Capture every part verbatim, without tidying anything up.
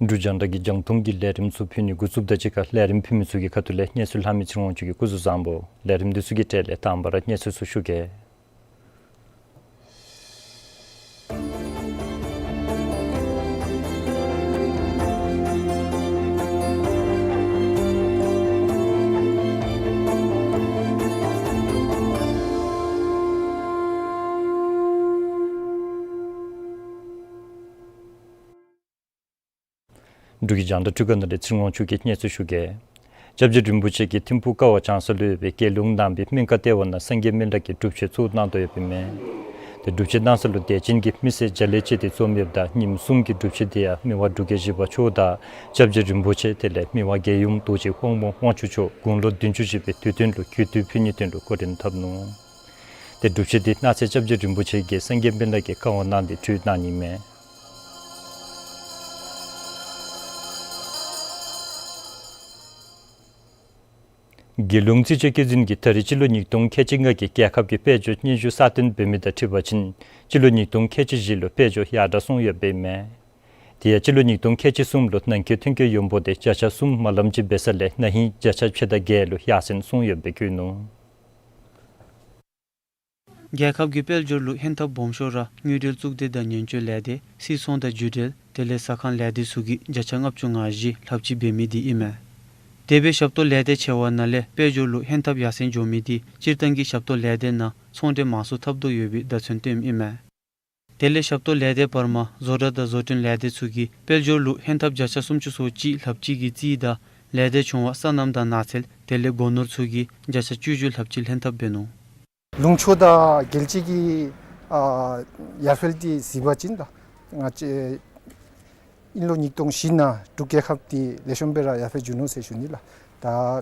འབྲུག་རྒྱང་བསྒྲགས་ཀྱི་རྒྱང་མཐོང་གི་ལས་རིམ་ཚུ་ཕུལ་ནི་འགོ་བཙུགསཔ་དང་གཅིག་ཁར་ལས་རིམ་ཕུལ་མི་ཚུ་གི་ཁ་ཐུག་ལས་གནས་ཚུལ་ལྷག་མི་ཚེ་རིང་དབང་ཕྱུག་གིས་སྐུ་གཟུགས་བཟང་པོ། ལས་རིམ་འདི་ཚུ་གི་གྲས་ལས་དང་པ་ར་གནས་ཚུལ་ཚུ་ཞུ་གེ། འབྲུག་གི་རྒྱང་བསྒྲགས་འཕྲུལ་ཁང་ནང་ལས་ཚེ་རིང་དབང་ཕྱུག་གིས་གནས་ཚུལ་ཞུ་གེ། སྐྱབས་རྗེ་རིན་པོ་ཆེ་གིས་ཐིམ་ཕུག་ཀ་བ་བྱང་ས་ལུ་ཡོད་པའི་རྒྱལ་ལུང་ནང་པའི་སྨན་ཁང་ལྟེ་བ་ནང་སངས་རྒྱས་སྨན་བླ་གི་སྒྲུབ་མཆོད་ཚུ་གནང་དོ་ཡོདཔ་ཨིན་མས། ཏེ་སྒྲུབ་མཆོད་གནང་ས་ལུ་དད་ཅན་གྱི་མི་སེར་བརྒྱ་ལས་བཅད་དེ་འཛོམས་ཡོདཔ་ད་ཉིནམ་གསུམ་གྱི་སྒྲུབ་མཆོད་འདི་ཡང་མི་དབང་འབྲུག་རྒྱལ་བཞི་པ་མཆོག་དང་སྐྱབས་རྗེ་རིན་པོ་ཆེ་དེ་ལས་མི་དབང་རྒྱལ་ཡུམ་རྡོ་རྗེ་དབང་མོ་དབང་ཕྱུག་མཆོག་དགུང་ལོ་བདུན་ཅུ་བཞེས་པའི་དུས་སྟོན་ལུ་གུས་བཏུད་ཕུལ་ནིའི་དོན་ལུ་སྐུ་རིམ་འཐབ་ནུག། ཏེ་སྒྲུབ་མཆོད་འདི་གནངས་ཚེ་སྐྱབས་རྗེ་རིན་པོ་ཆེ་གིས་སངས་རྒྱས་སྨན་བླ་གི་བཀའ་དབང་གནང་སྟེ་གྲོལ་གནང་ནི་མས། རྒྱལ་ཡོངས་རྩིས་དཔྱད་བཀོད་འཛིན་གྱིས་ད་རེས་སྤྱི་ལོ་ཉིས་སྟོང་ཁལ་གཅིག་ལྔ་གི་རྒྱལ་ཁབ་ཀྱི་དཔལ་འབྱོར་སྙན་ཞུ་གསར་བཏོན་འབད་མི་དང་འཁྲིལ་བ་ཅིན་སྤྱི་ལོ་ཉིས་སྟོང་ཁལ་གཅིག་བཞི་ལུ་དཔལ་འབྱོར་ཡར་དྲག་སོང་ཡོདཔ་ཨིན་མས། དེ་ཡང་སྤྱི་ལོ་ཉིས་སྟོང་ཁལ་གཅིག་གསུམ་ལུ་ནང་འཁོད་ཐོན་སྐྱེད་ཡོངས་འབོར་དེ་བརྒྱ་ཆ་གསུམ་མ་ལམ་ཅིག་འབད་ས་ལས་ན་ཧིང་བརྒྱ་ཆ་ཕྱེད་དང་བརྒྱད་ལུ་ཡར་སེང་སོང་ཡོདཔ་སྦེ་བཀོད་ནུག། རྒྱལ་ཁབ་ཀྱི་དཔལ་འབྱོར་ལུ་ཧན་ཐབས་སྦོམ་ཤོས་ར་དངུལ་འབྲེལ་གཙུག་སྡེ་དང་ཉེན་བཅོལ་ལས་སྡེ་སིལ་ཚོང་དང་རྒྱུ་འབྲེལ་དེ་ལས་ཟ་ཁང་ལས་སྡེ་ཚུ་གིས་བརྒྱ་ཆ་ལྔ་བཅུ་ང་བཞི་ལྷགཔ་ཅིག་འབད་མི་འདི་ཨིན་མས། དེ་སྦེ་ཞབས་ཏོག་ལས་སྡེ་ཆེ་བ་ནང་ལས་དཔལ་འབྱོར་ལུ་ཧན་ཐབས་ཡར་སེང་འགྱོ་མི་འདི་སྤྱིར་བཏང་གི་ཞབས་ཏོག་ལས་སྡེ་ནང་ཚོང་འབྲེལ་མང་སུ་འཐབ་དོ་ཡོད་པའི་བརྡ་མཚོན་སྟོནམ་ཨིན་མས། དེ་ལས་ཞབས་ཏོག་ལས་སྡེ་བར་མ་བཟོ་གྲྭ་དང་བཟོ་སྐྲུན་ལས་སྡེ་ཚུ་གིས་དཔལ་འབྱོར་ལུ་ཧན་ཐབས་བརྒྱ་ཆ་སུམ་ཅུ་སོ་གཅིག་ལྷགཔ་ཅིག་གི་རྩིས་དང་ལས་སྡེ་ཆུང་བ་སོ་ནམ་དང་ནགས་ཚལ་དེ་ལས་སྒོ་ནོར་ཚུ་གིས་བརྒྱ་ཆ་བཅུ་བཞི་ལྷགཔ་ཅིག་ལྷན་ཐབས་འབད་ནུག། ལུང་ཕྱོགས་དང་རྒྱལ་སྤྱི་གི་ཨ་ཡར་འཕེལ་འདི་གཟིགས་པ་ཅིན་ད་ང་བཅས་དབྱིན་ལོ་ཉིས་སྟོང་བཞི་ནང་འབྲུག་རྒྱལ་ཁབ་འདི་ལེགས་ཤོམ་སྦེ་ར་ཡར་འཕེལ་འགྱོ་ནུག་ཟེར་ཞུ་ནི་ལགས། ད་ཨ་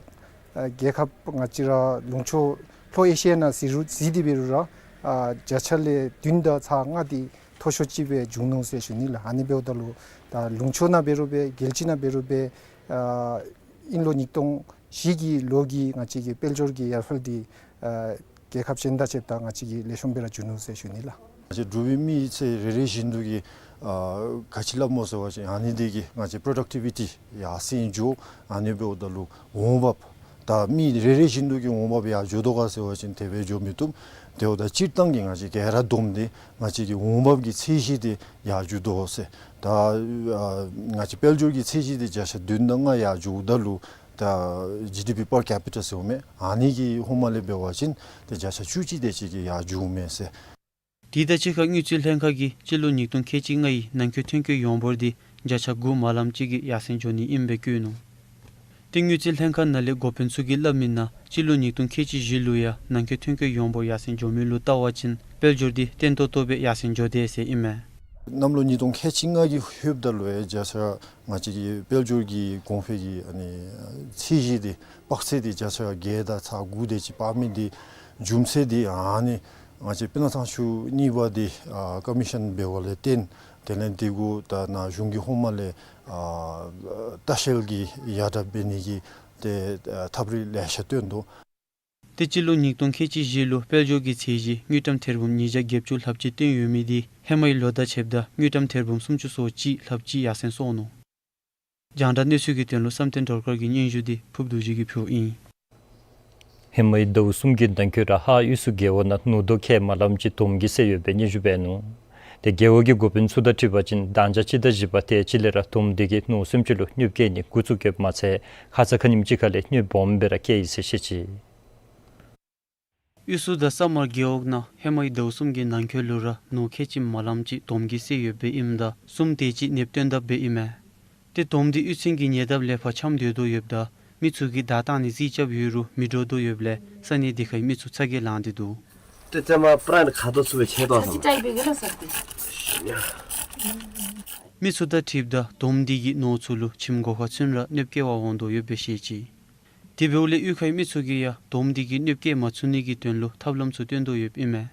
རྒྱལ་ཁབ་ང་བཅས་ར་ལུང་ཕྱོགས་ལྷོ་ཨེ་ཤི་ཡ་ནང་གཟིགས་རུང་གཟིགས་ཏེ་འབད་རུང་ར་ཨ་བརྒྱ་ཆ་ལས་བདུན་དང་ཚག་ལྔ་འདི་མཐོ་ཤོས་ཅིག་སྦེ་བྱུང་ནུག་ཟེར་ཞུ་ནི་ལགས། ཨ་ནི་འབདཝ་ད་ལུ་ད་ལུང་ཕྱོགས་ནང་འབད་རུང་སྦེ་རྒྱལ་སྤྱི་ནང་འབད་རུང་སྦེ་ཨ་དབྱིན་ལོ་ཉིས་སྟོང་བཞི་གི་ལོ་གི་ང་བཅས་ཀྱི་དཔལ་འབྱོར་གྱི་ཡར་འཕེལ་འདི་ཨ་རྒྱལ་ཁབ་གཞན་དང་ཕྱདཔ་ད་ང་བཅས་ཀྱི་ལེགས་ཤོམ་སྦེ་ར་འགྱོ་ནུག་ཟེར་ཞུ་ནི་ལགས། ང་བཅས་འབྲུག་པའི་མི་ཚེ་རེ་རེ་བཞིན་དུ་གི་ཨ་ག་ཅི་སླབ་སྨོ་ཟེར་བ་ཅིན་ཨ་ནི་འདི་གིས་ང་བཅས་པྲོ་ཌག་ཊི་བི་ཊི་ཡར་སེང་འགྱོ། ཨ་ནི་འབདཝ་ད་ལུ་འོང་འབབ་ད་མི་རེ་རེ་བཞིན་དུ་གི་འོང་འབབ་ཡར་འགྱོ་དོ་ག་ཟེར་བ་ཅིན་དེ་སྦེ་འགྱོ་མི་བཏུབ། དེ་འབདཝ་ད་སྤྱིར་བཏང་གི་ང་བཅས་ག་ར་བསྡོམས་ཏེ་ང་བཅས་ཀྱི་འོང་འབབ་ཀྱི་ཚད་གཞི་འདི་ཡར་འགྱོ་དོ་ཟེར། ད་ཨ་ང་བཅས་དཔལ་འབྱོར་གྱི་ཚད་གཞི་འདི་བརྒྱ་ཆ་བདུན་དང་ལྔ་ཡར་འགྱོཝ་ད་ལུ་ད་ཇི་ཌི་པི་པར་ཀེ་པི་ཊ་ཟེརཝ་མས། ཨ་ནི་གི་ཧོངས་མ་ལས་འབད་བ་ཅིན་ཏེ་བརྒྱ་ཆ་བཅུ་གཅིག་དེ་ཅིག་གིས་ཡར་འགྱོཝ་མས་ཟེར། དེ་དང་གཅིག་ཁར་དངུལ་རྩིས་ལྷན་ཁག་གིས་སྤྱི་ལོ་ཉིས་སྟོང་ཁལ་གཅིག་ལྔའི་ནང་འཁོད་ཐོན་སྐྱེད་ཡོངས་འབོར་འདི་བརྒྱ་ཆ་དགུ་མ་ལམ་ཅིག་གིས་ཡར་སེང་འགྱོ་ནི་ཨིནམ་སྦེ་བཀོད་ནུག། ཏེ་དངུལ་རྩིས་ལྷན་ཁག་ནང་ལས་འགོ་དཔོན་ཚུ་གིས་སླབ་མི་ནང་སྤྱི་ལོ་ཉིས་སྟོང་ཁལ་གཅིག་བཞི་ལུ་ཡང་ནང་འཁོད་ཐོན་སྐྱེད་ཡོངས་འབོར་ཡར་སེང་འགྱོ་མི་ལུ་བལྟ་བ་ཅིན་དཔལ་འབྱོར་འདི་བརྟན་ཏོག་ཏོ་སྦེ་ཡར་སེང་འགྱོ་དེས་ཟེར་ཨིན་མས། གནམ་ལོ་ཉིས་སྟོང་ཁལ་གཅིག་ལྔ་གི་ལྷོདཔ་ད་ལུ་ཡང་བརྒྱ་ཆ་ང་བཅས་ཀྱི་དཔལ་འབྱོར་གྱི་གོང་འཕེལ་གྱི་ཨ་ནི་ཚད་གཞི་འདི་དཔག་ཚད་འདི་བརྒྱ་ཆ་བརྒྱད་དང་ཚག་དགུ་དེ་ཅིག་འབག་མི་འདི་རྒྱུ་མཚན་འདི་ཨ་ནི་ ང་བཅས་སྤུ་ན་ཚང་ཆུ་གཉིས་པ་འདི་ཨ་ཀོ་མི་ཤཱན་འབད་བ་ལས་བརྟེན་དེ་ལས་འདི་གུ་ད་ནཱ་གཞུང་གི་ཧོངས་མ་ལས་ཨ་ལྟ་བཤལ་གྱི་ཡར་དྲག་འབད་ནི་གི་ཏེ་ཨ་ཐབས་རིག་ལེ་ཤ་བཏོན་དོ། ཏེ་སྤྱི་ལོ་ཉིས་སྟོང་ཁལ་གཅིག་བཞི་ལུ་དཔལ་འབྱོར་གྱི་ཚད་གཞི་དངུལ་ཀྲམ་ཐེར་འབུམ་ཉིས་བརྒྱ་བརྒྱད་ཅུ་ལྷགཔ་ཅིག་བཏོན་ཡོད་མི་འདི་ཧེ་མའི་ལོ་དང་ཕྱདཔ་ད་དངུལ་ཀྲམ་ཐེར་འབུམ་སུམ་ཅུ་སོ་གཅིག་ལྷགཔ་ཅིག་ཡར་སེང་སོང་ནུག། རྒྱང་བསྒྲགས་གནས་ཚུལ་གྱི་དོན་ལུ་བསམ་གཏན་སྒྲོལ་དཀར་གྱི་སྙན་ཞུ་འདི་ཕུབ་རྡོ་རྗེ་གིས་ཕུལཝ་ཨིན། ཧེ་མའི་ཟླཝ་གསུམ་གྱི་ནང་འཁོད་ར་ཧཱ་དབུས་སུ་རྒེད་འོག་ནང་ནོར་དོ་ཁལ་མ་ལངམ་ཅིག་དོམ་གྱིས་བསད་ཡོདཔ་སྦེ་སྙན་ཞུ་འབད་ནུག། ཏེ་རྒེད་འོག་གི་འགོ་དཔོན་ཚུ་དང་འཁྲིལ་བ་ཅིན་གདངས་འཇགས་སྤྱི་ཟླ་བཞི་པ་དེ་ཅིག་ལས་ར་དོམ་འདི་གིས་ནོར་སེམས་ཅན་ལུ་གནོདཔ་བཀལ་ནི་འགོ་བཙུགས་ཡོདཔ་མ་ཚད་ཁ་ཙ་ཁ་ཉིནམ་ཅིག་ཁ་ལས་གནོདཔ་སྦོམ་སྦེ་ར་བཀལ་ཡི་ཟེར་བཤད་ཅི། དབུས་སུ་དང་ས་དམར་རྒེད་འོག་ནང་ཧེ་མའི་ཟླཝ་གསུམ་གྱི་ནང་འཁོད་ལུ་ར་ནོར་ཁལ་གཅིག་མ་ལངམ་ཅིག་དོམ་གྱིས་བསད་ཡོདཔ་ཨིནམ་ད་གསུམ་དེ་ཅིག་ནདཔ་བཏོན་དཔ་སྦེ་ཨིན་མས། ཏེ་དོམ་འདི་གཡུས་ཚན་གྱི་ཉེ་འདབས་ལས་ཕར་འཁྱམས་སྡོད་དོ་ཡོདཔ་ད་མི་ཚུ་གིས་བདའ་བཏང་ནི་རྩིས་རྐྱབ་ཡོད་རུང་མི་འདྲོག་དོ་ཡོདཔ་ལས་ས་གནས་དེ་ཁའི་མི་ཚུ་ཚ་གྱང་ལང་སྟེ་འདུག། ཏེ་ཙེ་མ་པྲན་ཁ་དོག་ཚུ་སྦེ་ཆད་དོ་ཟེར་མས། མི་ཚུ་དང་འཁྲིལཝ་ད་དོམ་འདི་གིས་ནོར་ཚུ་ལུ་ཁྱིམ་སྒོ་ཁར་ཚུན་ར་གནོདཔ་བཀལ་བར་འོང་དོ་ཡོདཔ་སྦེ་བཤད་ཅི། དེ་འབདཝ་ལས་གཡུས་ཁའི་མི་ཚུ་གིས་ཡང་དོམ་འདི་གིས་གནོདཔ་བཀལ་མ་ཚུགས་ནི་གི་དོན་ལུ་ཐབས་ལམ་ཚུ་བཏོན་དོ་ཡོདཔ་ཨིན་མས།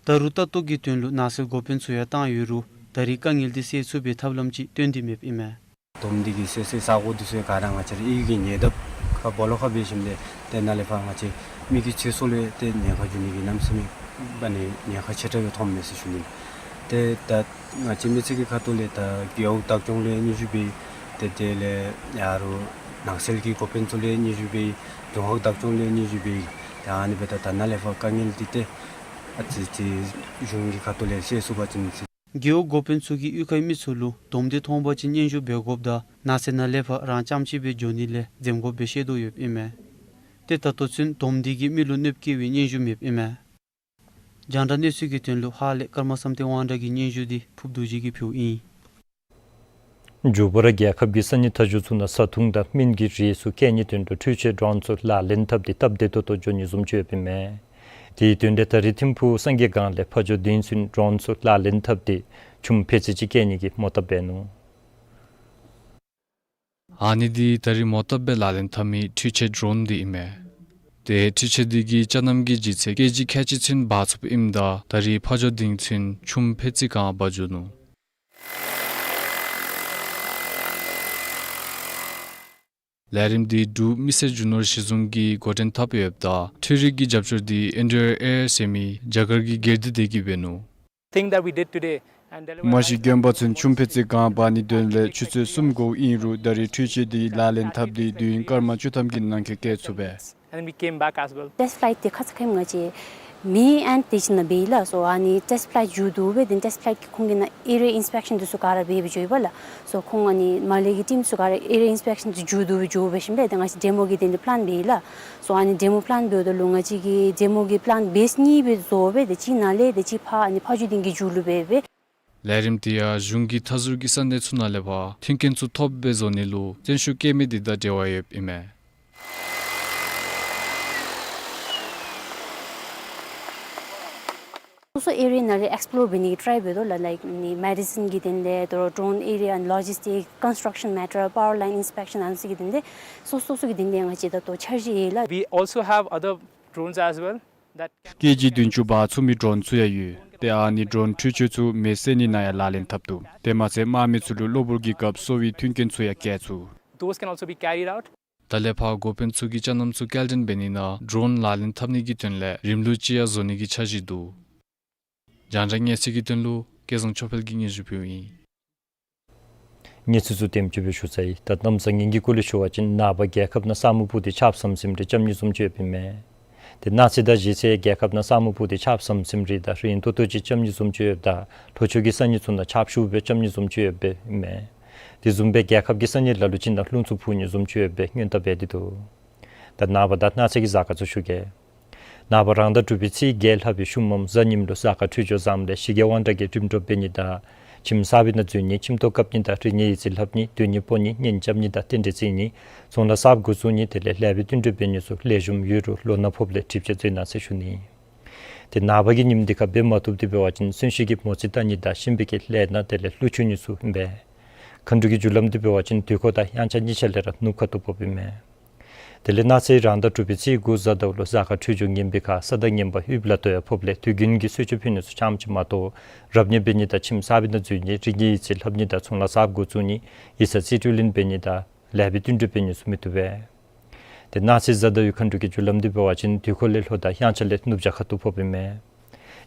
ད་རུང་ལྟ་རྟོག་གི་དོན་ལུ་ནགས་ཚལ་འགོ་དཔོན་ཚུ་ཡང་བཏང་ཡོད་རུང་ད་རེས་དཀའ་ངལ་འདི་སེལ་ཚུགས་པའི་ཐབས་ལམ་ཅིག་བཏོན་ཏེ་མེདཔ་ཨིན་མས། དོམ་འདི་གིས་བསད་བསད་ས་གོ་འདི་ཚུ་ག་ར་ང་བཅས་རའི་གཡུས་ཀྱི་ཉེ་འདབས་ཁ་སྦོ་ལོགས་ཁར་འབད་ཞིནམ་ལས་ཏེ་ནཱ་ལས་ཕར་ང་བཅས་མི་གི་ཚེ་སྲོག་ལུ་ཏེ་ཉེན་ཁ་འབྱུང་ནི་གི་གནམ་མེད་ས་མེད་ཨ་ནི་ཉེན་ཁ་ཆེ་དྲགས་སྦེ་མཐོངམ་མས་ཟེར་ཞུ་ནི། ཏེ་ད་ང་བཅས་མི་སེར་གྱི་ཁ་ཐུག་ལས་ད་རྒེད་འོག་བདག་སྐྱོང་ལུ་སྙན་ཞུ་འབད་ཏེ་དེ་ལས་ཡར་ནང་སེལ་གྱི་འགོ་དཔོན་ཚུ་ལུ་སྙན་ཞུ་འབད་རྫོང་ཁག་བདག་སྐྱོང་ལུ་སྙན་ཞུ་འབད་ཏེ་ཨ་ནི་འབདཝ་ད་ད་ནཱ་ལས་ཕར་དཀའ་ངལ་འདི་ཏེ་ཨ་ཙི་ཅིག་གཞུང་གི་ཁ་ཐུག་ལས་སེལ་ཚུགས་པ་ཅིན་ཟེར། རྒེད་འོག་འགོ་དཔོན་ཚུ་གིས་གཡུས་ཁའི་མི་ཚུ་ལུ་དོམ་འདི་མཐོང་པ་ཅིན་སྙན་ཞུ་འབད་དགོཔ་དང་ནགས་ཚལ་ནང་ལས་ཕར་རང་རྐྱངམ་གཅིག་སྦེ་འགྱོ་ནི་ལས་འཛེམ་དགོཔ་སྦེ་བཤད་དོ་ཡོདཔ་ཨིན་མས། ཏེ་ད་ལྟོ་ཚུན་དོམ་འདི་གིས་མི་ལུ་གནོདཔ་བཀལ་བའི་སྙན་ཞུ་མེདཔ་ཨིན་མས། རྒྱང་བསྒྲགས་གནས་ཚུལ་གྱི་དོན་ལུ་ཧཱ་ལས་ཀརྨ་བསམ་གཏན་དབང་གྲགས་ཀྱི་སྙན་ཞུ་འདི་ཕུབ་རྡོ་རྗེ་གིས་ཕུལཝ་ཨིན། མགྱོགས་པ་ར་རྒྱལ་ཁབ་ཀྱི་ས་གནས་མཐའ་མཇུག་ཚུ་ནང་བཟའ་འཐུང་དང་སྨན་གྱི་རིགས་ཚུ་བསྐྱལ་ནིའི་དོན་ལུ་འཕྲུལ་ཆས་ཌོན་ཚུ་ལག་ལེན་འཐབ་སྟེ་སྟབས་བདེ་ཏོག་ཏོ་འགྱོ་ནི་བཟུམ་ཅིག་ཡོདཔ་ཨིན་མས། དེའི་དོན་ལས་ད་རིས་ཐིམ་ཕུག་སངས་རྒྱས་སྒང་ལས་ཕ་ཇོ་སྡིངས་ཚུན་ཌོན་ཚུ་ལག་ལེན་འཐབ་སྟེ་ཆུམ་ཕད་ཙི་ཅིག་བསྐྱལ་ནི་གི་མོ་བཏབ་འབད་ནུག། ཨ་ནི་འདི་ད་རིས་མོ་བཏབ་སྦེ་ལག་ལེན་འཐབ་མི་འཕྲུལ་ཆས་ཌོན་འདི་ཨིན་མས། ཏེ་འཕྲུལ་ཆས་འདི་གིས་ཅ་རྣམ་གྱི་ལྗིད་ཚད་ཀེ་ཇི་ཁལ་གཅིག་ཚུན་འབག་ཚུགསཔ་ཨིནམ་ད་ད་རིས་ཕ་ཇོ་སྡིངས་ཚུན་ཆུམ་ཕད་ཙི་གང་འབག་འགྱོ་ནུག། ལས་རིམ་འདི་འབྲུག་མི་སེར་རྒྱུ་ནོར་གཞི་བཟུང་གིས་འགོ་འདྲེན་འཐབ་ཡོདཔ་ད་འཕྲུལ་རིག་གི་རྒྱབ་སྐྱོར་འདི་ཨེན་ཌི་ཨར་ཨེ་ཟེར་མི་རྒྱ་གར་གྱི་སྒེར་སྡེ་དེ་གིས་འབད་ནུག། Thing that we did today and delivered མ་གཞི་རྒན་པ་ཚུན་ཆུམ་ཕད་ཙི་གང་འབག་ནིའི་དོན་ལས་ཆུ་ཚོད་གསུམ་འགོརཝ་ཨིན་རུང་ད་རིས་འཕྲུལ་ཆས་འདི་ལག་ལེན་འཐབ་སྟེ་དུས་ཡུན་སྐར་མ་བཅུ་ཐམ་གྱི་ནང་འཁོད་བསྐྱལ་ཚུགས་པས། And then we came back as well. Test flight འདི་ཁ་ཙ་ཁ་ཉིནམ་ང་བཅས་མེ་ཨན་དེ་ཅིག་ནང་འབད་ཡི་ལགས། སོ་ཨ་ནི་test flight མཇུག་བསྡུ་སྦེ་དེ་test flight གི་ཁོང་གིས་ནཱ་area inspection འདི་ཚུ་ག་ར་འབད་སྦེ་འགྱོ་ཡི་པ་ལགས། སོ་ཁོང་ཨ་ནི་མ་ལས་ཀྱི་ཊིམ་ཚུ་ག་ར་area inspection འདི་མཇུག་བསྡུ་སྦེ་འགྱོ་སྦེ་ཞིནམ་ལས་ཏེ་ང་བཅས་ཌེ་མོ་གི་དོན་ལུ་པི་ལཱན་འབད་ཡི་ལགས། སོ་ཨ་ནི་ཌེ་མོ་པི་ལཱན་འབདཝ་ད་ལུ་ང་བཅས་ཀྱིས་ཌེ་མོ་གི་པི་ལཱན་བེསི་གཉིས་སྦེ་བཟོ་སྦེ་ཏེ་གཅིག་ནཱ་ལས་ཏེ་གཅིག་ཕར་ཨ་ནི་ཕ་ཇོ་སྡིངས་ཀྱི་མཇུག་ལུ་འབད་སྦེ། ལས་རིམ་འདི་ཡང་གཞུང་གི་མཐའ་ཟུར་གྱི་ས་གནས་ཚུ་ནང་ལས་ཕར་མཐུན་རྐྱེན་ཚུ་ཐོབ་སྦེ་བཟོ་ནི་ལུ་བརྩོན་ཤུགས་བསྐྱེད་མི་འདི་དང་འབྲེལ་བ་ཡོདཔ་ཨིན་མས། སོ་སོ་ཨེ་རི་ཡ་ནང་ར་ཨེགསི་པོ་ལོར་འབད་ནི་གི་ཊའི་འབད་དོ་ལགས། ལའིཀ་ཨ་ནི་མེ་ཌི་སིན་གྱི་དོན་ལས་ཌོ་རོན་ཨེ་རི་ཡ་ཨེནཌ་ལོ་ཇིསི་ཊིཀ་ཀོན་སི་ཊརཀ་ཤཱན་མེ་ཊར་པ་ཝར་ལའིན་ཨིན་སི་པེག་ཤཱན་ཨ་ནི་ཚུ་གི་དོན་ལས་སོ་སོ་སོ་སོ་གི་དོན་ལས་ང་བཅས་ད་ལྟོ་འཆར་གཞི་ཡོད་ལགས། We also have other drones as well. That can ཀེ་ཇི་བདུན་ཅུ་འབག་ཚུགས་མི་ཌོན་ཚུ་ཡང་ཡོད། ཏེ་ཨ་ནི་ཌོན་འཕྲུལ་ཆས་ཚུ་མེ་བསད་ནི་ནང་ཡང་ལག་ལེན་འཐབ་དོ། དེ་མ་ཚད་དམག་མི་ཚུ་ལུ་གློ་བུར་གྱི་སྐབས་གསོ་བའི་མཐུན་རྐྱེན་ཚུ་ཡང་བསྐྱལ་ཚུགས། Those can also be carried out. ད་ལས་ཕར་འགོ་དཔོན་ཚུ་གིས་ཅ་རྣམ་ཚུ་སྐྱེལ་འདྲེན་འབད་ནི་ནང་ཌོན་ལག་ལེན་འཐབ་ནི་གི་དོན་ལས་རིམ་ལུགས་ཅིག་ཡང་བཟོ་ནི་གི་འཆར་གཞི་འདུག། རྒྱང་བསྒྲགས་གནས་ཚུལ་གྱི་དོན་ལུ་སྐལ་བཟང་ཆོས་འཕེལ་གྱིས་སྙན་ཞུ་ཕུལཝ་ཨིན། གནས་ཚུལ་ཚུ་དེམ་ཅིག་སྦེ་ཞུ་ཚར་ཡི། ད་གནམ་ས་ངན་གྱི་སྐོར་ལས་ཞུ་བ་ཅིན་ནངས་པ་རྒྱལ་ཁབ་ནང་ས་སྨུག་ཕུབ་སྟེ་ཆརཔ་ཟམ་ཟིམ་རེ་རྐྱབ་ནི་བཟུམ་ཅིག་ཡོདཔ་ཨིན་མས། ཏེ་གནངས་ཚེ་དང་གཞེས་ཚེ་རྒྱལ་ཁབ་ནང་ས་སྨུག་ཕུབ་སྟེ་ཆརཔ་ཟམ་ཟིམ་རེ་དང་རན་ཏོག་ཏོ་ཅིག་རྐྱབ་ནི་བཟུམ་ཅིག་ཡོདཔ་ད་ལྷོ་ཕྱོགས་ཀྱི་ས་གནས་ཚུ་ནང་ཆརཔ་ཤུགས་སྦེ་རྐྱབ་ནི་བཟུམ་ཅིག་ཡོདཔ་ཨིན་མས། དེ་བཟུམ་སྦེ་རྒྱལ་ཁབ་ཀྱི་ས་གནས་ལ་ལུ་ཅིག་ནང་རླུང་འཚུབ་འཕུ་ནི་བཟུམ་ཅིག་ཡོདཔ་སྦེ་སྔོན་བརྡ་འབད་དེ་འདུག། ད་ནངས་པ་དང་གནངས་ཚེ་གི་གཟའ་སྐར་ཚུ་ཞུ་གེ། ནངས་པ་རང་ཟླ་དྲུག་པའི་ཚེས་བརྒྱད་ལྷག་པའི་ཤུལ་མམ་གཟའ་ཉིམ་ལུ་གཟའ་སྐར་འཕྲོད་སྦྱོར་བཟངམ་ལས་ཞི་རྒྱས་དབང་དྲག་གིས་རིམ་གྲོ་འབད་ནི་དང་ཁྱིམ་གསར་པའི་ནང་འཛུལ་ནི་ཁྱིམ་ཐོག་བཀབ་ནི་དང་རིག་གནས་ཡིག་རྩིས་ལྷབ་ནི་སྡོད་གནས་སྤོ་ནི་གཉེན་རྐྱབ་ནི་དང་རྟེན་འབྲེལ་བརྩི་ནི་ཚོང་ལཱ་གསརཔ་འགོ་བཙུགས་ནི་དེ་ལས་ལེགས་པའི་བསྟུན་གྲོས་འབད་ནི་ཚུ་ལེགས་ཤོམ་ཡོད་རུང་ལོ་ན་ཕོགཔ་ལས་གྲིབ་ཆ་འཛེམ་གནང་ཟེར་ཞུ་ནི། ཏེ་ནངས་པ་གི་ཉིནམ་འདི་ཁར་འབད་མ་བཏུབ་སྟེ་འབད་བ་ཅིན་གསོན་གཤིན་གྱིས་མོ་རྩིས་བལྟ་ནི་དང་གཤིན་པོ་གིས་ལས་ནག་དེ་ལས་ཀླུ་འཁྱུ་ནི་ཚུ་ཨིན་པས། མཁའ་འགྲོ་གི་རྒྱུ་ལམ་འདི་འབད་བ་ཅིན་དུས་འཁོར་དང་དབྱངས་འཆར་གཉིས་ཆ་ལས་ར་ནུབ་ཁ་ཐུག་འབབ་ཨིན་མས། དེ་ལས་གནངས་ཚེ་རང་ཟླ་དྲུག་པའི་ཚེས་དགུ་གཟའ་ཟླཝ་ལུ་གཟའ་སྐར་འཕྲོད་སྦྱོར་ངན་པའི་ཁར་ས་བདག་ངན་པ་དབུལ་པོ་ལ་ལྟོས་ཡང་ཕོགཔ་ལས་དུས་རྒྱུན་གྱི་གསོལ་མཆོད་ཕུལ་ནི་ཚུ་ཙམ་ཅིག་མ་གཏོགས་རབ་གནས་འབད་ནི་དང་ཁྱིམ་གསར་པའི་ནང་འཛུལ་ནི་རིགས་ངན་ཡིག་རྩིས་ལྷབ་ནི་དང་ཚོང་ལཱ་གསརཔ་འགོ་བཙུགས་ནི་ཡིག་ཚང་རྩིས་སྤྲོད་ལེན་འབད་ནི་དང་ལེགས་པའི་བསྟུན་གྲོས་འབད་ནི་ཚུ་མི་བཏུབ་པས། དེ་གནངས་ཚེ་གཟའ་ཟླ་བའི་མཁའ་འགྲོ་གི་རྒྱུ་ལམ་འདི་འབད་བ་ཅིན་དུས་འཁོར་ལས་ལྷོ་དང་དབྱངས་འཆར་ལས་ནུབ་བྱང་ཁ་ཐུག་ཕོགཔ་ཨིན་མས།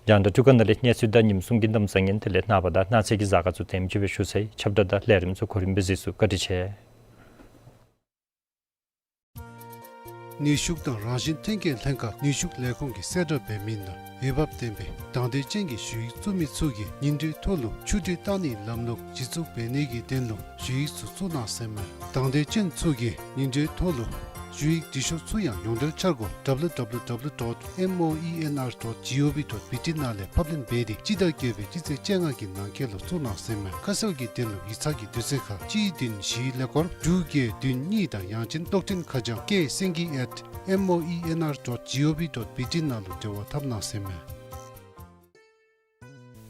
རྒྱང་བསྒྲགས་ཊཱིཀ་ནང་ལས་གནས་ཚུལ་དང་ཉིནམ་གསུམ་གྱི་གནམ་གཤིས་ཨིན། དེ་ལས་ནངས་པ་དང་གནངས་ཚེ་གི་གཟའ་སྐར་ཚུ་དེམ་ཅིག་སྦེ་ཞུ་ཚར་ཡི། ཁྱབ་བསྒྲགས་དང་ལས་རིམ་ཚུ་གོ་རིམ་སྦེ་གཟིགས་ཚུགས། བཀའ་དྲིན་ཆེ། ནུས་ཤུགས་དང་རང་བཞིན་ཐོན་སྐྱེད་ལྷན་ཁག་ནུས་ཤུགས་ལས་ཁུངས་ཀྱིས་གསལ་བསྒྲགས་འབད་མི་ནང་འོས་འབབ་ལྡན་པའི་དང་འདོད་ཅན་གྱི་ཞུ་ཡིག་བཙུགས་མི་ཚུ་གིས་ཉིན་དྲོའི་ཐོག་ལུ་ཆུ་གཏེར་བཏང་ནིའི་ལམ་ལུགས་གཞི་བཙུགས་འབད་ནི་གི་དོན་ལུ་ཞུ་ཡིག་ཚུ་བཙུགས་གནང་ཟེར་མས། དང་འདོད་ཅན་ཚུ་གིས་ཉིན་དྲོའི་ཐོག་ལུ་ཞུ་ཡིག་འབྲི་ཤོག་ཚུ་ཡང་ཡོངས་འབྲེལ་འཆར་སྒོ་W W W dot M O E N R dot G O V dot B T ནང་ལས་ཕབ་ལེན་འབད་དེ་སྤྱི་ཟླ་བརྒྱད་པའི་སྤྱི་ཚེས་བཅོ་ལྔ་གི་ནང་འཁོད་ལུ་བཙུགས་གནང་ཟེར་མས། ཁ་གསལ་གྱི་དོན་ལུ་ཡིག་ཚང་གི་དུས་ཚོད་ཁར་གཅིག་བདུན་བཞི་ཀླད་ཀོར་དྲུག་བརྒྱད་བདུན་གཉིས་དང་ཡང་ཅིན་གཏོགས་འཕྲིན་ཁ་བྱང་ཀེ་སེང་གེ་at M O E N R dot G O V dot B T ནང་ལུ་འབྲེལ་བ་འཐབ་གནང་ཟེར་མས།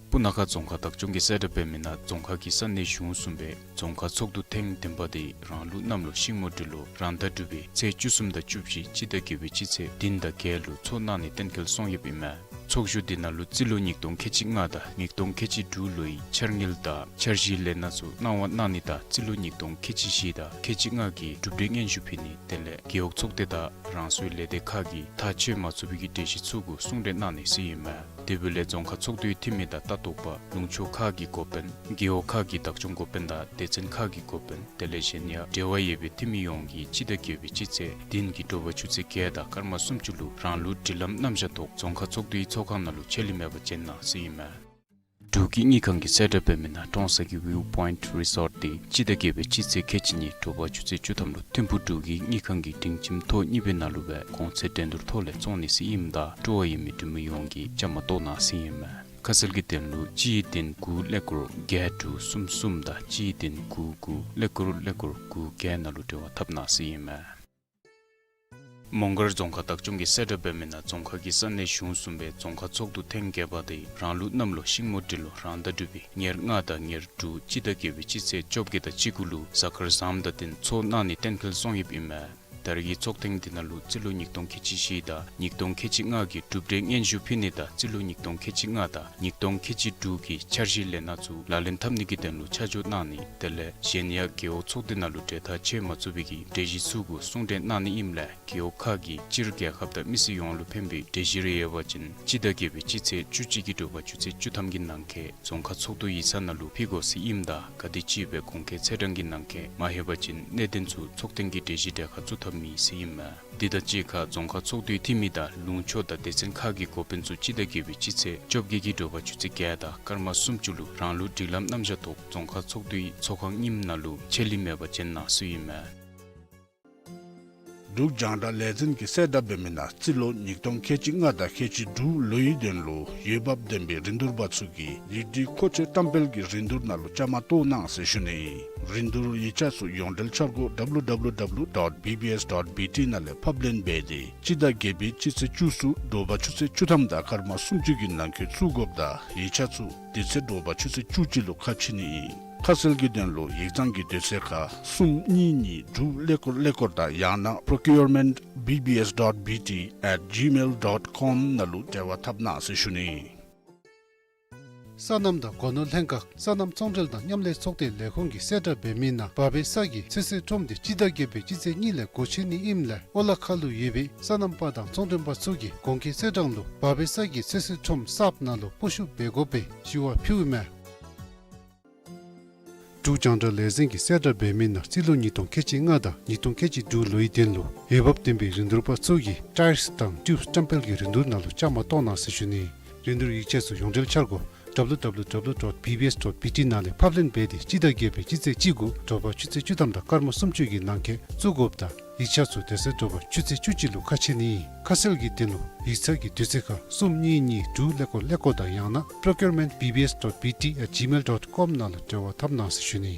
སྤུ་ན་ཁ་རྫོང་ཁག་བདག་སྐྱོང་གིས་གསལ་བསྒྲགས་འབད་མི་ནང་རྫོང་ཁག་གི་ས་གནས་གཞུང་གསུམ་པའི་རྫོང་ཁག་ཚོགས་འདུ་ཐེངས་བདུན་པ་དེ་རང་ལུགས་གནམ་ལོ་ཤིང་མོ་འབྲུག་ལོ་རང་ཟླ་དྲུག་པའི་ཚེས་བཅུ་གསུམ་དང་བཅུ་བཞི་སྤྱི་ཟླ་བརྒྱད་པའི་སྤྱི་ཚེས་བདུན་དང་བརྒྱད་ལུ་ཚོགས་གནང་ནི་གཏན་འཁེལ་སོང་ཡོདཔ་ཨིན་མས། ཚོགས་བཞུགས་འདི་ནང་ལུ་རྩིས་ལོ་ཉིས་སྟོང་ཁལ་གཅིག་ལྔ་དང་ཉིས་སྟོང་ཁལ་གཅིག་དྲུག་ལོའི་འཆར་དངུལ་དང་འཆར་གཞིའི་ལས་སྣ་ཚུ་གནང་བ་གནང་ནི་དང་རྩིས་ལོ་ཉིས་སྟོང་ཁལ་གཅིག་བཞི་དང་ཁལ་གཅིག་ལྔ་གི་གྲུབ་འབྲས་སྙན་ཞུ་ཕུལ་ནི་དེ་ལས་རྒེད་འོག་ཚོགས་སྡེ་དང་རང་སོའི་ལས་སྡེ་ཁག་གིས་ཐག་བཅད་མ་ཚུགས་པའི་གི་གྲོས་གཞི་ཚུ་གུ་གསུང་གྲོས་གནང་ནི་ཟེར་ཨིན་མས། དེ་འབདཝ་ལས་རྫོང་ཁག་ཚོགས་འདུའི་འཐུས་མི་དང་ལྟ་རྟོག་པ་ལུང་ཕྱོགས་ཁག་གི་འགོ་དཔོན་རྒེད་འོག་ཁག་གི་བདག་སྐྱོང་འགོ་དཔོན་དང་སྡེ་ཚན་ཁག་གི་འགོ་དཔོན་དེ་ལས་གཞན་ཡང་འབྲེལ་བ་ཡོད་པའི་འཐུས་མི་ཡོངས་ཀྱིས་སྤྱི་ཟླ་བརྒྱད་པའི་སྤྱི་ཚེས་བདུན་གྱི་དྲོ་པ་ཆུ་ཚོད་བརྒྱད་དང་སྐར་མ་སུམ་ཅུ་ལུ་རང་ལུགས་སྒྲིག་ལམ་རྣམ་གཞག་ཐོག་རྫོང་ཁག་ཚོགས་འདུའི་ཚོགས་ཁང་ནང་ལུ་ཆད་ལུས་མེད་པར་བྱོན་གནང་ཟེར་ཨིན་མས། འབྲུག་གི་དངུལ་ཁང་གིས་གསལ་བསྒྲགས་འབད་མི་ནང་ཀྲོང་གསར་གྱི་ཝིའུ་པོའིནཊ་རི་སོརཊ་དེ་སྤྱི་ཟླ་བརྒྱད་པའི་སྤྱི་ཚེས་ཁལ་གཅིག་གཉིས་དྲོ་པ་ཆུ་ཚོད་བཅུ་ཐམ་ལུ་ཐིམ་ཕུག་འབྲུག་གི་དངུལ་ཁང་གི་སྒྲིང་ཁྱིམ་ཐོག་གཉིས་པའི་ནང་ལུ་སྦེ་གོང་ཚད་འགྲན་བསྡུར་ཐོག་ལས་བཙོང་ནི་ཟེར་ཨིནམ་ད་སྤྲོ་བ་ཡོད་མི་འབྲུག་མི་ཡོངས་ཀྱིས་བཅའ་མར་གཏོགས་གནང་ཟེར་ཨིན་མས། ཁ་གསལ་གྱི་དོན་ལུ་གཅིག་བདུན་དགུ་ཀླད་ཀོར་བརྒྱད་དྲུག་གསུམ་གསུམ་དང་གཅིག་བདུན་དགུ་དགུ་ཀླད་ཀོར་ཀླད་ཀོར་དགུ་བརྒྱད་ནང་ལུ་འབྲེལ་བ་འཐབ་གནང་ཟེར་ཨིན་མས། མོང་སྒར་རྫོང་ཁག་བདག་སྐྱོང་གིས་གསལ་བསྒྲགས་འབད་མི་ནང་རྫོང་ཁག་གི་ས་གནས་གཞུང་གསུམ་པའི་རྫོང་ཁག་ཚོགས་འདུ་ཐེངས་བརྒྱད་པ་དེ་རང་ལུགས་གནམ་ལོ་ཤིང་མོ་འབྲུག་ལོ་རང་ཟླ་དྲུག་པའི་ཉེར་ལྔ་དང་ཉེར་དྲུག་སྤྱི་ཟླ་བརྒྱད་པའི་སྤྱི་ཚེས་བཅོ་བརྒྱད་དང་གཅིག་དགུ་ལུ་གཟའ་སྐར་བཟངམ་དང་བསྟུན་ཚོགས་གནང་ནི་གཏན་འཁེལ་སོང་ཡོདཔ་ཨིན་མས། ད་རེས་ཀྱི་ཚོགས་ཐེངས་འདི་ནང་ལུ་རྩིས་ལོ་ཉིས་སྟོང་ཁལ་གཅིག་བཞི་དང་ཉིས་སྟོང་ཁལ་གཅིག་ལྔ་གི་གྲུབ་འབྲས་སྙན་ཞུ་ཕུལ་ནི་དང་རྩིས་ལོ་ཉིས་སྟོང་ཁལ་གཅིག་ལྔ་དང་ཉིས་སྟོང་ཁལ་གཅིག་དྲུག་གི་འཆར་གཞིའི་ལས་སྣ་ཚུ་ལག་ལེན་འཐབ་ནི་གི་དོན་ལུ་ཆ་འཇོག་གནང་ནི་དེ་ལས་གཞན་ཡང་རྒེད་འོག་ཚོགས་སྡེ་ནང་ལུ་གྲོས་ཐག་བཅད་མ་ཚུགས་པའི་གི་གྲོས་གཞི་ཚུ་གུ་གསུང་གྲོས་གནང་ནི་ཨིནམ་ལས་རྒེད་འོག་ཁག་གིས་སྤྱིར་རྒྱལ་ཁབ་དང་མི་སེར་ཡོངས་ལུ་ཕན་པའི་གྲོས་གཞི་རེ་ཡོད་པ་ཅིན་སྤྱི་ཟླ་བརྒྱད་པའི་སྤྱི་ཚེས་བཅུ་གཅིག་གི་དྲོ་པ་ཆུ་ཚོད་བཅུ་ཐམ་གྱི་ནང་འཁོད་རྫོང་ཁག་ཚོགས་འདུ་ཡིག་ཚང་ནང་ལུ་ཕུལ་དགོ་ཟེར་ཨིནམ་ད་ག་དེམ་ཅིག་སྦེ་གོང་འཁོད་ཚེས་གྲངས་ཀྱི་ནང་འཁོད་མ་ལྷོད་པ་ཅིན་གནད་དོན་ཚུ་ཚོགས་ཐེངས་ཀྱི་གྲོས་གཞི་གྲལ་ཁར་བཙུགས་ཐབས་མེད་ཟེར་ཨིན་མས། འདི་དང་གཅིག་ཁར་རྫོང་ཁག་ཚོགས་འདུའི་འཐུས་མི་དང་ལུང་ཕྱོགས་དང་སྡེ་ཚན་ཁག་གི་འགོ་དཔོན་ཚུ་སྤྱི་ཟླ་བརྒྱད་པའི་སྤྱི་ཚེས་བཅོ་བརྒྱད་ཀྱི་དྲོ་པ་ཆུ་ཚོད་བརྒྱད་དང་སྐར་མ་སུམ་ཅུ་ལུ་རང་ལུགས་སྒྲིག་ལམ་རྣམ་གཞག་ཐོག་རྫོང་ཁག་ཚོགས་འདུའི་ཚོགས་ཁང་རྙིངམ་ནང་ལུ་ཆད་ལུས་མེད་པར་བྱོན་གནང་ཟེར་ཨིན་མས། འབྲུག་རྒྱང་བསྒྲགས་ལས་འཛིན་གྱིས་གསལ་བསྒྲགས་འབད་མི་ནང་རྩིས་ལོ་ཉིས་སྟོང་ཁལ་གཅིག་ལྔ་དང་ཁལ་གཅིག་དྲུག་ལོའི་དོན་ལུ་འོས་འབབ་ལྡན་པའི་རིན་བསྡུར་པ་ཚུ་གིས་ཡིག་སྒྲིག་མཁོ་ཆས་བཀྲམ་སྤེལ་གྱི་རིན་བསྡུར་ནང་ལུ་བཅའ་མར་གཏོགས་གནང་ཟེར་ཞུ་ནི། རིན་བསྡུར་ཡིག་ཆ་ཚུ་ཡོངས་འབྲེལ་འཆར་སྒོ་W W W dot B B S dot B T ནང་ལས་ཕབ་ལེན་འབད་དེ་སྤྱི་ཟླ་བརྒྱད་པའི་སྤྱི་ཚེས་བཅུ་གསུམ་དྲོ་པ་ཆུ་ཚོད་བཅུ་ཐམ་དང་སྐར་མ་སུམ་ཅུ་གི་ནང་འཁོད་བཙུགས་དགོཔ་དང་ཡིག་ཆ་ཚུ་དེ་ཚེ་དྲོ་པ་ཆུ་ཚོད་བཅུ་གཅིག་ལུ་ཁ་ཕྱེ་ནི་ཨིན། ཁ་གསལ་གྱི་དོན་ལུ་ཡིག་ཚང་གི་དུས་ཚོད་ཁར་གསུམ་གཉིས་གཉིས་དྲུག་ཀླད་ཀོར་ཀླད་ཀོར་དང་ཡང་ན་procurement B B S dot B T at gmail dot com ནང་ལུ་འབྲེལ་བ་འཐབ་གནང་ཟེར་ཞུ་ནི། སོ་ནམ་དང་སྒོ་ནོར་ལྷན་ཁག་སོ་ནམ་ཚོང་འབྲེལ་དང་མཉམ་ལས་ཚོགས་སྡེ་ལས་ཁུངས་ཀྱིས་གསལ་བསྒྲགས་འབད་མི་ནང་འབབ་པའི་ས་གི་ཚོད་བསྲེ་ཁྲོམ་དེ་སྤྱི་ཟླ་བརྒྱད་པའི་སྤྱི་ཚེས་གཉིས་ལས་སྒོ་ཕྱེ་ནི་ཨིནམ་ལས་ཨོ་ལ་ཁ་ལུ་ཡོད་པའི་སོ་ནམ་པ་དང་ཚོང་མགྲོན་པ་ཚུ་གིས་གོང་འཁོད་ཚེས་གྲངས་ལུ་འབབ་པའི་ས་གི་ཚོད་བསྲེ་ཁྲོམ་གསརཔ་ནང་ལུ་སྤོ་བཤུད་འབད་དགོ་པའི་ཞུ་བ་ཕུལཝ་མས། འབྲུག་རྒྱང་བསྒྲགས་ལས་འཛིན་གྱིས་གསལ་བསྒྲགས་འབད་མི་ནང་རྩིས་ལོ་ཉིས་སྟོང་ཁལ་གཅིག་ལྔ་དང་ཉིས་སྟོང་ཁལ་གཅིག་དྲུག་ལོའི་དོན་ལུ་འོས་འབབ་ལྡན་པའི་རིན་བསྡུར་པ་ཚུ་གིས་ཊའིརསི་དང་ཊིའུབ་བཀྲམ་སྤེལ་གྱི་རིན་བསྡུར་ནང་ལུ་བཅའ་མར་གཏོགས་གནང་ཟེར་ཞུ་ནི། རིན་བསྡུར་ཡིག་ཆ་ཚུ་ཡོངས་འབྲེལ་འཆར་སྒོ་W W W dot B B S dot B T ནང་ལས་ཕབ་ལེན་འབད་དེ་སྤྱི་ཟླ་བརྒྱད་པའི་སྤྱི་ཚེས་གཅིག་དགུ་དྲོ་པ་ཆུ་ཚོད་བཅུ་ཐམ་དང་སྐར་མ་སུམ་ཅུ་གི་ནང་འཁོད་བཙུགས་དགོཔ་དང་ཡིག་ཆ་ཚུ་དེ་ཚེ་དྲོ་པ་ཆུ་ཚོད་བཅུ་གཅིག་ལུ་ཁ་ཕྱེ་ནི། ཁ་གསལ་གྱི་དོན་ལུ་ཡིག་ཚང་གི་དུས་ཚོད་ཁར་གསུམ་གཉིས་གཉིས་དྲུག་ཀླད་ཀོར་ཀླད་ཀོར་དང་ཡང་ན་procurement B B S dot B T at gmail dot com ནང་ལུ་འབྲེལ་བ་འཐབ་གནང་ཟེར་ཞུ་ནི།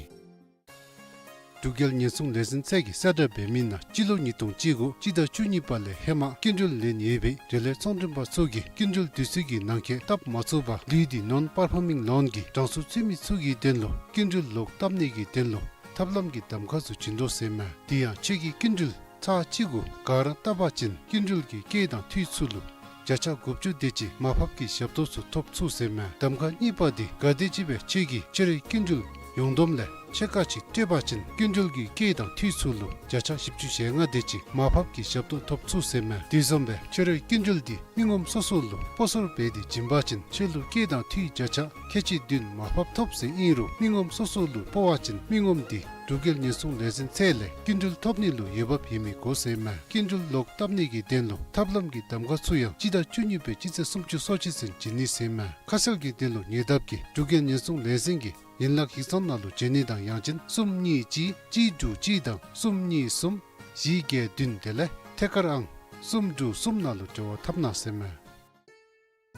འབྲུག་རྒྱལ་ཉེན་སྲུང་ལས་འཛིན་ཚད་ཀྱིས་གསལ་བསྒྲགས་འབད་མི་ནང་སྤྱི་ལོ་ཉིས་སྟོང་བཅུ་དགུ་སྤྱི་ཟླ་བཅུ་གཉིས་པ་ལས་ཧེ་མ་སྐྱིན་འགྲུལ་ལེན་ཡོད་པའི་འབྲེལ་ཡོད་ཚོང་མགྲོན་པ་ཚུ་གིས་སྐྱིན་འགྲུལ་དུས་ཚོད་ཀྱི་ནང་འཁོད་བཏབ་མ་ཚུགས་པར་ལུས་ཏེ་non-performing loan གི་གྲངས་སུ་ཚུད་མི་ཚུ་གི་དོན་ལུ་སྐྱིན་འགྲུལ་ལོག་བཏབ་ནི་གི་དོན་ལུ་ཐབས་ལམ་གྱི་གདམ་ཁ་ཚུ་བྱིན་དོ་ཟེར་མས། དེ་ཡང་ཁྱོད་ཀྱི་སྐྱིན་འགྲུལ་ ཚར་གཅིག་གུ་ག་ར་བཏབ་པ་ཅིན་སྐྱིན་འགྲུལ་གྱི་སྐྱེད་དང་འཐུས་ཚུ་ལུ་བརྒྱ་ཆ་དགུ་བཅུ་དེ་ཅིག་མར་ཕབ་ཀྱི་ཞབས་ཏོག་ཚུ་ཐོབ་ཚུགས་ཟེར་མས། གདམ་ཁ་གཉིས་པ་འདི་ག་དེ་ཅིག་སྦེ་ཁྱོད་ཀྱིས་ཁྱོད་རའི་སྐྱིན་འགྲུལ་ཡོངས་བསྡོམས་ལས་ཕྱེད་ཀ་ཅིག་སྤྲོད་པ་ཅིན་སྐྱིན་འགྲུལ་གྱི་སྐྱེད་དང་འཐུས་ཚུ་ལུ་བརྒྱ་ཆ་བཞི་བཅུ་ཞེ་ལྔ་དེ་ཅིག་མར་ཕབ་ཀྱི་ཞབས་ཏོག་ཐོབ་ཚུགས་ཟེར་མས། དེ་བཟུམ་སྦེ་ཁྱོད་རའི་སྐྱིན་འགྲུལ་འདི་མི་ངོམ་སོ་སོ་ལུ་སྤོ་སོར་འབད་དེ་བྱིན་པ་ཅིན་ཁྱོད་ལུ་སྐྱེད་དང་འཐུས་བརྒྱ་ཆ་ཁལ་གཅིག་བདུན་མར་ཕབ་ཐོབ་ཟེར་ཨིན་རུང་མི་ངོམ་སོ་སོ་ལུ་སྤོ་བ་ཅིན་མི་ངོམ་འདི་འབྲུག་རྒྱལ་ཉེན་སྲུང་ལས་འཛིན་ཚད་ལས་སྐྱིན་འགྲུལ་ཐོབ་ནི་ལུ་འོས་འབབ་ཡོད་མི་དགོ་ཟེར་མས། སྐྱིན་འགྲུལ་ལོག་བཏབ་ནི་གི་དོན་ལུ་ཐབས་ལམ་གྱི་གདམ་ཁ་ཚུ་ཡང་སྤྱི་ཟླ་བཅུ་གཉིས་པའི་སྤྱི་ཚེས་སུམ་ཅུ་སོ་གཅིག་ཚུན་བྱིན་ནི་ཟེར་མས། ཁ་གསལ་གྱི་དོན་ལུ་ཉེ་འདབས་ཀྱི་འབྲུག་རྒྱལ་ཉེན་སྲུང་ལས་འཛིན་གྱི་ཡན་ལག་ཡིག་ཚང་ནང་ལུ་བྱོན་ནི་དང་ཡང་ཅིན་གསུམ་གཉིས་གཅིག་གཅིག་དྲུག་གཅིག་དང་གསུམ་གཉིས་གསུམ་བཞི་བརྒྱད་བདུན་དེ་ལས་ཐད་ཀར་ཨང་གསུམ་དྲུག་གསུམ་ནང་ལུ་འབྲེལ་བ་འཐབ་གནང་ཟེར་མས།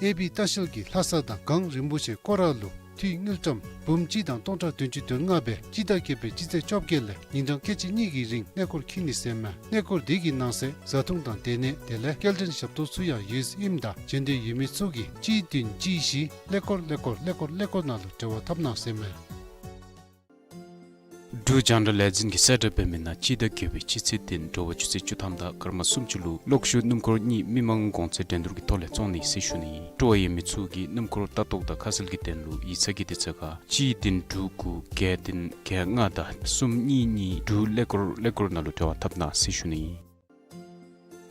ཨེ་བི་ལྟ་བཤལ་གྱིས་ལྷ་ས་དང་གངས་རིན་པོ་ཆེ་སྐོར་ར་ལུ་འཐུས་དངུལ་ཀྲམ་འབུམ་གཅིག་དང་སྟོང་ཕྲག་བདུན་ཅུ་དོན་ལྔ་སྦེ་སྤྱི་ཟླ་བརྒྱད་པའི་སྤྱི་ཚེས་བཅོ་བརྒྱད་ལས་ཉིན་གྲངས་ཁལ་གཅིག་གཉིས་ཀྱི་རིང་གནས་སྐོར་འཁྱིད་ནི་ཟེར་མས། གནས་སྐོར་དེ་གི་ནང་གསེས་བཟའ་འཐུང་དང་སྡོད་གནས་དེ་ལས་སྐྱེལ་འདྲེན་ཞབས་ཏོག་ཚུ་ཡང་ཡོདཔ་ཨིནམ་ད་བྱོན་འདོད་ཡོད་མི་ཚུ་གིས་གཅིག་བདུན་གཅིག་བཞི་ཀླད་ཀོར་ཀླད་ཀོར་ཀླད་ཀོར་ཀླད་ཀོར་ནང་ལུ་འབྲེལ་བ་འཐབ་གནང་ཟེར་མས། འབྲུག་རྒྱང་བསྒྲགས་ལས་འཛིན་གྱིས་གསལ་བསྒྲགས་འབད་མི་ནང་སྤྱི་ཟླ་བརྒྱད་པའི་སྤྱི་ཚེས་བདུན་དྲོ་པ་ཆུ་ཚོད་བཅུ་ཐམ་དང་སྐར་མ་སུམ་ཅུ་ལུ་གློག་ཤུགས་སྣུམ་འཁོར་གཉིས་མི་མང་གོང་ཚད་འགྲན་བསྡུར་གྱི་ཐོག་ལས་བཙོང་ནི་ཟེར་ཞུ་ནི། སྤྲོ་བ་ཡོད་མི་ཚུ་གིས་སྣུམ་འཁོར་ལྟ་རྟོག་དང་ཁ་གསལ་གྱི་དོན་ལུ་ཡིག་ཚང་གི་དུས་ཚོད་ཁར་གཅིག་བདུན་དྲུག་དགུ་བརྒྱད་བདུན་བརྒྱད་ལྔ་དང་གསུམ་གཉིས་གཉིས་དྲུག་ཀླད་ཀོར་ཀླད་ཀོར་ནང་ལུ་འབྲེལ་བ་འཐབ་གནང་ཟེར་ཞུ་ནི།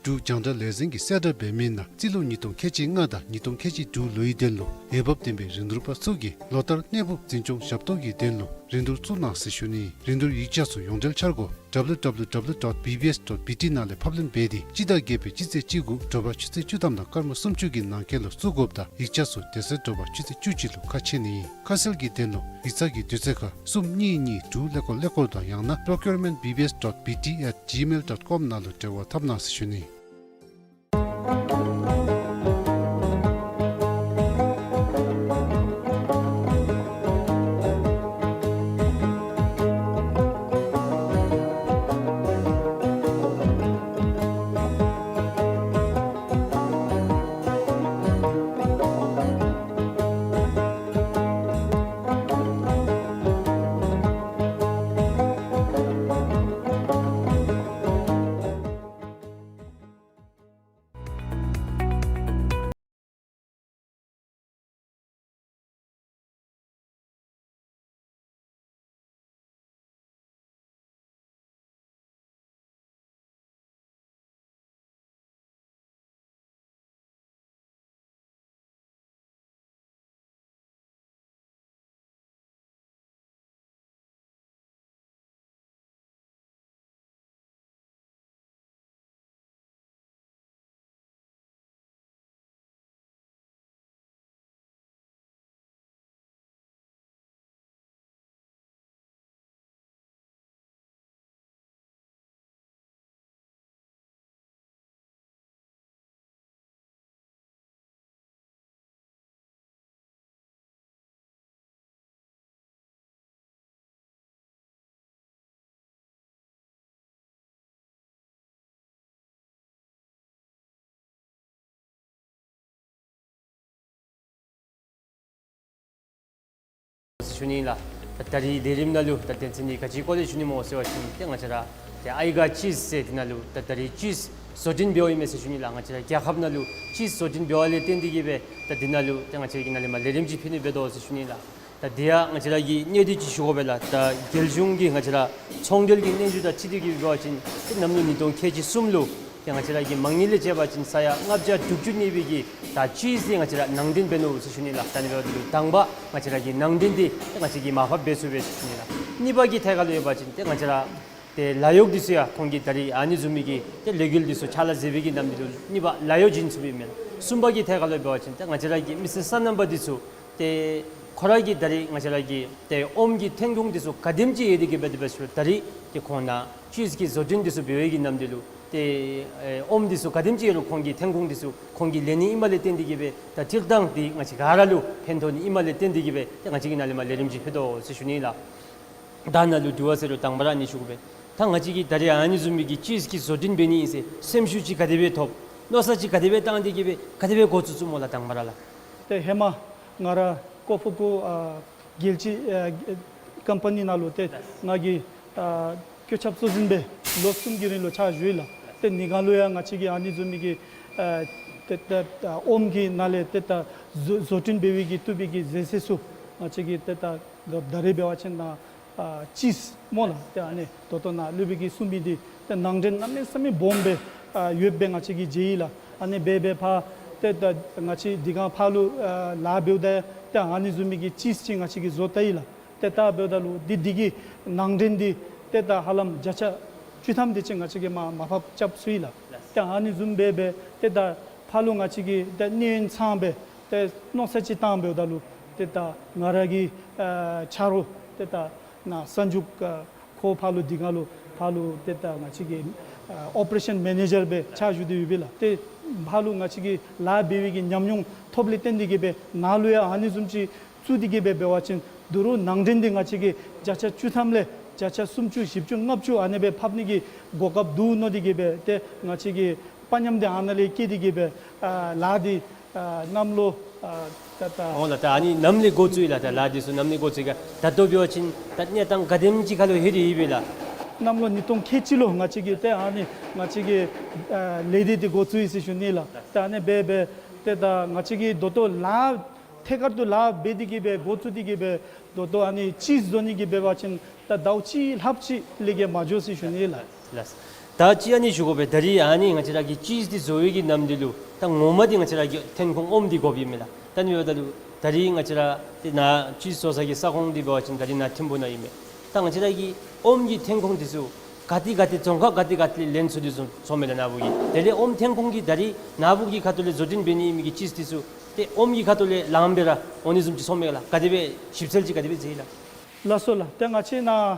འབྲུག་རྒྱང་བསྒྲགས་ལས་འཛིན་གྱིས་གསལ་བསྒྲགས་འབད་མི་ནང་རྩིས་ལོ་ཉིས་སྟོང་ཁལ་གཅིག་ལྔ་དང་ཉིས་སྟོང་ཁལ་གཅིག་དྲུག་ལོའི་དོན་ལུ་འོས་འབབ་ལྡན་པའི་རིན་བསྡུར་པ་ཚུ་གིས་ལོ་ལྟར་གནས་སྤོ་འཛིན་སྐྱོང་ཞབས་ཏོག་གི་དོན་ལུ་རིན་བསྡུར་བཙུགས་གནང་ཟེར་ཞུ་ནི། རིན་བསྡུར་ཡིག་ཆ་ཚུ་ཡོངས་འབྲེལ་འཆར་སྒོ་W W W dot B B S dot B T ནང་ལས་ཕབ་ལེན་འབད་དེ་སྤྱི་ཟླ་བརྒྱད་པའི་སྤྱི་ཚེས་གཅིག་དགུ་དྲོ་པ་ཆུ་ཚོད་བཅུ་ཐམ་དང་སྐར་མ་སུམ་ཅུ་གི་ནང་འཁོད་ལུ་བཙུགས་དགོཔ་དང་ཡིག་ཆ་ཚུ་དེ་ཚེ་དྲོ་པ་ཆུ་ཚོད་བཅུ་གཅིག་ལུ་ཁ་ཕྱེ་ནི་ཨིན། ཁ་གསལ་གྱི་དོན་ལུ་ཡིག་ཚང་གི་དུས་ཚོད་ཁར་གསུམ་གཉིས་གཉིས་དྲུག་ཀླད་ཀོར་ཀླད་ཀོར་དང་ཡང་ན་procurement B B S dot B T at gmail dot com ནང་ལུ་འབྲེལ་བ་འཐབ་གནང་ཟེར་ཞུ་ནི། ཞུ་ནི་ལགས། ད་ད་རིས་ལས་རིམ་ནང་ལུ་ད་དོན་ཚན་འདི་ག་ཅིའི་སྐོར་ལས་ཞུ་ནི་སྨོ་ཟེར་བ་ཅིན་ཏེ་ང་བཅས་ར་ཏེ་ཨའི་ག་ཅིས་ཟེར་འདི་ནང་ལུ་ད་ད་རིས་ཅིས་བཟོ་སྐྲུན་འབདཝ་ཨིན་མས་ཟེར་ཞུ་ནི་ལགས། ང་བཅས་ར་རྒྱལ་ཁབ་ནང་ལུ་ཅིས་བཟོ་སྐྲུན་འབདཝ་ལས་བརྟེན་ཏེ་གིས་སྦེ་ད་འདི་ནང་ལུ་ཏེ་ང་བཅས་ར་གིས་ནཱ་ལས་མར་ལས་རིམ་ཅིག་ཕུལ་ནི་འབད་དོ་ཟེར་ཞུ་ནི་ལགས། ད་དེ་ཡང་ང་བཅས་ར་གིས་གནད་དོན་ཅིག་ཞུ་དགོ་པས་ལགས། ད་རྒྱལ་གཞུང་གི་ང་བཅས་ར་ཚོང་འབྲེལ་གྱི་གནད་སྦྱོར་དང་འཁྲིལ་ཏེ་གིས་འབད་བ་ཅིན་ཏེ་གནམ་ལོ་ཉིས་སྟོང་ཁལ་གཅིག་གསུམ་ལུ་ཏེ་ང་བཅས་ར་གི་མ་དངུལ་ལས་བཅད་པ་ཅིན་ས་ཡ་ལྔ་བརྒྱ་དྲུག་ཅུ་གནས་པའི་གི་ད་ཅིས་འདི་ང་བཅས་ར་ནང་འདྲེན་འབད་ནུག་ཟེར་ཞུ་ནི་ལགས། ད་ཨ་ནི་འབདཝ་ད་ལུ་དང་པ་ང་བཅས་ར་གིས་ནང་འདྲེན་འདི་ཏེ་ང་བཅས་ཀྱིས་མར་ཕབ་འབད་ཚུགས་པས་ཟེར་ཞུ་ནི་ལགས། གཉིས་པ་གི་ཐད་ཁར་ལུ་འབད་བ་ཅིན་ཏེ་ང་བཅས་ར་ཏེ་ལཱ་གཡོག་འདི་ཚུ་ཡང་ཁོང་གིས་ད་རིས་ཨ་ནི་བཟུམ་མའི་གི་ཏེ་ལས་འགུལ་འདི་ཚུ་ཕྱག་ལཱ་མཛད་པའི་གི་ནམ་འདི་ལུ་གཉིས་པ་ལཱ་གཡོག་བྱིན་ཚུགས་པས་མེན་ན། གསུམ་པ་གི་ཐད་ཁར་ལུ་འབད་བ་ཅིན་ཏེ་ང་བཅས་ར་གི་མི་སེར་སོ་ནམ་པ་འདི་ཚུ་ཏེ་ཁོ་ར་གི་ད་རིས་ང་བཅས་ར་གི་ཏེ་ཨོམ་གྱི་ཐོན་ཁུངས་འདི་ཚུ་ག་དེམ་ཅིག་ཡོད་དེ་གིས་འབད་དེ་འབད་ཞུ་ད་རིས་ཏེ་ཁོང་ནཱ་ཅིས་ཀྱི་བཟོ་སྐྲུན་འདི་ཚུ་འབད་བའི་གི་ནམ་འདི་ལུ་ཏེ་ཨེ་ཨོམ་འདི་ཚུ་ག་དེམ་ཅིག་ཡོད་རུང་ཁོང་གི་ཐོན་ཁུངས་འདི་ཚུ་ཁོང་གིས་ལེན་ནི་ཨིནམ་ལས་བརྟེན་ཏེ་གིས་སྦེ་ད་སྤྱིར་བཏང་འདི་ང་བཅས་ག་ར་ལུ་ཕན་ཐོགས་ནི་ཨིནམ་ལས་བརྟེན་ཏེ་གིས་སྦེ་ཏེ་ང་བཅས་ཀྱིས་ནཱ་ལས་མར་ལས་རིམ་ཅིག་ཕུལ་དོ་ཟེར་ཞུ་ནི་ལགས། ད་ནཱ་ལུ་དྲི་བ་ཟེར་རུང་དང་པ་ར་ཨ་ནི་ཞུ་དགོ་པས། ད་ང་བཅས་ཀྱིས་ད་རིས་ཨ་ནི་བཟུམ་མའི་གི་ཅིས་ཀྱི་བཟོ་སྐྲུན་འབད་ནི་ཨིན་ཟེར་སེམས་ཤུགས་ཅིག་ག་དེ་སྦེ་ཐོབ། མནོ་བསམ་ཅིག་ག་དེ་སྦེ་བཏང་སྟེ་གིས་སྦེ་ག་དེ་སྦེ་འགོ་བཙུགས་བཙུགསཔ་སྨོ་ལགས་དང་པ་ར་ལགས། ཏེ་ཧེ་མ་ང་ར་ཀོ་ཕུ་ཀུ་ཨ་རྒྱལ་སྤྱི་ཨ་ཀམ་པ་ནི་ནང་ལུ་ཏེ་ང་གིས་ཨ་བཀོད་ཁྱབ་གཙོ་འཛིན་སྦེ་ ལོ་གསུམ་གྱི་རིང་ལུ་ཕྱག་ཞུ་ཡི་ལགས། ཏེ་ནི་ག་ལུ་ཡང་ང་བཅས་ཀྱིས་ཨ་ནི་བཟུམ་མའི་གི་ཨ་ཏེ་ད་ཨོམ་གྱི་ནང་ལས་ཏེ་ད་བཟོ་བཟོ་སྐྲུན་འབད་བའི་གི་བཏུབ་པའི་གི་ཟས་ཟས་ཚུ་ང་བཅས་ཀྱིས་ཏེ་ད་ད་རེས་འབད་བ་ཅིན་ནཱ་ཨ་ཅིསི་སྨོ་ལགས། ཏེ་ཨ་ནི་ད་ལྟོ་ནཱ་སློབ་དཔོན་གྱིས་གསུངས་མི་འདི་ཏེ་ནང་འདྲེན་གནམ་མེད་ས་མེད་སྦོམ་སྦེ་ཨ་ཡོདཔ་སྦེ་ང་བཅས་ཀྱིས་མཇལ་ཡི་ལགས། ཨ་ནི་སྦེ་སྦེ་ཕར་ཏེ་ད་ང་བཅས་འདི་གང་ཕར་ལུ་ཨ་ལཱ་འབདཝ་ད་ཏེ་ཨ་ནི་བཟུམ་མའི་གི་ཅིསི་ཅིག་ང་བཅས་ཀྱིས་བཟོ་བལྟ་ཡི་ལགས། ཏེ་ད་འབདཝ་ད་ལུ་འདི་འདི་གི་ནང་འདྲེན་འདི་ཏེ་ད་ཧ་ལམ་བརྒྱ་ཆ་བཅུ་ཐམ་དེ་ཅིག་ང་བཅས་ཀྱིས་མར་མར་ཕབ་རྐྱབ་ཚུགས་ཡི་ལགས། ཏེ་ཨ་ནི་བཟུམ་སྦེ་སྦེ་ཏེ་ད་ཕར་ལུ་ང་བཅས་ཀྱིས་ཏེ་གནས་ཡུན་ཚངམ་སྦེ་ཏེ་མནོ་བསམ་ཅིག་བཏང་འབདཝ་ད་ལུ་ཏེ་ད་ང་ར་གི་ཨ་ཆ་རོགས་ཏེ་ད་ནཱ་གསར་འཇུག་ཨ་ཁོ་ཕར་ལུ་འདི་གང་ལུ་ཕར་ལུ་ཏེ་ད་ང་བཅས་ཀྱི་ཨ་ཨོ་པ་རེ་ཤཱན་མེ་ནེ་ཇར་སྦེ་ཕྱག་ཞུ་སྟེ་ཡོད་པས་ལགས། ཏེ་ཕར་ལུ་ང་བཅས་ཀྱིས་ལཱ་འབད་བའི་གི་ཉམས་མྱོང་ཐོབ་ལས་བརྟེན་ཏེ་གིས་སྦེ་ནཱ་ལུ་ཡང་ཨ་ནི་བཟུམ་ཅིག་བཙུགས་ཏེ་གིས་སྦེ་འབད་བ་ཅིན་ད་རུང་ནང་འདྲེན་འདི་ང་བཅས་ཀྱིས་བརྒྱ་ཆ་བཅུ་ཐམ་ལས་བརྒྱ་ཆ་སུམ་ཅུ་བཞི་བཅུ་ལྔ་བཅུ་ཨ་ནི་སྦེ་ཕབ་ནི་གི་གོ་སྐབས་འདུག་མནོ་སྟེ་གིས་སྦེ་ཏེ་ང་བཅས་ཀྱིས་དཔའ་ཉམས་འདི་ཨ་ནཱ་ལས་བསྐྱེད་དེ་གིས་སྦེ་ཨ་ལཱ་འདི་ཨ་གནམ་ལོ་ཨ་ད་ད་འོང་ལགས། ད་ཨ་ནི་ནམ་ལས་འགོ་བཙུགས་ཡི་ལགས། ད་ལཱ་འདི་ཚུ་ནམ་ལས་འགོ་བཙུགས་ཡི་ག། ད་ལྟོ་འབད་བ་ཅིན་ད་གནས་སྟངས་ག་དེམ་ཅིག་ཁར་ལུ་ལྷོད་དེ་ཡོད་པས་ལགས། གནམ་ལོ་ཉིས་སྟོང་ཁལ་གཅིག་ལུ་ང་བཅས་ཀྱིས་ཏེ་ཨ་ནི་ང་བཅས་ཀྱིས་ཨ་ལས་སྡེ་འདི་འགོ་བཙུགས་ཡི་ཟེར་ཞུ་ནི་ལགས། ད་ཨ་ནི་སྦེ་སྦེ་ཏེ་ད་ང་བཅས་ཀྱིས་ད་ལྟོ་ལཱ་ཐད་ཀར་དུ་ལཱ་འབད་དེ་གིས་སྦེ་འགོ་བཙུགས་ཏེ་གིས་སྦེ་ད་ལྟོ་ཨ་ནི་ཅིསི་བཟོ་ནི་གི་འབད་བ་ཅིན་ད་ཟླཝ་གཅིག་ལྷགཔ་ཅིག་ལས་བརྒལ་མ་འགྱོ་ཟེར་ཞུ་ནི་ལགས། ལགས། ད་ཅི་ཨ་ནི་ཞུ་དགོ་པས། ད་རིས་ཨ་ནི་ང་བཅས་ར་གི་ཅིསི་འདི་བཟོ་བའི་གི་ནམ་དུས་ལུ་ད་ངོ་མ་འདི་ང་བཅས་ར་གི་ཐོན་ཁུངས་ཨོམ་འདི་དགོཔ་ཨིན་མས་ལགས། ད་ཨ་ནི་འབདཝ་ད་ལུ་ད་རིས་ང་བཅས་ར་ཏེ་ནཱ་ཅིསི་བཟོ་ས་གི་ས་ཁོངས་འདི་འབད་བ་ཅིན་ད་རིས་ནཱ་ཐིམ་ཕུ་ནང་ཨིན་མས། ད་ང་བཅས་ར་གི་ཨོམ་གྱི་ཐོན་ཁུངས་འདི་ཚུ་ག་ཏེ་ག་ཏེ་རྫོང་ཁག་ག་ཏེ་ག་ཏེ་ལས་ལེན་ཚུགས་ཏེ་སོང་སོངམ་མས་ལགས་ནཱ་བུ་གིས། དེ་ལས་ཨོམ་ཐོན་ཁུངས་ཀྱི་ད་རིས་ནཱ་བུ་གི་ཁ་ཐུག་ལས་བཟོ་སྐྲུན་འབད་ནི་མི་གི་ཅིསི་འདི་ཚུ་ཏེ་ཨོམ་གྱི་ཁ་ཐུག་ལས་ལངམ་སྦེ་ར་འོང་ནི་བཟུམ་ཅིག་སོངམ་མས་ལགས། ག་དེ་སྦེ་ཞིབ་འཚོལ་ཅིག་ག་དེ་སྦེ་མཛད་ཡི་ལགས། ལགས་སོ་ལགས། ཏེ་ང་བཅས་ནཱ་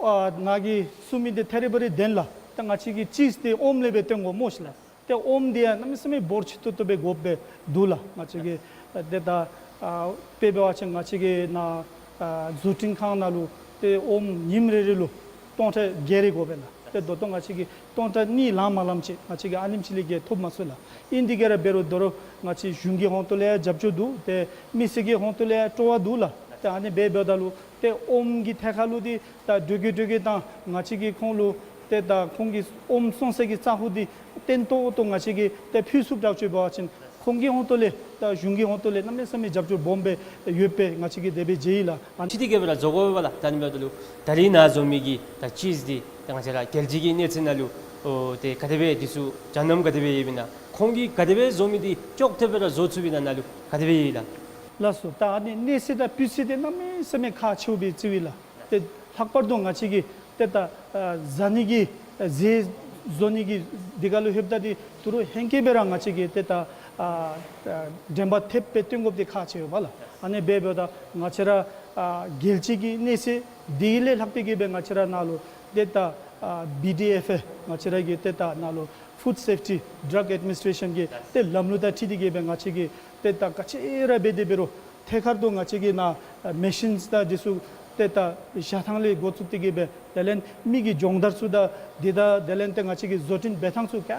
ཨ་ནཱ་གིས་གསུངས་མི་འདི་ཐད་རི་བ་རི་བདེན་ལགས། ཏེ་ང་བཅས་ཀྱིས་ཅིསི་འདི་ཨོམ་ལས་སྦེ་བཏོན་དགོ་སྨོ་ཤིག་ལགས། ཏེ་ཨོམ་འདི་ཡང་གནམ་མེད་ས་མེད་འབོར་ཆེ་ཏོག་ཏོ་སྦེ་དགོཔ་སྦེ་འདུག་ལགས། ང་བཅས་ཀྱིས་ཨ་ཏེ་ད་ཨ་དཔེ་འབད་བ་ཅིན་ང་བཅས་ཀྱིས་ནཱ་ཨ་བཟོ་སྐྲུན་ཁང་ནང་ལུ་ཏེ་ཨོམ་ཉིནམ་རེ་རེ་ལུ་སྟོང་ཕྲག་བརྒྱད་རེ་དགོ་པས་ལགས། ཏེ་ད་ལྟོ་ང་བཅས་ཀྱིས་སྟོང་ཕྲག་གཉིས་ལང་མ་ལངམ་ཅིག་ང་བཅས་ཀྱིས་ཨ་ནེམ་ཅིག་ལས་བརྒལ་ཐོབ་མ་ཚུགས་ལགས། ཨིན་དེ་གིས་ར་འབད་རུང་དོ་རུང་ང་བཅས་གཞུང་གི་ཧོང་ཏོ་ལས་ཡང་རྒྱབ་སྐྱོར་འདུག། ཏེ་མི་སེར་གྱི་ཧོང་ཏོ་ལས་ཡང་སྤྲོ་བ་འདུག་ལགས། ཏེ་ཨ་ནི་སྦེ་འབདཝ་ད་ལུ་ཏེ་ཨོམ་གྱི་ཐད་ཁར་ལུ་འདི་ད་འགྲོས་ཀྱིས་འགྲོས་ཀྱིས་ད་ང་བཅས་ཀྱིས་ཁོང་ལུ་ཏེ་ད་ཁོང་གི་ཨོམ་སོང་ས་གི་ས་གོ་འདི་བརྟན་ཏོག་ཏོ་ང་བཅས་ཀྱིས་ཏེ་ཕུལ་ཚུགསཔ་དྲག་ཅིག་འབད་བ་ཅིན་ཁོང་གི་ཧོང་ཏོ་ལས་ད་གཞུང་གི་ཧོང་ཏོ་ལས་གནམ་མེད་ས་མེད་རྒྱབ་སྐྱོར་སྦོམ་སྦེ་ཡོདཔ་སྦེ་ང་བཅས་ཀྱིས་དེ་སྦེ་མཇལ་ཡི་ལགས། ཨ་ནི་ཅིག་འདི་གིས་སྦེ་ར་བཟོ་དགོ་པས་ལགས། ད་ཨ་ནི་འབདཝ་ད་ལུ་ད་རིས་ནཱ་བཟོ་མི་གི་ད་ཅིསི་འདི་ད་ང་བཅས་ར་རྒྱལ་སྤྱི་གི་གནས་ཚད་ནང་ལུ་ཨོ་ཏེ་ག་དེ་སྦེ་འདི་ཚུ་བྱ་ནམ་ག་དེ་སྦེ་ཡོདཔ་ཨིན་ན། ཁོང་གིས་ག་དེ་སྦེ་བཟོ་མི་འདི་ཅོག་འཐདཔ་སྦེ་ར་བཟོ་ཚུགསཔ་ཨིན་ན་ནཱ་ལུ་ག་དེ་སྦེ་ཡོད་ལགས། ལགས་སོ། ད་ཨ་ནི་གནས་ཚད་དང་སྤུས་ཚད་འདི་གནམ་མེད་ས་མེད་ཁག་ཆེཝ་སྦེ་བརྩིཝ་ཨིན་ལགས། ཏེ་ལྷག་པར་དུ་ང་བཅས་ཀྱིས་ཏེ་ད་ཨ་བཟའ་ནི་གི་ཨ་ཟས་བཟོ་ནི་གི་འདི་ཁར་ལུ་ལྷོདཔ་ད་འདི་ད་རུང་ཧེང་སྐལ་སྦེ་ར་ང་བཅས་ཀྱིས་ཏེ་ད་ཨ་ཨ་འགྲེམས་པ་ཐེབས་སྦེ་སྟོན་དགོཔ་འདི་ཁག་ཆེ་ཡོདཔ་ལགས། ཨ་ནི་སྦེ་འབདཝ་ད་ང་བཅས་ར་ཨ་རྒྱལ་སྤྱི་གི་གནས་ཚད་འདི་ལས་ལྷག་སྟེ་གིས་སྦེ་ང་བཅས་ར་ནཱ་ལུ་ཏེ་ད་ཨ་བི་ཌི་ཨེཕ་ཨེ་ང་བཅས་ར་གི་ཏེ་ད་ནཱ་ལུ་Food Safety Drug Administration གི་ཏེ་ལམ་ལུགས་དང་འཁྲིལ་ཏེ་གིས་སྦེ་ང་བཅས་ཀྱིས་ཏེ་ད་ག་ཅི་ར་འབད་དེ་འབད་རུང་ཐད་ཀར་དུ་ང་བཅས་ཀྱིས་ནཱ་ཨ་མེ་ཤིནསི་དང་འདི་ཚུ་ཏེ་ད་བཞག་ཐངས་ལས་འགོ་བཙུགས་ཏེ་གིས་སྦེ་དེ་ལས་མི་གི་སྦྱོང་བརྡར་ཚུ་དང་འདི་དང་དེ་ལས་ཏེ་ང་བཅས་ཀྱི་བཟོ་སྐྲུན་འབད་ཐངས་ཚུ་ག་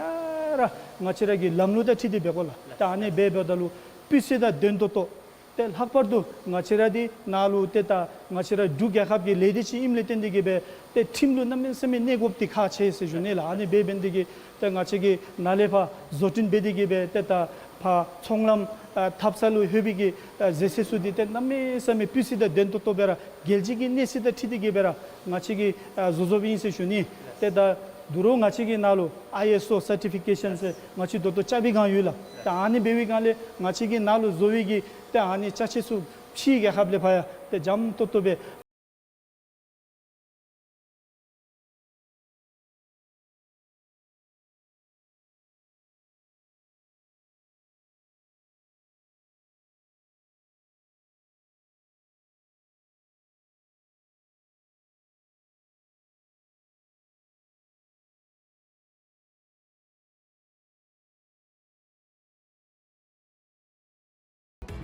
ར་ང་བཅས་ར་གི་ལམ་ལུགས་དང་འཁྲིལ་ཏེ་འབད་དགོ་ལགས། ད་ཨ་ནི་སྦེ་འབདཝ་ད་ལུ་སྤུས་ཚད་དང་ལྡན་ཏོག་ཏོ་ཏེ་ལྷག་པར་དུ་ང་བཅས་ར་འདི་ནཱ་ལུ་ཏེ་ད་ང་བཅས་ར་འབྲུག་རྒྱལ་ཁབ་ཀྱི་ལས་སྡེ་ཅིག་ཨིནམ་ལས་བརྟེན་ཏེ་གིས་སྦེ་ཏེ་ཁྲིམས་ལུ་གནམ་མེད་ས་མེད་གནས་དགོཔ་འདི་ཁག་ཆེ་ཟེར་ཞུ་ནི་ལགས། ཨ་ནི་སྦེ་འབད་ནི་དེ་གིས་ཏེ་ང་བཅས་ཀྱིས་ནཱ་ལས་ཕར་བཟོ་སྐྲུན་འབད་དེ་གིས་སྦེ་ཏེ་ད་ཕར་ཚོང་ལམ་ཨ་འཐབ་ས་ལུ་ལྷོད་པའི་གི་ཨ་ཟས་ཟས་ཚུ་འདི་ཏེ་གནམ་མེད་ས་མེད་སྤུས་ཚད་དང་ལྡན་ཏོག་ཏོ་སྦེ་ར་རྒྱལ་སྤྱི་གི་གནས་ཚད་དང་འཁྲིལ་ཏེ་གིས་སྦེ་ར་ང་བཅས་ཀྱིས་ཨ་བཟོ་བཟོཝ་ཨིན་ཟེར་ཞུ་ནི། ཏེ་ད་ད་རུང་ང་བཅས་ཀྱི་ནཱ་ལུ་ཨའི་ཨེསི་ཨོ་སར་ཊི་ཕི་ཀེ་ཤཱན་ཟེར་ང་བཅས་ད་ལྟོ་རྐྱབ་པའི་སྒང་ཡོད་ལགས། ད་ཨ་ནི་འབད་བའི་སྒང་ལས་ང་བཅས་ཀྱིས་ནཱ་ལུ་བཟོ་བའི་གི་ཏེ་ཨ་ནི་ཅ་ཆས་ཚུ་ཕྱིའི་རྒྱལ་ཁབ་ལས་ཕར་ཡང་ཏེ་འཇམ་ཏོག་ཏོ་སྦེ།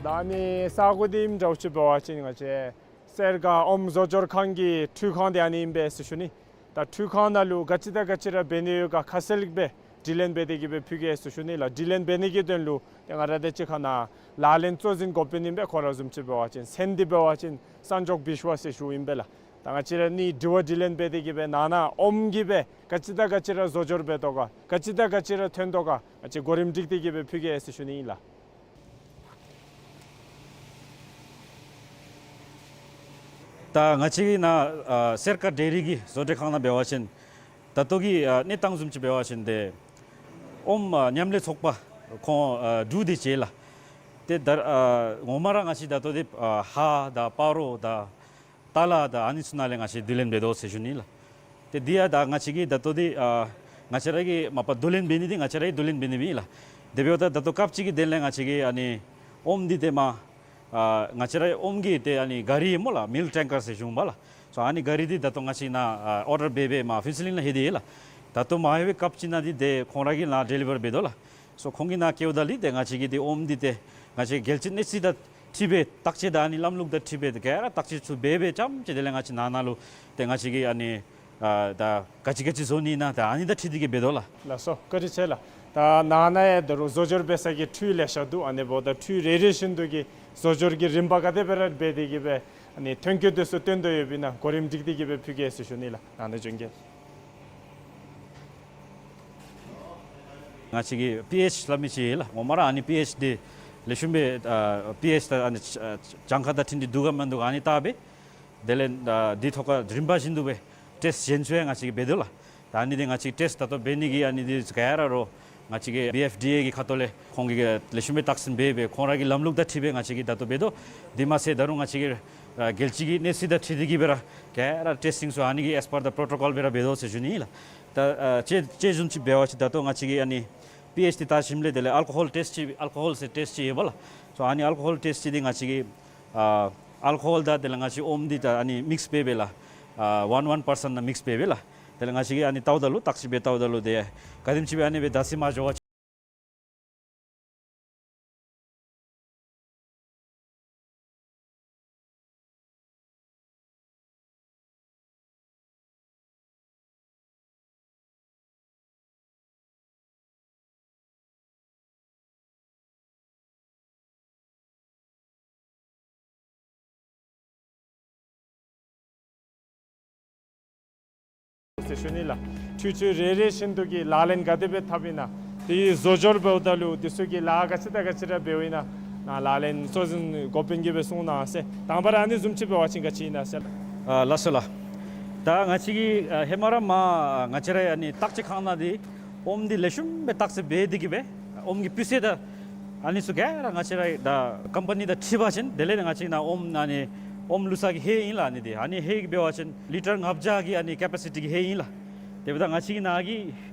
ད་ཨ་ནི་ས་གོ་འདི་ཨིནམ་འདྲཝ་ཅིག་འབད་བ་ཅིན་ང་བཅས་སེར་དཀར་ཨོམ་བཟོ་སྦྱོར་ཁང་གི་འཕྲུལ་ཁང་འདི་ཨ་ནི་ཨིན་པས་ཟེར་ཞུ་ནི། ད་འཕྲུལ་ཁང་ནང་ལུ་ག་ཅི་དང་ག་ཅི་ར་འབད་ནི་ཡོད་ག་ཁ་གསལ་སྦེ་དྲི་ལན་འབད་དེ་གིས་སྦེ་ཕུལ་གེ་ཟེར་ཞུ་ནི་ལགས། དྲི་ལན་འབད་ནི་གི་དོན་ལུ་ཏེ་ང་ར་དང་གཅིག་ཁར་ནཱ་ལག་ལེན་གཙོ་འཛིན་འགོ་དཔོན་ཨིན་པས། ཁོ་ར་བཟུམ་ཅིག་འབད་བ་ཅིན་མཚན་འདི་འབད་བ་ཅིན་སངས་མགྱོགས་བི་ཤྭ་ཟེར་ཞུཝ་ཨིན་པས་ལགས། ད་ ད་ང་བཅས་ར་ནི་དྲི་བ་དྲིས་ལན་འབད་དེ་གི་སྦེ་ནང་ན་ཨོམ་གྱིས་སྦེ་ག་ཅི་དང་ག་ཅི་ར་བཟོ་སྦྱོར་འབད་དོ་ག། ག་ཅི་དང་ག་ཅི་ར་ཐོན་དོ་ག། ང་བཅས་གོ་རིམ་སྒྲིག་སྟེ་གི་སྦེ་ཕུལ་གེ་ཟེར་ཞུ་ནི་ཨིན་ལགས། ད་ང་བཅས་ཀྱི་ནཱ་ཨ་སེར་ཀ་ཌེ་རི་གི་བཟོ་གྲྭ་ཁང་ནང་འབད་བ་ཅིན་ད་ལྟོ་གི་ཨ་གནས་སྟངས་བཟུམ་ཅིག་འབད་བ་ཅིན་ཏེ་ཨོམ་ཨ་མཉམ་ལས་ཚོགས་པ་ཁོང་ཨ་འབྲུག་འདི་བྱེད་ལགས། ཏེ་ད་ཨ་ངོ་མ་ར་ང་བཅས་ད་ལྟོ་འདི་ཨ་ཧ་དང་སྤ་རོ་དང་ཏ་ལ་དང་ཨ་ནི་ཚུ་ནང་ལས་ང་བཅས་བསྡུ་ལེན་འབད་དོ་ཟེར་ཞུ་ནི་ལགས། ཏེ་འདི་ཡང་ད་ང་བཅས་ཀྱིས་ད་ལྟོ་འདི་ཨ་ང་བཅས་ར་གིས་མ་པ་བསྡུ་ལེན་འབད་ནི་འདི་ང་བཅས་ར་གིས་བསྡུ་ལེན་འབད་ནི་མེན་ལགས། དེ་འབདཝ་ད་ད་ལྟོ་སྐབས་ཅིག་གི་དོན་ལས་ང་བཅས་ཀྱིས་ཨ་ནི་ཨོམ་འདི་ཏེ་མ་ཨ་ང་བཅས་ར་ཨོམ་གྱི་ཏེ་ཨ་ནི་ག་རི་སྨོ་ལགས། མིལཀ་ཊེང་ཀར་ཟེར་ཞུཝ་མས་ལགས། སོ་ཨ་ནི་ག་རི་འདི་ད་ལྟོ་ང་བཅས་ནཱ་ཨ་ཨོར་ཌར་འབད་འབད་མ་ཕུན་ཚོགས་གླིང་ལུ་ལྷོད་དེ་ཡོད་ལགས། ད་ལྟོ་མ་ལྷོད་པའི་སྐབས་ཅིག་ནང་འདི་ཏེ་ཁོང་ར་གིས་ནཱ་ཌེ་ལི་བར་འབད་དོ་ལགས། སོ་ཁོང་གིས་ནཱ་བསྐྱལཝ་ད་ལུ་ཏེ་ང་བཅས་ཀྱིས་ཏེ་ཨོམ་འདི་ཏེ་ང་བཅས་རྒྱལ་སྤྱི་གནས་ཚད་དང་འཁྲིལ་སྦེ་བརྟག་དཔྱད་དང་ཨ་ནི་ལམ་ལུགས་དང་འཁྲིལ་སྦེ་ཏེ་ག་ར་བརྟག་དཔྱད་ཚུ་འབད་འབད་རྐྱངམ་ཅིག་དེ་ལས་ང་བཅས་ནང་ན་ལུ་ཏེ་ང་བཅས་ཀྱིས་ཨ་ནི་ཨ་ད་ག་ཅི་ག་ཅི་བཟོ་ནི་ཨིན་ན་ད་ཨ་ནི་དང་འཁྲིལ་ཏེ་གི་འབད་དོ་ལགས། ལགས་སོ། བཀའ་དྲིན་ཆེ་ལགས། ད་ནང་ན་ཡང་ད་རུང་བཟོ་སྦྱོར་འབད་ས་གི་འཕྲུལ་ལེ་ཤ་འདུག། ཨ་ནི་འབདཝ་ད་འཕྲུལ་རེ་རེ་བཞིན་དུ་གི་བཟོ་སྦྱོར་གྱི་རིམ་པ་ག་དེ་སྦེ་ར་འབད་དེ་གི་སྦེ་ཨ་ནི་ཐོན་སྐྱེད་དེ་ཚུ་བཏོན་དོ་ཡོདཔ་ཨིན་ན་གོ་རིམ་སྒྲིག་སྟེ་གི་སྦེ་ཕུལ་གེ་ཟེར་ཞུ་ནི་ལགས། ནང་ན་བྱོན་གེ། ང་བཅས་ཀྱིས་པི་ཨེཆ་སླབ་མི་ཅིག་ཡོད་ལགས། ངོ་མ་ར་ཨ་ནི་པི་ཨེཆ་འདི་ལེགས་ཤོམ་སྦེ་ཨ་པི་ཨེཆ་ད་ཨ་ནི་ཨ་གྱངས་ཁ་དང་འཁྲིལ་ཏེ་འདུག་ག་མིན་འདུག་ག་ཨ་ནི་བལྟ་སྦེ། དེ་ལས་ཨ་འདི་ཐོག་ཁར་རིམ་པ་བཞིན་དུ་སྦེ་ཊེསཊ་གཞན་ཚུ་ཡང་ང་བཅས་ཀྱིས་འབད་དོ་ལགས། ད་ཨ་ནི་འདི་ང་བཅས་ཊེསཊ་ད་ལྟོ་འབད་ནི་གི་ཨ་ནི་འདི་ག་ར་རོགས་ང་བཅས་ཀྱི་བི་ཨེཕ་ཌི་ཨེ་གི་ཁ་ཐུག་ལས་ཁོང་གིས་ལེགས་ཤོམ་སྦེ་བརྟག་ཞིབ་འབད་སྦེ་ཁོང་ར་གི་ལམ་ལུགས་དང་འཁྲིལ་སྦེ་ང་བཅས་ཀྱིས་ད་ལྟོ་འབད་དོ། དེ་མ་ཚད་ད་རུང་ང་བཅས་ཀྱི་ཨ་རྒྱལ་སྤྱི་གི་གནས་ཚད་དང་འཁྲིལ་ཏེ་གི་སྦེ་ར་ག་ར་ཊེསི་ཊིང་ཚུ་ཨ་ནི་གི་ཨེས་པར་ད་པྲོ་ཊོ་ཀོལ་སྦེ་ར་འབད་དོ་ཟེར་ཞུ་ནི་ཨིན་ལགས། ད་ཨ་དཔྱེ་དཔྱེ་བཟུམ་ཅིག་འབད་བ་ཅིན་ད་ལྟོ་ང་བཅས་ཀྱིས་ཨ་ནི་པི་ཨེཆ་འདི་བལྟ་ཞིནམ་ལས་དེ་ལས་ཨལ་ཀོ་ཧོལ་ཊེསཊ་ཅིག་ཨལ་ཀོ་ཧོལ་ཟེར་ཊེསཊ་ཅིག་ཡོད་པ་ལགས། སོ་ཨ་ནི་ཨལ་ཀོ་ཧོལ་ཊེསཊ་ཅིག་འདི་ང་བཅས་ཀྱིས་ཨ་ཨལ་ཀོ་ཧོལ་དང་དེ་ལས་ང་བཅས་ཨོམ་འདི་ད་ཨ་ནི་མིགསི་འབད་འབད་ལགས། ཨ་ཝན་ཝན་པར་སེནཊ་ནང་མིགསི་འབད་འབད་ལགས། དེ་ལས་ང་བཅས་ཀྱིས་ཨ་ནི་བལྟཝ་ད་ལུ་བརྟག་ཞིབ་འབད་བལྟཝ་ད་ལུ་ཏེ་ག་དེམ་ཅིག་སྦེ་ཨ་ནི་སྦེ་ད་སི་མ་འགྱོ་བ་ཟེར་ཞུ་ནི་ལགས། འཕྲུལ་ཆས་རེ་རེ་བཞིན་དུ་གི་ལག་ལེན་ག་དེ་སྦེ་འཐབ་ཨིན་ན། དེ་བཟོ་སྦྱོར་འབདཝ་ད་ལུ་དེ་ཚུ་གི་ལཱ་ག་ཅི་དང་ག་ཅི་ར་འབདཝ་ཨིན་ན། ནཱ་ལག་ལེན་གཙོ་འཛིན་འགོ་དཔོན་གྱིས་སྦེ་གསུང་གནང་ཟེར། དང་པ་ར་ཨ་ནི་བཟུམ་ཅིག་འབད་བ་ཅིན་ག་ཅི་ཨིན་ན་ཟེར་ལགས། ཨ་ལགས་སོ་ལགས། ད་ང་བཅས་ཀྱིས་ཨ་ཧེ་མ་ར་མར་ང་བཅས་ར་ཨ་ནི་བརྟག་དཔྱད་ཁང་ནང་འདི་ཨོམ་འདི་ལེགས་ཤོམ་སྦེ་བརྟག་དཔྱད་འབད་དེ་གི་སྦེ་ཨོམ་གྱི་སྤུས་ཚད་དང་ཨ་ནི་ཚུ་ག་ར་ང་བཅས་ར་ད་ཀམ་པ་ནི་དང་འཁྲིལ་བ་ཅིན་དེ་ལས་ང་བཅས་ནཱ་ཨོམ་ཨ་ནི་ཨོམ་བླུག་ས་གི་ཧེ་ཨིན་ལགས། ཨ་ནི་འདི་ཨ་ནི་ཧེ་གི་འབད་བ་ཅིན་ལི་ཊར་ལྔ་བརྒྱ་གི་ཨ་ནི་ཀེ་པ་སི་ཊི་གི་ཧེ་ཨིན་ལགས། དེ་འབདཝ་ད་ང་བཅས་ཀྱི་ནཱ་གི་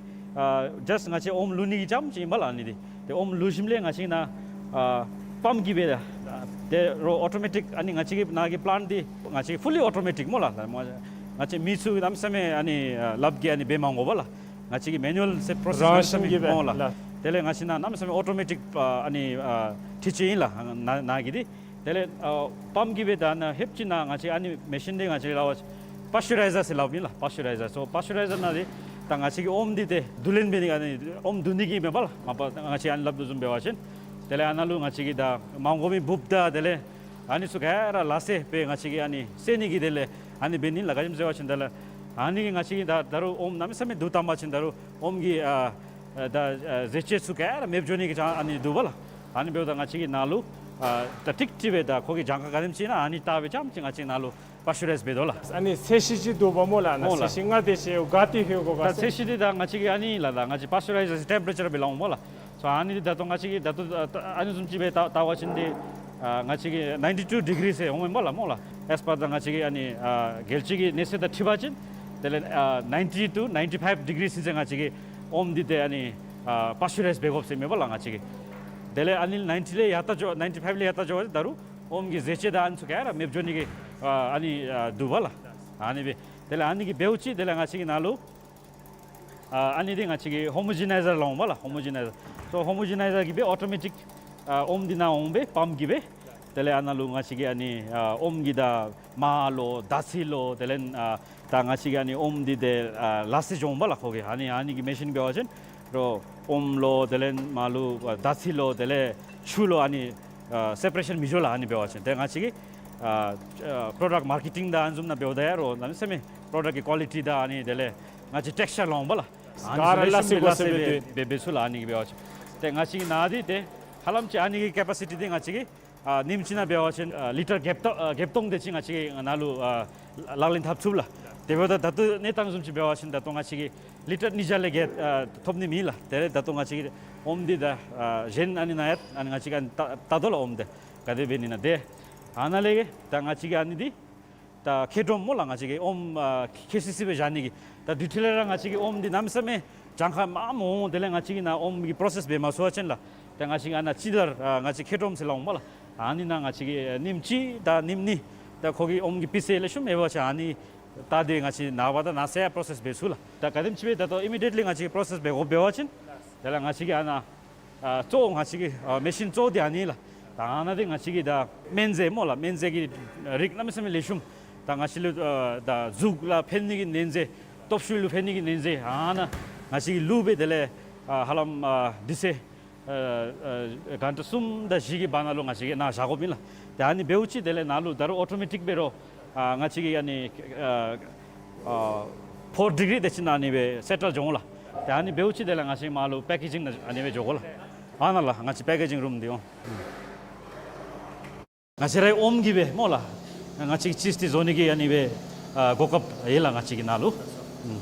ཨ་ཇཱསཊ་ང་བཅས་ཨོམ་བླུག་ནི་གི་རྐྱངམ་ཅིག་ཨིན་པ་ལགས། ཨ་ནི་འདི་ཏེ་ཨོམ་བླུག་ཞིནམ་ལས་ང་བཅས་ནཱ་ཨ་པམཔ་གིས་སྦེ་ད་ཏེ་རོགས་ཨོ་ཊོ་མེ་ཊིཀ་ཨ་ནི་ང་བཅས་ཀྱི་ནཱ་གི་པ་ལེནཊ་འདི་ང་བཅས་ཕུ་ལི་ཨོ་ཊོ་མེ་ཊིཀ་སྨོ་ལགས། ང་བཅས་མི་ཚུ་གནམ་མེད་ས་མེད་ཨ་ནི་ཨ་ལགཔ་གིས་ཨ་ནི་འབད་མ་དགོ་པས་ལགས། ང་བཅས་ཀྱིས་མེ་ནུ་ཨལ་ཟེར་པྲོ་སེསི་རང་བཞིན་གྱིས་སྦེ་སྨོ་ལགས། ལགས། དེ་ལས་ང་བཅས་ནཱ་གནམ་མེད་ས་མེད་ཨོ་ཊོ་མེ་ཊིཀ་ཨ་ཨ་ནི་ཨ་འཕྲུལ་ཆས་ཨིན་ལགས། ནཱ་ནཱ་གི་འདི་དེ་ལས་ཨ་པམཔ་གིས་སྦེ་ད་ནཱ་ལྷོདཔ་ཅིག་ནཱ་ང་བཅས་ཨ་ནི་མེ་ཤིན་འདི་ང་བཅས་སླབ་པ་པཱས་ཅུ་རའི་ཛར་ཟེར་སླབ་ཨིན་ལགས། པཱས་ཅུ་རའི་ཛར། སོ་པཱས་ཅུ་རའི་ཛར་ནང་འདི་ད་ང་བཅས་ཀྱི་ཨོམ་འདི་ཏེ་བསྡུ་ལེན་འབད་ནི་ཨ་ནི་ཨོམ་བསྡུ་ནི་གི་མེན་པ་ལགས། མ་པ་ང་བཅས་ཨ་ནི་སླབ་དོ་བཟུམ་འབད་བ་ཅིན་དེ་ལས་ཨ་ནཱ་ལུ་ང་བཅས་ཀྱིས་ད་མར་འགོ་མི་འབུཔ་དང་དེ་ལས་ཨ་ནི་ཚུ་ག་ར་ལག་ཟེར་སྦེ་ང་བཅས་ཀྱིས་ཨ་ནི་བསལ་ནི་གི་དེ་ལས་ཨ་ནི་འབད་ནི་ལགས། ག་ཅི་སྨོ་ཟེར་བ་ཅིན་དེ་ལས་ཨ་ནི་གིས་ང་བཅས་ཀྱིས་ད་ད་རུང་ཨོམ་གནམ་མེད་ས་མེད་བསྡུ་བཏང་པ་ཅིན་ད་རུང་ཨོམ་གྱི་ཨ་ཨ་ད་ཨ་རྫས་བཅོས་ཚུ་ག་ར་མེདཔ་འགྱོ་ནི་གི་ཅང་ཨ་ནི་འདུག་པ་ལགས། ཨ་ནི་འབདཝ་ད་ང་བཅས་ཀྱིས་ནཱ་ལུ་ཨ་ད་ཀྲིག་ཀྲི་སྦེ་ད་ཁོ་གི་གྱངས་ཁ་ག་དེམ་ཅིག་ཨིན་ན་ཨ་ནི་བལྟ་སྦེ་རྐྱངམ་ཅིག་ང་བཅས་ནཱ་ལུ་པཱས་ཅུ་རའིཛ་འབད་དོ་ལགས། ཨ་ནི་ཚད་གཞི་ཅིག་འདུག་པ་སྨོ་ལགས། ནཱ་སྨོ་ལགས། ཚད་གཞི་ལྔ་དེ་ཅིག་ག་ཏེ་ལྷོད་དགོ་ག་ད་ཟེར། ཚད་གཞི་འདི་ད་ང་བཅས་ཀྱིས་ཨ་ནི་ལགས། ད་ང་བཅས་པཱས་ཅུ་རའི་ཛེ་ཤཱན་ཊེམ་པེ་རེ་ཅར་སྦེ་སླབ་འོང་སྨོ་ལགས། སོ་ཨ་ནི་འདི་ད་ལྟོ་ང་བཅས་ཀྱིས་ད་ལྟོ་ཨ་ནི་བཟུམ་ཅིག་སྦེ་བལྟ་བལྟ་བ་ཅིན་འདི་ཨ་ང་བཅས་ཀྱིས་ནའིན་ཊི་ཊུ་ཌི་གི་རི་ཟེར་འོང་མས་སྨོ་ལགས། སྨོ་ལགས། ཨེས་པར་ད་ང་བཅས་ཀྱི་ཨ་ནི་ཨ་རྒྱལ་སྤྱི་གི་གནས་ཚད་དང་འཁྲིལ་བ་ཅིན་དེ་ལས་ཨ་ནའིན་ཊི་ཊུ་ནའིན་ཊི་ཕའིབ་ཌི་གི་རི་ཟེར་ང་བཅས་ཀྱིས་ཨོམ་འདི་ཏེ་ཨ་ནི་ཨ་པཱས་ཅུ་རའིཛ་འབད་དགོཔ་ཟེར་མས་སྨོ་ལགས། ང་བཅས་ཀྱིས་དེ་ལས་ཨ་ནི་ནའིན་ཊི་ལས་ཡར་ལྟ་འགྱོ་ནའིན་ཊི་ཕའིབ་ལས་ཡར་ལྟ་འགྱོ་བ་ཅིན་ད་རུང་ཨོམ་གྱི་རྫས་བཅོས་དང་ཨ་ནི་ཚུ་ག་ར་མེདཔ་འགྱོ་ནི་གི་ཨ་ཨ་ནི་ཨ་འདུག་པ་ལགས། ཨ་ནི་སྦེ་དེ་ལས་ཨ་ནི་གིས་འབདཝ་ཅིག་དེ་ལས་ང་བཅས་ཀྱིས་ནཱ་ལུ་ཨ་ཨ་ནི་འདི་ང་བཅས་ཀྱིས་ཧོ་མོ་ཇི་ནའི་ཛར་སླབ་འོང་སྨོ་ལགས། ཧོ་མོ་ཇི་ནའི་ཛར། སོ་ཧོ་མོ་ཇི་ནའི་ཛར་གྱིས་སྦེ་ཨོ་ཊོ་མེ་ཊིཀ་ཨ་ཨོམ་འདི་ནཱ་འོང་སྦེ་པམཔ་གིས་སྦེ་དེ་ལས་ཨ་ནཱ་ལུ་ང་བཅས་ཀྱིས་ཨ་ནི་ཨ་ཨོམ་གྱི་ད་མར་ལོ་དར་ཚིལ་ལོ་དེ་ལས་ཨ་ད་ང་བཅས་ཀྱིས་ཨ་ནི་ཨོམ་འདི་ཏེ་ཨ་ལག་ཟེར་འགྱོ་འོང་སྨོ་ལགས། ཁོ་གི་ཨ་ནི་ཨ་ནི་གི་མེ་ཤིན་འབད་བ་ཅིན་རོགས་ཨོམ་ལོ་དེ་ལས་མར་ལོ་ཨ་དར་ཚིལ་ལོ་དེ་ལས་ཆུ་ལོ་ཨ་ནི་ཨ་སེ་པ་རེ་ཤཱན་མི་འགྱོ་ལགས། ཨ་ནི་འབད་བ་ཅིན་ཏེ་ང་བཅས་ཀྱིས་ ཨ་ཨ་པྲོ་ཌཀཊ་མར་ཀེ་ཊིང་དང་ཨ་ནི་བཟུམ་ནང་འབདཝ་ད་ཡང་རོགས་གནམ་མེད་ས་མེད་པྲོ་ཌཀཊ་ཀི་ཀོ་ལི་ཊི་དང་ཨ་ནི་དེ་ལས་ང་བཅས་ཊེགསི་ཅར་ལོང་པ་ལགས། ཨ་ནི་ག་ར་ལེགས་ཤོམ་ལགས་སེ་ལགས་སེ་སྦེ་འབད་འབད་ཚུགས་ལགས། ཨ་ནི་གི་འབད་བ་ཅིན་ཏེ་ང་བཅས་ཀྱི་ནཱ་འདི་ཏེ་ཧ་ལམ་ཅིག་ཨ་ནི་གི་ཀེ་པ་སི་ཊི་འདི་ང་བཅས་ཀྱིས་ཨ་ཉིནམ་གཅིག་ནང་འབད་བ་ཅིན་ཨ་ལི་ཊར་བརྒྱད་སྟོང་ཨ་བརྒྱད་སྟོང་དེ་ཅིག་ང་བཅས་ཀྱིས་ནཱ་ལུ་ཨ་ལག་ལེན་འཐབ་ཚུགས་ལགས། དེ་འབདཝ་ད་ད་ལྟོ་གནས་སྟངས་བཟུམ་ཅིག་འབད་བ་ཅིན་ད་ལྟོ་ང་བཅས་ཀྱིས་ལི་ཊར་ཉིས་བརྒྱ་ལས་བརྒལ་ཨ་ཐོབ་ནི་མེད་ལགས། དེ་ལས་ད་ལྟོ་ང་བཅས་ཀྱིས་ཨོམ་འདི་ད་ཨ་གཞན་ཨ་ནི་ནང་ཡང་ཨ་ནི་ང་བཅས་ཀྱིས་ཨ་ནི་བལྟ་བལྟ་དོ་ལགས། ཨོམ་འདི་ག་དེ་འབད་ནི་ཨིན་ན། ཏེ་ཨ་ནཱ་ལས་ད་ང་བཅས་ཀྱིས་ཨ་ནི་འདི་ད་ཁེ་ཌོམ་སྨོ་ལགས། ང་བཅས་ཀྱིས་ཨོམ་ཨ་ཁེ་སི་སི་སྦེ་བཞག་ནི་གི་ད་དུས་ཅི་ལས་ར་ང་བཅས་ཀྱིས་ཨོམ་འདི་གནམ་མེད་ས་མེད་གྱངས་ཁ་མངམ་འོང་། དེ་ལས་ང་བཅས་ཀྱིས་ནཱ་ཨོམ་གྱི་པྲོ་སེསི་འབད་མ་ཚུགས་པ་ཅིན་ལགས། ད་ང་བཅས་ཀྱིས་ཨ་ནཱ་སྤྱི་ཟླར་ཨ་ང་བཅས་ཁེ་ཌོམ་ཟེར་སླབ་འོང་པ་ལགས། ཨ་ནི་ནང་ང་བཅས་ཀྱིས་ཨ་ཉིནམ་གཅིག་དང་ཉིནམ་གཉིས་ད་ཁོ་གི་ཨོམ་གྱི་པི་སི་ལེགས་ཤོམ་ཡོད་པ་ཅིན་ཨ་ནི་ད་འདི་ང་བཅས་ནངས་པ་དང་གནངས་ཚེ་ཡང་པྲོ་སེསི་འབད་ཚུགས་ལགས། ད་ག་དེམ་ཅིག་སྦེ་ད་ལྟོ་ཨི་མི་ཌི་ཡེཊ་ལི་ང་བཅས་ཀྱིས་པྲོ་སེསི་འབད་དགོ་འབད་བ་ཅིན་དེ་ལས་ང་བཅས་ཀྱིས་ཨ་ནཱ་ཨ་གཙོ་བོ་ང་བཅས་ཀྱི་ཨ་མེ་ཤིན་གཙོ་བོ་འདི་ཨ་ནི་ལགས། ད་ཨ་ནཱ་འདི་ང་བཅས་ཀྱི་ད་སྨན་རྫས་སྨོ་ལགས། སྨན་རྫས་ཀྱི་རིགས་གནམ་མེད་ས་མེད་ལེགས་ཤོམ། ད་ང་བཅས་ལུ་ཨ་ད་གཟུགས་ལུ་ཕན་ནི་གི་སྨན་རྫས་སྟོབས་ཤུགས་ལུ་ཕན་ནི་གི་སྨན་རྫས་ཨ་ནཱ་ང་བཅས་ཀྱིས་བླུགས་སྦེ་དེ་ལས་ཨ་ཧ་ལམ་ཨ་དུས་ཚོད་ཨ་ཨ་གྷན་ཊ་གསུམ་དང་བཞི་གི་བར་ན་ལུ་ང་བཅས་ཀྱིས་ནཱ་བཞག་དགོཔ་ཨིན་ལགས། ཏེ་ཨ་ནི་འབདཝ་ཅིག་དེ་ལས་ནཱ་ལུ་ད་རུང་ཨོ་ཊོ་མེ་ཊིཀ་འབད་རུང་ཨ་ང་བཅས་ཀྱིས་ཨ་ནི་ཨ་ཨ་ཕོར་ཌི་གི་རི་དེ་ཅིག་ནང་ཨ་ནི་སྦེ་སེ་ཊལ་འགྱོ་འོང་ལགས། ཏེ་ཨ་ནི་འབདཝ་ཅིག་དེ་ལས་ང་བཅས་མར་ལུ་པེ་ཀེ་ཇིང་ནང་ཨ་ནི་སྦེ་འགྱོ་དགོ་ལགས། ཨ་ནཱ་ལགས་ང་བཅས་པེ་ཀེ་ཇིང་རུམ་འདི་འོང་། ང་བཅས་རའི་ཨོམ་གྱི་སྦེ་སྨོ་ལགས། ང་བཅས་ཀྱིས་ཅིསི་འདི་བཟོ་ནི་གི་ཨ་ནི་སྦེ་ཨ་གོ་སྐབས་ཡོད་ལགས་ང་བཅས་ཀྱི་ནཱ་ལུ། ཨུམ།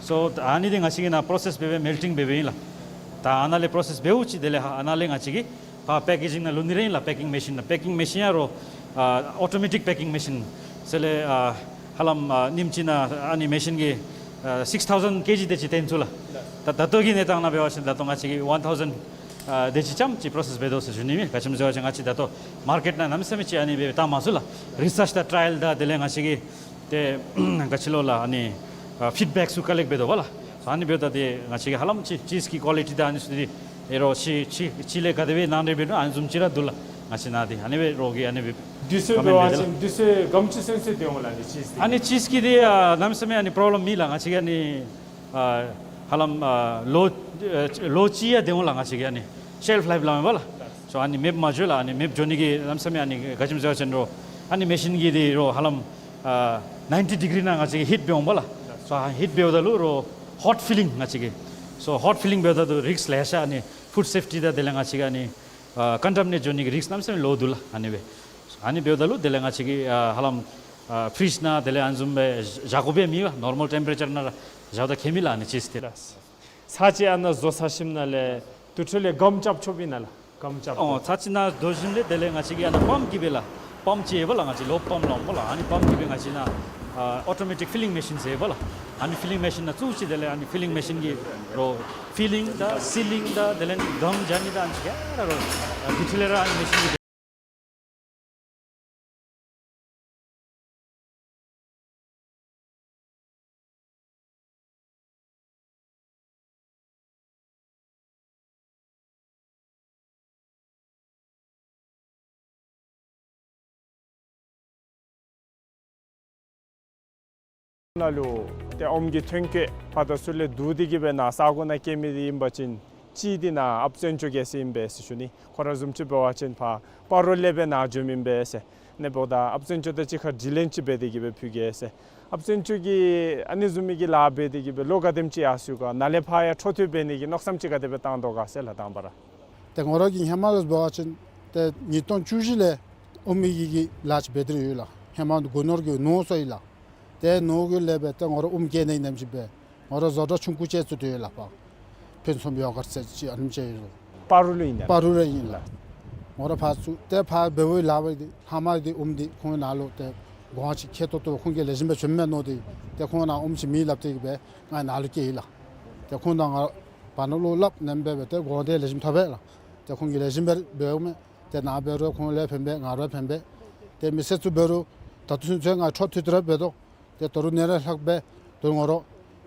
སོ་ཨ་ནི་འདི་ང་བཅས་ཀྱིས་ནཱ་པྲོ་སེསི་འབད་འབད་མེལ་ཊིང་འབད་འབད་ཨིན་ལགས། ད་ཨ་ནཱ་ལས་པྲོ་སེསི་འབདཝ་ཅིག་དེ་ལས་ཧ་ཨ་ནཱ་ལས་ང་བཅས་ཀྱིས་ཕར་པེ་ཀེ་ཇིང་ནང་ལུ་ནི་ར་ཨིན་ལགས། པེ་ཀིང་མེ་ཤིན་ནང་པེ་ཀིང་མེ་ཤིན་ཡང་རོགས་ཨ་ཨོ་ཊོ་མེ་ཊིཀ་པེ་ཀིང་མེ་ཤིན་ཟེར་ལས་ཨ་ཧ་ལམ་ཨ་ཉིནམ་གཅིག་ནང་ཨ་ནི་མེ་ཤིན་གྱིས་ཨ་སིགསི་ཐའུ་ཟེན་ཀེ་ཇི་དེ་ཅིག་བཏོན་ཚུགས་ལགས། ད་ད་ལྟོ་གི་གནས་སྟངས་ནང་འབད་བ་ཅིན་ད་ལྟོ་ང་བཅས་ཀྱིས་ཝན་ཐའུ་ཟེན་ཨ་དེ་ཅིག་ཙམ་ཅིག་པྲོ་སེསི་འབད་དོ་ཟེར་ཞུ་ནི་ཨིན། ག་ཅི་སྨོ་ཟེར་བ་ཅིན་ང་བཅས་ད་ལྟོ་མར་ཀེཊ་ནང་གནམ་མེད་ས་མེད་ཅིག་ཨ་ནི་སྦེ་བཏང་མ་ཚུགས་ལགས། རི་སརཆ་དང་ཊ་ར་ཡལ་དང་དེ་ལས་ང་བཅས་ཀྱིས་ཏེ་ག་ཅི་ལོ་ལགས་ཨ་ནི་ཨ་ཕིཌ་བེཀ་ཚུ་ཀ་ལེཀཊ་འབད་དོ་བ་ལགས། ཨ་ནི་འབདཝ་ད་ཏེ་ང་བཅས་ཀྱིས་ཧ་ལམ་ཅིག་ཅིསི་གི་ཀོ་ལི་ཊི་དང་ཨ་ནི་ཚུ་འདི་ཨེ་རོགས་ཅིག་ཅིག་ཅིག་ལས་ག་དེ་སྦེ་ནང་འདྲེན་འབད་ནུག་ཨ་ནི་བཟུམ་ཅིག་ར་འདུག་ལགས། ང་བཅས་ནཱ་འདི་ཨ་ནི་སྦེ་རོགས་ཀྱིས་ཨ་ནི་སྦེ་དུས་ཚོད་འབད་བ་ཅིན་དུས་ཚོད་ག་དེམ་ཅིག་ཚུན་ཚོད་སྡོད་འོང་ལགས་ཨ་ནི་ཅིསི་འདི། ཨ་ནི་ཅིསི་གི་འདི་ཨ་གནམ་མེད་ས་མེད་ཨ་ནི་པྲོབ་ལེམ་མེད་ལགས། ང་བཅས་ཀྱིས་ཨ་ནི་ཨ་ཧ་ལམ་ཨ་ལོ་ཨ་ལོ་གཅིག་ཡང་སྡོད་འོང་ལགས། ང་བཅས་ཀྱིས་ཨ་ནི་ཤེལཕ་ལའིཕ་སླབ་མས་པ་ལགས། སོ་ཨ་ནི་མེདཔ་མ་འགྱོ་ལགས། ཨ་ནི་མེདཔ་འགྱོ་ནི་གི་གནམ་མེད་ས་མེད་ཨ་ནི་ག་ཅི་སྨོ་ཟེར་བ་ཅིན་རོགས་ཨ་ནི་མེ་ཤིན་གྱི་འདི་རོགས་ཧ་ལམ་ཨ་ནའིན་ཊི་ཌི་གི་རི་ནང་ང་བཅས་ཀྱིས་ཧིཊ་འབད་འོང་པ་ལགས། སོ་ཨ་ཧིཊ་འབདཝ་ད་ལུ་རོགས་ཧོཊ་ཕི་ལིང་ང་བཅས་ཀྱིས། སོ་ཧོཊ་ཕི་ལིང་འབདཝ་ད་ལུ་རིསཀ་ལེ་ཤ་ཨ་ནི་ཕུཌ་སེཕ་ཊི་དང་དེ་ལས་ང་བཅས་ཀྱིས་ཨ་ནི་ཨ་ཀོན་ཊ་མི་ནེཊ་འགྱོ་ནི་གི་རིསཀ་གནམ་མེད་ས་མེད་ལོ་འདུག་ལགས། ཨ་ནི་སྦེ་ཨ་ནི་འབདཝ་ད་ལུ་དེ་ལས་ང་བཅས་ཀྱིས་ཨ་ཧ་ལམ་ཨ་ཕི་རིཇ་ནང་དེ་ལས་ཨ་ནི་བཟུམ་སྦེ་བཞག་དགོཔ་མེད་པ། ནོར་མཱལ་ཊེམ་པ་རེ་ཅར་ནང་ར་བཞགཔ་ད་ཁྱད་མེད་ལགས་ཨ་ནི་ཅིསི་འདི། ལགས། ཚར་ཅིག་ཨ་ནཱ་བཟོ་ཚར་ཞིནམ་ལས་དེ་འཕྲོ་ལས་སྒམ་རྐྱབ་ཆོགཔ་ཨིན་ན་ལགས། སྒམ་རྐྱབ། ཨོ་ཚར་ཅིག་ནཱ་བཟོ་ཞིནམ་ལས་དེ་ལས་ང་བཅས་ཀྱིས་ཨ་ནཱ་པམཔ་གིས་སྦེ་ལགས། པམཔ་ཅིག་ཡོད་པ་ལགས། ང་བཅས་ལོབ་པམཔ་སླབ་འོང་པ་ལགས། ཨ་ནི་པམཔ་གིས་སྦེ་ང་བཅས་ནཱ་ཨ་ཨོ་ཊོ་མེ་ཊིཀ་ཕི་ལིང་མེ་ཤིན་ཟེར་ཡོད་པ་ལགས། ཨ་ནི་ཕི་ལིང་མེ་ཤིན་ནང་བཙུགས་ཅི། དེ་ལས་ཨ་ནི་ཕི་ལིང་མེ་ཤིན་གྱིས་རོགས་ཕི་ལིང་དང་སི་ལིང་དང་དེ་ལས་སྒམ་རྐྱབ་ནི་དང་ཨ་ནི་ག་ར་རོགས་ཨ་དེ་འཕྲོ་ལས་ར་ཨ་ནི་མེ་ཤིན་གྱིས་ནང་ལུ་ཏེ་ཨོམ་གྱི་ཐོན་སྐྱེད་ཕར་དང་ཚུར་ལས་བསྡུ་སྟེ་གིས་སྦེ་ནཱ་ས་གོ་ནང་སྐྱེལ་མི་འདི་ཨིན་པ་ཅིན་གཅིག་འདི་ནཱ་ཨཔ་བཙན་སྐྱོག་རྒྱལ་མཚན་ཨིན་པས་ཟེར་ཞུ་ནི། ཁོ་ར་བཟུམ་ཅིག་འབད་བ་ཅིན་ཕར་སྤ་རོ་ལས་སྦེ་ནཱ་འབྱོནམ་ཨིན་པས་ཟེར། ཨ་ནི་འབདཝ་ད་ཨཔ་བཙན་སྐྱོག་དང་གཅིག་ཁར་དྲི་ལན་ཅིག་འབད་དེ་གིས་སྦེ་ཕུལ་གེ་ཟེར། ཨཔ་བཙན་སྐྱོག་གིས་ཨ་ནི་བཟུམ་མའི་གི་ལཱ་འབད་དེ་གིས་སྦེ་ལོ་ག་དེམ་ཅིག་ཡར་སོང་ག། ནཱ་ལས་ཕར་ཡང་འཕྲོ་མཐུད་འབད་ནི་གི་མནོ་བསམ་ཅིག་ག་དེ་སྦེ་བཏང་དོ་ག་ཟེར་ལགས་དང་པ་ར། ཏེ་ངོ་ར་གི་ཧེ་མ་ལས་འབད་བ་ཅིན་ཏེ་ཉིས་སྟོང་བཅུ་བཞི་ལས་ཨོམ་གྱི་གི་ལཱ་ཅིག་འབད་དེ་ར་ཡོད་ལགས། ཧེ་མ་སྒོ་ནོར་གྱི་ནོར་སོང་ཡི་ལགས། ཏེ་ནོར་གྱི་ལས་འབད་ཏེ་ངོ་ར་ཨོམ་སྐྱེ་ནི་ནམ་ཅིག་སྦེ་ངོ་ར་བཟོ་གྲྭ་ཆུང་ཀུ་ཅིག་བཙུགས་ཏེ་ཡོད་ལགས། ཕུན་སུམ་ཡོ་གརཊ་ཟེར་ཅིག་ཨ་ནེམ་ཅིག་ཡོད། སྤ་རོ་ལུ་ཨིན་ན། སྤ་རོ་ལུ་ཨིན་ལགས། ངོ་ར་ཕར་ཚུར་ཏེ་ཕར་འབད་བའི་ལཱ་འབད་དེ་ལྷག་མ་འདི་ཨོམ་འདི་ཁོང་ནཱ་ལུ་ཏེ་གོང་ཅིག་ཁེ་ཏོག་ཏོ་ཁོང་གིས་ལེགས་ཤོམ་སྦེ་བྱིནམ་མས་མནོ་སྟེ་ཏེ་ཁོང་ནཱ་ཨོམ་ཅིག་མེད་སླབ་སྟེ་གིས་སྦེ་ང་ནཱ་ལུ་བསྐྱལ་ཡི་ལགས། ཏེ་ཁོང་དང་ང་བར་ན་ལུ་སླབ་ནེམ་སྦེ་སྦེ་ཏེ་གོང་འདི་ལེགས་ཤོམ་ཐོབ་པས་ལགས། ཏེ་ཁོང་གིས་ལེགས་ཤོམ་སྦེ་འབདཝ་མས། ཏེ་ནཱ་འབད་རུང་ཁོང་ལུ་ཕན་པས་ང་ར་ཕན་པས། ཏེ་མི་སེར་ཚུ་འབད་རུང་ད་ལྟོ་ཚུན་ཚོད་ང་འཕྲོ་མཐུད་དེ་ར་འབད་དོ། ཏེ་ད་རུང་ནཱ་ལས་ལྷག་སྦེ་ད་རུང་ངོ་ར་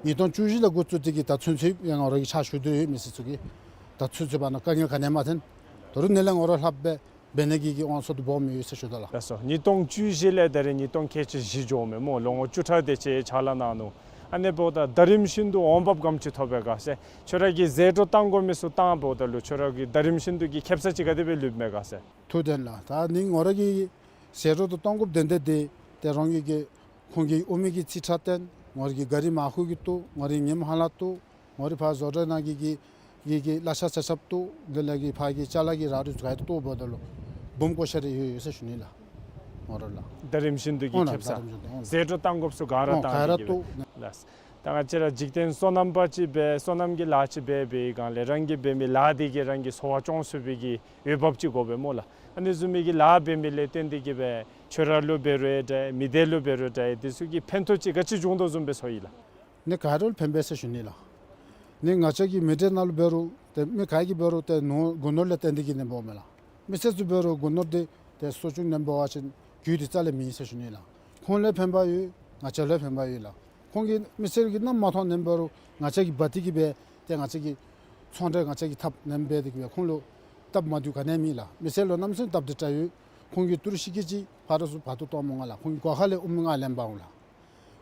ཉིས་སྟོང་བཅུ་བཞི་ལས་འགོ་བཙུགས་ཏེ་གིས་ད་ཚུན་ཚོད་ཡང་ངོ་ར་གི་ཕྱག་ཞུ་སྟེ་ཡོད། མི་སེར་ཚུ་གིས་ད་ཚུན་ཚོད་བར་ན་དཀའ་ངལ་ག་ནི་ཡང་མ་ཐོན། ད་རུང་ནཱ་ལས་ངོ་ར་ལྷག་སྦེ་འབད་ནི་གི་གི་དབང་ཚད་འདི་སྦོམ་ཡོད་ཟེར་ཞུ་དོ་ལགས། ལགས་སོ། ཉིས་སྟོང་བཅུ་བཞི་ལས་ད་རེས་ཉིས་སྟོང་ཁལ་གཅིག་བཞི་འགྱོཝ་མས་སྨོ། ལོ་ངོ་བཅུ་ཕྲག་དེ་ཅིག་ཕྱག་ལཱ་གནང་ནུག། ཨ་ནི་འབདཝ་ད་ད་རིམ་བཞིན་དུ་འོང་འབབ་ག་དེམ་ཅིག་ཐོབ་པས་ག་ཟེར། ཁྱོད་ར་གིས་ཟད་འགྲོ་བཏང་དགོ་མི་ཚུ་བཏང་འབདཝ་ད་ལུ་ཁྱོད་ར་གིས་ད་རིམ་བཞིན་དུ་གི་ཁེབ་ས་ཅིག་ག་དེ་སྦེ་ལུསཔ་མས་ག་ཟེར། ཐུགས་བདེན་ལགས། ད་ནི་ངོ་ར་གི་ ཟད་འགྲོ་དང་གཏང་དགོཔ་དོན་དེ་དེ་ཏེ་རང་གི་གི་ཁོང་གི་དབུ་མའི་གི་རྩིས་ཁྲ་བཏོན། ང་རའི་གི་གཱ་རི་མར་ཁུ་གི་བཏོག། ང་རའི་ངེམ་ཧ་ལ་བཏོག། ང་རའི་ཕར་བཟོ་གྲྭ་ནང་གི་གི་གི་གི་གླ་ཆ་ཆ་ཆབ་བཏོག། དེ་ལས་གི་ཕར་གི་ཅ་ལ་གི་ར་རུ་ག་ཡི་བཏོག་འབདཝ་ད་ལུ་སྦོམ་བཀོ་བཞག་རེ་ཡོད་ཡོད་ཟེར་ཞུ་ནི་ལགས། ང་ར་ལགས། ད་རིམ་བཞིན་དུ་གི་ཨོ་ན་ཁེབ་ས། ད་རིམ་བཞིན་དུ་ཨོ་ན། ཟད་འགྲོ་གཏང་དགོཔ་ཚུ་ག་ར་ཨོ་ག་ར་བཏང་སྟེ་གི་བཏོག་ལགས། ད་ང་བཅས་ར་འཇིག་རྟེན་སོ་ནམ་པ་ཅིག་འབད་སོ་ནམ་གྱི་ལཱ་ཅིག་འབད་བའི་སྒང་ལས་རང་གིས་འབད་མི་ལཱ་དེ་གིས་རང་གི་འཚོ་བ་སྐྱོང་ཚུགས་པའི་གི་འོས་འབབ་ཅིག་དགོ་པས་སྨོ་ལགས། ཨ་ནི་བཟུམ་མའི་གི་ལཱ་འབད་མི་ལས་བརྟེན་ཏེ་གི་སྦེ་ཁྱོད་ར་ལུ་འབད་རུང་འདྲ་མི་སྡེ་ལུ་འབད་རུང་འདྲ་དེ་ཚུ་གི་ཕན་ཐོགས་ཅིག་ག་ཅི་བྱུང་དོ་བཟུམ་སྦེ་ཚོར་ཡི་ལགས། ནི་ག་ར་ལུ་ཕན་པས་ཟེར་ཞུ་ནི་ལགས། ནི་ང་བཅས་ཀྱི་མི་སྡེ་ནང་ལུ་འབད་རུང་ཏེ་མི་ག་གིས་འབད་རུང་ཏེ་ནོར་སྒོ་ནོར་ལས་བརྟེན་ཏེ་གི་ནེམ་འབདཝ་མས་ལགས། མི་སེར་ཚུ་འབད་རུང་སྒོ་ནོར་དེ་ཏེ་གསོ་སྐྱོང་ནེམ་འབད་བ་ཅིན་རྒྱུ་དེ་རྩ་ལས་མེད་ཟེར་ཞུ་ནི་ལགས། ཁོང་ལུ་ཕན་པ་ཡོད། ང་བཅས་ལུ་ཕན་པ་ཡོད་ལགས། ཁོང་གིས་མི་སེར་གྱིས་གནམ་མེད་ས་མེད་ནེམ་འབད་རུང་ང་བཅས་ཀྱིས་འབག་སྟེ་གི་སྦེ་ཏེ་ང་བཅས་ཀྱི་ཚོང་འབྲེལ་ང་བཅས་ཀྱིས་འཐབ་ནེམ་འབད་དེ་གི་སྦེ་ཁོང་ལུ་སྟབས་མ་བདེཝ་ག་ནི་ཡང་མེད་ལགས། མི་སེར་ལུ་གནམ་མེད་ས་མེད་སྟབས་བདེ་དྲགས་ཡོད། ཁོང་གིས་ཏི་རུ་ཤིག་ཀེ་ཅིག་ཕར་རུ་ཚུར་འབག་སྟེ་གཏང་མི་འོང་ལགས། ཁོང་གི་སྒོ་ཁ་ལས་དབུ་མ་ང་ལེན་འབག་འོང་ལགས།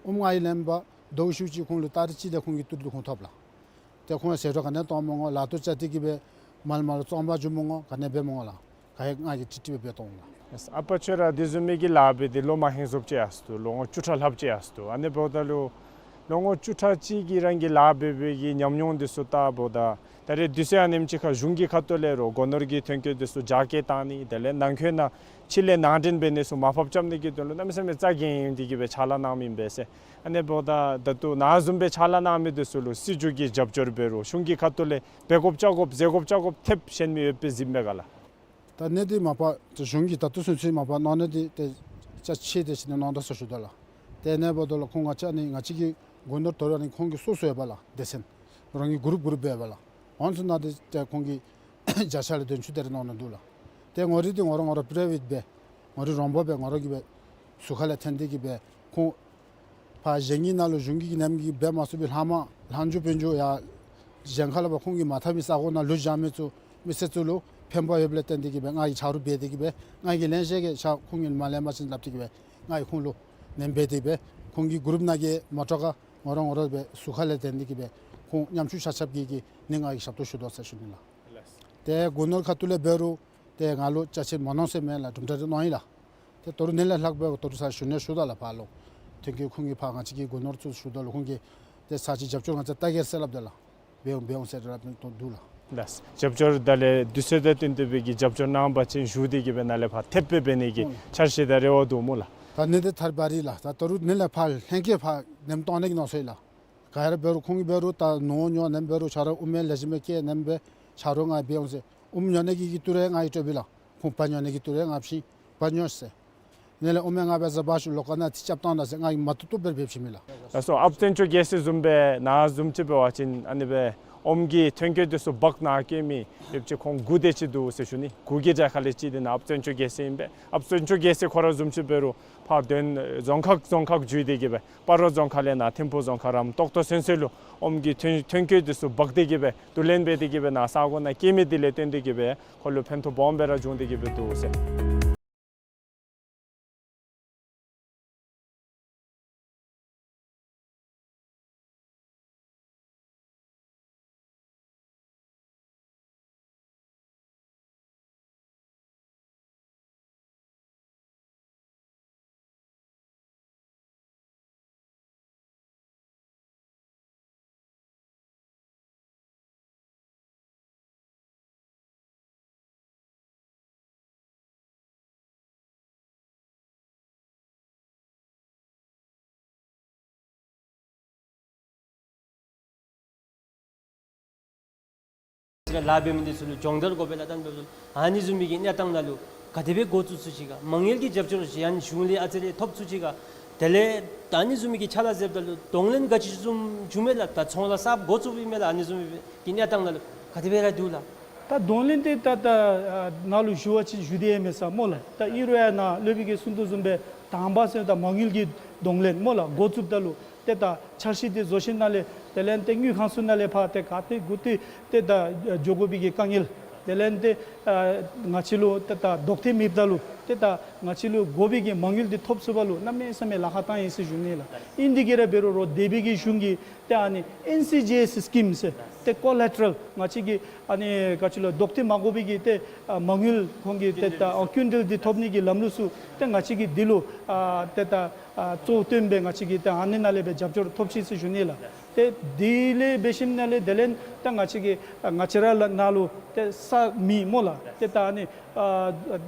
དབུ་མ་ང་ཡི་ལེན་འབག་ཟླཝ་ཤུལ་ཅིག་ཁོང་ལུ་ཏ་རིག་གཅིག་ལས་ཁོང་གི་ཏི་རུ་དེ་ཁོང་ཐོབ་ལགས། ཏེ་ཁོང་ཟད་འགྲོ་ག་ནི་ཡང་གཏང་མི་འོང་། ལཱ་ཐོག་བཅའ་སྟེ་གི་སྦེ་མར་མར་ལུ་བཙོང་འབག་འགྱོ་མི་འོང་། ག་ནི་འབད་མི་འོང་ལགས། ག་ཡང་ང་གིས་ཀྲིག་ཀྲི་སྦེ་འབད་གཏང་འོང་ལགས། ཨ་པ་ཁྱོད་ར་དེ་བཟུམ་མའི་གི་ལཱ་འབད་དེ་ལོ་མ་ཧེང་སུབ་ཅིག་ཡར་སོ་དོ། ལོ་ངོ་བཅུ་ཕྲག་ལྷགཔ་ཅིག་ཡར་སོ་དོ། ཨ་ནི་འབདཝ་ད་ལུ་ལོ་ངོ་བཅུ་ཕྲག་གཅིག་གི་རང་གི་ལཱ་འབད་བའི་གི་ཉམས་མྱོང་དེ་ཚུ་བལྟཝ་ད་ད་རེས་དུས་ཚོད་ཨ་ནེམ་ཅིག་ཁར་གཞུང་གི་ཁ་ཐུག་ལས་རུང་སྒོ་ནོར་གྱི་ཐོན་སྐྱེད་དེ་ཚུ་རྒྱ་སྐྱེད་བཏང་ནི་དེ་ལས་ནང་འཁོད་ནང་ཕྱི་ལས་ནང་འདྲེན་འབད་ནི་ཚུ་མར་ཕབ་རྐྱབ་ནི་གི་དོན་ལུ་གནམ་མེད་ས་མེད་རྩ་འགེངས་ཏེ་གི་སྦེ་ཕྱག་ལཱ་གནང་མི་ཨིན་པས་ཟེར། ཨ་ནི་འབདཝ་ད་ད་ལྟོ་ནཱ་བཟུམ་སྦེ་ཕྱག་ལཱ་གནང་མི་དེ་ཚུ་ལུ་སྲིད་བྱུས་ཀྱི་རྒྱབ་སྐྱོར་འབད་རུང་གཞུང་གི་ཁ་ཐུག་ལས་འབད་དགོཔ་བཅའ་དགོཔ་ཟེར་དགོཔ་བཅའ་དགོཔ་ཐེབས་གཞན་མི་ཡོད་པས་གཟིགས་མས་ག་ལགས། ད་ནི་དེ་མ་པ་ཏེ་གཞུང་གིས་ད་ལྟོ་ཚུན་ཚོད་མ་པ་གནང་ནི་དེ་ཏེ་ཅ་ཆས་དེ་ཅིག་ནི་གནང་ད་ཟེར་ཞུ་དོ་ལགས། ཏེ་ཨ་ནི་འབདཝ་ད་ལུ་ཁོང་ང་བཅས་ནི་ང་བཅས་ཀྱི་སྒོ་ནོར་དོ་རུང་ཨ་ནི་ཁོང་གི་སོ་སོ་ཡོད་པ་ལགས། སྡེ་ཚན་རང་གི་གུ་རུབ་གུ་རུབ་འབད་བ་ལགས། ཨ་ནི་ཚུ་ནང་དེ་ཏེ་ཁོང་གིས་བརྒྱ་ཆ་ལས་བདུན་ཅུ་དེ་རེ་གནང་ནི་འདུག་ལགས། ཏེ་ང་རའི་དེ་ང་ར་ང་ར་པ་རའི་ཝེཊ་སྦེ་ང་རའི་རོང་པ་སྦེ་ང་ར་གིས་སྦེ་ཟུར་ཁ་ལས་འཐེན་ཏེ་གི་སྦེ་ཁོང་ཕར་གཞན་གྱི་ནང་ལུ་གཞུང་གི་ནེམ་གི་འབད་མ་ཚུགས་པའི་ལྷག་མ་ལྷག་འགྱོ་དཔོན་འགྱོ་ཡར་གཞན་ཁ་ལས་ཕར་ཁོང་གིས་མ་འཐབ་མི་ས་གོ་ནང་ལུ་བཞག་མི་ཚུ་མི་སེར་ཚུ་ལུ་ཕན་པ་ཡོདཔ་ལས་བརྟེན་ཏེ་གི་སྦེ་ང་གིས་ཆ་རོགས་འབད་དེ་གི་སྦེ་ང་གིས་ལེན་ཤེས་གི་ཆ་ཁོང་གིས་མ་ལེན་པ་ཅིན་སླབ་སྟེ་གི་སྦེ་ང་གིས་ཁོང་ལུ་ལེན་འབད་དེ་སྦེ་ཁོང་གི་གུ་རུབ་ནང་གི་མོ་ཊ་ཁར་ང་ར་ང་ར་སྦེ་ཟུར་ཁ་ལས་འཐེན་ཏེ་གི་སྦེ་ཁོང་ཉམ་ཆུང་ཆ་ཁྱབ་ཀྱི་གི་ནི་ང་གིས་ཞབས་ཏོག་ཞུ་དོ་ཟེར་ཞུ་ནི་ལགས། ཏེ་སྒོ་ནོར་ཁ་ཐུག་ལས་འབད་རུང་ཏེ་ང་ལུ་ཅ་ཆས་མ་གནང་ཟེར་མེད་ལགས། གྲུབ་འབྲས་རེ་གནང་ཡི་ལགས། ཏེ་དོ་རུང་ནི་ལས་ལྷག་པའི་དོ་རུང་ཚར་ཞུ་ནི་ཞུ་དོ་ལགས་ཕར་ལུ། ཐོན་སྐྱེད་ཁོང་གིས་ཕར་ང་བཅས་ཀྱི་སྒོ་ནོར་ཚུ་ཞུ་དོ་ལགས། ཁོང་གིས་ཏེ་ཚར་ཅིག་རྒྱབ་སྐྱོར་ང་བཅས་བལྟ་གེ་ཟེར་སླབ་དོ་ལགས། འབད་འོང་འབད་འོང་ཟེར་ར་འབད་དོ་འདུག་ལགས། ལགས། རྒྱབ་སྐྱོར་ད་ལས་དུས་ཚོད་དང་བསྟུན་ཏེ་སྦེ་གི་རྒྱབ་སྐྱོར་གནང་བ་ཅིན་ཞུ་སྟེ་གི་སྦེ་ནཱ་ལས་ཕར་ཐེབས་སྦེ་འབད་ནི་གི་ཨོ་འཆར་གཞི་དང་རེ་བ་འདུག་སྨོ་ལགས། ད་ནི་དེ་ཐར་བ་རེ་ལགས། ད་དོ་རུང་ནི་ལས་ཕར་ལྷན་སྐྱེས་ཕར་ནེམ་གཏང་ནི་གི་མནོ་སོང་ཡི་ལགས། ག་ར་འབད་རུང་ཁོང་གིས་འབད་རུང་ད་ནོར་ཉོ་ནེམ་འབད་རུང་ཆ་རོགས་དབུ་མའི་ལས་བྱེདཔ་སྐྱེལ་ནེམ་འབད་ཆ་རོགས་ང་འབད་འོང་ཟེར། དབུ་མ་ཉོ་ནི་གི་གི་ཏི་རུ་ང་གིས་སྤྲོད་པས་ལགས། ཁོང་བ་ཉོ་ནི་གི་ཏི་རུ་ང་བྱིན་བ་ཉོ་ཟེར། ནི་ལས་དབུ་མའི་ང་འབད་ཟེར་བ་ཤུལ་ལོགས་ཁ་ནང་ཏེ་རྐྱབ་བཏང་ད་ཟེར་ང་གིས་མ་བཏུབ་བཏུབ་སྦེ་འབད་བྱིན་མས་ལགས། ལགས་སོ། ཨཔ་བཙན་སྐྱོགས་རྒྱལ་མཚན་བཟུམ་སྦེ་ནཱ་བཟུམ་ཅིག་འབད་བ་ཅིན་ཨ་ནི་སྦེ་ཨོམ་གྱི་ཐོན་སྐྱེད་དེ་ཚུ་འབག་ནཱ་སྐྱེལ་མི་ཡོདཔ་ཅིག་ཁོང་དགུ་དེ་ཅིག་འདུག་ཟེར་ཞུ་ནི། དགུ་གི་གྲས་ཁ་ལས་གཅིག་དེ་ནཱ་ཨཔ་བཙན་སྐྱོགས་རྒྱལ་མཚན་ཨིན་པས། ཨཔ་བཙན་སྐྱོགས་རྒྱལ་མཚན་ཁོ་ར་བཟུམ་ཅིག་འབད་རུང་ཕར་དོན་རྫོང་ཁག་རྫོང་ཁག་བརྒྱུད་དེ་གི་སྦེ་སྤ་རོ་རྫོང་ཁག་ལས་ནཱ་ཐིམ་ཕུག་རྫོང་ཁག་རམ་ཏོག་ཏོ་ཚུན་ཚོད་ལུ་ཨོམ་གྱི་ཐོན་ཐོན་སྐྱེད་དེ་ཚུ་འབག་སྟེ་གི་སྦེ་བསྡུ་ལེན་འབད་དེ་གི་སྦེ་ནཱ་ས་གོ་ནང་སྐྱེལ་མི་དེ་ལས་བརྟེན་ཏེ་གི་སྦེ་ཁོ་ལུ་ཕན་ཐོགས་སྦོམ་སྦེ་ར་བྱུང་སྟེ་གི་སྦེ་འདུག་ཟེར། ལཱ་འབད་མི་འདི་ཚུ་ལུ་སྦྱོང་བརྡར་དགོ་པས་ལགས། ད་ཨ་ནི་བཟུམ་མའི་གི་གནས་སྟངས་ནང་ལུ་ག་དེ་སྦེ་འགོ་བཙུགས་ཚུགས་ཅི་ག། མ་དངུལ་གྱི་རྒྱབ་སྐྱོར་ཅིག་ཡང་གཞུང་ལས་ཨ་ཙི་རེ་ཐོབ་ཚུགས་ཅི་ག། དེ་ལས་ད་ཨ་ནི་བཟུམ་མའི་གི་ཕྱག་ལཱ་མཛདཔ་ད་ལུ་གདོང་ལེན་ག་ཅི་བཟུམ་བྱུང་མས་ལགས། ད་ཚོང་ལཱ་གསརཔ་འགོ་བཙུགསཔ་ཨིན་མས་ལགས། ཨ་ནི་བཟུམ་མའི་གི་གནས་སྟངས་ནང་ལུ་ག་དེ་སྦེ་ར་འདུག་ལགས། ད་གདོང་ལེན་འདི་ད་ད་ནཱ་ལུ་ཞུ་བ་ཅིན་ཞུ་སྟེ་ཡང་མེད་ས་སྨོ་ལགས། ད་ཨིན་རུང་ཡང་ནཱ་སློབ་དཔོན་གྱིས་གསུང་དོ་བཟུམ་སྦེ་དང་པ་ཟེར་ད་མ་དངུལ་གྱི་གདོང་ལེན་སྨོ་ལགས། འགོ་བཙུགསཔ་ད་ལུ་ཏེ་ད་འཆར་གཞི་འདི་བཟོ་ཞིནམ་ལས་དེ་ལས་ཏེ་དངུལ་ཁང་ཚུ་ནང་ལས་ཕར་ཏེ་ག་ཏེ་གུ་ཏེ་ཏེ་ད་འགྱོ་དགོ་པའི་གི་དཀའ་ངལ། དེ་ལས་ཏེ་ཨ་ང་བཅས་ལུ་ཏེ་ད་ལྡོག་ཐེ་མེདཔ་ད་ལུ་ ཏེ་ད་ང་བཅས་ལུ་དགོ་པའི་གི་མ་དངུལ་འདི་ཐོབ་ཚུགས་པ་ལུ་གནམ་མེད་ས་མེད་ལཱ་ཁག་བཏང་ཡི་ཟེར་ཞུ་ནི་ལགས། ཨིན་དེ་གི་ར་འབད་རུང་རོགས་འདས་པའི་གི་གཞུང་གིས་ཏེ་ཨ་ནི་ཨེན་སི་ཇི་ཨེསི་སི་ཀིམ་ཟེར་ཏེ་ཀོ་ལེ་ཊ་རཱལ་ང་བཅས་ཀྱིས་ཨ་ནི་ག་ཅི་ལོ་བཟློག་ཏེ་མ་དགོ་པའི་གི་ཏེ་ཨ་མ་དངུལ་ཁོང་གིས་ཏེ་ད་ཨ་སྐྱིན་འགྲུལ་འདི་ཐོབ་ནི་གི་ལམ་ལུགས་ཚུ་ཏེ་ང་བཅས་ཀྱིས་འདི་ལུ་ཨ་ཏེ་ད་ཨ་གཙོ་བོ་བཏོན་སྦེ་ང་བཅས་ཀྱིས་ཏེ་ཨ་ནི་ནང་ལས་སྦེ་རྒྱབ་སྐྱོར་ཐོབ་ཅི་ཟེར་ཞུ་ནི་ལགས། ཏེ་དེ་ལས་འབད་ཞིནམ་ལས་དེ་ལས་ད་ང་བཅས་ཀྱིས་ཨ་ང་བཅས་ར་ལ་ནང་ལུ་ཏེ་ས་མེད་སྨོ་ལགས། ཏེ་ད་ཨ་ནི་ཨ་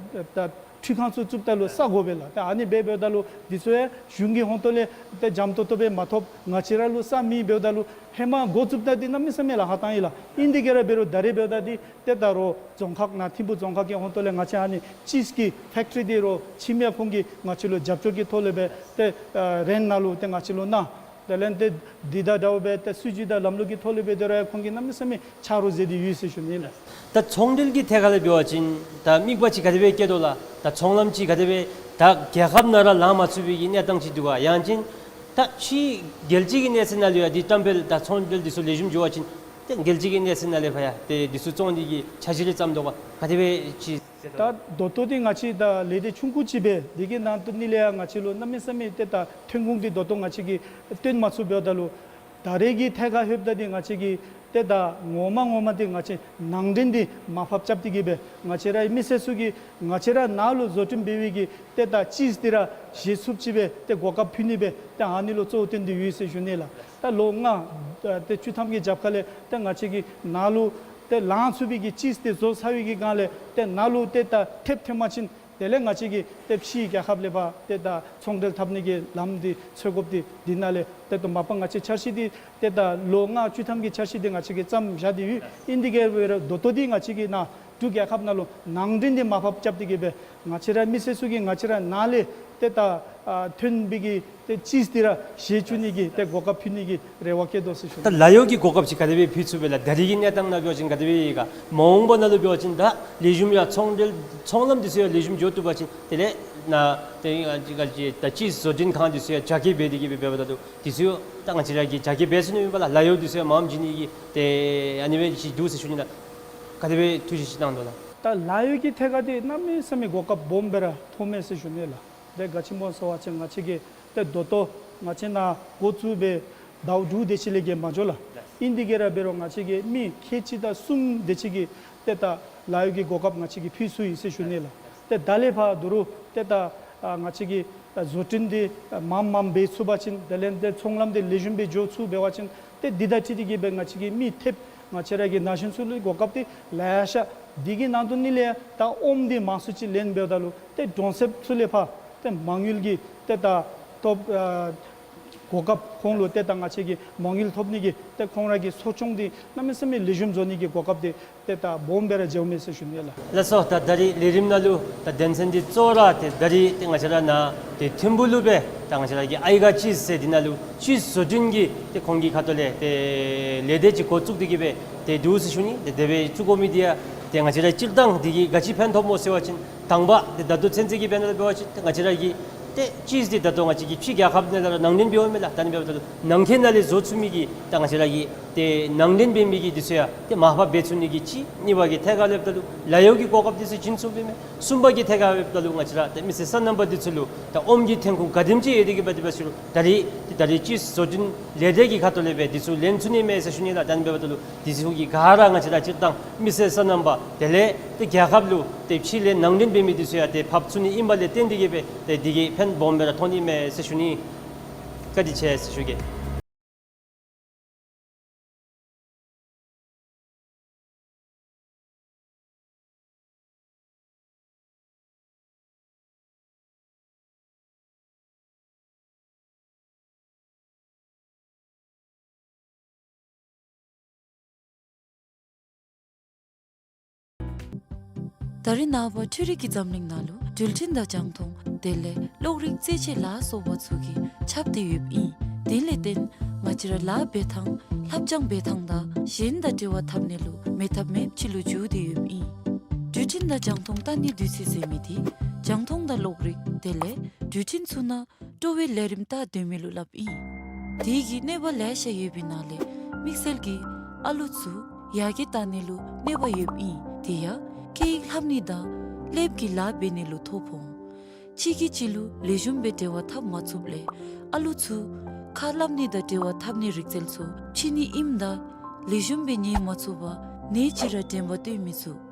ད་ཁྲུས་ཁང་ཚུ་བཙུགས་ད་ལུ་ས་དགོ་པས་ལགས། ཏེ་ཨ་ནི་འབད་འབདཝ་ད་ལུ་འདི་ཚུ་ཡང་གཞུང་གི་ཧོང་ཏོ་ལས་ཏེ་འཇམ་ཏོང་ཏོ་སྦེ་མ་ཐོབ། ང་བཅས་ར་ལུ་ས་མེད་འབདཝ་ད་ལུ་ཧེ་མ་འགོ་བཙུགསཔ་ད་འདི་གནམ་མེད་ས་མེད་ལཱ་ཁག་བཏང་ཡི་ལགས། ཨིན་དེ་གི་ར་འབད་རུང་ད་རེས་འབདཝ་ད་འདི་ཏེ་ད་རོགས་རྫོང་ཁག་ནང་ཐིམ་ཕུ་རྫོང་ཁག་གི་ཧོང་ཏོ་ལས་ང་བཅས་ཨ་ནི་ཅིསི་གི་ཕེཀ་ཊི་རི་འདི་རོགས་ཁྱིམ་ཡང་ཁོང་གིས་ང་བཅས་ལུ་རྒྱབ་སྐྱོར་གྱི་ཐོག་ལས་སྦེ་ཏེ་ཨ་རེནཊ་ནང་ལུ་ཏེ་ང་བཅས་ལུ་གནང་། དེ་ལས་ཏེ་འདི་དང་འདྲཝ་སྦེ་ཏེ་སྲིད་བྱུས་དང་ལམ་ལུགས་ཀྱི་ཐོག་ལས་སྦེ་ཏེ་ར་ཁོང་གིས་གནམ་མེད་ས་མེད་ཆ་རོགས་མཛད་དེ་ཡོད་ཟེར་ཞུ་ནི་ལགས། ད་ཚོང་འབྲེལ་གྱི་ཐད་ཁར་ལས་འབད་བ་ཅིན་ད་དམིགས་པ་ཅིག་ག་དེ་སྦེ་བསྐྱེད་དོ་ལགས། ད་ཚོང་ལམ་ཅིག་ག་དེ་སྦེ་ད་རྒྱལ་ཁབ་ནང་ར་ལང་མ་ཚུགས་པའི་གི་གནས་སྟངས་ཅིག་འདུག་ག། ཡང་ཅིན་ད་ཕྱི་རྒྱལ་སྤྱི་གི་གནས་ཚད་ནང་ལུ་ཡང་འདི་བཀྲམ་སྤེལ་ད་ཚོང་འབྲེལ་འདི་ཚུ་ལེགས་ཤོམ་འགྱོ་བ་ཅིན་ཏེ་རྒྱལ་སྤྱི་གི་གནས་ཚད་ནང་ལས་ཕར་ཡང་ཏེ་འདི་ཚུ་བཙོང་ནི་གི་འཆར་གཞི་རེ་བརྩམས་དོ་ག། ག་དེ་སྦེ་ཅིག། ད་ད་ལྟོ་འདི་ང་བཅས་ད་ལས་སྡེ་ཆུང་ཀུ་ཅིག་སྦེ་འདི་གི་ནང་དུ་ནི་ལས་ཡང་ང་བཅས་ལུ་གནམ་མེད་ས་མེད་ཏེ་ད་ཐོན་ཁུངས་འདི་ད་ལྟོ་ང་བཅས་ཀྱིས་བཏོན་མ་ཚུགས་འབདཝ་ད་ལུ་ད་རེས་ཀྱི་ཐད་ཁར་ལྷོདཔ་ད་འདི་ང་བཅས་ཀྱིས་ཏེ་ད་ངོ་མ་ངོ་མ་འདི་ང་བཅས་ནང་འདྲེན་འདི་མར་ཕབ་རྐྱབ་སྟེ་གི་སྦེ་ང་བཅས་རའི་མི་སེར་ཚུ་གིས་ང་བཅས་ར་ནང་ལུ་བཟོ་སྐྲུན་འབད་བའི་གི་ཏེ་ད་ཅིསི་འདི་ར་བཞེས་ཚུགསཔ་ཅིག་སྦེ་ཏེ་གོ་སྐབས་ཕུལ་ནི་སྦེ་ཏེ་ཨ་ནི་ལུ་གཙོ་བོ་བཏོན་ཏེ་ཡོད་ཟེར་ཞུ་ནི་ལགས། ད་ལོ་ལྔ་ཏེ་བཅུ་ཐམ་གྱི་རྒྱབ་ཁ་ལས་ཏེ་ང་བཅས་ཀྱི་ནང་ལུ་ཏེ་ལང་ཚུགས་པའི་གི་ཅིསི་འདི་བཟོ་ཚར་བའི་གི་སྒང་ལས་ཏེ་ནང་ལུ་ཏེ་ད་ཐེབས་ཐོན་པ་ཅིན་དེ་ལས་ང་བཅས་ཀྱིས་ཏེ་ཕྱི་རྒྱལ་ཁབ་ལས་ཕར་ཏེ་ད་ཚོང་འབྲེལ་འཐབ་ནི་གི་ལམ་འདི་འཚོལ་དགོཔ་འདི་འདི་ནང་ལས་ཏེ་ད་མ་པ་ང་བཅས་འཆར་གཞི་འདི་ཏེ་ད་ལོ་ལྔ་བཅུ་ཐམ་གྱི་འཆར་གཞི་འདི་ང་བཅས་ཀྱིས་བརྩམས་བཞག་སྟེ་ཡོད། ཨིན་དེ་གི་ར་འབད་རུང་ད་ལྟོ་འདི་ང་བཅས་ཀྱི་ནཱ་འབྲུག་རྒྱལ་ཁབ་ནང་ལུ་ནང་འདྲེན་འདི་མར་ཕབ་རྐྱབ་སྟེ་གི་སྦེ་ང་བཅས་ར་མི་སེར་ཚུ་གིས་ང་བཅས་ར་ནང་ལས་ཏེ་ད་ཨ་ཐོན་པའི་གི་ཏེ་ཅིསི་འདི་ར་བཞེས་བཅུག་ནི་གི་ཏེ་གོ་སྐབས་ཕུལ་ནི་གི་རེ་བ་བསྐྱེད་དོ་ཟེར་ཞུ། ད་ལཱ་གཡོག་གི་གོ་སྐབས་ཅིག་ག་དེ་སྦེ་ཕུལ་ཚུགས་པས་ལགས། ད་རེས་ཀྱི་གནས་སྟངས་ནང་འབད་བ་ཅིན་ག་དེ་སྦེ་ཡོད་ག། མ་འོངས་པ་ནང་ལུ་འབད་བ་ཅིན་ད་ལེགས་ཤོམ་ཡང་ཚོང་འབྲེལ་ཚོང་ལམ་འདི་ཚུ་ཡང་ལེགས་ཤོམ་འགྱོ་བཏུབ་པ་ཅིན་དེ་ལས་ནཱ་ཏེ་ཨ་ཅི་ག་ཅི་ད་ཅིསི་བཟོ་སྐྲུན་ཁང་འདི་ཚུ་ཡང་རྒྱ་སྐྱེད་འབད་དེ་གི་སྦེ་འབདཝ་ད་ལུ་འདི་ཚུ་ཡང་ད་ང་བཅས་ར་གིས་རྒྱ་སྐྱེད་འབད་ཚུགས་ནི་ཨིན་པས་ལགས། ལཱ་གཡོག་འདི་ཚུ་ཡང་མངམ་བྱིན་ནི་གི་ཏེ་ཨ་ནི་སྦེ་ཅིག་འདུག་ཟེར་ཞུ་ནི་ལགས། ག་དེ་སྦེ་ཐུགས་བཞེད་ཅིག་གནང་དོ་ལགས། ད་ལཱ་གཡོག་གི་ཐད་ཁར་འདི་གནམ་མེད་ས་མེད་གོ་སྐབས་སྦོམ་སྦེ་ར་ཐོབ་མས་ཟེར་ཞུ་ནི་ལགས། ཏེ་ག་ཅི་སྨོ་ཟེར་བ་ཅིན་ང་བཅས་ཀྱིས་ཏེ་ད་ལྟོ་ང་བཅས་ནཱ་འགོ་བཙུགས་སྦེ་ཟླཝ་དྲུག་དེ་ཅིག་ལས་བརྒལ་མ་འགྱོ་ལགས། ཨིན་དེ་གི་ར་འབད་རུང་ང་བཅས་ཀྱིས་མི་ཁལ་གཅིག་དང་གསུམ་དེ་ཅིག་གི་ཏེ་ད་ལཱ་གཡོག་གི་གོ་སྐབས་ང་བཅས་ཀྱིས་ཕུལ་ཚུགས་ཡི་ཟེར་ཞུ་ནི་ལགས། ཏེ་ད་ལས་ཕར་ད་རུང་ཏེ་ད་ཨ་ང་བཅས་ཀྱིས་ཨ་བཟོ་སྐྲུན་འདི་ཨ་མངམ་མངམ་འབད་ཚུགས་པ་ཅིན་དེ་ལས་ཏེ་ཚོང་ལམ་འདི་ལེགས་ཤོམ་སྦེ་འགྱོ་ཚུགས་འབད་བ་ཅིན་ཏེ་འདི་དང་འཁྲིལ་ཏེ་གི་སྦེ་ང་བཅས་ཀྱིས་མི་ཐེབས་ང་བཅས་ར་གི་ན་གཞོན་ཚུ་ལུ་གོ་སྐབས་འདི་ལེ་ཤ། འདི་གི་ནང་དུ་ནི་ལས་ད་ཨོམ་འདི་མང་སུ་ཅིག་ལེན་འབདཝ་ད་ལུ་ཏེ་གྲོང་གསེབ་ཚུ་ལས་ཕར་ཏེ་མ་དངུལ་གྱི་ཏེ་ད་ཐོབ་ཨ་གོ་སྐབས་ཁོང་ལུ་ཏེ་ད་ང་བཅས་ཀྱིས་མ་དངུལ་ཐོབ་ནི་གི་ཏེ་ཁོང་ར་གི་གསོ་སྐྱོང་འདི་གནམ་མེད་ས་མེད་ལེགས་ཤོམ་བཟོ་ནི་གི་གོ་སྐབས་འདི་ཏེ་ད་སྦོམ་སྦེ་ར་འགྱོཝ་མས་ཟེར་ཞུ་ནི་ལགས། ལགས་སོ། ད་ད་རིས་ལས་རིམ་ནང་ལུ་ད་དོན་ཚན་འདི་གཙོ་བོ་ར་ཏེ་ད་རིས་ཏེ་ང་བཅས་ར་ནཱ་ཏེ་ཐིམ་ཕུག་ལུ་སྦེ་ད་ང་བཅས་ར་གི་ཨའི་ག་ཅིསི་ཟེར་འདི་ནང་ལུ་ཅིསི་བཟོ་སྐྲུན་གྱི་ཏེ་ཁོང་གི་ཁ་ཐུག་ལས་ཏེ་ལས་སྡེ་ཅིག་འགོ་བཙུགས་ཏེ་གི་སྦེ་ཏེ་འདུག་ཟེར་ཞུ་ནི། ཏེ་དེ་སྦེ་བཙུགས་དགོ་མི་འདི་ཡང་ཏེ་ང་བཅས་ར་སྤྱིར་བཏང་འདི་གིས་ག་ཅི་ཕན་ཐོགས་སྨོ་ཟེར་བ་ཅིན་དང་པ་ཏེ་ད་ལྟོ་ཚུན་ཚོད་ཀྱི་དཔེ་ནང་ལུ་འབད་བ་ཅིན་ཏེ་ང་བཅས་ར་གི་ཏེ་ཅིསི་འདི་ད་ལྟོ་ང་བཅས་ཀྱིས་ཕྱི་རྒྱལ་ཁབ་ནང་ལས་ར་ནང་འདྲེན་འབདཝ་མས་ལགས། ད་ནི་འབདཝ་ད་ལུ་ནང་འཁོད་ནང་ལས་བཟོ་ཚུགས་མི་གི་ད་ང་བཅས་ར་གི་ཏེ་ནང་འདྲེན་འབད་མི་གི་འདི་ཚུ་ཡང་ཏེ་མར་ཕབ་འབད་ཚུགས་ནི་གི་གཅིག། གཉིས་པ་གི་ཐད་ཁར་ལྷོདཔ་ད་ལུ་ལཱ་གཡོག་གི་གོ་སྐབས་འདི་ཚུ་བྱིན་ཚུགསཔ་མས། གསུམ་པ་གི་ཐད་ཁར་ལྷོདཔ་ད་ལུ་ང་བཅས་ར་ཏེ་མི་སེར་སོ་ནམ་པ་འདི་ཚུ་ལུ་ད་ཨོམ་གྱི་ཐོན་ཁུངས་ག་དེམ་ཅིག་ཡོད་དེ་གི་སྦེ་དེ་སྦེ་ཟེར་རུང་ད་རིས་ཏེ་ད་རིས་ཅིསི་བཟོ་སྐྲུན་ལས་སྡེ་གི་ཁ་ཐུག་ལས་སྦེ་འདི་ཚུ་ལེན་ཚུགས་ནི་མས་ཟེར་ཞུ་ནི་ལགས། ད་ནི་འབདཝ་ད་ལུ་འདི་ཚུ་གི་ག་ར་ང་བཅས་ར་སྤྱིར་བཏང་མི་སེར་སོ་ནམ་པ་དེ་ལས་ཏེ་རྒྱལ་ཁབ་ལུ་ཏེ་ཕྱི་ལས་ནང་འདྲེན་འབད་མི་འདི་ཚུ་ཡང་ཏེ་ཕབ་ཚུགས་ནི་ཨིན་པ་ལས་བརྟེན་ཏེ་གི་སྦེ་ཏེ་འདི་གིས་ཕན་སྦོམ་སྦེ་ར་ཐོགས་ནི་མས་ཟེར་ཞུ་ནི། བཀའ་དྲིན་ཆེ་ཟེར་ཞུ་གེ། ད་རིས་ནངས་པ་འཕྲུལ་རིག་གི་འཛམ་གླིང་ནང་ལུ་འགྲུལ་འཕྲིན་དང་རྒྱང་མཐོང་དེ་ལས་གློག་རིག་རྩེད་ཆས་ལ་སོགས་པ་ཚུ་གིས་ཁྱབ་སྟེ་ཡོདཔ་ཨིན། དེ་ལས་བརྟེན་ང་བཅས་ར་ལཱ་འབད་ཐངས་ལྷབ་སྦྱང་འབད་ཐངས་དང་གཞན་དང་འབྲེལ་བ་འཐབ་ནི་ལུ་མེད་ཐབས་མེདཔ་ཅིག་ལུ་གྱུར་ཏེ་ཡོདཔ་ཨིན། འགྲུལ་འཕྲིན་དང་རྒྱང་མཐོང་ལྟ་ནི་དུས་ཚོད་ཟེར་མི་འདི་རྒྱང་མཐོང་དང་གློག་རིག་དེ་ལས་འགྲུལ་འཕྲིན་ཚུ་ནང་སྤྲོ་བའི་ལས་རིམ་ལྟ་སྡོད་མི་ལུ་སླབ་ཨིན། དེ་གི་གནོད་པ་ལེ་ཤ་ཡོད་པའི་ནང་ལས་དམིགས་བསལ་གྱིས་ཨ་ལུ་ཚུ་ཡར་རྒྱས་བཏང་ནི་ལུ་གནོད་པ་ཡོདཔ་ཨིན། དེ་ཡང་སྐད་ཡིག་ལྷབ་ནི་དང་ ཀླདཔ་གི་ལཱ་འབད་ནི་ལུ་ཐོ་ཕོག་འོང་། གཅིག་གིས་གཅིག་ལུ་ལེགས་ཤོམ་སྦེ་འབྲེལ་བ་འཐབ་མ་ཚུགསཔ་ལས་ཨ་ལུ་ཚུ་ཁ་སླབ་ནི་དང་འབྲེལ་བ་འཐབ་ནི་རིག་རྩལ་ཚུ་ཕྱིས་ནི་ཨིནམ་ད་ལེགས་ཤོམ་སྦེ་ཉལ་མ་ཚུགས་པར་ནད་ཅིག་ར་དྲན་པ་བཏོན་མི་ཚུགས།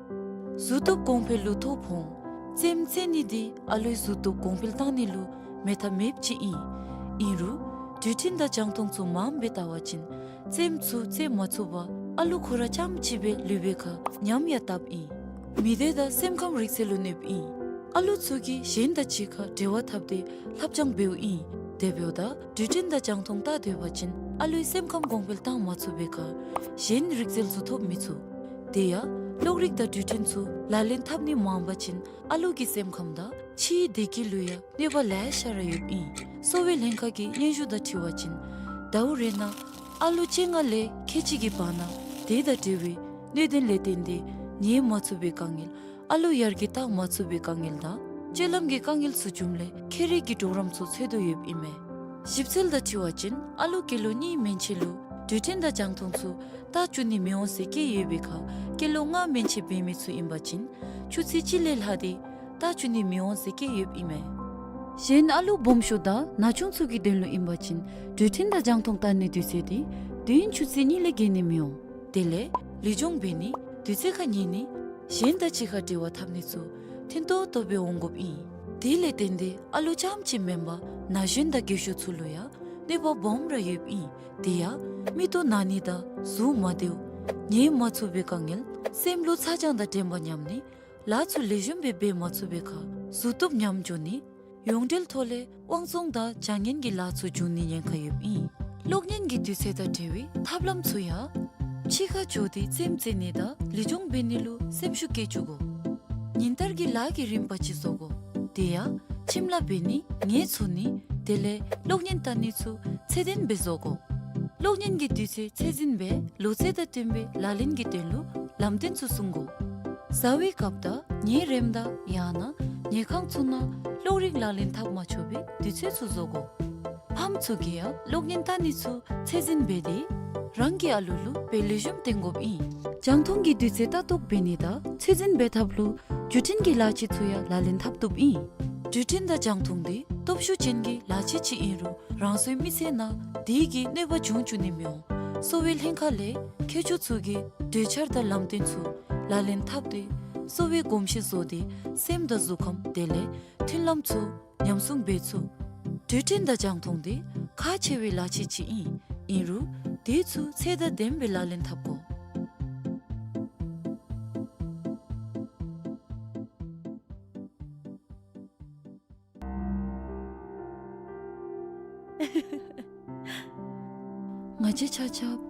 གཟུགས་སྟོབས་གོང་འཕེལ་ལུ་ཐོ་ཕོག་འོང་། རྩེདམོ་རྩེ་ནི་འདི་ཨ་ལུའི་གཟུགས་སྟོབས་གོང་འཕེལ་བཏང་ནི་ལུ་མེད་ཐབས་མེདཔ་ཅིག་ཨིན། ཨིན་རུང་འདུལ་ཁྲིམས་དང་རྒྱང་མཐོང་ཚུ་མངམ་སྦེ་བལྟ་བ་ཅིན་རྩེདམོ་ཚུ་རྩེ་མ་ཚུགས་པར་ཨ་ལུ་ཁོ་ར་རྐྱངམ་ཅིག་སྦེ་ལུས་པའི་ཁར་ཉམས་ཡང་བཏབ་ཨིན། མི་སྡེ་དང་སེམས་ཁམས་རིག་རྩལ་ལུ་གནོདཔ་ཨིན། ཨ་ལུ་ཚུ་གིས་གཞན་དང་གཅིག་ཁར་འབྲེལ་བ་འཐབ་སྟེ་ལྷབ་སྦྱང་འབདཝ་ཨིན། དེ་འབདཝ་ད་འདུལ་ཁྲིམས་དང་རྒྱང་མཐོང་བལྟ་སྡོད་པ་ཅིན་ཨ་ལུའི་སེམས་ཁམས་གོང་འཕེལ་བཏང་མ་ཚུགས་པའི་ཁར་གཞན་རིག་རྩལ་ཚུ་ཐོབ་མི་ཚུགས། དེ་ཡང་གློག་རིག་དང་འདུལ་ཁྲིམས་ཚུ་ལག་ལེན་འཐབ་ནི་མངམ་པ་ཅིན་ཨ་ལུ་གི་སེམས་ཁམས་དང་ཕྱིའི་བདེ་སྐྱིད་ལུ་ཡང་གནོད་པ་ལེ་ཤ་ར་ཡོདཔ་ཨིན། གསོ་བའི་ལྷན་ཁག་གི་སྙན་ཞུ་དང་འཁྲིལ་བ་ཅིན་ཟླཝ་རེ་ནང་ཨ་ལུ་བཅོ་ལྔ་ལས་ཁལ་གཅིག་གི་བར་ན་དེ་དང་འབྲེལ་བའི་གནད་དོན་ལས་བརྟེན་ཏེ་ཉལ་མ་ཚུགས་པའི་དཀའ་ངལ་ཨ་ལུ་ཡར་རྒྱས་བཏང་མ་ཚུགས་པའི་དཀའ་ངལ་དང་སྤྱོད་ལམ་གྱི་དཀའ་ངལ་ཚུ་བྱུངམ་ལས་ཁྱད་རིག་གི་གྲོགས་རམ་ཚུ་འཚོལ་དོ་ཡོདཔ་ཨིན་མས། ཞིབ་འཚོལ་དང་འཁྲིལ་བ་ཅིན་ཨ་ལུ་སྐྱེས་ལོ་གཉིས་མན་ཆད་ལུ་འདུལ་ཁྲིམས་དང་རྒྱང་མཐོང་ཚུ་བལྟ་བཅུག་ནི་མི་འོང་ཟེར་བཀོད་ཡོད་པའི་ཁར་སྐྱེས་ལོ་ལྔ་མན་ཆད་འབད་མི་ཚུ་ཨིན་པ་ཅིན་ཆུ་ཚོད་གཅིག་ལས་ལྷག་སྟེ་བལྟ་བཅུག་ནི་མི་འོང་ཟེར་བཀོད་ཡོདཔ་ཨིན་མས། གཞན་ཨ་ལུ་སྦོམ་ཤོས་དང་ན་ཆུང་ཚུ་གི་དོན་ལུ་ཨིན་པ་ཅིན་འདུལ་ཁྲིམས་དང་རྒྱང་མཐོང་བལྟ་ནི་དུས་ཚོད་འདི་དུས་ཡུན་ཆུ་ཚོད་གཉིས་ལས་བརྒལ་ནི་མི་འོང་། དེ་ལས་ལུས་སྦྱོང་འབད་ནི་དུས་ཚོད་ཁར་ཉལ་ནི་གཞན་དང་གཅིག་ཁར་འབྲེལ་བ་འཐབ་ནི་ཚུ་ཐུན་ཏོག་ཏོ་སྦེ་འོང་དགོཔ་ཨིན། དེ་ལས་བརྟེན་ཏེ་ཨ་ལུ་རྐྱངམ་ཅིག་མེན་པར་ན་གཞོན་དང་རྒས་ཤོས་ཚུ་ལུ་ཡང་གནོད་པ་སྦོམ་ར་ཡོདཔ་ཨིན། དེ་ཡང་མིག་ཏོ་ན་ནི་དང་གཟུགས་མ་བདེཝ་ཉལ་མ་ཚུགས་པའི་དཀའ་ངལ་སེམས་ལུ་ཚ་གྱང་དང་དྲན་པ་ཉམས་ནི་ལཱ་ཚུ་ལེགས་ཤོམ་སྦེ་འབད་མ་ཚུགས་པའི་ཁར་གཟུགས་སྟོབས་ཉམས་འགྱོ་ནི་ཡོངས་འབྲེལ་ཐོག་ལས་དབང་བཙོང་དང་བྱ་ངན་གྱི་ལཱ་ཚུ་འབྱུང་ནི་ཉེན་ཁ་ཡོདཔ་ཨིན། གློག་བརྙན་གྱི་དུས་ཚོད་དང་འབྲེལ་བའི་ཐབས་ལམ་ཚུ་ཡང་ཕྱི་ཁར་འགྱོ་སྟེ་རྩེདམོ་རྩེ་ནི་དང་ལུས་སྦྱོང་འབད་ནི་ལུ་སེམས་ཤུགས་བསྐྱེད་བཅུག་དགོ། ཉིན་ལྟར་གྱི་ལཱ་གི་རིམ་པ་ཅིག་བཟོ་དགོ། དེ་ཡང་ཁྱིམ་ལཱ་འབད་ནི་ངལ་འཚོ་ནི་དེ་ལས་གློག་བརྙན་བལྟ་ནི་ཚུ་ཚད་ལྡན་སྦེ་བཟོ་དགོ། གློག་བརྙན་གྱི་དུས་ཚོད་ཚད་འཛིན་སྦེ་ལོ་ཚད་དང་བསྟུན་པའི་ལག་ལེན་གྱི་དོན་ལུ་ལམ་སྟོན་ཚུ་སྲུང་དགོ། བཟའ་བའི་སྐབས་དང་ཉལ་རནམ་ད་ཡང་ན་ཉལ་ཁང་ཚུ་ནང་གློག་རིག་ལག་ལེན་འཐབ་མ་ཆོག་པའི་དུས་ཚོད་ཚུ་བཟོ་དགོ། ཕམ་ཚུ་གིས་ཡང་གློག་བརྙན་བལྟ་ནི་ཚུ་ཚད་འཛིན་འབད་དེ་རང་གི་ཨ་ལུ་ལུ་དཔེ་ལེགས་ཤོམ་སྟོན་དགོཔ་ཨིན། རྒྱང་མཐོང་གི་དུས་ཚོད་ལྟ་རྟོག་འབད་ནི་དང་ཚད་འཛིན་འབད་ཐབས་ལུ་འགྲུལ་འཕྲིན་གྱི་ལག་ཕྱིས་ཚུ་ཡང་ལག་ལེན་འཐབ་བཏུབ་ཨིན། འགྲུལ་འཕྲིན་དང་རྒྱང་མཐོང་འདི་སྟོབས་ཤུགས་ཅན་གྱི་ལག་ཕྱིས་ཅིག་ཨིན་རུང་རང་སོའི་མི་ཚེ་ནང་དེ་གིས་གནོད་པ་འབྱུང་བཅུག་ནི་མི་འོང་། གསོ་བའི་ལྷན་ཁག་ལས་མཁས་མཆོག་ཚུ་གིས་གྲོས་འཆར་དང་ལམ་སྟོན་ཚུ་ལག་ལེན་འཐབ་སྟེ་གསོ་བའི་གོམས་གཤིས་བཟོ་སྟེ་སེམས་དང་གཟུགས་ཁམས་དེ་ལས་མཐུན་ལམ་ཚུ་ཉམས་སྲུང་འབད་ཚུགས། འགྲུལ་འཕྲིན་དང་རྒྱང་མཐོང་འདི་ཁག་ཆེ་བའི་ལག་ཕྱིས་ཅིག་ཨིན། ཨིན་རུང་དེ་ཚུ་ཚད་དང་ལྡནམ་སྦེ་ལག་ལེན་འཐབ་དགོ། ང་བཅས་ཆ་ཁྱབ་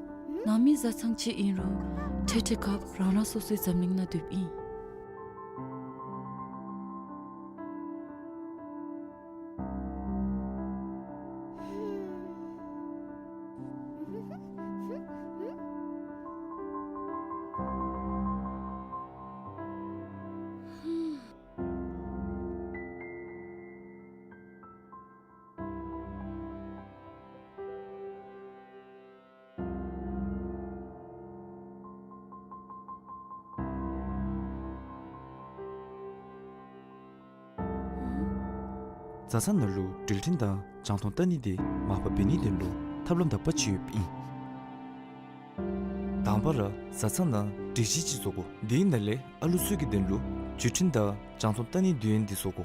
ནང་མི་བཟའ་ཚང་ཅིག་ཨིན་རུང་འཕྲལ་འཕྲལ་སྐབས་རང་རང་སོ་སོའི་འཛམ་གླིང་ནང་སྡོདཔ་ཨིན། བཟའ་ཚང་ནང་ལུ་འགྲུལ་འཕྲིན་དང་རྒྱང་མཐོང་བལྟ་ནི་འདི་མར་ཕབ་འབད་ནིའི་དོན་ལུ་ཐབས་ལམ་དག་པ་ཅིག་ཡོདཔ་ཨིན། དང་པ་ར་བཟའ་ཚང་ནང་སྒྲིག་གཞི་ཅིག་བཟོ་དགོ། དེའི་ནང་ལས་ཨ་ལུ་ཚུ་གི་དོན་ལུ་འགྲུལ་འཕྲིན་དང་རྒྱང་མཐོང་བལྟ་ནིའི་དུས་ཡུན་འདི་བཟོ་དགོ།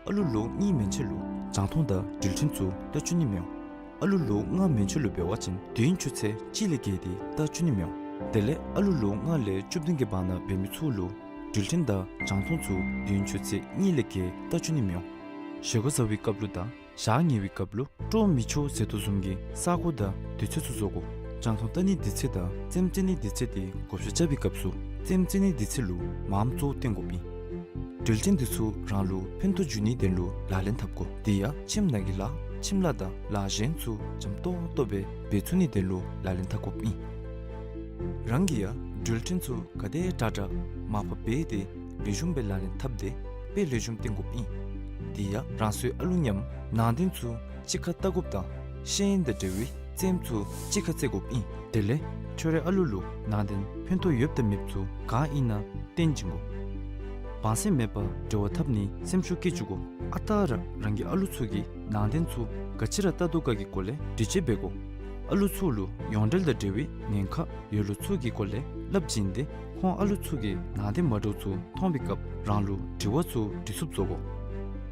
ཨ་ལུ་ལོ་གཉིས་མན་ཆད་ལུ་རྒྱང་མཐོང་དང་འགྲུལ་འཕྲིན་ཚུ་བལྟ་བཅུག་ནི་མི་འོང་། ཨ་ལུ་ལོ་ལྔ་མན་ཆད་ལུ་འབད་བ་ཅིན་དུས་ཡུན་ཆུ་ཚོད་གཅིག་ལས་བརྒལ་ཏེ་བལྟ་བཅུག་ནི་མི་འོང་། དེ་ལས་ཨ་ལུ་ལོ་ལྔ་ལས་བཅུ་བདུན་གྱི་བར་ན་འབད་མི་ཚུ་ལུ་འགྲུལ་འཕྲིན་དང་རྒྱང་མཐོང་ཚུ་དུས་ཡུན་ཆུ་ཚོད་གཉིས་ལས་བརྒལ་བལྟ་བཅུག་ནི་མི་འོང་། བཞེས་སྒོ་བཟའ་བའི་སྐབས་ལུ་དང་ཞག་ཉལ་བའི་སྐབས་ལུ་སྤྲོ་མི་ཆོག་ཟེར་དོ་བཟུམ་གྱི་ས་གོ་དང་དུས་ཚོད་ཚུ་བཟོ་དགོ། རྒྱང་མཐོང་བལྟ་ནིའི་དུས་ཚོད་དང་རྩེདམོ་རྩེ་ནིའི་དུས་ཚོད་འདི་བགོ་བཤའ་རྐྱབ་པའི་སྐབས་སུ་རྩེདམོ་རྩེ་ནིའི་དུས་ཚོད་ལུ་མངམ་གཙོ་བོ་བཏོན་དགོཔ་ཨིན། འགྲུལ་འཕྲིན་འདི་ཚུ་རང་ལུ་ཕན་ཐོགས་འབྱུང་ནིའི་དོན་ལུ་ལག་ལེན་འཐབ་དགོ། དེ་ཡང་ཁྱིམ་ནང་གི་ལཱ་ཁྱིམ་ལཱ་དང་ལཱ་གཞན་ཚུ་འཇམ་ཏོག་ཏོ་སྦེ་འབད་ཚུགས་ནིའི་དོན་ལུ་ལག་ལེན་འཐབ་དགོཔ་ཨིན། རང་གིས་ཡང་འགྲུལ་འཕྲིན་ཚུ་ག་དེ་དྲག་དྲག་མར་ཕབ་འབད་དེ་ལེགས་ཤོམ་སྦེ་ལག་ལེན་འཐབ་སྟེ་དཔེ་ལེགས་ཤོམ་སྟོན་དགོཔ་ཨིན། དེ་ཡང་རང་སོའི་ཨ་ལུ་མཉམ་ནང་རྟེན་ཚུ་གཅིག་ཁར་བལྟ་དགོཔ་དང་ཤེས་ཡོན་དང་འབྲེལ་བའི་རྩེདམོ་ཚུ་གཅིག་ཁར་རྩེ་དགོཔ་ཨིན། དེ་ལས་ཁྱོད་རའི་ཨ་ལུ་ལུ་ནང་རྟེན་ཕན་ཐོགས་ཡོདཔ་དང་མེདཔ་ཚུ་ག་ཨིན་ན་སྟོན་བྱིན་དགོ། བང་སེམས་མེད་པར་འབྲེལ་བ་འཐབ་ནིའི་སེམས་ཤུགས་བསྐྱེད་བཅུག་དགོ། ཨ་རྟག་ར་རང་གི་ཨ་ལུ་ཚུ་གིས་ནང་རྟེན་ཚུ་ག་ཅི་ར་བལྟ་དོ་ག་གི་སྐོར་ལས་དྲི་དཔྱད་འབད་དགོ། ཨ་ལུ་ཚུ་ལུ་ཡོངས་འབྲེལ་དང་འབྲེལ་བའི་ཉེན་ཁ་ཡོད་ལུགས་ཚུ་གི་སྐོར་ལས་སླབ་བྱིན་ཏེ་ཁོང་ཨ་ལུ་ཚུ་གིས་ནང་རྟེན་མ་འདྲཝ་ཚུ་མཐོང་བའི་སྐབས་རང་ལུ་དྲི་བ་ཚུ་དྲི་ཚུགསཔ་བཟོ་དགོ།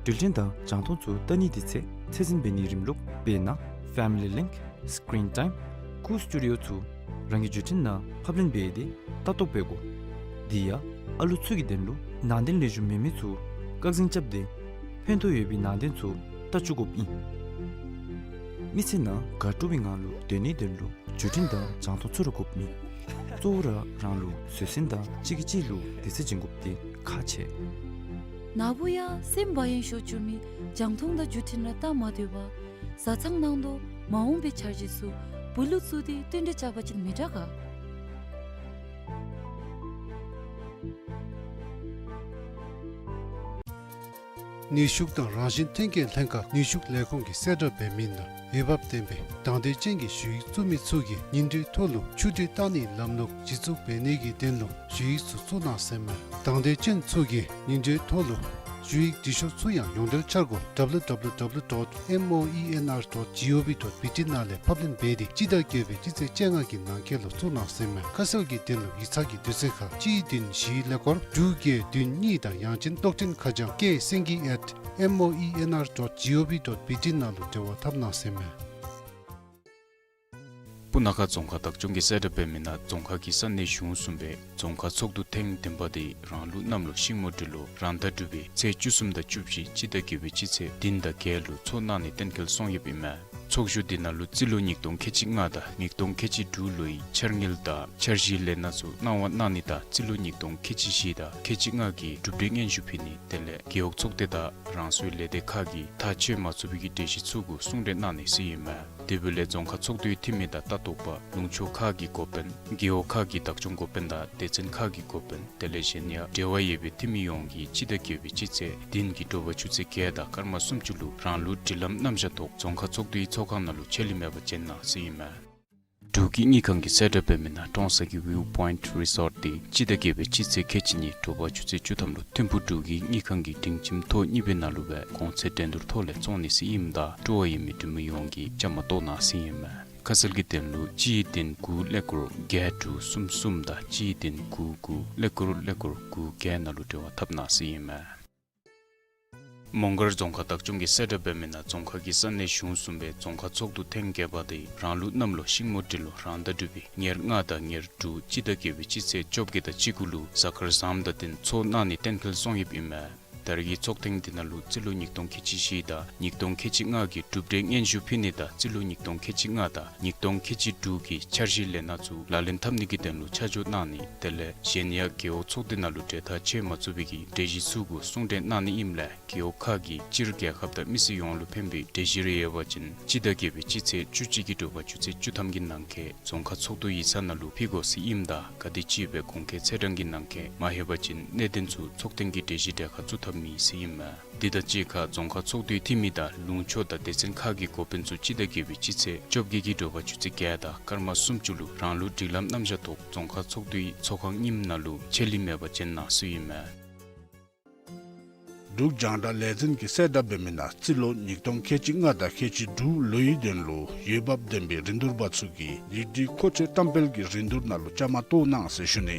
འགྲུལ་འཕྲིན་དང་རྒྱང་མཐོང་ཚུ་བལྟ་ནི་དེ་ཚེ་ཚད་འཛིན་འབད་ནིའི་རིམ་ལུགས་དཔེར་ན་Family Link, Screen Time, Cool Studio ཚུ་རང་གི་བརྒྱུད་འཕྲིན་ནང་ཕབ་ལེན་འབད་དེ་ལྟ་རྟོག་འབད་དགོ། དེ་ཡང་ཨ་ལུ་ཚུ་གི་དོན་ལུ་ནང་རྟེན་ལེགས་ཤོམ་མེད་མི་ཚུ་བཀག་འཛིན་རྐྱབ་སྟེ་ཕན་ཐོགས་ཡོད་པའི་ནང་རྟེན་ཚུ་བལྟ་བཅུག་དགོཔ་ཨིན། མི་ཚེ་ནང་དགའ་སྤྲོ་བའི་ངང་ལུ་སྡོད་ནིའི་དོན་ལུ་བརྒྱུད་འཕྲིན་དང་རྒྱང་མཐོང་ཚུ་ར་དགོཔ་མས། གཙོ་བོ་ར་རང་ལུ་བཟོད་བསྲན་དང་གཅིག་གིས་གཅིག་ལུ་བདེ་ཚིར་སྦྱིན་དགོཔ་དེ་ཁག་ཆེ། ནཱ་བུ་ཡང་སེམས་བག་ཡངས་ཤོས་འགྱུར་མི་རྒྱང་མཐོང་དང་བརྒྱུད་འཕྲིན་ར་བལྟ་མ་སྡོད་པར་བཟའ་ཚང་ནང་དུ་མ་འོངས་པའི་འཆར་གཞི་ཚུ་བུ་ལུ་བཙུགས་ཏེ་བསྟུན་གྲོས་རྐྱབ་པ་ཅིན་མི་དྲག་ག། ནུས་ཤུགས་དང་རང་བཞིན་ཐོན་སྐྱེད་ལྷན་ཁག་ནུས་ཤུགས་ལས་ཁུངས་ཀྱིས་གསལ་བསྒྲགས་འབད་མི་ནང་འོས་འབབ་ལྡན་པའི་དང་འདོད་ཅན་གྱི་ཞུ་ཡིག་བཙུགས་མི་ཚུ་གིས་ཉིན་དྲོའི་ཐོག་ལུ་ཆུ་དྲོད་བཏང་ནིའི་ལམ་ལུགས་གཞི་བཙུགས་འབད་ནི་གི་དོན་ལུ་ཞུ་ཡིག་ཚུ་བཙུགས་གནང་ཟེར་མས། དང་འདོད་ཅན་ཚུ་གིས་ཉིན་དྲོའི་ཐོག་ལུ་ཞུ་ཡིག་འབྲི་ཤོག་ཚུ་ཡང་ཡོངས་འབྲེལ་འཆར་སྒོ་W W W dot M O E N R dot G O V dot B T ནང་ལས་ཕབ་ལེན་འབད་དེ་སྤྱི་ཟླ་བརྒྱད་པའི་སྤྱི་ཚེས་བཅོ་ལྔ་གི་ནང་འཁོད་ལུ་བཙུགས་གནང་ཟེར་མས། ཁ་གསལ་གྱི་དོན་ལུ་ཡིག་ཚང་གི་དུས་ཚོད་ཁར་གཅིག་བདུན་བཞི་ཀླད་ཀོར་དྲུག་བརྒྱད་བདུན་གཉིས་དང་ཡང་ཅིན་གློག་འཕྲིན་ཁ་བྱང་K Singye at M O E N R dot G O V dot B T ནང་ལུ་འབྲེལ་བ་འཐབ་གནང་ཟེར་མས། སྤུ་ན་ཁ་རྫོང་ཁག་བདག་སྐྱོང་གིས་གསལ་བསྒྲགས་འབད་མི་ནང་རྫོང་ཁག་གི་ས་གནས་གཞུང་གསུམ་པའི་རྫོང་ཁག་ཚོགས་འདུ་ཐེངས་བདུན་པ་དེ་རང་ལུགས་གནམ་ལོ་ཤིང་མོ་འབྲུག་ལོ་རང་ཟླ་དྲུག་པའི་ཚེས་བཅུ་གསུམ་དང་བཅུ་བཞི་སྤྱི་ཟླ་བརྒྱད་པའི་སྤྱི་ཚེས་བདུན་དང་བརྒྱད་ལུ་ཚོགས་གནང་ནི་གཏན་འཁེལ་སོང་ཡོདཔ་ཨིན་མས། ཚོགས་བཞུགས་དེ་ནང་ལུ་རྩིས་ལོ་ཉིས་སྟོང་ཁལ་གཅིག་ལྔ་དང་ཉིས་སྟོང་ཁལ་གཅིག་དྲུག་ལོའི་འཆར་དངུལ་དང་འཆར་གཞིའི་ལས་སྣ་ཚུ་གནང་བ་གནང་ནི་དང་རྩིས་ལོ་ཉིས་སྟོང་ཁལ་གཅིག་བཞི་དང་ཁལ་གཅིག་ལྔ་གི་གྲུབ་འབྲས་སྙན་ཞུ་ཕུལ་ནི་དེ་ལས་རྒེད་འོག་ཚོགས་སྡེ་དང་རང་སོའི་ལས་སྡེ་ཁག་གིས་ཐག་ཆོད་མ་ཚུགས་པའི་གི་གྲོས་གཞི་ཚུ་གུ་གསུང་གྲོས་གནང་ནི་ཟེར་ཨིན་མས། དེ་འབདཝ་ལས་རྫོང་ཁག་ཚོགས་འདུའི་འཐུས་མི་དང་ལྟ་རྟོག་པ་ལུང་ཕྱོགས་ཁག་གི་འགོ་དཔོན་རྒེད་འོག་ཁག་གི་བདག་སྐྱོང་འགོ་དཔོན་དང་སྡེ་ཚན་ཁག་གི་འགོ་དཔོན་དེ་ལས་གཞན་ཡང་འབྲེལ་བ་ཡོད་པའི་འཐུས་མི་ཡོངས་ཀྱིས་སྤྱི་ཟླ་བརྒྱད་པའི་སྤྱི་ཚེས་བདུན་གྱི་དྲོ་པ་ཆུ་ཚོད་བརྒྱད་དང་སྐར་མ་སུམ་ཅུ་ལུ་རང་ལུགས་སྒྲིག་ལམ་རྣམ་གཞག་ཐོག་རྫོང་ཁག་ཚོགས་འདུའི་ཚོགས་ཁང་ནང་ལུ་ཆད་ལུས་མེད་པར་བྱོན་གནང་ཟེར་ཨིན་མས། འབྲུག་གི་དངུལ་ཁང་གིས་གསལ་བསྒྲགས་འབད་མི་ནང་ཀྲོང་གསར་གྱི་View Point Resort དེ་སྤྱི་ཟླ་བརྒྱད་པའི་སྤྱི་ཚེས་ཁལ་གཅིག་གཉིས་དྲོ་པ་ཆུ་ཚོད་བཅུ་ཐམ་ལུ་ཐིམ་ཕུ་འབྲུག་གི་དངུལ་ཁང་གི་སྒྲིང་ཁྱིམ་ཐོག་གཉིས་པའི་ནང་ལུ་སྦེ་གོང་ཚད་འགྲན་བསྡུར་ཐོག་ལས་བཙོང་ནི་ཟེར་ཨིནམ་ད་སྤྲོ་བ་ཡོད་མི་འབྲུག་མི་ཡོངས་ཀྱིས་བཅའ་མར་གཏོགས་གནང་ཟེར་ཨིན་མས། ཁ་གསལ་གྱི་དོན་ལུ་གཅིག་བདུན་དགུ་ཀླད་ཀོར་བརྒྱད་དྲུག་གསུམ་གསུམ་དང་གཅིག་བདུན་དགུ་དགུ་ཀླད་ཀོར་ཀླད་ཀོར་དགུ་བརྒྱད་ནང་ལུ་འབྲེལ་བ་འཐབ་གནང་ཟེར་ཨིན་མས། མོང་སྒར་རྫོང་ཁག་བདག་སྐྱོང་གིས་གསལ་བསྒྲགས་འབད་མི་ནང་རྫོང་ཁག་གི་ས་གནས་གཞུང་གསུམ་པའི་རྫོང་ཁག་ཚོགས་འདུ་ཐེངས་བརྒྱད་པ་དེ་རང་ལུགས་གནམ་ལོ་ཤིང་མོ་འབྲུག་ལོ་རང་ཟླ་དྲུག་པའི་ཉེར་ལྔ་དང་ཉེར་དྲུག་སྤྱི་ཟླ་བརྒྱད་པའི་སྤྱི་ཚེས་བཅོ་བརྒྱད་དང་བཅུ་དགུ་ལུ་གཟའ་སྐར་བཟངམ་དང་བསྟུན་ཚོགས་གནང་ནི་གཏན་འཁེལ་སོང་ཡོདཔ་ཨིན་མས། ད་རེས་ཀྱི་ཚོགས་ཐེངས་དེ་ནང་ལུ་རྩིས་ལོ་ཉིས་སྟོང་ཁལ་གཅིག་བཞི་དང་ཉིས་སྟོང་ཁལ་གཅིག་ལྔ་གི་གྲུབ་འབྲས་སྙན་ཞུ་ཕུལ་ནི་དང་རྩིས་ལོ་ཉིས་སྟོང་ཁལ་གཅིག་ལྔ་དང་ཉིས་སྟོང་ཁལ་གཅིག་དྲུག་གི་འཆར་གཞིའི་ལས་སྣ་ཚུ་ལག་ལེན་འཐབ་ནི་གི་དོན་ལུ་ཆ་འཇོག་གནང་ནི་དེ་ལས་གཞན་ཡང་རྒེད་འོག་ཚོགས་སྡེ་ནང་ལུ་གྲོས་ཐག་ཆོད་མ་ཚུགས་པའི་གི་གྲོས་གཞི་ཚུ་གུ་གསུང་གྲོས་གནང་ནི་ཨིནམ་ལས་རྒེད་འོག་ཁག་གིས་སྤྱིར་རྒྱལ་ཁབ་དང་མི་སེར་ཡོངས་ལུ་ཕན་པའི་གྲོས་གཞི་རེ་ཡོད་པ་ཅིན་སྤྱི་ཟླ་བརྒྱད་པའི་སྤྱི་ཚེས་བཅུ་གཅིག་གི་དྲོ་པ་ཆུ་ཚོད་བཅུ་ཐམ་གྱི་ནང་འཁོད་རྫོང་ཁག་ཚོགས་འདུ་ཡིག་ཚང་ནང་ལུ་ཕུལ་དགོ་ཟེར་ཨིནམ་ད་ག་དེམ་ཅིག་སྦེ་གོང་འཁོད་ཚེས་གྲངས་ཀྱི་ནང་འཁོད་མ་ལྷོད་པ་ཅིན་གནད་དོན་ཚུ་ཚོགས་ཐེངས་ཀྱི་གྲོས་གཞི་གྲལ་ཁར་བཙུགས་ཐབས་མེད་ཟེར་ཨིན་མས། དེ་དང་གཅིག་ཁར་རྫོང་ཁག་ཚོགས་འདུའི་འཐུས་མི་དང་ལུང་ཕྱོགས་དང་སྡེ་ཚན་ཁག་གི་འགོ་དཔོན་ཚུ་སྤྱི་ཟླ་བརྒྱད་པའི་སྤྱི་ཚེས་བཅོ་བརྒྱད་ཀྱི་དྲོ་པ་ཆུ་ཚོད་བརྒྱད་དང་སྐར་མ་སུམ་ཅུ་ལུ་རང་ལུགས་སྒྲིག་ལམ་རྣམ་གཞག་ཐོག་རྫོང་ཁག་ཚོགས་འདུའི་ཚོགས་ཁང་རྙིངམ་ནང་ལུ་ཆད་ལུས་མེད་པར་བྱོན་གནང་ཟེར་ཨིན་མས། འབྲུག་རྒྱང་བསྒྲགས་ལས་འཛིན་གྱིས་གསལ་བསྒྲགས་འབད་མི་ནང་རྩིས་ལོ་ཉིས་སྟོང་ཁལ་གཅིག་ལྔ་དང་ཁལ་གཅིག་དྲུག་ལོའི་དོན་ལུ་འོས་འབབ་ལྡན་པའི་རིན་བསྡུར་པ་ཚུ་གིས་ཡིག་སྒྲིག་མཁོ་ཆས་བཀྲམ་སྤེལ་གྱི་རིན་བསྡུར་ནང་ལུ་བཅའ་མར་གཏོགས་གནང་ཟེར་ཞུ་ནི།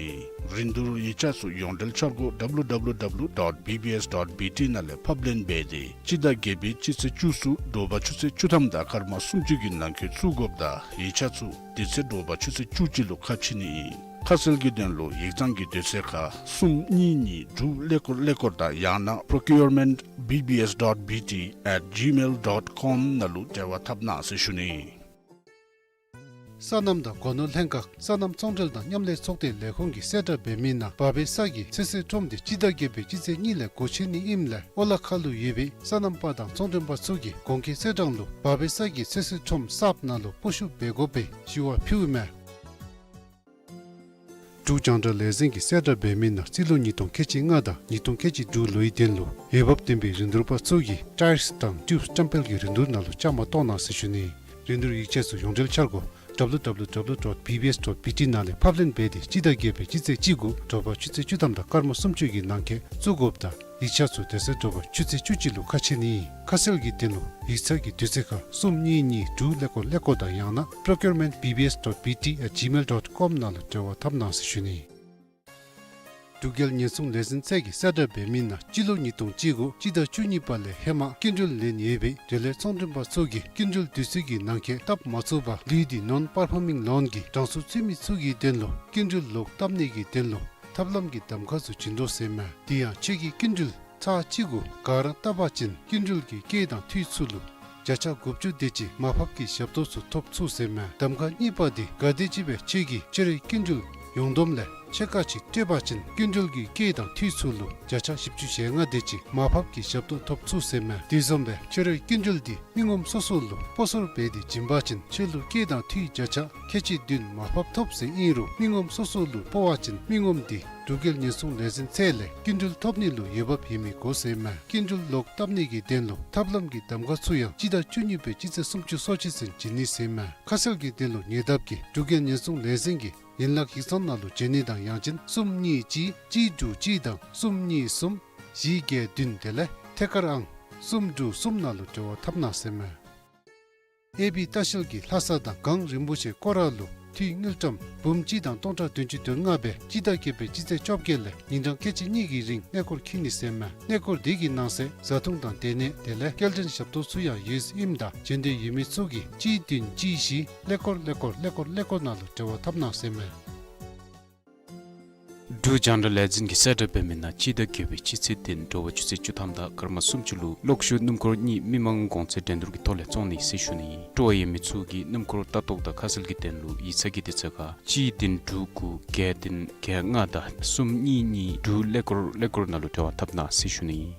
རིན་བསྡུར་ཡིག་ཆ་ཚུ་ཡོངས་འབྲེལ་འཆར་སྒོ་W W W dot B B S dot B T ནང་ལས་ཕབ་ལེན་འབད་དེ་སྤྱི་ཟླ་བརྒྱད་པའི་སྤྱི་ཚེས་བཅུ་གསུམ་དྲོ་པ་ཆུ་ཚོད་བཅུ་ཐམ་དང་སྐར་མ་སུམ་ཅུ་གི་ནང་འཁོད་བཙུགས་དགོཔ་དང་ཡིག་ཆ་ཚུ་དེ་ཚེ་དྲོ་པ་ཆུ་ཚོད་བཅུ་གཅིག་ལུ་ཁ་ཕྱེ་ནི་ཨིན། ཁ་གསལ་གྱི་དོན་ལུ་ཡིག་ཚང་གི་དུས་ཚོད་ཁར་གསུམ་གཉིས་གཉིས་དྲུག་ཀླད་ཀོར་ཀླད་ཀོར་དང་ཡང་ན་procurement B B S dot B T at gmail dot com ནང་ལུ་འབྲེལ་བ་འཐབ་གནང་ཟེར་ཞུ་ནི། སོ་ནམ་དང་སྒོ་ནོར་ལྷན་ཁག་སོ་ནམ་ཚོང་འབྲེལ་དང་མཉམ་ལས་ཚོགས་སྡེ་ལས་ཁུངས་ཀྱིས་གསལ་བསྒྲགས་འབད་མི་ནང་འབབ་པའི་ས་གི་ཚོད་བསྲེ་ཁྲོམ་དེ་སྤྱི་ཟླ་བརྒྱད་པའི་སྤྱི་ཚེས་གཉིས་ལས་སྒོ་ཕྱེ་ནི་ཨིནམ་ལས་ཨོ་ལ་ཁ་ལུ་ཡོད་པའི་སོ་ནམ་པ་དང་ཚོང་མགྲོན་པ་ཚུ་གིས་གོང་འཁོད་ཚེས་གྲངས་ལུ་འབབ་པའི་ས་གི་ཚོད་བསྲེ་ཁྲོམ་གསརཔ་ནང་ལུ་སྤོ་བཤུད་འབད་དགོ་པའི་ཞུ་བ་ཕུལཝ་མས། འབྲུག་རྒྱང་བསྒྲགས་ལས་འཛིན་གྱིས་གསལ་བསྒྲགས་འབད་མི་ནང་རྩིས་ལོ་ཉིས་སྟོང་ཁལ་གཅིག་ལྔ་དང་ཉིས་སྟོང་ཁལ་གཅིག་དྲུག་ལོའི་དོན་ལུ་འོས་འབབ་ལྡན་པའི་རིན་བསྡུར་པ་ཚུ་གིས་ཊའིརསི་དང་ཊིའུབ་བཀྲམ་སྤེལ་གྱི་རིན་བསྡུར་ནང་ལུ་བཅའ་མར་གཏོགས་གནང་ཟེར་ཞུ་ནི། རིན་བསྡུར་ཡིག་ཆ་ཚུ་ཡོངས་འབྲེལ་འཆར་སྒོ་ W W W dot B B S dot B T ནང་ལས་ཕབ་ལེན་འབད་དེ་སྤྱི་ཟླ་བརྒྱད་པའི་སྤྱི་ཚེས་གཅིག་དགུ་དྲོ་པ་ཆུ་ཚོད་བཅུ་ཐམ་དང་སྐར་མ་སུམ་ཅུ་གི་ནང་འཁོད་བཙུགས་དགོཔ་དང་ཡིག་ཆ་ཚུ་དེ་ཚེ་དྲོ་པ་ཆུ་ཚོད་བཅུ་གཅིག་ལུ་ཁ་ཕྱེ་ནི་ཨིན། ཁ་གསལ་གྱི་དོན་ལུ་ཡིག་ཚང་གི་དུས་ཚོད་ཁར་གསུམ་གཉིས་གཉིས་དྲུག་ཀླད་ཀོར་ཀླད་ཀོར་དང་ཡང་ན་procurement B B S dot B T at gmail dot com ནང་ལུ་འབྲེལ་བ་འཐབ་གནང་ཟེར་ཞུ་ནི། འབྲུག་རྒྱལ་ཉེན་སྲུང་ལས་འཛིན་ཚད་ཀྱིས་གསལ་བསྒྲགས་འབད་མི་ནང་སྤྱི་ལོ་ཉིས་སྟོང་བཅུ་དགུ་སྤྱི་ཟླ་བཅུ་གཉིས་པ་ལས་ཧེ་མ་སྐྱིན་འགྲུལ་ལེན་ཡོད་པའི་འབྲེལ་ཡོད་ཚོང་མགྲོན་པ་ཚུ་གིས་སྐྱིན་འགྲུལ་དུས་ཚོད་ཀྱི་ནང་འཁོད་བཏབ་མ་ཚུགས་པར་ལུས་ཏེ་non-performing loan གི་གྲངས་སུ་ཚུད་མི་ཚུ་གི་དོན་ལུ་སྐྱིན་འགྲུལ་ལོག་བཏབ་ནི་གི་དོན་ལུ་ཐབས་ལམ་གྱི་གདམ་ཁ་ཚུ་བྱིན་དོ་ཟེར་མས། དེ་ཡང་ཁྱོད་ཀྱིས་སྐྱིན་འགྲུལ་ཚར་གཅིག་གུ་ག་ར་བཏབ་པ་ཅིན་སྐྱིན་འགྲུལ་གྱི་སྐྱེད་དང་འཐུས་ཚུ་ལུ་བརྒྱ་ཆ་དགུ་བཅུ་དེ་ཅིག་མར་ཕབ་ཀྱི་ཞབས་ཏོག་ཚུ་ཐོབ་ཚུགས་ཟེར་མས། གདམ་ཁ་གཉིས་པ་དེ་གལ་ཏེ་ཅིག་སྦེ་ཁྱོད་ཀྱིས་ཁྱོད་རའི་སྐྱིན་འགྲུལ་ཡོངས་བསྡོམས་ལས་ཕྱེད་ཀ་ཅིག་སྤྲོད་པ་ཅིན་སྐྱིན་འགྲུལ་གྱི་སྐྱེད་དང་འཐུས་ཚུ་ལུ་བརྒྱ་ཆ་བཞི་བཅུ་ཞེ་ལྔ་དེ་ཅིག་མར་ཕབ་ཀྱི་ཞབས་ཏོག་ཐོབ་ཚུགས་ཟེར་མས། དེ་བཟུམ་སྦེ་ཁྱོད་རའི་སྐྱིན་འགྲུལ་དེ་མི་ངོམ་སོ་སོ་ལུ་སྤོ་སོར་འབད་དེ་བྱིན་པ་ཅིན་ཁྱོད་ལུ་སྐྱེད་དང་འཐུས་བརྒྱ་ཆ་ཁལ་གཅིག་བདུན་མར་ཕབ་ཐོབ་ཟེར་ཨིན་རུང་མི་ངོམ་སོ་སོ་ལུ་སྤོ་བ་ཅིན་མི་ངོམ་དེ་འབྲུག་རྒྱལ་ཉེན་སྲུང་ལས་འཛིན་ཚད་ལས་སྐྱིན་འགྲུལ་ཐོབ་ནི་ལུ་འོས་འབབ་ཡོད་མི་དགོ་ཟེར་མས། སྐྱིན་འགྲུལ་ལོག་བཏབ་ནི་གི་དོན་ལུ་ཐབས་ལམ་གྱི་གདམ་ཁ་ཚུ་ཡང་སྤྱི་ཟླ་བཅུ་གཉིས་པའི་སྤྱི་ཚེས་སུམ་ཅུ་སོ་གཅིག་ཚུན་བྱིན་ནི་ཟེར་མས། ཁ་གསལ་གྱི་དོན་ལུ་ཉེ་འདབས་ཀྱི་འབྲུག་རྒྱལ་ཉེན་སྲུང་ལས་འཛིན་གྱི་ཡན་ལག་ཡིག་ཚང་ནང་ལུ་བྱོན་ནི་དང་ཡང་ཅིན་གསུམ་གཉིས་གཅིག་གཅིག་དྲུག་གཅིག་དང་གསུམ་གཉིས་གསུམ་བཞི་བརྒྱད་བདུན་དེ་ལས་ཐད་ཀར་ཨང་གསུམ་དྲུག་གསུམ་ནང་ལུ་འབྲེལ་བ་འཐབ་གནང་ཟེར་མས། ཨེ་བི་ལྟ་བཤལ་གྱིས་ལྷ་ས་དང་གངས་རིན་པོ་ཆེ་སྐོར་ར་ལུ་འཐུས་དངུལ་ཀྲམ་འབུམ་གཅིག་དང་སྟོང་ཕྲག་བདུན་ཅུ་དོན་ལྔ་སྦེ་སྤྱི་ཟླ་བརྒྱད་པའི་སྤྱི་ཚེས་བཅོ་བརྒྱད་ལས་ཉིན་གྲངས་ཁལ་གཅིག་གཉིས་ཀྱི་རིང་གནས་སྐོར་འཁྱིད་ནི་ཟེར་མས། གནས་སྐོར་དེ་གི་ནང་གསེས་བཟའ་འཐུང་དང་སྡོད་གནས་དེ་ལས་སྐྱེལ་འདྲེན་ཞབས་ཏོག་ཚུ་ཡང་ཡོད་ཟེར་ཨིནམ་ད་བྱོན་འདོད་ཡོད་མི་ཚུ་གིས་གཅིག་བདུན་གཅིག་བཞི་ཀླད་ཀོར་ཀླད་ཀོར་ཀླད་ཀོར་ཀླད་ཀོར་ནང་ལུ་འབྲེལ་བ་འཐབ་གནང་ཟེར་མས། འབྲུག་རྒྱང་བསྒྲགས་ལས་འཛིན་གྱིས་གསལ་བསྒྲགས་འབད་མི་ནང་སྤྱི་ཟླ་བརྒྱད་པའི་སྤྱི་ཚེས་བདུན་དྲོ་པ་ཆུ་ཚོད་བཅུ་ཐམ་དང་སྐར་མ་སུམ་ཅུ་ལུ་གློག་ཤུགས་སྣུམ་འཁོར་གཉིས་མི་མང་གོང་ཚད་འགྲན་བསྡུར་གྱི་ཐོག་ལས་བཙོང་ནི་ཟེར་ཞུ་ནི་ཨིན། སྤྲོ་བ་ཡོད་མི་ཚུ་གིས་སྣུམ་འཁོར་ལྟ་རྟོག་དང་ཁ་གསལ་གྱི་དོན་ལུ་ཡིག་ཚང་གི་དུས་ཚོད་ཁར་གཅིག་བདུན་དྲུག་དགུ་བརྒྱད་བདུན་བརྒྱད་ལྔ་དང་གསུམ་གཉིས་གཉིས་དྲུག་ཀླད་ཀོར་ཀླད་ཀོར་ནང་ལུ་འབྲེལ་བ་འཐབ་གནང་ཟེར་ཞུ་ནི་ཨིན།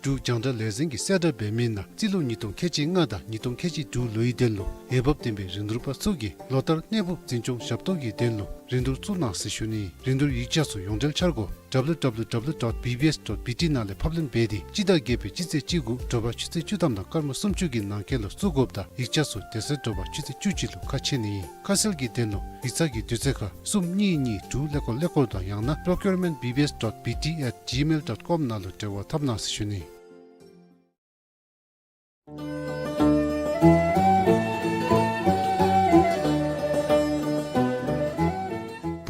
འབྲུག་རྒྱང་བསྒྲགས་ལས་འཛིན་གྱིས་གསལ་བསྒྲགས་འབད་མི་ནང་རྩིས་ལོ་ཉིས་སྟོང་ཁལ་གཅིག་ལྔ་དང་ཉིས་སྟོང་ཁལ་གཅིག་དྲུག་ལོའི་དོན་ལུ་འོས་འབབ་ལྡན་པའི་རིན་བསྡུར་པ་ཚུ་གིས་ལོ་ལྟར་གནས་ཕུགས་འཛིན་སྐྱོང་ཞབས་ཏོག་གི་དོན་ལུ་རིན་བསྡུར་བཙུགས་གནང་ཟེར་ཞུ་ནི། རིན་བསྡུར་ཡིག་ཆ་ཚུ་ཡོངས་འབྲེལ་འཆར་སྒོ་W W W dot B B S dot B T ནང་ལས་ཕབ་ལེན་འབད་དེ་སྤྱི་ཟླ་བརྒྱད་པའི་སྤྱི་ཚེས་གཅིག་དགུ་དྲོ་པ་ཆུ་ཚོད་བཅུ་ཐམ་དང་སྐར་མ་སུམ་ཅུ་གི་ནང་འཁོད་ལུ་བཙུགས་དགོཔ་དང་ཡིག་ཆ་ཚུ་དེ་ཚེ་དྲོ་པ་ཆུ་ཚོད་བཅུ་གཅིག་ལུ་ཁ་ཕྱེ་ནི་ཨིན། ཁ་གསལ་གྱི་དོན་ལུ་ཡིག་ཚང་གི་དུས་ཚོད་ཁར་གསུམ་གཉིས་གཉིས་དྲུག་ཀླད་ཀོར་ཀླད་ཀོར་དང་ཡང་ན་procurement B B S dot B T at gmail dot com ནང་ལུ་འབྲེལ་བ་འཐབ་གནང་ཟེར་ཞུ་ནི།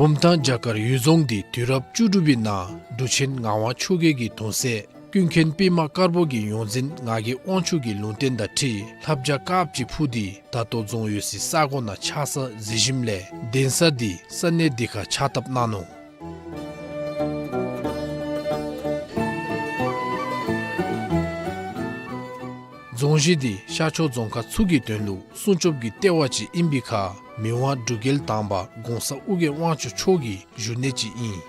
བུམ་ཐང་བྱ་དཀར་གཡུལ་རྫོང་འདི་དུས་རབས་བཅུ་དྲུག་པའི་ནང་འབྲུག་ཆེན་ངག་དབང་ཆོས་རྒྱལ་གྱི་གདུང་སྲས་ཀུན་མཁྱེན་པདྨ་དཀར་པོ་གི་ཡོངས་འཛིན་ངག་གི་དབང་ཕྱུག་གི་ལུང་བསྟན་དང་འཁྲིལ་ལྷ་བྱ་དཀརཔོ་ཅིག་འཕུར་ཏེ་ད་ལྟོ་རྫོང་ཡོད་སའི་ས་གོ་ནང་ཆགས་ས་གཟིགས་ཞིནམ་ལས་གདན་ས་འདི་ས་གནས་འདི་ཁར་ཕྱག་བཏབ་གནང་ནུག། རྫོང་གཞི་འདི་ཤར་ཕྱོགས་རྫོང་ཁག་ཚུ་གི་དོན་ལུ་སྲུང་སྐྱོབ་ཀྱི་ལྟེ་བ་ཅིག་ཨིན་པའི་ཁར་མི་དབང་འབྲུག་རྒྱལ་དང་པ་གོང་ས་ཨོ་རྒྱན་དབང་ཕྱུག་མཆོག་གི་བཞུགས་གནས་ཅིག་ཨིན།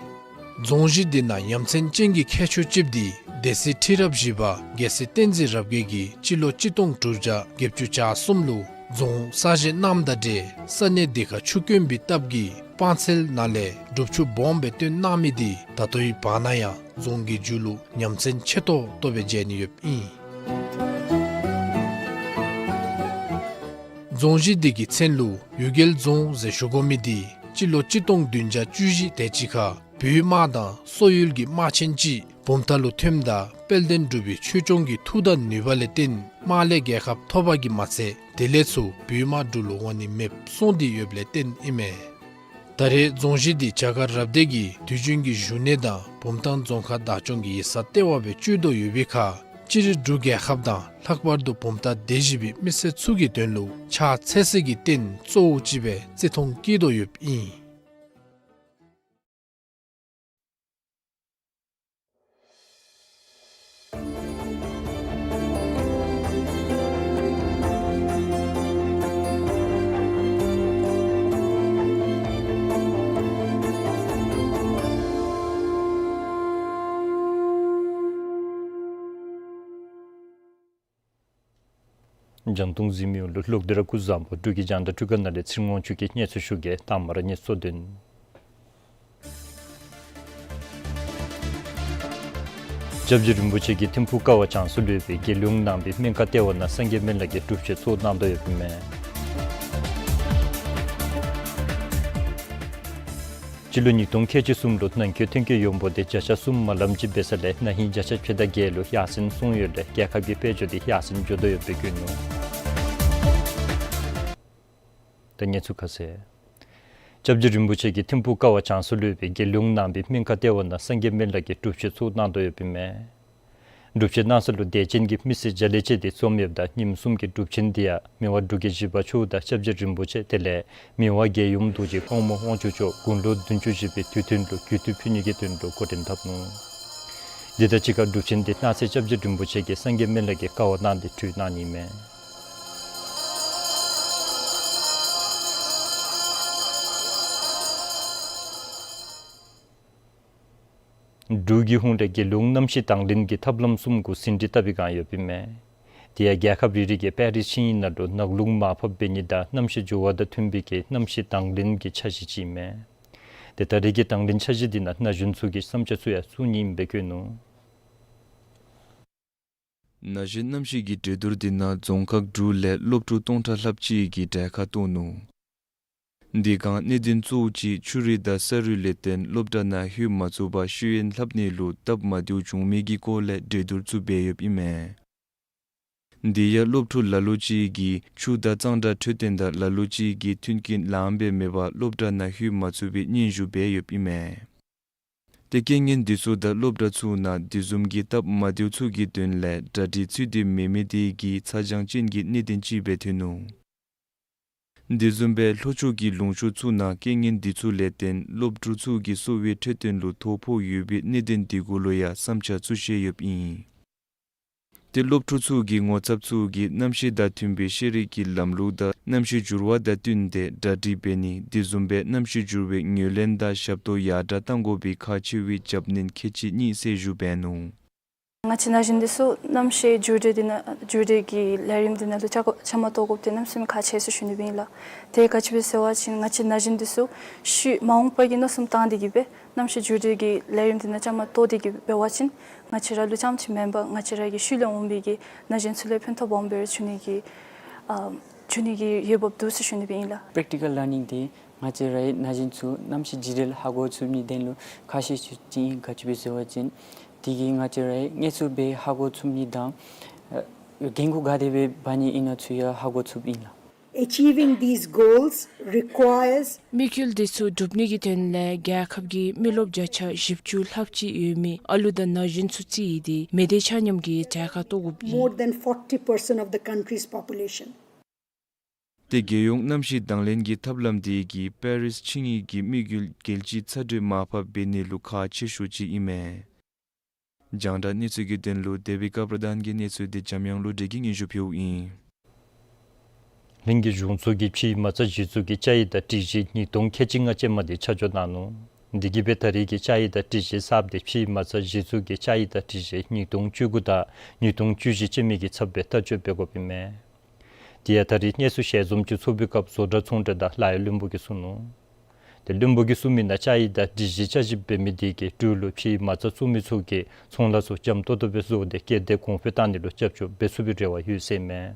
རྫོང་གཞི་འདི་ནང་ཡ་མཚན་ཅན་གྱི་ཁྱད་ཆོས་ཅིག་འདི་སྡེ་སྲིད་ཁྲི་རབས་བཞི་པ་རྒྱལ་སྲས་བསྟན་འཛིན་རབ་རྒྱས་ཀྱིས་སྤྱི་ལོ་གཅིག་སྟོང་དྲུག་བརྒྱ་བརྒྱད་ཅུ་གྱ་གསུམ་ལུ་རྫོང་གསར་བཞེངས་གནངམ་དང་འབྲེལ་ས་གནས་འདི་ཁར་ཆུ་དཀོན་པའི་སྟབས་ཀྱིས་སྤང་ཚལ་ནང་ལས་སྒྲུབ་ཆུ་སྦོམ་སྦེ་བཏོན་གནང་མི་འདི་ད་ལྟོའི་བར་ན་ཡང་རྫོང་གི་མཇུག་ལུ་ཡ་མཚན་ཆེ་ཏོག་ཏོ་སྦེ་མཇལ་ནི་ཡོདཔ་ཨིན། རྫོང་གཞི་འདི་གི་མཚན་ལུ་གཡུལ་རྒྱལ་རྫོང་ཟེར་ཞུ་དགོ་མི་འདི་སྤྱི་ལོ་གཅིག་སྟོང་བདུན་བརྒྱ་བཅུ་བཞི་དེ་ཅིག་ཁར་བོད་དམག་དང་སོག་ཡུལ་གྱི་དམག་ཆེན་ཅིག་བུམ་ཐང་ལུ་ཐོནམ་ད་དཔལ་ལྡན་འབྲུག་པའི་ཆོས་སྐྱོང་གི་མཐུ་དང་ནུས་པ་ལས་བརྟེན་དམག་ལས་རྒྱལ་ཁ་ཐོབ་པ་གིས་མ་ཚད་དེ་ལས་ཚུར་བོད་དམག་འབྲུག་ལུ་འོང་ནི་མེདཔ་སོང་སྟེ་ཡོདཔ་ལས་བརྟེན་ཨིན་མས། ད་རེས་རྫོང་གཞི་འདི་བྱ་དཀར་རབ་སྡེ་གི་དུས་རྒྱུན་གྱི་བཞུགས་གནས་དང་བུམ་ཐང་རྫོང་ཁག་བདག་སྐྱོང་གི་ཡིག་ཚང་ལྟེ་བ་སྦེ་སྤྱོད་དོ་ཡོད་པའི་ཁར་སྤྱིར་འབྲུག་རྒྱལ་ཁབ་དང་ལྷག་པར་དུ་བུམ་ཐང་སྡེ་བཞི་པའི་མི་སེར་ཚུ་གི་དོན་ལུ་ཕྱག་འཚལ་སྲིད་ཀྱི་རྟེན་གཙོ་བོ་ཅིག་སྦེ་བརྩི་མཐོང་བསྐྱེད་དོ་ཡོདཔ་ཨིན། རྒྱང་མཐོང་གཟིགས་མི་ཡོངས་ལུ་ལོག་སྟེ་ར་སྐུ་གཟུགས་བཟང་པོ། འབྲུག་གི་རྒྱང་བསྒྲགས་འཕྲུལ་ཁང་ནང་ལས་ཚེ་རིང་དབང་ཕྱུག་གིས་སྙན་སེང་ཞུ་གེ། དང་པ་ར་གནས་ཚུལ་དོན། སྐྱབས་རྗེ་རིན་པོ་ཆེ་གིས་ཐིམ་ཕུག་ཀ་བ་བྱང་སར་ལུས་པའི་དགེ་སློང་ནང་པའི་སྨན་ཁང་ལྟེ་བ་ནང་སངས་རྒྱས་སྨན་བླ་གིས་སྒྲུབ་མཆོད་ཚོགས་གནང་དོ་ཡོདཔ་མས། སྤྱི་ལོ་ཉིས་སྟོང་ཁལ་གཅིག་གསུམ་ལུ་ནང་འཁོད་ཐོན་སྐྱེད་ཡོངས་འབོར་འདི་བརྒྱ་ཆ་གསུམ་མ་ལམ་ཅིག་འབད་ས་ལས་ན་ཧིང་བརྒྱ་ཆ་ཕྱེད་དང་བརྒྱད་ལུ་ཡར་སེང་སོང་ཡོད་ལས་རྒྱལ་ཁབ་ཀྱི་དཔལ་འབྱོར་འདི་ཡར་སེང་འགྱོ་དོ་ཡོདཔ་སྦེ་བཀོད་ནུག། ད་གནས་ཚུལ་ཁ་གསལ། སྐྱབས་རྗེ་རིན་པོ་ཆེ་གིས་ཐིམ་ཕུག་ཀ་བ་བྱང་ས་ལུ་ཡོད་པའི་རྒྱལ་ཡོངས་ནང་པའི་སྨན་ཁང་ལྟེ་བ་ནང་སངས་རྒྱས་སྨན་བླ་གི་སྒྲུབ་མཆོད་ཚུ་གནང་དོ་ཡོདཔ་ཨིན་མས། སྒྲུབ་མཆོད་གནང་ས་ལུ་དད་ཅན་གྱི་མི་སེར་བརྒྱ་ལས་བཅད་དེ་འཛོམས་ཡོདཔ་ད་ཉིནམ་གསུམ་གྱི་སྒྲུབ་མཆོད་འདི་ཡང་མི་དབང་འབྲུག་རྒྱལ་བཞི་པ་མཆོག་དང་སྐྱབས་རྗེ་རིན་པོ་ཆེ་དེ་ལས་མི་དབང་རྒྱལ་ཡུམ་རྡོ་རྗེ་དབང་མོ་དབང་ཕྱུག་མཆོག་དགུང་ལོ་བདུན་ཅུ་བཞེས་པའི་དུས་སྟོན་ལུ་གུས་བཏུད་ཕུལ་ནི་གི་དོན་ལུ་འགོ་འདྲེན་འཐབ་ནུག། འདི་དང་གཅིག་ཁར་སྒྲུབ་མཆོད་འདི་གནངས་ཚེ་སྐྱབས་རྗེ་རིན་པོ་ཆེ་གིས་སངས་རྒྱས་སྨན་བླ་གི་ཀ་བ་གནང་སྟེ་གྲོལ་གནང་ནི་ཨིན་མས། འབྲུག་གི་ཧཱུྃ་ལས་རྒྱལ་ཡོངས་གནམ་གཤིས་དང་ལེན་གྱི་ཐབས་ལམ་གསུམ་གུ་ཟིན་བྲིས་བཏབ་པའི་བསྒང་ཡོདཔ་ཨིན་མས། དེ་ཡང་རྒྱལ་ཁབ་རེ་རེ་གིས་པེ་རིས་ཆིངས་ཡིག་ནང་ལུ་ནག་རླུང་མར་ཕབ་འབད་ནི་དང་གནམ་གཤིས་འགྱུར་བ་དང་མཐུན་པའི་གི་གནམ་གཤིས་དང་ལེན་གྱི་འཆར་གཞི་ཅིག་ཨིན་མས། དེ་ད་རེས་ཀྱི་དང་ལེན་འཆར་གཞི་འདི་ནང་ན་གཞོན་ཚུ་གི་བསམ་འཆར་ཚུ་ཡང་གསུང་ནི་ཨིནམ་སྦེ་བཀོད་ནུག། ན་གཞོན་གནམ་གཤིས་ཀྱི་གྲོས་བསྡུར་འདི་ནང་རྫོང་ཁག་དྲུག་ལས་སློབ་ཕྲུག་སྟོང་ཕྲག་ལྷགཔ་ཅིག་གིས་གྲལ་ཁར་གཏོགས་ནུག། འདི་བསྒང་གནད་དོན་གཙོ་བོ་ཅིག་ཆུ་རུད་དང་ས་རུད་ལས་བརྟེན་སློབ་གྲྭ་ནང་ལྷོད་མ་ཚུགས་པར་ཤེས་ཡོན་ལྷབ་ནི་ལུ་སྟབས་མ་བདེཝ་བྱུང་མི་གི་སྐོར་ལས་གྲོས་བསྡུར་ཚུ་འབད་ཡོདཔ་ཨིན་མས། འདི་ཡང་སློབ་ཕྲུག་ལ་ལུ་ཅིག་གིས་ཆུ་དང་གཙང་སྦྲ་འཕྲོད་བསྟེན་དང་ལ་ལུ་ཅིག་གིས་མཐུན་རྐྱེན་ལངམ་སྦེ་མེད་པར་སློབ་གྲྭ་ནང་ལྷོད་མ་ཚུགས་པའི་སྙན་ཞུ་འབད་ཡོདཔ་ཨིན་མས། ཏེ་རྐྱེན་ངན་འདི་ཚུ་དང་སློབ་གྲྭ་ཚུ་ནང་འདི་བཟུམ་གྱི་སྟབས་མ་བདེཝ་ཚུ་གི་དོན་ལས་གྲ་སྒྲིག་ཚུད་དེ་མེད་མི་དེ་གིས་ཚ་གྱང་ཅན་གྱི་གནད་དོན་ཅིག་སྦེ་ཐོན་ནུག། འདི་བཟུམ་སྦེ་ལྷོ་ཕྱོགས་ཀྱི་ལུང་ཕྱོགས་ཚུ་ནང་རྐྱེན་ངན་འདི་ཚུ་ལས་བརྟེན་སློབ་ཕྲུག་ཚུ་གི་གསོ་བའི་འཕྲོད་བསྟེན་ལུ་ཐོ་ཕོག་ཡོད་པའི་གནད་དོན་འདི་གུ་ལུ་ཡང་བསམ་འཆར་ཚུ་བཤད་ཡོདཔ་ཨིན། ཏེ་སློབ་ཕྲུག་ཚུ་གི་ངོ་ཚབ་ཚུ་གིས་གནམ་གཤིས་དང་མཐུན་པའི་ཤེས་རིག་གི་ལམ་ལུགས་དང་གནམ་གཤིས་འགྱུར་བ་དང་བསྟུན་ཏེ་གྲ་སྒྲིག་འབད་ནི་འདི་བཟུམ་སྦེ་གནམ་གཤིས་འགྱུར་བའི་ངོས་ལེན་དང་ཞབས་ཏོག་ཡར་དྲག་གཏང་དགོ་པའི་ཁག་ཆེ་བའི་རྒྱབ་གནོན་ཁལ་གཅིག་གཉིས་གསལ་ཞུ་འབད་ནུག། ང་བཅས་ན་གཞོན་འདི་ཚུ་གནམ་གཤིས་འགྱུར་བའི་འདི་ནང་འགྱུར་བའི་གི་ལས་རིམ་འདི་ནང་ལུ་བཅའ་བཅའ་མར་གཏོགས་དགོཔ་འདི་གནམ་མེད་ས་མེད་ཁག་ཆེ་ཟེར་ཞུ་ནི་ཨིན་ལགས། དེ་ག་ཅི་སྦེ་ཟེར་བ་ཅིན་ང་བཅས་ན་གཞོན་འདི་ཚུ་ཤུལ་མ་འོངས་པ་གི་མནོ་བསམ་བཏང་སྟེ་གིས་སྦེ་གནམ་གཤིས་འགྱུར་བའི་གི་ལས་རིམ་འདི་ནང་བཅའ་མར་གཏོགས་ཏེ་གིས་འབད་བ་ཅིན་ང་བཅས་ར་ལུ་རྐྱངམ་ཅིག་མེན་པར་ང་བཅས་ར་གི་ཤུལ་ལས་འོང་བའི་གི་ན་གཞོན་ཚུ་ལུ་ཕན་ཐོགས་སྦོམ་སྦེ་ར་འབྱུང་ནི་གི་ཨ་འབྱུང་ནི་གི་འོས་འབབ་འདུག་ཟེར་ཞུ་ནི་སྦེ་ཨིན་ལགས། པེརེག་ཊི་ཀཱལ་ལར་ནིང་འདི་ང་བཅས་རའི་ན་གཞོན་ཚུ་གནམ་གཤིས་འགྱུར་བའི་ལུ་ཧ་གོ་ཚུགས་ནི་དོན་ལུ་ཁག་ཆེ་ཤོས་ཅིག་ཨིན། ག་ཅི་སྦེ་ཟེར་བ་ཅིན་དེ་གིས་ང་བཅས་རའི་དངོས་སུ་སྦེ་ཧ་གོ་ཚུགས་ནི་དང་ཨ་འགན་ཁུར་ག་དེ་སྦེ་འབག་ནི་ཨིན་ན་ཚུ་ཡང་ཧ་གོ་ཚུགསཔ་ཨིན་ལགས། Achieving these goals requires དམིགས་ཡུལ་འདི་ཚུ་སྒྲུབ་ནི་གི་དོན་ལས་རྒྱལ་ཁབ་ཀྱི་མི་རློབས་བརྒྱ་ཆ་བཞི་བཅུ་ལྷགཔ་ཅིག་ཡོད་མི་ཨ་ལུ་དང་ན་གཞོན་ཚུ་རྩིས་ཏེ་མི་སྡེ་ཆ་མཉམ་གྱི་གྲལ་ཁར་གཏོགས་དགོཔ་ཨིན། More than forty percent of the country's population. ཏེ་རྒྱལ་ཡོངས་གནམ་གཤིས་དང་ལེན་གྱི་ཐབས་ལམ་དེ་གིས་པེ་རིས་ཆིངས་ཡིག་གི་དམིགས་ཡུལ་རྒྱལ་སྤྱིའི་ཚ་དྲོད་མར་ཕབ་འབད་ནི་ལུ་ཁག་ཆེ་ཤོས་ཅིག་ཨིན་མས། རྒྱང་བསྒྲགས་གནས་ཚུལ་གྱི་དོན་ལུ་དེ་བི་ཀ་པྲ་དཱན་གྱི་གནས་ཚུལ་འདི་འཇམ་དབྱངས་བློ་གྲོས་ཀྱིས་སྙན་ཞུ་ཕུལཝ་ཨིན། ལྷན་རྒྱས་གཞུང་ཚོགས་ཀྱིས་ཕྱིའི་མ་རྩ་གཞི་བཙུགས་ཀྱི་བཅའ་ཡིག་དང་སྒྲིག་གཞི་ཉིས་སྟོང་ཁལ་གཅིག་ལྔ་ཅན་མ་དེ་ཆ་འཇོག་གནང་ནུག། དེ་གིས་སྦེ་ད་རེས་ཀྱི་བཅའ་ཡིག་དང་སྒྲིག་གཞི་གསརཔ་དེ་ཕྱིའི་མ་རྩ་གཞི་བཙུགས་ཀྱི་བཅའ་ཡིག་དང་སྒྲིག་གཞི་ཉིས་སྟོང་བཅུ་དགུ་དང་ཉིས་སྟོང་བཅུ་བཞི་ཅན་མའི་གི་ཚབ་སྦེ་བསྟར་སྤྱོད་འབད་དགོཔ་ཨིན་མས། དེ་ཡང་ད་རེས་གནས་ཚུལ་ཞལ་འཛོམས་ཅིག་ཚོགས་པའི་སྐབས་བཟོ་གྲྭ་ཚོང་འབྲེལ་དང་ལཱ་གཡོག་བློན་པོ་གིས་གསུངས་ནུག། ཏེ་བློན་པོ་གིས་གསུངས་མི་ནང་བཅའ་ཡིག་དང་སྒྲིག་གཞི་བསྐྱར་ཞིབ་འབད་མི་དེ་གིས་འབྲུག་ལུ་ཕྱིའི་མ་རྩ་བཙུགས་མི་ཚུ་གིས་ཚོང་ལཱ་ཚུ་འཇམ་ཏོག་ཏོ་སྦེ་བཟོ་སྟེ་སྐྱེད་ཚལ་གོང་འཕེལ་བཏང་ནི་ལུ་རྒྱབ་སྐྱོར་འབད་ཚུགས་པའི་རེ་བ་ཡོད་ཟེར་ཨིན་མས།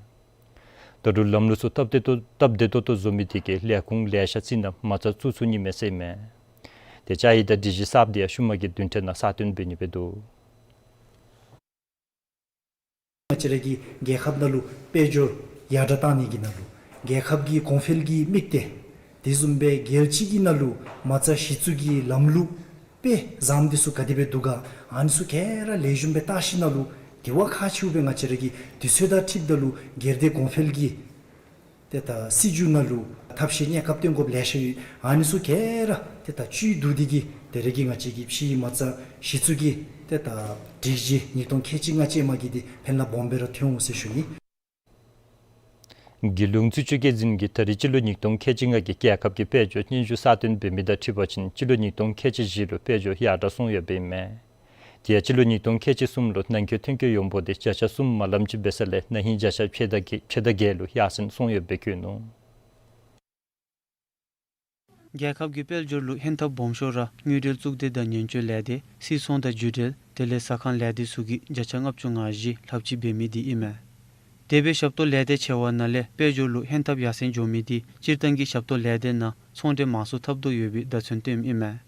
ད་རུང་ལམ་ལུགས་ཚུ་སྟབས་བདེ་ཏོག་སྟབས་བདེ་ཏོག་ཏོ་བཟོ་མི་དེ་གིས་ལས་ཁུངས་ལེ་ཤ་རྩིས་ནང་མ་རྩ་བཙུགས་ཚུགས་ནི་མས་ཟེར་ཨིན་མས། ཏེ་བཅའ་ཡིག་དང་སྒྲིག་གཞི་གསརཔ་དེ་ཡང་ཤུལ་མ་གི་བདུན་ཕྲག་ནང་གསར་བཏོན་འབད་ནི་སྦེ་འདུག། ང་བཅས་ར་གི་རྒྱལ་ཁབ་ནང་ལུ་དཔལ་འབྱོར་ཡར་དྲག་གཏང་ནི་གི་ནང་ལུ་རྒྱལ་ཁབ་ཀྱི་གོང་འཕེལ་གྱི་དམིགས་གཏད་དེ་བཟུམ་སྦེ་རྒྱལ་སྤྱི་གི་ནང་ལུ་མ་རྩ་གཞི་བཙུགས་ཀྱི་ལམ་ལུགས་དཔེ་བཟངམ་འདི་ཚུ་ག་དེ་སྦེ་འདུག་ག། ཨ་ནི་ཚུ་ག་ར་ལེགས་ཤོམ་སྦེ་བལྟ་ཞིནམ་ལས་དེ་བ་ཁག་ཆེཝ་སྦེ་ང་བཅས་ར་གི་དུས་ཚོད་དང་འཁྲིལཝ་ད་ལུ་སྒེར་སྡེ་གོང་འཕེལ་གྱི་ཏེ་ད་སྲིད་བྱུས་ནང་ལུ་ཐབས་ཤེས་གནས་སྐབས་སྟོན་དགོཔ་ལེ་ཤ་ཡོད། ཨ་ནི་ཚུ་ག་ར་ཏེ་ད་བཅུད་བསྡུ་སྟེ་གིས་ད་རེས་ཀྱི་ང་བཅས་ཀྱི་ཕྱིའི་མ་རྩ་གཞི་བཙུགས་ཀྱི་ཏེ་ད་སྒྲིག་གཞི་ཉིས་སྟོང་ཁལ་གཅིག་ལྔ་ཅན་མ་གི་འདི་ཕན་ལ་སྦོམ་སྦེ་ར་ཐོན་འོང་ཟེར་ཞུ་ནི། རྒྱལ་ཡོངས་རྩིས་དཔྱད་འགན་འཛིན་གྱིས་ད་རེས་སྤྱི་ལོ་ཉིས་སྟོང་ཁལ་གཅིག་ལྔ་གི་རྒྱལ་ཁབ་ཀྱི་དཔལ་འབྱོར་སྙན་ཞུ་གསར་བཏོན་འབད་མི་དང་འཁྲིལ་བ་ཅིན་སྤྱི་ལོ་ཉིས་སྟོང་ཁལ་གཅིག་བཞི་ལུ་དཔལ་འབྱོར་ཡར་དྲག་སོང་ཡོདཔ་ཨིན་མས། དེ་ཡང་སྤྱི་ལོ་ཉིས་སྟོང་ཁལ་གཅིག་གསུམ་ལུ་ནང་འཁོད་ཐོན་སྐྱེད་ཡོངས་འབོར་དེ་བརྒྱ་ཆ་གསུམ་མ་ལམ་ཅིག་འབད་ས་ལས་ན་ཧིང་བརྒྱ་ཆ་ཕྱེད་དང་བརྒྱད་ཕྱེད་དང་བརྒྱད་ལུ་ཡར་སེང་སོང་ཡོདཔ་སྦེ་བཀོད་ནུག། རྒྱལ་ཁབ་ཀྱི་དཔལ་འབྱོར་ལུ་ཧན་ཐབས་སྦོམ་ཤོས་ར་དངུལ་འབྲེལ་གཙུག་སྡེ་དང་ཉེན་བཅོལ་ལས་སྡེ་སིལ་ཚོང་དང་བརྒྱུད་འབྲེལ་དེ་ལས་ཟ་ཁང་ལས་སྡེ་ཚུ་གིས་བརྒྱ་ཆ་ལྔ་བཅུ་ང་བཞི་ལྷགཔ་ཅིག་འབད་མི་འདི་ཨིན་མས། དེ་སྦེ་ཞབས་ཏོག་ལས་སྡེ་ཆེ་བ་ནང་ལས་དཔལ་འབྱོར་ལུ་ཧན་ཐབས་ཡར་སེང་འགྱོ་མི་འདི་སྤྱིར་བཏང་གི་ཞབས་ཏོག་ལས་སྡེ་ནང་ ཚོང་འབྲེལ་མང་སུ་འཐབ་དོ་ཡོད་པའི་བརྡ་མཚོན་སྟོནམ་ཨིན་མས།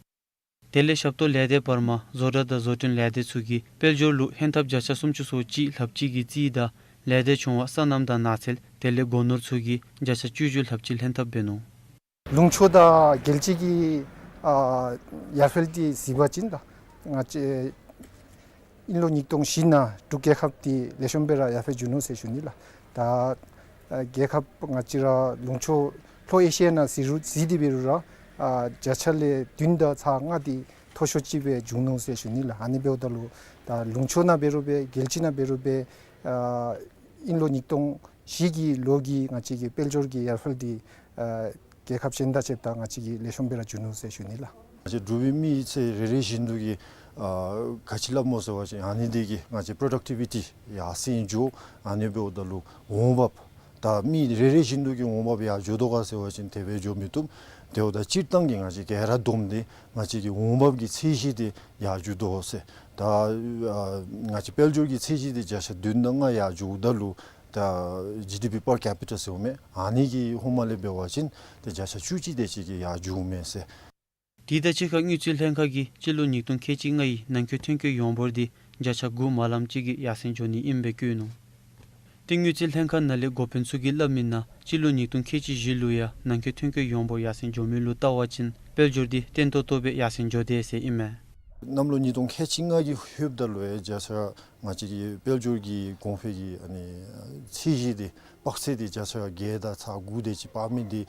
དེ་ལས་ཞབས་ཏོག་ལས་སྡེ་བར་མ་བཟོ་གྲྭ་དང་བཟོ་སྐྲུན་ལས་སྡེ་ཚུ་གིས་དཔལ་འབྱོར་ལུ་ཧེང་ཐབས་བརྒྱ་ཆ་སུམ་ཅུ་སོ་གཅིག་ལྷགཔ་ཅིག་གི་རྩིས་དང་ལས་སྡེ་ཆུང་བ་སོ་ནམ་དང་ནགས་ཚལ་དེ་ལས་སྒོ་ནོར་ཚུ་གིས་བརྒྱ་ཆ་བཅུ་བཞི་ལྷགཔ་ཅིག་ལྷན་ཐབས་འབད་ནུག། ལུང་ཕྱོགས་དང་རྒྱལ་སྤྱི་གི་ཨ་ཡར་འཕེལ་འདི་གཟིགས་པ་ཅིན་ད་ང་བཅས་དབྱིན་ལོ་ཉིས་སྟོང་བཞི་ནང་འབྲུག་རྒྱལ་ཁབ་འདི་ལེགས་ཤོམ་སྦེ་ར་ཡར་འཕེལ་འགྱོ་ནུག་ཟེར་ཞུ་ནི་ལགས། ད་ཨ་རྒྱལ་ཁབ་ང་བཅས་ར་ལུང་ཕྱོགས་ལྷོ་ཨེ་ཤི་ཡ་ནང་གཟིགས་རུང་གཟིགས་ཏེ་འབད་རུང་ར་ཨ་བརྒྱ་ཆ་ལས་བདུན་དང་ཚག་ལྔ་འདི་མཐོ་ཤོས་ཅིག་སྦེ་འགྱོ་ནུག་ཟེར་ཞུ་ནི་ལགས། ཨ་ནི་འབདཝ་ད་ལུ་ད་ལུང་ཕྱོགས་ནང་འབད་རུང་སྦེ་རྒྱལ་སྤྱི་ནང་འབད་རུང་སྦེ་ཨ་དབྱིན་ལོ་ཉིས་སྟོང་བཞི་གི་ལོ་གི་ང་བཅས་ཀྱི་དཔལ་འབྱོར་གྱི་ཡར་འཕེལ་འདི་ཨ་རྒྱལ་ཁབ་གཞན་དང་ཕྱདཔ་ད་ང་བཅས་ཀྱི་ལེགས་ཤོམ་སྦེ་ར་འགྱོ་ནུག་ཟེར་ཞུ་ནི་ལགས། ང་བཅས་འབྲུག་པའི་མི་ཚུ་རེ་རེ་བཞིན་དུ་གིས་ཨ་ག་ཅི་སླབ་སྨོ་ཟེར་བ་ཅིན་ཨ་ནི་འདི་གིས་ང་བཅས་པོརོ་ཌག་ཊི་བི་ཊི་ཡར་སེང་འགྱོ། ཨ་ནི་འབདཝ་ད་ལུ་འོང་འབབ་ད་མི་རེ་རེ་བཞིན་དུ་གིས་འོང་འབབ་ཡར་འགྱོ་དོ་ག་ཟེར་བ་ཅིན་དེ་སྦེ་འགྱོ་མི་བཏུབ། དེ་འབདཝ་ད་སྤྱིར་བཏང་གི་ང་བཅས་ག་ར་བསྡོམས་ཏེ་ང་བཅས་ཀྱི་འོང་འབབ་ཀྱི་ཚད་གཞི་འདི་ཡར་འགྱོ་དོ་ཟེར། ད་ཨ་ང་བཅས་དཔལ་འབྱོར་གྱི་ཚད་གཞི་འདི་བརྒྱ་ཆ་བདུན་དང་ལྔ་ཡར་འགྱོཝ་ད་ལུ་ད་ཇི་ཌི་པི་པར་ཀེ་པི་ཊ་ཟེརཝ་མས། ཨ་ནི་གི་ཧོངས་མ་ལས་འབད་བ་ཅིན་ཏེ་བརྒྱ་ཆ་བཅུ་གཅིག་དེ་ཅིག་གིས་ཡར་འགྱོཝ་མས་ཟེར། དེ་དང་གཅིག་ཁར་དངུལ་རྩིས་ལྷན་ཁག་གིས་སྤྱི་ལོ་ཉིས་སྟོང་ཁལ་གཅིག་ལྔ་ཡི་ནང་འཁོད་ཐོན་སྐྱེད་ཡོངས་འབོར་འདི་བརྒྱ་ཆ་དགུ་མ་ལངམ་ཅིག་གིས་ཡར་སེང་འགྱོ་ནི་ཨིནམ་སྦེ་བཀོད་ནུག། ཏེ་དངུལ་རྩིས་ལྷན་ཁག་ནང་ལས་འགོ་དཔོན་ཚུ་གིས་སླབ་མི་ནང་སྤྱི་ལོ་ཉིས་སྟོང་ཁལ་གཅིག་བཞི་ལུ་ཡང་ནང་འཁོད་ཐོན་སྐྱེད་ཡོངས་འབོར་ཡར་སེང་འགྱོ་མི་ལུ་བལྟ་བ་ཅིན་དཔལ་འབྱོར་འདི་བརྟན་ཏོག་ཏོ་སྦེ་ཡར་སེང་འགྱོ་དེས་ཟེར་ཨིན་མས། གནམ་ལོ་ཉིས་སྟོང་ཁལ་གཅིག་ལྔ་གི་ཧོནམ་ད་ལུ་ཡང་བརྒྱ་ཆ་ང་བཅས་ཀྱི་དཔལ་འབྱོར་གྱི་གོང་འཕེལ་གྱི་ཨ་ནི་ཚད་གཞི་འདི་དཔག་ཚད་འདི་བརྒྱ་ཆ་བརྒྱད་དང་ཚག་དགུ་དེ་ཅིག་འབག་མི་འདི་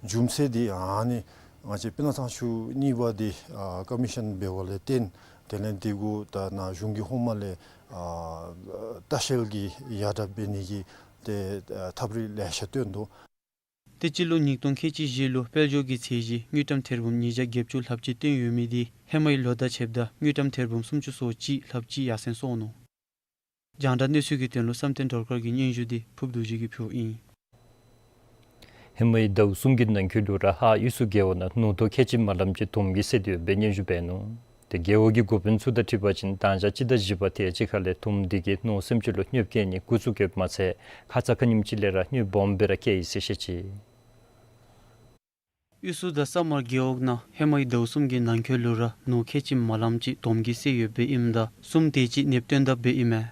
རྒྱུ་མཚན་འདི་ཨ་ནི་ང་བཅས་སྤུ་ན་ཐང་ཆུ་གཉིས་པ་འདི་ཨ་ཀོ་མི་ཤཱན་འབད་བ་ལས་བརྟེན་དེ་ལས་འདི་གུ་ད་ནཱ་གཞུང་གིས་ཧོངས་མ་ལས་ཨ་ལྟ་བཤལ་གྱི་ཡར་དྲག་འབད་ནི་གི་ཏེ་ཨ་ཐབས་རིག་ལེ་ཤ་སྟོན་དོ། ཏེ་སྤྱི་ལོ་ཉིས་སྟོང་ཁལ་གཅིག་བཞི་ལུ་དཔལ་འབྱོར་གྱི་ཚད་གཞི་དངུལ་ཀྲམ་ཐེར་འབུམ་ཉིས་བརྒྱ་བརྒྱད་ཅུ་ལྷགཔ་ཅིག་བཏོན་ཡོད་མི་འདི་ཧེ་མའི་ལོ་དང་ཕྱདཔ་ད་དངུལ་ཀྲམ་ཐེར་འབུམ་སུམ་ཅུ་སོ་གཅིག་ལྷགཔ་ཅིག་ཡར་སེང་སོང་ནུག། རྒྱང་བསྒྲགས་གནས་ཚུལ་གྱི་དོན་ལུ་བསམ་གཏན་སྒྲོལ་དཀར་གྱི་སྙན་ཞུ་འདི་ཕུརབ་རྡོ་རྗེ་གིས་ཕུལཝ་ཨིན། ཧེ་མའི་ཟླཝ་གསུམ་གྱི་ནང་འཁོད་ལུ་ར་ཧཱ་དབུས་སུ་རྒེད་འོག་ནང་ནོར་དོ་ཁལ་གཅིག་མ་ལངམ་ཅིག་དོམ་གྱིས་བསད་དེ་ཡོདཔ་སྦེ་སྙན་ཞུ་འབད་ནུག། ཏེ་རྒེད་འོག་གི་འགོ་དཔོན་ཚུ་དང་འཁྲིལ་བ་ཅིན་མདང་ཞག་སྤྱི་ཟླ་བཞི་པ་དེ་ཅིག་ཁ་ལས་དོམ་འདི་གིས་ནོར་སེམས་ཅན་ལུ་གནོདཔ་བཀལ་ནི་འགོ་བཙུགས་ཡོདཔ་མ་ཚད་ཁ་ཙ་ཁ་ཉིནམ་ཅིག་ལས་ར་གནོདཔ་སྦོམ་སྦེ་ར་བཀལ་ཡི་ཟེར་བཤད་ཅི། དབུས་སུ་དང་ས་དམར་རྒེད་འོག་ནང་ཧེ་མའི་ཟླཝ་གསུམ་གྱི་ནང་འཁོད་ལུ་ར་ནོར་ཁལ་གཅིག་མ་ལངམ་ཅིག་དོམ་གྱིས་བསད་ཡོདཔ་སྦེ་ཨིནམ་ད་གསུམ་དེ་ཅིག་ནདཔ་བཏོན་དཔ་སྦེ་ཨིན་མས།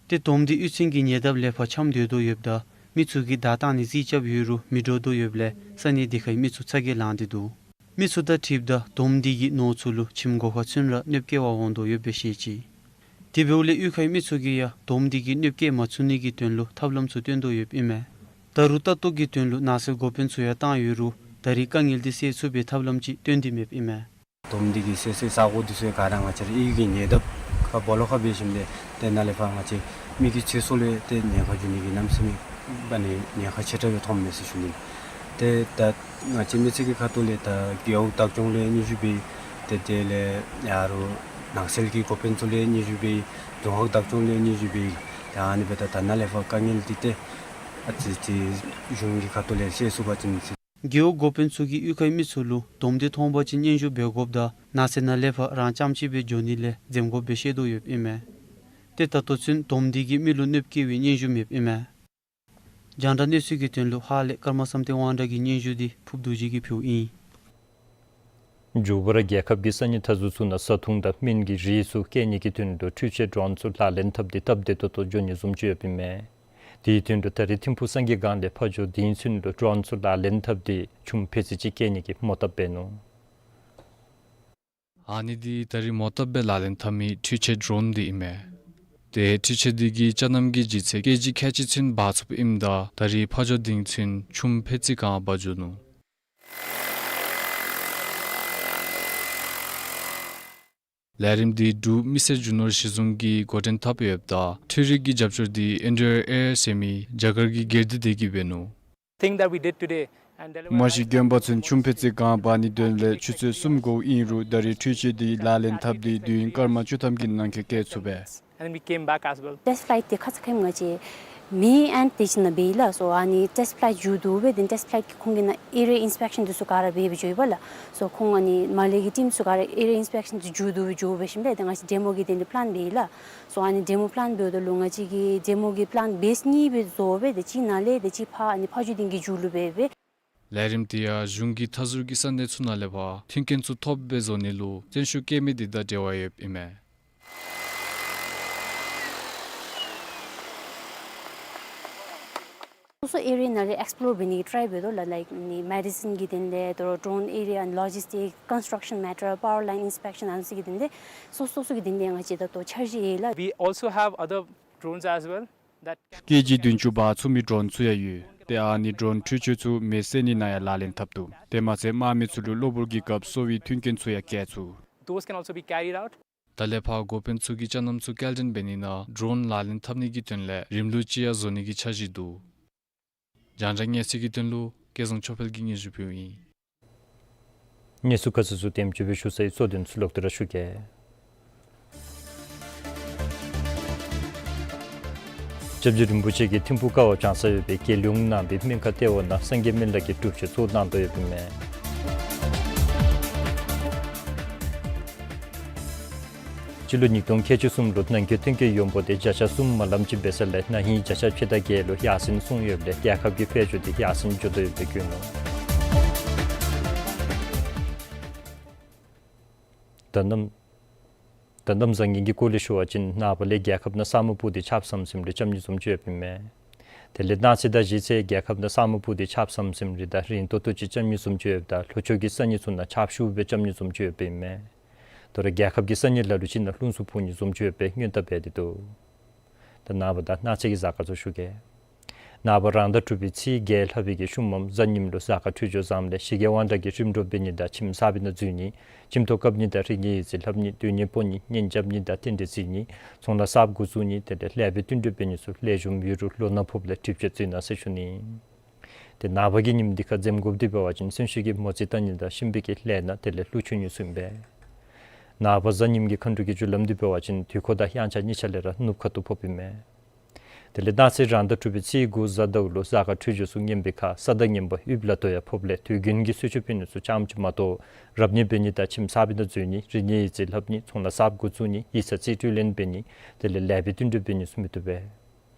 ཏེ་དོམ་འདི་གཡུས་ཚན་གྱི་ཉེ་འདབས་ལས་ཕར་འཁྱམས་སྡོད་དོ་ཡོདཔ་ད་མི་ཚུ་གིས་བདའ་བཏང་ནི་རྩིས་རྐྱབ་ཡོད་རུང་མི་འདྲོག་དོ་ཡོདཔ་ལས་ས་གནས་དེ་ཁའི་མི་ཚུ་ཚ་གྱང་ལང་སྟེ་འདུག། མི་ཚུ་དང་འཁྲིལཝ་ད་དོམ་འདི་གིས་ནོར་ཚུ་ལུ་ཁྱིམ་སྒོ་ཁར་ཚུན་ར་གནོདཔ་བཀལ་བར་འོང་དོ་ཡོདཔ་སྦེ་བཤད་ཅི། དེ་འབདཝ་ལས་གཡུས་ཁའི་མི་ཚུ་གིས་ཡང་དོམ་འདི་གིས་གནོདཔ་བཀལ་མ་ཚུགས་ནི་གི་དོན་ལུ་ཐབས་ལམ་ཚུ་སྟོན་དོ་ཡོདཔ་ཨིན་མས། ད་རུང་ལྟ་རྟོག་གི་དོན་ལུ་ནགས་ཚལ་འགོ་དཔོན་ཚུ་ཡང་བཏང་ཡོད་རུང་ད་རེས་དཀའ་ངལ་འདི་སེལ་ཚུགས་པའི་ཐབས་ལམ་ཅིག་སྟོན་ཏེ་མེདཔ་ཨིན་མས། དོམ་འདི་གིས་བསད་སའི་ས་གོ་འདི་ཚུ་ག་ར་ང་བཅས་རའི་གཡུས་ཀྱི་ཉེ་འདབས་ཁ་སྦོ་ལོགས་ཁར་འབད་ཞིནམ་ལས་ཏེ་ནཱ་ལས་ཕར་ང་བཅས་མི་གི་ཚེ་སྲོག་ལུ་ཏེ་ཉེན་ཁ་འབྱུང་ནི་གི་གནམ་མེད་ས་མེད་ཨ་ནི་ཉེན་ཁ་ཆེ་དྲགས་སྦེ་མཐོངམ་མས་ཟེར་ཞུ་ནི། ཏེ་ད་ང་བཅས་མི་སེར་གྱི་ཁ་ཐུག་ལས་ད་རྒེད་འོག་བདག་སྐྱོང་ལུ་སྙན་ཞུ་འབད་ཏེ་དེ་ལས་ཡར་ནང་སེལ་གྱི་འགོ་དཔོན་ཚུ་ལུ་སྙན་ཞུ་འབད་རྫོང་ཁག་བདག་སྐྱོང་ལུ་སྙན་ཞུ་འབད་ད་ཨ་ནི་འབདཝ་ད་ད་ནཱ་ལས་ཕར་དཀའ་ངལ་འདི་ཏེ་ཨ་ཙི་ཅིག་གཞུང་གི་ཁ་ཐུག་ལས་སེལ་ཚུགས་པ་ཅིན་ཟེར། རྒེད་འོག་འགོ་དཔོན་ཚུ་གིས་གཡུས་ཁའི་མི་ཚུ་ལུ་དོམ་འདི་མཐོང་པ་ཅིན་སྙན་ཞུ་འབད་དགོཔ་དང་ནགས་ཚལ་ནང་ལས་ཕར་རང་རྐྱངམ་གཅིག་སྦེ་འགྱོ་ནི་ལས་འཛེམ་དགོཔ་སྦེ་བཤད་དོ་ཡོདཔ་ཨིན་མས། ཏེ་ད་ལྟོ་ཚུན་དོམ་འདི་གིས་མི་ལུ་གནོདཔ་བཀལ་བའི་སྙན་ཞུ་མེདཔ་ཨིན་མས། རྒྱང་བསྒྲགས་གནས་ཚུལ་གྱི་དོན་ལུ་ཧཱ་ལས་ཀརྨ་བསམ་གཏན་དབང་གྲགས་ཀྱི་སྙན་ཞུ་འདི་ཕུརབ་རྡོ་རྗེ་གིས་ཕུལཝ་ཨིན། མགྱོགས་པ་ར་རྒྱལ་ཁབ་ཀྱི་ས་གནས་མཐའ་ཟུར་ཚུ་ནང་བཟའ་འཐུང་དང་སྨན་གྱི་རིགས་ཚུ་སྐྱེལ་ནི་གི་དོན་ལུ་འཕྲུལ་ཆས་ཌོརོན་ཚུ་ལག་ལེན་འཐབ་སྟེ་སྟབས་བདེ་ཏོག་ཏོ་འགྱོ་ནི་བཟུམ་ཅིག་ཡོདཔ་ཨིན་མས། དེའི་དོན་ལུ་ད་རེས་ཐིམ་ཕུག་སངས་རྒྱས་སྒང་ལས་ཕ་ཇོ་སྡིངས་ཚུན་ལུ་ཌོརོན་ཚུ་ལག་ལེན་འཐབ་སྟེ་ཆུམ་ཕད་ཙི་ཅིག་སྐྱེལ་ནི་གི་མོ་བཏབ་འབད་ནུག། ཨ་ནི་འདི་ད་རེས་མོ་བཏབ་སྦེ་ལག་ལེན་འཐབ་མི་འཕྲུལ་ཆས་ཌོརོན་འདི་ཨིན་མས། ཏེ་འཕྲུལ་ཆས་འདི་གིས་ཅ་རྣམ་གྱི་ལྗིད་ཚད་ཀེ་ཇི་ཁལ་གཅིག་ཚུན་འབག་ཚུགསཔ་ཨིནམ་ད་ད་རེས་ཕ་ཇོ་སྡིངས་ཚུན་ཆུམ་ཕད་ཙི་གང་འབག་འགྱོ་ནུག། ལས་རིམ་འདི་འབྲུག་མི་སེར་རྒྱུ་ནོར་གཞི་བཟུང་གིས་འགོ་འདྲེན་འཐབ་ཡོདཔ་ད་འཕྲུལ་རིག་གི་རྒྱབ་སྐྱོར་འདི་ཨེན་ཌི་ཨར་ཨེ་ཟེར་མི་རྒྱ་གར་གྱི་སྒེར་སྡེ་དེ་གིས་འབད་ནུག། Thing that we did today, and deliver མ་གཞི་རྒན་པ་ཚུན་ཆུམ་ཕད་ཙི་གང་འབག་ནིའི་དོན་ལས་ཆུ་ཚོད་གསུམ་འགོརཝ་ཨིན་རུང་ད་རེས་འཕྲུལ་ཆས་འདི་ལག་ལེན་འཐབ་སྟེ་དུས་ཡུན་སྐར་མ་བཅུ་ཐམ་གྱི་ནང་འཁོད་བསྐྱལ་ཚུགས་པས། And then we came back as well. Test flight དེ་ཁ་ཙ་ཁ་ཉིནམ་ང་བཅས་མེ་ཨེན་ཌི་ཊི་ཨེ་སི་ནང་འབད་ཡི་ལགས། སོ་ཨ་ནི་ཊེསཊ་ཕླའིཊ་མཇུག་བསྡུ་སྦེ་དེ་ཊེསཊ་ཕླའིཊ་ཀྱི་ཁོང་གིས་ནཱ་ཨེ་རི་ཡ་ཨིན་སི་པེག་ཤཱན་འདི་ཚུ་ག་ར་འབད་སྦེ་འགྱོ་ཡི་པ་ལགས། སོ་ཁོང་ཨ་ནི་མར་ལས་ཀྱི་ཊིམ་ཚུ་ག་ར་ཨེ་རི་ཡ་ཨིན་སི་པེག་ཤཱན་འདི་མཇུག་བསྡུ་སྦེ་འགྱོ་སྦེ་ཞིནམ་ལས་དེ་ང་བཅས་ཌེ་མོ་གི་དེ་ནི་པི་ལཱན་འབད་ཡི་ལགས། སོ་ཨ་ནི་ཌེ་མོ་པི་ལཱན་འབདཝ་ད་ལུ་ང་བཅས་ཀྱིས་ཌེ་མོ་གི་པི་ལཱན་བེསི་གཉིས་སྦེ་བཟོ་སྦེ་དེ་གཅིག་ནཱ་ལས་དེ་གཅིག་ཕར་ཨ་ནི་ཕ་ཇོ་སྡིངས་ཀྱི་མཇུག་ལུ་འབད་སྦེ། ལས་རིམ་དེ་ཡང་གཞུང་གི་མཐའ་ཟུར་གྱི་ས་གནས་ཚུ་ནང་ལས་ཕར་མཐུན་རྐྱེན་ཚུ་ཐོབ་སྦེ་བཟོ་ནི་ལུ་བརྩོན་ཤུགས་བསྐྱེད་མི་དེ་དང་འབྲེལ་བ་ཡོདཔ་ཨིན་མས། སོ་སོ་ཨེ་རི་ཡ་ནང་ལས་ཨེགསི་པོ་ལོར་འབད་ནི་གི་ཊའི་འབད་དོ་ལགས། ལའིཀ་ནི་མེ་ཌི་སིན་གྱི་དོན་ལས་ད་རུང་ཌོན་ཨེ་རི་ཡ་ཨེནཌ་ལོ་ཇི་སི་ཊིཀ་སི་ཀོན་སི་ཊྲག་ཤཱན་མེ་ཊར་པ་ཝར་ལའིན་ཨིནསི་པེག་ཤཱན་ཨ་ནི་ཚུ་གི་དོན་ལས་སོ་སོ་སོ་གི་དོན་ལས་ང་བཅས་ད་ལྟོ་འཆར་གཞི་ཡོད་ལགས། We also have other drones as well that can ཀེ་ཇི་བདུན་ཅུ་འབག་ཚུགས་མི་ཌོན་ཚུ་ཡང་ཡོད། ཏེ་ཨ་ནི་ཌོན་འཕྲུལ་ཆས་ཚུ་མེ་བསད་ནི་ནང་ཡང་ལག་ལེན་འཐབ་བཏུབ། དེ་མ་ཚད་དམག་མི་ཚུ་ལུ་གློ་བུར་གྱི་སྐབས་གསོ་བའི་མཐུན་རྐྱེན་ཚུ་ཡང་བསྐྱལ་ཚུགས། Those can also be carried out. ད་ལས་ཕར་འགོ་དཔོན་ཚུ་གིས་ཅ་རྣམ་ཚུ་སྐྱེལ་འདྲེན་འབད་ནི་ནང་ཌོན་ལག་ལེན་འཐབ་ནི་གི་དོན་ལས་རིམ་ལུགས་ཅིག་ཡང་བཟོ་ནི་གི་འཆར་གཞི་འདུག། རྒྱང་བསྒྲགས་གནས་ཚུལ་གྱི་དོན་ལུ་སྐལ་བཟང་ཆོས་འཕེལ་གྱིས་སྙན་ཞུ་ཕུལཝ་ཨིན། གནས་ཚུལ་ཁ་གསལ་ཚུ་དེམ་ཅིག་སྦེ་ཞུ་ཚར་ཡི། གཙོ་དོན་ཚུ་ལོག་སྟེ་ར་ཞུ་གེ། སྐྱབས་རྗེ་རིན་པོ་ཆེ་གིས་ཐིམ་ཕུག་ཀ་བ་བྱང་ས་ཡོད་པའི་རྒྱལ་ཡོངས་ནང་པའི་སྨན་ཁང་ལྟེ་བ་ནང་སངས་རྒྱས་སྨན་བླ་གི་སྒྲུབ་མཆོད་ཚོགས་གནང་དོ་ཡོདཔ་ཨིན་མས། སྤྱི་ལོ་ཉིས་སྟོང་ཁལ་གཅིག་གསུམ་ལུ་ནང་འཁོད་ཐོན་སྐྱེད་ཡོངས་འབོར་དེ་བརྒྱ་ཆ་གསུམ་མ་ལམ་ཅིག་འབད་ས་ལས་ན་ཧིང་བརྒྱ་ཆ་ཕྱེད་དང་བརྒྱད་ལུ་ཡར་སེང་སོང་ཡོདཔ་ལས་རྒྱལ་ཁབ་ཀྱི་དཔལ་འབྱོར་དེ་ཡར་སེང་འགྱོ་དོ་ཡོདཔ་སྦེ་བཀོད་ནུག། ད་གནམ་ད་གནམ་བཟང་ངན་གྱི་སྐོར་ལས་ཞུ་བ་ཅིན་ནངས་པ་ལས་རྒྱལ་ཁབ་ནང་ས་སྨུག་སྤུབས་ཏེ་ཆརཔ་ཟམ་ཟིམ་རེ་རྐྱབ་ནི་བཟུམ་ཅིག་ཡོདཔ་ཨིན་མས། དེ་ལས་གནངས་ཚེ་དང་གཞེས་ཚེ་རྒྱལ་ཁབ་ནང་ས་སྨུག་སྤུབས་ཏེ་ཆརཔ་ཟམ་ཟིམ་རེ་དང་རན་ཏོག་ཏོ་ཅིག་རྐྱབ་ནི་བཟུམ་ཅིག་ཡོདཔ་ད་ལྷོ་ཕྱོགས་ཀྱི་ས་གནས་ཚུ་ནང་ཆརཔ་ཤུགས་སྦེ་རྐྱབ་ནི་བཟུམ་ཅིག་ཡོདཔ་ཨིན་མས། དོ་རུང་རྒྱལ་ཁབ་ཀྱི་ས་གནས་ལ་ལུ་ཅིག་ནང་རླུང་འཚུབ་འཕུ་ནི་བཟུམ་ཅིག་ཡོདཔ་སྦེ་སྔོན་བརྡ་འབད་དེ་འདུག། ད་ནངས་པ་དང་གནངས་ཚེ་གི་གཟའ་སྐར་ཚུ་ཞུ་གེ། ནངས་པ་རང་ཟླ་དྲུག་པའི་ཚེས་བརྒྱད་ལྷག་པའི་གི་ཤུལ་མམ་གཟའ་ཉིམ་ལུ་གཟའ་སྐར་འཕྲོད་སྦྱོར་བཟངམ་ལས་ཞི་རྒྱས་དབང་དྲག་གི་རིམ་གྲོ་འབད་ནི་དང་ཁྱིམ་གསར་པའི་ནང་འཛུལ་ནི། ཁྱིམ་ཐོག་བཀབ་ནི་དང་རིག་གནས་ཡིག་རྩིས་ལྷབ་ནི། སྡོད་གནས་སྤོ་ནི། གཉེན་རྐྱབ་ནི་དང་རྟེན་འབྲེལ་བརྩི་ནི། ཚོང་ལཱ་གསརཔ་འགོ་བཙུགས་ནི། དེ་ལས་ལེགས་པའི་བསྟུན་གྲོས་འབད་ནི་ཚུ་ལེགས་ཤོམ་ཡོད་རུང་ལོ་ན་ཕོགཔ་ལས་གྲིབ་བཅོས་བརྩི་གནང་ཟེར་ཞུ་ནི། ཏེ་ནངས་པ་གི་ཉིནམ་འདི་ཁར་འཛེམ་དགོཔ་འདི་འབད་བ་ཅིན་གསོན་གཤིན་གྱི་མོ་རྩིས་བལྟ་ནི་དང་གཤིན་པོའི་གི་ལས་སྣ་དེ་ལས་ཀླུ་ཆུང་ཉུང་སུ་ཨིན་པས། ནངས་པ་གཟའ་ཉིམ་གྱི་མཁའ་འགྲོ་གི་རྒྱུ་ལམ་འདི་འབད་བ་ཅིན་དུས་འཁོར་དང་དབྱངས་འཆར་གཉིས་ཆ་ལས་ར་ནུབ་ཁ་ཐུག་ཕོགཔ་ཨིན་མས། དེ་ལས་གནངས་ཚེ་རང་ཟླ་དྲུག་པའི་ཚེས་དགུ་གཟའ་ཟླཝ་ལུ་གཟའ་སྐར་འཕྲོད་སྦྱོར་ཚུ་ངན་པའི་ཁར་ས་དང་ངན་པ་དབུལ་ལ་དོ་ཡང་ཕོགཔ་ལས་དུས་རྒྱུན་གྱི་གསོལ་མཆོད་ཕུལ་ནི་ཚུ་ཙམ་ཅིག་མ་གཏོགས་རབ་གནས་འབད་ནི་དང་ཁྱིམ་གསར་པའི་ནང་འཛུལ་ནི། རིག་གནས་ཡིག་རྩིས་ལྷབ་ནི། ཚོང་ལཱ་གསརཔ་འགོ་བཙུགས་ནི། ཡིག་ཚང་རྩིས་སྤྲོད་ལེན་འབད་ནི། དེ་ལས་ལེགས་པའི་བསྟུན་གྲོས་འབད་ནི་ཚུ་མི་བཏུབ་པས།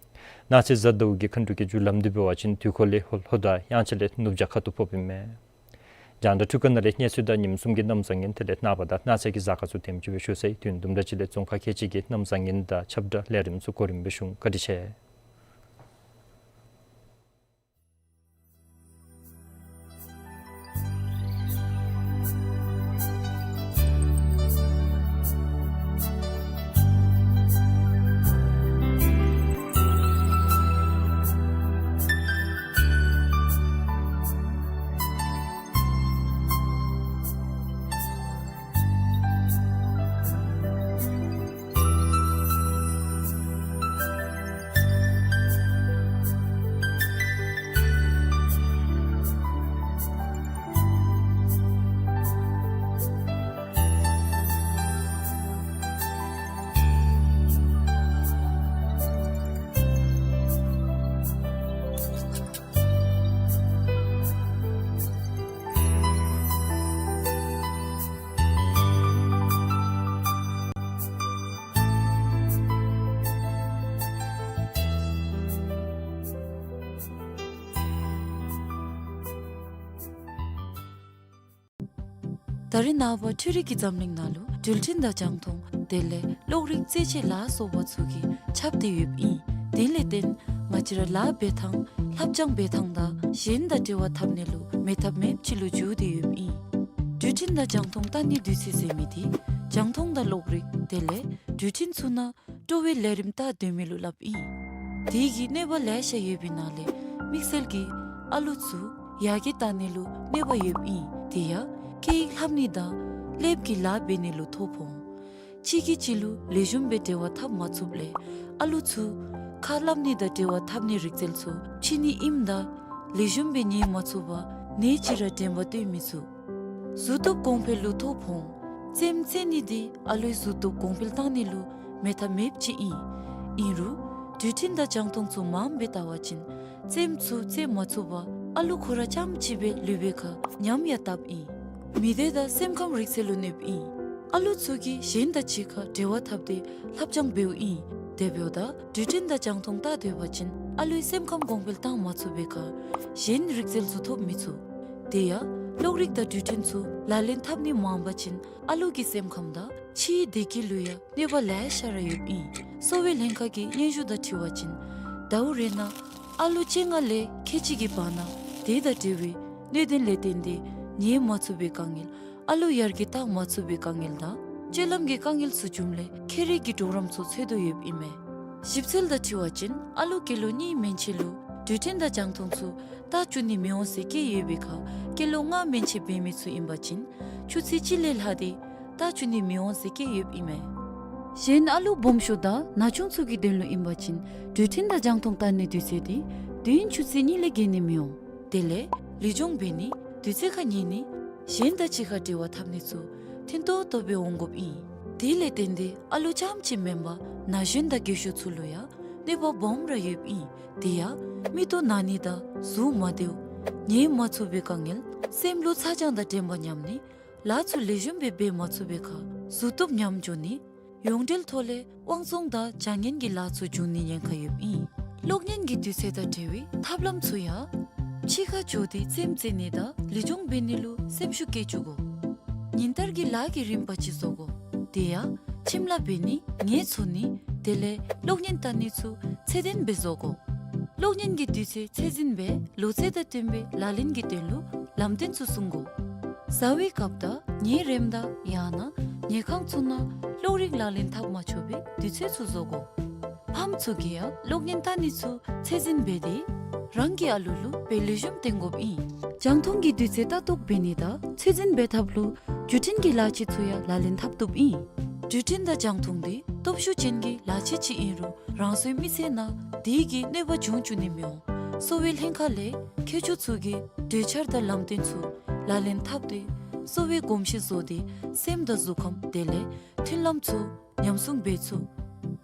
གནངས་ཚེ་གཟའ་ཟླཝ་གི་མཁའ་འགྲོ་གི་རྒྱུ་ལམ་འདི་འབད་བ་ཅིན་དུས་འཁོར་ལས་ལྷོ་ལྷོ་དང་དབྱངས་འཆར་ལས་ནུབ་བྱང་ཁ་ཐུག་ཕོགཔ་ཨིན་མས། རྒྱང་བསྒྲགས་འཕྲུལ་ཁང་ནང་ལས་གནས་ཚུལ་དང་ཉིནམ་གསུམ་གྱི་གནམ་བཟང་ངན་དེ་ལས་ནངས་པ་དང་གནངས་ཚེ་གི་གཟའ་སྐར་ཚུ་དེམ་ཅིག་སྦེ་ཞུ་ཚར་ཡི། དུས་དུམ་གྲ་ཅིག་ལས་རྫོང་ཁག་ཁལ་གཅིག་གི་གནམ་བཟང་ངན་དང་ཁྱབ་བསྒྲགས་ལས་རིམ་ཚུ་གོ་རིམ་སྦེ་ཞུ་འོང་། བཀའ་དྲིན་ཆེ། ད་རེས་ནངས་པ་འཕྲུལ་རིག་གི་འཛམ་གླིང་ནང་ལུ་འགྲུལ་འཕྲིན་དང་རྒྱང་མཐོང་དེ་ལས་གློག་རིག་རྩེད་ཆས་ལ་སོགས་པ་ཚུ་གིས་ཁྱབ་སྟེ་ཡོདཔ་ཨིན། དེ་ལས་བརྟེན་ང་བཅས་ར་ལཱ་འབད་ཐངས་ལྷབ་སྦྱང་འབད་ཐངས་དང་གཞན་དང་འབྲེལ་བ་འཐབ་ནི་ལུ་མེད་ཐབས་མེདཔ་ཅིག་ལུ་གྱུར་ཏེ་ཡོདཔ་ཨིན། འགྲུལ་འཕྲིན་དང་རྒྱང་མཐོང་ལྟ་ནི་དུས་ཚོད་ཟེར་མི་འདི་རྒྱང་མཐོང་དང་གློག་རིག་དེ་ལས་འགྲུལ་འཕྲིན་ཚུ་ནང་སྤྲོ་བའི་ལས་རིམ་ལྟ་སྡོད་མི་ལུ་སླབ་ཨིན། དེ་གི་གནོད་པ་ལེ་ཤ་ཡོད་པའི་ནང་ལས་དམིགས་བསལ་གྱིས་ཨ་ལུ་ཚུ་ཡར་རྒྱས་བཏང་ནི་ལུ་གནོད་པ་ཡོདཔ་ཨིན། དེ་ཡང་སྐད་ཡིག་ལྷབ་ནི་དང་ཀླདཔ་གི་ལཱ་འབད་ནི་ལུ་ཐོ་ཕོག་འོང་། གཅིག་གིས་གཅིག་ལུ་ལེགས་ཤོམ་སྦེ་འབྲེལ་བ་འཐབ་མ་ཚུགསཔ་ལས་ཨ་ལུ་ཚུ་ཁ་སླབ་ནི་དང་འབྲེལ་བ་འཐབ་ནི་རིག་རྩལ་ཚུ་ཕྱི་ནི་ཨིནམ་ད་ལེགས་ཤོམ་སྦེ་ཉན་མ་ཚུགས་པར་ནད་ཅིག་ར་དྲན་པ་བཏོན་མི་ཚུགས། གཟུགས་སྟོབས་གོང་འཕེལ་ལུ་ཐོ་ཕོག་འོང་། རྩེདམོ་རྩེ་ནི་འདི་ཨ་ལུའི་གཟུགས་སྟོབས་གོང་འཕེལ་བཏང་ནི་ལུ་མེད་ཐབས་མེདཔ་ཅིག་ཨིན། ཨིན་རུང་འགྲུལ་འཕྲིན་དང་རྒྱང་མཐོང་ཚུ་མངམ་སྦེ་བལྟ་བ་ཅིན་རྩེདམོ་ཚུ་རྩེ་མ་ཚུགས་པར་ཨ་ལུ་ཁོ་ར་རྐྱངམ་གཅིག་སྦེ་ལུས་པའི་ཁར་ཉམས་ཡང་བཏབ་ཨིན། མི་སྡེ་དང་སེམས་ཁམས་རིག་རྩལ་ལུ་གནོདཔ་ཨིན། ཨ་ལུ་ཚུ་གིས་གཞན་དང་གཅིག་ཁར་འབྲེལ་བ་འཐབ་སྟེ་ལྷབ་སྦྱང་འབདཝ་ཨིན། དེ་འབདཝ་ད་འགྲུལ་འཕྲིན་དང་རྒྱང་མཐོང་བལྟ་སྡོད་པ་ཅིན་ཨ་ལུའི་སེམས་ཁམས་གོང་འཕེལ་བཏང་མ་ཚུགས་པའི་ཁར་གཞན་རིག་རྩལ་ཚུ་ཐོབ་མི་ཚུགས། དེ་ཡང་གློག་རིག་དང་འགྲུལ་འཕྲིན་ཚུ་ལག་ལེན་འཐབ་ནི་མངམ་པ་ཅིན་ཨ་ལུ་གི་སེམས་ཁམས་དང་ཕྱིའི་བདེ་སྐྱིད་ལུ་ཡང་གནོད་པ་ལེ་ཤ་ར་ཡོདཔ་ཨིན། གསོ་བའི་ལྷན་ཁག་གི་སྙན་ཞུ་དང་འཁྲིལ་བ་ཅིན་ཟླཝ་རེ་ནང་ཨ་ལུ་བཅོ་ལྔ་ལས་ཁལ་གཅིག་གི་བར་ན་དེ་དང་འབྲེལ་བའི་གནད་དོན་ལས་བརྟེན་ཏེ་ཉལ་མ་ཚུགས་པའི་དཀའ་ངལ། ཨ་ལུ་ཡར་རྒྱས་བཏང་མ་ཚུགས་པའི་དཀའ་ངལ་དང་སྤྱོད་ལམ་གྱི་དཀའ་ངལ་ཚུ་བྱུངམ་ལས་ཁེ་རིག་གི་གྲོགས་རམ་ཚུ་འཚོལ་དོ་ཡོདཔ་ཨིན་མས། ཞིབ་འཚོལ་དང་འཁྲིལ་བ་ཅིན་ཨ་ལུ་སྐྱེས་ལོ་གཉིས་མན་ཆད་ལུ་འགྲུལ་འཕྲིན་དང་རྒྱང་མཐོང་ཚུ་ལྟ་བཅུག་ནི་མི་འོང་ཟེར་བཀོད་ཡོད་པའི་ཁར་སྐྱེས་ལོ་ལྔ་མན་ཆད་འབད་མི་ཚུ་ཨིན་པ་ཅིན་ཆུ་ཚོད་གཅིག་ལས་ལྷག་སྟེ་ལྟ་བཅུག་ནི་མི་འོང་ཟེར་བཀོད་ཡོདཔ་ཨིན་མས། གཞན་ཨ་ལུ་སྦོམ་ཤོས་དང་ན་ཆུང་ཚུ་གི་དོན་ལུ་ཨིན་པ་ཅིན་འགྲུལ་འཕྲིན་དང་རྒྱང་མཐོང་ལྟ་ནིའི་དུས་ཚོད་དེ་དུས་ཡུན་ཆུ་ཚོད་གཉིས་ལས་བརྒལ་ནི་མི་འོང་། དེ་ལས་ལུས་སྦྱོང་འབད་ནི་དུས་ཚོད་ཁར་ཉལ་ནི་གཞན་དང་གཅིག་ཁར་འབྲེལ་བ་འཐབ་ནི་ཚུ་ཐོན་ཏོག་ཏོ་སྦེ་འོང་དགོཔ་ཨིན། དེ་ལས་བརྟེན་ཏེ་ཨ་ལུ་རྐྱངམ་ཅིག་མེན་པར་ན་གཞོན་དང་རྒས་ཤོས་ཚུ་ལུ་ཡང་གནོད་པ་སྦོམ་ར་ཡོདཔ་ཨིན། དེ་ཡང་མིག་ཏོ་ན་ནི་དང་གཟུགས་མ་བདེཝ་ཉལ་མ་ཚུགས་པའི་དཀའ་ངལ། སེམས་ལུ་ཚ་གྱང་དང་དྲན་པ་ཉམས་ནི། ལཱ་ཚུ་ལེགས་ཤོམ་སྦེ་འབད་མ་ཚུགས་པའི་ཁར་གཟུགས་སྟོབས་ཉམས་འགྱོ་ནི། ཡོངས་འབྲེལ་ཐོག་ལས་དབང་བཙོང་དང་བྱ་ངན་གྱི་ལཱ་ཚུ་འབྱུང་ནིའི་ཉེན་ཁ་ཡོདཔ་ཨིན། གློག་བརྙན་གྱི་དུས་ཚོད་དང་འབྲེལ་བའི་ཐབས་ལམ་ཚུ་ཡང་ཕྱི་ཁར་འགྱོ་སྟེ་རྩེདམོ་རྩེ་ནི་དང་ལུས་སྦྱོང་འབད་ནི་ལུ་སེམས་ཤུགས་བསྐྱེད་བཅུག་དགོ། ཉིན་ལྟར་གྱི་ལཱ་གི་རིམ་པ་ཅིག་བཟོ་དགོ། དེ་ཡང་ཁྱིམ་ལཱ་འབད་ནི་ངལ་འཚོ་ནི་དེ་ལས་གློག་བརྙན་ལྟ་ནི་ཚུ་ཚད་ལྡན་སྦེ་བཟོ་དགོ། གློག་བརྙན་གྱི་དུས་ཚོད་ཚད་འཛིན་སྦེ་ལོ་ཚད་དང་བསྟུན་པའི་ལག་ལེན་གྱི་དོན་ལུ་ལམ་སྟོན་ཚུ་སྲུང་དགོ། བཟའ་བའི་སྐབས་དང་ཉལ་རནམ་ད་ཡང་ན་ཉལ་ཁང་ཚུ་ནང་གློག་རིག་ལག་ལེན་འཐབ་མ་ཆོག་པའི་དུས་ཚོད་ཚུ་བཟོ་དགོ། ཕམ་ཚུ་གིས་ཡང་གློག་བརྙན་ལྟ་ནི་ཚུ་ཚད་འཛིན་འབད་དེ་རང་གི་ཨ་ལུ་ལུ་དཔེ་ལེགས་ཤོམ་སྟོན་དགོཔ་ཨིན། རྒྱང་མཐོང་གི་དུས་ཚོད་ལྟ་རྟོག་འབད་ནི་དང་ཚད་འཛིན་འབད་ཐབས་ལུ་བརྒྱུད་འཕྲིན་གྱི་ལག་ཆས་ཚུ་ཡང་ལག་ལེན་འཐབ་བཏུབ་ཨིན། བརྒྱུད་འཕྲིན་དང་རྒྱང་མཐོང་དེ་སྟོབས་ཤུགས་ཅན་གྱི་ལག་ཆས་ཅིག་ཨིན་རུང་རང་སོའི་མི་ཚེ་ནང་དེ་གིས་གནོད་པ་འབྱུང་བཅུག་ནི་མི་འོང་། གསོ་བའི་ལྷན་ཁག་ལས་མཁས་མཆོག་ཚུ་གིས་གྲོས་འཆར་དང་ལམ་སྟོན་ཚུ་ལག་ལེན་འཐབ་སྟེ་གསོ་བའི་གོམས་གཤིས་བཟོ་སྟེ་སེམས་དང་གཟུགས་ཁམས་དེ་ལས་མཐུན་ལམ་ཚུ་ཉམས་སྲུང་འབད་ཚུགས།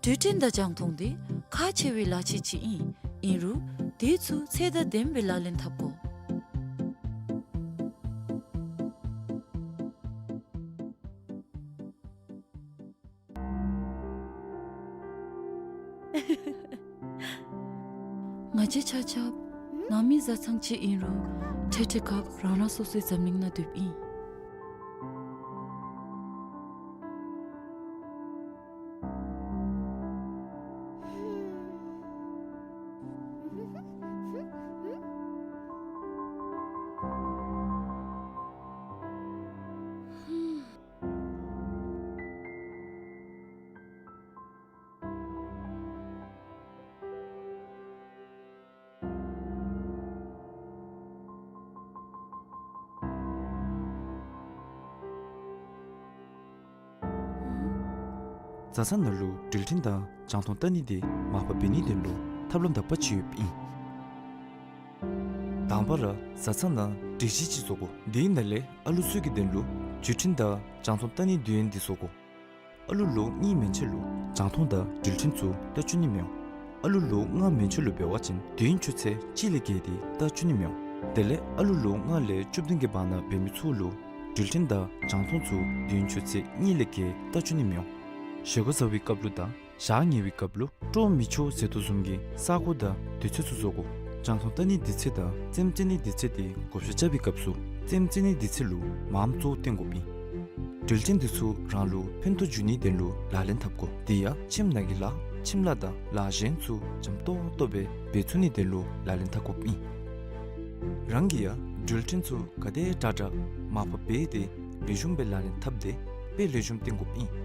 བརྒྱུད་འཕྲིན་དང་རྒྱང་མཐོང་དེ་ཁག་ཆེ་བའི་ལག་ཆས་ཅིག་ཨིན། ཨིན་རུང་དེ་ཚུ་ཚད་དང་ལྡནམ་སྦེ་ལག་ལེན་འཐབ་དགོ། ང་བཅས་ཆ་ཁྱབ་ནང་མི་བཟའ་ཚང་ཅིག་ཨིན་རུང་འཕྲལ་འཕྲལ་སྐབས་རང་རང་སོ་སོའི་འཛམ་གླིང་ནང་སྡོདཔ་ཨིན། བཟའ་ཚང་ནང་ལུ་འགྲུལ་འཕྲིན་དང་རྒྱང་མཐོང་ལྟ་ནི་དེ་མར་པ་འབད་ནིའི་དོན་ལུ་ཐབས་ལམ་དག་པ་ཅིག་ཡོདཔ་ཨིན། དང་པ་ར་བཟའ་ཚང་ནང་སྒྲིག་གཞི་ཅིག་བཟོ་དགོ། དེའི་ནང་ལས་ཨ་ལུ་ཚུ་གི་དོན་ལུ་བརྒྱུད་འཕྲིན་དང་རྒྱང་མཐོང་ལྟ་ནིའི་དུས་ཡུན་དེ་བཟོ་དགོ། ཨ་ལུ་ལོ་གཉིས་མན་ཆད་ལུ་རྒྱང་མཐོང་དང་འགྲུལ་འཕྲིན་ཚུ་ལྟ་བཅུག་ནི་མི་འོང་། ཨ་ལུ་ལོ་ལྔ་མན་ཆད་ལུ་འབད་བ་ཅིན་དུས་ཡུན་ཆུ་ཚོད་གཅིག་ལས་བརྒལ་ཏེ་ལྟ་བཅུག་ནི་མི་འོང་། དེ་ལས་ཨ་ལུ་ལོ་ལྔ་ལས་བཅུ་བདུན་གྱི་བར་ན་འབད་མི་ཚུ་ལུ་འགྲུལ་འཕྲིན་དང་རྒྱང་མཐོང་ཚུ་དུས་ཡུན་ཆུ་ཚོད་གཉིས་ལས་བརྒལ་ལྟ་བཅུག་ནི་མི་འོང་། བཞེས་སྒོ་བཟའ་བའི་སྐབས་ལུ་དང་ཞག་ཉལ་བའི་སྐབས་ལུ་སྤྲོ་མི་ཆོག་ཟེར་དོ་བཟུམ་གྱི་ས་གོ་དང་དུས་ཚོད་ཚུ་བཟོ་དགོ། རྒྱང་མཐོང་ལྟ་ནིའི་དུས་ཚོད་དང་རྩེདམོ་རྩེ་ནིའི་དུས་ཚོད་དེ་བགོ་བཤའ་རྐྱབ་པའི་སྐབས་སུ་རྩེདམོ་རྩེ་ནིའི་དུས་ཚོད་ལུ་མངམ་གཙོ་བོ་བཏོན་དགོཔ་ཨིན། འགྲུལ་འཕྲིན་དེ་ཚུ་རང་ལུ་ཕན་ཐོགས་འབྱུང་ནིའི་དོན་ལུ་ལག་ལེན་འཐབ་དགོ། དེ་ཡང་ཁྱིམ་ནང་གི་ལཱ་ཁྱིམ་ལཱ་དང་ལཱ་གཞན་ཚུ་འཇམ་ཏོག་ཏོ་སྦེ་འབད་ཚུགས་ནིའི་དོན་ལུ་ལག་ལེན་འཐབ་དགོཔ་ཨིན། རང་གིས་ཡང་འགྲུལ་འཕྲིན་ཚུ་ག་དེ་དྲག་དྲག་མར་པ་འབད་དེ་ལེགས་ཤོམ་སྦེ་ལག་ལེན་འཐབ་སྟེ་དཔེ་ལེགས་ཤོམ་སྟོན་དགོཔ་ཨིན།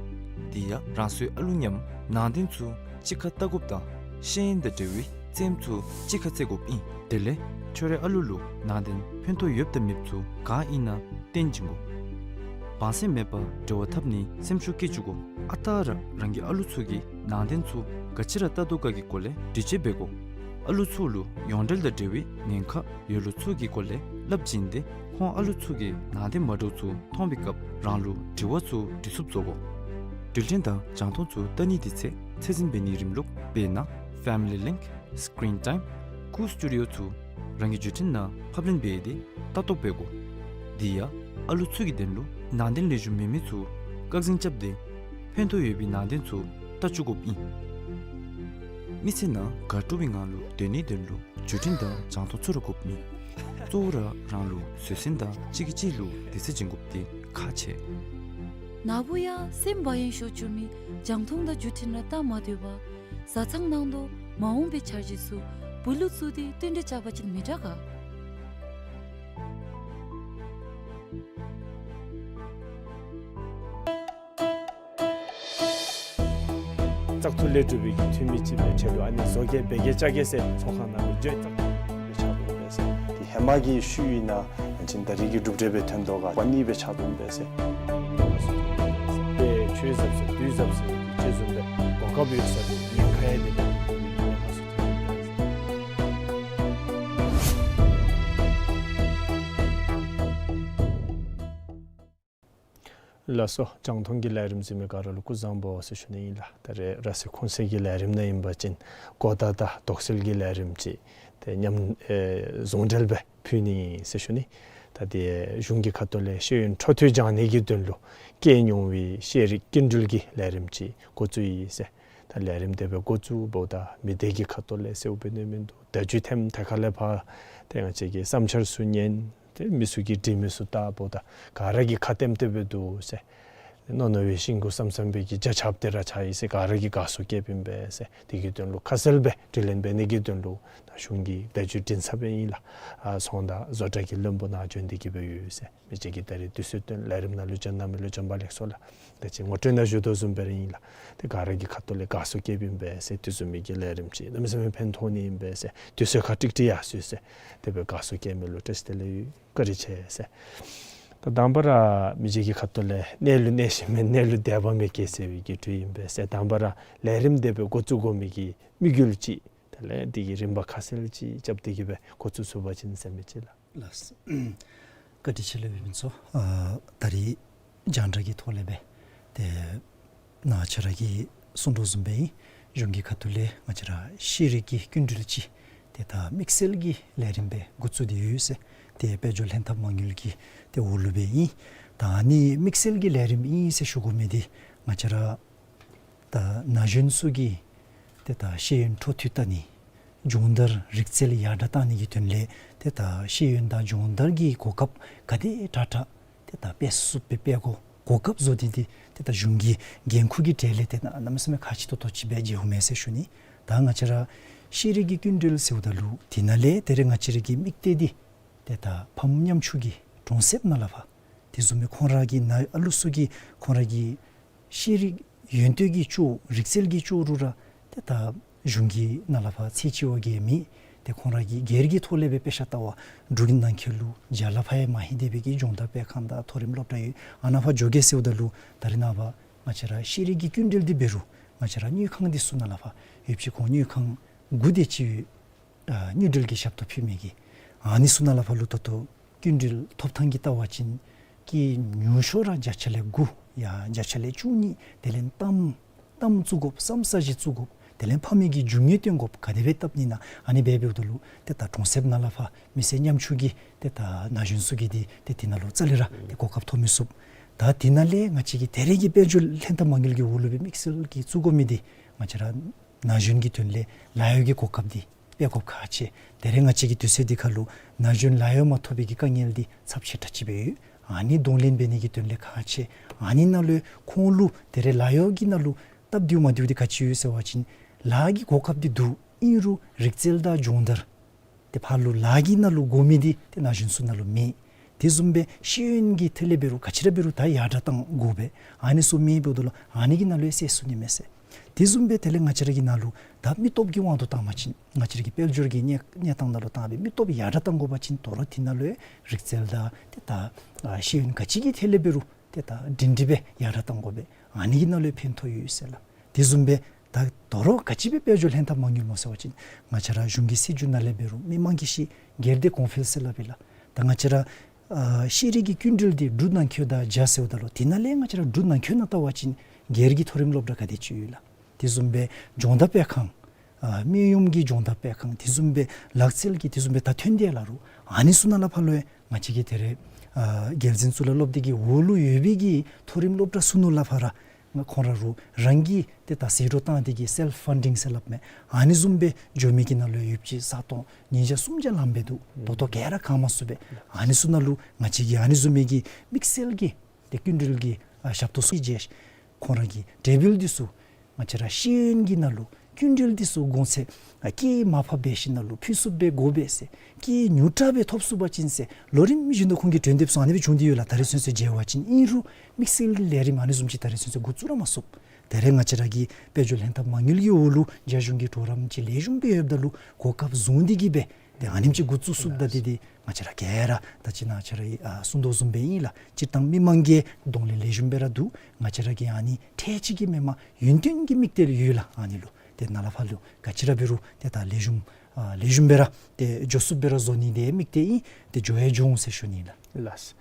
དེ་ཡང་རང་སོའི་ཨ་ལུ་མཉམ་ནང་དོན་ཚུ་གཅིག་ཁར་བལྟ་དགོཔ་དང་ཤེས་ཡོན་དང་འབྲེལ་བའི་རྩེདམོ་ཚུ་གཅིག་ཁར་རྩེ་དགོཔ་ཨིན། དེ་ལས་ཁྱོད་རའི་ཨ་ལུ་ལུ་ནང་དོན་ཕན་ཐོགས་ཡོདཔ་དང་མེདཔ་ཚུ་ག་ཨིན་ན་སྟོན་བྱིན་དགོ། བང་སེམས་མེད་པར་འབྲེལ་བ་འཐབ་ནིའི་སེམས་ཤུགས་བསྐྱེད་བཅུག་དགོ། ཨ་རྟག་ར་རང་གི་ཨ་ལུ་ཚུ་གིས་ནང་དོན་ཚུ་ག་ཅི་ར་བལྟ་དོ་ག་གི་སྐོར་ལས་འདྲི་དཔྱད་འབད་དགོ། ཨ་ལུ་ཚུ་ལུ་ཡོངས་འབྲེལ་དང་འབྲེལ་བའི་ཉེན་ཁ་ཡོད་ལུགས་ཚུ་གི་སྐོར་ལས་སླབ་བྱིན་ཏེ་ཁོང་ཨ་ལུ་ཚུ་གིས་ནང་དོན་མ་འདྲཝ་ཚུ་མཐོང་བའི་སྐབས་རང་ལུ་དྲི་བ་ཚུ་དྲི་ཚུགསཔ་བཟོ་དགོ། འགྲུལ་འཕྲིན་དང་རྒྱང་མཐོང་ཚུ་བལྟ་ནིའི་དུས་ཚོད་ཚད་འཛིན་འབད་ནིའི་རིམ་ལུགས་དཔེར་ན་Family Link, Screen Time, Cool Studio ཚུ་རང་གི་བརྒྱུད་འཕྲིན་ནང་ཕབ་ལེན་འབད་དེ་ལྟ་རྟོག་འབད་དགོ། དེ་ཡང་ཨ་ལུ་ཚུ་གི་དོན་ལུ་ནང་དོན་ལེགས་ཤོམ་མེད་མི་ཚུ་བཀག་འཛིན་རྐྱབ་སྟེ་ཕན་ཐོགས་ཡོད་པའི་ནང་དོན་ཚུ་བལྟ་བཅུག་དགོཔ་ཨིན། མི་ཚེ་ནང་དགའ་སྤྲོ་བའི་ངང་ལུ་སྡོད་ནིའི་དོན་ལུ་བརྒྱུད་འཕྲིན་དང་རྒྱང་མཐོང་ཚུ་ར་དགོཔ་ཨིན། གཙོ་བོ་ར་རང་ལུ་བཟོད་བསྲན་དང་གཅིག་གིས་གཅིག་ལུ་དད་སེམས་སྦྱིན་དགོཔ་འདི་ཁག་ཆེ། ནཱ་བུ་ཡང་སེམས་བག་ཡོན་ཤོར་བཅུག་མི་རྒྱང་མཐོང་དང་བརྒྱུད་འཕྲིན་ར་བལྟ་མ་སྡོད་པར་བཟའ་ཚང་ནང་དོག་མ་འོངས་པའི་འཆར་གཞི་ཚུ་བུ་ལུ་བཙུགས་ཏེ་བསྟུན་གྲོས་རྐྱབ་པ་ཅིན་མི་དྲག་ག། བཙག་འཐུ་ལས་གྲུབ་པའི་གི་འཐུས་མི་ཅིག་སྦེ་ཁྲལ་ལུ་ཨ་ནི་བཟོ་གེ་འབད་གེ་བཅའ་གེ་ཟེར་ཚོགས་ཁང་ནང་ལུ་བརྗོད་བཙག་འཐུ་ལས་གྲུབ་པའི་ཕྱག་དོན་འབད་ཟེར། དེ་ཧེ་མ་གི་ཤུལ་ཨིན་ན་ཡང་ཅིན་ད་རེས་ཀྱི་གྲུབ་འབྲས་སྦེ་ཐོན་དོ་ག་པ་ནི་སྦེ་ཕྱག་དོན་འབད་ཟེར། དཔེ་ཆོས་ཟབ་ཟེར་དུས་ཟབ་ཟེར་ཅིག་བཟུམ་སྦེ་གོ་སྐབས་ཡོད་ས་དེ་ཉེན་ཁ་ཡང་དེ་ལས་ཉེན་ཁ་སུ་ཐོན་འབད་ཟེར། ལགས་སོ། རྒྱང་མཐོང་གི་ལས་རིམ་གཟིགས་མི་ག་ར་ལུ་སྐུ་གཟུགས་བཟང་པོ་ཟེར་ཞུ་ནི་ཨིན་ལགས། ད་རེས་ར་སི་ཁོང་སེ་གི་ལས་རིམ་ནང་ཨིན་པ་ཅིན་གོ་བརྡ་དང་དོགས་སེལ་གྱི་ལས་རིམ་ཅིག་ཏེ་མཉམ་ཨེ་ཟུང་འབྲེལ་སྦེ་ཕུལ་ནི་ཨིན་ཟེར་ཞུ་ནི། ད་ཏེ་གཞུང་གི་ཁ་ཐུག་ལས་ཤེས་ཡོན་འཕྲོ་མཐུད་སྦྱང་ནི་གི་དོན་ལུ་བཀལ་མྱོང་བའི་ཤེས་རིག་སྐྱིན་འགྲུལ་གྱི་ལས་རིམ་ཅིག་འགོ་བཙུགས་ཡི་ཟེར། ད་ལས་རིམ་དེ་སྦེ་འགོ་བཙུགས་འབདཝ་ད་མི་སྡེ་གི་ཁ་ཐུག་ལས་ཟེརཝ་སྦེ་ནི་མིན་འདུག། བརྡ་བརྒྱུད་ཐེམ་ཐད་ཁ་ལས་ཕར་ཏེ་ང་བཅས་ཀྱི་བསམ་འཆར་ཚུ་ཉན། ཏེ་མི་ཚུ་གིས་འབྲི་མི་ཚུ་བལྟ་འབདཝ་ད་ག་ར་གིས་ཁ་བཏེམ་སྟེ་སྦེ་འདུག་ཟེར། མནོ་མནོ་བའི་ཤིང་གུ་བསམ་བསམ་པའི་གི་རྒྱ་ཁྱབ་སྟེ་ར་ཆགས་ཡི་ཟེར། ག་ར་གིས་དགའ་བསུ་བསྐྱེདཔ་ཨིན་པས་ཟེར། དེ་གི་དོན་ལུ་ཁ་གསལ་སྦེ་དྲི་ལན་འབད་ནི་གི་དོན་ལུ་ད་གཞུང་གིས་བརྡ་བརྒྱུད་འཕྲིན་ཚབ་ཨིན་ལགས། ཨ་ཚོང་དང་བཟོ་གྲྭ་གི་བློན་པོ་ནཱ་བྱོན་ཏེ་གི་སྦེ་ཡོད་ཟེར། མི་རྗེ་གིས་ད་རེས་དུས་ཚོད་བཏོན་ལས་རིམ་ནང་ལུ་བྱོན་གནང་མི་ལུ་བྱོན་པ་ལེགས་སོ་ལགས། ད་ཅི་ངོ་སྤྲོད་ནང་ཞུ་དོ་བཟུམ་སྦེ་ར་ཨིན་ལགས། ཏེ་ག་ར་གིས་ཁ་ཐུག་ལས་དགའ་བསུ་བསྐྱེདཔ་ཨིན་པས་ཟེར། དེ་བཟུམ་མའི་གི་ལས་རིམ་ཅིག་གནམ་མེད་ས་མེད་ཕན་ཐོགས་ནི་ཨིན་པས་ཟེར། དུས་ཚོད་ཁར་ཀྲིག་ཀྲི་ཡར་སོང་ཡི་ཟེར། དེ་སྦེ་དགའ་བསུ་བསྐྱེད་མི་ལུ་བཀྲིས་བདེ་ལེགས་ཡོད། བཀའ་དྲིན་ཆེ་ཟེར། ད་དང་པ་ར་མི་རྗེ་གི་ཁ་ཐུག་ལས་གནས་ལུ་གནས་གཞི་མེད་གནས་ལུ་དད་པ་མེད་ཀྱི་ཟེར་བའི་གི་དུས་ཨིན་པས་ཟེར། དང་པ་ར་ལས་རིམ་དེ་སྦེ་འགོ་བཙུགས་དགོ་མི་གི་དམིགས་ཡུལ་ཅིག་དེ་ལས་དེ་གི་རིམ་པ་ཁ་གསལ་ཅིག་རྐྱབ་སྟེ་གི་སྦེ་འགོ་བཙུགས་ཚུགས་པ་ཅིན་ཟེར་མི་ཅིག་ལགས། ལགས། བཀའ་དྲིན་ཆེ་ལགས་སྦེ་མི་ཚོ། ཨ་ད་རེས་རྒྱང་བསྒྲགས་ཀྱི་ཐོག་ལས་སྦེ་ཏེ་ནཱ་ཁྱེད་ར་གིས་གསུང་དོ་བཟུམ་སྦེ་ཨིན། གཞུང་གི་ཁ་ཐུག་ལས་ང་བཅས་ར་ཤེས་རིག་གི་སྐྱིན་འགྲུལ་ཅིག་ཏེ་ད་དམིགས་བསལ་གྱི་ལས་རིམ་སྦེ་འགོ་བཙུགས་ཏེ་ཡོད་ཟེར། ཏེ་དཔལ་འབྱོར་ལྷན་ཐབས་མ་དངུལ་གྱི་ཏེ་འོག་ལུ་སྦེ་ཨིན། ད་ཨ་ནི་དམིགས་བསལ་གྱི་ལས་རིམ་ཨིན་ཟེར་ཞུ་དགོ་མི་འདི་ང་བཅས་ར་ད་ན་གཞོན་ཚུ་གི་ཏེ་ད་ཤེས་ཡོན་འཕྲོ་མཐུད་བལྟ་ནི་སྦྱོང་བརྡར་རིག་རྩལ་ཡར་དྲག་བཏང་ནི་གི་དོན་ལས་ཏེ་ད་ཤེས་ཡོན་དང་སྦྱོང་བརྡར་གྱི་གོ་སྐབས་ག་དེ་དྲག་དྲག་ཏེ་ད་སྤེལ་ཚུགསཔ་སྦེ་སྤེལ་དགོ། གོ་སྐབས་བཟོ་ནི་འདི་ཏེ་ད་གཞུང་གི་འགན་ཁུར་གྱི་གྲས་ལས་ཏེ་གནམ་མེད་ས་མེད་ཁག་ཆེ་ཏོག་ཏོ་ཅིག་སྦེ་མཇལཝ་མས་ཟེར་ཞུ་ནི། ད་ང་བཅས་ར་ཤེས་རིག་གི་སྐྱིན་འགྲུལ་ཟེརཝ་ད་ལུ་དེ་ནང་ལས་ད་རེས་ང་བཅས་ར་གི་དམིགས་གཏད་འདི་ཏེ་ད་ཕམ་ཉམ་ཆུང་གི་གྲོང་གསེབ་ནང་ལས་ཕར་དེ་བཟུམ་མའི་ཁོང་ར་གི་ནང་ཨ་ལུ་ཚུ་གིས་ཁོང་ར་གི་ཤེས་རིག་ཡོན་ཏན་གྱི་ཅོག་རིག་རྩལ་གྱི་ཅོག་རུ་ར་ཏེ་ད་གཞུང་གི་ནང་ལས་ཕར་ཚད་ཅིག་བ་གིས་མེད། ཏེ་ཁོང་ར་གིས་སྒེར་གྱི་ཐོག་ལས་སྦེ་དཔེ་ཆ་ལྟ་བར་འབྲུག་གི་ནང་འཁོད་ལུ་རྒྱ་ལས་ཕར་ཡང་མ་ལྷོད་དེ་སྦེ་གི་སྦྱོང་བརྡར་སྤེལ་ཁང་དང་མཐོ་རིམ་སློབ་གྲྭ་ཡོད། ཨ་ནཱ་ཕར་འགྱོ་གེ་ཟེརཝ་ད་ལུ་ད་རེས་ནངས་པ་ང་བཅས་ར་ཤེས་རིག་གི་སྐྱིན་འགྲུལ་འདི་འབད་རུང་ང་བཅས་ར་དངུལ་ཁང་འདི་ཚུ་ནང་ལས་ཕར་ཡོདཔ་ཅིག་ཁོང་དངུལ་ཁང་དགུ་དེ་ཅིག་ཡོད། ཨ་དངུལ་འབྲེལ་གྱི་ཞབས་ཏོག་ཕུལ་མི་གི་ཨ་ནི་ཚུ་ནང་ལས་ཕར་ལུ་ད་ལྟོ་སྐྱིན་འགྲུལ་ཐོབ་ཐངས་ཀྱི་བལྟ་བ་ཅིན་སྐྱེད་ཉུང་ཤོས་ར་བརྒྱ་ཆ་ལས་དགུ་ཡང་བརྒྱ་ཆ་ལས་བཅུ་གཉིས། དེ་ལས་གཏམ་གཏམ་བཙུགས་དགོཔ་བསམ་ས་ཅིག་བཙུགས་དགོཔ་དེ་ལས་ཕམ་མི་གི་རྒྱུ་དངོས་སྟོན་དགོཔ་ག་དེ་སྦེ་བལྟ་ནི་ཨིན་ན། ཨ་ནི་སྦེ་འབདཝ་ད་ལུ་ཏེ་ད་གྲོང་གསེབ་ནང་ལས་ཕར་མི་སེར་ཉམ་ཆུང་གི་ཏེ་ད་ན་གཞོན་ཚུ་གིས་འདི་ཏེ་དེ་ནང་ལུ་རྩ་ལས་ར་ཏེ་གོ་སྐབས་ཐོབ་མི་ཚུགས། ད་དེ་ནང་ལས་ང་བཅས་ཀྱི་ད་རེས་ཀྱི་དཔལ་འབྱོར་ལྷན་ཐབས་མ་དངུལ་གྱི་འོག་ལུ་སྦེ་དམིགས་བསལ་གྱིས་བཙུགས་དགོ་མི་འདི་ང་བཅས་ར་ན་གཞོན་གྱི་དོན་ལས་ལཱ་གཡོག་གི་གོ་སྐབས་འདི་སྤེལ་དགོཔ་ཁག་ཆེ། ད་རེས་ང་བཅས་ཀྱི་དུས་ཚོད་འདི་ཁར་ལུ་ན་གཞོན་ལཱ་གཡོག་མ་ཐོབ་པའི་གི་དཀའ་ངལ་འདི་ཚབས་ཆེ་དྲགས་ཅིག་སྦེ་ཡོད། ཨ་ནི་གདོང་ལེན་འབད་ནི་གི་དོན་ལས་ཁག་ཆེ། ཨ་ནི་ནང་ལུ་ཁོང་ལུ་ད་རེས་ལཱ་གཡོག་གི་ནང་ལུ་སྟབས་བདེཝ་མ་བདེཝ་འདི་ག་ཅི་ཡོད་ཟེར་བ་ཅིན་ལཱ་གི་གོ་སྐབས་འདི་འདུག། ཨིན་རུང་རིག་རྩལ་དང་སྦྱོང་བརྡར་ཏེ་ཕར་ལུ་ལཱ་གི་ནང་ལུ་དགོ་མི་འདི་ཏེ་ན་གཞོན་ཚུ་ནང་ལུ་མེད། དེ་བཟུམ་སྦེ་ཤེས་ཡོན་གྱི་ཐད་ལས་འབད་རུང་ག་ཅི་ར་འབད་རུང་ད་ཡར་དྲག་བཏང་དགོ་པས། ཨ་ནི་ཚུ་མེད་འབདཝ་ད་ལུ་ཨ་ནི་གི་ནང་ལུ་ཡང་སེལ་ཚུགས་ནི་མས་ཟེར། དེ་བཟུམ་སྦེ་དེ་ལས་ང་བཅས་ར་གི་ནང་ལུ་ད་མི་སྟོབས་ཀྱི་དབང་དུ་བཏང་བ་ཅིན་ང་བཅས་ར་གི་དཔལ་འབྱོར་གྱི་གནས་གནས་སྟངས་ནང་ལུ་བཏང་སྦེ་མི་སྟོབས་ཡར་དྲག་བཏང་དགོ་པ་ཅིན་དོ་རུང་དེ་ནང་ལུ་ཡང་རིག་རྩལ་དང་ཏེ་ད་ཨ་ཤེས་ཡོན་ག་ཅི་གི་ཐད་ལས་འབད་རུང་ཏེ་ད་སྒྲིང་སྒྲི་སྦེ་ཡར་དྲག་བཏང་དགོ་པས། ཨ་ནི་གི་ནང་ལུ་ཡང་ཕན་ཐོགས་ཡོད་ཟེར་ལགས། དེ་བཟུམ་སྦེ་ད་དོ་རུང་ག་ཅི་སྦེ་དཔལ་འབྱོར་ལྷན་ཐབས་མ་དངུལ་སྨོ་ཟེར་བ་ཅིན་ང་བཅས་ར་གཞུང་གི་སྲིད་བྱུས་ནང་ལས་འབད་རུང་མི་མང་གི་ཤི་སྒེར་སྡེ་གོང་འཕེལ་ཟེར་སླབ་ཨིན་ལགས། ད་ང་བཅས་ར་ཨ་ཤེས་རིག་གི་སྐྱིན་འགྲུལ་འདི་འབྲུག་ནང་འཁོད་དང་སྦྱར་ཟེརཝ་ད་ལུ་དེ་ནང་ལས་ང་བཅས་ར་འབྲུག་ནང་འཁོད་ནང་བལྟ་བ་ཅིན་སྒེར་གྱི་མཐོ་རིམ་སློབ་གྲྭ་ག་དེ་ཅིག་ཡོད་ལགས། དེ་བཟུམ་སྦེ་སྦྱོང་བརྡར་སྤེལ་ཁང་ཨ་སྨན་གཡོགམོ་གི་སྦྱོང་བརྡར་སྤེལ་ཁང་དེ་བཟུམ་སྦེ་ལག་རྩལ་གྱི་དེ་བཟུམ་སྦེ་ད་ཐོན་ཏེ་ཡར་ལགས་རུང་ཨ་ནི་ཚུ་ནང་ལས་ཕར་ལུ་ཡང་ང་བཅས་ཀྱི་ད་རེས་ཨ་རྒྱལ་འཛིན་གཙུག་ལག་སློབ་སྡེ་གི་འོག་ལུ་ཡོད་པའི་གི་མཐོ་རིམ་སློབ་གྲྭ་ཚུ་ནང་ལས་ཕར་ར་ ང་ཁོང་ར་རུ་རང་གིས་ཏེ་ད་ཟད་འགྲོ་བཏང་སྟེ་གི་སེལཕ་ཕན་ཌིང་ཟེར་སླབ་མས། ཨ་ནི་བཟུམ་སྦེ་འགྱོ་མི་གི་ནང་ལུ་ཡོདཔ་ཅིག་ས་སྟོང་ཉིས་བརྒྱ་སུམ་བརྒྱ་ལངམ་སྦེ་འདུག། ད་ལྟོ་ག་ར་ག་མ་ཚུགས་པས། ཨ་ནི་ཚུ་ནང་ལུ་ང་བཅས་ཀྱིས་ཨ་ནི་བཟུམ་མའི་གི་དམིགས་བསལ་གྱི་ཏེ་སྐྱིན་འགྲུལ་གྱི་ཨ་ཞབས་ཏོག་ཚུ་བྱིན། ཁོང་ར་གི་ཊེ་བཱལ་འདི་ཚུ་ང་བཅས་ར་ཤེས་ཡོན་གྱི་ནང་ལུ་སྐྱིན་འགྲུལ་འདི་ཚུ་དགོངས་ཚེ་ཨ་སྐྱེད་མར་ཕབ་འབད་ཞིནམ་ལས་ཕུལ་ཚུགསཔ་སྦེ་དགོ་པས་ཟེར། སྐྱེད་ཉུང་དྲགས་སྦེ་ཐོབ་ཚུགས་པ་ཅིན་ཟེར་ལོ་རིམ་བཞིན་དུ་ཁོང་གིས་གྲོས་འདེབས་ཚུ་ཨ་ནི་སྦེ་བྱུང་སྟེ་ཡོད་ལགས། ད་རེས་ཚུན་ཚོད་མཇལ་བ་ཅིན་ཨིན་རུང་དམིགས་བསལ་གྱི་ལས་རིམ་ཨ་ནི་བཟུམ་ཅིག་ད་རེས་ཚུན་ཚོད་འགོ་བཙུགས་ར་མ་ཚུགས། ད་རེས་ང་བཅས་ར་གི་དཔལ་འབྱོར་ལྷན་ཐབས་མ་དངུལ་གྱི་འོག་ལུ་རྒྱ་གཞུང་གི་གྲོགས་རམ་ཅིག་ལེགས་ཤོམ་སྦེ་ཡོདཔ་ད་ལུ་གོ་སྐབས་བཟུང་སྟེ་གི་སྦེ་ཏེ་ཨ་ནེམ་ཅིག་འགོ་བཙུགས་ཚུགསཔ་ད་ཏེ་ཏེ་ང་བཅས་ར་ག་ར་ད་ཅི་ནཱ་ང་བཅས་ར་ཨ་གསུང་དོ་བཟུམ་སྦེ་ཨིན་ལགས། སྤྱིར་བཏང་མི་མང་གི་གདོང་ལེན་ལེགས་ཤོམ་སྦེ་ར་འདུག། ང་བཅས་ར་གི་ཨ་ནི་འཕྲལ་ཕྱིན་གྱི་མེན་པར་ཡུན་བརྟན་གྱི་དམིགས་གཏད་ཡོད་ལགས། ཨ་ནི་ལུ་ཏེ་ནཱ་ལས་ཕར་ལུ་ག་ཅི་ར་འབད་རུང་ཏེ་ད་ལེགས་ཤོམ་ཨ་ལེགས་ཤོམ་སྦེ་ར་ཏེ་འགྱོ་ཚུགསཔ་སྦེ་ར་བཟོ་ནི་འདི་དམིགས་གཏད་ཨིན། ཏེ་འགྱོ་ཡང་འགྱོ་འོང་ཟེར་ཞུ་ནི་ལགས། ལགས།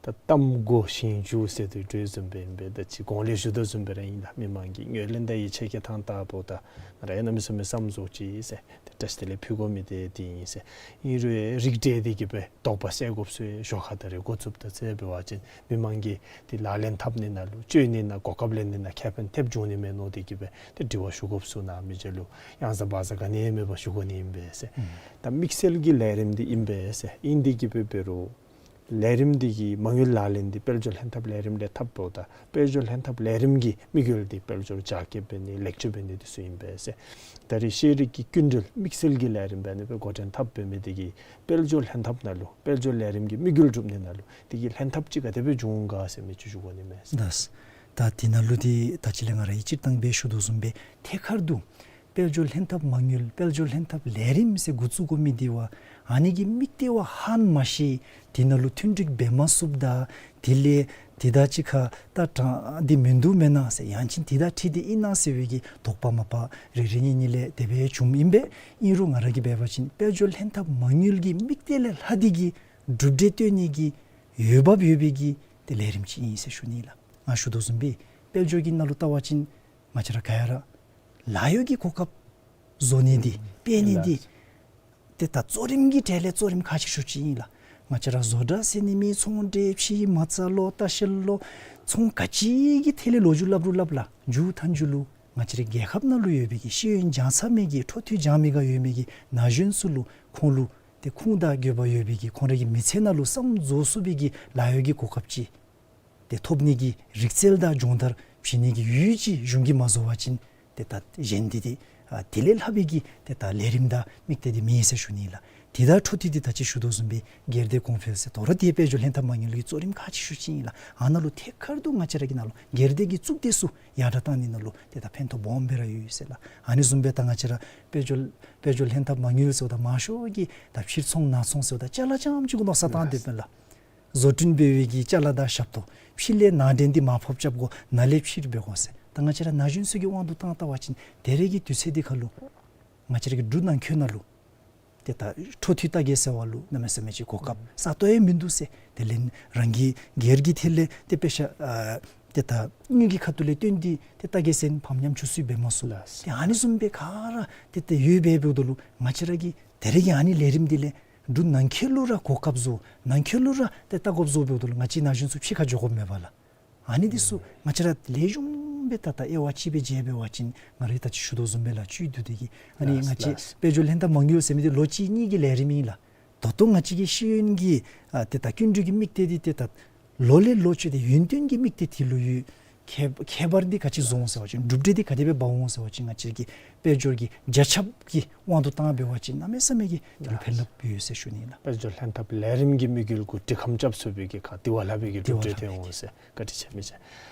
ད་གཏམ་གོ་ཞིང་འཇུ་ཟེར་དོ་བཟུམ་སྦེ་ཨིན་པས། ད་ཅི་གོང་ལས་ཞུ་དོ་བཟུམ་སྦེ་ར་ཨིན་ལགས། མི་མང་གི་ངོས་ལེན་དང་ཡིད་ཆེས་ཀྱི་ཐང་ལྟ་བུ་ད་ང་ར་ཡང་གནམ་མེད་ས་མེད་བསམ་བཟོ་ཅི་ཟེར། ཏེ་བཀྲིས་བདེ་ལེགས་ཕུལ་དགོ་མི་འདི་འདི་ཨིན་ཟེར། ཨིན་རུང་རིགས་བསྒྲེས་ཏེ་གི་སྦེ་དོགས་པ་སེལ་དགོཔ་ཚུ་ཞོར་ཁར་ད་རེས་འགོ་བཙུགསཔ་ད་ཟེར་འབད་བ་ཅིན་མི་མང་གིས་ཏེ་ལག་ལེན་འཐབ་ནི་ནང་ལུ་སྤྱོད་ནི་ནང་གོ་སྐབས་ལེན་ནི་ནང་ཁེ་ཕན་ཐེབས་འབྱུང་ནི་མས་མནོ་སྟེ་གི་སྦེ་ཏེ་དྲི་བ་ཞུ་དགོཔ་ཚུ་ནཱ་མི་རྗེ་ལུ་གཡང་ཟ་བག་ཟ་ག་ནི་མེད་པར་ཞུ་དགོ་ནི་ཨིན་པས་ཟེར། ཨུམ། ད་དམིགས་བསལ་གྱི་ལས་རིམ་འདི་ཨིན་པས་ཟེར། ཨིན་ཏེ་གི་སྦེ་འབད་རུང་ལས་རིམ་འདི་གི་མ་དངུལ་ལག་ལེན་འདི་དཔལ་འབྱོར་ལྷན་ཐབས་ལས་རིམ་ལས་འཐབ་འོངམ་ད་དཔལ་འབྱོར་ལྷན་ཐབས་ལས་རིམ་གྱི་དམིགས་ཡུལ་འདི་དཔལ་འབྱོར་རྒྱ་སྐྱེད་འབད་ནི་ལེགས་བཅོས་འབད་ནི་འདི་ཚུ་ཨིན་པས་ཟེར། ད་རེས་ཤེས་རིག་གི་སྐྱིན་འགྲུལ་དམིགས་བསལ་གྱི་ལས་རིམ་འབད་ནི་སྦེ་འགོ་འདྲེན་འཐབ་འབད་མི་འདི་གིས་དཔལ་འབྱོར་ལྷན་ཐབས་ནང་ལུ་དཔལ་འབྱོར་ལས་རིམ་གྱི་དམིགས་ཡུལ་སྒྲུབ་ནི་ནང་ལུ་འདི་གིས་ལྷན་ཐབས་ཅིག་ག་དེ་སྦེ་འབྱུང་ག་ཟེར་མི་ཅིག་ཞུ་དགོ་ནི་མས་ཟེར། ལགས། ད་འདི་ནང་ལུ་འདི་ད་ཅི་ལས་ང་ར་གིས་སྤྱིར་བཏང་སྦེ་ཞུ་དོ་བཟུམ་སྦེ་ཐད་ཀར་དུ་དཔལ་འབྱོར་ལྷན་ཐབས་མ་དངུལ་དཔལ་འབྱོར་ལྷན་ཐབས་ལས་རིམ་ཟེར་འགོ་བཙུགས་དགོ་མི་འདི་བ་ཨ་ནི་གི་དམིགས་གཏད་བ་ཧ་མ་ཤེས། འདི་ནང་ལུ་མཐུན་འགྲིག་འབད་མ་ཚུགསཔ་ད་དེ་ལས་འདི་ད་ཅི་ཁ་ད་དྲང་འདི་མིན་འདུག་མེན་ན་ཟེར་ཡང་ཅིན་འདི་ད་འཁྲིལ་ཏེ་ཨིན་ན་ཟེར་བའི་གི་དོགས་པ་མ་པ་རེ་རེ་གཉིས་གཉིས་ལས་དེ་སྦེ་བྱུངམ་ཨིན་པས། ཨིན་རུང་ང་ར་གིས་འབད་བ་ཅིན་དཔལ་འབྱོར་ལྷན་ཐབས་མ་དངུལ་གྱི་དམིགས་གཏད་ལས་ལྷག་སྟེ་གི་གྲུབ་འབྲས་སྟོན་ནི་གི་འོས་འབབ་ཡོད་པའི་གི་ཏེ་ལས་རིམ་ཅིག་ཨིན་ཟེར་ཞུ་ནི་ལགས། ང་ཞུ་དོ་བཟུམ་སྦེ་དཔལ་འབྱོར་གྱི་ནང་ལུ་བལྟ་བ་ཅིན་ང་བཅས་ར་ག་ར་ལཱ་གཡོག་གི་གོ་སྐབས་བཟོ་ནི་འདི་སྤེལ་ནི་འདི་ལགས། ཏེ་ད་གཙོ་རིམ་གྱི་གྲས་ལས་གཙོ་རིམ་ཁག་ཆེ་ཤོས་ཅིག་ཨིན་ལགས། ང་བཅས་ར་བཟོ་གྲྭ་ཟེར་ནི་མེད། ཚོང་འབྲེལ་ཕྱི་མ་རྩ་ལོག་ལྟ་བཤལ་ལོག་ཚོང་ག་ཅི་གི་ཐད་ལས་ལོ་རྒྱུས་སླབ་རུང་སླབ་ལགས། མཇུག་མཐའ་མཇུག་ལུ་ང་བཅས་རའི་རྒྱལ་ཁབ་ནང་ལུ་ཡོད་པའི་གི་ཤེས་ཡོན་སྦྱང་ཚར་མི་གི་འཕྲོ་མཐུད་སྦྱང་མི་ག་ཡོད་མི་གི་ན་གཞོན་ཚུ་ལུ་ཁོང་ལུ་ཏེ་ཁུངས་དང་དགོས་པ་ཡོད་པའི་གི་ཁོང་ར་གི་མི་ཚེ་ནང་ལུ་བསམ་རྫོགས་ཚུགས་པའི་གི་ལཱ་གཡོག་གི་གོ་སྐབས་ཅིག་ཏེ་ཐོབ་ནི་གི་རིག་རྩལ་དང་སྦྱོང་བརྡར་བྱིན་ནི་གི་ཡུལ་ཅིག་གཞུང་གིས་མ་བཟོ་བ་ཅིན་ཏེ་ད་གཞན་འདི་ཏེ་ཨ་དེ་ལས་ལྷག་པའི་གི་ཏེ་ད་ལས་རིམ་དང་དམིགས་གཏད་འདི་མེད་ཟེར་ཞུ་ནི་ལགས། དེ་དང་འཕྲོ་མཐུད་དེ་ད་ཅི་ཞུ་དོ་བཟུམ་སྦེ་སྒེར་སྡེ་གོང་འཕེལ་ཟེར་དོ་རུང་ཏེ་དཔལ་འབྱོར་ལྷན་ཐབས་མ་དངུལ་གྱི་གཙོ་རིམ་ཁག་ཆེ་ཤོས་ཅིག་ཨིན་ལགས། ཨ་ནཱ་ལུ་ཐད་ཀར་དུ་ང་བཅས་ར་གི་ནང་ལུ་སྒེར་སྡེ་གི་གཙུག་སྡེ་ཚུ་ཡར་དྲག་བཏང་ནི་ནང་ལུ་ཏེ་ད་ཕན་ཐོགས་སྦོམ་སྦེ་ར་ཡོད་ཟེར་ལགས། ཨ་ནི་བཟུམ་སྦེ་ད་ང་བཅས་ར་དཔལ་འབྱོར་དཔལ་འབྱོར་ལྷན་ཐབས་མ་དངུལ་ཟེརཝ་ད་མང་ཤོས་ཀྱིས་ད་ཕྱིར་ཚོང་ནང་ཚོང་ཟེརཝ་ད་ཅ་ལ་རྐྱངམ་ཅིག་གུ་མནོ་བསམ་བཏང་སྡོདཔ་མས་ལགས། བཟོ་སྐྲུན་འབད་བའི་གི་ཅ་ལ་དང་ཞབས་ཏོག་ཕྱི་ལས་ནང་འདྲེན་འདི་མར་ཕབ་རྐྱབ་དགོ། ནང་ལས་ཕྱིར་འབད་དགོ་ཟེར། ད་ང་བཅས་ར་ན་གཞོན་ཚུ་གི་དབང་དུ་བཏང་བལྟ་བ་ཅིན་ད་རེས་ཀྱི་དུས་ཚོད་འདི་ཁར་ལུ་ང་བཅས་ར་གི་འབྲུག་ནང་འཁོད་ནང་ལུ་ཏེ་ད་འཕྲོ་མཐུད་ལྟ་གེ་ཟེར་བ་ལུ་གནམ་མེད་ས་མེད་ཅིག་གོ་སྐབས་ས་སྟོང་ཡང་མིན་འདུག་ཟེར། དེ་ལས་རང་གི་སྒེར་གྱི་ཐད་ལས་ཏེ་དཔེ་ཆ་ཨ་ཏེ་ད་དངུལ་གྱི་ཁ་ཐུག་ལས་བཏོན་ཏེ་ཏེ་ལྟ་གེ་ཟེར་ཕམ་ཉམས་ཆུང་སུ་འབད་མ་ཚུགས། ལགས། ཏེ་ཨ་ནི་བཟུམ་སྦེ་ག་ར་ཏེ་ཏེ་ཡོད་པའི་འབདཝ་ད་ལུ་ང་བཅས་ར་གི་ད་རེས་ཀྱི་ཨ་ནི་ལས་རིམ་འདི་ལས་འབྲུག་ནང་འཁོད་ལུ་ར་གོ་སྐབས་བཟོ། ནང་འཁོད་ལུ་ར་ཏེ་ལྟ་དགོཔ་བཟོ་འབདཝ་ད་ལུ་ང་བཅས་ན་གཞོན་ཚུ་ཕྱི་ཁར་འགྱོ་དགོཔ་མེད་པས་ལགས། ཨ་ནི་འདི་ཚུ་ང་བཅས་ར་ལེགས་ཤོམ་སྦེ་ད་ད་དབྱེ་བ་ཕྱེ་སྦེ་འབད་བ་ཅིན་ང་རའི་ད་ཅི་ཞུ་དོ་བཟུམ་སྦེ་ལགས་བཅུད་བསྡུ་སྟེ་གི་ཨ་ནི་ལགས་ང་བཅས་ལགས། དཔལ་འབྱོར་ལྷན་ཐབས་མ་དངུལ་ཟེར་མི་འདི་ལོ་གཅིག་གཉིས་ཀྱི་ལས་རིམ་ཨིན་ལགས། ད་ལྟོ་ང་བཅས་ཀྱི་ཤེས་ཡོན་གྱི་ཨ་ཏེ་ད་སྐྱིན་འགྲུལ་གྱི་དམིགས་གཏད་འདི་ཏེ་ད་ལོ་ལས་ལོ་བཅད་དེ་ཡུན་བརྟན་གྱི་དམིགས་གཏད་འདི་ལུ་ཡོད། ཁྱད་ཁྱད་པར་འདི་ག་ཅི་བཟོ་འོང་ཟེར་བ་ཅིན་གྲུབ་འབྲས་འདི་ག་དེ་སྦེ་འབག་འོང་ཟེར་བ་ཅིན་ང་བཅས་ཀྱི་དཔལ་འབྱོར་གྱི་རྒྱ་ཁྱབ་ཀྱི་དབང་དུ་བཏང་འབད་བ་ཅིན་གནམ་མེད་ས་མེད་ཀྱི་ཏེ་ལུ་ཕན་རླབས་ཡོད་ཟེར་ཞུ་ནི་ལགས། དཔལ་འབྱོར་ལྷན་ཐབས་ལས་རིམ་གྱི་དམིགས་ཡུལ་གུ་འདྲི་ཁམས་རྐྱབ་ཚུགས་པའི་གི་ཁ་དེ་བ་ལྷག་པའི་གི་དེ་བ་གྲུབ་འབྲས་ལྷག་ཐོན་པའི་འོང་ཟེར་བཀའ་དྲིན་ཆེ་མི་ཆེ།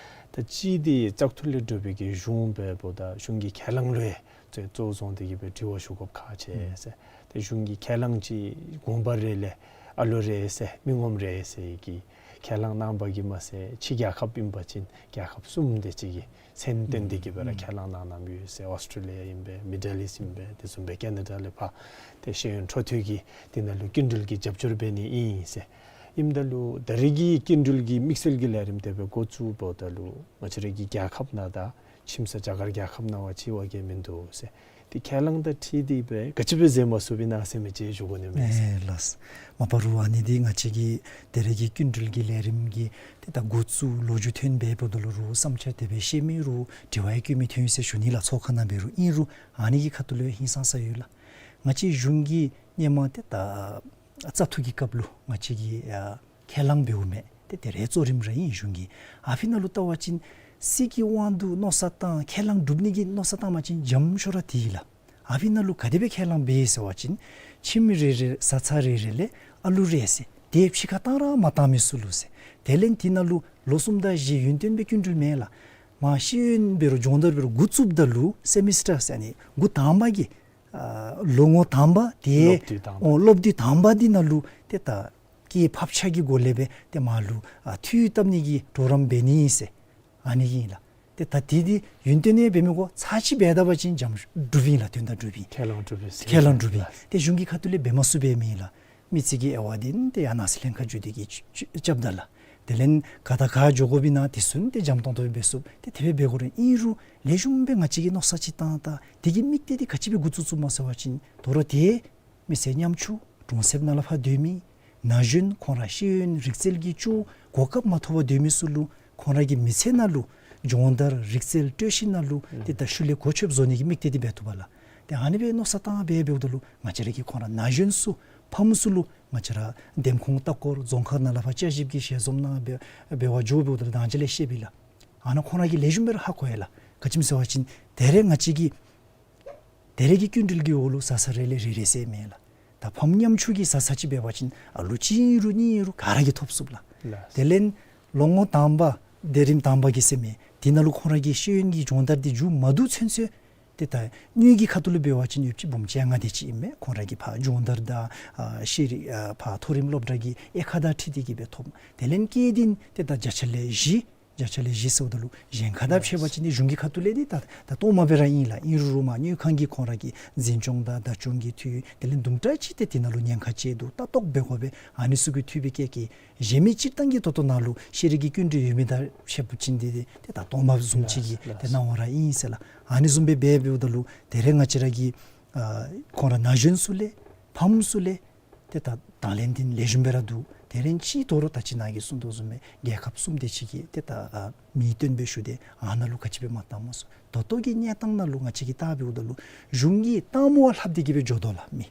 ད་ཅི་འདི་བཙག་འཐུ་ལས་གྲུབ་པའི་གི་གཞུང་འབདཝ་ད་གཞུང་གི་ཁས་བླངས་ལུ་ཡང་གཙོ་བོ་བཟུང་སྟེ་གི་སྦེ་དྲི་བ་ཞུ་དགོཔ་ཁག་ཆེ་ཟེར། ཏེ་གཞུང་གི་ཁས་བླངས་ཅིག་དགོངས་པ་རེ་ལས་ཨ་ལོ་རེ་ཟེར་མི་ངོམ་རེ་ཟེར་གྱི་ཁས་བླངས་གནང་བ་གིས་མ་ཚད་ཕྱི་རྒྱལ་ཁབ་ཨིན་པ་ཅིན་རྒྱལ་ཁབ་གསུམ་དེ་ཅིག་གི་མཚན་བཏོན་ཏེ་གི་སྦེ་ར་ཁས་བླངས་གནང་གནངམ་ཡོད་ཟེར། ཨོསི་ཊྲེ་ལི་ཡ་ཨིན་པས། མི་ཌལ་ཨིསཊ་ཨིན་པས། དེ་བཟུམ་སྦེ་ཀེ་ན་ཌ་ལས་ཕར་ཏེ་ཤེས་ཡོན་འཕྲོ་མཐུད་ཀྱི་དེ་ནང་ལུ་སྐྱིན་འགྲུལ་གྱི་རྒྱབ་སྐྱོར་འབད་ནི་ཨིན་ཟེར། ཨིནམ་ད་ལུ་ད་རེས་ཀྱི་སྐྱིན་འགྲུལ་གྱི་དམིགས་བསལ་གྱི་ལས་རིམ་དེ་སྦེ་འགོ་བཙུགསཔ་ད་ལུ་ང་བཅས་རའི་གི་རྒྱལ་ཁབ་ནང་དང་ཁྱིམ་ས་རྒྱ་གར་རྒྱལ་ཁབ་ནང་བ་ཅིག་བ་གི་མིན་འདུག་ཟེར། ཏེ་ཁས་བླངས་དང་འཁྲིལ་ཏེ་སྦེ་ག་ཅི་སྦེ་མཛད་མ་ཚུགས་པས་ན་ཟེར་མི་ཅིག་ཞུ་དགོ་ནི་མས། ཨེ་ལགས། མ་པ་རུང་ཨ་ནི་འདི་ང་བཅས་ཀྱི་ད་རེས་ཀྱི་སྐྱིན་འགྲུལ་གྱི་ལས་རིམ་གྱི་ཏེ་ད་འགོ་བཙུགས་ལོ་རྒྱུས་ཐོན་འབདཝ་ད་ལུ་རུང་བསམ་འཆར་དེ་སྦེ་བཤད་མི་རུང་དྲི་བ་ཡང་བཀོད་མི་ཐོན་ཡི་ཟེར་ཞུ་ནི་ལགས། ཚོགས་ཁང་ནང་འབད་རུང་ཨིན་རུང་ཨ་ནི་གི་ཁ་ཐུག་ལུ་ཧིང་སངས་ས་ཡོད་ལགས། ང་བཅས་གཞུང་གིས་སྔོན་མ་ཏེ་ད་བཙག་འཐུ་གི་སྐབས་ལུ་ང་བཅས་ཀྱིས་ཨ་ཁས་བླངས་འབདཝ་མས། ཏེ་དེ་རེ་གཙོ་རིམ་ར་ཨིན་གཞུང་གི། ཨ་ཕི་ནང་ལུ་བལྟ་བ་ཅིན་སྲིད་ཀྱི་དབང་དུ་མནོ་བསམ་བཏང་ཁས་བླངས་སྒྲུབ་ནི་གི་མནོ་བསམ་བཏང་བ་ཅིན་འཇམ་ཤོས་ར་འདི་ལགས། ཨ་ཕི་ནང་ལུ་ག་དེ་སྦེ་ཁས་བླངས་འབད་ཡི་ཟེར་བ་ཅིན་ཁྱིམ་རེ་རེ་ས་ཆ་རེ་རེ་ལས་ཨ་ལུ་རེ་ཟེར་ཏེ་ཕྱི་ཁར་བཏང་ར་མ་བཏང་མི་ཚུ་ལུ་ཟེར། དེ་ལས་འདི་ནང་ལུ་ལོ་གསུམ་དང་བཞི་ཡུན་བརྟན་སྦེ་སྐྱིན་འགྲུལ་མེན་ལགས། མ་ཤེས་ཡོན་འབད་རུང་སྦྱོང་བརྡར་འབད་རུང་འགོ་བཙུགསཔ་ད་ལུ་སེ་མི་སི་ཊར་ཟེར་ཨ་ནི་འགོ་དང་པ་གི་ཨ་ལོ་ངོ་དང་པ་དེ་སློབ་དུས་དང་པ། ཨོ་སློབ་དུས་དང་པ་འདི་ནང་ལུ་ཏེ་ད་སྐྱེས་ཕབ་ཆག་གི་སྒོ་ལས་སྦེ་ཏེ་མར་ལུ་ཨ་འཐུས་བཏབ་ནི་གི་གྲོགས་རམ་འབད་ནི་ཨིན་ཟེར་ཨ་ནི་ཨིན་ལགས། ཏེ་ད་དེ་འདི་ཡུན་བརྟན་ནི་འབད་མི་དགོ། ཚར་གཅིག་འབད་ད་པ་ཅིན་འཇམ་སྒྲུབ་ཨིན་ལགས། དོན་དག་སྒྲུབ་ཨིན། ཁས་བླངས་སྒྲུབ་ཨིན་ཟེར། ཁས་བླངས་སྒྲུབ་ཨིན། ཏེ་གཞུང་གི་ཁ་ཐུག་ལས་འབད་མ་ཚུགས་པས་མེན་ལགས། མི་ཚེ་གི་དབྱེ་བ་འདི་ཏེ་ཡར་ནང་སི་ལྷན་ཁག་འགྱོ་སྟེ་གི་རྐྱབ་ད་ལགས། དེ་ལས་ག་དང་ག་འགྱོ་དགོ་པས་ན་དེ་ཚུ་ཏེ་འཇམ་ཏོང་ཏོ་སྦེ་འབད་ཚུགས། ཏེ་དེ་སྦེ་འབད་དགོ་རུང་ཨིན་རུང་ལེགས་ཤོམ་སྦེ་ང་བཅས་ཀྱིས་མནོ་བསམ་ཅིག་བཏང་ད་དེ་གི་དམིགས་གཏད་འདི་ག་ཅི་སྦེ་འགོ་བཙུགས་བཙུགསཔ་སྨོ་ཟེར་བ་ཅིན་དོ་རུང་ཏེ་མི་སེར་ཉམ་ཆུང་གྲོང་གསེབ་ནང་ལས་ཕར་སྡོད་མི་ན་གཞོན་ཁོང་ར་ཤེས་ཡོན་རིག་རྩལ་གྱི་ཅིག་གོ་སྐབས་མ་ཐོབ་པར་སྡོད་མི་ཚུ་ལུ་ཁོང་ར་གི་མི་ཚེ་ནང་ལུ་སྦྱོང་བརྡར་རིག་རྩལ་སྤྲོད་གཞི་ནང་ལུ་ཨུམ་ཏེ་ད་ཤུལ་ལས་གོ་ཆོདཔ་བཟོ་ནི་གི་དམིགས་གཏད་འདི་འབད་བཏུབ་པས་ལགས། ཏེ་ཨ་ནི་སྦེ་མནོ་བསམ་བཏང་སྦེ་འབདཝ་ད་ལུ་ང་བཅས་ར་གི་ཁོང་ར་ན་གཞོན་ཚུ་ཕམ་ཚུ་ལུ་ང་བཅས་ར་འདེམས་ཁོངས་ལྟ་སྐོར་རྫོང་ཁག་ནང་ལས་ཕར་བསྐྱར་ཞིབ་ཀྱི་ཞལ་འཛོམས་ནང་འབད་འབད་བར་འགྱོ་འབདཝ་ད་ལུ་དང་ཅ་ལས་བཤདཔ་ཨིན་ལགས། ཨ་ནཱ་ཁོང་ར་གིས་ལེགས་ཤོམ་སྦེ་ར་ཧ་གོ་ཡི་ལགས། ག་ཅི་སྨོ་ཟེར་བ་ཅིན་ད་རེས་ང་བཅས་ཀྱི་ད་རེས་ཀྱི་སྐྱིན་འགྲུལ་གྱི་འོག་ལུ་ས་ས་རེ་ལས་རེ་རེ་ཟེར་མེན་ལགས། ད་ཕམ་ཉམ་ཆུང་གི་ས་ས་ཅིག་འབད་བ་ཅིན་ཨ་ལོ་གཅིག་ཨིན་རུང་གཉིས་ཨིན་རུང་ག་ར་གིས་ཐོབ་ཚུགས་ལགས། ལགས། དེ་ལས་ལོ་ངོ་དང་པ་སྡེ་རིམ་དང་པ་གི་ཟེར་མི་འདི་ནང་ལུ་ཁོང་ར་གི་ཤེས་ཡོན་གྱི་སྦྱོང་བརྡར་འདི་མཇུག་མ་བསྡུ་ཚུན་ཚོད་ཏེ་ད་དངུལ་གྱི་ཁ་ཐུག་ལུ་འབད་བ་ཅིན་ཡོདཔ་ཅིག་འབུམ་བཅོ་ལྔ་དེ་ཅིག་ཨིན་མས། ཁོང་ར་གི་ཕར་སྦྱོང་བརྡར་དང་ཨ་ཤེས་རིག་ཨ་ཕར་མཐོ་རིམ་སློབ་གྲྭ་གི་དབྱེ་ཁག་དང་འཁྲིལ་ཏེ་གི་སྦེ་ཐོབ། དེ་ལས་སྐྱེད་ལྡན་ཏེ་ད་བརྒྱ་ཆ་ལས་བཞི་བརྒྱ་ཆ་ལས་བཞི་ཟེརཝ་ད་ལུ་གཞན་ཁར་དང་ཕྱད་པ་ཅིན་ཏེ་གཞུང་གི་ཁ་ཐུག་ལས་འདི་ད་ད་སྟོངམ་སྦེ་ར་ཨིན་ལགས། ཨིན་རུང་རུང་མ་དངུལ་ཁང་གིས་ཁོང་ར་གི་འཛིན་སྐྱོང་དང་བདག་སྐྱོང་གི་འཐུས་དེ་ལས་དུམ་གྲ་ཅིག་ཏེ་དེ་ནང་ལུ་ཉེན་ཁ་ཆེ་འདུག། ལྟ་རྟོག་འབད་དགོ་པས། ཨ་ནི་ཚུ་གི་འཐུས་སྦེ་བཀལ་བཀལ། གཞན་མི་སྤྱིར་བཏང་གི་ད་ལྟོ་ནཱ་ལུ་ཤེས་རིག་གི་སྐྱིན་འགྲུལ་ཡོད་མི་དང་ཕྱད་པ་ཅིན་འདི་ཏེ་ད་སྟོངམ་བཟུམ་ཅིག་གི་ལགས་ཏེ་སྣང་བ་ར་ཨིན་ཟེར་ལགས། ཨ་ནི་བཟུམ་སྦེ་འབད་འབདཝ་ད་ལུ་ད་རེས་ང་བཅས་ར་གི་ཨ་ཁོང་ར་ན་གཞོན་ཚུ་ལས་ཕམ་ཚུ་ལས་ཏེ་ད་དང་ལེན་འདི་ལེགས་ཤོམ་སྦེ་ར་འདུག། དེ་རིང་ཅིག་དོ་རུང་ད་ཅི་ནཱ་གིས་གསུངས་དོ་བཟུམ་སྦེ་རྒྱལ་ཁབ་གསུམ་དེ་ཅིག་གི་ཏེ་ད་ཨ་མིང་བཏོན་སྦེ་ཞུ་སྟེ་ཨ་ནཱ་ལུ་ག་ཅི་སྦེ་མ་བཏངམ་སྨོ་ཟེར། ད་ལྟོ་གི་གནས་སྟངས་ནང་ལུ་ང་བཅས་ཀྱིས་བལྟ་འབདཝ་ད་ལུ་གཞུང་གིས་བཏངམ་བ་ལྷགཔ་འདི་གིས་སྦེ་འགྱོ་དོ་ལགས་མི།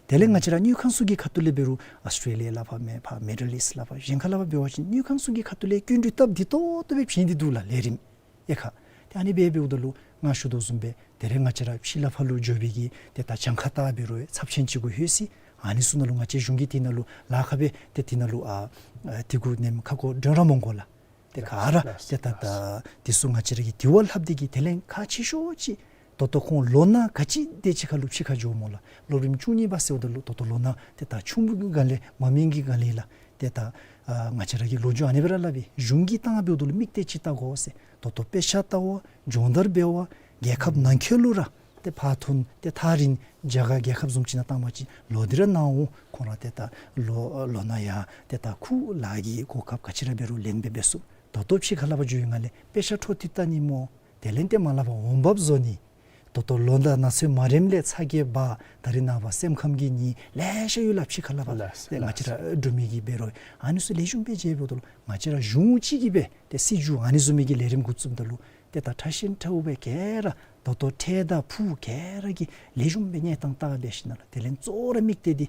དེ་ལས་ང་བཅས་ར་དངུལ་ཁང་ཚུ་གི་ཁ་ཐུག་ལས་འབད་རུང་ཨཱོས་ཊྲེ་ལི་ཡ་ལས་ཕར་མེན་ཕར་མི་ཌལ་ཨིསཊ་ལས་ཕར་གཞན་ཁ་ལས་ཕར་འབད་བ་ཅིན་དངུལ་ཁང་ཚུ་གི་ཁ་ཐུག་ལས་སྐྱིན་འགྲུལ་བཏབ་སྟེ་ཏོག་ཏོ་སྦེ་བྱིན་ཏེ་འདུག་ལགས་ལས་རིམ་ཡེ་ཁ། ཏེ་ཨ་ནི་སྦེ་འབདཝ་ད་ལུ་ང་ཞུ་དོ་བཟུམ་སྦེ་ད་རེས་ང་བཅས་ར་ཕྱི་ལས་ཕར་ལུ་འགྱོ་བའི་གི་ཏེ་ད་གྱངས་ཁ་བལྟ་འབད་རུང་ཚབས་ཆེན་ཅིག་གུ་ལྷོད་ཅི། ཨ་ནི་ཚུ་ནང་ལུ་ང་བཅས་གཞུང་གིས་དེ་ནང་ལུ་ལཱ་ཁག་སྦེ་ཏེ་དེ་ནང་ལུ་ཨ་ཨ་དེ་གུ་ནེམ་ཁ་སྐོར་འདྲེན་ར་མ་དགོ་ལགས། ཏེ་ག་ར་ཏེ་ད་ད་དེ་ཚུ་ང་བཅས་ར་གིས་དེ་བ་ལྷགཔ་འདི་གིས་དེ་ལས་ཁག་ཆེ་ཤོས་ཅིག་ད་ལྟོ་ཁོང་ལོ་ན་ག་ཅི་དེ་ཅིག་ཁར་ལུ་ཕྱི་ཁར་འགྱོཝ་སྨོ་ལགས། སློབ་རིམ་བཅུ་གཉིས་པ་ཟེརཝ་ད་ལུ་ད་ལྟོ་ལོ་ན་ཏེ་ད་ཆུང་ཀུ་གི་སྒང་ལས་མ་སྨིན་གྱི་སྒང་ལས་ལགས། ཏེ་ད་ཨ་ང་བཅས་ར་གིས་ལོ་རྒྱུས་ཨ་ནི་སྦེ་ར་སླབ་ཨིན། གཞུང་གིས་བཏང་འབདཝ་ད་ལུ་དམིགས་གཏད་ཅིག་བལྟ་དགོ་ཟེར། ད་ལྟོ་དཔེ་ཆ་ལྟ་བ་སྦྱོང་བརྡར་འབད་བ་རྒྱལ་ཁབ་ནང་འཁོད་ལུ་ར་ཏེ་ཕར་ཐོན་ཏེ་ཐག་རིང་རྒྱ་གར་རྒྱལ་ཁབ་བཟུམ་ཅིག་ནང་བཏང་པ་ཅིན་ལོག་སྟེ་ར་ནཱ་འོང་ཁོང་ར་ཏེ་ད་ལོ་ལོ་ན་ཡང་ཏེ་ད་ཁོ་ལཱ་གི་གོ་སྐབས་ག་ཅི་ར་འབད་རུང་ལེན་སྦེ་འབད་ཚུགས། ད་ལྟོ་ཕྱི་ཁ་ལས་ཕར་འགྱོ་བའི་སྒང་ལས་དཔེ་ཆ་འཕྲོ་མཐུད་བལྟ་ནི་སྨོ། དེ་ལས་ཏེ་མར་ལས་ཕར་འོང་འབབ་བཟོ་ནི། ད་ལྟོ་ལོ་ཟླ་ན་ཚོད་མ་རནམ་ལས་ཚ་གྱང་འབག། ད་རིས་ནངས་པ་སེམས་ཁམས་ཀྱི་ནད་ལེ་ཤ་ཡོད་ལགས་ཕྱི་ཁ་ལས་ཕར། ལགས་ཏེ་ང་བཅས་ར་འབྲུག་མི་གིས་འབད་རུང་ཨ་ནི་ཚུ་ལེགས་ཤོམ་སྦེ་མཇལཝ་ད་ལུ་ང་བཅས་ར་གཞུང་གཅིག་གིས་སྦེ་ཏེ་སྲིད་བྱུས་ཨ་ནི་བཟུམ་མའི་གི་ལས་རིམ་འགོ་བཙུགསཔ་ད་ལུ་ཏེ་ད་ཕྲ་ཞིང་ཕྲ་བ་སྦེ་ག་ར་ད་ལྟོ་འཕྲལ་དང་ཕུགས་ག་ར་གི་ལེགས་ཤོམ་སྦེ་གནས་སྟངས་བལྟ་སྦེ་ཞིནམ་ལས་དེ་ལས་གཙོ་བོ་ར་དམིགས་གཏད་འདི་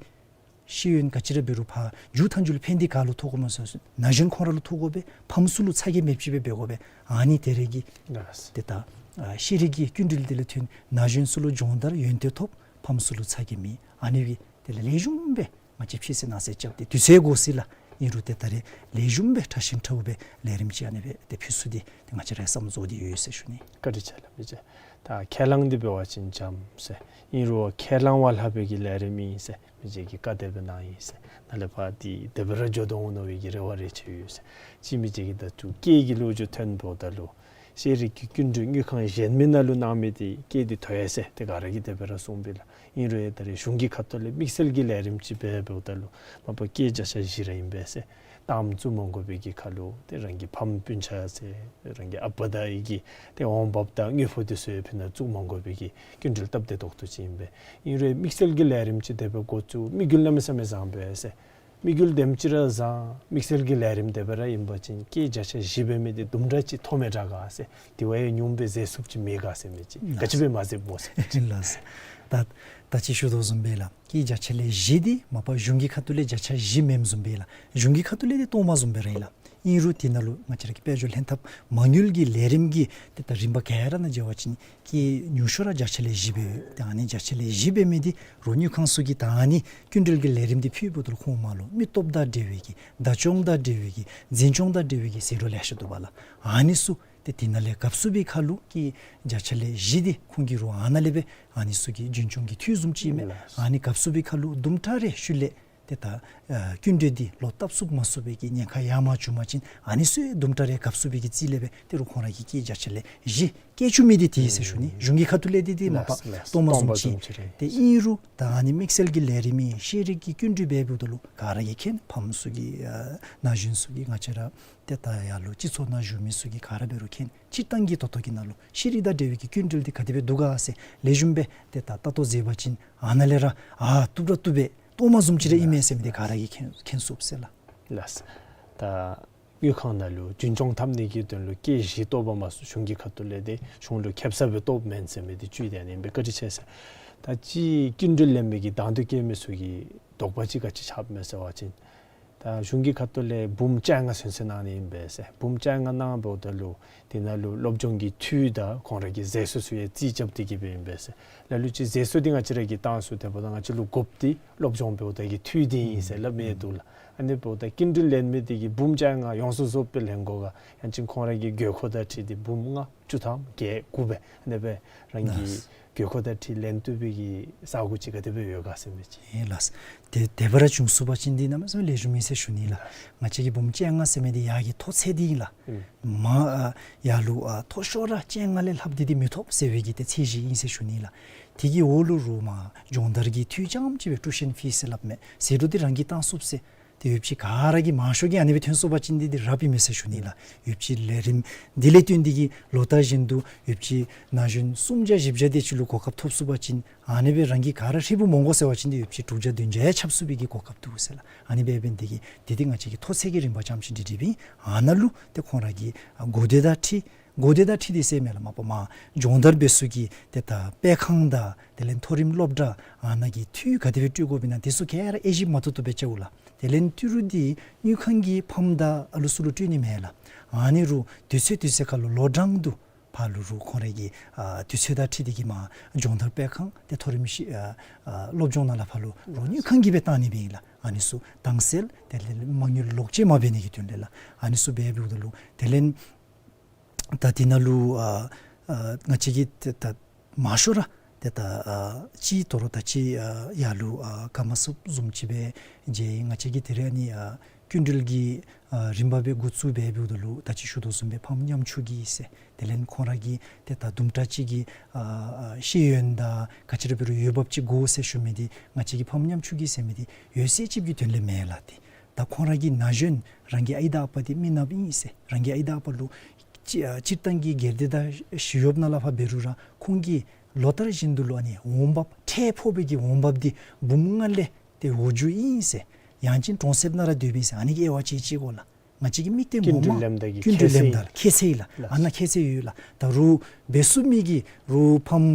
ཤེས་ཡོན་ག་ཅི་ར་འབད་རུང་ཕར་མཇུག་མཐའ་མཇུག་ལུ་ཕན་འདི་ག་ལུ་ཐོགས་དགོཔ་སྨོ་ཟེར་བ་ཅིན་ན་གཞོན་ཁོང་ར་ལུ་ཐོགས་དགོ་པས། ཕམ་ཚུ་ལུ་ཚ་གྱང་མེདཔ་ཅིག་སྦེ་འབད་དགོ་པས། ཨ་ནི་ད་རེས་ཀྱི་ལགས། ཏེ་ད་ཨ་ཤེས་རིག་གི་སྐྱིན་འགྲུལ་འདི་ལས་ཐོན་ན་གཞོན་ཚུ་ལུ་སྦྱོང་བརྡར་ཡོན་ཏན་ཐོབ། ཕམ་ཚུ་ལུ་ཚ་གྱང་མེད། ཨ་ནི་སྦེ་དེ་ལས་ལེགས་ཤོམ་སྦེ་ང་བཅས་ཕྱི་སེལ་ནང་སེལ་རྐྱབ་སྟེ་དུས་ཚོད་འགོར་སྲིད་ལགས། ཨིན་རུང་ཏེ་ད་རེས་ལེགས་ཤོམ་སྦེ་ཕྲ་ཞིང་ཕྲ་བ་སྦེ་ལས་རིམ་ཅིག་ཨ་ནི་སྦེ་ཏེ་ཕུལ་ཚུགས་ཏེ་ཏེ་ང་བཅས་ར་བསམ་བཟོ་སྟེ་ཡོད་ཟེར་ཞུ་ནི། བཀའ་དྲིན་ཆེ་ལགས། མི་རྗེ་ད་ཁས་བླངས་འདི་འབད་བ་ཅིན་འཇམ་ཟེར། ཨིན་རུང་ཁས་བླངས་པ་ལྷག་པའི་གི་ལས་རིམ་ཨིན་ཟེར་མི་རྗེ་གིས་བཀའ་དེ་སྦེ་གནང་ཡི་ཟེར། ནཱ་ལས་ཕར་འདི་དེ་སྦེ་ར་འགྱོ་དོ་འོང་མནོ་བའི་གི་རེ་བ་རེ་ཆེ་ཡོད་ཟེར། གཅིག་མི་རྗེ་གིས་ད་ཅི་སྐད་ཀྱི་ལོ་རྒྱུས་ཐོན་འབདཝ་ད་ལུ་ ཤེས་རིག་གི་སྐྱིན་འགྲུལ་དངུལ་ཁང་གཞན་མི་ནང་ལུ་གནང་མི་འདི་སྐྱེད་འདི་མཐོ་ཡི་ཟེར་ཏེ་ག་ར་གིས་དེ་སྦེ་ར་གསུངས་པས་ལགས། ཨིན་རུང་ཡང་ད་རེས་གཞུང་གི་ཁ་ཐུག་ལས་དམིགས་བསལ་གྱི་ལས་རིམ་ཅིག་འབད་འབདཝ་ད་ལུ་མ་པ་སྐྱེད་བརྒྱ་ཆ་བཞི་ར་ཨིན་པས་ཟེར། རྟགས་བཙུགས་མ་དགོ་པའི་གི་ཁར་ལུ་ཏེ་རང་གི་ཕམ་སྤུན་ཆ་ཟེར་རང་གི་ཨ་པ་དང་ཨའི་གི་ཏེ་འོང་འབབ་དང་དངུལ་ཕོགས་འདི་ཚུ་ཡང་ཕི་ནང་བཙུགས་མ་དགོ་པའི་གི་སྐྱིན་འགྲུལ་སྟབས་བདེ་ཏོག་ཏོ་ཅིག་ཨིན་པས། ཨིན་རུང་དམིགས་བསལ་གྱི་ལས་རིམ་ཅིག་དེ་སྦེ་འགོ་བཙུགས་དམིགས་ཡུལ་གནམ་མེད་ས་མེད་བཟང་པས་ཟེར། དམིགས་ཡུལ་དེམ་ཅིག་ར་བཟང་དམིགས་བསལ་གྱི་ལས་རིམ་དེ་སྦེ་ར་ཨིན་པ་ཅིན་སྐྱེད་བརྒྱ་ཆ་བཞི་འབད་མི་འདི་དུམ་གྲ་ཅིག་མཐོ་མི་དྲག་ག་ཟེར། དེ་བ་ཡང་ཉུངམ་སྦེ་ཟད་ཚུགསཔ་ཅིག་མེད་ག་ཟེར་མི་ཅིག་ག་ཅི་སྦེ་མ་ཟདཔ་སྨོ་ཟེར་མི་ཅིག་ལགས། ད་ད་ཅི་ཞུ་དོ་བཟུམ་སྦེ་ལགས། སྐྱེད་བརྒྱ་ཆ་ལས་བཞི་འདི་མ་པ་གཞུང་གི་ཁ་ཐུག་ལས་བརྒྱ་ཆ་བཞི་མེནམ་བཟུམ་སྦེ་ལགས། གཞུང་གི་ཁ་ཐུག་ལས་འདི་གཏོར་མ་བཟུམ་སྦེ་ར་ཨིན་ལགས། ཨིན་རུང་དེ་ནང་ལུ་ང་བཅས་ར་གི་དཔལ་འབྱོར་ལྷན་ཐབས་མ་དངུལ་གྱི་ལས་རིམ་གྱི་ཏེ་ད་རིམ་པ་ག་ར་ནང་འབྱེད་པ་ཅིན་སྐྱེད་ཉུང་ཤོས་ར་བརྒྱ་ཆ་ལས་བཞི་སྦེ་ཡོད། ཏེ་ཨ་ནི་བརྒྱ་ཆ་ལས་བཞི་འབད་མི་འདི་རོགས་དངུལ་ཁང་ཚུ་གིས་ད་ཨ་ནི་སྐྱིན་འགྲུལ་གྱི་ལས་རིམ་འདི་ཕུལཝ་ད་ལུ་ཁོང་མར་ལུ་མི་སྟོབས་དང་འབྲེལ་བའི་གི་བདག་སྐྱོང་དང་འབྲེལ་བའི་གི་འཛིན་སྐྱོང་དང་འབྲེལ་བའི་གི་ཟད་འགྲོ་ལེ་ཤ་འདུག་པ་ལགས། ཨ་ནི་ཚུ་ཏེ་དེ་ནང་ལས་བཀབ་ཚུགས་པའི་ཁར་ལུ་སྐྱེད་བརྒྱ་ཆ་ལས་བཞི་འདི་ཁོང་གིས་རོགས་ཨ་ནཱ་ལས་སྦེ་ཨ་ནི་ཚུ་གི་རྒྱུན་སྐྱོང་གི་འཐུས་བཟུམ་ཅིག་མས། ལགས། ཨ་ནི་བཀབ་ཚུགས་པའི་ཁར་ལུ་དུམ་གྲ་རེ་ཤུལ་ལས་ཏེ་ད་ཨ་སྐྱིན་འགྲུལ་འདི་ལོག་བཏབ་ཚུགས་མ་ཚུགས་པའི་གི་ཉེན་ཁ་ཡར་མར་བྱུང་པ་ཅིན་ཨ་ནི་ཚུ་ཡང་དུམ་གྲ་རེ་བཀབ་ཚུགས་པའི་གི་རྩིས་ལས་སྦེ་ཏེ་རོགས་ཁོང་ར་གིས་སྐྱེད་བརྒྱ་ཆ་ལས་བཞི་བཀལ་བཅུག་མི་འདི་དེ་ཨིན་ཟེར་ཞུ་ནི། གཞུང་གི་ཁ་ཐུག་ལས་འདི་འདི་མ་པ་ལགས་ལགས། གཏོར་མ་བཟུམ་ཅིག་རེད། ཏེ་ཨིན་རུང་ད་ཨ་ནི་དམིགས་བསལ་གྱི་ལས་རིམ་ཨིན་ཤེས་རིག་གི་སྐྱིན་འགྲུལ་འབད་འབདཝ་ད་ལུ་ག་ར་གིས་མཁྱེན། ཕམ་ཚུ་གིས་ཨ་ན་གཞོན་ཚུ་གིས་ང་བཅས་ར་ཏེ་ད་ཡར་ལུ་སྤྱི་ཚོགས་ནང་བཞུགས་མི་ཚུ་གིས་ག་ར་འབད་རུང་མཁྱེན། སྤྱིར་བཏང་གི་ཐོག་ཐོག་གི་ནང་ལུ་ཤེས་རིག་དང་འབྲེལ་བའི་གི་སྐྱིན་འགྲུལ་འདི་ག་དེ་སྦེ་འདུག་ག་ཟེར་ལེགས་ཤོམ་སྦེ་ཏེ་ད་ལྟ་རྟོག་མཛད་པ་ཅིན་ཨ་ནཱ་ལས་ར་ཨ་བཏུབ་ར་བཏུབ་པས། གཏོར་མ་བཟུམ་ཅིག་ར་ཨིན་མས་ཟེར་མི་འདི་ག་ར་གིས་མཁྱེན་མཁྱེན་ཚུགས་ཟེར་ལགས། ལགས། ད་དངུལ་ཁང་ནང་ལུ་རྒྱུན་སྐྱོང་འཐབ་ནི་གི་དོན་ལུ་སྐྱེད་བཞི་གཏོར་བ་མ་གཏོགས་གཞུང་གི་ཁ་ཐུག་ལས་འདི་གཞུང་ལུ་ཁེབ་ས་སྦེ་གཏོརཝ་མེན་ཟེར་མི་འདི་བཅུད་དེ་ཨ་ནི་ཨིན་པས། བཀའ་དྲིན་ཆེ་ཟེར། ད་ཅི་སྐྱིན་འགྲུལ་ལེན་མི་གི་དང་འདོད་བསྐྱེད་མི་ཚུ་གི་དོགས་པ་ཅིག་ག་ཅི་ཆགསཔ་མས་ཟེར་བ་ཅིན་ད་གཞུང་གི་ཁ་ཐུག་ལས་འབུམ་བཅོ་ལྔ་ཚུན་ཚོད་གནང་ནི་ཨིན་པས་ཟེར། འབུམ་བཅོ་ལྔ་གནང་འབདཝ་ད་ལུ་དེ་ནང་ལུ་སློབ་སྦྱོང་གི་འཐུས་དང་ཁོང་ར་གི་ཟད་སོ་ཚུ་ཡང་རྩིས་རྐྱབ་སྟེ་གི་སྦེ་ཨིན་པས་ཟེར། ལ་ལུ་ཅིག་ཟད་སོ་འདི་ང་བཅས་ར་གིས་བཏང་ཚུགས། དེ་འབདཝ་ད་ང་བཅས་ལུ་དགོཔ་འདི་སློབ་སྦྱོང་འབདཝ་ད་གི་འཐུས་འདི་ཨིན་ཟེར་སླབ་མི་འདུག་ལགས། ཨ་ནི་འབདཝ་ད་སྐྱིན་འགྲུལ་ལེན་མི་འདི་གིས་འབུམ་བཅོ་ལྔ་ཡོངས་སུ་རྫོགསཔ་སྦེ་ལེན་དགོ་ག། ཡང་ཅིན་ཁོང་ར་གི་དགོས་མཁོ་དང་འཁྲིལ་ཏེ་འབུམ་ལྔ་བཅུ་ཐམ་བརྒྱད་དགུ་སྦེ་ཨ་ནི་སྦེ་རང་གི་ལགས། དགོས་མཁོ་དང་འཁྲིལ་ལེན་བཏུབ་པའི་གི་ས་གོ་ཅིག་ག་དེ་སྦེ་ཡོད་ག་ཟེར་མི་ཅིག། ཨིན་ལགས། དེ་དེ་སྦེ་ར་བྱུང་ཚུགས་པ་ཅིན་འདི་གནམ་མེད་ས་མེད་ལེགས་ཤོམ་ཨིན་ཟེར་ཞུ་ནི་ལགས། ལགས། ང་བཅས་ཀྱི་འབུམ་བཅོ་ལྔ་ཟེར་མི་འདི་ཡར་གྱི་མཐོ་ཚད་འདི་ཨིན་ལགས། ཨིན། མར་ཨ་ཡར་ལུ་ཨ་མཐོ་ཤོས་ར་བཅོ་ལྔ་ལས་ལྷགཔ་འདི་འདི་མི་ཐོབ་ཟེར་བའི་གི་ཏེ་ཚད་གཞི་ཨིན་ཟེར་ཞུ་ནི་ལགས། དེ་གི་འོག་ལུ་རོགས་མར་སྦྱོང་བརྡར་གྱི་འཐུས་རྐྱངམ་ཅིག་སྦེ་ཊུ་ཤན་ཕིས་ཟེར་སླབ་མས། ཟད་འགྲོ་འདི་རང་གིས་བཏང་ཚུགས་ཟེར། ཏེ་ཡོད་པ་ཅིན་ག་ར་གིས་མང་ཤོས་ཀྱིས་ཨ་ནི་སྦེ་ཐོན་སོང་པ་ཅིན་འདི་འདི་རབ་ཨིན་མས་ཟེར་ཞུ་ནི་ལགས། ཡོད་པ་ཅིན་ལས་རིམ་འདི་ལས་བརྟེན་ཏེ་གིས་ལོ་ལྟར་བཞིན་དུ་ཡོད་པ་ཅིན་ན་གཞོན་སུམ་བརྒྱ་བཞི་བརྒྱ་དེ་ཅིག་ལུ་གོ་སྐབས་ཐོབ་ཚུགས་པ་ཅིན་ཨ་ནི་སྦེ་རང་གིས་ག་ར་ཧྲིལ་བུ་མོ་གོ་ཟེར་བ་ཅིན་འདི་ཡོད་པ་ཅིན་དྲུག་བརྒྱ་བདུན་བརྒྱ་ཡང་ཁྱབ་ཚུགས་པའི་གི་གོ་སྐབས་འདུག་ཟེར་ལགས། ཨ་ནི་སྦེ་འབད་ནི་དེ་གིས་འདི་འདི་ང་བཅས་ཀྱི་མཐོ་ཚད་ཀྱི་རིམ་པ་རྐྱངམ་ཅིག་འདི་འདི་སྦེ་ཨིན། ཨ་ནཱ་ལུ་ཏེ་ཁོང་ར་གི་ཨ་གོ་བདེ་དང་འཁྲིལ་གོ་བདེ་དང་འཁྲིལ་ཏེ་ཟེར་མས་ལགས། མ་པ་མར་སྦྱོང་བརྡར་འབད་ས་གི་ཏེ་ད་སྤེལ་ཁང་དང་དེ་ལས་མཐོ་རིམ་སློབ་གྲྭ་ཨ་ནཱ་གི་འཐུས་ག་དེ་སྦེ་སྤྲོད་དགོཔ་ཨིན་ན་དེ་ཚུ་ག་ར་དབྱེ་ཞིབ་མ་ཏོག་ཏོ་སྦེ་རྐྱབ་ལགས། དེ་ལས་ཏི་རུ་འདི་དངུལ་ཁང་གིས་ཕམ་དང་ཨ་ལུ་ཚུ་ལུ་སྤྲོད་ནི་མེན་ལགས། ཨ་ནི་རུང་དུས་ཚོད་དུས་ཚོད་ཁར་ལུ་ལོ་གྲངས་བསྡུ་ཕར་ལུ་རོགས་ཁོང་ར་གི་ཨ་དུས་ཚོད་དང་འཁྲིལ་ཏེ་གིས་མར་སྦྱོང་བརྡར་སྤེལ་ཁང་ཏེ་མཐོ་རིམ་ཤེས་ཨ་ཨ་སློབ་སྦྱོང་ནང་ལས་ཕར་ལུ་རོགས་དངུལ་ཁང་གིས་སྦེ་བཏང་ནི་སྦེ་ཨིན་ལགས། ཨ་ནི་ཚུ་དྭངས་གསལ་དེ་ལས་མ་དངུལ་ལོག་སྤྱོད་མ་འབད་ནི་གི་དོན་ལས་ལགས། ཨ་ནི་ཚུ་སྦེ་འབདཝ་ད་ལུ་དེ་ལས་ད་འདི་ནང་ལུ་ཨ་ཨ་ང་བཅས་ཀྱིས་ད་ད་མང་ཤོས་ར་ཏེ་ད་ཨ་ཅིག་དོ་རུང་ད་ཅི་ཨ་ཡར་ལུ་ཨ་ག་མ་སོང་བཟུམ་ཅིག་སྦེ་མཇལ་ཡི། ང་བཅས་ཀྱིས་དེ་རིང་ཨ་ནི་ཨ་སྐྱིན་འགྲུལ་གྱི་ཨ་རིམ་པ་སྦེ་འགོ་བཙུགས་སྦེ་འབདཝ་ད་ལུ་ད་ཅི་ཞུ་དོ་བཟུམ་སྦེ་ཕམ་ཉམ་ཆུང་གི་ཟེར་དེ་ལས་ཁོང་ར་གི་ཏེ་ད་དུམ་གྲ་ཅིག་གི་ཨ་ཨ་ཤེས་ཡོན་དང་ག་ཅི་ར་འབད་རུང་འོས་འབབ་ཅིག་དགོ་ཟེར་ཞུ་མི་འདི་ང་བཅས་ཀྱིས་ཕམ་ཉམ་ཆུང་གི་ཟེར་མི་འདི་འོད་གསལ་ཅིག་གི་དོན་ལས་མེན་ལགས། ཏེ་ད་ཁོང་ར་གི་ན་གཞོན་རང་གི་ཨའི་དང་ཨ་པ་འདི་མི་ནགཔ་ཨིན་ཟེར་རང་གི་ཨའི་དང་ཨ་པ་ལུ་སྤྱི་ཨ་སྤྱིར་བཏང་གི་སྒེར་སྡེ་དང་ཞི་གཡོགཔ་ནང་ལས་ཕར་འབད་རུང་ར་ཁོང་གིས་ལོ་ལྟར་བཞིན་དུ་ལུ་ཨ་ནི་འོང་འབབ་ཁྲལ་ཕོག་པའི་གི་འོང་འབབ་འདི་འབུམ་ལྔ་ལས་ཏེ་འོག་འགྱོ་ཨིན་ཟེར། ཡང་ཅིན་གྲོང་གསེབ་ནང་ར་སྡོདཔ་ཨིན་ཟེར། ཨ་ནི་གིས་དབྱེ་བ་དཔྱད་དཔྱད་དགོ་ལགས། ང་བཅས་ཀྱི་དམིགས་གཏད་སྐྱིན་འགྲུལ་ངོ་མ་ལེནམ་ད་གི་སྐྱིན་འགྲུལ་ཁྱད་ཚད་ལེནམ་ད་ལགས། ཁྱད་ཚད་ཨིན་ལགས། ལགས། ཨ་ནཱ་ཁྱད་ཚད་ཡོད་ལགས། ད་རོགས་འབད་ཚུགས་མི་གི་རོགས་ཕམ་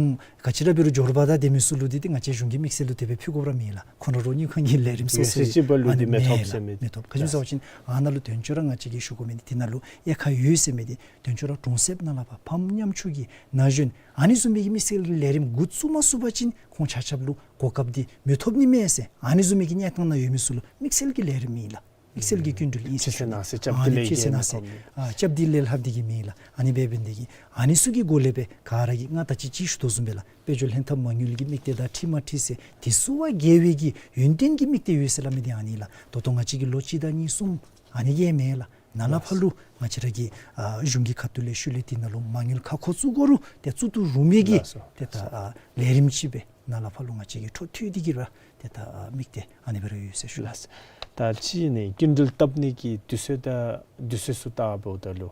ག་ཅི་ར་འབད་རུང་འབྱོར་པ་དང་ལྡན་མི་ཚུ་ལུ་འདི་ཏེ་ང་བཅས་གཞུང་གི་དམིགས་བསལ་ལུ་དེ་སྦེ་ཕུལ་དགོཔ་ར་མེད་ལགས། ཁོང་ར་རོགས་དངུལ་ཁང་གི་ལས་རིམ་སོ་སོ་ཡོད་ཚད་ཅིག་འབད་རུང་ཨ་ནི་འདི་མི་མེད་ཐོབ་ལགས། ཟེར་མི་འདི་མི་ཐོབ། ག་ཅི་སྨོ་ཟེར་བ་ཅིན་ཨ་ནཱ་ལུ་དོན་གཅོད་ར་ང་བཅས་ཀྱིས་ཞུ་དགོ་མི་འདི་དེ་ནང་ལུ་དབྱེ་ཁག་ཡོད་ཟེར་མི་འདི་དོན་གཅོད་ར་གྲོང་གསེབ་ནང་ལས་ཕར་ཕམ་ཉམ་ཆུང་གི་ན་གཞོན་ཨ་ནི་བཟུམ་མའི་གི་དམིགས་བསལ་གྱི་ལས་རིམ་འགོ་བཙུགས་མ་ཚུགས་པ་ཅིན་ཁོང་ཆ་ཁྱབ་ལུ་གོ་སྐབས་འདི་མི་ཐོབ་ནི་མས་ཟེར། ཨ་ནི་བཟུམ་མའི་གི་གནས་སྟངས་ནང་ཡོད་མི་ཚུ་ལུ་དམིགས་བསལ་གྱི་ལས་རིམ་ཨིན་ལགས། དམིགས་བསལ་གྱི་སྐྱིན་འགྲུལ་ཨིན་ཟེར་ཞུ་ནི། ཨ་ནི་ཕྱི་ཚེ་ནང་ཚེ་སྐྱབས་བདེ་ལས་བརྒལ་མི་ཐོབ་ནི། ཨ་སྐྱབས་བདེ་ལས་ལྷག་སྟེ་གི་མེད་ལགས། ཨ་ནི་སྦེ་འབད་ནི་དེ་གིས་ཨ་ནི་ཚུ་གི་སྒོ་ལས་སྦེ་ག་ར་གིས་ང་ད་ཅི་ཅིག་ཞུ་དོ་བཟུམ་སྦེ་ལགས། དཔལ་འབྱོར་ལྷན་ཐབས་མ་དངུལ་གྱི་དམིགས་གཏད་དང་འཁྲིལ་མ་འཁྲིལ་ཟེར་དེ་ཚུ་བ་འགལ་བའི་གི་ཡུན་བརྟན་གྱི་དམིགས་གཏད་ཡོད་ཟེར་སླབ་མི་འདི་ཨ་ནི་ལགས། ད་ལྟོ་ང་བཅས་ཀྱི་ལོ་གཅིག་དང་གཉིས་གསུམ་ཨ་ནི་གིས་མེན་ལགས། ནཱ་ལས་ཕར་ལུ་ང་བཅས་ར་གི་ཨ་གཞུང་གི་ཁ་ཐུག་ལས་ཤུལ་ལས་འདི་ནང་ལུ་མ་དངུལ་ཁ་ཁོ་བཙུགས་དགོ་རུང་ཏེ་བཙུགས་བཏུབ་རུང་མི་གི་ལགས་སོ། ཏེ་ད་ཨ་ལས་རིམ་ཅིག་སྦེ་ནཱ་ལས་ཕར་ལུ་ང་བཅས་ཀྱིས་འཕྲོ་མཐུད་དེ་གི་ར་ཏེ་ད་ཨ་དམིགས་གཏད་ཨ་ནི་སྦེ་ར་ཡོད་ཟེར་ཞུ་ནི། ལགས། ད་ཅི་ནི་སྐྱིན་འགྲུལ་བཏབ་ནི་གི་དུས་ཚོད་དང་དུས་ཚོད་ཚུ་བལྟཝ་ད་ལུ་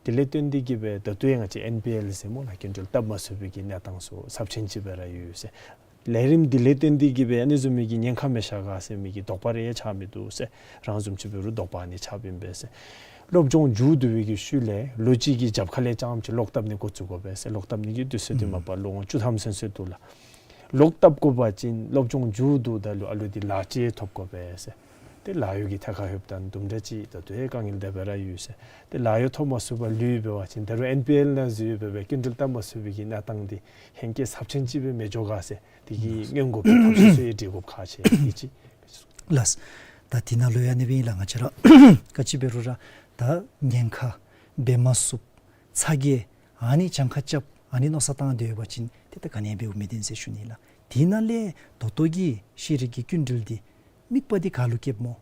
དེ་ལས་བརྟེན་ཏེ་གི་སྦེ་ད་ལྟོ་ཡང་ང་བཅས་ཨེན་པི་ཨེལ་ཟེར་སྨོ་ལགས། སྐྱིན་འགྲུལ་བཏབ་མ་ཚུགས་པའི་གི་གནས་སྟངས་ཚུ་ཚབས་ཆེན་ཅིག་སྦེ་ར་ཡོད་ཟེར། ལས་རིམ་འདི་ལས་བརྟེན་ཏེ་གི་སྦེ་ཨ་ནི་བཟུམ་མའི་གི་ཉེན་ཁ་མི་ཤར་ག་ཟེར་མི་གི་དོགས་པ་རེ་ཡང་ཆགས་མི་འདུག་ཟེར། རང་བཟུམ་ཅིག་འབད་རུང་དོགས་པ་ཨ་ནི་ཆགསཔ་ཨིན་པས་ཟེར། སློབ་སྦྱོང་མཇུག་བསྡུ་བའི་གི་ཤུལ་ལས་ལོ་གཅིག་གི་རྒྱབ་ཁ་ལས་རྐྱངམ་ཅིག་ལོག་བཏབ་ནི་འགོ་བཙུགས་དགོ་པས་ཟེར། ལོག་བཏབ་ནི་གི་དུས་ཚོད་འདི་མ་པ་ལོ་ངོ་བཅུ་ཐམ་ཚུན་ཚོད་འདུག་ལགས། ལོག་བཏབ་དགོ་པ་ཅིན་སློབ་སྦྱོང་མཇུག་བསྡུཝ་ད་ལུ་ཨ་ལུ་འདི་ལཱ་ཅིག་ཐོབ་དགོ་པས་ཟེར། ཏེ་ལཱ་གཡོག་གི་ཐད་ཁར་ལྷོདཔ་ད་དུམ་གྲ་ཅིག་ད་ལྟོ་ཡང་དཀའ་ངལ་དེ་སྦེ་ར་ཡོད་ཟེར། ཏེ་ལཱ་གཡོག་ཐོབ་མ་ཚུགས་པར་ལུས་འབད་བ་ཅིན་ད་རུང་ཨེན་པི་ཨེལ་ནང་འཛུལ་འབད་བའི་སྐྱིན་འགྲུལ་བཏབ་མ་ཚུགས་པའི་གི་གནས་སྟངས་འདི་ཧེང་སྐལ་ཚབས་ཆེན་ཅིག་སྦེ་མི་འགྱོ་ག་ཟེར། དེ་གི་སྔོན་འགོག་གི་ཐབས་ཤེས་ཚུ་ཡང་སྒྲིག་དགོཔ་ཁག་ཆེ་ཨིན་ཅི། ལགས། ད་འདི་ནང་ལུ་ཡང་ཨ་ནི་སྦེ་ཨིན་ལགས། ང་བཅས་ར་ག་ཅི་འབད་རུང་ར་ད་ཉེན་ཁ་འབད་མ་ཚུགསཔ་ཚ་གྱང་ཨ་ནི་གྱངས་ཁ་རྐྱབ་ཨ་ནི་མནོ་བསམ་བཏང་སྡོད་པ་ཅིན་ཏེ་ད་ག་ནི་འབདཝ་མི་བདེན་ཟེར་ཞུ་ནི་ལགས། དེ་ནང་ལས་ད་ལྟོ་གི་ཤེས་རིག་གི་སྐྱིན་འགྲུལ་འདི་དམིགས་པ་འདི་ག་ལུ་བསྐྱེདཔ་སྨོ།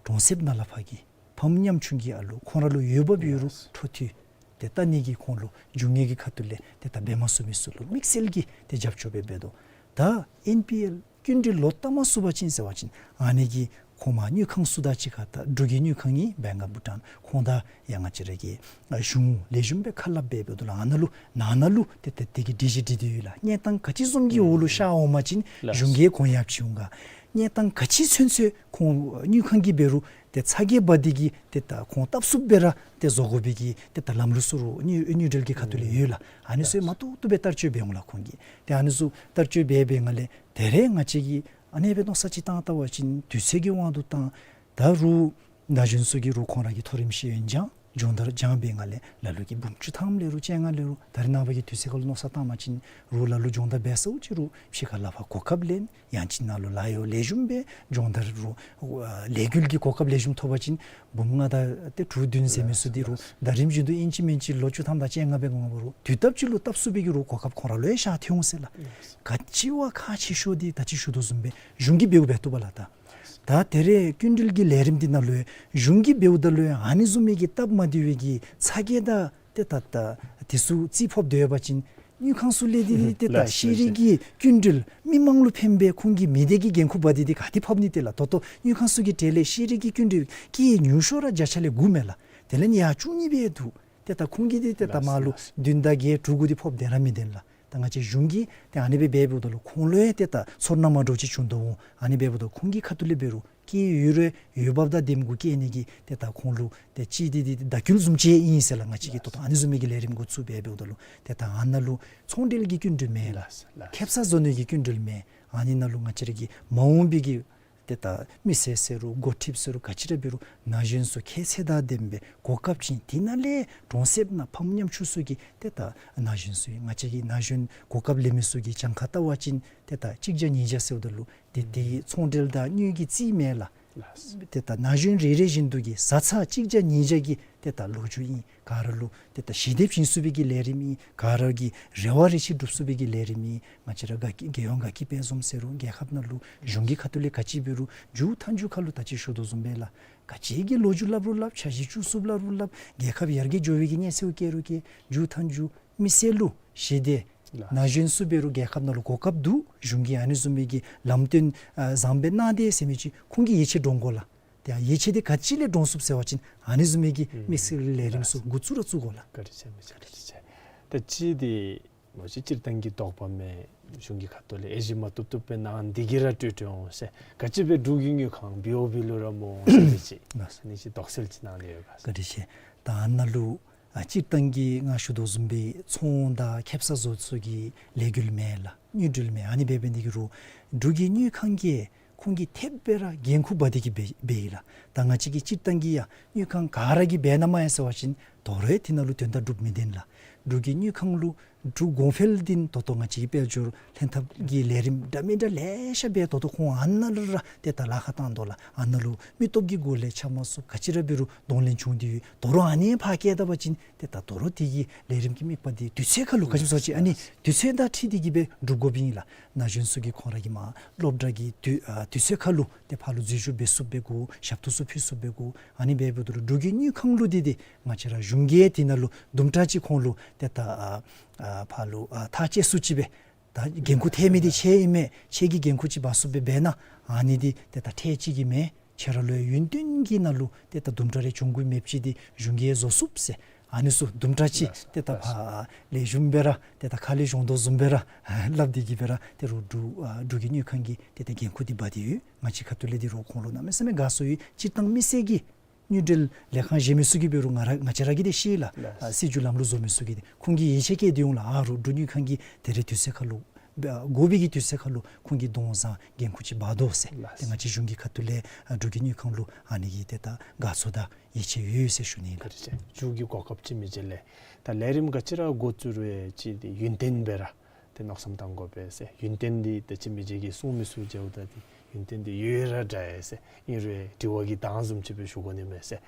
གྲོང་གསེབ་ནང་ལས་ཕར་གྱི་ཕམ་ཉམ་ཆུང་གི་ཨ་ལུ་ཁོང་ར་ལུ་འོས་འབབ་ཡོད་རུང་འཕྲོ་མཐུད་ཏེ་ད་ཨ་ནི་གི་ཁོང་ལུ་རྒྱུ་དངོས་ཀྱི་ཁ་ཐུག་ལས་ཏེ་ད་འབད་མ་ཚུགས་མི་ཚུ་ལུ་དམིགས་བསལ་གྱི་ཏེ་རྒྱབ་སྐྱོར་སྦེ་འབད་དོ། ད་ཨེན་པི་ཨེལ་སྐྱིན་འགྲུལ་ལོག་བཏབ་མ་ཚུགས་པ་ཅིན་ཟེར་བ་ཅིན་ཨ་ནི་གི་ཁོ་མ་དངུལ་ཁང་ཚུ་དང་གཅིག་ཁར་ད་འབྲུག་གི་དངུལ་ཁང་ཨིན། བེང་ཨོཕ་བྷུ་ཊཱན། ཁོང་དང་ཡང་ང་བཅས་ར་གི་ཨ་གཞུང་ལེགས་ཤོམ་སྦེ་ཁ་སླབ་སྦེ་འབདཝ་ད་ལུ་ཨ་ནཱ་ལུ་ནང་ན་ལུ་ཏེ་ཏེ་དེ་གི་སྒྲིག་གཞི་སྒྲིག་སྟེ་ཡོད་ལགས། གནས་སྟངས་ག་ཅི་བཟུམ་གྱི་འོག་ལུ་ཤར་འོང་པ་ཅིན་ལགས། གཞུང་གིས་གོ་ཡངས་ཅིག་འོང་ག། གནས་སྟངས་ག་ཅི་ཚུན་ཚོད་ཁོང་དངུལ་ཁང་གིས་འབད་རུང་ཏེ་ཚ་གྱང་འབག་སྟེ་གི་ཏེ་ད་ཁོང་བཏབ་ཚུགསཔ་སྦེ་ར་ཏེ་བཟོ་དགོ་པའི་གི་ཏེ་ད་ལམ་ལུགས་ཚུ་རུང་དངུལ་དངུལ་འབྲེལ་གྱི་ཁ་ཐུག་ལས་ཡོད་ལགས། ཨ་ནི་ཚུ་མ་ཏོག་ཏོ་སྦེ་བསྟར་སྤྱོད་འབད་འོང་ལགས་ཁོང་གིས། ཏེ་ཨ་ནི་ཚུ་བསྟར་སྤྱོད་འབད་འབད་ནི་ལས་ད་རེས་ང་བཅས་ཀྱིས་ཨ་ནི་སྦེ་མནོ་བསམ་ཅིག་བཏང་བལྟ་བ་ཅིན་དུས་ཚོད་ཀྱི་དབང་དུ་བཏང་ད་རུང་ན་གཞོན་ཚུ་གིས་རུང་ཁོང་ར་གི་མཐོ་རིམ་ཤེས་ཡོན་སྦྱང་སྦྱོང་བརྡར་སྦྱང་བའི་ནང་ལས་ལ་ལུ་གིས་འབུམ་བཅུ་ཐམ་ལས་རུང་བཅོ་ལྔ་ལས་རུང་ད་རེས་ནངས་པ་གི་དུས་ཚོད་ཁར་ལུ་མནོ་བསམ་བཏང་པ་ཅིན་རུང་ལ་ལུ་སྦྱོང་བརྡར་འབད་ཚརཝ་ཅིག་རུང་ཕྱི་ཁར་ལས་ཕར་གོ་སྐབས་ལེན། ཡང་ཅིན་ནཱ་ལུ་ལཱ་གཡོག་ལེགས་ཤོམ་སྦེ་སྦྱོང་བརྡར་རུང་ཨ་ལས་འགུལ་གྱི་གོ་སྐབས་ལེགས་ཤོམ་ཐོབ་པ་ཅིན་འབུམ་ལྔ་དང་ཏེ་དྲུག་བདུན་ཟེར་མི་ཚུ་འདི་རུང་ད་རིམ་བཞིན་དུ་ཨིན་ཅི་མིན་ཅི་ལོ་བཅུ་ཐམ་དང་བཅོ་ལྔ་སྦེ་འགོརཝ་ད་རུང་དུས་ཐབས་ཅིག་ལུ་བཏབ་ཚུགས་པའི་གི་རུང་གོ་སྐབས་ཁོང་ར་ལུ་ཡང་ཤར་ཐོན་འོང་ཟེར་ལགས། ག་ཅི་བ་ཁག་ཆེ་ཤོས་འདི་ད་ཅི་ཞུ་དོ་བཟུམ་སྦེ་གཞུང་གིས་འབདཝ་འབད་བཏུབ་པས་ལགས། ད་ད་དེ་རེས་སྐྱིན་འགྲུལ་གྱི་ལས་རིམ་འདི་ནང་ལུ་ཡང་གཞུང་གིས་འབདཝ་ད་ལུ་ཡང་ཨ་ནི་བཟུམ་མའི་གི་སྟབས་མ་བདེ་བའི་གི་ཚ་གྱང་དང་ཏེ་ད་ད་དེ་ཚུ་རྩིས་ཕབ་སྡོད་པ་ཅིན་དངུལ་ཁང་ཚུ་ལས་འདི་ཏེ་ད་ལགས། ཤེས་རིག་གི་སྐྱིན་འགྲུལ་མི་མང་ལུ་ཕན་པའི་ཁོང་གི་མི་སྡེ་གི་འགན་ཁུར་འབག་སྟེ་འདི་ག་ཏེ་ཕབ་ནི་ཏེ་ལགས། ད་ལྟོ་དངུལ་ཁང་ཚུ་གི་གྲས་ལས་ཤེས་རིག་གི་སྐྱིན་འགྲུལ་གྱལ་ཉུང་ཤོས་ར་བརྒྱ་ཆ་ལས་དགུ་མས་ལགས། དེ་ལས་ཡར་བཅུ་གཉིས་སྦེ་འདུག། ཏེ་ད་ཁོང་གིས་འདི་ཏེ་ད་ལགས། མར་ལུ་ལགས། བདུན་དང་བརྒྱད་དྲུག་དགུ་འདི་ཕབ་སྡོད་ར་མི་བདེན་ལགས། ད་ང་བཅས་གཞུང་གིས་ཏེ་ཨ་ནི་སྦེ་འབད་འབདཝ་ད་ལུ་ཁོང་ལུ་ཡང་ཏེ་ད་ཚོར་སྣང་མ་འདྲཝ་ཅིག་བྱུང་དོ་འོང་། ཨ་ནི་འབདཝ་ད་ཁོང་གི་ཁ་ཐུག་ལས་འབད་རུང་སྐྱེས་ཡོད་རུང་འོས་འབབ་དང་ལྡནམ་གུ་སྐྱེས་ནི་གི་ཏེ་ད་ཁོང་ལུ་ཏེ་ཅིག་འདི་འདི་བརྡ་བསྐུལ་བཟུམ་ཅིག་ཨིན་ཟེར་ལགས། ང་བཅས་ཀྱིས་ད་ལྟོ་ཨ་ནི་བཟུམ་མའི་གི་ལས་རིམ་འགོ་བཙུགས་སྦེ་འབདཝ་ད་ལུ་ཏེ་ད་ཨ་ནཱ་ལུ་ཚོང་འབྲེལ་གྱི་སྐྱིན་འགྲུལ་མེད། ལགས་ལགས། ཁེབ་ས་བཟོ་ནི་གི་སྐྱིན་འགྲུལ་མེད། ཨ་ནི་ནང་ལུ་ང་བཅས་ར་གི་མ་འོངས་པའི་གི་ཏེ་ད་མི་སེར་ཟེར་རུང་འགོ་ཁྲིདཔ་ཟེར་རུང་ག་ཅི་ར་འབད་རུང་ན་གཞོན་ཚུ་ཁྱད་ཚད་དང་ལྡནམ་སྦེ་གོ་སྐབས་བྱིན། དེ་ནང་ལས་གྲོང་གསེབ་ནང་ཕམ་ཉམ་ཆུང་ཚུ་གི་ཏེ་ད་ན་གཞོན་ཚུ་ང་བཅས་ཀྱི་ན་གཞོན་གོ་སྐབས་ལེན་མི་ཚུ་གི་གྱངས་ཁ་བལྟ་བ་ཅིན་ཏེ་ད་གཅིག་བརྒྱ་ཉིས་བརྒྱ་ཟེརཝ་ད་ལུ་ཏེ་དེ་ཚོང་འབྲེལ་དང་དངུལ་གྱི་རྩིས་མེན་ལགས། ལགས། ཏེ་ད་ན་གཞོན་རེ་རེ་བཞིན་དུ་གི་བཟའ་ཚང་གཅིག་བརྒྱ་ཉིས་བརྒྱ་གི་ཏེ་ད་ལོ་རྒྱུས་ཨིན། ག་ར་ལུ་ཏེ་ད་ཞི་བདེ་བྱིན་ཚུགས་པའི་གི་ལས་རིམ་ཨིན། ག་ར་གི་རེ་བ་རེ་ཆེ་འགྲུབ་ཚུགས་པའི་གི་ལས་རིམ་ཨིན། ང་བཅས་ར་དགའ་སྐྱིད་རྒྱལ་ཡོངས་དགའ་སྐྱིད་དཔལ་འཛོམས་ཟེར་རུང་རྒྱལ་ཁབ་ནང་ལུ་གཞུང་གི་ཁ་ཐུག་ལས་ག་ཅི་འབད་རུང་མཇུག་མཐའ་མཇུག་ཁར་ལུ་ད་ཅི་ཞུ་དོ་བཟུམ་སྦེ་ལགས། ག་ཅི་གི་ལོ་རྒྱུས་སླབ་རུང་སླབ། འཆར་གཞི་བཅུ་གསུམ་སླབ་རུང་སླབ། རྒྱལ་ཁབ་ཡར་རྒྱས་འགྱོ་བའི་གི་གནས་ཚུལ་བཀོད་རུང་བཀོད། མཇུག་མཐའ་མཇུག་མི་སེར་ལུ་ཞི་བདེ། ལགས། ན་གཞོན་ཚུ་འབད་རུང་རྒྱལ་ཁབ་ནང་ལུ་གོ་སྐབས་འདུག། གཞུང་གིས་ཨ་ནི་བཟུམ་མའི་གི་ལམ་སྟོན་ཨ་བཟང་སྦེ་གནང་དེས་ཟེར་མི་ཅིག་ཁོང་གི་ཡིད་ཆེས་འདྲོངས་དགོ་ལགས། ཏེ་ཡིད་ཆེས་འདི་ག་ཅི་ལས་འདྲོངས་ཚུགས་ཟེར་བ་ཅིན་ཨ་ནི་བཟུམ་མའི་གི་ཨུམ་མི་སེར་ལས་རིམ་ཚུ་འགོ་བཙུགས་ར་བཙུགས་དགོ་ལགས། བཀའ་དྲིན་ཆེ་མི་ཆེ་བཀའ་དྲིན་ཆེ། ད་ཅི་འདི་མ་གཞི་སྤྱིར་བཏང་གི་དོགས་པ་མེད། གཞུང་གི་ཁ་ཐུག་ལས་ཨེ་ཞིབ་མ་བཏུབ་བཏུབ་སྦེ་གནང་། འདི་གིས་ར་སྤྲོས་སྤྲོས་འོང་ཟེར། ག་ཅི་སྦེ་འབྲུག་གི་དངུལ་ཁང་བི་ཨོ་བི་ལུ་ར་སྨོ་ཟེར་ཅིག་ཨ་ནི་ཅིག་དོགས་སེལ་ཅིག་གནང་ནི་ཡོད་ག་ཟེར། བཀའ་དྲིན་ཆེ། ད་ཨ་ནཱ་ལུ་ཨ་སྤྱིར་བཏང་གི་ང་ཞུ་དོ་བཟུམ་སྦེ་ཚོང་དང་ཁེབ་ས་བཟོ་ཚུ་གི་ལས་འགུལ་མེན་ལགས། དངུལ་འབྲེལ་མེན། ཨ་ནི་འབད་འབད་ནི་འདི་གིས་རུང་འབྲུག་གི་དངུལ་ཁང་གིས་ཁོང་གིས་ཐེབས་སྦེ་ར་འགན་ཁུར་འབག་སྟེ་གི་འབད་འབདཝ་ཨིན་ལགས། ད་ང་བཅས་ཀྱིས་སྤྱིར་བཏང་གི་ཡང་དངུལ་ཁང་ག་ར་གིས་འབད་ན་མ་ཡ་ཟེར་བ་ཅིན་དོ་རུང་དེ་ནང་ལུ་དོན་དག་འགྲུབ་མི་བདེན་ལགས། འབྲུག་གི་དངུལ་ཁང་ལུ་ འབྲུག་གོང་འཕེལ་འདི་ད་ལྟོ་ང་བཅས་ཀྱི་དཔལ་འབྱོར་ལྷན་ཐབས་ཀྱི་ལས་རིམ་འདྲ་མི་འདྲ་ལེ་ཤ་སྦེ་ད་ལྟོ་ཁོང་ཨ་ནཱ་ལུ་ར་ཏེ་ད་ལཱ་ཁག་བཏང་དོ་ལགས། ཨ་ནཱ་ལུ་མི་སྟོབས་ཀྱི་སྒོ་ལས་འཆམ་མ་ཚུགསཔ་ག་ཅི་ར་འབད་རུང་གདོང་ལེན་བྱུང་སྟེ་ཡོད། དོ་རུང་ཨ་ནི་ཕར་བཀལ་ད་པ་ཅིན་ཏེ་ད་དོ་རུང་དེ་གི་ལས་རིམ་གྱི་དམིགས་པ་འདི་དུས་ཚོད་ཁར་ལུ་ག་ཅི་སྨོ་ཟེར་བ་ཅིན་ཨ་ནི་དུས་ཚོད་དང་འཁྲིལ་ཏེ་གི་སྦེ་སྒྲུབ་དགོཔ་ཨིན་ལགས། ན་གཞོན་ཚུ་གིས་ཁོང་ར་གི་མར་སློབ་གྲྭ་གི་དུས་ཨ་དུས་ཚོད་ཁར་ལུ་ཏེ་ཕར་ལུ་འཛུལ་ཞུགས་འབད་ཚུགསཔ་འབད་དགོ། ཞབས་ཏོག་ཚུ་ཕུལ་ཚུགསཔ་འབད་དགོ། ཨ་ནི་འབད་འབདཝ་ད་ལུ་འབྲུག་གི་དངུལ་ཁང་ལུ་འདི་ཏེ་ང་བཅས་ར་གཞུང་གིས་དེ་ནང་ལུ་དུམ་གྲ་ཅིག་ཁོང་ལུ་ཏེ་ད་ཨ་ཨ་ཕར་ལུ་ཨ་ཐག་བཅད་ཚུགསཔ་ཅིག་སྦེ་ད་འགན་ཁུར་ཐལ་མི་འདི་ཁྱེད་ཨིན་མས། ཁྱེད་ཀྱིས་འགན་ཁུར་ཅིག་འབག་ཚུགསཔ་སྦེ་འབད་གནང་། ཨ་ནི་འདི་ཏེ་ད་ཁྱེད་ཅིག་གི་མེན། ཁྱེད་ར་ལུ་ཡང་ཡུན་བརྟན་གྱི་ནང་ལུ་ཏེ་ད་དུམ་གྲ་རེ་བྱུང་དགོཔ་མེདཔ་ཅིག་འདི་གཞུང་གིས་བཟོ་ཚུགསཔ་ཟེར། ཨ་ནི་ཚུ་དུམ་གྲ་ཅིག་ལགས་སོ། ཏེ་ད་ལགས་སོ། ཕར་ལས་ཞུམ་སྦེ་ར་ཏེ་ད་ཁ་ལས་ཞོན་དོ་བཟུམ་སྦེ་ར་སླབ་སྟེ་གི་སྦེ་ར་ཏེ་རུང་འབྲུག་ཨ་འབྲུག་གི་དངུལ་ཁང་གིས་ཏེ་ད་འགན་ཁུར་འདི་འབག་སྟེ་ཡོད། ང་བཅས་ཁ་ཐུག་ལས་འདི་རུང་ཁོང་ལུ་གནམ་མེད་ས་མེད་དགའ་ཚོར་ཡོད། སྤྱིར་བཏང་མི་སེར་གྱི་དངུལ་འབྲེལ་ལས་ཁང་གཞན་མི་ཚུ་གིས་འབད་རུང་ང་ར་ང་བཅས་ར་གིས་འདི་ཤེས་ལགས། ལགས། ཨ་སྲིད་བྱུས་ལམ་ལུགས་བཟོ་མི་ཚུ་གིས་འདི་ཁོང་གིས་ཡིད་ཆེས་བསྐྱེད་དེ་འོང་ལགས། ཨ་རུང་འབྲུག་དངུལ་ཁང་གིས་ད་རེས་དུས་ཚོད་ཁར་ལུ་ཨ་དགོ་པའི་གི་དུས་ཚོད་ཁར་ལུ་ཁོང་གིས་དོན་བཟང་འགན་ཁུར་ཅིག་འབག་དོ་ཟེར། ལགས། ཏེ་ང་བཅས་གཞུང་གི་ཁ་ཐུག་ལས་ཨ་འབྲུག་གི་དངུལ་ཁང་ལུ་ཨ་ནི་གི་ཏེ་ད་དགའ་ཚོར་དང་ཡིད་ཆེས་ཡོད་ཟེར་ཞུ་ནི་ལགས། བཀའ་དྲིན་ཆེ། མཇུག་གི་གོ་སྐབས་ཅིག་མི་འཇལ་ལགས། ད་ལས་རིམ་ག་ཅི་ར་འགོ་བཙུགས་རུང་ཅིག་འདི་ཡུན་བརྟན་སྦེ་ར་ཏེ་མནོ་བསམ་བཏང་དགོ་པས་ཟེར། ཡུན་བརྟན་འདི་ཏེ་ཅིག་མི་འཇལ་གྱི་གསུང་མི་ཚུ་མཇལཝ་ད་འདི་ཡུན་བརྟན་འདི་ཡོད་ར་འདྲ་ཡི་ཟེར། ཨིན་རུང་དྲི་བ་གི་གདངས་བཟུམ་ཅིག་སྦེ་ཞུ་དགོ་ནི་མས་ཟེར།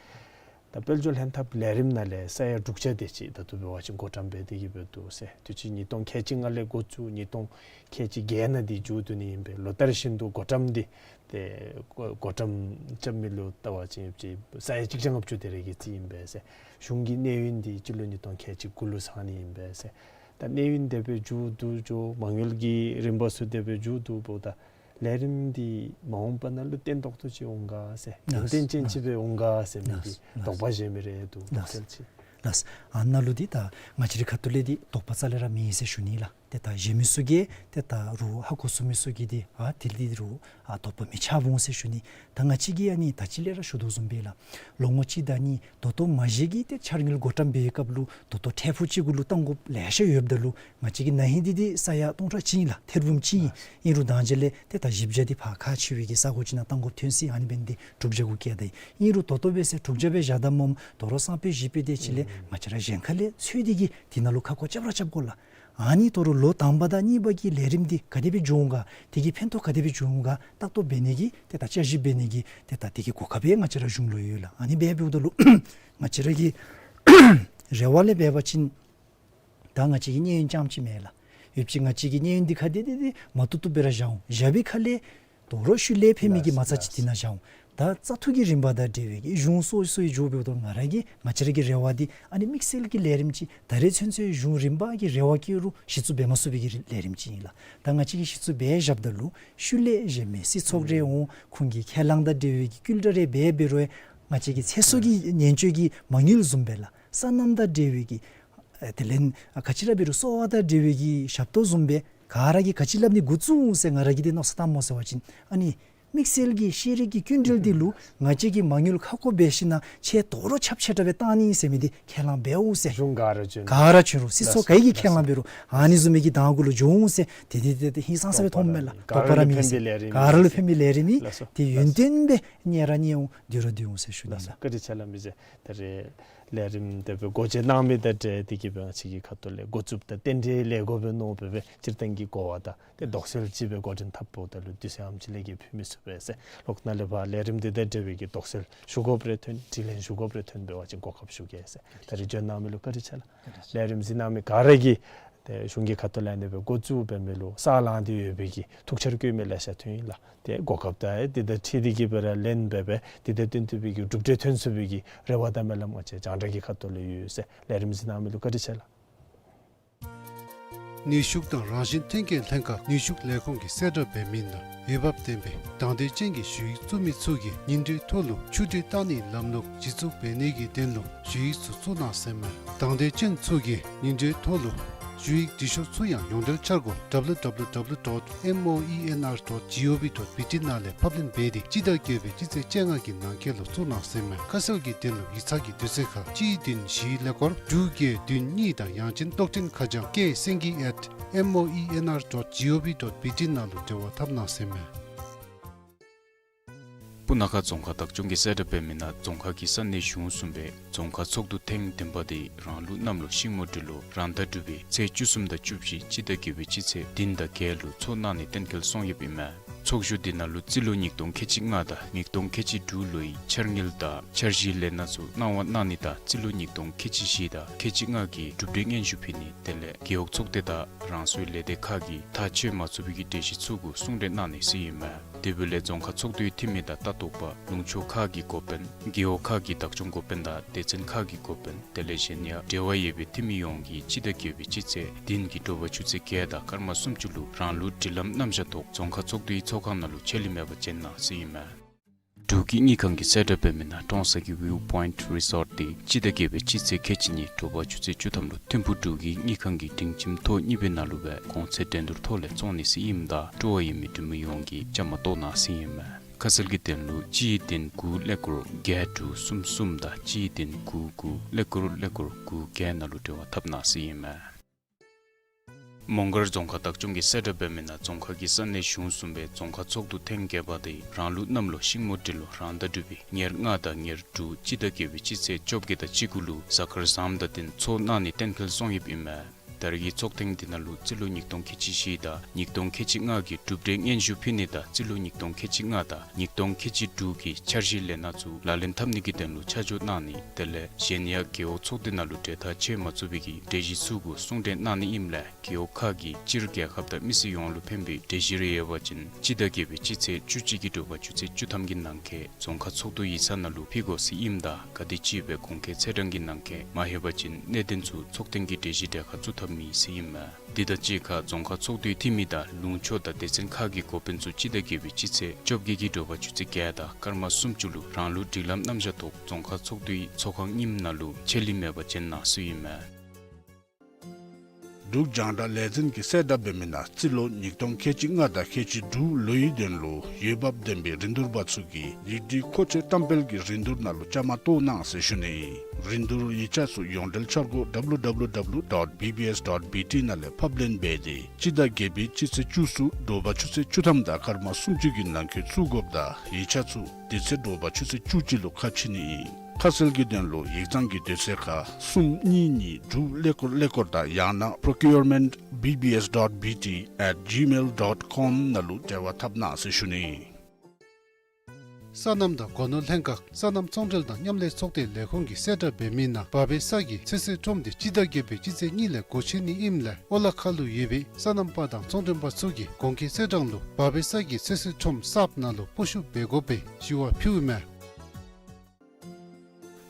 ད་དཔལ་འབྱོར་ལྷན་ཐབས་ལས་རིམ་ནང་ལས་ས་ཡ་དྲུག་ཅུ་དེ་ཅིག་ད་ལྟོ་འབད་བ་ཅིན་བགོ་བཀྲམ་འབད་དེ་གི་སྦེ་འདུག་ཟེར། དུས་ཅི་ཉིས་སྟོང་ཁལ་གཅིག་ལྔ་ལས་འགོ་བཙུགས་ཉིས་སྟོང་ཁལ་གཅིག་བརྒྱད་ནང་འདི་མཇུག་བསྡུ་ནི་ཨིན་པས། ལོ་ལྟར་བཞིན་དུ་བགོ་བཀྲམ་འདི་ཏེ་བགོ་བགོ་བཀྲམ་རྐྱབ་མི་ལུ་བལྟ་བ་ཅིན་ཅིག་ས་ཡ་གཅིག་བརྒྱ་ལྔ་བཅུ་དེ་རེ་གི་རྩིས་ཨིན་པས་ཟེར། གཞུང་གི་གནས་ཡུན་འདི་སྤྱི་ལོ་ཉིས་སྟོང་ཁལ་གཅིག་དགུ་ལུ་ཚང་ནི་ཨིན་པས་ཟེར། ད་གནས་ཡུན་དེ་སྦེ་མཇུག་བསྡུ་འགྱོ་མ་དངུལ་གྱི་རིམ་པ་ཚུ་དེ་སྦེ་མཇུག་བསྡུཝ་ད་ལས་རིམ་འདི་མ་འོངས་པ་ནང་ལུ་བརྟན་ཏོག་ཏོ་ཅིག་འོང་ག་ཟེར། ཡུན་བརྟན་ཅན་ཅིག་སྦེ་འོང་ག་ཟེར་མི་འདི་དོགས་པ་བཞེས་མི་རེ་འདུག། དོགས་སེལ་ཅིག། ལགས། ཨ་ནཱ་ལུ་འདི་ད་ང་བཅས་རའི་ཁ་ཐུག་ལས་འདི་དོགས་པ་རྩ་ལས་ར་མེད་ཟེར་ཞུ་ནི་ལགས། ཏེ་ད་གཞན་མི་ཚུ་གིས་ཏེ་ད་རུང་ཧ་གོ་ཚུགས་མི་ཚུ་གིས་འདི་ཨ་དེ་འདི་རུང་ཨ་དོགས་པ་མི་ཆགསཔ་འོང་ཟེར་ཞུ་ནི། ད་ང་བཅས་ཀྱིས་ཨ་ནི་ད་ཅི་ལས་ར་ཞུ་དོ་བཟུམ་སྦེ་ལགས། ལོ་ངོ་གཅིག་དང་གཉིས་ད་ལྟོ་མ་གཞི་གི་ཏེ་འཆར་དངུལ་བགོ་བཀྲམ་འབད་བའི་སྐབས་ལུ་ད་ལྟོ་ཐད་ཕུག་ཅིག་གུ་ལུ་བཏང་དགོཔ་ལེ་ཤ་ཡོདཔ་ད་ལུ་ང་བཅས་ཀྱི་ན་ཧིང་འདི་འདི་ས་ཡ་སྟོང་ཕྲག་གཅིག་ཨིན་ལགས། ཐེར་འབུམ་གཅིག་ཨིན། ཨིན་རུང་ད་ཅི་ལས་ཏེ་ད་བཞི་བརྒྱ་འདི་ཕར་ཁག་ཆེ་བའི་གི་ས་གོ་ཅིག་ནང་བཏང་དགོཔ་ཐོན་ཅི། ཨ་ནི་འབད་ནི་འདི་དྲུག་བརྒྱ་གུ་བཀལ་ད་ཡི། ཨིན་རུང་ད་ལྟོ་འབད་ཟེར་དྲུག་བརྒྱ་སྦེ་བཞག་ད་སྨོ། དོ་རུང་སང་ཕོད་གཞེས་ཕོད་དེ་ཅིག་ལས་ང་བཅས་ར་གཞན་ཁ་ལས་འཚོལ་ཏེ་གི་དེ་ནང་ལུ་ཁ་སྐོང་རྐྱབ་ར་རྐྱབ་དགོ་ལགས། ཨ་ནི་དོ་རུང་ལོ་དང་པ་དང་གཉིས་པ་གི་ལས་རིམ་འདི་ག་དེ་སྦེ་འགྱོ་འོང་ག། དེ་གི་ཕན་ཐོགས་ག་དེ་སྦེ་འབྱུང་ག་ལྟ་རྟོག་འབད་ནི་གི་ཏེ་ད་དཔྱད་ཞིབ་འབད་ནི་གི་ཏེ་ད་དེ་གི་གོ་སྐབས་ཡང་ང་བཅས་ར་གཞུང་ལུ་ཡོད་ལགས། ཨ་ནི་འབད་འབདཝ་ད་ལུ་ང་བཅས་ར་གི་རེ་བ་ལས་འབད་བ་ཅིན་ད་ང་བཅས་ཀྱི་གནས་ཡུན་རྐྱངམ་ཅིག་མེན་ལགས། ཡོད་པ་ཅིན་ང་བཅས་ཀྱི་གནས་ཡུན་འདི་ཁར་འདི་འདི་འདི་མ་བཏུབ་བཏུབ་སྦེ་ར་བཞག་འོང་། བཞག་པའི་ཁ་ལས་དོ་རུང་ཤུལ་ལས་ཕན་མི་གི་མ་རྩ་ཅིག་དེ་ནང་བཞག་འོང་། ད་བཙག་འཐུ་གི་རིམ་པ་དང་འབྲེལ་བའི་གི་གཞུང་སོ་སོའི་འགྱོ་འབདཝ་ད་ང་ར་གི་ང་བཅས་ར་གི་རེ་བ་འདི་ཨ་ནི་དམིགས་བསལ་གྱི་ལས་རིམ་ཅིག་ད་རེས་ཚུན་ཚོད་གཞུང་རིམ་པ་གི་རེ་བ་བསྐྱེད་རུང་གཞི་བཙུགས་འབད་མ་ཚུགས་པའི་གི་ལས་རིམ་ཅིག་ཨིན་ལགས། ད་ང་བཅས་ཀྱིས་གཞི་བཙུགས་འབད་བཞགཔ་ད་ལུ་ཤུལ་ལས་གཞན་མི་སྲིད་ཚོགས་རེ་འོང་། ཁོང་གིས་ཁས་བླངས་དང་འབྲེལ་བའི་གི་བསྐུལ་བསྒྲགས་རེ་འབད་འབད་རུང་ཡང་ང་བཅས་ཀྱི་ཚེ་སྲོག་གི་ཉེན་བཅོལ་གྱི་མ་དངུལ་བཟུམ་སྦེ་ལགས། སོ་ནམ་དང་འབྲེལ་བའི་གི་ཨེ་དེ་ལས་ཨ་ག་ཅི་ར་འབད་རུང་གསོ་བ་དང་འབྲེལ་བའི་གི་ཞབས་ཏོག་བཟུམ་སྦེ་ག་ར་གིས་ག་ཅི་སླབ་ནི་འགོ་བཙུགས་འོང་ཟེར་ང་ར་གིས་འདི་མནོ་བསམ་བཏངམ་སྨོ་ཟེར་བ་ཅིན་ཨ་ནི་དམིགས་བསལ་གྱི་ཤེས་རིག་གི་སྐྱིན་འགྲུལ་འདི་ལུ་ང་བཅས་ཀྱིས་མ་དངུལ་ཁ་སྐོང་འབད་ཞིན་ན་ཁྱེད་དོ་རུང་ཁྱབ་ཆེ་དྲགས་སྦེ་བཏང་ནི་ཟེར་མི་འདི་ཁས་བླངས་འབད་འོང་ཟེར། གཞུང་ག་ར་བྱོན་ག་ར་བྱོན་རུང་སྲིད་ཚོགས་ག་གིས་ཁས་བླངས་འབད་རུང་ཨ་ནི་བཟུམ་མའི་གི་གདངས་གུ་ལུ་འགྱོ་འོང་ཟེར། དེ་དེ་དེ་དེ་ཧིང་སངས་ས་སྦེ་མཐོངམ་མས་ལགས། དོགས་པ་ར་མེད་ཟེར། ག་ར་ལུ་ཕན་པའི་ལས་རིམ་ཨིན། དེ་ཡུན་བརྟན་སྦེ་གནས་ར་གནས་འོང་། སྡོད་ར་སྡོད་འོང་ཟེར་ཞུ་ནི་ལགས། བཀའ་དྲིན་ཆེ་ལགས། མི་ཟེར་ད་རེས་ལས་རིམ་དེ་སྦེ་འགོ་འབྱེད་གནང་མི་དང་འབྲེལ་ཏེ་གིས་སྦེ་ང་བཅས་ཀྱི་ཁ་ཐུག་ལས་འགོ་བཙུགསཔ་ད་རྟེན་འབྲེལ་ལེགས་དགོ་པས་མནོ་སྦེ་སྦེ་སྤྱིར་བཏང་གི་གོ་བ་དང་ཏེ་དོགས་སེལ་ཅིག་སྦེ་འགོ་འདྲེན་འཐབ་འོངམ་ད་ལུ་དུས་ཚོད་ཨེམ་ཅིག་ལས་ཀྱི་ཕུལ་མི་ཚུགས་པས་ཟེར། ལོག་ནཱ་ལས་ཕར་ལས་རིམ་འདི་དང་འབྲེལ་བའི་གི་དོགས་སེལ་ཞུ་དགོཔ་རེ་ཐོན་དྲི་ལན་ཞུ་དགོཔ་རེ་ཐོན་འབད་བ་ཅིན་གོ་སྐབས་ཞུ་གེ་ཟེར། ད་རེས་བྱོན་གནང་མི་ལུ་བཀའ་དྲིན་ཆེ་ལགས། ལས་རིམ་གཟིགས་གནང་མི་ག་ར་གིས་ཏེ་གཞུང་གི་ཁ་ཐུག་ལས་ཨ་ནི་སྦེ་འགོ་བཙུགས་འབད་མི་ལུ་ས་ལང་སྟེ་ཡོད་པའི་གི་ཐུགས་འཆར་བཀོད་མི་ལེ་ཤ་ཐོན་ཡི་ལགས། ཏེ་གོ་སྐབས་དང་འདི་དང་འཁྲིལ་ཏེ་གིས་སྦེ་ར་ལན་འབད་སྦེ་འདི་དང་བསྟུན་ཏེ་སྦེ་གི་གྲུབ་འབྲས་ཐོན་ཚུགས་པའི་གི་རེ་བ་དང་སྨོན་ལམ་ང་བཅས་རྒྱང་བསྒྲགས་ཀྱི་ཁ་ཐུག་ལས་ཡོད་ཟེར། ལས་རིམ་གཟིགས་གནང་མི་ལུ་བཀའ་དྲིན་ཆེ་ལགས། ནུས་ཤུགས་དང་རང་བཞིན་ཐོན་སྐྱེད་ལྷན་ཁག་ནུས་ཤུགས་ལས་ཁུངས་ཀྱིས་གསལ་བསྒྲགས་འབད་མི་ནང་འོས་འབབ་ལྡན་པའི་དང་འདོད་ཅན་གྱི་ཞུ་ཡིག་བཙུགས་མི་ཚུ་གིས་ཉིན་དྲོའི་ཐོག་ལུ་ཆུ་སྒྲིག་བཏང་ནིའི་ལམ་ལུགས་གཞི་བཙུགས་འབད་ནིའི་དོན་ལུ་ཞུ་ཡིག་ཚུ་བཙུགས་གནང་ཟེར་མས། དང་འདོད་ཅན་ཚུ་གིས་ཉིན་དྲོའི་ཐོག་ལུ་ཞུ་ཡིག་འབྲི་ཤོག་ཚུ་ཡང་ཡོངས་འབྲེལ་འཆར་སྒོ་W W W dot moenr dot gov dot B T ནང་ལས་ཕབ་ལེན་འབད་དེ་སྤྱི་ཟླ་བརྒྱད་པའི་སྤྱི་ཚེས་བཅོ་ལྔ་གི་ནང་འཁོད་ལུ་བཙུགས་གནང་ཟེར་མས། ཁ་གསལ་གྱི་དོན་ལུ་ཡིག་ཚང་གི་དུས་ཚོད་ཁར་གཅིག་བདུན་བཞི་ཀླད་ཀོར་དྲུག་བརྒྱད་བདུན་གཉིས་དང་ཡང་ཅིན་གློག་འཕྲིན་ཁ་བྱང་K Sengi at moenr dot gov dot B T ནང་ལུ་འབྲེལ་བ་འཐབ་གནང་ཟེར་མས། སྤུ་ན་ཁ་རྫོང་ཁག་བདག་སྐྱོང་གིས་གསལ་བསྒྲགས་འབད་མི་ནང་རྫོང་ཁག་གི་ས་གནས་གཞུང་གསུམ་པའི་རྫོང་ཁག་ཚོགས་འདུ་ཐེངས་བདུན་པ་དེ་རང་ལུགས་གནམ་ལོ་ཤིང་མོ་འབྲི་ལོ་རང་ཟླ་དྲུག་པའི་ཚེས་བཅུ་གསུམ་དང་བཅུ་བཞི་སྤྱི་ཟླ་བརྒྱད་པའི་སྤྱི་ཚེས་བདུན་དང་བརྒྱད་ལུ་ཚོགས་གནང་ནི་གཏན་འཁེལ་སོང་ཡོདཔ་ཨིན་མས། ཚོགས་བཞུགས་དེ་ནང་ལུ་རྩིས་ལོ་ཉིས་སྟོང་ཁལ་གཅིག་ལྔ་དང་ཉིས་སྟོང་ཁལ་གཅིག་དྲུག་ལོའི་འཆར་དངུལ་དང་འཆར་གཞིའི་ལས་སྣ་ཚུ་གནང་བ་གནང་ནི་དང་རྩིས་ལོ་ཉིས་སྟོང་ཁལ་གཅིག་བཞི་དང་ཁལ་གཅིག་ལྔ་གི་གྲུབ་འབྲས་སྙན་ཞུ་ཕུལ་ནི་དེ་ལས་རྒེད་འོག་ཚོགས་སྡེ་དང་རང་སོའི་ལས་སྡེ་ཁག་གིས་ཐག་བཅད་མ་ཚུགས་པའི་གྲོས་གཞི་ཚུ་གུ་གསུང་གྲོས་གནང་ནི་ཟེར་ཨིན་མས། དེ་འབདཝ་ལས་རྫོང་ཁག་ཚོགས་འདུའི་འཐུས་མི་དང་ལྟ་རྟོག་པ་ལུང་ཕྱོགས་ཁག་གི་འགོ་དཔོན་རྒེད་འོག་ཁག་གི་བདག་སྐྱོང་འགོ་དཔོན་དང་སྡེ་ཚན་ཁག་གི་འགོ་དཔོན་དེ་ལས་གཞན་ཡང་འབྲེལ་བ་ཡོད་པའི་འཐུས་མི་ཡོངས་ཀྱིས་སྤྱི་ཟླ་བརྒྱད་པའི་སྤྱི་ཚེས་བདུན་གྱི་དྲོ་པ་ཆུ་ཚོད་བརྒྱད་དང་སྐར་མ་སུམ་ཅུ་ལུ་རང་ལུགས་སྒྲིག་ལམ་རྣམ་གཞག་ཐོག་རྫོང་ཁག་ཚོགས་འདུའི་ཚོགས་ཁང་ནང་ལུ་ཆད་ལུས་མེད་པར་བྱོན་གནང་ཟེར་ཨིན་མས། འབྲུག་གི་དངུལ་ཁང་གིས་གསལ་བསྒྲགས་འབད་མི་ནང་ཀྲོང་གསར་གྱི་ཝིའུ་པོའིནཊ་རི་སོརཊ་དེ་སྤྱི་ཟླ་བརྒྱད་པའི་སྤྱི་ཚེས་ཁལ་གཅིག་གཉིས་དྲོ་པ་ཆུ་ཚོད་བཅུ་ཐམ་ལུ་ཐིམ་ཕུག་འབྲུག་གི་དངུལ་ཁང་གི་སྒྲིང་ཁྱིམ་ཐོག་གཉིས་པའི་ནང་ལུ་སྦེ་གོང་ཚད་འགྲན་བསྡུར་ཐོག་ལས་བཙོང་ནི་ཟེར་ཨིནམ་ད་སྤྲོ་བ་ཡོད་མི་འབྲུག་མི་ཡོངས་ཀྱིས་བཅའ་མར་གཏོགས་གནང་ཟེར་ཨིན་མས། ཁ་གསལ་གྱི་དོན་ལུ་གཅིག་བདུན་དགུ་ཀླད་ཀོར་བརྒྱད་དྲུག་གསུམ་གསུམ་དང་གཅིག་བདུན་དགུ་དགུ་ཀླད་ཀོར་ཀླད་ཀོར་དགུ་བརྒྱད་ནང་ལུ་འབྲེལ་བ་འཐབ་གནང་ཟེར་ཨིན་མས། མོང་སྒར་རྫོང་ཁག་བདག་སྐྱོང་གིས་གསལ་བསྒྲགས་འབད་མི་ནང་རྫོང་ཁག་གི་ས་གནས་གཞུང་གསུམ་པའི་རྫོང་ཁག་ཚོགས་འདུ་ཐེངས་བརྒྱད་པ་དེ་རང་ལུགས་གནམ་ལོ་ཤིང་མོ་འབྲི་ལོ་རང་ཟླ་དྲུག་པའི་ཉེར་ལྔ་དང་ཉེར་དྲུག་སྤྱི་ཟླ་བརྒྱད་པའི་སྤྱི་ཚེས་བཅོ་བརྒྱད་དང་གཅིག་དགུ་ལུ་གཟའ་སྐར་བཟངམ་དང་བསྟུན་ཚོགས་གནང་ནི་གཏན་འཁེལ་སོང་ཡོདཔ་ཨིན་མས། ད་རེས་ཀྱི་ཚོགས་ཐེངས་འདི་ནང་ལུ་རྩིས་ལོ་ཉིས་སྟོང་ཁལ་གཅིག་བཞི་དང་ཉིས་སྟོང་ཁལ་གཅིག་ལྔ་གི་གྲུབ་འབྲས་སྙན་ཞུ་ཕུལ་ནི་དང་རྩིས་ལོ་ཉིས་སྟོང་ཁལ་གཅིག་ལྔ་དང་ཉིས་སྟོང་ཁལ་གཅིག་དྲུག་གི་འཆར་གཞིའི་ལས་སྣ་ཚུ་ལག་ལེན་འཐབ་ནི་གི་དོན་ལུ་ཆ་འཇོག་གནང་ནི་དེ་ལས་གཞན་ཡང་རྒེད་འོག་ཚོགས་སྡེ་ནང་ལུ་གྲོས་ཐག་བཅད་མ་ཚུགས་པའི་གི་གྲོས་གཞི་ཚུ་གུ་གསུང་གྲོས་གནང་ནི་ཨིནམ་ལས་རྒེད་འོག་ཁག་གིས་སྤྱིར་རྒྱལ་ཁབ་དང་མི་སེར་ཡོངས་ལུ་ཕན་པའི་གྲོས་གཞི་རེ་ཡོད་པ་ཅིན་སྤྱི་ཟླ་བརྒྱད་པའི་སྤྱི་ཚེས་བཅུ་གཅིག་གི་དྲོ་པ་ཆུ་ཚོད་བཅུ་ཐམ་གྱི་ནང་འཁོད་རྫོང་ཁག་ཚོགས་འདུ་ཡིག་ཚང་ནང་ལུ་ཕུལ་དགོ་ཟེར་ཨིནམ་ད་ག་དེམ་ཅིག་སྦེ་གོང་འཁོད་ཚེས་གྲངས་ཀྱི་ནང་འཁོད་མ་ལྷོད་པ་ཅིན་གནད་དོན་ཚུ་ཚོགས་ཐེངས་ཀྱི་གྲོས་གཞི་གྲལ་ཁར་བཙུགས་ཐབས་མེད་ཟེར་ཨིན་མས། འདི་དང་གཅིག་ཁར་རྫོང་ཁག་ཚོགས་འདུའི་འཐུས་མི་དང་ལུང་ཕྱོགས་དང་སྡེ་ཚན་ཁག་གི་འགོ་དཔོན་ཚུ་སྤྱི་ཟླ་བརྒྱད་པའི་སྤྱི་ཚེས་བཅོ་བརྒྱད་ཀྱི་དྲོ་པ་ཆུ་ཚོད་བརྒྱད་དང་སྐར་མ་སུམ་ཅུ་ལུ་རང་ལུགས་སྒྲིག་ལམ་རྣམ་གཞག་ཐོག་རྫོང་ཁག་ཚོགས་འདུའི་ཚོགས་ཁང་རྙིངམ་ནང་ལུ་ཆད་ལུས་མེད་པར་བྱོན་གནང་ཟེར་ཨིན་མས། འབྲུག་རྒྱང་བསྒྲགས་ལས་འཛིན་གྱིས་གསལ་བསྒྲགས་འབད་མི་ནང་རྩིས་ལོ་ཉིས་སྟོང་ཁལ་གཅིག་ལྔ་དང་ཁལ་གཅིག་དྲུག་ལོའི་དོན་ལུ་འོས་འབབ་ལྡན་པའི་རིན་བསྡུར་པ་ཚུ་གིས་ཡིག་སྒྲིག་མཁོ་ཆས་བཀྲམ་སྤེལ་གྱི་རིན་བསྡུར་ནང་ལུ་བཅའ་མར་གཏོགས་གནང་ཟེར་ཞུ་ནི། རིན་བསྡུར་ཡིག་ཆ་ཚུ་ཡོངས་འབྲེལ་འཆར་སྒོ་W W W dot B B S dot B T ནང་ལས་ཕབ་ལེན་འབད་དེ་སྤྱི་ཟླ་བརྒྱད་པའི་སྤྱི་ཚེས་བཅུ་གསུམ་དྲོ་པ་ཆུ་ཚོད་བཅུ་ཐམ་དང་སྐར་མ་སུམ་ཅུ་གི་ནང་འཁོད་བཙུགས་དགོཔ་དང་ཡིག་ཆ་ཚུ་དེ་ཚེ་དྲོ་པ་ཆུ་ཚོད་བཅུ་གཅིག་ལུ་ཁ་ཕྱེ་ནི་ཨིན། ཁ་གསལ་གྱི་དོན་ལུ་ཡིག་ཚང་གི་དུས་ཚོད་ཁར་གསུམ་གཉིས་གཉིས་དྲུག་ཀླད་ཀོར་ཀླད་ཀོར་དང་ཡང་ན་procurement B B S dot B T at gmail dot com ནང་ལུ་འབྲེལ་བ་འཐབ་གནང་ཟེར་ཞུ་ནི། སོ་ནམ་དང་སྒོ་ནོར་ལྷན་ཁག་སོ་ནམ་ཚོང་འབྲེལ་དང་མཉམ་ལས་ཚོགས་སྡེའི་ལས་ཁུངས་ཀྱིས་གསལ་བསྒྲགས་འབད་མི་ནང་བར་པའི་ས་གི་ཚོད་བསྲེ་ཁྲོམ་དེ་སྤྱི་ཟླ་བརྒྱད་པའི་སྤྱི་ཚེས་གཉིས་ལས་སྒོ་ཕྱེ་ནི་ཨིནམ་ལས་ཨོ་ལ་ཁ་ལུ་ཡོད་པའི་སོ་ནམ་པ་དང་ཚོང་མགྲོན་པ་ཚུ་གིས་གོང་འཁོད་ཚེས་གྲངས་ལུ་བར་པའི་ས་གི་ཚོད་བསྲེ་ཁྲོམ་གསརཔ་ནང་ལུ་སྤོ་བཤུད་འབད་དགོ་པའི་ཞུ་བ་ཕུལཝ་མས།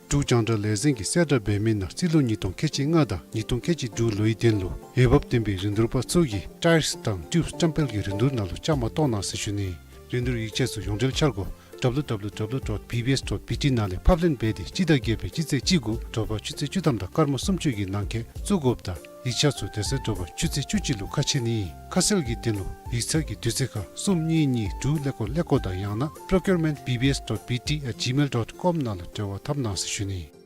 འབྲུག་རྒྱང་བསྒྲགས་ལས་འཛིན་གྱིས་གསལ་བསྒྲགས་འབད་མི་ནང་རྩིས་ལོ་ཉིས་སྟོང་ཁལ་གཅིག་ལྔ་དང་ཉིས་སྟོང་ཁལ་གཅིག་དྲུག་ལོའི་དོན་ལུ་འོས་འབབ་ལྡན་པའི་རིན་བསྡུར་པ་ཚུ་གིས་ཊའིརསི་དང་ཊིའུབསི་བཀྲམ་སྤེལ་གྱི་རིན་བསྡུར་ནང་ལུ་བཅའ་མར་གཏོགས་གནང་ཟེར་ཞུ་ནི། རིན་བསྡུར་ཡིག་ཆ་ཚུ་ཡོངས་འབྲེལ་འཆར་སྒོ་W W W dot B B S dot B T ནང་ལས་ཕབ་ལེན་འབད་དེ་སྤྱི་ཟླ་བརྒྱད་པའི་སྤྱི་ཚེས་བཅུ་དགུ་དྲོ་པ་ཆུ་ཚོད་བཅུ་ཐམ་དང་སྐར་མ་སུམ་ཅུ་གི་ནང་འཁོད་བཙུགས་དགོཔ་དང་ཡིག་ཆ་ཚུ་དེ་ཚེ་དྲོ་པ་ཆུ་ཚོད་བཅུ་གཅིག་ལུ་ཁ་ཕྱེ་ནི། ཁ་གསལ་གྱི་དོན་ལུ་ཡིག་ཚང་གི་དུས་ཚོད་ཁར་གསུམ་གཉིས་གཉིས་དྲུག་ཀླད་ཀོར་ཀླད་ཀོར་དང་ཡང་ན་procurement B B S dot B T at gmail dot com ནང་ལུ་འབྲེལ་བ་འཐབ་གནང་ཟེར་ཞུ་ནི།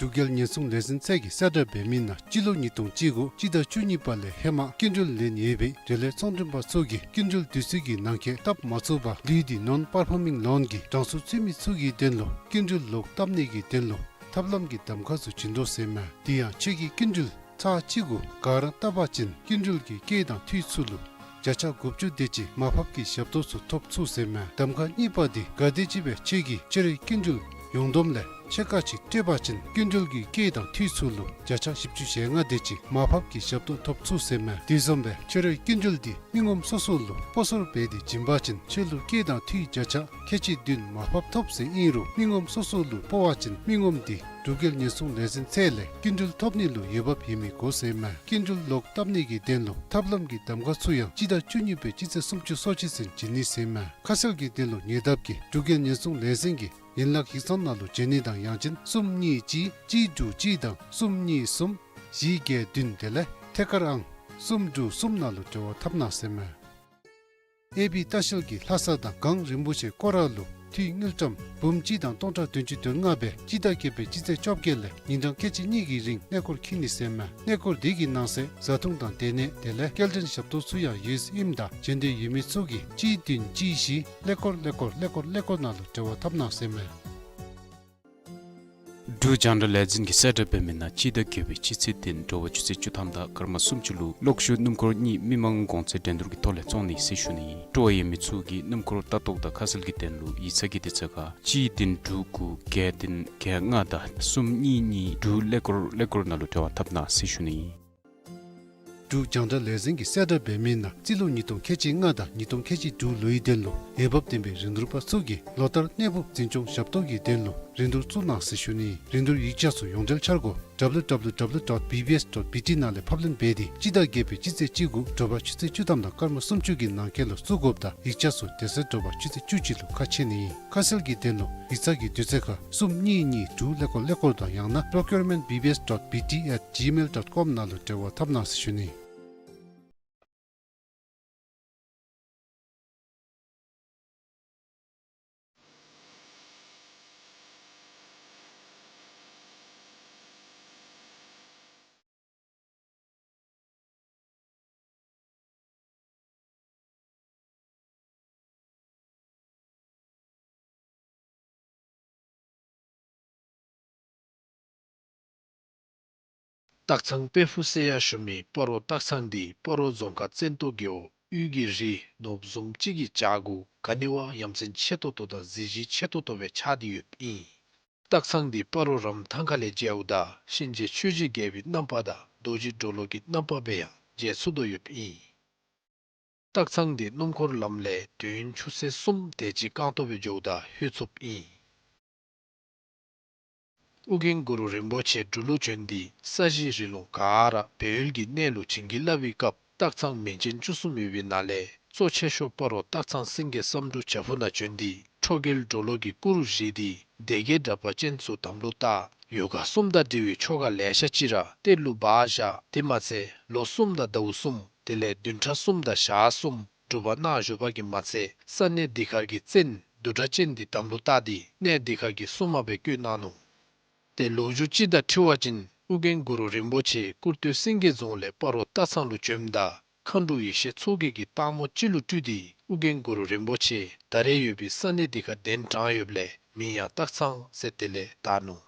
འབྲུག་རྒྱལ་ཉེན་སྲུང་ལས་འཛིན་ཚད་ཀྱིས་གསལ་བསྒྲགས་འབད་མི་ནང་སྤྱི་ལོ་ཉིས་སྟོང་བཅུ་དགུ་སྤྱི་ཟླ་བཅུ་གཉིས་པ་ལས་ཧེ་མ་སྐྱིན་འགྲུལ་ལེན་ཡོད་པའི་འབྲེལ་ཡོད་ཚོང་མགྲོན་པ་ཚུ་གིས་སྐྱིན་འགྲུལ་དུས་ཚོད་ཀྱི་ནང་འཁོད་བཏབ་མ་ཚུགས་པར་ལུས་ཏེ་ནོན་པར་ཕོར་མིང་ལོན་གྱི་གྲངས་སུ་ཚུད་མི་ཚུ་གི་དོན་ལུ་སྐྱིན་འགྲུལ་ལོག་བཏབ་ནི་གི་དོན་ལུ་ཐབས་ལམ་གྱི་གདམ་ཁ་ཚུ་བྱིན་དོ་ཟེར་མས། དེ་ཡང་ཁྱོད་ཀྱིས་སྐྱིན་འགྲུལ་ཚར་གཅིག་གུ་ག་ར་བཏབ་པ་ཅིན་སྐྱིན་འགྲུལ་གྱི་སྐྱེད་དང་འཐུས་ཚུ་ལུ་བརྒྱ་ཆ་དགུ་བཅུ་དེ་ཅིག་མར་ཕབ་ཀྱི་ཞབས་ཏོག་ཚུ་ཐོབ་ཚུགས་ཟེར་མས། གདམ་ཁ་གཉིས་པ་འདི་ག་དེམ་ཅིག་སྦེ་ཁྱོད་ཀྱིས་ཁྱོད་རའི་སྐྱིན་འགྲུལ་ཡོངས་བསྡོམས་ལས་ཕྱེད་ཀ་ཅིག་སྤྲོད་པ་ཅིན་སྐྱིན་འགྲུལ་གྱི་སྐྱེད་དང་འཐུས་ཚུ་ལུ་བརྒྱ་ཆ་བཞི་བཅུ་ཞེ་ལྔ་དེ་ཅིག་མར་ཕབ་ཀྱི་ཞབས་ཏོག་ཐོབ་ཚུགས་ཟེར་མས། དེ་བཟུམ་སྦེ་ཁྱོད་རའི་སྐྱིན་འགྲུལ་འདི་མི་ངོམ་སོ་སོ་ལུ་སྤོ་སོར་འབད་དེ་བྱིན་པ་ཅིན་ཁྱོད་ལུ་སྐྱེད་དང་འཐུས་བརྒྱ་ཆ་ཁལ་གཅིག་བདུན་མར་ཕབ་ཐོབ་ཟེར་ཨིན་རུང་མི་ངོམ་སོ་སོ་ལུ་སྤོ་བ་ཅིན་མི་ངོམ་འདི་འབྲུག་རྒྱལ་ཉེན་སྲུང་ལས་འཛིན་ཚད་ལས་སྐྱིན་འགྲུལ་ཐོབ་ནི་ལུ་འོས་འབབ་ཡོད་མི་དགོ་ཟེར་མས། སྐྱིན་འགྲུལ་ལོག་བཏབ་ནི་གི་དོན་ལུ་ཐབས་ལམ་གྱི་གདམ་ཁ་ཚུ་ཡང་སྤྱི་ཟླ་བཅུ་གཉིས་པའི་སྤྱི་ཚེས་སུམ་ཅུ་སོ་གཅིག་ཚུན་བྱིན་ནི་ཟེར་མས། ཁ་གསལ་གྱི་དོན་ལུ་ཉེ་འདབས་ཀྱི་འབྲུག་རྒྱལ་ཉེན་སྲུང་ལས་འཛིན་གྱི་ཡན་ལག་ཡིག་ཚང་ནང་ལུ་བྱོན་ནི་དང་ཡང་ཅིན་གསུམ་གཉིས་གཅིག་གཅིག་དྲུག་གཅིག་དང་གསུམ་གཉིས་གསུམ་བཞི་བརྒྱད་བདུན་དེ་ལས་ཐད་ཀར་ཨང་གསུམ་དྲུག་གསུམ་ནང་ལུ་འབྲེལ་བ་འཐབ་གནང་ཟེར་མས། ཨེ་བི་ལྟ་བཤལ་གྱིས་ལྷ་ས་དང་གངས་རིན་པོ་ཆེ་སྐོར་ར་ལུ་ འཐུས་དངུལ་ཀྲམ་འབུམ་གཅིག་དང་སྟོང་ཕྲག་བདུན་ཅུ་དོན་ལྔ་སྦེ་སྤྱི་ཟླ་བརྒྱད་པའི་སྤྱི་ཚེས་བཅོ་བརྒྱད་ལས་ཉིན་གྲངས་ཁལ་གཅིག་གཉིས་ཀྱི་རིང་གནས་སྐོར་འཁྱིད་ནི་ཟེར་མས། གནས་སྐོར་འདི་གི་ནང་གསེས་བཟའ་འཐུང་དང་སྡོད་གནས་དེ་ལས་སྐྱེལ་འདྲེན་ཞབས་ཏོག་ཚུ་ཡང་ཡོད་ཨིནམ་ད་བྱོན་འདོད་ཡོད་མི་ཚུ་གིས་གཅིག་བདུན་གཅིག་བཞི་ཀླད་ཀོར་ཀླད་ཀོར་ཀླད་ཀོར་ཀླད་ཀོར་ནང་ལུ་འབྲེལ་བ་འཐབ་གནང་ཟེར་མས། འབྲུག་རྒྱང་བསྒྲགས་ལས་འཛིན་གྱིས་གསལ་བསྒྲགས་འབད་མི་ནང་སྤྱི་ཟླ་བརྒྱད་པའི་སྤྱི་ཚེས་བདུན་དྲོ་པ་ཆུ་ཚོད་བཅུ་ཐམ་དང་སྐར་མ་སུམ་ཅུ་ལུ་གློག་ཤུགས་སྣུམ་འཁོར་གཉིས་མི་མང་གོང་ཚད་འགྲན་བསྡུར་གྱི་ཐོག་ལས་བཙོང་ནི་ཟེར་ཞུ་ནི་ཨིན། སྤྲོ་བ་ཡོད་མི་ཚུ་གིས་སྣུམ་འཁོར་ལྟ་རྟོག་དང་ཁ་གསལ་གྱི་དོན་ལུ་ཡིག་ཚང་གི་དུས་ཚོད་ཁར་གཅིག་བདུན་དྲུག་དགུ་བརྒྱད་བདུན་བརྒྱད་ལྔ་དང་གསུམ་གཉིས་གཉིས་དྲུག་ཀླད་ཀོར་ཀླད་ཀོར་ནང་ལུ་འབྲེལ་བ་འཐབ་གནང་ཟེར་ཞུ་ནི་ཨིན། འབྲུག་རྒྱང་བསྒྲགས་ལས་འཛིན་གྱིས་གསལ་བསྒྲགས་འབད་མི་ནང་རྩིས་ལོ་ཉིས་སྟོང་ཁལ་གཅིག་ལྔ་དང་ཉིས་སྟོང་ཁལ་གཅིག་དྲུག་ལོའི་དོན་ལུ་འོས་འབབ་ལྡན་པའི་རིན་བསྡུར་པ་ཚུ་གིས་ལོ་ལྟར་གནས་ཕབ་འཛིན་སྐྱོང་ཞབས་ཏོག་གི་དོན་ལུ་རིན་བསྡུར་བཙུགས་གནང་ཟེར་ཞུ་ནི། རིན་བསྡུར་ཡིག་ཆ་ཚུ་ཡོངས་འབྲེལ་འཆར་སྒོ་W W W dot B B S dot B T ནང་ལས་ཕབ་ལེན་འབད་དེ་སྤྱི་ཟླ་བརྒྱད་པའི་སྤྱི་ཚེས་བཅུ་དགུ་དྲོ་པ་ཆུ་ཚོད་བཅུ་ཐམ་དང་སྐར་མ་སུམ་ཅུ་གི་ནང་འཁོད་ལུ་བཙུགས་དགོཔ་དང་ཡིག་ཆ་ཚུ་དེ་ཚེ་དྲོ་པ་ཆུ་ཚོད་བཅུ་གཅིག་ལུ་ཁ་ཕྱེ་ནི་ཨིན། ཁ་གསལ་གྱི་དོན་ལུ་ཡིག་ཚང་གི་དུས་ཚོད་ཁར་གསུམ་གཉིས་གཉིས་དྲུག་ཀླད་ཀོར་ཀླད་ཀོར་དང་ཡང་ན་procurement B B S dot B T at gmail dot com ནང་ལུ་འབྲེལ་བ་འཐབ་གནང་ཟེར་ཞུ་ནི། སྟག་ཚང་དཔལ་ཕུག་ཟེར་ཡང་ཞུ་མི་སྤ་རོ་སྟག་ཚང་འདི་སྤ་རོ་རྫོང་ཁག་བཙན་ཏོ་རྒེད་འོག་དབུས་ཀྱི་རི་ནོར་བུ་བཟུམ་ཅིག་གི་བྱག་གུ་ག་ནི་བ་ཡ་མཚན་ཆེ་ཏོག་ཏོ་དང་གཟི་བརྗིད་ཆེ་ཏོག་ཏོ་སྦེ་ཆགས་ཏེ་ཡོདཔ་ཨིན། སྟག་ཚང་འདི་སྤ་རོ་རམ་ཐང་ཁ་ལས་མཇལཝ་ད་གཤིན་རྗེ་ཆོས་རྗེ་རྒྱལ་པོའི་རྣམ་པ་དང་རྡོ་རྗེ་གྲོ་ལོད་ཀྱི་རྣམ་པ་སྦེ་ཡང་མཇལ་ཚུགས་དོ་ཡོདཔ་ཨིན། སྟག་ཚང་འདི་སྣུམ་འཁོར་ལམ་ལས་དུས་ཡུན་ཆུ་ཚོད་གསུམ་དེ་ཅིག་རྐང་སྟོང་སྦེ་འགྱོཝ་ད་ལྷོད་ཚུགསཔ་ཨིན། ཨོ་རྒྱན་གུ་རུ་རིན་པོ་ཆེ་འབྲུག་ལུ་བྱོན་ཏེ་ས་གཞི་རི་ལུང་ག་ར་སྦས་ཡུལ་གྱི་གནས་ལུ་བྱིན་གྱིས་བརླབས་པའི་སྐབས་སྟག་ཚང་མིང་ཅན་བཅུ་གསུམ་ཡོད་པའི་ནང་ལས་གཙོ་ཆེ་ཤོས་སྤ་རོ་སྟག་ཚང་སེང་གེ་བསམ་འགྲུབ་བྱག་ཕུག་ནང་བྱོན་ཏེ་ཁྲོ་རྒྱལ་གྲོ་ལོད་ཀྱི་སྐུ་རུ་བཞེངས་ཏེ་སྡེ་བརྒྱད་དྲེགས་པ་ཅན་ཚུ་དམ་ལུ་བཏགས། ཡོ་ག་གསུམ་དང་འབྲེལ་བའི་ཆོ་ག་ལེ་ཤ་ཅིག་ར་གཏེར་ལུ་སྦ་བཞག། དེ་མ་ཚད་ལོ་གསུམ་དང་ཟླཝ་གསུམ་དེ་ལས་བདུན་ཕྲག་གསུམ་དང་ཞག་གསུམ་སྒྲུབ་པ་གནང་བཞུགས་པ་གིས་མ་ཚད་ས་གནས་འདི་ཁར་གྱི་བཙན་བདུད་དྲེགས་ཅན་འདི་དམ་ལུ་བཏགས་ཏེ་གནས་འདི་ཁར་གྱི་སྲུང་མ་སྦེ་བསྐོས་གནང་ནུག། ཏེ་ལོ་རྒྱུས་ཅིག་དང་འཁྲིལ་བ་ཅིན་ཨོ་རྒྱན་གུ་རུ་རིན་པོ་ཆེ་ཀུར་སྟོད་སེང་གེ་རྫོང་ལས་སྤ་རོ་སྟག་ཚང་ལུ་བྱོནམ་ད་མཁའ་འགྲོ་ཡེ་ཤེས་མཚོ་རྒྱལ་གྱིས་སྟག་མོ་ཅིག་ལུ་སྤྲུལ་ཏེ་ཨོ་རྒྱན་གུ་རུ་རིན་པོ་ཆེ་ད་རེས་ཡོད་པའི་ས་གནས་འདི་ཁར་གདན་དྲངས་ཡོདཔ་ལས་མིང་ཡང་སྟག་ཚང་ཟེར་དེ་ལས་བཏགས་ནུག།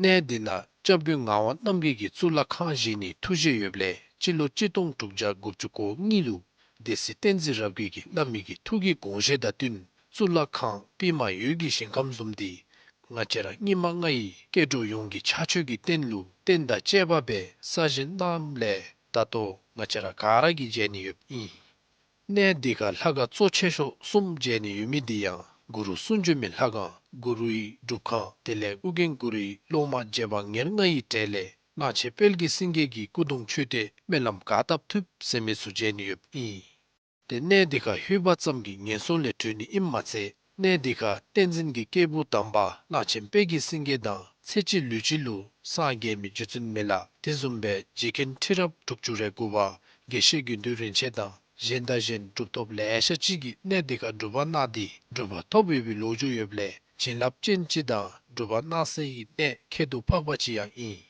གནས་འདི་ནང་སྐྱབས་མགོན་ངག་དབང་རྣམ་རྒྱལ་གྱིས་གཙུག་ལག་ཁང་བཞེངས་ནིའི་ཐུགས་བཞེད་ཡོདཔ་ལས་སྤྱི་ལོ་གཅིག་སྟོང་དྲུག་བརྒྱ་དགུ་བཅུ་གོ་གཉིས་ལུ་སྡེ་སྲིད་བསྟན་འཛིན་རབ་རྒྱས་ཀྱིས་བླ་མའི་གི་ཐུགས་ཀྱི་དགོངས་བཞེད་དང་བསྟུན་གཙུག་ལག་ཁང་པདྨ་འོད་ཀྱི་ཞིང་ཁམས་བཟུམ་འདི་ང་བཅས་ར་སྙིགས་མ་ལྔ་ཡི་སྐྱེ་འགྲོ་ཡོངས་ཀྱི་ཕྱག་མཆོད་ཀྱི་རྟེན་ལུ་རྟེན་དང་བཅས་པ་སྦེ་གསར་བཞེངས་གནངམ་ལས་ད་ལྟོ་ང་བཅས་ར་ག་ར་གིས་མཇལ་ནི་ཡོདཔ་ཨིན། གནས་འདི་ཁར་ལྷ་ཁང་གཙོ་ཆེ་ཤོས་གསུམ་མཇལ་ནི་ཡོད་མི་འདི་ཡང་གུ་རུ་གསུང་བྱོན་མའི་ལྷ་ཁང་གུ་རུའི་སྒྲུབ་ཁང་དེ་ལས་ཨོ་རྒྱན་གུ་རུའི་སློབ་མ་རྗེ་འབངས་ཉེར་ལྔ་ཡི་གྲས་ལས་གླང་ཆེན་དཔལ་གྱི་སེང་གེ་གི་སྐུ་གདུང་མཆོད་རྟེན་སྨོན་ལམ་ག་བཏབ་ཐུབ་ཟེར་མི་ཚུ་མཇལ་ནི་ཡོདཔ་ཨིན། ཏེ་གནས་འདི་ཁར་ལྷོད་པ་ཙམ་གྱིས་ངན་སོང་ལས་གྲོལ་ནི་ཨིནམ་མ་ཚད་གནས་འདི་ཁར་བསྟན་འཛིན་གྱི་སྐྱེས་བུ་དམ་པ་གླང་ཆེན་དཔལ་གྱི་སེང་གེ་དང་ཚེ་གཅིག་ལུས་གཅིག་ལུ་སངས་རྒྱས་མི་རྗེ་བཙུན་མི་ལ་དེ་བཟུམ་སྦེ་རྗེ་མཁན་ཁྲི་རབས་དྲུག་ཅུ་རེ་དགུ་པ་དགེ་བཤེས་དགེ་འདུན་རིན་ཆེན་དང་གཞན་དང་གཞན་གྲུབ་ཐོབ་ལེ་ཤ་ཅིག་གིས་གནས་འདི་ཁར་སྒྲུབ་པ་གནང་སྟེ་གྲུབ་པ་ཐོབ་ཡོད་པའི་ལོ་རྒྱུས་ཡོདཔ་ལས་བྱིན་རླབས་ཅན་ཅིག་དང་སྒྲུབ་པ་གནང་སའི་གནས་ཁྱད་དུ་འཕགས་པ་ཅིག་ཡང་ཨིན།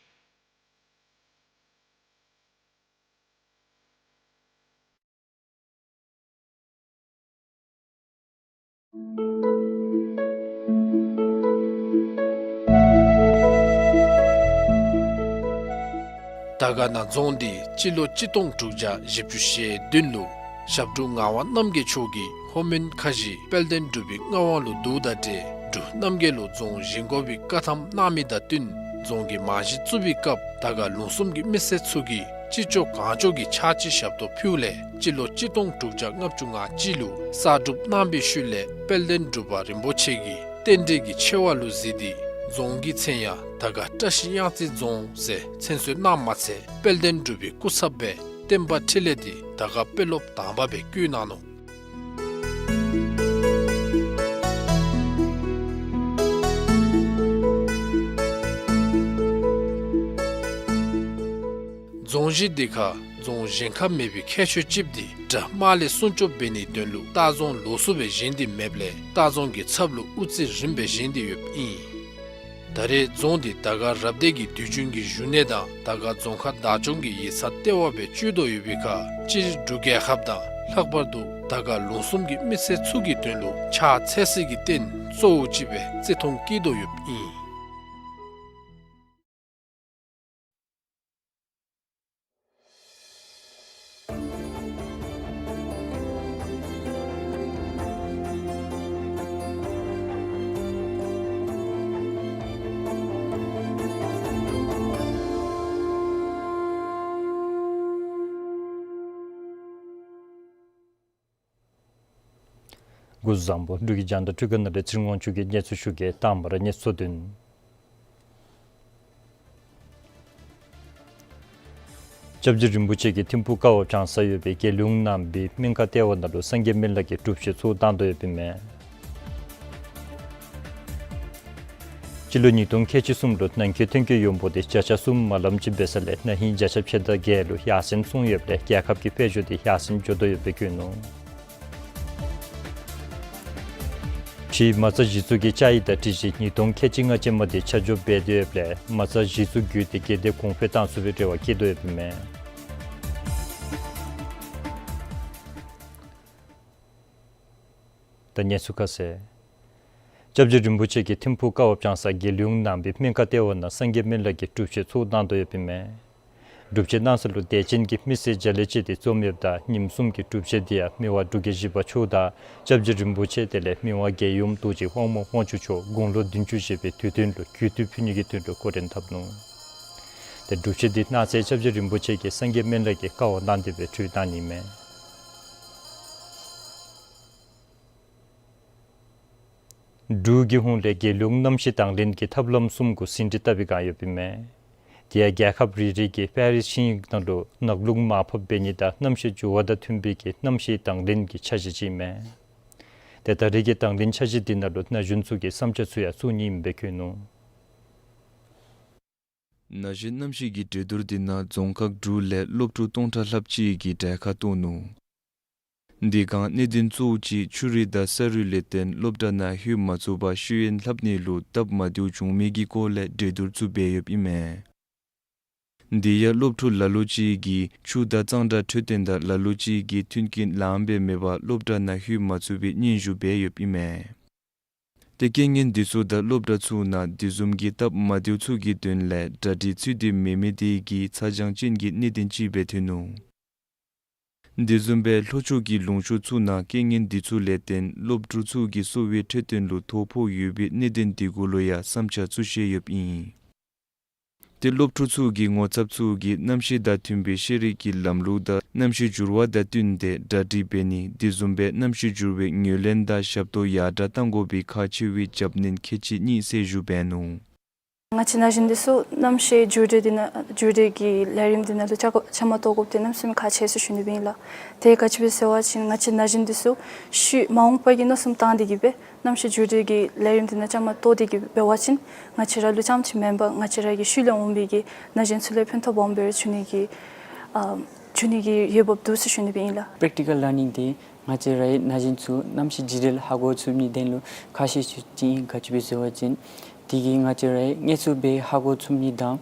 དར་དཀར་ན་རྫོང་འདི་སྤྱི་ལོ་གཅིག་སྟོང་དྲུག་བརྒྱ་བཞི་བཅུ་ཞེ་བདུན་ལུ་ཞབས་དྲུང་ངག་དབང་རྣམ་རྒྱལ་མཆོག་གིས་ལྷོ་མོན་ཁ་བཞི་དཔལ་ལྡན་འབྲུག་པའི་མངའ་དབང་ལུ་བསྡུཝ་དང་འབྲེལ་འབྲུག་རྣམ་རྒྱལ་ལུ་རྫོང་བཞེངས་དགོ་པའི་བཀའ་ཐམ་གནང་མི་དང་བསྟུན་རྫོང་གི་རྨང་གཞི་བཙུགས་པའི་སྐབས་དར་དཀར་ལུང་གསུམ་གྱི་མི་སེར་ཚུ་གིས་ཅི་ལྕོགས་གང་ལྕོགས་ཀྱི་ཕྱག་ཕྱི་ཞབས་ཏོག་ཕུལཝ་ལས་སྤྱི་ལོ་གཅིག་སྟོང་དྲུག་བརྒྱ་ལྔ་བཅུ་ང་གཅིག་ལུ་གསར་སྒྲུབ་གནང་བའི་ཤུལ་ལས་དཔལ་ལྡན་འབྲུག་པ་རིན་པོ་ཆེ་གིས་རྟེན་འབྲེལ་གྱི་ཆེ་བ་ལུ་གཟིགས་ཏེ་རྫོང་གི་མཚན་ཡང་དར་དཀར་བཀྲ་ཤིས་གཡང་རྩེ་རྫོང་ཟེར་མཚན་གསོལ་གནངམ་མ་ཚད་དཔལ་ལྡན་འབྲུག་པའི་སྐུ་ཚབ་སྦེ་བསྟན་པ་འཕྲིན་ལས་འདི་དར་དཀར་དཔོན་སློབ་དང་པ་སྦེ་བསྐོས་གནང་ནུག། རྫོང་གཞི་འདི་ཁར་ རྫོང་བཞེངས་ཁ་མེད་པའི་ཁྱད་ཆོས་ཅིག་འདི་དགྲ་དམག་ལས་སྲུང་སྐྱོབ་འབད་ནིའི་དོན་ལུ་ལྟ་རྫོང་ལོགས་སུ་སྦེ་བཞེངས་ཏེ་མེདཔ་ལས་ལྟ་རྫོང་གི་ཚབ་ལུ་དབུ་རྩེ་རིམ་པས་བཞེངས་ཏེ་ཡོདཔ་ཨིན། ད་རེས་རྫོང་འདི་དར་དཀར་རབ་སྡེ་གི་དུས་རྒྱུན་གྱི་བཞུགས་གནས་དང་དར་དཀར་རྫོང་ཁག་བདག་སྐྱོང་གི་ཡིག་ཚང་ལྟེ་བ་སྦེ་སྤྱོད་དོ་ཡོད་པའི་ཁར་སྤྱིར་འབྲུག་རྒྱལ་ཁབ་དང་ལྷག་པར་དུ་དར་དཀར་ལུང་གསུམ་གྱི་མི་སེར་ཚུ་གི་དོན་ལུ་ཕྱག་འཚལ་སའི་རྟེན་གཙོ་བོ་ཅིག་སྦེ་བརྩི་མཐོང་བསྐྱེད་དོ་ཡོདཔ་ཨིན། སྐུ་གཟུགས་བཟང་པོ། འབྲུག་གི་རྒྱང་བསྒྲགས་འཕྲུལ་ཁང་ནང་ལས་ཚེ་རིང་དབང་ཕྱུག་གིས་གནས་ཚུལ་ཞུ་གེ། དང་པ་ར་གནས་ཚུལ་དོན། སྐྱབས་རྗེ་རིན་པོ་ཆེ་གི་ཐིམ་ཕུག་ཀ་བ་བྱང་ས་ཡོད་པའི་རྒྱལ་ཡོངས་ནང་པའི་སྨན་ཁང་ལྟེ་བ་ནང་ལུ་སངས་རྒྱས་སྨན་བླ་གི་སྒྲུབ་མཆོད་ཚུ་བཏང་དོ་ཡོདཔ་ཨིན་མས། སྤྱི་ལོ་ཉིས་སྟོང་ཁལ་གཅིག་གསུམ་ལུ་ནང་འཁོད་ཐོན་སྐྱེད་ཡོངས་འབོར་འདི་བརྒྱ་ཆ་གསུམ་མ་ལམ་ཅིག་འབད་ས་ལས་ན་ཧིང་བརྒྱ་ཆ་ཕྱེད་དང་བརྒྱད་ལུ་ཡར་སེང་སོང་ཡོདཔ་ལས་རྒྱལ་ཁབ་ཀྱི་དཔལ་འབྱོར་འདི་ཡར་སེང་འགྱོ་དོ་ཡོདཔ་སྦེ་བཀོད་ནུག། ཕྱིས་མ་རྩ་གཞི་བཙུགས་ཀྱི་བཅའ་ཡིག་དང་སྒྲིག་གཞི་ཉིས་སྟོང་ཁལ་གཅིག་ལྔ་ཅན་མ་འདི་ཆ་འཇོག་འབད་དེ་ཡོདཔ་ལས་མ་རྩ་གཞི་བཙུགས་བརྒྱུད་དེ་སྒེར་སྡེ་གོང་འཕེལ་བཏང་ཚུགས་པའི་རེ་བ་བསྐྱེད་དོ་ཡོདཔ་ཨིན་མས། ད་གནས་ཚུལ་ཁ་གསལ། སྐྱབས་རྗེ་རིན་པོ་ཆེ་གི་ཐིམ་ཕུག་ཀ་བ་བྱང་ས་རྒྱལ་ཡོངས་ནང་པའི་སྨན་ཁང་ལྟེ་བ་ནང་སངས་རྒྱས་སྨན་བླ་གི་སྒྲུབ་མཆོད་ཚུ་གནང་དོ་ཡོདཔ་ཨིན་མས། སྒྲུབ་མཆོད་གནང་ས་ལུ་དད་ཅན་གྱི་མི་སེར་བརྒྱ་ལས་བཅད་དེ་འཛོམས་ཡོདཔ་ད་ཉིནམ་གསུམ་གྱི་སྒྲུབ་མཆོད་འདི་ཡང་མི་དབང་འབྲུག་རྒྱལ་བཞི་པ་མཆོག་དང་སྐྱབས་རྗེ་རིན་པོ་ཆེ་དེ་ལས་མི་དབང་རྒྱལ་ཡུམ་རྡོ་རྗེ་དབང་མོ་དབང་ཕྱུག་མཆོག་དགུང་ལོ་བདུན་ཅུ་བཞེས་པའི་དུས་སྟོན་ལུ་གུས་བཏུད་ཕུལ་ནི་གི་དོན་ལུ་སྐུ་རྟེན་བཏབ་ནུག། ཏེ་སྒྲུབ་མཆོད་འདི་གནང་སའི་སྐྱབས་རྗེ་རིན་པོ་ཆེ་གིས་སངས་རྒྱས་སྨན་བླ་གི་ཀ་བ་གནང་སྟེ་སྦེ་ཁྲུས་གནང་ནི་ཨིན་མས། འབྲུག་གི་ཧོངས་ལས་རྒྱལ་ཡོངས་གནམ་གཤིས་དང་ལེན་གྱི་ཐབས་ལམ་གསུམ་གུ་ཟིན་བྲིས་བཏབ་པའི་བསྒང་ཡོདཔ་ཨིན་མས། དེ་ཡང་རྒྱལ་ཁབ་རེ་རེ་གིས་པེ་རིས་ཆིངས་ཡིག་ནང་ལུ་ནགས་ལུད་མར་ཕབ་འབད་ནི་དང་གནམ་གཤིས་འགྱུར་བ་དང་མཐུན་པའི་གི་གནམ་གཤིས་དང་ལེན་གྱི་འཆར་གཞི་ཅིག་ཨིན་མས། ཏེ་ད་རེས་ཀྱི་དང་ལེན་འཆར་གཞི་འདི་ནང་ལུ་ན་གཞོན་ཚུ་གིས་བསམ་འཆར་ཚུ་ཡང་བཙུགས་ནི་ཨིནམ་སྦེ་བཀོད་ནུག། ན་གཞོན་གནམ་གཤིས་ཀྱི་གྲོས་བསྡུར་འདི་ནང་རྫོང་ཁག་དྲུག་ལས་སློབ་ཕྲུག་སྟོང་ཕྲག་ལྷགཔ་ཅིག་གིས་གྲལ་ཁར་གཏོགས་ནུག། འདི་བསྒང་གནད་དོན་གཙོ་བོ་ཅིག་ཆུ་རུད་དང་ས་རུད་ལས་བརྟེན་སློབ་གྲྭ་ནང་ལྷོད་མ་ཚུགས་པར་ཤེས་ཡོན་ལྷབ་ནི་ལུ་སྟབས་མ་བདེཝ་བྱུང་མི་གི་སྐོར་ལས་གྲོས་བསྡུར་ཚུ་འབད་ཡོདཔ་ཨིན་མས། འདི་ཡང་སློབ་ཕྲུག་ལ་ལུ་ཅིག་གིས་ཆུ་དང་གཙང་སྦྲ་འཕྲོད་བསྟེན་དང་ལ་ལུ་ཅིག་གིས་མཐུན་རྐྱེན་ལངམ་སྦེ་མེད་པར་སློབ་གྲྭ་ནང་ལྷོད་མ་ཚུགས་པའི་སྙན་ཞུ་འབད་ཡོདཔ་ཨིན་མས། ཏེ་རྐྱེན་ངན་འདི་ཚུ་དང་སློབ་གྲྭ་ཚུ་ནང་འདི་བཟུམ་གྱི་སྟབས་མ་བདེཝ་ཚུ་གི་དོན་ལས་གྲ་སྒྲིག་ཚུད་དེ་མེད་མི་དེ་གིས་ཚ་གྱང་ཅན་གྱི་གནད་དོན་ཅིག་སྦེ་ཐོན་ནུག། འདི་བཟུམ་སྦེ་ལྷོ་ཕྱོགས་ཀྱི་ལུང་ཕྱོགས་ཚུ་ནང་རྐྱེན་ངན་འདི་ཚུ་ལས་བརྟེན་སློབ་ཕྲུག་ཚུ་གི་གསོ་བའི་འཕྲོད་བསྟེན་ལུ་ཐོ་ཕོག་ཡོད་པའི་གནད་དོན་འདི་གུ་ལུ་ཡང་བསམ་འཆར་ཚུ་བཤད་ཡོདཔ་ཨིན། ཏེ་སློབ་ཕྲུག་ཚུ་གི་ངོ་ཚབ་ཚུ་གིས་གནམ་གཤིས་དང་མཐུན་པའི་ཤེས་རིག་གི་ལམ་ལུགས་དང་གནམ་གཤིས་འགྱུར་བ་དང་བསྟུན་ཏེ་གྲ་སྒྲིག་འབད་ནི་འདི་བཟུམ་སྦེ་གནམ་གཤིས་འགྱུར་བའི་ངོས་ལེན་དང་ཞབས་ཏོག་ཡར་དྲག་གཏང་དགོ་པའི་ཁག་ཆེ་བའི་རྒྱབ་གནོན་ཁག་ཆེ་གཉིས་གསལ་ཞུ་འབད་ནུག། ང་བཅས་ན་གཞོན་འདི་ཚུ་གནམ་གཤིས་འགྱུར་འགྲོས་འདི་ནང་འགྱུར་འགྲོས་ཀྱི་ལས་རིམ་འདི་ནང་ལུ་བཅའ་དགོ་བཅའ་མར་གཏོགས་དགོཔ་འདི་གནམ་མེད་ས་མེད་ཁག་ཆེ་ཟེར་ཞུ་ནི་སྦེ་ཨིན་ལགས། དེ་ག་ཅི་སྦེ་ཟེར་བ་ཅིན་ང་བཅས་ན་གཞོན་འདི་ཚུ་ཤུལ་མ་འོངས་པ་གི་མནོ་བསམ་བཏང་སྟེ་གིས་སྦེ་གནམ་གཤིས་འགྱུར་འགྲོས་ཀྱི་ལས་རིམ་འདི་ནང་བཅའ་མར་གཏོགས་ཏེ་གིས་འབད་བ་ཅིན་ང་བཅས་ར་ལུ་རྐྱངམ་ཅིག་མེན་པར་ང་བཅས་ར་གི་ཤུལ་ལས་འོང་བའི་གི་ན་གཞོན་ཚུ་ལུ་ཕན་ཐོགས་སྦོམ་སྦེ་ར་འབྱུང་ནི་གི་ཨ་འབྱུང་ནི་གི་འོས་འབབ་འདུག་ཟེར་ཞུ་ནི་སྦེ་ཨིན་ལགས། པེརེག་ཊི་ཀཱལ་ལར་ནིང་འདི་ང་བཅས་རའི་ན་གཞོན་ཚུ་གནམ་གཤིས་འགྱུར་འགྲོས་ལུ་ཧ་གོ་ཚུགས་ནི་དོན་ལུ་ཁག་ཆེ་ཤོས་ཅིག་ཨིན། ག་ཅི་སྦེ་ཟེར་བ་ཅིན་དེ་གིས་ང་བཅས་རའི་དངོས་སུ་སྦེ་ཧ་གོ་ཚུགས་ནི་དང་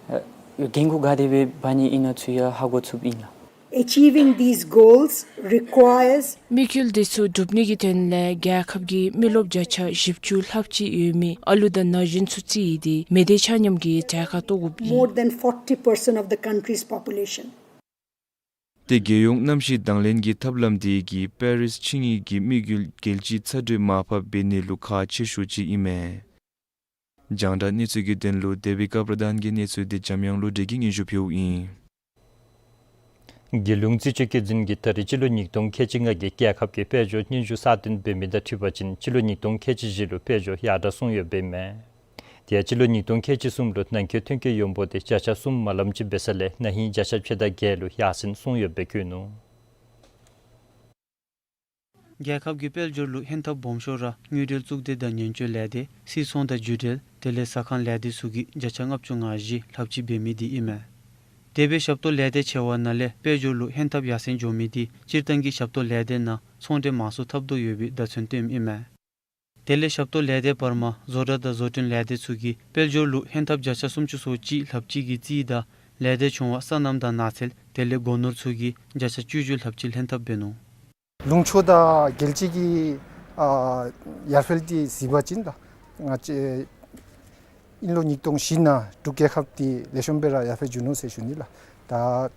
ཨ་འགན་ཁུར་ག་དེ་སྦེ་འབག་ནི་ཨིན་ན་ཚུ་ཡང་ཧ་གོ་ཚུགསཔ་ཨིན་ལགས། Achieving these goals requires དམིགས་ཡུལ་འདི་ཚུ་འགྲུབ་ནི་གི་དོན་ལས་རྒྱལ་ཁབ་ཀྱི་མི་རློབས་བརྒྱ་ཆ་བཞི་བཅུ་ལྷགཔ་ཅིག་ཡོད་མི་ཨ་ལུ་དང་ན་གཞོན་ཚུ་རྩིས་ཏེ་མི་སྡེ་ཆ་མཉམ་གྱིས་གྲལ་ཁར་གཏོགས་དགོཔ་ཨིན། More than forty percent of the country's population. ཏེ་རྒྱལ་ཡོངས་གནམ་གཤིས་དང་ལེན་གྱི་ཐབས་ལམ་དེ་གིས་པེ་རིས་ཆིངས་ཡིག་གི་དམིགས་ཡུལ་གལ་ཆེ་ཚ་དྲོད་མར་ཕབ་འབད་ནི་ལུ་ཁག་ཆེ་ཤོས་ཅིག་ཨིན་མས། རྒྱང་བསྒྲགས་གནས་ཚུལ་གྱི་དོན་ལུ་དེ་བི་ཀ་པྲ་དཱན་གྱི་གནས་ཚུལ་འདི་འཇམ་དབྱངས་བློ་གྲོས་ཀྱིས་སྙན་ཞུ་ཕུལཝ་ཨིན། རྒྱལ་ཡོངས་རྩིས་དཔྱད་བཀོད་འཛིན་གྱིས་ད་རེས་སྤྱི་ལོ་ཉིས་སྟོང་ཁལ་གཅིག་ལྔ་གི་རྒྱལ་ཁབ་ཀྱི་དཔལ་འབྱོར་སྙན་ཞུ་གསར་བཏོན་འབད་མི་དང་འཁྲིལ་བ་ཅིན་སྤྱི་ལོ་ཉིས་སྟོང་ཁལ་གཅིག་བཞི་ལུ་དཔལ་འབྱོར་ཡར་དྲག་སོང་ཡོདཔ་ཨིན་མས། དེ་ཡང་སྤྱི་ལོ་ཉིས་སྟོང་ཁལ་གཅིག་གསུམ་ལུ་ནང་འཁོད་ཐོན་སྐྱེད་ཡོངས་འབོར་འདི་བརྒྱ་ཆ་གསུམ་མ་ལམ་ཅིག་འབད་ས་ལས་ན་ཧིང་བརྒྱ་ཆ་ཕྱེད་དང་བརྒྱད་ལུ་ཡར་སེང་སོང་ཡོདཔ་སྦེ་བཀོད་ནུག། རྒྱལ་ཁབ་ཀྱི་དཔལ་འབྱོར་ལུ་ཧན་ཐབས་སྦོམ་ཤོས་ར་དངུལ་འབྲེལ་གཙུག་སྡེ་དང་ཉེན་བཅོལ་ལས་སྡེ་སིལ་ཚོང་དང་བརྒྱུད་འབྲེལ་དེ་ལས་ཟ་ཁང་ལས་སྡེ་ཚུ་གིས་བརྒྱ་ཆ་ལྔ་བཅུ་ང་བཞི་ལྷགཔ་ཅིག་འབད་མི་འདི་ཨིན་མས། དེ་སྦེ་ཞབས་ཏོག་ལས་སྡེ་ཕྱེ་བ་ནང་ལས་དཔལ་འབྱོར་ལུ་ཧན་ཐབས་ཡར་སེང་འགྱོ་མི་འདི་སྤྱིར་བཏང་གི་ཞབས་ཏོག་ལས་སྡེ་ནང་ཚོང་འབྲེལ་མང་སུ་འཐབ་དོ་ཡོད་པའི་བརྡ་མཚོན་སྟོནམ་ཨིན་མས། དེ་ལས་ཞབས་ཏོག་ལས་སྡེ་བར་མ་བཟོ་གྲྭ་དང་བཟོ་སྐྲུན་ལས་སྡེ་ཚུ་གིས་དཔལ་འབྱོར་ལུ་ཧན་ཐབས་བརྒྱ་ཆ་སུམ་ཅུ་སོ་གཅིག་ལྷགཔ་ཅིག་གི་རྩིས་དང་ལས་སྡེ་ཆུང་བ་སོ་ནམ་དང་ནགས་ཚལ་དེ་ལས་སྒོ་ནོར་ཚུ་གིས་བརྒྱ་ཆ་བཅུ་བཞི་ལྷགཔ་ཅིག་ལྷན་ཐབས་འབད་ནུག། ལུང་ཕྱོགས་དང་རྒྱལ་སྤྱི་གི་ཨ་ཡར་འཕེལ་འདི་གཟིགས་པ་ཅིན་ད་ང་བཅས་དབྱིན་ལོ་ཉིས་སྟོང་བཞི་ནང་འབྲུག་རྒྱལ་ཁབ་འདི་ལེགས་ཤོམ་སྦེ་ར་ཡར་འཕེལ་འགྱོ་ནུག་ཟེར་ཞུ་ནི་ལགས། ད་ཨ་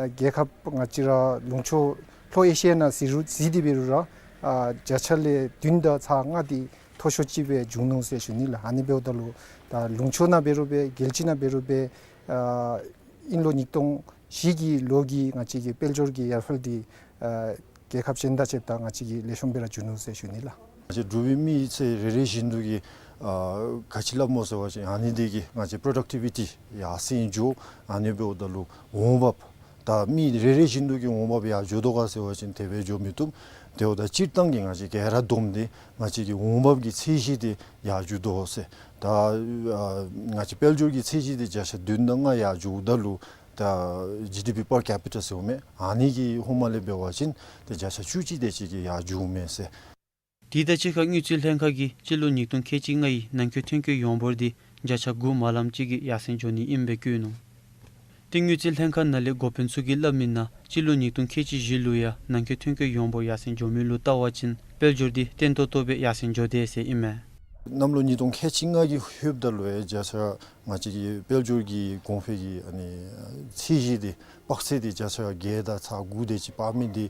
རྒྱལ་ཁབ་ང་བཅས་ར་ལུང་ཕྱོགས་ལྷོ་ཨེ་ཤི་ཡ་ནང་གཟིགས་རུང་གཟིགས་ཏེ་འབད་རུང་ར་ཨ་བརྒྱ་ཆ་ལས་བདུན་དང་ཚག་ལྔ་འདི་མཐོ་ཤོས་ཅིག་སྦེ་བྱུང་ནུག་ཟེར་ཞུ་ནི་ལགས། ཨ་ནི་འབདཝ་ད་ལུ་ད་ལུང་ཕྱོགས་ནང་འབད་རུང་སྦེ་རྒྱལ་སྤྱི་ནང་འབད་རུང་སྦེ་ཨ་དབྱིན་ལོ་ཉིས་སྟོང་བཞི་གི་ལོ་གི་ང་བཅས་ཀྱི་དཔལ་འབྱོར་གྱི་ཡར་འཕེལ་འདི་ཨ་རྒྱལ་ཁབ་གཞན་དང་ཕྱདཔ་ད་ང་བཅས་ཀྱིས་ལེགས་ཤོམ་སྦེ་ར་འགྱོ་ནུག་ཟེར་ཞུ་ནི་ལགས། ང་བཅས་འབྲུག་པའི་མི་སེར་རེ་རེ་བཞིན་དུ་གིས་ཨ་ག་ཅི་སླབ་སྨོ་ཟེར་བ་ཅིན་ཨ་ནི་འདི་གིས་ང་བཅས་པྲོ་ཌག་ཊི་བི་ཊི་ཡར་སེང་འགྱོ། ཨ་ནི་འབདཝ་ད་ལུ་འོང་འབབ་ད་མི་རེ་རེ་བཞིན་དུ་གི་འོང་འབབ་ཡར་འགྱོ་དོ་ག་ཟེར་བ་ཅིན་དེ་སྦེ་འགྱོ་མི་བཏུབ། དེ་འབདཝ་ད་སྤྱིར་བཏང་གི་ང་བཅས་ག་ར་བསྡོམས་ཏེ་ང་བཅས་ཀྱི་འོང་འབབ་ཀྱི་ཚད་གཞི་འདི་ཡར་འགྱོ་དོ་ཟེར། ད་ཨ་ང་བཅས་དཔལ་འབྱོར་གྱི་ཚད་གཞི་འདི་བརྒྱ་ཆ་བདུན་དང་ལྔ་ཡར་འགྱོཝ་ད་ལུ་ད་ཇི་ཌི་པི་པར་ཀེ་པི་ཊ་ཟེརཝ་མས། ཨ་ནི་གི་ཧོངས་མ་ལས་འབད་བ་ཅིན་ཏེ་བརྒྱ་ཆ་བཅུ་གཅིག་དེ་ཅིག་གིས་ཡར་འགྱོཝ་མས་ཟེར། དེ་དང་གཅིག་ཁར་དངུལ་རྩིས་ལྷན་ཁག་གིས་སྤྱི་ལོ་ཉིས་སྟོང་ཁལ་གཅིག་ལྔ་ཡི་ནང་འཁོད་ཐོན་སྐྱེད་ཡོངས་འབོར་འདི་བརྒྱ་ཆ་དགུ་མ་ལངམ་ཅིག་གིས་ཡར་སེང་འགྱོ་ནི་ཨིནམ་སྦེ་བཀོད་ནུག། ཏེ་དངུལ་རྩིས་ལྷན་ཁག་ནང་ལས་འགོ་དཔོན་ཚུ་གིས་སླབ་མི་ནང་སྤྱི་ལོ་ཉིས་སྟོང་ཁལ་གཅིག་བཞི་ལུ་ཡང་ནང་འཁོད་ཐོན་སྐྱེད་ཡོངས་འབོར་ཡར་སེང་འགྱོ་མི་ལུ་བལྟ་བ་ཅིན་དཔལ་འབྱོར་འདི་བརྟན་ཏོག་ཏོ་སྦེ་ཡར་སེང་འགྱོ་དེས་ཟེར་ཨིན་མས། གནམ་ལོ་ཉིས་སྟོང་ཁལ་གཅིག་ལྔ་གི་ལྷོདཔ་ད་ལུ་ཡང་བརྒྱ་ཆ་ང་བཅས་ཀྱི་དཔལ་འབྱོར་གྱི་གོང་འཕེལ་གྱི་ཨ་ནི་ཚད་གཞི་འདི་དཔག་ཚད་འདི་བརྒྱ་ཆ་བརྒྱད་དང་ཚག་དགུ་དེ་ཅིག་འཕར་མི་འདི་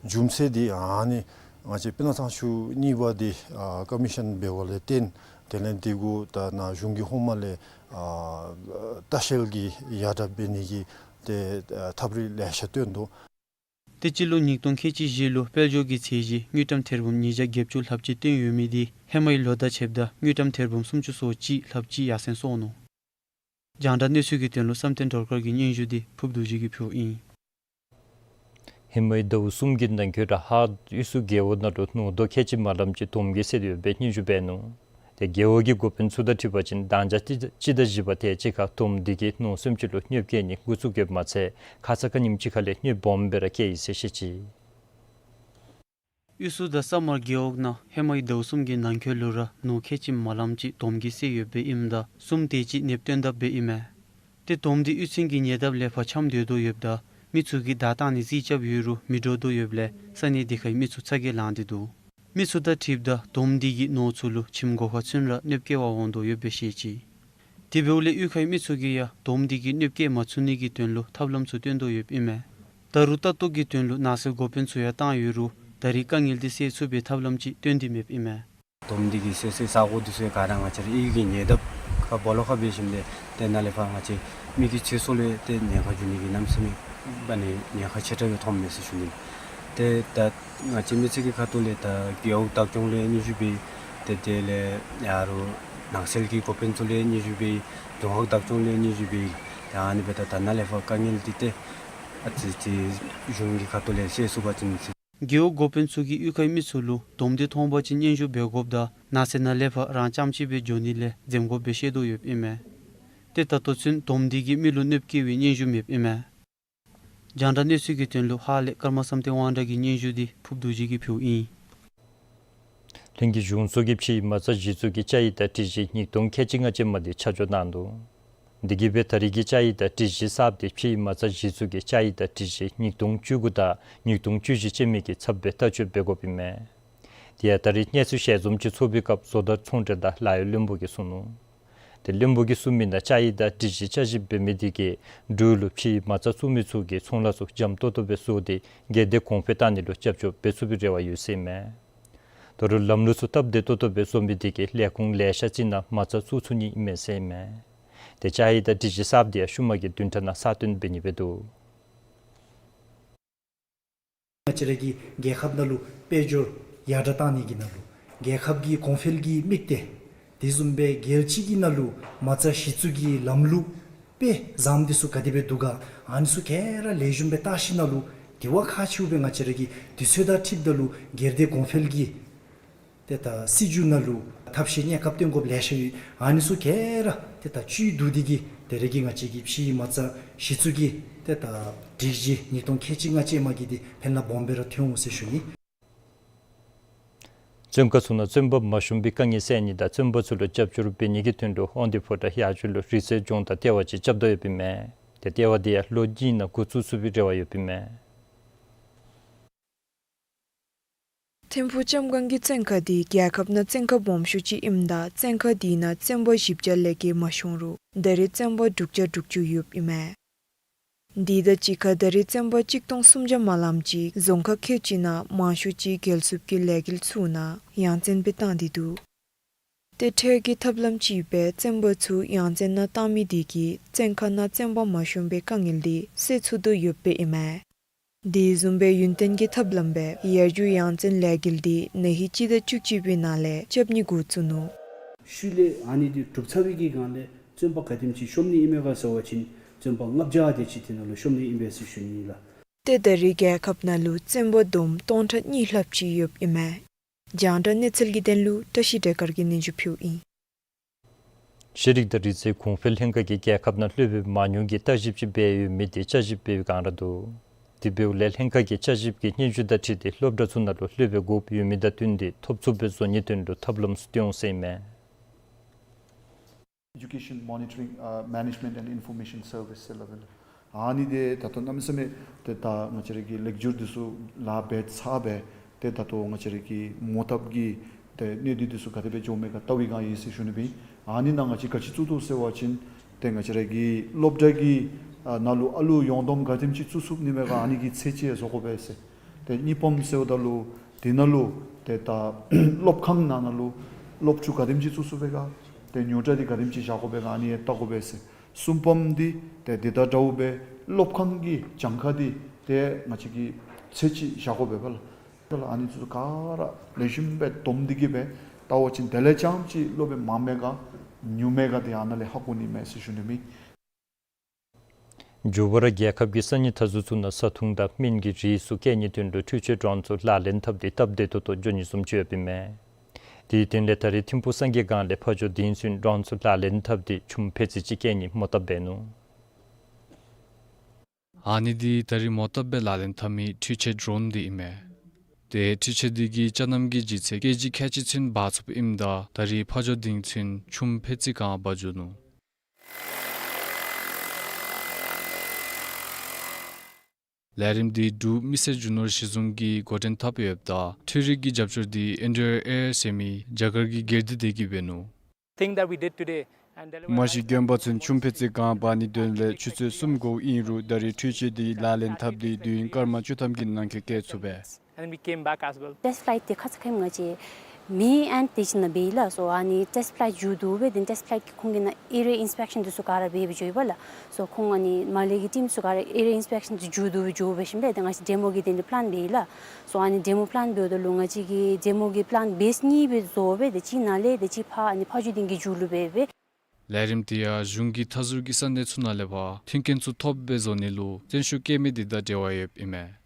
རྒྱུ་མཚན་འདི་ཨ་ནི་ང་བཅས་སྤུ་ན་གཙང་ཆུ་གཉིས་པ་འདི་ཨ་ཀོ་མི་ཤཱན་འབད་བ་ལས་བརྟེན་དེ་ལས་འདི་གུ་ད་ནཱ་གཞུང་གི་ཧོངས་མ་ལས་ཨ་ལྟ་བཤལ་གྱི་ཡར་དྲག་འབད་ནི་གི་ཏེ་ཨ་ཐབས་རིག་ལེ་ཤ་བཏོན་དོ། ཏེ་སྤྱི་ལོ་ཉིས་སྟོང་ཁལ་གཅིག་བཞི་ལུ་དཔལ་འབྱོར་གྱི་ཚད་གཞི་དངུལ་ཀྲམ་ཐེར་འབུམ་ཉིས་བརྒྱ་བརྒྱད་ཅུ་ལྷགཔ་ཅིག་བཏོན་ཡོད་མི་འདི་ཧེ་མའི་ལོ་དང་ཕྱདཔ་ད་དངུལ་ཀྲམ་ཐེར་འབུམ་སུམ་ཅུ་སོ་གཅིག་ལྷགཔ་ཅིག་ཡར་སེང་སོང་ནུག། རྒྱང་བསྒྲགས་གནས་ཚུལ་གྱི་དོན་ལུ་བསམ་གཏན་སྒྲོལ་དཀར་གྱི་སྙན་ཞུ་འདི་ཕུརབ་རྡོ་རྗེ་གིས་ཕུལཝ་ཨིན། ཧེ་མའི་ཟླཝ་གསུམ་གྱི་ནང་འཁོད་ར་ཧཱ་དབུས་སུ་རྒེད་འོག་ནང་ལུ་ནོར་དོག་ཁལ་གཅིག་མ་ལངམ་ཅིག་དོམ་གྱིས་བསད་ཡོདཔ་སྦེ་སྙན་ཞུ་འབད་ནུག། ཏེ་རྒེད་འོག་གི་འགོ་དཔོན་ཚུ་དང་འཁྲིལ་བ་ཅིན་དང་ཞག་གཅིག་དང་བཞི་པ་དེ་ཅིག་ཁར་དོམ་འདི་གིས་ནོར་སེམས་ཅན་ལུ་གནོདཔ་བཀལ་ནི་འགོ་བཙུགས་ཡོདཔ་མ་ཚད་ཁ་ཙ་ཁ་ཉིནམ་ཅིག་ཁར་ལས་གནོདཔ་སྦོམ་སྦེ་ར་བཀལ་ཡི་ཟེར་བཤད་ཅི། དབུས་སུ་དང་ས་དམར་རྒེད་འོག་ནང་ཧེ་མའི་ཟླཝ་གསུམ་གྱི་ནང་འཁོད་ལུ་ར་ནོར་ཁལ་གཅིག་མ་ལངམ་ཅིག་དོམ་གྱིས་བསད་ཡོདཔ་སྦེ་ཨིནམ་ད་གསུམ་དེ་ཅིག་ནདཔ་བཏོན་དཔ་སྦེ་ཨིན་མས། ཏེ་དོམ་འདི་གཡུས་ཚན་གྱི་ཉེ་འདབས་ལས་ཕར་འཁྱམས་སྡོད་དོ་ཡོདཔ་ད་མི་ཚུ་གིས་བདའ་བཏང་ནི་རྩིས་རྐྱབ་ཡོད་རུང་མི་འདྲོག་དོ་ཡོདཔ་ལས་ས་གནས་དེ་ཁའི་མི་ཚུ་ཚ་གྱང་ལང་སྟེ་འདུག། མི་ཚུ་དང་འཁྲིལཝ་ད་དོམ་འདི་གིས་ནོར་ཚུ་ལུ་ཁྱིམ་སྒོ་ཁར་ཚུན་ར་གནོདཔ་བཀལ་བར་འོང་དོ་ཡོདཔ་སྦེ་བཤད་ཅི། དེ་འབདཝ་ལས་གཡུས་ཁའི་མི་ཚུ་གིས་ཡང་དོམ་འདི་གིས་གནོདཔ་བཀལ་མ་ཚུགས་ནི་གི་དོན་ལུ་ཐབས་ལམ་ཚུ་སྟོན་དོ་ཡོདཔ་ཨིན་མས། ད་རུང་ལྟ་རྟོག་གི་དོན་ལུ་ནགས་ཚལ་འགོ་དཔོན་ཚུ་ཡང་བཏང་ཡོད་རུང་ད་རེས་དཀའ་ངལ་འདི་སེལ་ཚུགས་པའི་ཐབས་ལམ་ཅིག་སྟོན་ཏེ་མེདཔ་ཨིན་མས། དོམ་འདི་གིས་བསད་སའི་ས་གོ་འདི་ཚུ་ཡང་ག་ར་ང་བཅས་རའི་གཡུས་ཀྱི་ཉེ་འདབས་ཁར་སྦོ་ལོགས་ཁར་འབད་ཞིནམ་ལས་ཏེ་ནཱ་ལས་ཕར་ང་བཅས་མི་གི་ཚེ་སྲོག་ལུ་ཏེ་ཉེན་ཁ་འབྱུང་ནི་གི་གནམ་མེད་ས་མེད་ཨ་ནི་ཉེན་ཁ་ཆེ་དྲགས་ཡོད་མཐོངམ་མས་ཟེར་ཞུ་ནི། ཏེ་ད་ང་བཅས་མི་སེར་གྱི་ཁ་ཐུག་ལས་ད་རྒེད་འོག་བདག་སྐྱོང་ལུ་སྙན་ཞུ་འབད། ཏེ་དེ་ལས་ཡར་ནང་གསེས་ཀྱི་འགོ་དཔོན་ཚུ་ལུ་སྙན་ཞུ་འབད། རྫོང་ཁག་བདག་སྐྱོང་ལུ་སྙན་ཞུ་འབད། ད་ཨ་ནི་འབདཝ་ད་ད་ནཱ་ལས་ཕར་དཀའ་ངལ་འདི་ཏེ་ཨ་ཙི་ཅིག་གཞུང་གི་ཁ་ཐུག་ལས་སེལ་ཚུགས་པ་ཅིན་ཟེར། རྒེད་འོག་འགོ་དཔོན་ཚུ་གིས་གཡུས་ཁའི་མི་ཚུ་ལུ་དོམ་འདི་མཐོང་པ་ཅིན་སྙན་ཞུ་འབད་དགོཔ་ད་ནགས་ཚལ་ནང་ལས་ཕར་རང་རྐྱངམ་གཅིག་སྦེ་འགྱོ་ནི་ལས་འཛེམ་དགོཔ་སྦེ་བཤད་དོ་ཡོདཔ་ཨིན་མས། ཏེ་ད་ལྟོ་ཚུན་དོམ་འདི་གིས་མི་ལུ་གནོདཔ་བཀལ་བའི་སྙན་ཞུ་མེདཔ་ཨིན་མས། རྒྱང་བསྒྲགས་གནས་ཚུལ་གྱི་དོན་ལུ་ཧཱ་ལས་ཀརྨ་བསམ་གཏན་དབང་གྲགས་ཀྱི་སྙན་ཞུ་འདི་ཕུརབ་རྡོ་རྗེ་གིས་ཕུལཝ་ཨིན། ལྷན་རྒྱས་གཞུང་སོགས་ཀྱིས་ཕྱིའི་མ་རྩ་གཞི་བཙུགས་ཀྱི་ཅ་ཡིག་དང་སྒྲིག་གཞི་ཉིས་སྟོང་ཁལ་གཅིག་ལྔ་ཅན་མ་འདི་ཆ་འཇོག་གནང་ནུག། འདི་གིས་སྦེ་ད་རེས་ཀྱི་ཅ་ཡིག་དང་སྒྲིག་གཞི་གསརཔ་འདི་ཕྱིའི་མ་རྩ་གཞི་བཙུགས་ཀྱི་ཅ་ཡིག་དང་སྒྲིག་གཞི་ཉིས་སྟོང་བཅུ་དགུ་དང་ཉིས་སྟོང་བཅུ་བཞི་ཅན་མའི་གི་ཚབ་སྦེ་ལྟ་སྤྱོད་འབད་དགོཔ་ཨིན་མས། དེ་ཡང་ད་རེས་གནས་ཚུལ་ཞལ་འཛོམས་ཅིག་ཚོགས་པའི་སྐབས་བཟོ་ལྟ་ཚོང་འབྲེལ་དང་ལཱ་གཡོག་བློན་པོ་གིས་གསུངས་ནུག། ཏེ་བློན་པོ་གིས་གསུངས་མི་ནང་ཅ་ཡིག་དང་སྒྲིག་གཞི་བསྐྱར་ཞིབ་འབད་མི་འདི་གིས་འབྲུག་ལུ་ཕྱིའི་མ་རྩ་བཙུགས་མི་ཚུ་གིས་ཚོང་ལཱ་ཚུ་འཇམ་ཏོག་ཏོ་སྦེ་བཟོ་སྟེ་སྒེར་སྡེ་གོང་འཕེལ་བཏང་ནི་ལུ་རྒྱབ་སྐྱོར་འབད་ཚུགས་པའི་རེ་བ་ཡོད་ཟེར་ཨིན་མས། ད་རུང་ལམ་ལུགས་ཚུ་སྟབས་བདེ་ཏོག་ཏོ་སྦེ་བཟོ་མི་འདི་གིས་ལས་ཁུངས་ལེ་ཤ་ཅིག་ནང་མ་རྩ་བཙུགས་ཚུགས་ནི་ཨིན་མས་ཟེར་ཨིན་མས། ཏེ་ཅ་ཡིག་དང་སྒྲིག་གཞི་གསརཔ་འདི་ཡང་ཤུལ་མ་གི་བདུན་ཕྲག་ནང་གསར་བཏོན་འབད་ནི་སྦེ་འདུག། ང་བཅས་ར་གི་རྒྱལ་ཁབ་ནང་ལུ་དཔལ་འབྱོར་ཡར་དྲག་བཏང་ནི་གི་ནང་ལུ་རྒྱལ་ཁབ་ཀྱི་གོང་འཕེལ་གྱི་དམིགས་གཏད་དེ་བཟུམ་སྦེ་རྒྱལ་སྤྱི་གི་ནང་ལུ་མ་རྩ་གཞི་བཙུགས་ཀྱི་ལམ་ལུགས་དཔེ་བཟངམ་འདི་ཚུ་ག་དེ་སྦེ་འདུག་ག། ཨ་ནི་ཚུ་ག་ར་ལེགས་ཤོམ་སྦེ་བལྟ་ཞིནམ་ལས་དེ་བ་ཁག་ཆེཝ་སྦེ་ང་བཅས་ར་གི་དུས་ཚོད་དང་འཁྲིལཝ་ད་ལུ་སྒེར་སྡེ་གོང་འཕེལ་གྱི་ཏེ་ད་སྲིད་བྱུས་ནང་ལུ་ཐབས་ཤེས་གནས་སྐབས་སྟོན་དགོཔ་ལེ་ཤ་ཡོད། ཨ་ནི་ཚུ་ག་ར་ཏེ་ད་བཅུད་བསྡུ་སྟེ་གིས་ ད་རེས་ཀྱི་ང་བཅས་ཀྱི་ཕྱིའི་མ་རྩ་གཞི་བཙུགས་ཀྱི་ཏེ་ད་སྒྲིག་གཞི་ཉིས་སྟོང་ཁལ་གཅིག་ལྔ་བཅུ་མ་གི་འདི་ཕན་ལ་སྦོམ་སྦེ་ར་ཐོན་འོང་ཟེར་ཞུ་ནི། བཙོན་ཁང་ཚུ་ནང་བཙོན་པ་མ་ཤོང་པའི་དཀའ་ངལ་སེལ་ནི་དང་བཙོན་པ་ཚུ་ལུ་རྒྱབ་སྐྱོར་འབད་ནི་གི་དོན་ལུ་དབང་འདུས་ཕོ་བྲང་ཡར་ལྕོག་ལུ་རི་རྩེ་ལྗོངས་དང་ལྟེ་བ་ཅིག་རྐྱབ་དོ་ཡོདཔ་ཨིན་མས། ཏེ་ལྟེ་བ་འདི་ཡང་ལོ་གཉིས་ནང་འགོ་བཙུགས་ཚུགས་པའི་རེ་བ་ཡོདཔ་ཨིན་མས། ཐིམ་ཕུག་ལྕམ་སྒང་གི་བཙོན་ཁང་འདི་རྒྱལ་ཁབ་ནང་བཙོན་ཁང་སྦོམ་ཤོས་ཅིག་ཨིནམ་ད་བཙོན་ཁང་འདི་ནང་བཙོན་པ་བཞི་བརྒྱ་ལས་བརྒལ་མ་ཤོང་རུང་ད་རེས་བཙོན་པ་དྲུག་བརྒྱ་དྲུག་ཅུ་ཡོདཔ་ཨིན་མས། འདི་དང་གཅིག་ཁར་ད་རེས་བཙོན་པ་གཅིག་སྟོང་སུམ་བརྒྱ་མ་ལངམ་ཅིག་རྫོང་ཁག་ཁལ་གཅིག་ནང་མང་ཤོས་ཅིག་རྒྱལ་སྲུངཔ་གི་ལས་འགུལ་ཚུ་ནང་ཡང་བཙོན་སྦེ་བཏང་སྟེ་འདུག། ཏེ་འཕྲལ་གྱི་ཐབས་ལམ་ཅིག་སྦེ་བཙོན་པ་ཚུ་ཡང་བཙོན་ནང་བཏང་མི་འདི་གིས་བཙོན་ཁང་ནང་བཙོན་པ་མ་ཤོང་པའི་དཀའ་ངལ་འདི་སེལ་ཚུགས་དོ་ཡོདཔ་ཨིན་མས། དེ་བཟུམ་སྦེ་ཡུན་བརྟན་གྱི་ཐབས་ལམ་སྦེ་ཡར་རྒྱུག་ཡང་བཙོན་ལས་འགུལ་འདི་ན་ཧིང་སྤྱི་ཟླ་བཅུ་གཅིག་པའི་ནང་ལས་རྐྱབ་ནི་འགོ་བཙུགས་ནུག། ཤུལ་ལས་ཨ་ནི་འདི་གྲུབ་ཚར་བའི་གི་སྒང་ལས་བཙོན་པ་ག་དེམ་ཅིག་ཤོར་ནི་ཨིན་མས་ག་ཟེར་བ་ཅིན་བཙོན་པ་ལྔ་བརྒྱ་དེ་ཅིག་དེ་ནང་ལུ་ཤོར་ནི་ཨིན་པས་ཟེར་ཞུ་ནི་ལགས། ཏེ་ད་རེས་རྒྱལ་ཁབ་ནང་ལུ་བཙོན་པ་བསྡོམས་སྟོང་ཕྲག་གཉིས་ལྷགཔ་ཅིག་ཡོདཔ་ཨིན་མས། རྒྱང་བསྒྲགས་གནས་ཚུལ་གྱི་དོན་ལུ་བཀྲ་ཤིས་སྒྲོལ་དཀར་གྱིས་སྙན་ཞུ་ཕུལཝ་ཨིན། ཤེས་རིག་དང་རིག་རྩལ་གོང་འཕེལ་ལྷན་ཁག་གིས་རྒྱལ་ཁབ་ནང་སློབ་དཔོན་མང་ཉུང་གི་བརྟག་ཞིབ་ཅིག་འབད་ཡོད་མི་དེ་དཔྱད་ཞིབ་འབད་བའི་བསྒང་ར་འདུག། དེ་འབདཝ་ལས་ལྷན་ཁག་གིས་དཔྱད་ཞིབ་ཀྱི་སྙན་ཞུ་དང་འཁྲིལ་ཏེ་སློབ་གྲྭ་ཚུ་ནང་ལུ་སློབ་དཔོན་དགོཔ་ཡོད་མི་དང་བསྟུན་ཏེ་ཐོབ་ཚུགསཔ་སྦེ་བཟོ་ནིའི་དོན་ལུ་ཐབས་ལམ་ཚུ་སྟོན་འོང་ཟེར་ཨིན་མས། Education Monitoring, uh, Management and Information Service ཟེར་སླབ་ཨིན་ལགས། ཨ་ནི་འདི་ད་ལྟོ་གནམ་མེད་ས་མེད་ཏེ་ད་ང་བཅས་ར་གི་ལེགས་སྒྱུར་འདི་ཚུ་ལཱ་འབད་ཚར་སྦེ་ཏེ་ད་ལྟོ་ང་བཅས་ར་གི་མོ་བཏབ་ཀྱི་ཏེ་གནད་སྡུད་འདི་ཚུ་ག་དེ་སྦེ་འགྱོཝ་མས་ག་བལྟ་བའི་བསྒང་ཨིན་ཟེར་ཞུ་ནི་སྦེ། ཨ་ནི་ནང་ང་བཅས་ག་ཅི་བཙུགས་དོ་ཟེར་བ་ཅིན་ཏེ་ང་བཅས་ར་གི་སློབ་གྲྭ་གི་ཨ་ནང་ལུ་ཨ་ལུ་ཡོངས་བསྡོམས་ག་དེམ་ཅིག་བཙུགས་ཚུགསཔ་ཨིན་མས་ག་ཨ་ནི་གི་ཚད་ཅིག་བཟོ་དགོ་པས་ཟེར། ཏེ་གཉིས་པམ་ཟེརཝ་ད་ལུ་དེ་ནང་ལུ་ཏེ་ད་སློབ་ཁང་ནང་ན་ལུ་སློབ་ཕྲུག་ག་དེམ་ཅིག་བཙུགས་ཚུགས་པས་ག། ཏེ་ཉོ་གྲྭ་འདི་ག་དེམ་ཅིག་བཞག་དགོ་པས་ག་ཨ་ནི་ཡང་བལྟ་དགོ་པས་ཟེར། གསུམ་པམ་འདི་ཏེ་འདི་དང་འདྲཝ་སྦེ་སློབ་ཁང་གི་གྱངས་ཁ་འདི་ཏེ་ང་བཅས་ཀྱིས་ཚད་ཅིག་བཞག་དགོ་པས་པ་ལགས། ཨ་ནི་ཚུ་ག་ར་ལེགས་ཤོམ་སྦེ་བསྡོམས་ཏེ་གིས་སྦེ་བལྟ་བ་ཅིན་དེ་ལས་རྐྱངམ་ཅིག་སློབ་དཔོན་མངམ་མས་ག་ཉུངམ་མས་ག་འདི་ཨ་ནཱ་ལས་ཧ་གོ་ནི་མས་ཟེར་ཞུ་ནི་མས། མཇུག་པར་རྒྱལ་ཁབ་ཀྱི་ས་གནས་མཐའ་ཟུར་ཚུ་ནང་ས་ཐུང་དང་སྨན་གྱི་རིགས་ཚུ་སྐྱེལ་ནིའི་དོན་ལུ་འཕྲུལ་ཆས་ཌྲོན་ཚུ་ལག་ལེན་འཐབ་སྟེ་སྟབས་བདེ་ཏོག་ཏོ་འགྱོ་ནི་བཟུམ་ཅིག་ཡོདཔ་ཨིན་མས། དེའི་དོན་ལས་ད་རེས་ཐིམ་ཕུག་སངས་རྒྱས་སྒང་ལས་ཕ་ཇོ་སྡིངས་ཚུན་ཌྲོན་ཚུ་ལག་ལེན་འཐབ་སྟེ་ཆུམ་ཕད་ཙི་ཅིག་སྐྱེལ་ནི་མོ་བཏབ་འབད་ནུག། ཨ་ནི་འདི་ད་རེས་མོ་བཏབ་སྦེ་ལག་ལེན་འཐབ་མི་འཕྲུལ་ཆས་ཌྲོན་འདི་ཨིན་མས། ཏེ་འཕྲུལ་ཆས་འདི་གིས་ཅ་རྣམ་གྱི་ལྗིད་ཚད་ཀེ་ཇི་ཁལ་གཅིག་ཚུན་འབག་ཚུགསཔ་ཨིནམ་ད་ད་རེས་ཕ་ཇོ་སྡིངས་ཚུན་ཆུམ་ཕད་ཙི་གང་འབག་འགྱོ་ནུག། ལས་རིམ་འདི་འབྲུག་མི་སེར་རྒྱུ་ནོར་གཞི་བཟུང་གིས་འགོ་འདྲེན་འཐབ་ཡོདཔ་ད་འཕྲུལ་རིག་གི་རྒྱབ་སྐྱོར་འདི་ཨེན་ཌི་ཨར་ཨེ་ཟེར་མི་རྒྱ་གར་གྱི་སྒེར་སྡེ་དེ་གིས་འབད་ནུག། Thing that we did today, and deliver མ་གཞི་རྒྱན་པ་ཚུན་ཆུམ་ཕད་ཙི་གང་འབག་ནིའི་དོན་ལས་ཆུ་ཚོད་གསུམ་འགོརཝ་ཨིན་རུང་ད་རེས་འཕྲུལ་ཆས་འདི་ལག་ལེན་འཐབ་སྟེ་དུས་ཡུན་སྐར་མ་བཅུ་ཐམ་གྱི་ནང་འཁོད་བསྐྱལ་ཚུགས་པས། And then we came back as well. Test flight འདི་ཁ་ཙ་ཁ་ཉིནམ་ང་བཅས་མེ་ཨེན་ཊི་ཊི་སི་ནང་འབད་ཡི་ལགས། སོ་ཨ་ནི་ཊེསི་ཊི་ཕླའིཊ་མཇུག་བསྡུ་སྦེ་དེ་ཊེསི་ཊི་ཕླའིཊ་ཀྱི་ཁོང་གིས་ནཱ་ཨེ་རིའི་ཨིནསི་པེག་ཤཱན་འདི་ཚུ་ག་ར་འབད་སྦེ་འགྱོ་ཡི་པ་ལགས། སོ་ཁོང་ཨ་ནི་མར་ལས་ཀྱི་ཊིམ་ཚུ་ག་ར་ཨེ་རིའི་ཨིནསི་པེག་ཤཱན་འདི་མཇུག་བསྡུ་སྦེ་འགྱོ་སྦེ་ཞིནམ་ལས་ཏེ་ང་བཅས་ཌེ་མོ་གི་དེ་ལས་པི་ལེན་འབད་ཡི་ལགས། སོ་ཨ་ནི་ཌེ་མོ་པི་ལེན་འབདཝ་ད་ལུ་ང་བཅས་ཀྱིས་ཌེ་མོ་གི་པི་ལེན་བེསི་གཉིས་སྦེ་བཟོ་སྦེ་ཏེ་གཅིག་ནཱ་ལས་ཏེ་གཅིག་ཕར་ཨ་ནི་ཕ་ཇོ་སྡིངས་ཀྱི་མཇུག་ལུ་འབད་སྦེ། ལས་རིམ་འདི་ཡང་གཞུང་གི་མཐའ་ཟུར་གྱི་ས་གནས་ཚུ་ནང་ལས་ཕར་མཐུན་རྐྱེན་ཚུ་ཐོབ་སྦེ་བཟོ་ནི་ལུ་བརྩོན་ཤུགས་བསྐྱེད་མི་འདི་དང་འབྲེལ་བ་ཡོདཔ་ཨིན་མས།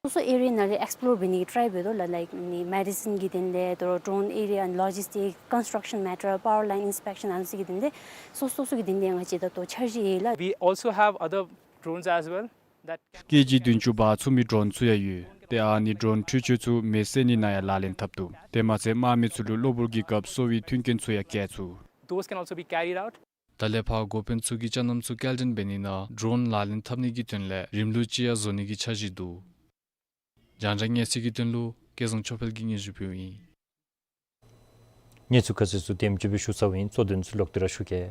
སོ་སོ་ཨེ་རི་ཡ་ནང་ལས་ཨེགསི་པོ་ལོར་འབད་ནི་གི་ཊའི་འབད་དོ་ལགས། ལའིཀ་ཨ་ནི་མེ་ཌི་སིན་གྱི་དེ་ལས་ཌོ་རོན་ཨེ་རི་ཡ་ཨེནཌ་ལོ་ཇིསི་ཊིཀ་ཀོན་སི་ཊརག་ཤཱན་མེ་ཊར་པ་ཝར་ལའིན་ཨིནསི་པེག་ཤཱན་ཨ་ནི་ཚུ་གི་དེ་ལས་སོ་སོ་སོ་གི་དེ་ལས་ང་བཅས་ད་ལྟོ་འཆར་གཞི་ཡོད་ལགས། We also have other drones as well that ཀེ་ཇི་བདུན་ཅུ་འབག་ཚུགས་མི་ཌོ་རོན་ཚུ་ཡང་ཡོད། ཏེ་ཨ་ནི་ཌོ་རོན་འཕྲུལ་ཆས་ཚུ་མེ་བསད་ནི་ནང་ཡང་ལག་ལེན་འཐབ་བཏུབ། དེ་མ་ཚད་དམག་མི་ཚུ་ལུ་གློ་བུར་གྱི་སྐབས་གསོ་བའི་མཐུན་རྐྱེན་ཚུ་ཡང་བསྐྱལ་ཚུགས། Those can also be carried out. ད་ལས་ཕར་འགོ་དཔོན་ཚུ་གིས་ཅ་རྣམ་ཚུ་སྐྱེལ་འདྲེན་འབད་ནི་ནང་ཌོ་རོན་ལག་ལེན་འཐབ་ནི་གི་དོན་ལས་རིམ་ལུགས་ཅིག་ཡང་བཟོ་ནི་གི་འཆར་གཞི་འདུག། རྒྱང་བསྒྲགས་གནས་ཚུལ་གྱི་དོན་ལུ་སྐལ་བཟང་ཆོས་འཕེལ་གྱིས་སྙན་ཞུ་ཕུལཝ་ཨིན། གནས་ཚུལ་ཁ་གསལ་ཚུ་དེམ་ཅིག་སྦེ་ཞུ་ཚརཝ་ཨིན། གཙོ་དོན་ཚུ་ལོག་སྟེ་ར་ཞུ་གེ།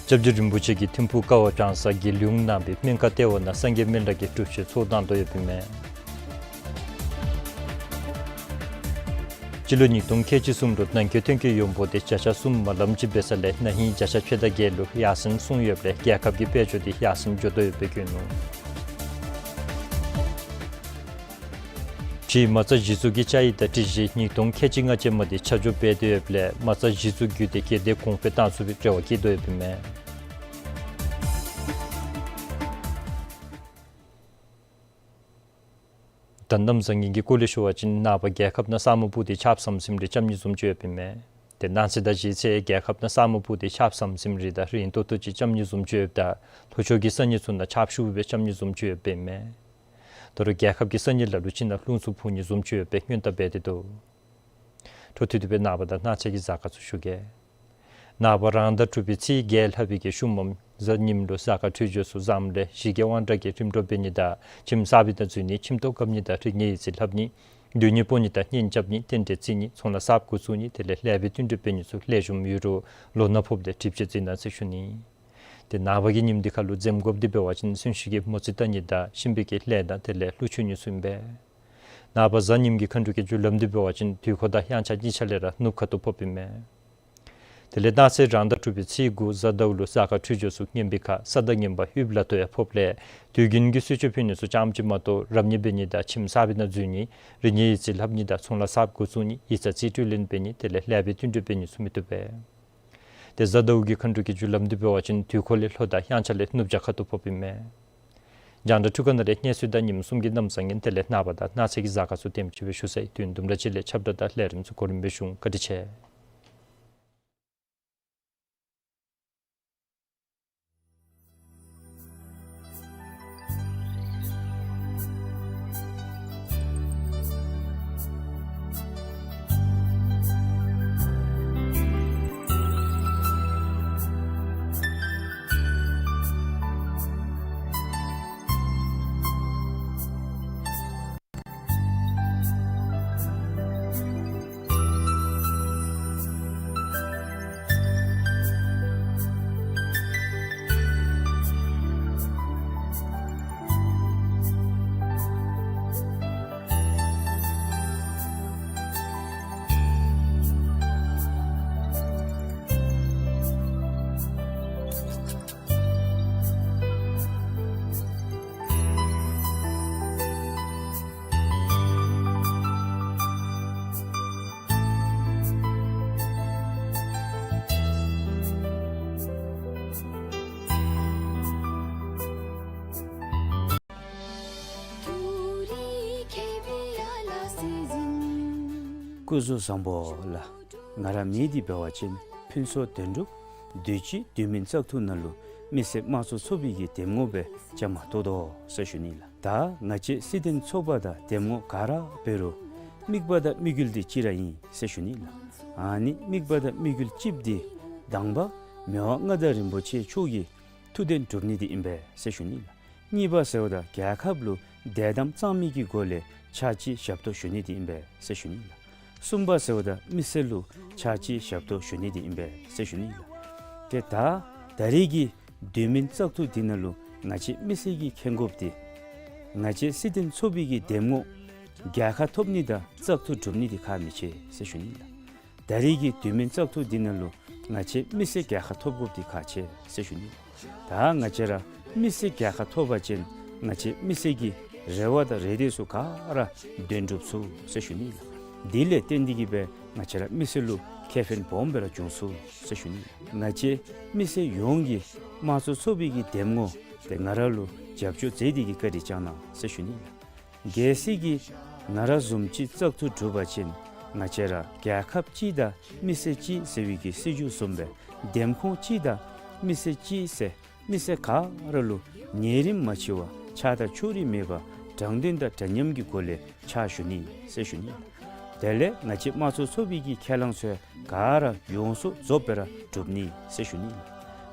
སྐྱབས་རྗེ་རིན་པོ་ཆེ་གིས་ཐིམ་ཕུག་ཀ་བ་བྱང་ས་དགེ་ལེགས་གླིང་ནང་པའི་སྨན་ཁང་ལྟེ་བ་ནང་སངས་རྒྱས་སྨན་བླ་གི་སྒྲུབ་མཆོད་ཚོགས་གནང་དོ་ཡོདཔ་ཨིན་མས། སྤྱི་ལོ་ཉིས་སྟོང་ཁལ་གཅིག་གསུམ་ལུ་ནང་འཁོད་ཐོན་སྐྱེད་ཡོངས་འབོར་འདི་བརྒྱ་ཆ་གསུམ་མ་ལངམ་ཅིག་འབད་ས་ལས་ན་ཧིང་བརྒྱ་ཆ་ཕྱེད་དང་བརྒྱད་ལུ་ཡར་སེང་སོང་ཡོདཔ་ལས་རྒྱལ་ཁབ་ཀྱི་དཔལ་འབྱོར་འདི་ཡར་སེང་འགྱོ་དོ་ཡོདཔ་སྦེ་བཀོད་ནུག། ཕྱིའི་མ་རྩ་གཞི་བཙུགས་ཀྱི་བཅའ་ཡིག་དང་སྒྲིག་གཞི་ཉིས་སྟོང་ཁལ་གཅིག་ལྔ་བཅུ་མ་འདི་ཆ་འཇོག་འབད་དོ་ཡོདཔ་ལས་མ་རྩ་གཞི་བཙུགས་བརྒྱུད་དེ་སྒེར་སྡེ་གོང་འཕེལ་བཏང་ཚུགས་པའི་རེ་བ་བསྐྱེད་དོ་ཡོདཔ་ཨིན་མས། ད་གནམ་བཟང་ངན་གྱི་སྐོར་ལས་ཞུ་བ་ཅིན་ནངས་པ་རྒྱལ་ཁབ་ནང་ས་སྨུག་སྤུབས་ཏེ་ཆརཔ་ཟམ་ཟིམ་རེ་རྐྱབ་ནི་བཟུམ་ཅིག་ཡོདཔ་ཨིན་མས། ཏེ་གནངས་ཚེ་དང་གཞེས་ཚེ་རྒྱལ་ཁབ་ནང་ས་སྨུག་སྤུབས་ཏེ་ཆརཔ་ཟམ་ཟིམ་རེ་དང་རིང་ཏོག་ཏོ་ཅིག་རྐྱབ་ནི་བཟུམ་ཅིག་ཡོདཔ་ད་ལྷོ་ཕྱོགས་ཀྱི་ས་གནས་ཚུ་ནང་ཆརཔ་ཤུགས་སྦེ་རྐྱབ་ནི་བཟུམ་ཅིག་ཡོདཔ་ཨིན་མས། ད་རུང་རྒྱལ་ཁབ་ཀྱི་ས་གནས་ལ་ལུ་ཅིག་ནང་རླུང་འཚུབ་འཕུ་ནི་བཟུམ་ཅིག་ཡོད་པའི་སྔོན་བརྡ་འབད་དེ་འདུག། འཕྲོ་མཐུད་དེ་སྦེ་ནངས་པ་དང་གནངས་ཚེ་གི་གཟའ་སྐར་ཚུ་ཞུ་གེ། ནངས་པ་རང་ཟླ་དྲུག་པའི་ཚེས་བརྒྱད་ལྷག་པའི་གི་ཤུལ་མམ་གཟའ་ཉིམ་ལུ་གཟའ་སྐར་འཕྲོད་སྦྱོར་ཚུ་བཟངམ་ལས་གཞི་བཀོད་དབང་དྲག་གི་རིམ་གྲོ་འབད་ནི་དང་ཁྱིམ་གསར་པའི་ནང་འཛུལ་ནི་ཁྱིམ་ཐོག་བཀབ་ནི་དང་རིག་གནས་ཡིག་རྩིས་ལྷབ་ནི་སྡོད་གནས་སྤོ་ནི་དང་གཉེན་རྐྱབ་ནི་རྟེན་འབྲེལ་བརྩི་ནི་ཚོང་ལཱ་གསརཔ་འགོ་བཙུགས་ནི་དེ་ལས་ལེགས་པའི་བསྟུན་གྲོས་འབད་ནི་ཚུ་ལེགས་ཤོམ་ཡོད་རུང་ལོ་ན་ཕོགཔ་ལས་གྲིབ་བཅོས་མཛད་གནང་ཟེར་ཞུ་ནི། ཏེ་ནངས་པ་གི་ཉིནམ་འདི་ཁར་ལུ་འཛེམ་དགོཔ་འདི་འབད་བ་ཅིན་གསོན་གཤིན་གྱི་མོ་རྩིས་བལྟ་ནི་དང་གཤིན་པོའི་གི་ལས་དང་དེ་ལས་ཀླུ་མཆོད་ནི་ཚུ་ཨིན་པས། ནངས་པ་གཟའ་ཉིམ་གྱི་མཁའ་འགྲོ་གི་རྒྱུ་ལམ་འདི་འབད་བ་ཅིན་དུས་འཁོར་དང་དབྱངས་འཆར་གཉིས་ཆ་ལས་ར་ནུབ་ཁ་ཐུག་ཕོགཔ་ཨིན་མས། དེ་ལས་གནངས་ཚེ་རང་ཟླ་དྲུག་པའི་ཚེས་དགུ་གཟའ་ཟླཝ་ལུ་གཟའ་སྐར་འཕྲོད་སྦྱོར་ཚུ་ངན་པའི་ཁར་ས་དང་ངན་པ་ཡུདཔ་ལ་ཐོབ་ཡང་ཕོགཔ་ལས་དུས་རྒྱུན་གྱི་གསོལ་མཆོད་ཕུལ་ནི་ཚུ་ཙམ་ཅིག་མ་གཏོགས་རབ་གནས་འབད་ནི་དང་ཁྱིམ་གསར་པའི་ནང་འཛུལ་ནི་རིག་གནས་ཡིག་རྩིས་ལྷབ་ནི་དང་ཚོང་ལཱ་གསརཔ་འགོ་བཙུགས་ནི་ཡིག་ཚང་རྩིས་སྤྲོད་ལེན་འབད་ནི་དེ་ལས་ལེགས་པའི་བསྟུན་གྲོས་འབད་ནི་ཚུ་མི་བཏུབ་པས། ཏེ་གཟའ་ཟླཝ་གི་མཁའ་འགྲོ་གི་རྒྱུ་ལམ་འདི་འབད་བ་ཅིན་དུས་འཁོར་ལས་ལྷོ་དང་དབྱངས་འཆར་ལས་ནུབ་བྱང་ཁ་ཐུག་ཕོགཔ་ཨིན་མས། རྒྱང་བསྒྲགས་འཕྲུལ་ཁང་ནང་ལས་གནས་ཚུལ་དང་ཉིནམ་གསུམ་གྱི་གནམ་བཟང་ངན་དེ་ལས་ནངས་པ་དང་གནངས་ཚེ་གི་གཟའ་སྐར་ཚུ་དེམ་ཅིག་སྦེ་ཞུ་ཚར་ཡི། དུས་ཡུན་དུམ་གྲ་ཅིག་ལས་ཁྱབ་བསྒྲགས་དང་ལས་རིམ་ཚུ་གོ་རིམ་སྦེ་ཞུ་འོང་། བཀའ་དྲིན་ཆེ། སྐུ་གཟུགས་བཟང་པོ་ལགས། ང་ར་མི་འདི་འབད་བ་ཅིན་ཕུན་ཚོགས་དོན་གྲུབ་དུས་ཅི་དུས་མིན་བཙག་འཐུ་ནང་ལུ་མི་སེར་དམངས་གཙོ་ཚོགས་པའི་གི་འདེམས་ངོ་སྦེ་བཅའ་མར་གཏོགས་དོ་ཟེར་ཞུ་ནི་ལགས། ད་ང་བཅས་སྲིད་དོན་ཚོགས་པ་དང་འདེམས་ངོ་ག་ར་འབད་རུང་དམིགས་པ་དང་དམིགས་ཡུལ་འདི་གཅིག་ར་ཨིན་ཟེར་ཞུ་ནི་ལགས། ཨ་ནི་དམིགས་པ་དང་དམིགས་ཡུལ་གཅིག་འདི་དང་པ་མི་དབང་མངའ་བདག་རིན་པོ་ཆེ་མཆོག་གི་ཐུགས་དོན་སྒྲུབ་ནི་འདི་ཨིན་པས་ཟེར་ཞུ་ནི་ལགས། གཉིས་པ་ཟེརཝ་ད་རྒྱལ་ཁབ་ལུ་དད་དམ་གཙང་མའི་གི་སྒོ་ལས་ཕྱག་ཕྱི་ཞབས་ཏོག་ཞུ་ནི་འདི་ཨིན་པས་ཟེར་ཞུ་ནི་ལགས། གསུམ་པ་ཟེརཝ་ད་མི་སེར་ལུ་ཕྱག་ཕྱི་ཞབས་ཏོག་ཞུ་ནི་འདི་ཨིན་པས་ཟེར་ཞུ་ནི་ལགས། ཏེ་ད་ད་རེས་ཀྱི་དུས་མིན་བཙག་འཐུ་འདི་ནང་ལུ་ང་བཅས་མི་སེར་གྱིས་མཁྱེན་དགོཔ་འདི་ང་བཅས་སྲིད་དོན་ཚོགས་པའི་གི་འདེམས་ངོ་རྒྱལ་ཁ་ཐོབ་ནི་དང་བཙག་འཐུ་གྲུབ་ནི་འདི་ཁག་མི་ཆེ་ཟེར་ཞུ་ནི་ལགས། ད་རེས་ཀྱི་དུས་མིན་བཙག་འཐུ་འདི་ནང་ལུ་ང་བཅས་མི་སེར་རྒྱལ་ཁ་ཐོབ་དགོཔ་འདི་ཁག་ཆེ་ཟེར་ཞུ་ནི། ད་ང་བཅས་ར་མི་སེར་རྒྱལ་ཁ་ཐོབ་པ་ཅིན་ང་བཅས་མི་སེར་གྱི་རེ་བ་དང་རེ་འདོད་ཚུ་ག་ར་དོན་འགྲུབ་ཚུགས་ཟེར་ཞུ་ནི་ལགས། དེ་ལས་བརྟེན་ཏེ་གིས་སྦེ་ང་བཅས་ར་མི་སེར་ལུ་ཁེ་ཕན་སྦོམ་སྦེ་ར་འབྱུང་ཚུགས་ཟེར་ཞུ་ནི། ང་བཅས་མི་སེར་ཡོངས་ཀྱིས་དམངས་གཙོ་ཚོགས་པའི་གི་འདེམས་ངོ་དེ་ང་ར་ལུ་རྒྱབ་སྐྱོར་མཛད་དེ་གིས་བཀའ་དྲིན་བསྐྱང་གནང་ཟེར་ཞུ་ནི་ལགས། གལ་སྲིད་ཀྱི་ང་ར་བཟུམ་ཅིག་བཙག་འཐུ་གྲུབ་པ་ཅིན་ང་བཅས་ར་རྒྱལ་ཁབ་གཅིག་དང་མི་སེར་གཅིག་ཟེར་བའི་གི་སྲིད་བྱུས་བཟུམ་སྦེ་འདེམས་ཁོངས་གཅིག་དང་མི་སེར་གཅིག་ཟེར་མི་སེར་ག་ར་ལུ་ཉེ་རིང་མ་ཕྱེ་བར་ཆགས་སྡང་ཕྱོགས་རིས་མེད་པར་དྲང་བདེན་དང་འདྲ་མཉམ་གྱི་སྒོ་ལས་ཕྱག་ཞུ་ནི་ཟེར་ཞུ་ནི། དེ་ལས་ང་བཅས་དམངས་གཙོ་ཚོགས་པའི་གི་ཁས་བླངས་ཚུ་ག་ར་ཡོངས་སུ་རྫོགསཔ་སྦེ་ར་གྲུབ་ནི་ཟེར་ཞུ་ནི།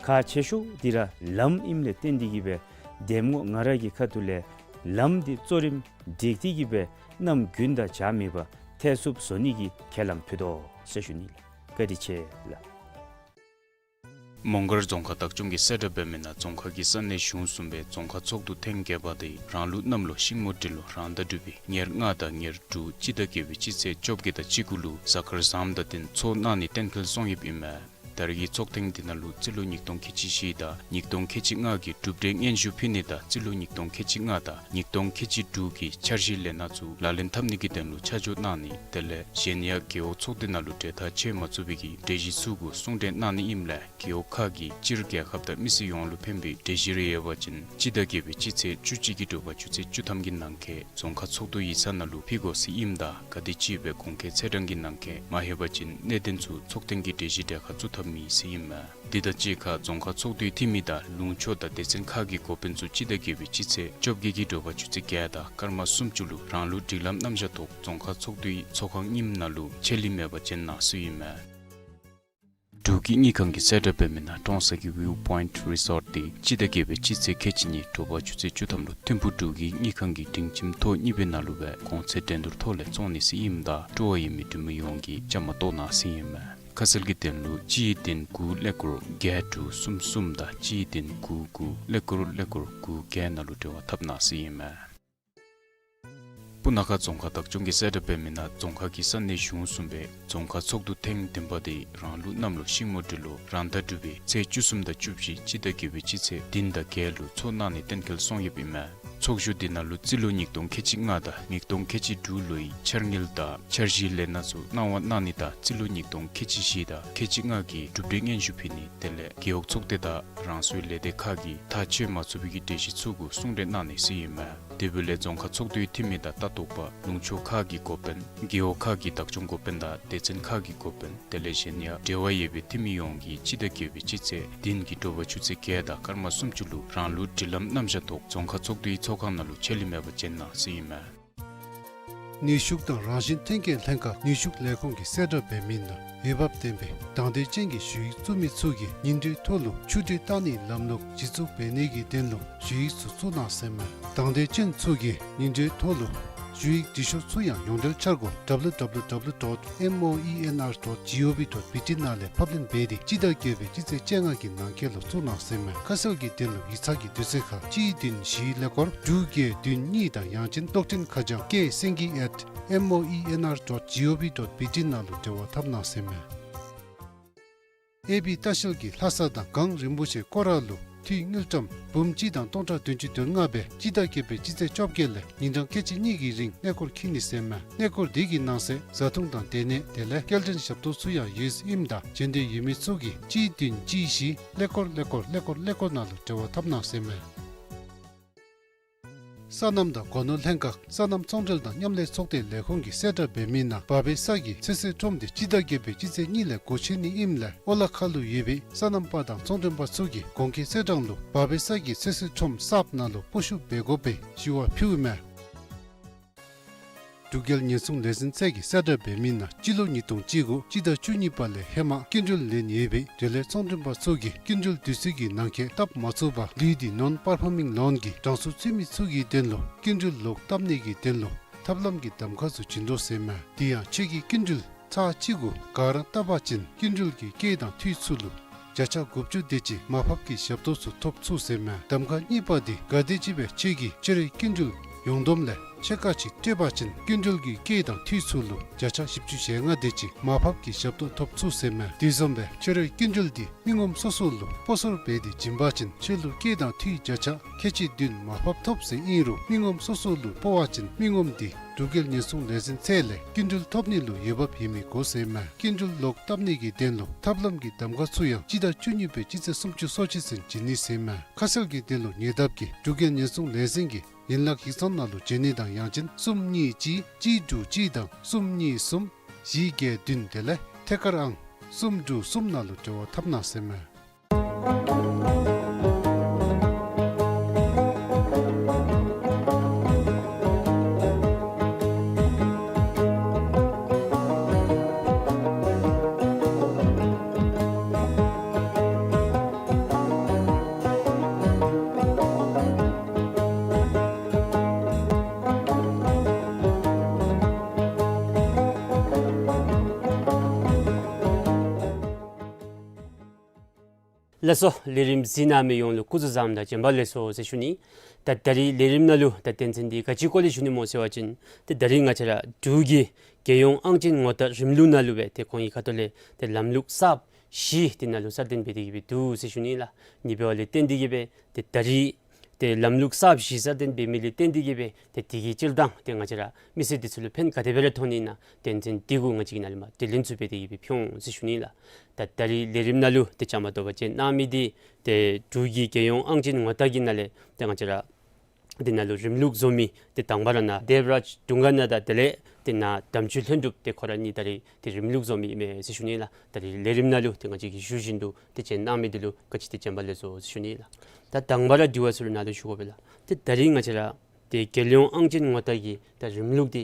ཁག་ཆེ་ཤོས་འདི་ར་ལམ་ཨིནམ་ལས་བརྟེན་ཏེ་གིས་སྦེ་འདེམས་ངོ་ང་ར་གི་ཁ་ཐུག་ལས་ལམ་འདི་གཙོ་རིམ་སྒྲིག་སྟེ་གིས་སྦེ་གནམ་དགུན་དང་བྱ་མེད་པར་ཐེག་ཚུགསཔ་བཟོ་ནི་གི་ཁས་བླངས་ཕུལ་དོ་ཟེར་ཞུ་ནི། བཀའ་དྲིན་ཆེ་ལགས། མོང་སྒར་རྫོང་ཁག་བདག་སྐྱོང་གིས་གསལ་བསྒྲགས་འབད་མི་ནང་རྫོང་ཁག་གི་ས་གནས་གཞུང་གསུམ་པའི་རྫོང་ཁག་ཚོགས་འདུ་ཐེངས་བརྒྱད་པ་དེ་རང་ལུགས་གནམ་ལོ་ཤིང་མོ་འབྲི་ལོ་རང་ཟླ་དྲུག་པའི་ཉེར་ལྔ་དང་ཉེར་དྲུག་སྤྱི་ཟླ་བརྒྱད་པའི་སྤྱི་ཚེས་བཅོ་བརྒྱད་དང་གཅིག་དགུ་ལུ་གཟའ་སྐར་བཟངམ་དང་བསྟུན་ཚོགས་གནང་ནི་གཏན་འཁེལ་སོང་ཡོདཔ་ཨིན་མས། ད་རེས་ཀྱི་ཚོགས་ཐེངས་འདི་ནང་ལུ་རྩིས་ལོ་ཉིས་སྟོང་ཁལ་གཅིག་བཞི་དང་ཉིས་སྟོང་ཁལ་གཅིག་ལྔ་གི་གྲུབ་འབྲས་སྙན་ཞུ་ཕུལ་ནི་དང་རྩིས་ལོ་ཉིས་སྟོང་ཁལ་གཅིག་ལྔ་དང་ཉིས་སྟོང་ཁལ་གཅིག་དྲུག་གི་འཆར་གཞི་ལས་སྣ་ཚུ་ལག་ལེན་འཐབ་ནི་གི་དོན་ལུ་ཆ་འཇོག་གནང་ནི་དེ་ལས་གཞན་ཡང་རྒེད་འོག་ཚོགས་སྡེ་ནང་ལུ་གྲོས་ཐག་བཅད་མ་ཚུགས་པའི་གི་གྲོས་གཞི་ཚུ་གུ་གསུང་གྲོས་གནང་ནི་ཨིནམ་ལས་རྒེད་འོག་ཁག་གི་སྤྱིར་རྒྱལ་ཁབ་དང་མི་སེར་ཡོངས་ལུ་ཕན་པའི་གྲོས་གཞི་རེ་ཡོད་པ་ཅིན་སྤྱི་ཟླ་བརྒྱད་པའི་སྤྱི་ཚེས་བཅུ་གཅིག་གི་དྲོ་པ་ཆུ་ཚོད་བཅུ་ཐམ་གྱི་ནང་འཁོད་རྫོང་ཁག་ཚོགས་འདུ་ཡིག་ཚང་ནང་ལུ་ཕུལ་དགོ་ཟེར་ཨིནམ་ད་ག་དེ་ཅིག་སྦེ་གོང་འཁོད་ཚེས་གྲངས་ཀྱི་ནང་འཁོད་མ་ལྷོད་པ་ཅིན་གནད་དོན་ཚུ་ཚོགས་ཐེངས་ཀྱི་གྲོས་གཞི་གྲལ་ཁར་བཙུགས་ཐབས་མེད་ཟེར་ཨིན་མས། དེ་དང་གཅིག་ཁར་རྫོང་ཁག་ཚོགས་འདུའི་འཐུས་མི་དང་ལུང་ཕྱོགས་དང་སྡེ་ཚན་ཁག་གི་འགོ་དཔོན་ཚུ་སྤྱི་ཟླ་བརྒྱད་པའི་སྤྱི་ཚེས་བཅོ་བརྒྱད་ཀྱི་དྲོ་པ་ཆུ་ཚོད་བརྒྱད་དང་སྐར་མ་སུམ་ཅུ་ལུ་རང་ལུགས་སྒྲིག་ལམ་རྣམ་གཞག་ཐོག་རྫོང་ཁག་ཚོགས་འདུའི་ཚོགས་ཁང་རྙིངམ་ནང་ལུ་ཆད་ལུས་མེད་པར་བྱོན་གནང་ཟེར་ཨིན་མས། འབྲུག་གི་དངུལ་ཁང་གིས་གསལ་བསྒྲགས་འབད་མི་ནང་ཀྲོང་གསར་གྱི་ཝིའུ་པོའིནཊ་རི་སོརཊ་འདི་སྤྱི་ཟླ་བརྒྱད་པའི་སྤྱི་ཚེས་ཁལ་གཅིག་གཉིས་དྲོ་པ་ཆུ་ཚོད་བཅུ་ཐམ་ལུ་ཐིམ་ཕུག་འབྲུག་གི་དངུལ་ཁང་གི་སྒྲིང་ཁྱིམ་ཐོག་གཉིས་པའི་ནང་ལུ་སྦེ་གོང་ཚད་འགྲན་བསྡུར་ཐོག་ལས་བཙོང་ནི་ཟེར་ཨིནམ་ད་སྤྲོ་བ་ཡོད་མི་འབྲུག་མི་ཡོངས་ཀྱིས་བཅའ་མར་གཏོགས་གནང་ཟེར་ཨིན་མས། ཁ་གསལ་གྱི་དོན་ལུ་གཅིག་བདུན་དགུ་ཀླད་ཀོར་བརྒྱད་དྲུག་གསུམ་གསུམ་དང་གཅིག་བདུན་དགུ་དགུ་ཀླད་ཀོར་ཀླད་ཀོར་དགུ་བརྒྱད་ནང་ལུ་འབྲེལ་བ་འཐབ་གནང་ཟེར་ཨིན་མས། སྤུ་ན་ཁ་རྫོང་ཁག་བདག་སྐྱོང་གིས་གསལ་བསྒྲགས་འབད་མི་ནང་རྫོང་ཁག་གི་ས་གནས་གཞུང་གསུམ་པའི་རྫོང་ཁག་ཚོགས་འདུ་ཐེངས་བདུན་པ་དེ་རང་ལུགས་གནམ་ལོ་ཤིང་མོ་འབྲུག་ལོ་རང་ཟླ་དྲུག་པའི་ཚེས་བཅུ་གསུམ་དང་བཅུ་བཞི་སྤྱི་ཟླ་བརྒྱད་པའི་སྤྱི་ཚེས་བདུན་དང་བརྒྱད་ལུ་ཚོགས་གནང་ནི་གཏན་འཁེལ་སོང་ཡོདཔ་ཨིན་མས། ཚོགས་བཞུགས་འདི་ནང་ལུ་རྩིས་ལོ་ཉིས་སྟོང་ཁལ་གཅིག་ལྔ་དང་ཉིས་སྟོང་ཁལ་གཅིག་དྲུག་ལོའི་འཆར་དངུལ་དང་འཆར་གཞིའི་ལས་སྣ་ཚུ་གནང་བ་གནང་ནི་དང་རྩིས་ལོ་ཉིས་སྟོང་ཁལ་གཅིག་བཞི་དང་ཁལ་གཅིག་ལྔ་གི་གྲུབ་འབྲས་སྙན་ཞུ་ཕུལ་ནི་དེ་ལས་རྒེད་འོག་ཚོགས་སྡེ་དང་རང་སོའི་ལས་སྡེ་ཁག་གིས་ཐག་བཅད་མ་ཚུགས་པའི་གི་གྲོས་གཞི་ཚུ་གུ་གསུང་གྲོས་གནང་ནི་ཟེར་ཨིན་མས། དེ་འབདཝ་ལས་རྫོང་ཁག་ཚོགས་འདུའི་འཐུས་མི་དང་ལྟ་རྟོག་པ་ལུང་ཕྱོགས་ཁག་གི་འགོ་དཔོན་རྒེད་འོག་ཁག་གི་བདག་སྐྱོང་འགོ་དཔོན་དང་སྡེ་ཚན་ཁག་གི་འགོ་དཔོན་དེ་ལས་གཞན་ཡང་འབྲེལ་བ་ཡོད་པའི་འཐུས་མི་ཡོངས་ཀྱིས་སྤྱི་ཟླ་བརྒྱད་པའི་སྤྱི་ཚེས་བདུན་གྱི་དྲོ་པ་ཆུ་ཚོད་བརྒྱད་དང་སྐར་མ་སུམ་ཅུ་ལུ་རང་ལུགས་སྒྲིག་ལམ་རྣམ་གཞག་ཐོག་རྫོང་ཁག་ཚོགས་འདུའི་ཚོགས་ཁང་ནང་ལུ་ཆད་ལུས་མེད་པར་བྱོན་གནང་ཟེར་ཨིན་མས། ནུས་ཤུགས་དང་རང་བཞིན་ཐོན་སྐྱེད་ལྷན་ཁག་ནུས་ཤུགས་ལས་ཁུངས་ཀྱིས་གསལ་བསྒྲགས་འབད་མི་ནང་འོས་འབབ་ལྡན་པའི་དང་འདོད་ཅན་གྱི་ཞུ་ཡིག་བཙུགས་མི་ཚུ་གིས་ཉིན་དྲོའི་ཐོག་ལུ་ཆུ་འདྲེན་བཏང་ནིའི་ལམ་ལུགས་གཞི་བཙུགས་འབད་ནིའི་དོན་ལུ་ཞུ་ཡིག་ཚུ་བཙུགས་གནང་ཟེར་མས། དང་འདོད་ཅན་ཚུ་གིས་ཉིན་དྲོའི་ཐོག་ལུ་ཞུ་ཡིག་འབྲི་ཤོག་ཚུ་ཡང་ཡོངས་འབྲེལ་འཆར་སྒོ་W W W dot moenr dot gov dot B T ནང་ལས་ཕབ་ལེན་འབད་དེ་སྤྱི་ཟླ་བརྒྱད་པའི་སྤྱི་ཚེས་བཅོ་ལྔ་གི་ནང་འཁོད་ལུ་བཙུགས་གནང་ཟེར་མས། ཁ་གསལ་གྱི་དོན་ལུ་ཡིག་ཚང་གི་དུས་ཚོད་ཁར་གཅིག་བདུན་བཞི་ཀླད་ཀོར་དྲུག་བརྒྱད་བདུན་གཉིས་དང་ཡང་ཅིན་གློག་འཕྲིན་ཁ་བྱང་ཀེ་སེང་གེ་at moenr dot gov dot B T ནང་ལུ་འབྲེལ་བ་འཐབ་གནང་ཟེར་མས། ཨེ་བི་ལྟ་བཤལ་གྱིས་ལྷ་ས་དང་གངས་རིན་པོ་ཆེ་སྐོར་ར་ལུ་འཐུས་དངུལ་ཀྲམ་འབུམ་གཅིག་དང་སྟོང་ཕྲག་བདུན་ཅུ་དོན་ལྔ་སྦེ་སྤྱི་ཟླ་བརྒྱད་པའི་སྤྱི་ཚེས་བཅོ་བརྒྱད་ལས་ཉིན་གྲངས་ཁལ་གཅིག་གཉིས་ཀྱི་རིང་གནས་སྐོར་འཁྱིད་ནི་ཟེར་མས། གནས་སྐོར་འདི་གི་ནང་གསེས་བཟའ་འཐུང་དང་སྡོད་གནས་དེ་ལས་སྐྱེལ་འདྲེན་ཞབས་ཏོག་ཚུ་ཡང་ཡོད་ཟེར་ཨིནམ་ད་བྱོན་འདོད་ཡོད་མི་ཚུ་གིས་གཅིག་བདུན་གཅིག་བཞི་ཀླད་ཀོར་ཀླད་ཀོར་ཀླད་ཀོར་ཀླད་ཀོར་ནང་ལུ་འབྲེལ་བ་འཐབ་གནང་ཟེར་མས། སོ་ནམ་དང་སྒོ་ནོར་ལྷན་ཁག་སོ་ནམ་ཚོང་འབྲེལ་དང་མཉམ་ལས་ཚོགས་སྡེ་ལས་ཁུངས་ཀྱིས་གསལ་བསྒྲགས་འབད་མི་ནང་བ་སྦེ་ས་གི་ཚོད་བསྲེ་ཁྲོམ་དེ་སྤྱི་ཟླ་བརྒྱད་པའི་སྤྱི་ཚེས་གཉིས་ལས་སྒོ་ཕྱེ་ནི་ཨིནམ་ལས་ཨོ་ལ་ཁ་ལུ་ཡོད་པའི་སོ་ནམ་པ་དང་ཚོང་མགྲོན་པ་ཚུ་གིས་གོང་འཁོད་ཚེས་གྲངས་ལུ་བ་སྦེ་ས་གི་ཚོད་བསྲེ་ཁྲོམ་གསརཔ་ནང་ལུ་སྤོ་བཤུད་འབད་དགོ་པའི་ཞུ་བ་ཕུལཝ་མས། འབྲུག་རྒྱལ་ཉེན་སྲུང་ལས་འཛིན་ཚད་ཀྱིས་གསལ་བསྒྲགས་འབད་མི་ནང་སྤྱི་ལོ་ཉིས་སྟོང་བཅུ་དགུ་སྤྱི་ཟླ་བཅུ་གཉིས་པ་ལས་ཧེ་མ་སྐྱིན་འགྲུལ་ལེན་ཡོད་པའི་འབྲེལ་ཡོད་ཚོང་མགྲོན་པ་ཚུ་གིས་སྐྱིན་འགྲུལ་དུས་ཚོད་ཀྱི་ནང་འཁོད་བཏབ་མ་ཚུགས་པར་ལུས་འདི་ནོན་པར་ཕོ་མིང་ལོན་གྱི་གྲངས་སུ་ཚུད་མི་ཚུ་གི་དོན་ལུ་སྐྱིན་འགྲུལ་ལོག་བཏབ་ནི་གི་དོན་ལུ་ཐབས་ལམ་གྱི་གདམ་ཁ་ཚུ་བྱིན་དོ་ཟེར་མས། དེ་ཡང་ཁྱོད་ཀྱིས་སྐྱིན་འགྲུལ་ཚར་གཅིག་གུ་ག་ར་བཏབ་པ་ཅིན་སྐྱིན་འགྲུལ་གྱི་སྐྱེད་དང་འཐུས་ཚུ་ལུ་བརྒྱ་ཆ་དགུ་བཅུ་དེ་ཅིག་མར་ཕབ་ཀྱི་ཞབས་ཏོག་ཚུ་ཐོབ་ཚུགས་ཟེར་མས། གདམ་ཁ་གཉིས་པ་དེ་ག་དེམ་ཅིག་སྦེ་ཁྱོད་ཀྱིས་ཁྱོད་རའི་སྐྱིན་འགྲུལ་ཡོངས་བསྡོམས་ལས་ཕྱེད་ཀ་ཅིག་སྤྲོད་པ་ཅིན་སྐྱིན་འགྲུལ་གྱི་སྐྱེད་དང་འཐུས་ཚུ་ལུ་བརྒྱ་ཆ་བཞི་བཅུ་ཞེ་ལྔ་དེ་ཅིག་མར་ཕབ་ཀྱི་ཞབས་ཏོག་ཐོབ་ཚུགས་ཟེར་མས། དེ་བཟུམ་སྦེ་ཁྱོད་རའི་སྐྱིན་འགྲུལ་དེ་མི་ངོམ་སོ་སོ་ལུ་སྤོ་སོར་འབད་དེ་བྱིན་པ་ཅིན་ཁྱོད་ལུ་སྐྱེད་དང་འཐུས་བརྒྱ་ཆ་ཁལ་གཅིག་བདུན་མར་ཕབ་ཐོབ་ཟེར་ཨིན་རུང་མི་ངོམ་སོ་སོ་ལུ་སྤོ་བ་ཅིན་མི་ངོམ་དེ་འབྲུག་རྒྱལ་ཉེན་སྲུང་ལས་འཛིན་ཚད་ལས་སྐྱིན་འགྲུལ་ཐོབ་ནི་ལུ་འོས་འབབ་ཡོད་མི་དགོ་ཟེར་མས། སྐྱིན་འགྲུལ་ལོག་བཏབ་ནི་གི་དོན་ལུ་ཐབས་ལམ་གྱི་གདམ་ཁ་ཚུ་ཡང་སྤྱི་ཟླ་བཅུ་གཉིས་པའི་སྤྱི་ཚེས་སུམ་ཅུ་སོ་གཅིག་ཚུན་བྱིན་ནི་ཟེར་མས། ཁ་གསལ་གྱི་དོན་ལུ་ཉེ་འདབས་ཀྱི་འབྲུག་རྒྱལ་ཉེན་སྲུང་ལས་འཛིན་གྱི་ཡན་ལག་ཡིག་ཚང་ནང་ལུ་བྱོན་ནི་དང་ཡང་ཅིན་གསུམ་གཉིས་གཅིག་གཅིག་དྲུག་གཅིག་དང་གསུམ་གཉིས་གསུམ་བཞི་བརྒྱད་བདུན་དེ་ལས་ཐད་ཀར་ཨང་གསུམ་དྲུག་གསུམ་ནང་ལུ་འབྲེལ་བ་འཐབ་གནང་ཟེར་མས། ལགས་སོ། ལས་རིམ་གཟིགས་གནང་མི་ཡོངས་ལུ་སྐུ་གཟུགས་བཟང་དང་བྱོན་པ་ལེགས་སོ་ཟེར་ཞུ་ནི། ད་ད་རིས་ལས་རིམ་ནང་ལུ་ད་དོན་ཚན་འདི་ག་ཅིའི་སྐོར་ལས་ཞུ་ནི་སྨོ་ཟེར་བ་ཅིན་ཏེ་ད་རིས་ང་བཅས་ར་འབྲུག་གི་རྒྱལ་ཡོངས་ཨང་ཅན་ངོ་རྟགས་རིམ་ལུགས་ནང་ལུ་སྦེ་ཏེ་ཁོང་གི་ཁ་ཐུག་ལས་ཏེ་ལམ་ལུགས་གསརཔ་ བཞི་དེ་ནང་ལུ་སྲ་བརྟན་འབད་དེ་གི་སྦེ་འདུག་ཟེར་ཞུ་ནི་ལགས། ཨ་ནི་འབདཝ་ལས་བརྟེན་ཏེ་གི་སྦེ་ཏེ་ད་རིས་ཏེ་ལམ་ལུགས་གསརཔ་བཞི་སྲ་བརྟན་འབད་མི་ལས་བརྟེན་ཏེ་གི་སྦེ་ཏེ་དེ་གིས་སྤྱིར་བཏང་ཏེ་ང་བཅས་ར་མི་སེར་འདི་ཚུ་ལུ་ཕན་ག་དེ་སྦེ་ར་ཐོགས་ནི་ཨིན་ན་དོན་ཚན་འདི་གུ་ང་བཅས་ཀྱིས་ནཱ་ལས་མར་དྲི་ལན་ཚུ་འབད་དེ་གི་སྦེ་ཕུལ་འོང་ཟེར་ཞུ་ནི་ལགས། ད་ད་རིས་ལས་རིམ་ནང་ལུ་ཏེ་བཅའ་མར་གཏོགས་པར་བཅར་གནང་མི་འདི་ཏེ་འབྲུག་གི་རྒྱལ་ཡོངས་ཨང་ཅན་ངོ་རྟགས་ཀྱི་ནང་ལས་ཏེ་ང་བཅས་ར་འདི་ནང་ལུ་རིམ་ལུགས་བཟོ་མི་ཏེ་དང་པ་ར་ནཱ་དེབ་རཱཇ་དུང་དཀར་ནཱ་དང་དེ་ལས་ཏེ་ནཱ་དམ་ཆོས་ལྷུན་གྲུབ་ཏེ་ཁོ་ར་གཉིས་ད་རིས་ཏེ་རིམ་ལུགས་བཟོ་མི་ཨིན་མས་ཟེར་ཞུ་ནི་ལགས། ད་རིས་ལས་རིམ་ནང་ལུ་ཏེ་ང་བཅས་ཀྱིས་ཞུ་བཞིན་དུ་ཏེ་བཅར་གནང་མི་འདི་ལུ་བཀའ་དྲིན་ཏེ་བྱོན་པ་ལེགས་སོ་ཟེར་ཞུ་ནི་ལགས། ད་དང་པ་ར་དྲི་བ་ཚུ་ལུ་ནཱ་ལུ་ཞུ་དགོ་པས་ལགས། ཏེ་ད་རིས་ང་བཅས་ར་ཏེ་རྒྱལ་ཡོངས་ཨང་ཅན་ངོ་རྟགས་ཀྱི་ད་རིམ་ལུགས་འདི་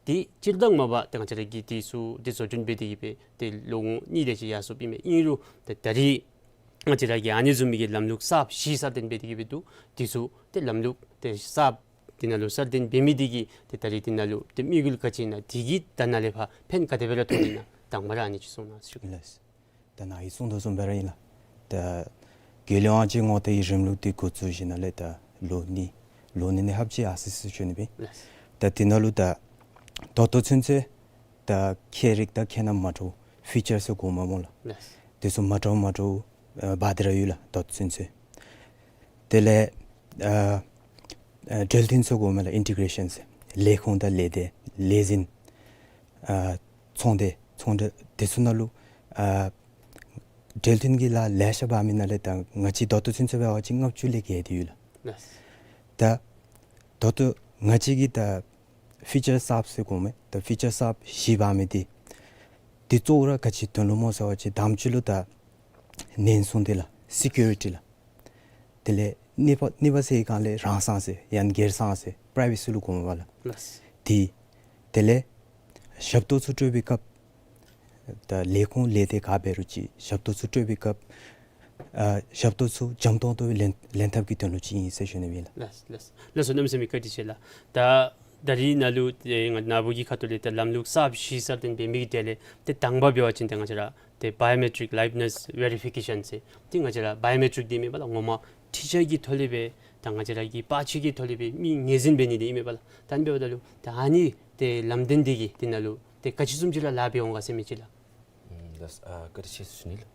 ཏེ་སྤྱིར་བཏང་མ་པ་ཏེ་ང་བཅས་ར་གིས་འདི་ཚུ་ཏེ་བཟོ་སྐྲུན་འབད་དེ་གི་སྦེ་ཏེ་ལོ་ངོ་གཉིས་དེ་ཅིག་ཡར་སོངམ་ཨིན་མས། ཨིན་རུང་ཏེ་ད་རིས་ང་བཅས་ར་གི་ཨ་ནི་བཟུམ་མའི་གི་ལམ་ལུགས་གསརཔ་བཞི་སྲ་བརྟན་འབད་དེ་གི་སྦེ་འདུག། འདི་ཚུ་ཏེ་ལམ་ལུགས་ཏེ་གསརཔ་འདི་ནང་ལུ་སྲ་བརྟན་འབད་མི་འདི་གིས་ཏེ་ད་རིས་འདི་ནང་ལུ་ཏེ་དམིགས་ཡུལ་ག་ཅི་ཨིན་ན་འདི་གིས་ད་ནཱ་ལས་ཕར་ཕན་ག་དེ་སྦེ་ར་ཐོགས་ནི་ཨིན་ན་དང་པ་ར་ཨ་ནི་ཅིག་གསུང་གནང་ཟེར་ཞུ་གེ། ལགས། ད་ནཱ་གིས་གསུང་དོ་བཟུམ་སྦེ་ར་ཨིན་ལགས། ད་རྒྱལ་ཡོངས་ཨང་ཅན་ངོ་རྟགས་ཀྱི་རིམ་ལུགས་འདི་འགོ་བཙུགས་ཞིནམ་ལས་ད་ལོ་གཉིས་ལོ་གཉིས་ནི་ལྷགཔ་ཅིག་ཡར་སོ་ཡི་ཟེར་ཞུ་ནི་ཨིན། ལགས། ད་འདི་ནང་ལུ་ད་ད་ལྟོ་ཚུན་ཚོད་ད་ཁྱད་རིག་དང་ཁྱད་རྣམ་མ་འདྲཝ་ཕི་ཅར་ཟེར་གོཝ་མས་སྨོ་ལགས། ལགས། འདི་ཚུ་མ་འདྲཝ་མ་འདྲཝ་ཨ་འབག་སྟེ་ར་ཡོད་ལགས་ད་ལྟོ་ཚུན་ཚོད། དེ་ལས་ཨ་ཨ་འབྲེལ་མཐུད་ཟེར་གོཝ་མས་ལགས། ཨིན་ཊི་གྲེ་ཤཱན་ཟེར། ལས་ཁུངས་དང་ལས་སྡེ་ལས་འཛིན་ཨ་ཚོང་སྡེ་ཚོང་འབྲེལ་འདི་ཚུ་ནང་ལུ་ཨ་འབྲེལ་མཐུད་ཀྱི་ལཱ་ལེ་ཤ་འབག་མི་ནང་ལས་ད་ང་བཅས་ད་ལྟོ་ཚུན་ཚོད་འབད་བ་ཅིན་ལྔ་བཅུ་ལས་བརྒལ་ཏེ་ཡོད་ལགས། ལགས། ད་ད་ལྟོ་ང་བཅས་ཀྱི་ད་ཕི་ཅར་གསརཔ་ཟེར་གོཝ་མས། ད་ཕི་ཅར་གསརཔ་བཞི་འབག་མི་འདི་འདི་གཙོ་བོ་ར་ག་ཅིའི་དོན་ལུ་སྨོ་ཟེར་བ་ཅིན་དང་པ་ཅིག་ལུ་ད་ཉེན་སྲུང་འདི་ལགས། སི་ཀིའུ་རི་ཊི་ལགས། དེ་ལས་གཉིས་པ་གཉིས་པ་ཟེར་བའི་སྒང་ལས་རང་སང་ཟེར་ཡང་ན་སྒེར་སང་ཟེར་པ་རའི་ཝེ་སི་ལུ་གོཝ་མས་ལགས། ལགས། འདི་དེ་ལས་ཞབས་ཏོག་ཚུ་སྤྲོད་པའི་སྐབས་ད་ལས་ཁུངས་ལས་སྡེ་ག་འབད་རུང་ཅིག་ཞབས་ཏོག་ཚུ་སྤྲོད་པའི་སྐབས་ཨ་ཞབས་ཏོག་ཚུ་འཇམ་ཏོང་ཏོ་སྦེ་ལེན་ལེན་ཐབས་ཀྱི་དོན་ལུ་ཅིག་ཨིན་ཟེར་ཞུ་ནི་ཨིན་ལགས། ལགས་ལགས་ལགས་སོ། གནམ་མེད་ས་མེད་བཀའ་དྲིན་ཆེ་ལགས། ད་ད་རིས་ནཱ་ལུ་ཏེ་ང་ནཱ་བུ་གི་ཁ་ཐུག་ལས་ཏེ་ལམ་ལུགས་གསརཔ་བཞི་སྲ་བརྟན་འབད་མི་གི་གྲས་ལས་ཏེ་དང་པ་འབད་བ་ཅིན་ཏེ་ང་བཅས་ར་ཏེ་བའི་ཡོ་མེ་ཊིག་ལའིབ་ནེས་ཝེ་རི་ཕི་ཀེ་ཤཱན་ཟེར་ཏེ་ང་བཅས་ར་བའི་ཡོ་མེ་ཊིག་འདི་མེན་པ་ལགས། ངོ་མ་འཕྲུལ་ཆས་ཀྱི་ཐོག་ལས་སྦེ་ད་ང་བཅས་ར་གི་པར་ཆས་ཀྱི་ཐོག་ལས་སྦེ་མི་ངོས་འཛིན་འབད་ནི་འདི་ཨིན་མས་པ་ལགས། ད་ཨ་ནི་འབདཝ་ད་ལུ་ད་ཨ་ནི་ཏེ་ལམ་སྟོན་འདི་གིས་འདི་ནང་ལུ་ཏེ་ག་ཅི་བཟུམ་ཅིག་ར་ལཱ་འབད་འོང་ག་ཟེར་མི་ཅིག་ལགས། ཨུམ་ལགས། ཨ་བཀའ་དྲིན་ཆེ་ཟེར་ཞུ་ནི་ལགས།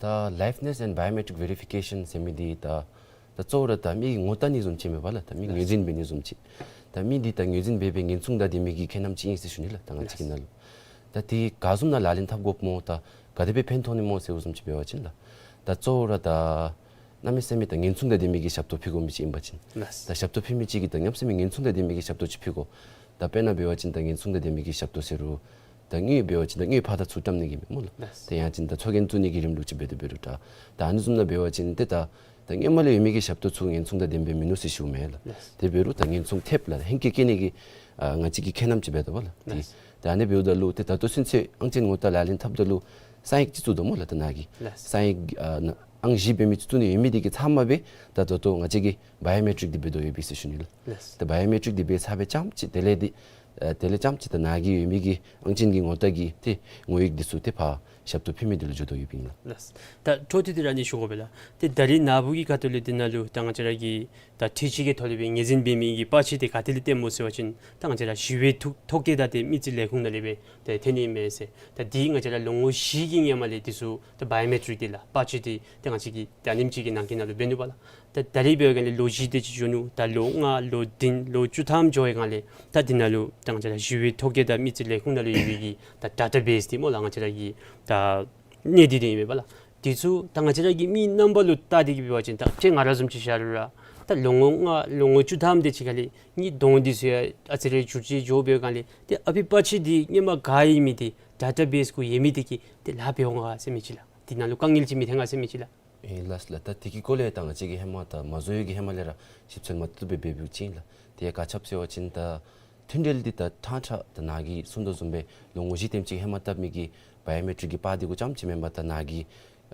ད་ལའིབ་ནེས་ཨེནཌ་བའི་ཡོ་མེ་ཊིག་ཝེ་རི་ཕི་ཀེ་ཤཱན་ཟེར་མི་འདི་ད་ད་གཙོ་བོ་ར་ད་མི་གི་ངོ་བལྟ་ནི་བཟུམ་ཅིག་མས་པ་ལགས། ད་མི་ངོས་འཛིན་འབད་ནི་བཟུམ་ཅིག། ད་མི་འདི་ད་ངོས་འཛིན་འབད་སྦེ་ཉེན་སྲུང་དང་ལྡན་མི་གི་ཁྱད་རྣམ་ཅིག་ཨིན་ཟེར་ཞུ་ནི་ལགས། ད་ང་བཅས་ཀྱི་ནང་ལུ་ད་འདི་ག་བཟུམ་ནང་ལག་ལེན་འཐབ་དགོཔ་སྨོ། ད་ག་དེ་སྦེ་ཕན་ཐོགས་ནི་སྨོ་ཟེར་བཟུམ་ཅིག་འབད་བ་ཅིན་ལགས། ད་གཙོ་བོ་ར་ད་གནམ་མེད་ས་མེད་ད་ཉེན་སྲུང་དང་ལྡན་མི་གི་ཞབས་ཏོག་ཕུལ་དགོ་མི་ཅིག་ཨིན་པ་ཅིན་ལགས། ད་ཞབས་ཏོག་ཕུལ་མི་ཅིག་གིས་ད་གནམ་མེད་ས་མེད་ཉེན་སྲུང་དང་ལྡན་མི་གི་ཞབས་ཏོག་ཅིག་ཕུལ་དགོ། ད་དཔེར་ན་འབད་བ་ཅིན་ད་ཉེན་སྲུང་དང་ལྡན་མི་གི་ཞབས་ཏོག་ཟེར་རུང་ད་དངུལ་འབད་བ་ཅིན་ད་དངུལ་ཕར་དང་ཚུར་བཀྲམ་ནི་གི་མས་སྨོ་ལགས། ལགས། ད་ཡང་ཅིན་ད་ཚོགས་རྒྱན་བཙུགས་ནི་གི་རིམ་ལུགས་ཅིག་འབད་དེ་འབད་རུང་ད་ད་ཨ་ནི་བཟུམ་ནང་འབད་བ་ཅིན་ཏེ་ད་ད་སྔོན་མ་ལས་ཡོད་མི་གི་ཞབས་ཏོག་ཚུ་ཉེན་སྲུང་དང་ལྡནམ་སྦེ་མིན་ནུག་ཟེར་ཞུཝ་མས་ལགས། ལགས། དེ་འབད་རུང་ད་ཉེན་སྲུང་ཐེབས་ལགས། ཧེང་སྐལ་བཀལ་ནི་གི་ཨ་ང་བཅས་ཀྱི་ཁྱད་རྣམ་ཅིག་འབད་དོ་བ་ལགས། ཏེ་ལགས། ད་ཨ་ནི་འབདཝ་ད་ལུ་ཏེ་ད་ལྟོ་ཚུན་ཚོད་ཨང་ཅན་ངོ་རྟགས་ལག་ལེན་འཐབ་ད་ལུ་གསང་ཡིག་ཅིག་བཙུགས་དོ་སྨོ་ལགས། ད་ནཱ་གིས་ལགས། གསང་ཡིག་ཨ་ནཱ་ཨང་བཞི་འབད་མི་ཅིག་བཙུགས་ནི་ཡོད་མི་འདི་གིས་ཚབ་མ་སྦེ་ད་ད་ལྟོ་ང་བཅས་ཀྱི་བའི་ཡོ་མེ་ཊིག་འདི་འབད་དོ་ཡོདཔ་ཨིན་ཟེར་ཞུ་ནི་ལགས། ལགས། ད་བའི་ཡོ་མེ་ཊིག་འདི་འབད་ཚར་སྦེ་རྐྱངམ་ཅིག་དེ་ལས་འདི་ཨ་དེ་ལས་རྐྱངམ་ཅིག་ད་ནཱ་གི་ཡོད་མི་གི་ཨང་ཅན་གྱི་ངོ་རྟགས་ཀྱི་ཏེ་ངོ་ཡིག་འདི་ཚུ་ཏེ་ཕར་ཞབས་ཏོག་ཕུལ་མི་འདི་ལུ་འགྱོ་དོ་ཡོདཔ་ཨིན་ལགས། ལགས། ད་འཕྲོ་མཐུད་དེ་ར་ཨ་ནི་ཞུ་དགོ་པས་ལགས། ཏེ་ད་རིས་ནཱ་བུ་གི་ཁ་ཐུག་ལས་འདི་ནང་ལུ་ད་ང་བཅས་ར་གི་ད་འཕྲུལ་ཆས་ཀྱི་ཐོག་ལས་སྦེ་ངོས་འཛིན་འབད་མི་གི་པར་ཆས་འདི་ག་ཏེ་ལས་བཏོནམ་སྨོ་ཟེར་བ་ཅིན་ད་ང་བཅས་ར་ཞི་བའི་ཐོག་ཐོག་ཁེལ་ད་ཏེ་མི་རྩིས་ལས་ཁུངས་ནང་ལས་སྦེ་ཏེ་ཐོན་ནི་མས་ཟེར། ད་འདི་ང་བཅས་ར་ལོ་ངོ་བཞི་གི་སྔོན་མ་ལས་འདི་ཚུ་ད་བའི་ཡོ་མེ་ཊིག་འདི་ལགས་པར་ཆས་འདི་ཏེ་ང་བཅས་ཀྱིས་ད་ཨ་ནེམ་ཅིག་གི་ནང་འཁོད་ནང་ལུ་འབད་ནུག་པ་ལགས། ད་ད་རིས་འབད་བའི་སྒང་ལས་ལོ་བཞི་དེ་ཅིག་འགྱོ་ནུག། ད་ལོ་ལྔ་ལོ་བདུན་ལོ་བཅུ་ཐམ་འགྱོ་བའི་སྒང་ལས་ད་འདི་ནང་ལུ་ད་ང་བཅས་ར་ཞི་བའི་ཐོག་ཁེལ་ད་མི་རྩིས་ལས་ཁུངས་ནང་ལུ་ཡོད་པའི་གི་ད་ཌེ་ཊ་བེསི་འདི་སྨོ་ལགས། ང་བཅས་ར་གི་ད་གནས་འདི་འདི་ཨིན་པས་ལགས། འདི་ཚུ་ད་ང་བཅས་ར་གི་མི་རྣམ་པ་ལུ་བལྟ་སྟེ་གི་འབད་བ་ཅིན་ད་ཏེ་ང་ར་བཟུམ་ཅིག་བཞག་རུང་ར་ད་ལོ་ངོ་ལྔ་ལོ་ངོ་བཅུ་ཐམ་དེ་ཅིག་ཁར་ལས་གཉིས་གདོང་འདི་ཚུ་ཡང་ཨ་ཙི་རེ་འགྱུར་བཅོས་འགྱོ་བའི་སྒང་ལས་ཏེ་ཨ་ཕི་པར་ཆས་འདི་སྔོན་མ་ག་ཡོད་མི་འདི་ཌེ་ཊ་བེསི་གུ་ཡོད་མི་འདི་གིས་ཏེ་ལཱ་འབད་འོང་ག་ཟེར་མི་ཅིག་ལགས། འདི་ནང་ལུ་དཀའ་ངལ་ཅིག་མི་འཐོན་ག་ཟེར་མི་ཅིག་ལགས། ཨེ་ལགས་ལགས། ད་དེ་གི་སྐོར་ལས་ད་ང་བཅས་ཀྱིས་ཧེ་མ་ད་མ་བཟོ་བའི་གི་ཧེ་མ་ལས་ར་ཞིབ་འཚོལ་མ་བཏུབ་སྦེ་འབད་འབདཝ་ཅིག་ཨིན་ལགས། དེ་ག་ཅི་སྦེ་ཟེར་བ་ཅིན་ད་མཐུན་འབྲེལ་འདི་ད་ཕྲང་ཕྲང་ད་ནཱ་གིས་གསུང་དོ་བཟུམ་སྦེ་ལོ་ངོ་བཞི་དེམ་ཅིག་ཧེ་མ་བཏབ་མི་གི་བའི་ཡོ་མེ་ཊིག་གི་པར་འདི་གུ་རྐྱངམ་ཅིག་མེན་པར་ད་ནཱ་གི་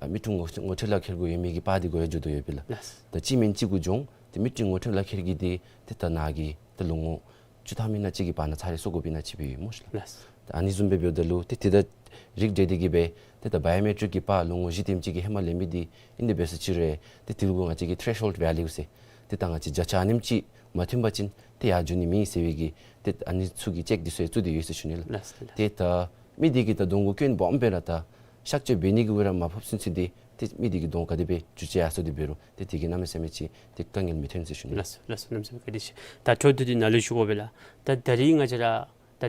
ཨ་མི་ཀྲུང་ངོ་ངོ་ཁྲིད་ལག་ཁྱེར་གུ་ཡོད་མི་གི་པར་འདི་གུ་ཡང་འགྱོ་དོ་ཡོདཔ་ཨིན་ལགས། ལགས། ད་གཅིག་མེན་གཅིག་གུ་འགྱོ་འོང་། ཏེ་མི་ཀྲུང་ངོ་ཁྲིད་ལག་ཁྱེར་གྱི་འདི་ཏེ་ད་ནཱ་གིས་ད་ལོ་ངོ་བཅུ་ཐམ་ཨིན་ན་ཅིག་གི་བར་ན་ཚར་རེ་སོར་དགོཔ་ཨིན་ན་ཅིག་སྦེ་ཡོད་སྨོ་ཤིག་ལགས། ལགས། ད་ཨ་ནི་བཟུམ་སྦེ་འབདཝ་ད་ལུ་ཏེ་དེ་དང་རིགས་བསྒྲེས་ཏེ་གི་སྦེ་ཏེ་ད་བའི་ཡོ་མེ་ཊིག་གི་པར་ལོ་ངོ་བཞི་དེམ་ཅིག་གི་ཧེ་མ་ལེན་མི་འདི་ཨིན་དེ་འབད་ས་ཅིག་རུང་ཏེ་དེ་ལུ་ང་བཅས་ཀྱི་ཐེ་རེཤ་ཧོལཌ་ཝེ་ལིའུ་ཟེར་ཏེ་ད་ང་བཅས་བརྒྱ་ཆ་ཨ་ནེམ་ཅིག་མ་མཐུན་པ་ཅིན་ཏེ་ཡར་འགྱོ་ནི་མེད་ཟེར་བའི་གི་ཏེ་ཨ་ནི་ཚུ་གི་ཅེཀ་འདི་ཚུ་ཡང་བཙུགས་ཏེ་ཡོད་ཟེར་ཞུ་ནི་ལགས། ལགས་ལགས། ཏེ་ད་མི་འདི་གིས་ད་གདོང་གུ་སྐྱོན་སྦོམ་སྦེ་ར་ད་ གཤག་བཅོས་འབད་ནི་གི་དབུས་ར་མ་ཕོགཔ་ཚུན་ཚོད་འདི་ཏེ་མི་འདི་གི་གདོང་ག་དེ་སྦེ་འགྱུར་བཅོས་ཡར་སོང་སྟེ་འབད་རུང་ཏེ་དེ་གིས་གནམ་མེད་ས་མེད་ཅིག་ཏེ་དཀའ་ངལ་མི་ཐོན་ཟེར་ཞུ་ནི། ལགས་སོ་ལགས་སོ། གནམ་མེད་ས་མེད་བཀའ་དྲིན་ཆེ། ད་འཕྲོ་མཐུད་དེ་ནཱ་ལུ་ཞུ་དགོ་པས་ལགས། ད་ད་རིས་ང་བཅས་ར་ད་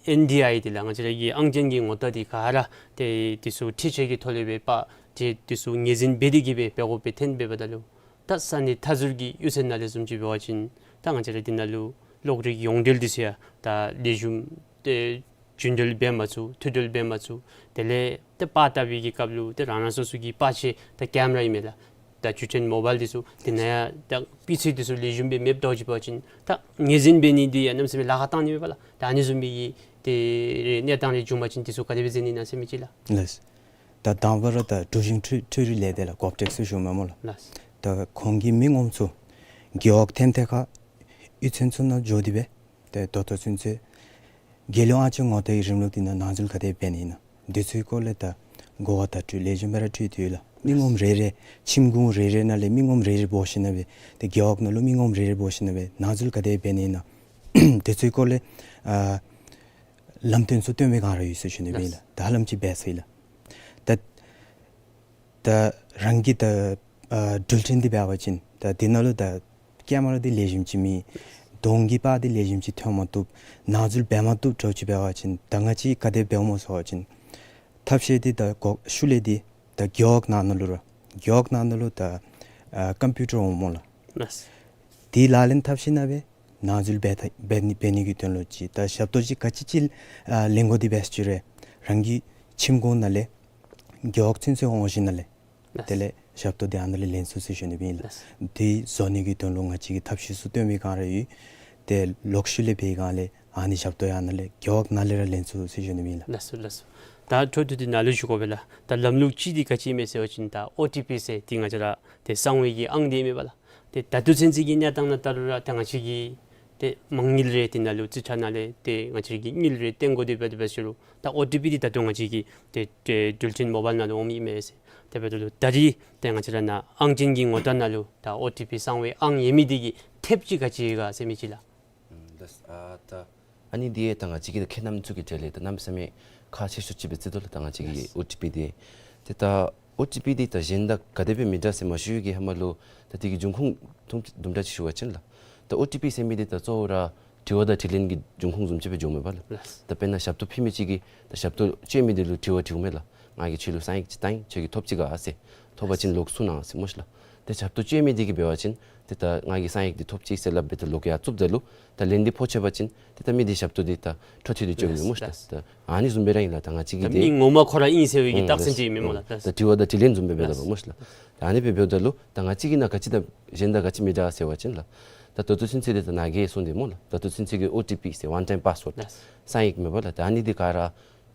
ཨེན་ཌི་ཨའི་འདི་ལགས་ང་བཅས་ར་གི་ཨང་ཅན་གྱི་ངོ་རྟགས་འདི་ག་ར་ཏེ་འདི་ཚུ་འཕྲུལ་ཆས་ཀྱི་ཐོག་ལས་སྦེ་པར་ཏེ་འདི་ཚུ་ངོས་འཛིན་འབད་དེ་གིས་སྦེ་འབད་དགོ་པའི་ཐོན་འབདཝ་ད་ལུ་ད་ས་གནས་མཐའ་ཟུར་གྱི་གཡུས་ཚན་ནང་ལས་བཟུམ་ཅིག་འབད་བ་ཅིན་ད་ང་བཅས་ར་འདི་ནང་ལུ་གློག་རིག་ཡོངས་འབྲེལ་འདི་ཚུ་ཡང་ད་ལེགས་ཤོམ་ཏེ་རྒྱུན་འགྲུལ་འབད་མ་ཚུགས་མཐུད་འགྲུལ་འབད་མ་ཚུགས། དེ་ལས་ཏེ་པར་བཏབ་པའི་གི་སྐབས་ལུ་ཏེ་རང་རང་སོ་སོ་གི་པར་ཆས་ད་ཀེམ་ར་ཨིན་མས་ལགས། ད་འགྱུར་ཐོན་མོ་བཱའིལ་འདི་ཚུ་འདི་ནང་ཡང་ད་སྤུས་ཚད་འདི་ཚུ་ལེགས་ཤོམ་སྦེ་མེདཔ་འདྲཝ་ཅིག་འབད་བ་ཅིན་ད་ངོས་འཛིན་འབད་ནི་འདི་ཡང་གནམ་མེད་ས་མེད་ལཱ་ཁག་བཏང་ནི་མས་པ་ལགས། ད་ཨ་ནི་བཟུམ་མའི་གི་ཏེ་རེ་གནས་སྟངས་རེ་བྱུང་པ་ཅིན་འདི་ཚུ་ག་དེ་སྦེ་མཛད་ནི་ཨིན་ན་ཟེར་མི་ཅིག་ལགས། ལགས། ད་དང་པ་ར་ད་འབྲུག་གཞུང་འཕྲུལ་འཕྲུལ་རིག་ལས་སྡེ་ལགས་ཀོབ་ཊེག་ཟེར་ཞུཝ་མས་སྨོ་ལགས། ལགས། ད་ཁོང་གིས་མི་ངོམ་ཚུ་རྒེད་འོག་ཐེམ་ཐེ་ཁ་གཡུས་ཚན་ཚུ་ནང་འགྱོ་སྟེ་སྦེ་ཏེ་ད་ལྟོ་ཚུན་ཚོད་རྒྱལ་ཡོངས་ཨང་ཅན་ངོ་རྟགས་ཀྱི་རིམ་ལུགས་འདི་ནང་ནང་འཛུལ་ག་དེ་འབད་ནི་ཨིན་ན་འདི་ཚུའི་སྐོར་ལས་ད་གོ་བ་བརྡ་སྤྲོད་ལེགས་ཤོམ་སྦེ་ར་སྤྲོད་དེ་ཡོད་ལགས། མི་ངོམ་རེ་རེ་ཁྱིམ་གུང་རེ་རེ་ནང་ལས་མི་ངོམ་རེ་རེ་འབོ་ཞིནམ་ལས་ཏེ་རྒེད་འོག་ནང་ལུ་མི་ངོམ་རེ་རེ་འབོ་ཞིནམ་ལས་ནང་འཛུལ་ག་དེ་འབད་ནི་ཨིན་ན་འདི་ཚུའི་སྐོར་ལས་ཨ་ལམ་སྟོན་ཚུ་སྟོན་པའི་སྒང་ར་ཡོད་ཟེར་ཞུ་ནི་ཨིན་ལགས། ད་ཧ་ལམ་ཅིག་འབད་ཚར་ཡི་ལགས། ད་ད་རང་གི་ད་ཨ་འགྲུལ་འཕྲིན་འདི་འབད་བ་ཅིན་ད་འདི་ནང་ལུ་ད་ཀེམ་ར་འདི་ལེགས་ཤོམ་ཅིག་མེད། གདོང་གི་པར་འདི་ལེགས་ཤོམ་ཅིག་ཐོན་མ་བཏུབ། ནང་འཛུལ་འབད་མ་བཏུབ་འདྲཝ་ཅིག་འབད་བ་ཅིན་ད་ང་བཅས་ག་དེ་འབདཝ་སྨོ་ཟེར་བ་ཅིན་ཐབས་ཤེས་འདི་ད་གོ་ཤུལ་ལས་འདི་ད་རྒེད་འོག་ནང་ན་ལུ་ར་རྒེད་འོག་ནང་ན་ལུ་ད་ཨ་ཀམ་པིའུ་ཊར་འོང་སྨོ་ལགས། ལགས། འདི་ལག་ལེན་འཐབ་ཞིནམ་ལས་ནང་འཛུལ་འབད་ཐ་འབད་ནི་འབད་ནི་གི་དོན་ལུ་ཅིག་ད་ཞབས་ཏོག་ཅིག་ག་ཅི་ཅིག་ཨ་ལེན་དགོ་འདི་འབད་ཅི་རུང་རང་གི་ཁྱིམ་གུང་ནང་ལས་རྒེད་འོག་ཚུན་ཚོད་འོང་ཞིནམ་ལས་ལགས། དེ་ལས་ཞབས་ཏོག་འདི་ཨ་ནཱ་ལས་ལེན་ཚུགས་ཟེར་ཞུ་ནི་ཨིན་ལགས། ལགས། འདི་བཟོ་ནི་གི་དོན་ལུ་ང་བཅས་ཀྱིས་ཐབས་ཤེས་ཚུ་སྟོན་པའི་སྒང་ར་ཡོད། ཏེ་ལོག་ཤུལ་ལས་འབད་བའི་སྒང་ལས་ཨ་ནི་ཞབས་ཏོག་ཡང་ཨ་ནཱ་ལས་རྒེད་འོག་ནང་ལས་ར་ལེན་ཚུགས་ཟེར་ཞུ་ནི་ཨིན་ལགས། ལགས་སོ་ལགས་སོ། ད་འཕྲོ་མཐུད་དེ་ནཱ་ལུ་ཞུ་དགོ་པས་ལགས། ད་ལམ་ལུགས་ཅིག་འདི་ག་ཅི་ཨིན་མས་ཟེར་བ་ཅིན་ད་ཨོ་ཊི་པི་ཟེར་འདི་ང་བཅས་ར་ཏེ་གསང་བའི་གི་ཨང་འདི་ཨིན་མས་པ་ལགས། ཏེ་ད་ལྟོ་ཚུན་ཚོད་ཀྱི་གནས་སྟངས་ནང་ལྟར་ར་ཏེ་ང་བཅས་ཀྱིས་ཏེ་མང་ཉིལ་རེ་འདི་ནང་ལུ་རྩིས་ཁྲ་ནང་ལས་ཏེ་ང་བཅས་ཀྱིས་ཉིལ་རེ་བཏོན་དགོ་འདི་འབད་དེ་འབད་ཞུ་རུང་ད་ཨོ་ཊི་པི་འདི་ད་ལྟོ་ང་བཅས་ཀྱི་ཏེ་ཏེ་འགྲུལ་འཕྲིན་མོ་བཱའིལ་ནང་ལུ་འོངམ་ཨིན་མས་ཟེར། དེ་འབདཝ་ད་ལུ་ད་རིས་ཏེ་ང་བཅས་ར་ནཱ་ཨང་ཅན་གྱི་ངོ་རྟགས་ནང་ལུ་ད་ཨོ་ཊི་པི་གསང་བའི་ཨང་ཡོད་མི་འདི་གི་ཐེབས་ཅིག་ག་ཅི་ཡོད་ག་ཟེར་མི་ཅིག་ལགས། ཨུམ་ད་ཨ་ད་ཨ་ནི་འདི་ད་ང་བཅས་ཀྱི་ད་ཁྱེད་རྣམ་ཚུ་གི་གྲས་ལས་ད་གནམ་མེད་ས་མེད་ཁག་ཆེ་ཤོས་ཅིག་སྦེ་བརྩི་དོ་ལགས། ད་ང་བཅས་ཀྱི་ལགས། ཨོ་ཊི་པི་འདི་ཏེ་ད་ཨོ་ཊི་པི་འདི་ད་གཞན་དང་ག་དེ་སྦེ་མི་འདྲ་ཟེར་མ་ཞུ་བའི་གི་ཧེ་མ་ལུ་ད་འདི་གི་འབྱུང་ཁུངས་དུམ་དུམ་གྲ་ཅིག་ཞུ་བ་ཅིན་ལགས། ད་ཨོ་ཊི་པི་ཟེར་མི་འདི་ད་གཙོ་བོ་ར་དྲི་བ་དང་དྲིས་ལན་གྱི་འབྱུང་ཁུངས་བཟུམ་ཅིག་སྦེ་འགྱོཝ་མས་པ་ལགས། ལགས། ད་དཔེར་ན་ཞབས་ཏོག་ཕུལ་མི་ཅིག་གིས་ད་ཞབས་ཏོག་སྤྱོད་མི་འདི་ལུ་དྲི་བ་དྲིཝ་མས་ལགས། ང་གིས་ཁྱོད་ལུ་གསང་ཡིག་ཅིག་བཏང་ཡི། ཁྱོད་ཀྱིས་ཐོབ་ཅི་ག་ཟེར། ཐོབ་པ་ཅིན་ལོག་གསུང་གནང་ཟེར་སྨོ་ཤི་ལགས། ཏེ་ཞབས་ཏོག་སྤྱོད་མི་འདི་གིས་འབད་བ་ཅིན་ཏེ་ད་ང་གིས་གསང་ཡིག་འདི་ཐོབ་ཅི་ཟེར་སླབ་སྦེ་ད་ལོག་ཡར་བཙུགསཔ་ད་ལུ་ད་ལན་འདི་ཕོག་ཆི་བ་ཅིན་ཏེ་ད་མི་འདི་ཞབས་ཏོག་འདི་ད་འཕྲོ་མཐུད་དེ་སྤྱོད་མི་སྨོ་ཤི་ལགས། ད་ཨ་ནི་བཟུམ་སྦེ་ར་ཨིན་ལགས། ད་ང་བཅས་ཀྱི་ད་འདི་མི་ངོ་མ་ཁོ་ར་ཨིན་ཟེར་བའི་གི་ཨུམ་རྟགས་མཚན་ཅིག་ཨིན་མས་སྨོ་ལགས། ད་དྲི་བ་དང་དྲིས་ལན་བཟུམ་སྦེ་འབདཝ་ད་སྨོ་ཤི་ལགས། ད་ཨ་ནི་སྦེ་འབདཝ་ད་ལུ་ད་ང་བཅས་ཀྱི་ནང་ག་ཅི་དང་གཞན་དང་ག་ཅི་མི་འདྲ་ཟེར་བ་ཅིན་ལགས། ད་ད་ལྟོ་ཚུན་ཚོད་འདི་ད་ནཱ་གིས་གསུངས་ཏེ་སྨོ་ལགས། ད་ལྟོ་ཚུན་ཚོད་ཀྱི་ཨོ་ཊི་པི་ཟེར་ཝན་ཊའིམ་པཱསི་ཝརཌ་ལགས། གསང་ཡིག་མས་པ་ལགས། ད་ཨ་ནི་འདི་ག་ར་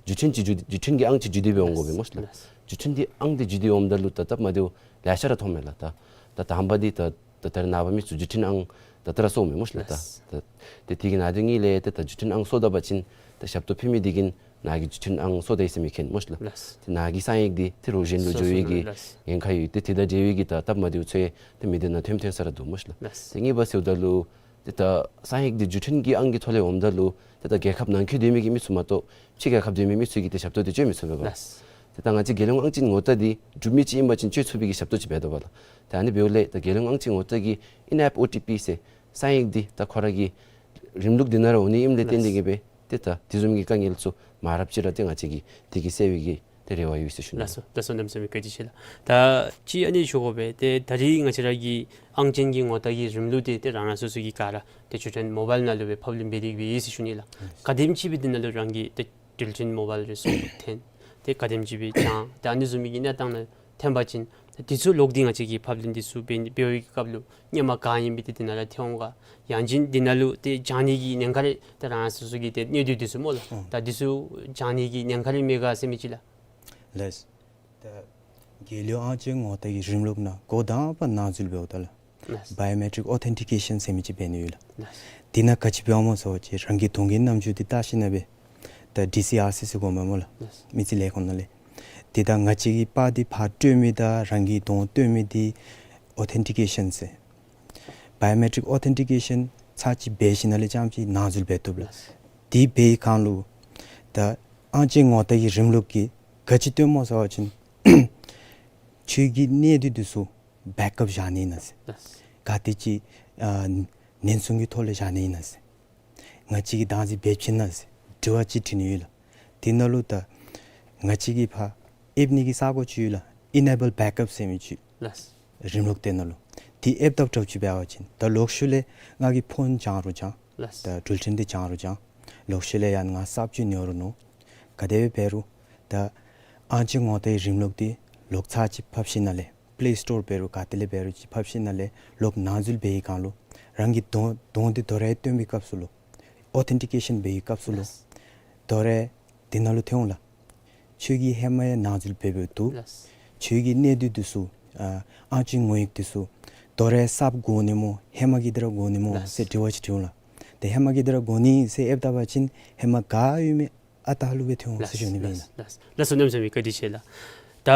འགྱུར་འཕྲིན་ཅིག་འགྱུར་འགྱུར་འཕྲིན་གྱི་ཨང་ཅིག་འགྱུར་ཏེ་སྦེ་འོང་དགོ་པས་སྨོ་ཤི་ལགས། ལགས། འགྱུར་འཕྲིན་འདི་ཨང་འདི་འགྱུར་ཏེ་འོངམ་ད་ལུ་ད་སྟབས་མ་བདེཝ་ལེ་ཤ་ར་མཐོངམ་མས་ལགས། ད་ད་དང་པ་འདི་ད་ད་ད་རེས་ནངས་པ་མི་ཚུ་འགྱུར་འཕྲིན་ཨང་ད་ད་ར་སོརཝ་མས་སྨོ་ཤི་ལགས། ད་ལགས། ད་ཏེ་དེ་གི་ནང་དོན་གཉིས་ལས་ཏེ་ད་འགྱུར་འཕྲིན་ཨང་སོར་ད་པ་ཅིན་ད་ཞབས་ཏོག་ཕུལ་མི་འདི་གིས་ནཱ་གི་འགྱུར་འཕྲིན་ཨང་སོར་ད་ཡི་ཟེར་མི་མཁྱེན་སྨོ་ཤི་ལགས། ལགས། ཏེ་ནཱ་གི་གསང་ཡིག་འདི་ཏེ་རོགས་གཞན་ལུ་སོ་འགྱོ་སོ་བའི་ལུ་གི་ལགས། ཉེན་ཁ་ཡོད། ཏེ་དེ་དང་འབྲེལ་བའི་གི་ད་སྟབས་མ་བདེཝ་ཚུ་ཡང་ཏེ་མི་སྡེ་ནང་ཐོནམ་ཐོན་ས་ར་འདུག་སྨོ་ཤི་ལགས། ལགས། ཏེ་གཉིས་པ་ཟེརཝ་ད་ལུ་ཏེ་ད་གསང་ཡིག་འདི་འགྱུར་འཕྲིན་གྱི་ཨང་གི་ཐོག་ལས་འོངམ་ད་ལུ་ཏེ་ད་རྒྱལ་ཁབ་ནང་འཁོད་སྡོད་མི་གི་མི་ཚུ་མ་གཏོགས་ཕྱི་རྒྱལ་ཁབ་སྡོད་མི་མི་ཚུ་གིས་ཏེ་ཞབས་ཏོག་འདི་སྤྱོད་མི་ཚུགས་པས་པ། ལགས། ཏེ་ད་ང་བཅས་རྒྱལ་ཡོངས་ཨང་ཅན་ངོ་རྟགས་འདི་གྲུབ་མི་ཅིག་ཨིན་པ་ཅིན་སྤྱོད་ཚུགས་པའི་གི་ཞབས་ཏོག་ཅིག་འབད་དོ་བ་ལགས། ཏེ་ཨ་ནི་འབདཝ་ལས་ད་རྒྱལ་ཡོངས་ཨང་ཅན་ངོ་རྟགས་ཀྱི་ཨིན་ཨེཔ་ཨོ་ཊི་པི་ཟེར་གསང་ཡིག་འདི་ད་ཁོ་ར་གི་རིམ་ལུགས་འདི་ནང་ར་འོང་ནི་ཨིནམ་ལས་བརྟེན་ཏེ་གིས་སྦེ་ཏེ་ད་དེ་བཟུམ་གྱི་དཀའ་ངལ་ཚུ་མ་རབས་ཅིག་ར་ཏེ་ང་བཅས་ཀྱིས་དེ་གིས་སེལ་བའི་གི་ཏེ་རེ་བ་ཡོད་ཟེར་ཞུ་ནི། ལགས་སོ། ལགས་སོ། གནམ་མེད་ས་མེད་བཀའ་དྲིན་ཆེ་ལགས། ད་ཅི་ཨ་ནི་ཞུ་དགོ་པས། ཏེ་ད་རིས་ང་བཅས་ར་གི་ཨང་ཅན་གྱི་ངོ་རྟགས་ཀྱི་རིམ་ལུགས་འདི་ཏེ་རང་རང་སོ་སོ་གི་ག་ར་ཏེ་འགྱུར་འཕྲིན་མོ་བཱའིལ་ནང་ལུ་སྦེ་ཕབ་ལེན་འབད་དེ་གིས་སྦེ་ཡོད་ཟེར་ཞུ་ནི་ལགས། ལགས། ག་དེམ་ཅིག་སྦེ་འདི་ནང་ལུ་རང་གི་ཏེ་འགྲུལ་འཕྲིན་མོ་བཱའིལ་རེ་སོར་ཐོན། ཏེ་ག་དེམ་ཅིག་སྦེ་བྱང་། ཏེ་ཨ་ནི་བཟུམ་མའི་གི་གནས་སྟངས་ནང་ཐོན་པ་ཅིན་ཏེ་དེ་ཚུ་ལོག་སྟེ་ང་བཅས་ཀྱིས་ཕབ་ལེན་འདི་ཚུ་འབད་འབད་བའི་གི་སྐབས་ལུ་སྔོན་མ་ག་ཨིན་པའི་ཏེ་འདི་ནང་ར་ཐོན་འོང་ག། ཡང་ཅིན་འདི་ནང་ལུ་ཏེ་བྱང་ནི་གི་ཉེན་ཁ་རེ་ཏེ་རང་རང་སོ་སོ་གི་ཏེ་གནས་སྡུད་འདི་ཚུ་སྨོ་ལགས། ཨོ། ད་འདི་ཚུ་བྱང་ནི་གི་ཉེན་ཁ་རེ་མེད་ག་ཟེར་མི་ཅིག་ལགས། ལགས། ད་རྒྱལ་ཡོངས་ཨང་ཅན་ངོ་རྟགས་ཀྱི་རིམ་ལུགས་ནང་འགོ་དང་པ་ནང་འཛུལ་འབདཝ་ད་ལགས། ལགས། བའི་ཨོ་མེ་ཊིག་ཨོ་ཐེན་ཊི་ཀེ་ཤཱན་ཟེར་མི་ཅིག་འབད་ནི་ཡོད་ལགས། ལགས། འདི་ནང་ག་ཅི་འབདཝ་སྨོ་ཟེར་བ་ཅིན་རང་གི་གདོང་གི་རྣམ་འགྱུར་འདི་བལྟ་ཞིནམ་ལས་ད་ཌི་སི་ཨར་སི་ཟེར་གོཝ་མས་སྨོ་ལགས། ལགས། མི་རྩིས་ལས་ཁུངས་ནང་ལས། འདི་ད་ང་བཅས་ཀྱི་པར་འདི་ཕར་སྤྲོད་མི་དང་རང་གི་གདོང་སྟོན་མི་འདི་ཨོ་ཐེན་ཊི་ཀེ་ཤཱན་ཟེར། བའི་ཨོ་མེ་ཊིག་ཨོ་ཐེན་ཊི་ཀེ་ཤཱན་ཚར་གཅིག་འབད་ཞིནམ་ལས་རྐྱངམ་ཅིག་ནང་འཛུལ་འབད་བཏུབ་ལགས། ལགས། དེ་འབད་བའི་སྒང་ལུ་ད་ཨང་ཅན་ངོ་རྟགས་ཀྱི་རིམ་ལུགས་ཀྱི་ ག་ཅི་སྟོནམ་སྨོ་ཟེར་བ་ཅིན་ཁྱོད་ཀྱི་གནས་སྡུད་འདི་ཚུ་བེཀ་ཨཔ་བཞག་ནི་ཨིན་ན་ཟེར། ལགས། ག་ཏེ་ཅིག་ཨ་ཉེན་སྲུང་གི་ཐོག་ལས་བཞག་ནི་ཨིན་ན་ཟེར། ང་བཅས་ཀྱིས་བདག་འཛིན་འབད་བ་ཅིན་ཨིན་ན་ཟེར་དྲི་བ་ཅིག་དྲི་ནི་ཡོད་ལགས། དེ་ནང་ལུ་ད་ང་བཅས་ཀྱིས་ཕར་ཨེབ་ནི་གི་ས་སྒོ་ཅིག་ཡོད་ལགས། ཨི་ནེ་བཱལ་བེཀ་ཨཔ་ཟེར་མི་ཅིག། ལགས། རིམ་ལུགས་དེ་ནང་ལུ་དེ་ཨེབ་ད་དྲགཔ་ཅིག་འབད་བ་ཅིན་ད་ལོག་ཤུལ་ལས་ང་གིས་ཕོན་བྱང་རུང་བྱང་། ལགས། ད་འགྲུལ་འཕྲིན་འདི་བྱང་རུང་བྱང་། ལོག་ཤུལ་ལས་ཡང་ང་གསརཔ་ཅིག་ཉོ་རུང་ཉོ། ག་དེ་སྦེ་འབད་རུང་ད་ཨང་ཅན་ངོ་རྟགས་རིམ་ལུགས་འདི་ལོག་ཚར་ཅིག་ཕབ་ཞིནམ་ལས་པེ་ལེ་སི་ཊོར་འབད་རུང་ག་ཏེ་ལས་འབད་རུང་ཅིག་ཕབ་ཞིནམ་ལས་ལོག་ནང་འཛུལ་འབད་བའི་སྒང་ལུ་རང་གི་གདོང་གདོང་འདི་དོ་རུང་སྟོན་པའི་སྐབས་སུ་ལུ་ཨོ་ཐེན་ཊི་ཀེ་ཤཱན་འབད་བའི་སྐབས་སུ་ལུ་ལགས། དོ་རུང་དེ་ནང་ལུ་ཐོན་འོང་ལགས། ཁྱོད་ཀྱིས་ཧེ་མ་ཡང་ནང་འཛུལ་འབད་འབདཝ་འདུག། ལགས། ཁྱོད་ཀྱི་གནས་སྡུད་འདི་ཚུ་ཨ་ཨང་ཅན་ངོ་ཡིག་འདི་ཚུ་དོ་རུང་གསརཔ་དགོ་ནི་སྨོ་ཧེ་མ་གི་འདི་ར་དགོ་ནི་སྨོ། ལགས། ཟེར་དྲི་བ་ཅིག་དྲི་འོང་ལགས། ཏེ་ཧེ་མ་གི་འདི་ར་དགོ་ནི་ཟེར་ཨེབ་ད་པ་ཅིན་ཧེ་མ་ག་ཡོད་མི་ཨ་རྟག་ལུ་སྦེ་ཐོན་འོང་ཟེར་ཞུ་ནི་ཨིན་ལགས། ལགས། ལགས་སོ། གནམ་མེད་ས་མེད་བཀའ་དྲིན་ཆེ་ལགས། ད་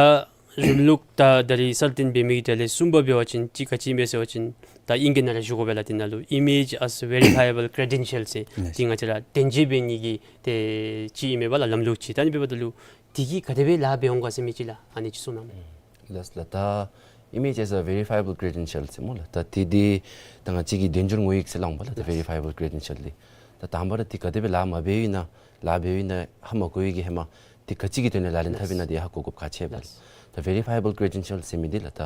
རིམ་ལུགས་ད་ད་རིས་གསལ་སྟོན་འབད་མི་གི་གྲས་ལས་གསུམ་པ་འབད་བ་ཅིན་ཅིག་ག་ཅི་ཨིན་མས་ཟེར་བ་ཅིན་ད་ཨིང་སྐད་ནང་ར་ཞུ་དགོ་པས་ལགས། དེ་ནང་ལུ་Image as Verifiable Credential ཟེར། ལགས། དེ་ང་བཅས་ར་བདེན་འཇལ་འབད་ནི་གི་ཏེ་ཅིག་ཨིན་མས་པ་ལགས། ལམ་ལུགས་ཅིག། ད་ཨ་ནི་འབདཝ་ད་ལུ་དེ་གིས་ག་དེ་སྦེ་ལཱ་འབད་འོང་ག་ཟེར་མི་ཅིག་ལགས། ཨ་ནི་ཅིག་གསུང་གནང་། ལགས་ལགས། ད་Image as a Verifiable Credential ཟེར་སྨོ་ལགས། ད་དེ་འདི་ད་ང་བཅས་ཀྱིས་བདེན་འབྱོར་ངོ་ཡིག་ཟེར་སླབ་འོང་པ་ལགས། ད་ལགས། Verifiable Credential འདི་ད་དང་པ་ར་དེ་ག་དེ་སྦེ་ལཱ་མ་འབད་བའི་ནང་ལཱ་འབད་བའི་ནང་ཧ་མ་གོ་བའི་གི་ཧེ་མ་དེ་ག་ཅི་གི་དོན་ལས་ལག་ལེན་འཐབ་ཨིན་ན་དེ་ཧ་གོ་དགོཔ་ཁག་ཆེ་བས། ལགས། ད་Verifiable Credential ཟེར་མི་འདི་ལགས་ད་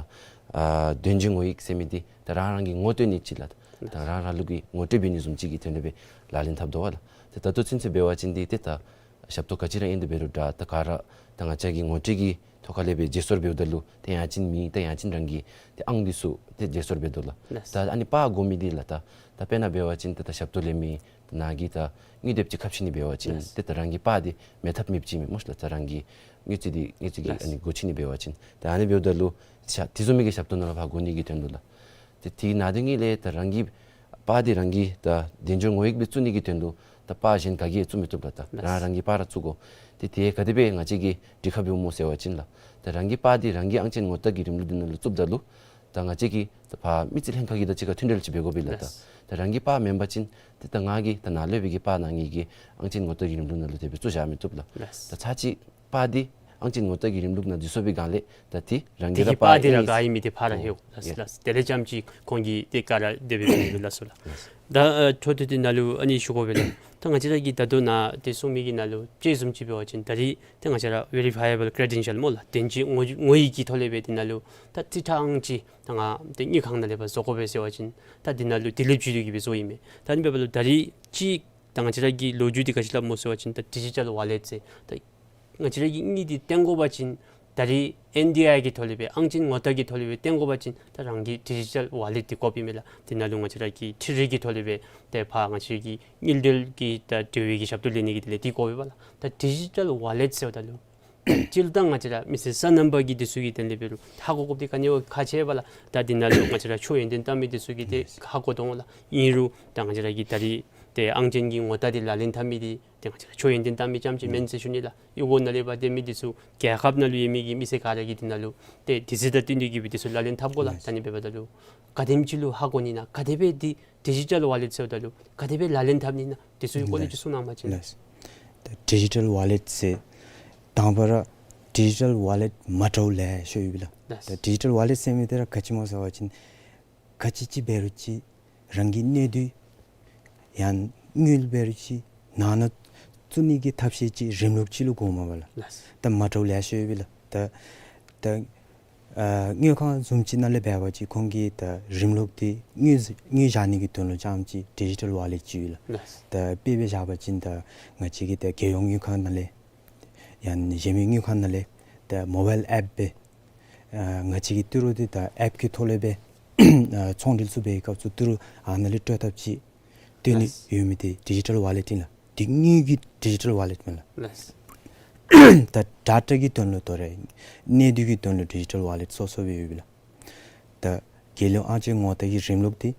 ཨ་བདེན་འབྱོར་ངོ་ཡིག་ཟེར་མི་འདི་ད་རང་རང་གི་ངོ་སྤྲོད་ནི་ཅིག་ལགས། ད་རང་རང་ལུ་གི་ངོ་སྤྲོད་འབད་ནི་བཟུམ་ཅིག་གི་དོན་ལས་སྦེ་ལག་ལེན་འཐབ་དོ་བ་ལགས། ཏེ་ད་ལྟོ་ཚུན་ཚོད་འབད་བ་ཅིན་འདི་ཏེ་ད་ཞབས་ཏོག་ག་ཅི་ར་ཨིན་དེ་འབད་རུང་འདྲ་ད་ག་ར་ད་ང་བཅས་ཀྱི་ངོ་སྤྲོད་ཀྱི་ཐོག་ཁ་ལས་སྦེ་བརྗེ་སོར་འབདཝ་ད་ལུ་ཏེ་ཡང་ཅིན་མིང་ད་ཡང་ཅིན་རང་གི་ཏེ་ཨང་འདི་ཚུ་ཏེ་བརྗེ་སོར་འབད་དོ་ལགས། ལགས། ད་ཨ་ནི་པར་དགོ་མི་འདི་ལགས་ད་ད་དཔེར་ན་འབད་བ་ཅིན་ཏེ་ད་ཞབས་ཏོག་ལེན་མི་ནཱ་གིས་ད་དངུལ་དེབ་ཅིག་ཁ་ཕྱེ་ནི་འབད་བ་ཅིན་ལགས། ཏེ་ད་རང་གི་པར་འདི་མེད་ཐབས་མེདཔ་ཅིག་མས་སྨོ་ལགས། ད་རང་གི་དངུལ་རྩིས་འདི་དངུལ་རྩིས་ཀྱི་ལགས། ཨ་ནི་སྒོ་ཕྱེ་ནི་འབད་བ་ཅིན་ད་ཨ་ནི་འབདཝ་ད་ལུ་ཤ་དེ་བཟུམ་མའི་གི་ཞབས་ཏོག་ནང་ལུ་ཕར་དགོ་ནི་གི་དོན་ལུ་ལགས། ཏེ་དེ་ནང་དེ་ངེས་ལས་ད་རང་གི་པར་འདི་རང་གི་ད་བདེན་འབྱོར་ངོ་ཡིག་སྦེ་བཙུགས་ནི་གི་དོན་ལུ་ད་པར་གཞན་ག་གིས་བཙུགས་མི་བཏུབ་ལགས། ད་ལགས། རང་རང་གི་པར་ར་བཙུགས་དགོ། ཏེ་དེ་ག་དེ་སྦེ་ང་བཅས་ཀྱིས་སྒྲིག་ཁ་འབདཝ་སྨོ་ཟེར་བ་ཅིན་ལགས། ད་རང་གི་པར་འདི་རང་གི་ཨང་ཅན་ངོ་རྟགས་ཀྱི་རིམ་ལུགས་འདི་ནང་ལུ་བཙུགསཔ་ད་ལུ་ད་ང་བཅས་ཀྱིས་ད་ཕར་མི་རྩིས་ལྷན་ཁག་གི་དང་གཅིག་ཁར་མཐུན་འབྲེལ་ཅིག་འབད་དགོ་པས་ལགས། ད་ལགས། ད་རང་གི་པར་མེན་པ་ཅིན་ཏེ་ད་ང་གིས་ད་ནཱ་ལས་འབད་གི་པར་ནཱ་ངེ་གི་ཨང་ཅན་ངོ་རྟགས་ཀྱི་རིམ་ལུགས་ནང་ལུ་དེ་སྦེ་བཙུགས་བཞག་མི་བཏུབ་ལགས། ལགས། ད་ཚར་གཅིག་པར་འདི་ཨང་ཅན་ངོ་རྟགས་ཀྱི་རིམ་ལུགས་ནང་འཛུལ་སོང་པའི་སྒང་ལས་ད་དེ་རང་དེ་གི་གི་ར་པར་པར་འདི་ར་ཨིན། ག་ཨིན་མི་དེ་ཕར་ར་ཨོ་ཧེ་ལགས། ཡ། ལགས། དེ་ལས་རྐྱངམ་ཅིག་ཁོང་གིས་ཏེ་ག་ར་དེ་སྦེ་འབད་ནི་ལགས་སོ་ལགས། ལགས། ད་ཨ་འཕྲོ་མཐུད་དེ་ནཱ་ལུ་ཨ་ནི་ཞུ་དགོ་པས་ལགས། ད་ང་བཅས་ར་གིས་ད་ལྟོ་ནཱ་ཏེ་གསུང་མི་གི་ནང་ལུ་དཔྱེ་བཟུམ་ཅིག་འབད་བ་ཅིན་ད་རིས་ཏེ་ང་བཅས་ར་ཝེ་རི་ཕའི་ཨེ་བཱལ་ཀྲེ་ཌེན་ཤཱལ་སྨོ་ལགས། བདེན་འཇོག་ངོ་ངོ་ཡིག་གི་ཐོག་ལས་སྦེ་དེ་ནང་ལུ་ད་རྩིས་ཁྲ་ཨང་ཅིག་ད་ང་ཏེ་དངུལ་ཁང་ནང་ལས་ཕར་བཟོ་དགོ་པས་ཟེར་བ་ཅིན་ད་དེ་ནང་ལུ་དེ་ལས་བརྒྱུད་དེ་གི་སྦེ་བཟོཝ་ཨིན་མས། ད་ཨ་ནི་འབདཝ་ད་ལུ་ད་རིས་ཅིག་ད་ང་བཅས་ར་གི་ལོ་རྒྱུས་འདི་ག་ཅི་སླབ་སྨོ་ཟེར་བ་ཅིན་ད་ཌི་ཇི་ཊལ་ཝ་ལེཊ་ཟེར་ད་ང་བཅས་ར་གིས་དངུལ་འདི་བཏོན་དགོ་པ་ཅིན་ད་རིས་ཨེན་ཌི་ཨའི་གི་ཐོག་ལས་སྦེ་ཨང་ཅན་ངོ་རྟགས་ཀྱི་ཐོག་ལས་སྦེ་བཏོན་དགོ་པ་ཅིན་ད་རང་གི་ཌི་ཇི་ཊལ་ཝ་ལེཊ་འདི་དགོཔ་ཨིན་མས་ལགས། དེ་ནང་ལུ་ང་བཅས་ར་གིས་འཕྲུལ་རིག་གི་ཐོག་ལས་སྦེ་ཏེ་ཕར་ང་བཅས་ཀྱི་དངུལ་འབྲེལ་གྱི་ད་འབྲེལ་བའི་གི་ཞབས་ཏོག་ལེན་ནི་གི་དེ་ལས་འདི་དགོ་པས་ལགས། ད་ཌི་ཇི་ཊལ་ཝ་ལེཊ་ཟེརཝ་ད་ལུ་སྤྱིར་བཏང་ང་བཅས་ར་མི་སེར་སོ་ནམ་པ་གི་འདི་ཚུ་གི་དོན་ལས་འབད་རུང་ཧ་གོ་དགོཔ་འདི་ག་ནི་བ་ཁག་ཆེ་བས་ལགས། ད་དེ་ནང་ལུ་ང་བཅས་ར་ཆོས་ཡོན་ཏན་བཏབ་མི་འདི་ཚུ་གིས་ཏེ་ཧ་གོ་དོ་འོང་ལགས། ཨིན་རུང་ད་ང་བཅས་ར་གི་ད་རིས་ཏེ་ཨང་ཅན་གྱི་ངོ་རྟགས་འདི་ལག་ལེན་འཐབ་མི་འདི་ཏེ་ང་བཅས་ར་ཆོས་ཡོན་ཏན་བཏབ་མི་རྐྱངམ་ཅིག་མེན་ཟེར་ཞུ་ནི་ལགས། གཡུས་སྒོ་ནང་ལས་ཕར་སྡོད་མི་འདི་ཚུ་རྒྱལ་ཁབ་ནང་ལུ་ཡོད་མི་གི་མི་སེར་ག་ར་གིས་དེ་ནང་ལུ་ཏེ་དུས་ཚོད་དང་བསྟུན་ཏེ་གི་སྦེ་འདི་ཚུ་ལག་ལེན་འཐབ་དགོ་ལགས། ད་ཨ་ནི་འབདཝ་ད་ལུ་ག་དེམ་ཅིག་ལུ་ཧ་གོ་ནི་ཨིན་ན་ག་དེ་སྦེ་འདི་ཌི་ཇི་ཊལ་ཝ་ལེཊ་ཟེརཝ་ད་ལུ་ག་དེ་སྦེ་ལག་ལེན་འཐབ་ནི་ཨིན་ན་འདི་ཚུ་གི་སྐོར་ལས་ཅིག་གསུང་གནང་པ་ཅིན། ལགས། ད་ཌི་ཇི་ཊལ་ཝ་ལེཊ་ཟེར་དང་པ་ར་ཌི་ཇི་ཊལ་ཝ་ལེཊ་མ་འདྲཝ་ལེ་ཤ་ཡོད་པས་ལགས། ལགས། ད་ཌི་ཇི་ཊལ་ཝ་ལེཊ་ཟེར་མི་འདི་ར་ག་ཅི་སྨོ་ཟེར་བ་ཅིན་ག་ཅི་ཅིག་འབད་རུང་ཅིག་རང་གི་གནས་སྡུད་ཡང་དངུལ་འབད་རུང་ཅིག་ནང་ན་བཙུགས་ནི་གི་ཐབས་ཤེས་ཅིག་རིམ་ལུགས་ཅིག་ལུ་དགོ་མས་པ་ལགས། ལགས། ད་མ་འདྲཝ་ལེ་ཤ་ཡོད་པས་ལགས། ད་ད་ཨ་དངུལ་ཁང་བཟུམ་ཅིག་ནང་ལས་འབད་བ་ཅིན་ཁོང་གིས་ད་རིམ་ལུགས་འདི་དངུལ་དངུལ་བཞག་ནི་གི་དོན་ལུ་རྐྱངམ་ཅིག་ཌི་ཇི་ཊལ་ཝ་ལེཊ་ཅིག་ཡོད་ལགས། ལགས། ད་དཔེ་སྦེ་བཞག་པ་ཅིན་ད་ང་བཅས་ཀྱི་ད་རྒྱལ་ཡོངས་དངུལ་ཁང་ནང་ལས་ཡང་གཞན་མི་དངུལ་ཁང་ནང་ལས་ད་མོ་བཱའིལ་ཨེཔ་སྦེ་ཨ་ང་བཅས་ཀྱིས་ཏི་རུ་འདི་ད་ཨེཔ་ཀྱི་ཐོག་ལས་སྦེ་ཨ་ཚོང་འབྲེལ་ཚུ་འབད་བའི་སྐབས་སུ་ཏི་རུ་ཨ་ནཱ་ལས་སྤྲོད་ཐབས་ཅིག་སྟོན་ནི། ལགས། ཡོད་མི་འདི་ཌི་ཇི་ཊལ་ཝ་ལེཊ་ཨིན་ལགས། འདི་དངུལ་གྱི་ཌི་ཇི་ཊལ་ཝ་ལེཊ་མས་ལགས། ལགས། ད་ཌེ་ཊ་གི་དོན་ལུ་དོ་རུང་གནས་སྡུད་ཀྱི་དོན་ལུ་ཌི་ཇི་ཊལ་ཝ་ལེཊ་སོ་སོ་སྦེ་ཡོད་པས་ལགས། ད་རྒྱལ་ཡོངས་ཨང་ཅན་ངོ་རྟགས་ཀྱི་རིམ་ལུགས་འདི་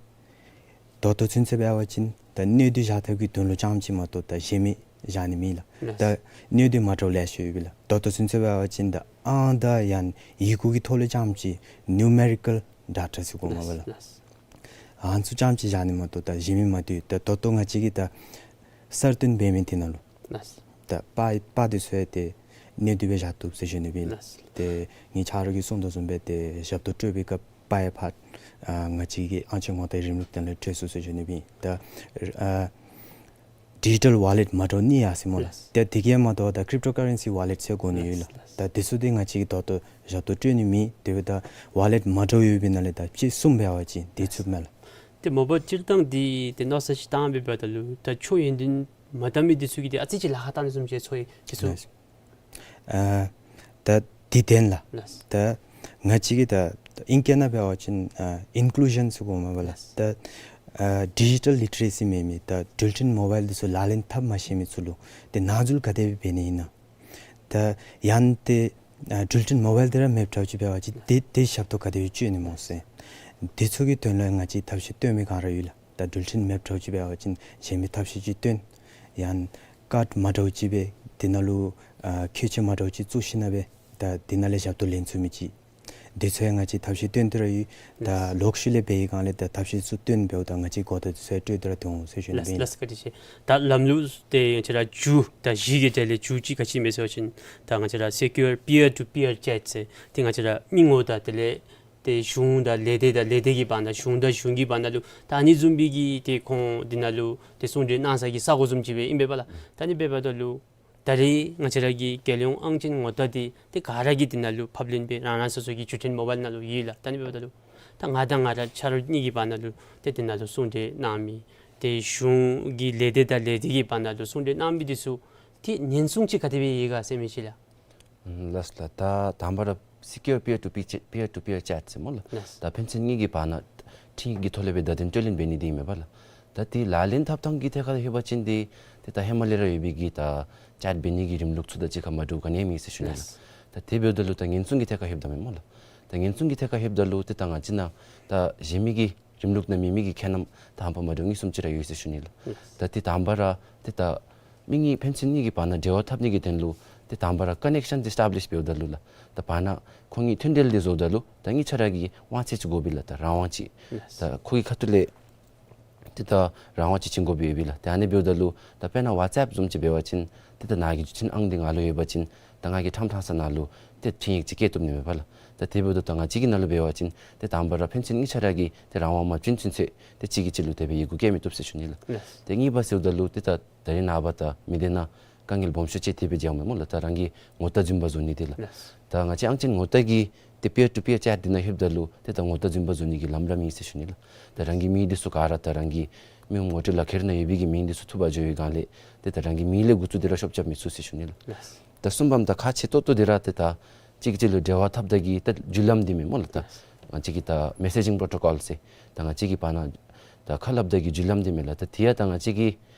ད་ལྟོ་ཚུན་ཚོད་འབད་བ་ཅིན་ད་གནས་སྡུད་བཞག་ཐབས་ཀྱི་དོན་ལུ་རྐྱངམ་ཅིག་མ་གཏོགས་ད་གཞན་མི་བཞག་ནི་མེད་ལགས། ལགས། ད་གནས་སྡུད་མ་འདྲཝ་ལེ་ཤ་ཡོད་པས་ལགས། ད་ལྟོ་ཚུན་ཚོད་འབད་བ་ཅིན་ད་ཨང་དང་ཡང་ཡི་གུ་གི་ཐོག་ལས་རྐྱངམ་ཅིག་ནིའུ་མེ་རི་ཀལ་ཌེ་ཊ་ཟེར་དགོ་མས་པ་ལགས། ལགས། ཨ་ནི་ཚུ་རྐྱངམ་ཅིག་བཞག་ནི་མ་གཏོགས་ད་གཞན་མི་མ་འདུག། ད་ད་ལྟོ་ང་བཅས་ཀྱིས་ད་གསར་བཏོན་འབད་མི་འདི་ནང་ལུ། ལགས། ད་པར་པར་འདི་ཚུ་ཡང་ཏེ་ གནད་དུ་སྦེ་བཞག་བཏུབ་ཟེར་ཞུ་ནི་ཨིན། ལགས། ཏེ་ངེའི་ཆ་རོགས་ཀྱིས་གསུང་དོ་བཟུམ་སྦེ་ཏེ་ཞབས་ཏོག་སྤྲོད་པའི་སྐབས་པ་ཡ་ཕར་ཨ་ང་བཅས་ཀྱི་ཨང་ཅན་ངོ་རྟགས་རིམ་ལུགས་དེ་ལས་སྤྲོད་ཚུགས་ཟེར་ཞུ་ནི་ཨིན། ད་ཨ་ཌི་ཇི་ཊལ་ཝོ་ལེཊ་མ་འདྲཝ་གཉིས་ཡོད་ཟེར་སྨོ་ལགས། ལགས། ཏེ་དེ་གིས་མ་དོ་ད་ཀྲིབ་ཊོ་ཀ་རེན་སི་ཝོ་ལེཊ་ཟེར་གོ་ནི་ཡོད་ལགས། ལགས། ད་དེ་ཚུ་འདི་ང་བཅས་ཀྱིས་ད་ལྟོ་ཞབས་ཏོག་སྤྲོད་ནི་མེད། དེ་འབདཝ་ད་ཝོ་ལེཊ་མ་འདྲཝ་ཡོད་པའི་ནང་ལས་ད་དཔྱད་གསུམ་འབད་བ་ཅིན་དེ་ཚུད་མས་ལགས། ཏེ་མ་པ་སྤྱིར་བཏང་འདི་ཏེ་མནོ་བསམ་ཅིག་བཏང་སྦེ་འབདཝ་ད་ལུ་ད་ཆོས་ཡོན་ཏན་མ་དག་མི་འདི་ཚུ་གིས་ཏེ་ཨ་ཙི་ཅིག་ལཱ་ཁག་བཏང་ནི་བཟུམ་ཅིག་ཚོར་ཡི། དེ་ཚུ། ལགས། ཨ་ད་དེ་བདེན་ལགས། ལགས། ད་ང་བཅས་ཀྱིས་ད་ཨིང་སྐད་ནང་འབད་བ་ཅིན་ཨ་ཨིན་ཀུ་ལུ་ཤཱན་ཟེར་གོཝ་མས་པ་ལགས། ལགས། ད་ཨ་ཌི་ཇི་ཊལ་ལི་ཊི་རེ་སི་མེད་མི་ད་འགྲུལ་འཕྲིན་མོ་བཱའིལ་འདི་ཚུ་ལག་ལེན་འཐབ་མ་ཤེས་མི་ཚུ་ལུ་ཏེ་ནང་འཛུལ་ག་དེ་སྦེ་འབད་ནི་ཨིན་ན། ད་ཡང་ཏེ་ཨ་འགྲུལ་འཕྲིན་མོ་བཱའིལ་འདི་ར་མེདཔ་འདྲཝ་ཅིག་འབད་བ་ཅིན་ཏེ་ཏེ་ཞབས་ཏོག་ག་དེ་སྦེ་སྤྲོད་ནི་སྨོ་ཟེར། དེ་ཚུ་གི་དོན་ལུ་ང་བཅས་ཐབས་ཤེས་བཏོན་མི་ག་ར་ཡོད་ལགས། ད་འགྲུལ་འཕྲིན་མེདཔ་འདྲཝ་ཅིག་འབད་བ་ཅིན་གཞན་མི་ཐབས་ཤེས་ཅིག་བཏོན། ཡང་ཀཱཌ་མ་འདྲཝ་ཅིག་སྦེ་དེ་ནང་ལུ་ཨ་ཁྱད་ཆོས་མ་འདྲཝ་ཅིག་བཙུགས་ཞིན་ན་སྦེ་ད་དེ་ནང་ལས་ཞབས་ཏོག་ལེན་ཚུགས་མི་ཅིག། དེ་ཚུ་ཡང་ང་བཅས་ཐབས་ཤེས་བཏོན་ཏེ་ར་ཡོད། ད་ལོག་ཤུལ་ལས་འབད་བའི་སྒང་ལས་ད་ཐབས་ཤེས་ཚུ་བཏོན་འབདཝ་ད་ང་བཅས་གོ་བརྡ་དེ་ཚུ་ཡང་སྤྲོད་དེ་ར་འོང་ཟེར་ཞུ་ནི་ཨིན། ལགས་ལགས། བཀའ་དྲིན་ཆེ། ད་ལམ་ལུགས་ཏེ་ང་བཅས་ར་མཇུག་ད་བཞི་གི་གྲས་ལས་མཇུག་ཅིག་ག་ཅི་ཨིན་མས་ཟེར་བ་ཅིན་ད་ང་བཅས་ར་སི་ཀིའུར་པི་ཡར་ཊུ་པི་ཡར་ཅེཊ་ཟེར་ཏེ་ང་བཅས་ར་མི་ངོ་དང་དེ་ལས་ཏེ་གཞུང་དང་ལས་སྡེ་དང་ལས་སྡེ་གི་བར་ན་གཞུང་དང་གཞུང་གི་བར་ན་ལུ་ད་ཨ་ནི་བཟུམ་སྦེ་གི་ཏེ་ཁོང་འདི་ནང་ལུ་ཏེ་གསུང་གྲོས་གནང་ས་གི་ས་གོ་བཟུམ་ཅིག་སྦེ་ཨིན་པས་པ་ལགས། ད་ཨ་ནི་འབདཝ་ད་ལུ་ད་རེས་ང་བཅས་ར་གི་རྒྱལ་ཡོངས་ཨང་ཅན་ངོ་རྟགས་འདི་ཏེ་ག་ར་གིས་འདི་ནང་ལུ་ཕབ་ལེན་འབད་རང་རང་སོ་སོ་གི་འགྲུལ་འཕྲིན་མོ་བཱའིལ་ནང་ལུ་ཡོད་ལགས། ད་ཨ་ནི་འབདཝ་ད་ལུ་ད་ང་དང་ང་ར་ཆ་རོགས་གཉིས་ཀྱི་བར་ན་ལུ་ཏེ་འདི་ནང་ལུ་གསུང་གྲོས་གནང་མི་ཏེ་གཞུང་གི་ལས་སྡེ་དང་ལས་སྡེ་གི་བར་ན་ལུ་གསུང་གྲོས་གནང་མི་འདི་ཚུ་ཏེ་ཉེན་སྲུང་ཅིག་ག་དེ་སྦེ་ཡོད་ག་ཟེར་མི་ཅིག་ལགས། ལགས་ལགས། ད་དང་པ་ར་སི་ཀིའུར་པི་ཡར་ཊུ་པི་ཡར་པི་ཡར་ཊུ་པི་ཡར་ཅེཊ་ཟེར་སྨོ་ལགས། ལགས། ད་ཕན་ཚུན་གཉིས་ཀྱི་བར་ན་འཕྲིན་ཡིག་གི་ཐོག་ལས་སྦེ་བརྡ་དོན་སྤྲོད་ལེན་འབད་ནི་འདི་ཨིན་མས་པ་ལགས། ད་ཏེ་ལག་ལེན་འཐབ་ཐངས་ཀྱི་ཐད་ཁར་ལྷོད་པ་ཅིན་ཏེ་ཏེ་ད་ཧེ་མ་ལས་ར་ཡོད་པའི་གི་ད་ཅེཊ་འབད་ནི་གི་རིམ་ལུགས་ཚུ་དང་གཅིག་ཁར་མ་འདྲཝ་ག་ནི་ཡང་མེད་ཟེར་ཞུ་ནི་ལགས། ལགས། ད་དེ་འབདཝ་ད་ལུ་ད་ཉེན་སྲུང་གི་ཐད་ཁར་ལྷོདཔ་ད་མས་སྨོ་ལགས། ད་ཉེན་སྲུང་གི་ཐད་ཁར་ལྷོདཔ་ད་ལུ་ཏེ་ད་ང་བཅས་ནང་ད་གཞན་མི་གི་རིམ་ལུགས་ནང་མེད་མི་གི་ཁྱད་རྣམ་ད་ཧམ་པ་མ་འདྲཝ་གཉིས་གསུམ་ཅིག་ར་ཡོད་ཟེར་ཞུ་ནི་ལགས། ད་ཏེ་དང་པ་ར་ཏེ་ད་མི་གཉིས་ཕན་ཚུན་གཉིས་ཀྱི་བར་ན་འབྲེལ་བ་འཐབ་ནི་གི་དོན་ལུ་ཏེ་དང་པ་ར་ཀ་ནེག་ཤཱན་ཨེ་སི་ཊེབ་ལིཤ་འབདཝ་ད་ལུ་ལགས། ད་བར་ན་ཁོང་གཉིས་མཐུན་འབྲེལ་འདི་བཟོཝ་ད་ལུ་ད་གཉིས་ཆ་ར་གི་དབང་ཚད་ཅིག་དགོ་པས་ལགས། ད་རང་དབང་ཅིག། ལགས། ད་ཁོ་གི་ཁ་ཐུག་ལས་ཏེ་ད་རང་དབང་ཅིག་བྱིན་དགོ་པས་ལགས། ཏེ་ཨ་ནི་འབདཝ་ད་ལུ་ད་དཔེར་ན་ཝཊས་ཨེཔ་བཟུམ་ཅིག་འབད་བ་ཅིན་ཏེ་ད་ནཱ་གི་འགྲུལ་འཕྲིན་ཨང་འདི་ང་ལུ་ཡོད་པ་ཅིན་ད་ང་གིས་ཁྲམ་ཐང་ས་ནང་ལུ་ཏེ་འཕྲིན་ཡིག་ཅིག་བསྐྱལ་བཏུབ་ནི་མས་པ་ལགས། ད་དེ་འབདཝ་ད་ད་ང་བཅས་ཀྱི་ནང་ལུ་འབད་བ་ཅིན་ཏེ་དང་པ་ར་ཕན་ཚུན་གཉིས་ཆ་ར་གིས་ཏེ་རང་དབང་མ་བྱིན་ཚུན་ཚོད་ཏེ་གཅིག་གིས་གཅིག་ལུ་དེ་སྦེ་ཡི་གུ་བསྐྱལ་མི་བཏུབ་ཟེར་ཞུ་ནི་ལགས། ལགས། ཏེ་གཉིས་པ་ཟེརཝ་ད་ལུ་ཏེ་ད་ད་རེས་ནངས་པ་ད་མི་སྡེ་ནང་དཀའ་ངལ་སྦོམ་ཤོས་ཅིག་དེ་སྦེ་འགྱོཝ་མས་སྨོ་ལགས། ད་རང་གི་ངོ་རྟགས་རྫུན་པ་བཟོ་ནི་འདི་ལགས། ལགས། ད་ང་བཅས་ཨང་ཅན་ངོ་རྟགས་ཀྱི་ཏེ་པི་ཡར་ཊུ་པི་ཡར་ཅེཊ་འདི་ནང་ལྷོདཔ་ད་ལུ་ཏེ་ད་ངོ་རྟགས་རྫུན་པ་བཟོ་ནི་གི་ལམ་ར་མེད་ཟེར་ཞུ་ནི་ལགས། ད་རང་གི་མིང་འདི་ཚུ་ག་ར་ད་རང་གི་མི་ངོ་སྤྲོད་ལག་ཁྱེར་ནང་ཡོད་པའི་གི་མིང་འདི་ཚུ་འཐུ་འབག་འགྱོ་བའི་སྒང་ལས་ཏེ་ད་རང་གི་མིང་ལས་འགོ་བཙུགས་ཏེ་ར་ཤོབ་རྐྱབ་མི་ཚུགས་ཟེར་ཞུ་ནི་ལགས། ལགས། ད་གསུམ་པམ་ད་ཁག་ཆེ་ཏོག་ཏོ་འདི་ར་ཏེ་ད་གཅིག་གཅིག་ལུ་འབྲེལ་བ་འཐབ་ད་གི་ད་བརྒྱུད་ལམ་འདི་མས་སྨོ་ལགས། ད་ལགས། ང་བཅས་ཀྱི་ད་མེ་སེ་ཇིང་པོརོ་ཊོ་ཀོལ་ཟེར་ད་ང་བཅས་ཀྱི་བར་ན་ད་ཁ་སླབ་ད་གི་བརྒྱུད་ལམ་འདི་མས་ལགས། ད་དེ་ཡང་ད་ང་བཅས་ཀྱི་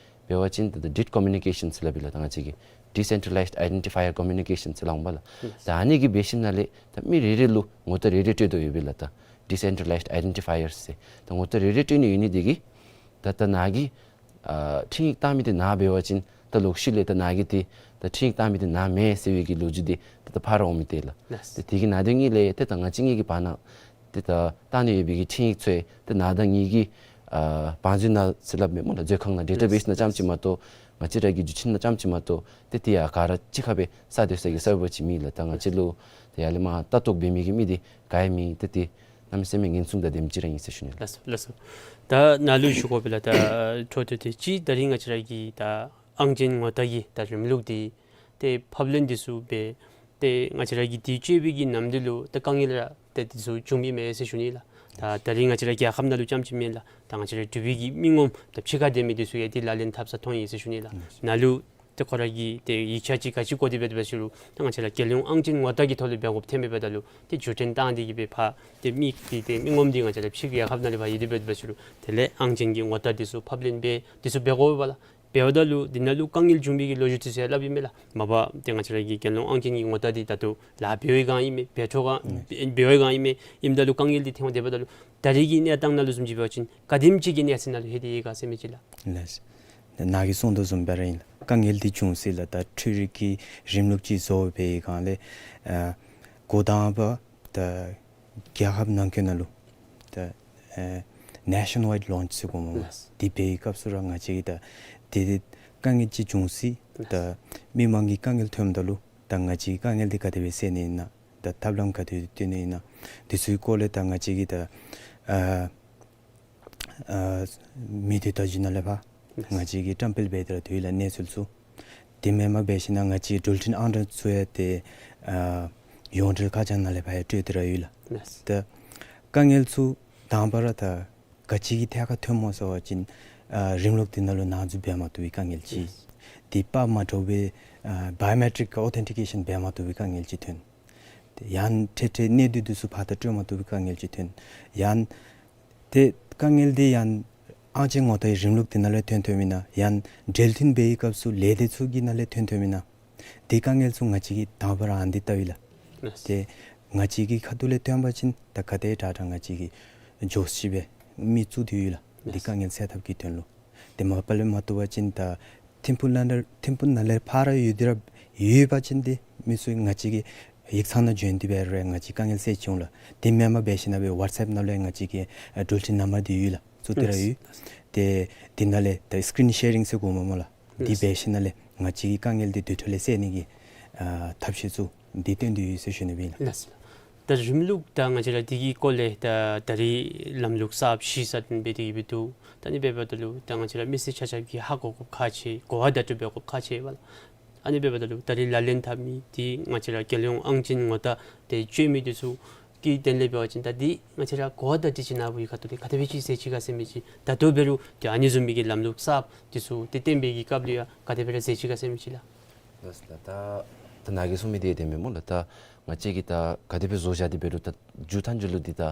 འབད་བ་ཅིན་ད་ཌིཊ་ཀོ་མུ་ནི་ཀེ་ཤཱན་ཟེར་སླབ་ཨིན་ལགས། ད་ང་བཅས་ཀྱི་ཌི་སེན་ཊྲ་ལའིཛཌ་ཨའི་ཌེན་ཊི་ཕའི་ཡར་ཀོ་མུ་ནི་ཀེ་ཤཱན་ཟེར་སླབ་འོང་པ་ལགས། ལགས། ད་ཨ་ནི་གིས་འབད་ཞིནམ་ལས་ད་མི་རེ་རེ་ལུ་ངོ་རྟགས་རེ་རེ་སྤྲོད་དོ་ཡོདཔ་ཨིན་ལགས། ད་ཌི་སེན་ཊྲ་ལའིཛཌ་ཨའི་ཌེན་ཊི་ཕའི་ཡར་ཟེར་ད་ངོ་རྟགས་རེ་རེ་སྤྲོད་ནི་ཡོད་ནི་དེ་གིས་ད་ད་ནཱ་གི་ཨ་འཕྲིན་ཡིག་བཏང་མི་འདི་ནཱ་འབད་བ་ཅིན་ད་ལོག་ཤུལ་ལས་ད་ནཱ་གི་ཏེ་ད་འཕྲིན་ཡིག་བཏང་མི་འདི་ནཱ་མེན་ཟེར་བའི་གི་ལོ་རྒྱུས་འདི་ད་ད་ཕར་འོང་མི་འདི་ལགས། ལགས། ཏེ་དེ་གི་ནང་དོན་གཉིས་ལས་ཏེ་ད་ང་བཅས་གཉིས་ཀྱི་བར་ན་ཏེ་ད་བཏང་ནི་ཡོད་པའི་གི་འཕྲིན་ཡིག་ཚུ་ཏེ་ནཱ་ད་ངེ་གི་ཨ་བང་མཛོད་ནང་ཟེར་སླབ་མས་སྨོ་ལགས། མཛོད་ཁང་ནང་ཌེ་ཊ་བེསི་ནང་རྐྱངམ་ཅིག་མ་གཏོགས་ང་བཅས་ར་གི་འགྲུལ་འཕྲིན་ནང་རྐྱངམ་ཅིག་མ་གཏོགས་ཏེ་དེ་ཡང་ག་ར་གཅིག་ཁར་སྦེ་བསགས་སྡོད་ས་གི་ས་བབ་ཅིག་མེད་ལགས། ད་ང་བཅས་ལུ་ཏེ་ཡར་ལས་མར་ལྟ་རྟོག་འབད་མི་གི་མི་འདི་ག་ཡང་མེད། ཏེ་དེ་གནམ་མེད་ས་མེད་ངན་སོང་དང་ལྡནམ་ཅིག་ར་ཨིན་ཟེར་ཞུ་ནི་ལགས། ལགས་སོ་ལགས་སོ། ད་ནཱ་ལུ་ཞུ་དགོ་པས་ལགས། ད་འཕྲོ་མཐུད་དེ་གཅིག་ད་རིས་ང་བཅས་ར་གི་ད་ཨང་ཅན་ངོ་རྟགས་ཀྱི་ད་རིམ་ལུགས་འདི་ཏེ་ཕབ་ལེན་འདི་ཚུ་འབད་ཏེ་ང་བཅས་ར་གི་འདི་སྤྱོད་པའི་གི་ནམ་དུས་ལུ་ད་དཀའ་ངལ་ར་ཏེ་འདི་ཚུ་བྱུང་མི་མས་ཟེར་ཞུ་ནི་ལགས། ད་ད་རིས་ང་བཅས་ར་རྒྱལ་ཁབ་ནང་ལུ་རྐྱངམ་ཅིག་མེན་ལགས། ད་ང་བཅས་ར་འབྲུག་པའི་གི་མི་ངོམ་ད་ཕྱི་ཁར་སྡོད་མི་འདི་ཚུ་ཡང་འདི་ལག་ལེན་འཐབ་ས་མཐོང་ཡི་ཟེར་ཞུ་ནི་ལགས། ནཱ་ལུ་ཏེ་ཁོ་ར་གི་ཏེ་ཡིག་ཆ་ཅིག་ག་ཅི་དགོ་དེ་འབད་དེ་འབད་ཞུ་རུང་ད་ང་བཅས་ར་རྒྱལ་ཡོངས་ཨང་ཅན་ངོ་རྟགས་ཀྱི་ཐོག་ལས་འབད་དགོཔ་ཐོན་མི་འབདཝ་ད་ལུ་ཏེ་འགྲུལ་འཕྲིན་བཏང་སྟེ་གི་སྦེ་ཕར་ཏེ་མི་འདི་ཏེ་མི་ངོམ་འདི་ང་བཅས་ར་ཕྱི་རྒྱལ་ཁབ་ནང་ལས་ཕར་ཡོད་དེ་འབད་དེ་འབད་ཞུ་རུང་དེ་ལས་ཨང་ཅན་གྱི་ངོ་རྟགས་འདི་ཚུ་ཕབ་ལེན་འབད་འདི་ཚུ་འབད་དགོ་པས་ལགས། འབདཝ་ད་ལུ་འདི་ནང་ལུ་དཀའ་ངལ་བྱུང་མི་གི་ལོ་རྒྱུས་འདི་ཚུ་ཡང་སླབ་ཨིན་མས་ལགས། མ་པ་ཏེ་ང་བཅས་ར་གི་རྒྱལ་ཡོངས་ཨང་ཅན་གྱི་ངོ་རྟགས་འདི་ད་ལྟོ་ལཱ་འབད་བའི་སྒང་ཨིན་མས། འབད་འཕྲོ་སྒང་འབད་བའི་སྒང་ཨིན་མས། ཨིནམ་ད་ལུ་དཀའ་ངལ་འདི་ཐོན་དེ་འབདཝ་ད་ལུ་ད་རིས་ཀྱི་གནས་སྟངས་ནང་ལུ་བཟུམ་ཅིག་འབད་བ་ཅིན་ག་དེམ་ཅིག་གི་གནས་ཚད་ནང་ལུ་ལྷོད་དེ་ཡོད་ག་ཟེར་མི་ཅིག་ལགས། ལགས། ནཱ་གིས་གསུང་དོ་བཟུམ་སྦེ་ར་ཨིན་ལགས། དཀའ་ངལ་འདི་བྱུང་སྲིད་ལགས། ད་འཕྲུལ་རིག་གི་རིམ་ལུགས་ཅིག་བཟོ་བའི་སྒང་ལས་ཨ་འགོ་དང་པ་ད་རྒྱལ་ཁབ་ནང་འཁོད་ནང་ལུ་ད་ཨ་ནེ་ཤཱན་ཝའིཌ་ལོནཆ་ཟེར་གོཝ་མས། ལགས། འདི་འབད་བའི་སྐབས་སུ་ར་ང་བཅས་ཀྱིས་ད་དེ་དེ་དཀའ་ངལ་ཅིག་བྱུང་སྲིད། ལགས། ད་མི་མང་གི་དཀའ་ངལ་ཐོནམ་ད་ལུ་ ད་ང་བཅས་ཀྱི་དཀའ་ངལ་འདི་ག་དེ་སྦེ་སེལ་ནི་ཨིན་ན། ད་ཐབས་ལམ་ག་དེ་སྦེ་བཏོན་ནི་ཨིན་ན། འདི་ཚུ་གི་སྐོར་ལས་ད་ང་བཅས་ཀྱིས་ད་ཨ་ཨ་མི་སྡེ་བརྡ་བརྒྱུད་ནང་ལས་ཕར་ང་བཅས་ཀྱིས་བཀྲམ་སྤེལ་འབད་དེ་ར་སྡོད་ཡི་ལགས་གནས་ཚུལ་ཚུ། དེ་མེན་པར་འབད་ཞིན་ན་ང་བཅས་འགྲུལ་འཕྲིན་ཨང་གྲངས་ཚུ་ཡང་ཏེ་ཨ་ཡོངས་འབྲེལ་ཁ་བྱང་ནང་ལས་ཕར་ཡང་སྤྲོད་དེ་ར་ཡོད་ལགས། ལགས། ད་དཀའ་ངལ་ཚུ་དང་པ་ར་ད་ག་ཅི་གི་ཐད་ཁར་ཐོནམ་སྨོ་ཟེར་བ་ཅིན་ཨ་རིམ་ལུགས་འདི་ནང་ལུ་ནང་འཛུལ་འབད་མ་བཏུབ་པའི་དཀའ་ངལ་ཅིག། ལགས། དེ་པར་མ་འདྲཝ་སྦེ་ཨ་བའི་ཡོ་མེ་ཊིག་གི་ཨོ་ཐེན་ཊི་ཀེ་ཤཱན་འབད་མ་བཏུབ་པའི་དཀའ་ངལ་ཅིག་ཐོན། ཏེ་ཡང་འཕྲལ་འཕྲལ་གནས་སྡུད་འདི་ཚུ་ཕར་ད་སྤྲོད་མ་བཏུབ་པའི་དཀའ་ངལ་ཅིག་ཐོན། ཡང་ཏེ་དཀའ་ངལ་འདི་ཡང་ཨང་ཅན་ངོ་རྟགས་ཀྱི་རིམ་ལུགས་འདི་ནང་ལས་ཐོན་ཐོནམ་ཨིན་ན། ཡང་འབྲེལ་མཐུད་པའི་སྐབས་སུ་ལས་སྡེ་ཚུ་གི་ནང་ལས་ཐོན་ཐོནམ་ཨིན་ན། དེ་དཀའ་ངལ་ཚུ་ང་བཅས་ཀྱིས་དང་པ་ར་ཨ་ནི་འདི་བལྟཝ་ཨིན་ལགས། ལགས། ཏེ་ང་བཅས་ཀྱི་ཁ་ཐུག་ལས་ཐོན་པ་ཅིན་ད་ག་དེ་དྲག་དྲག་ང་བཅས་ཀྱིས་འགྱོ་ཤེས་པའི་མི་བཙུགས་ཏེ་ཡོད་ལགས། འདི་ལགས། དཀའ་ངལ་སེལ་ཐབས་ཀྱི་དོན་ལུ། ཏེ་མ་པ་ལས་མ་བཏུབ་པ་ཅིན་ད་ཐིམ་ཕུག་ནང་ལས་ཐིམ་ཕུག་ནང་ལས་ཕར་ཡོད་དེ་ར་ཡོད་པ་ཅིན་ཏེ་མི་ཚུ་ང་བཅས་ཀྱི་ཡིག་ཚང་ནང་བྱོན་ཏེ་འབད་རུང་ང་བཅས་དཀའ་ངལ་སེལ་ཅི་འོང་ལགས། དེ་མེན་པར་འབད་ཞིན་ན་སྦེ་ཝཊས་ཨེཔ་ནང་ལས་ང་བཅས་ཀྱི་ཨ་འགྲུལ་འཕྲིན་ནམ་བར་འདི་ཡོད་ལགས། བཙུགས་ཏེ་ར་ཡོད། ལགས། ཏེ་དེ་ནང་ལས་ད་སི་ཀི་རིན་ཤེ་རིང་ཟེར་གོཝ་མས་སྨོ་ལགས། འདི་ལགས། འབད་ཞིན་ན་ལས་ང་བཅས་ཀྱི་དཀའ་ངལ་འདི་དུས་ཐོག་ལས་སེལ་ནི་གི་ཨ་ཐབས་ཤེས་ཚུ་འདི་བཏོན་ཏེ་ཡོད་ཟེར་ཞུ་ནི་སྦེ་ཨིན་ལགས། ལགས། ད་རིམ་ལུགས་ད་ང་བཅས་ར་འདི་གི་སྐོར་ལས་ད་ད་རིས་ལམ་ལུགས་གསརཔ་གཞི་རྩ་འདི་འབད་དེ་གི་སྦེ་འདུག། ད་ཨ་ནི་འབདཝ་ད་ལུ་ད་ང་བཅས་ར་མི་སེར་ཆ་ཁྱབ་ཀྱིས་ཧ་གོ་དགོཔ་ཁག་ཆེ་གོ་བ་བརྡ་སྤྲོད་འབད་དགོཔ་ཁག་ཆེ་བས་ལགས། ཨ་ནི་འབདཝ་ད་ལུ་ད་རིས་ལག་ལེན་འཐབ་མི་འདི་ང་བཅས་ར་རྒྱལ་ཡོངས་ཨང་ཅན་ངོ་རྟགས་འདི་སྤྱོད་མི་འདི་ཚུ་གི་དོན་ལས་འབད་བ་ཅིན་ད་འདི་ང་བཅས་ར་གོ་བ་བརྡ་སྤྲོད་ཅིག་ནཱ་བུ་གི་ཁ་ཐུག་ལས་ག་དེ་སྦེ་ཅིག་གསལ་ཅི་ག་ཟེར་མི་ཅིག། ད་ལྟོ་འབད་རུང་ཏེ་ཨ་ནི་བཟུམ་མའི་གི་ལམ་ལུགས་གསརཔ་འདི་ཚུ་ཏེ་བཏོན་པའི་གི་སྐབས་ལུ་ཡང་ག་དེ་སྦེ་ར་གསལ་ཅི་ག་ཟེར་མི་ཅིག་ལགས། ལགས་ལགས། ད་ད་ནཱ་གིས་གསུངས་མི་འདི་དེ་མས་སྨོ་ལགས། ད་ང་བཅས་ཀྱིས་ད་ག་དེ་སྦེ་བཟོ་བཞག་སྟེ་འབད་རུང་ད་མཇུག་མཐའ་མཇུག་ལུ་འདི་ད་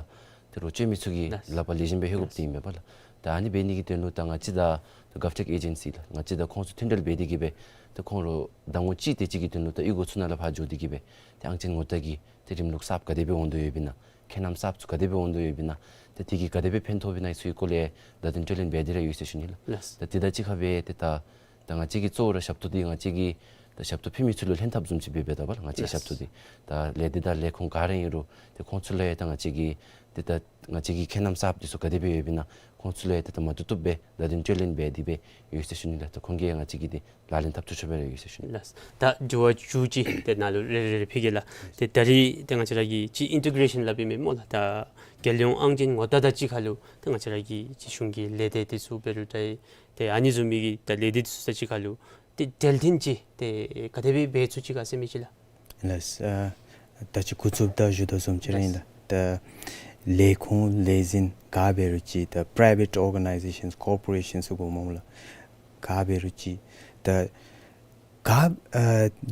ད་རུང་སྤྱོད་མི་ཚུ་གི་ལགས། ལག་པར་ལེགས་ཤོམ་སྦེ་ལྷོད་དགོཔ་འདི་ཨིན་པས་ལགས། ད་ཨ་ནི་འབད་ནི་གི་དོན་ལུ་ད་ང་བཅས་ད་གཱབ་ཊེཀ་ཨེ་ཇེན་སི་ལགས་ང་བཅས་ད་ཁོང་ཚུ་མཐུན་འབྲེལ་འབད་དེ་གི་སྦེ་ད་ཁོང་ར་ད་ངོ་གཅིག་དེ་ཅིག་གི་དོན་ལུ་ད་གཡུས་སྒོ་ཚུ་ནང་ལས་ཕར་འགྱོ་སྟེ་གི་སྦེ་ད་ཨང་ཅན་ངོ་རྟགས་ཀྱི་ཏེ་རིམ་ལུགས་གསརཔ་ག་དེ་སྦེ་འོང་དོ་ཡོདཔ་ཨིན་ན། ཁྱད་རྣམ་གསརཔ་ཚུ་ག་དེ་སྦེ་འོང་དོ་ཡོདཔ་ཨིན་ན། ཏེ་དེ་གིས་ག་དེ་སྦེ་ཕན་ཐོགསཔ་ཨིན་ན་ཚུ་གི་སྐོར་ལས་བརྡ་དོན་སྤྲོད་ལེན་འབད་དེ་ར་ཡོད་ཟེར་ཞུ་ནི་ལགས། ལགས། ད་དེ་དང་གཅིག་ཁར་སྦེ་ཏེ་ད་ད་ང་བཅས་ཀྱི་གཙོ་བོ་ར་ཞབས་ཏོག་འདི་ང་བཅས་ཀྱིས་ད་ཞབས་ཏོག་ཕུལ་མི་ཚུ་ལུ་ལྷན་ཐབས་བཟུམ་ཅིག་སྦེ་འབདཝ་ད་པ་ལགས། ང་བཅས་ཀྱི་ཞབས་ཏོག་འདི་ད་ལས་སྡེ་དང་ལས་ཁུངས་ག་ར་ཨིན་རུང་ཏེ་ཁོང་ཚུ་ལུ་ཡང་ད་ང་བཅས་ཀྱིས་ཏེ་ད་ང་བཅས་ཀྱི་ཁྱད་རྣམ་གསརཔ་འདི་ཚུ་ག་དེ་སྦེ་ཡོདཔ་ཨིན་ན་ཁོང་ཚུ་ལུ་ཡང་ཏེ་ད་མ་བཏུབ་བཏུབ་སྦེ་བརྡ་དོན་སྤྲོད་ལེན་འབད་དེ་སྦེ་ཡོད་ཟེར་ཞུ་ནི་ལགས། ད་ཁོང་གིས་ཡང་ང་བཅས་ཀྱི་འདི་ལག་ལེན་འཐབ་ཚུགས་ཚུགསཔ་སྦེ་ར་ཡོད་ཟེར་ཞུ་ནི། ལགས། ད་དྲི་བ་བཅུ་གཅིག་དེ་ནཱ་ལུ་རེ་རེ་རེ་ཕུལ་གེ་ལགས། ཏེ་ད་རིས་ཏེ་ང་བཅས་ར་གིས་ཅིག་ཨིན་ཊི་གེ་རེ་ཤཱན་སླབ་ཨིན་མས་སྨོ་ལགས། ད་རྒྱལ་ཡོངས་ཨང་ཅན་ངོ་རྟགས་དང་གཅིག་ཁར་ལུ་ཏེ་ང་བཅས་ར་གི་ཅིག་གཞུང་གི་ལས་སྡེ་འདི་ཚུ་འབད་རུང་ད་ཏེ་ཨ་ནི་བཟུམ་མའི་གི་ད་ལས་སྡེ་འདི་ཚུ་དང་གཅིག་ཁར་ལུ་ཏེ་འབྲེལ་མཐུད་ཅིག་ཏེ་ག་དེ་སྦེ་འབད་ཚུགས་ཅི་ག་ཟེར་མི་ཅིག་ལགས། ལགས། ཨ་ད་ཅི་འགོ་བཙུགསཔ་ད་ཞུ་དོ་བཟུམ་ཅིག་ར་ཨིན་ལགས། ད་ལས་ཁུངས་ལས་འཛིན་ག་འབད་རུང་ཅིག་ད་པི་རའི་ཝེཊ་ཨོར་ག་ནའི་ཟེ་ཤཱནསི་ཀོར་པོ་རེ་ཤཱན་ཟེར་གོཝ་མས་སྨོ་ལགས། ག་འབད་རུང་ཅིག་ད་ག་ཨ་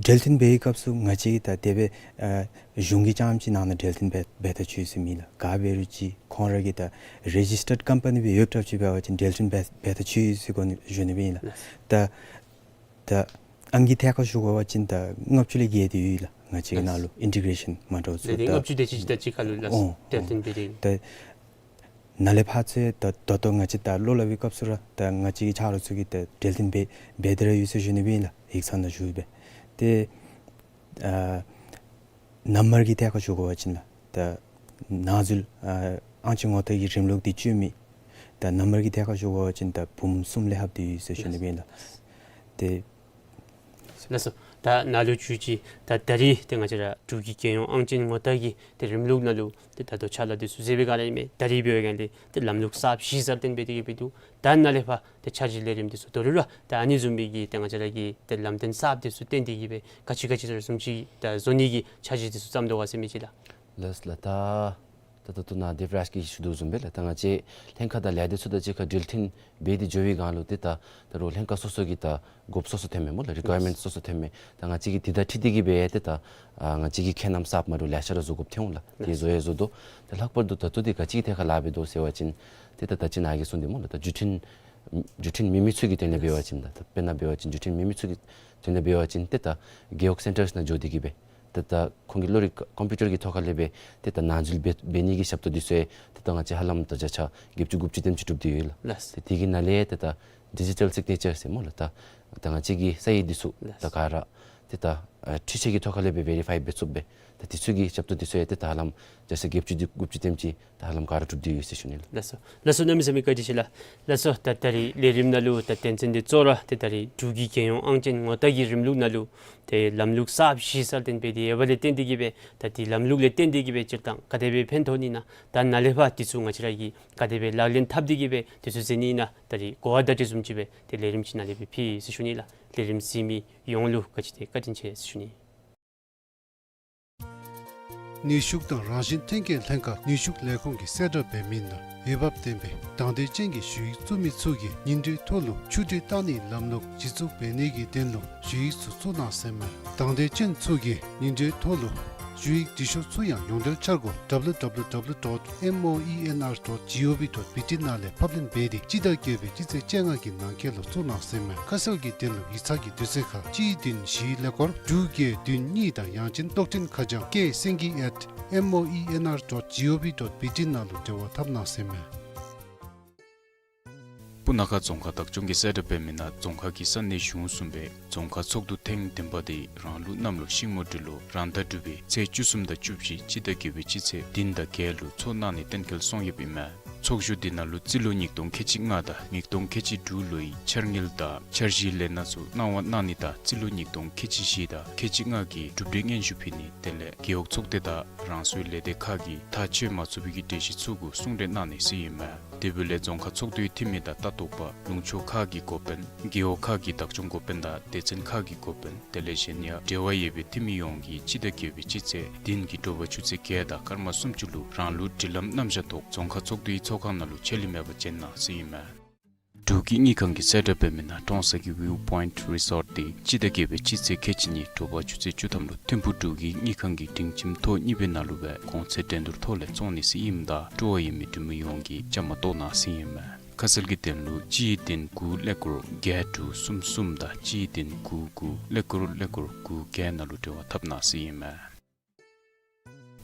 འབྲེལ་མཐུད་འབད་བའི་སྐབས་སུ་ང་བཅས་ཀྱིས་ད་དེ་སྦེ་ཨ་གཞུང་གི་རྐྱངམ་ཅིག་ནང་ན་འབྲེལ་མཐུད་འབད་འབད་ད་ཆོག་ཟེར་མེད་ལགས། ག་འབད་རུང་ཅིག་ཁོང་ར་གི་ད་རེ་ཇིས་ཊརཌ་ཀམ་པ་ནི་སྦེ་ཡོདཔ་ཅིག་འབད་བ་ཅིན་འབྲེལ་མཐུད་འབད་འབད་ད་ཆོག་ཟེར་གོ་ནི་ཞུ་ནི་སྦེ་ཨིན་ལགས། ད་ད་ཨང་ཀི་ཐད་ཁར་ཞུ་དགོ་པ་ཅིན་ད་ལྔ་བཅུ་ལས་བརྒལ་ཏེ་ཡོད་ལགས། ང་བཅས་ཀྱི་ནང་ལུ་ཨིན་ཊི་གེ་རེ་ཤཱན་མ་འདྲཝ་ཚུ་ལས་སྡེ་ད་ལྔ་བཅུ་དེ་ཅིག་དང་གཅིག་ཁར་ལུ་ལགས། ཨོ་འབྲེལ་མཐུད་འབད་དེ་ད་ནཱ་ལས་ཕར་ཚུ་ད་ད་ལྟོ་ང་བཅས་ད་ལོ་སླབ་པའི་སྐབས་སུ་ར་ད་ང་བཅས་ཀྱི་ཆ་རོགས་ཚུ་གིས་ད་འབྲེལ་མཐུད་འབད་འབད་དེ་ར་ཡོད་ཟེར་ཞུ་ནི་སྦེ་ཨིན་ལགས། ཡིག་ཚང་ནང་བཞུགས་སྦེ་ཏེ་ཨ་ནམ་བར་གྱི་ཐད་ཁར་ཞུ་དགོ་པ་ཅིན་ལགས། ད་ནང་འཛུལ་ཨ་ཨང་ཅན་ངོ་རྟགས་ཀྱི་རིམ་ལུགས་འདི་སྤྱོད་མི་ད་ནམ་བར་གྱི་ཐད་ཁར་ཞུ་དགོ་པ་ཅིན་ད་འབུམ་གསུམ་ལས་ལྷགཔ་སྦེ་ཡོད་ཟེར་ཞུ་ནི་སྦེ་ཨིན་ལགས། ཏེ་ལགས་སོ། ད་ནཱ་ལུ་བཅུད་ཅིག་ད་ད་རིས་ཏེ་ང་བཅས་ར་འབྲུག་གི་རྒྱལ་ཡོངས་ཨང་ཅན་ངོ་རྟགས་ཀྱི་ཏེ་རིམ་ལུགས་ནང་ལུ་ཏེ་ད་ལྟོ་ཕྱག་ལཱ་འདི་ཚུ་མཛད་པའི་སྒང་ལས་ཨིན་མས། ད་རིས་འབད་བའི་སྒང་ལས་ཏེ་ལམ་ལུགས་གསརཔ་གཞི་རྩར་བཏོན་འབད་དེ་གི་སྦེ་འདུག། ད་ནཱ་ལས་ཕར་ཏེ་འཆར་གཞི་ལས་རིམ་འདི་ཚུ་དོ་རུང་ར་ད་ཨ་ནི་བཟུམ་མའི་གི་ཏེ་ང་བཅས་ར་གི་ཏེ་ལམ་སྟོན་གསརཔ་འདི་ཚུ་བཏོན་ཏེ་གི་སྦེ་ག་ཅི་ག་ཅི་ར་བཟུམ་ཅིག་ད་བཟོ་ནི་གི་འཆར་གཞི་འདི་ཚུ་བརྩམ་དོ་ག་ཟེར་མི་ཅིག་ལགས། ལགས་ལགས། ད་ད་ད་ལྟོ་ནཱ་དེབ་རཱཇ་གིས་ཞུ་དོ་བཟུམ་སྦེ་ལགས། ད་ང་བཅས་ལྷན་ཁག་དང་ལས་སྡེ་ཚུ་དང་གཅིག་ཁར་འབྲེལ་མཐུད་འབད་དེ་འགྱོ་བའི་སྒང་ལུ་ཏེ་ད་ད་རུང་ལྷན་ཁག་སོ་སོ་གི་ད་དགོཔ་སོ་སོ་ཐོནམ་མས་སྨོ་ལགས། རི་ཀོ་ཡར་མེནཊ་སོ་སོ་ཐོནམ་མས། ད་ང་བཅས་ཀྱིས་དེ་དང་འཁྲིལ་ཏེ་གི་སྦེ་ཏེ་ད་ཨ་ང་བཅས་ཀྱིས་ཁྱད་རྣམ་གསརཔ་མ་འདྲཝ་ལེ་ཤ་ར་བཟོ་དགོཔ་ཐོན་འོང་ལགས། དེ་བཟོ་ཡང་བཟོ་དོ། ད་ལྷག་པར་དུ་ད་ལྟོ་འདི་ག་ཅི་གི་ཐད་ཁར་ལཱ་འབད་དོ་ཟེར་བ་ཅིན་ཏེ་ད་ད་ཅི་ནཱ་གིས་གསུངས་ཏེ་སྨོ་ལགས། ད་བརྒྱུད་འཕྲིན་བརྒྱུད་འཕྲིན་མེད་མི་ཚུ་གི་དོན་ལས་འབད་བ་ཅིན་ད་ད་དཔེར་ན་འབད་བ་ཅིན་བརྒྱུད་འཕྲིན་མེད་མི་ཚུ་གི་དོན་ལས་འབད་བ་ཅིན་ཏེ་ད་རྒེད་འོག་སེན་ཊརསི་ནང་འགྱོ་སྟེ་གི་སྦེ་ཏེ་ད་ཁོང་གི་གློག་རིག་ཀམ་པིའུ་ཊར་གྱི་ཐོག་ཁ་ལས་སྦེ་ཏེ་ད་ནང་འཛུལ་འབད་འབད་ནི་གི་ཞབས་ཏོག་འདི་ཚུ་ཡང་ཏེ་ད་ང་བཅས་ཧ་ལམ་ད་བརྒྱ་ཆ་བརྒྱད་ཅུ་དགུ་བཅུ་དེམ་ཅིག་གྲུབ་སྟེ་ཡོད་ལགས། ལགས། ཏེ་དེ་གི་ནང་ལས་ཏེ་ད་ཌི་ཇི་ཊལ་སིག་ནེ་ཅར་ཟེར་སྨོ་ལགས། ད་ད་ང་བཅས་ཀྱི་ས་ཡིག་འདི་ཚུ་ལགས། ད་ག་ར་ཏེ་ད་ ཨ་འཕྲུལ་ཆས་ཀྱི་ཐོག་ཁ་ལས་སྦེ་བེ་རི་ཕའི་འབད་ཚུགསཔ་སྦེ་ད་དེ་ཚུ་གི་ཞབས་ཏོག་དེ་ཚུ་ཡང་ཏེ་ད་ཧ་ལམ་ལྕགས་སྲེག་བརྒྱད་ཅུ་དེ་དགུ་བཅུ་དེམ་ཅིག་ད་ཧ་ལམ་ག་ར་གྲུབ་སྟེ་ཡོད་ཟེར་ཞུ་ནི་ལགས། ལགས་སོ། ལགས་སོ། གནམ་མེད་ས་མེད་བཀའ་དྲིན་ཆེ་ལགས། ལགས་སོ། ད་ད་རིས་ལས་རིམ་ནང་ལུ་ད་དོན་ཚན་དེ་གཙོ་བོ་ར་ཏེ་ད་རིས་འབྲུག་གི་རྒྱལ་ཡོངས་ཨང་ཅན་ངོ་རྟགས་ཀྱི་རིམ་ལུགས་ནང་ལུ་ཏེ་ལམ་ལུགས་གསརཔ་གཞི་རྩར་བཏོན་འབད་དེ་ཡོདཔ་ལས་བརྟེན་ཏེ་གིས་སྦེ་ད་དེ་ལམ་ལུགས་ལས་བརྟེན་ཏེ་གིས་སྦེ་སྤྱིར་བཏང་ག་དེ་སྦེ་ཕན་ཐོགས་ནི་ཨིན་ན། ད་ནཱ་ལས་ཕར་དེ་ཚུ་ང་བཅས་ར་གིས་ག་དེ་སྦེ་ལག་ལེན་འཐབ་སྟེ་གིས་སྦེ་དེ་ཚུ་མཛད་ནི་ཨིན་ན། ད་རིས་གོ་བ་བརྡ་སྤྲོད་བཟུམ་ཅིག་སྦེ་ཏེ་ལས་རིམ་ཅིག་ནཱ་ལས་སྦེ་ཕུལ་ཡི་ཟེར་ཞུ་ནི་ལགས། ལས་རིམ་གཟིགས་མི་ཡོངས་ལུ་ག་ཅི་ཏེ་བཀའ་དྲིན་ཆེ་ཟེར་ཞུ་ནི། ནུས་ཤུགས་དང་རང་བཞིན་ཐོན་སྐྱེད་ལྷན་ཁག་ནུས་ཤུགས་ལས་ཁུངས་ཀྱིས་གསལ་བསྒྲགས་འབད་མི་ནང་འོས་འབབ་ལྡན་པའི་དང་འདོད་ཅན་གྱི་ཞུ་ཡིག་བཙུགས་མི་ཚུ་གིས་ཉིན་རེའི་ཐོག་ལུ་ཆུ་དྲོད་བཏང་ནིའི་ལམ་ལུགས་གཞི་བཙུགས་འབད་ནིའི་དོན་ལུ་ཞུ་ཡིག་ཚུ་བཙུགས་གནང་ཟེར་མས། དང་འདོད་ཅན་ཚུ་གིས་ཉིན་རེའི་ཐོག་ལུ་ཞུ་ཡིག་འབྲི་ཤོག་ཚུ་ཡང་ཡོངས་འབྲེལ་འཆར་སྒོ་ཌབ་ལུ་ཌབ་ལུ་ཌབ་ལུ་ཌོཊ་མོ་ཨི་ཨེན་ཨར་ཌོཊ་ཇི་ཨོ་ཝི་ཌོཊ་བི་ཊི་ནང་ལས་ཕབ་ལེན་འབད་དེ་སྤྱི་ཟླ་བརྒྱད་པའི་སྤྱི་ཚེས་བཅོ་ལྔ་གི་ནང་འཁོད་ལུ་བཙུགས་གནང་ཟེར་མས། ཁ་གསལ་གྱི་དོན་ལུ་ཡིག་ཚང་གི་དུས་ཚོད་ཁར་གཅིག་བདུན་བཞི་ཀླད་ཀོར་དྲུག་བརྒྱད་བདུན་གཉིས་དང་ཡང་ཅིན་གློག་འཕྲིན་ཁ་བྱང་ཀེ་སེང་གེ་ཨེཊ་མོ་ཨི་ཨེན་ཨར་ཌོཊ་ཇི་ཨོ་ཝི་ཌོཊ་བི་ཊི་ནང་ལུ་འབྲེལ་བ་འཐབ་གནང་ཟེར་མས། སྤུ་ན་ཁ་རྫོང་ཁག་བདག་སྐྱོང་གིས་གསལ་བསྒྲགས་འབད་མི་ནང་རྫོང་ཁག་གི་ས་གནས་གཞུང་གསུམ་པའི་རྫོང་ཁག་ཚོགས་འདུ་ཐེངས་བདུན་པ་དེ་རང་ལུགས་གནམ་ལོ་ཤིང་མོ་འབྲུག་ལོ་རང་ཟླ་དྲུག་པའི་ཚེས་བཅུ་གསུམ་དང་བཅུ་བཞི་སྤྱི་ཟླ་བརྒྱད་པའི་སྤྱི་ཚེས་བདུན་དང་བརྒྱད་ལུ་ཚོགས་གནང་ནི་གཏན་འཁེལ་སོང་ཡོདཔ་ཨིན་མས། ཚོགས་བཞུགས་དེ་ནང་ལུ་རྩིས་ལོ་ཉིས་སྟོང་ཁལ་གཅིག་ལྔ་དང་ཉིས་སྟོང་ཁལ་གཅིག་དྲུག་ལོའི་འཆར་དངུལ་དང་འཆར་གཞིའི་ལས་སྣ་ཚུ་གནང་བ་གནང་ནི་དང་རྩིས་ལོ་ཉིས་སྟོང་ཁལ་གཅིག་བཞི་དང་ཁལ་གཅིག་ལྔ་གི་གྲུབ་འབྲས་སྙན་ཞུ་ཕུལ་ནི་དེ་ལས་རྒེད་འོག་ཚོགས་སྡེ་དང་རང་སོའི་ལས་སྡེ་ཁག་གིས་ཐག་བཅད་མ་ཚུགས་པའི་གྲོས་གཞི་ཚུ་གུ་གསུང་གྲོས་གནང་ནི་ཟེར་ཨིན་མས། དེ་འབདཝ་ལས་རྫོང་ཁག་ཚོགས་འདུའི་འཐུས་མི་དང་ལྟ་རྟོག་པ་ལུང་ཕྱོགས་ཁག་གི་འགོ་དཔོན་རྒེད་འོག་ཁག་གི་བདག་སྐྱོང་འགོ་དཔོན་དང་སྡེ་ཚན་ཁག་གི་འགོ་དཔོན་དེ་ལས་གཞན་ཡང་འབྲེལ་བ་ཡོད་པའི་འཐུས་མི་ཡོངས་ཀྱིས་སྤྱི་ཟླ་བརྒྱད་པའི་སྤྱི་ཚེས་བདུན་གྱི་དྲོ་པ་ཆུ་ཚོད་བརྒྱད་དང་སྐར་མ་སུམ་ཅུ་ལུ་རང་ལུགས་སྒྲིག་ལམ་རྣམ་གཞག་ཐོག་རྫོང་ཁག་ཚོགས་འདུའི་ཚོགས་ཁང་ནང་ལུ་ཆད་ལུས་མེད་པར་བྱོན་གནང་ཟེར་ཨིན་མས། འབྲུག་གི་དངུལ་ཁང་གིས་གསལ་བསྒྲགས་འབད་མི་ནང་ཀྲོང་གསར་གྱི་ཝིའུ་པོའིནཊ་རི་སོརཊ་དེ་སྤྱི་ཟླ་བརྒྱད་པའི་སྤྱི་ཚེས་ཁལ་གཅིག་གཉིས་དྲོ་པ་ཆུ་ཚོད་བཅུ་ཐམ་ལུ་ཐིམ་ཕུག་འབྲུག་གི་དངུལ་ཁང་གི་སྒྲིང་ཁྱིམ་ཐོག་གཉིས་པའི་ནང་ལུ་སྦེ་གོང་ཚད་འགྲན་བསྡུར་ཐོག་ལས་བཙོང་ནི་ཟེར་ཨིནམ་ད་སྤྲོ་བ་ཡོད་མི་འབྲུག་མི་ཡོངས་ཀྱིས་བཅའ་མར་གཏོགས་གནང་ཟེར་ཨིན་མས། ཁ་གསལ་གྱི་དོན་ལུ་གཅིག་བདུན་དགུ་ཀླད་ཀོར་བརྒྱད་དྲུག་གསུམ་གསུམ་དང་གཅིག་བདུན་དགུ་དགུ་ཀླད་ཀོར་ཀླད་ཀོར་དགུ་བརྒྱད་ནང་ལུ་འབྲེལ་བ་འཐབ་གནང་ཟེར་ཨིན་མས།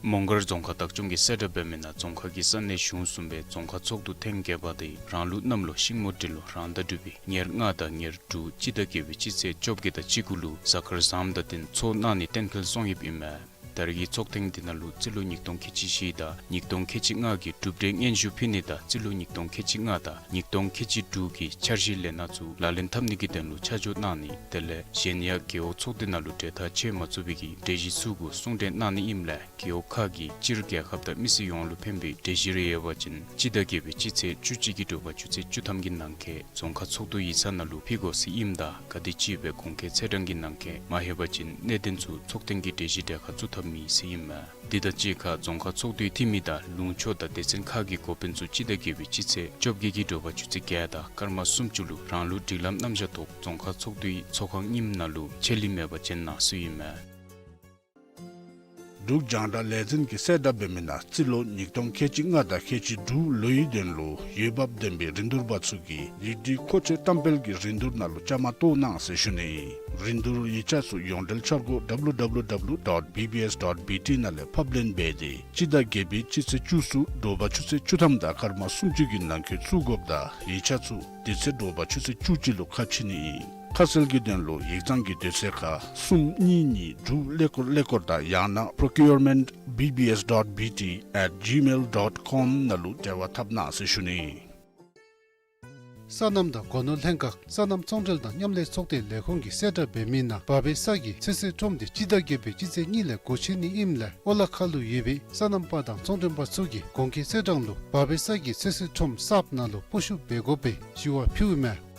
མོང་སྒར་རྫོང་ཁག་བདག་སྐྱོང་གིས་གསལ་བསྒྲགས་འབད་མི་ནང་རྫོང་ཁག་གི་ས་གནས་གཞུང་གསུམ་པའི་རྫོང་ཁག་ཚོགས་འདུ་ཐེངས་བརྒྱད་པ་དེ་རང་ལུགས་གནམ་ལོ་ཤིང་མོ་འབྲུག་ལོ་རང་ཟླ་དྲུག་པའི་ཉེར་ལྔ་དང་ཉེར་དྲུག་སྤྱི་ཟླ་བརྒྱད་པའི་སྤྱི་ཚེས་བཅོ་བརྒྱད་དང་བཅུ་དགུ་ལུ་གཟའ་སྐར་བཟངམ་དང་བསྟུན་ཚོགས་གནང་ནི་གཏན་འཁེལ་སོང་ཡོདཔ་ཨིན་མས། ད་རེས་ཀྱི་ཚོགས་ཐེངས་དེ་ནང་ལུ་རྩིས་ལོ་ཉིས་སྟོང་ཁལ་གཅིག་བཞི་དང་ཉིས་སྟོང་ཁལ་གཅིག་ལྔ་གི་གྲུབ་འབྲས་སྙན་ཞུ་ཕུལ་ནི་དང་རྩིས་ལོ་ཉིས་སྟོང་ཁལ་གཅིག་ལྔ་དང་ཉིས་སྟོང་ཁལ་གཅིག་དྲུག་གི་འཆར་གཞིའི་ལས་སྣ་ཚུ་ལག་ལེན་འཐབ་ནི་གི་དོན་ལུ་ཆ་འཇོག་གནང་ནི་དེ་ལས་གཞན་ཡང་རྒེད་འོག་ཚོགས་སྡེ་ནང་ལུ་གྲོས་ཐག་བཅད་མ་ཚུགས་པའི་གི་གྲོས་གཞི་ཚུ་གུ་གསུང་གྲོས་གནང་ནི་ཨིནམ་ལས་རྒེད་འོག་ཁག་གིས་སྤྱིར་རྒྱལ་ཁབ་དང་མི་སེར་ཡོངས་ལུ་ཕན་པའི་གྲོས་གཞི་རེ་ཡོད་པ་ཅིན་སྤྱི་ཟླ་བརྒྱད་པའི་སྤྱི་ཚེས་བཅུ་གཅིག་གི་དྲོ་པ་ཆུ་ཚོད་བཅུ་ཐམ་གྱི་ནང་འཁོད་རྫོང་ཁག་ཚོགས་འདུ་ཡིག་ཚང་ནང་ལུ་ཕུལ་དགོ་ཟེར་ཨིནམ་ད་ག་དེམ་ཅིག་སྦེ་གོང་འཁོད་ཚེས་གྲངས་ཀྱི་ནང་འཁོད་མ་ལྷོད་པ་ཅིན་གནད་དོན་ཚུ་ཚོགས་ཐེངས་ཀྱི་གྲོས་གཞི་གྲལ་ཁར་བཙུགས་ཐབས་མེད་ཟེར་ཨིན་མས། དེ་དང་གཅིག་ཁར་རྫོང་ཁག་ཚོགས་འདུའི་འཐུས་མི་དང་ལུང་ཕྱོགས་དང་སྡེ་ཚན་ཁག་གི་འགོ་དཔོན་ཚུ་སྤྱི་ཟླ་བརྒྱད་པའི་སྤྱི་ཚེས་བཅོ་བརྒྱད་ཀྱི་དྲོ་པ་ཆུ་ཚོད་བརྒྱད་དང་སྐར་མ་སུམ་ཅུ་ལུ་རང་ལུགས་སྒྲིག་ལམ་རྣམ་གཞག་ཐོག་རྫོང་ཁག་ཚོགས་འདུའི་ཚོགས་ཁང་རྙིངམ་ནང་ལུ་ཆད་ལུས་མེད་པར་བྱོན་གནང་ཟེར་ཨིན་མས། འབྲུག་རྒྱང་བསྒྲགས་ལས་འཛིན་གྱིས་གསལ་བསྒྲགས་འབད་མི་ནང་རྩིས་ལོ་ཉིས་སྟོང་ཁལ་གཅིག་ལྔ་དང་ཁལ་གཅིག་དྲུག་ལོའི་དོན་ལུ་འོས་འབབ་ལྡན་པའི་རིན་བསྡུར་པ་ཚུ་གིས་ཡིག་སྒྲིག་མཁོ་ཆས་བཀྲམ་སྤེལ་གྱི་རིན་བསྡུར་ནང་ལུ་བཅའ་མར་གཏོགས་གནང་ཟེར་ཞུ་ནི། རིན་བསྡུར་ཡིག་ཆ་ཚུ་ཡོངས་འབྲེལ་འཆར་སྒོ་ཌབ་ལུ་ཌབ་ལུ་ཌབ་ལུ་ཌོཊ་བི་བི་ཨེསི་ཌོཊ་བི་ཊི་ནང་ལས་ཕབ་ལེན་འབད་དེ་སྤྱི་ཟླ་བརྒྱད་པའི་སྤྱི་ཚེས་བཅུ་གསུམ་དྲོ་པ་ཆུ་ཚོད་བཅུ་ཐམ་དང་སྐར་མ་སུམ་ཅུ་གི་ནང་འཁོད་བཙུགས་དགོཔ་དང་ཡིག་ཆ་ཚུ་དེ་ཚེ་དྲོ་པ་ཆུ་ཚོད་བཅུ་གཅིག་ལུ་ཁ་ཕྱེ་ནི་ཨིན། ཁ་གསལ་གྱི་དོན་ལུ་ཡིག་ཚང་གི་དུས་ཚོད་ཁར་གསུམ་གཉིས་གཉིས་དྲུག་ཀླད་ཀོར་ཀླད་ཀོར་དང་ཡང་ན་པྲོ་ཀིའུར་མེནཊ་བི་བི་ཨེསི་ཌོཊ་བི་ཊི་ཨེཊ་ཇི་མེལ་ཌོཊ་ཀོམ་ནང་ལུ་འབྲེལ་བ་འཐབ་གནང་ཟེར་ཞུ་ནི། སོ་ནམ་དང་སྒོ་ནོར་ལྷན་ཁག་སོ་ནམ་ཚོང་འབྲེལ་དང་མཉམ་ལས་ཚོགས་སྡེའི་ལས་ཁུངས་ཀྱིས་གསལ་བསྒྲགས་འབད་མི་ནང་འབབ་པའི་ས་གི་ཚོད་བསྲེ་ཁྲོམ་དེ་སྤྱི་ཟླ་བརྒྱད་པའི་སྤྱི་ཚེས་གཉིས་ལས་སྒོ་ཕྱེ་ནི་ཨིནམ་ལས་ཨོ་ལ་ཁ་ལུ་ཡོད་པའི་སོ་ནམ་པ་དང་ཚོང་མགྲོན་པ་ཚུ་གིས་གོང་འཁོད་ཚེས་གྲངས་ལུ་འབབ་པའི་ས་གི་ཚོད་བསྲེ་ཁྲོམ་གསརཔ་ནང་ལུ་སྤོ་བཤུད་འབད་དགོ་པའི་ཞུ་བ་ཕུལཝ་མས།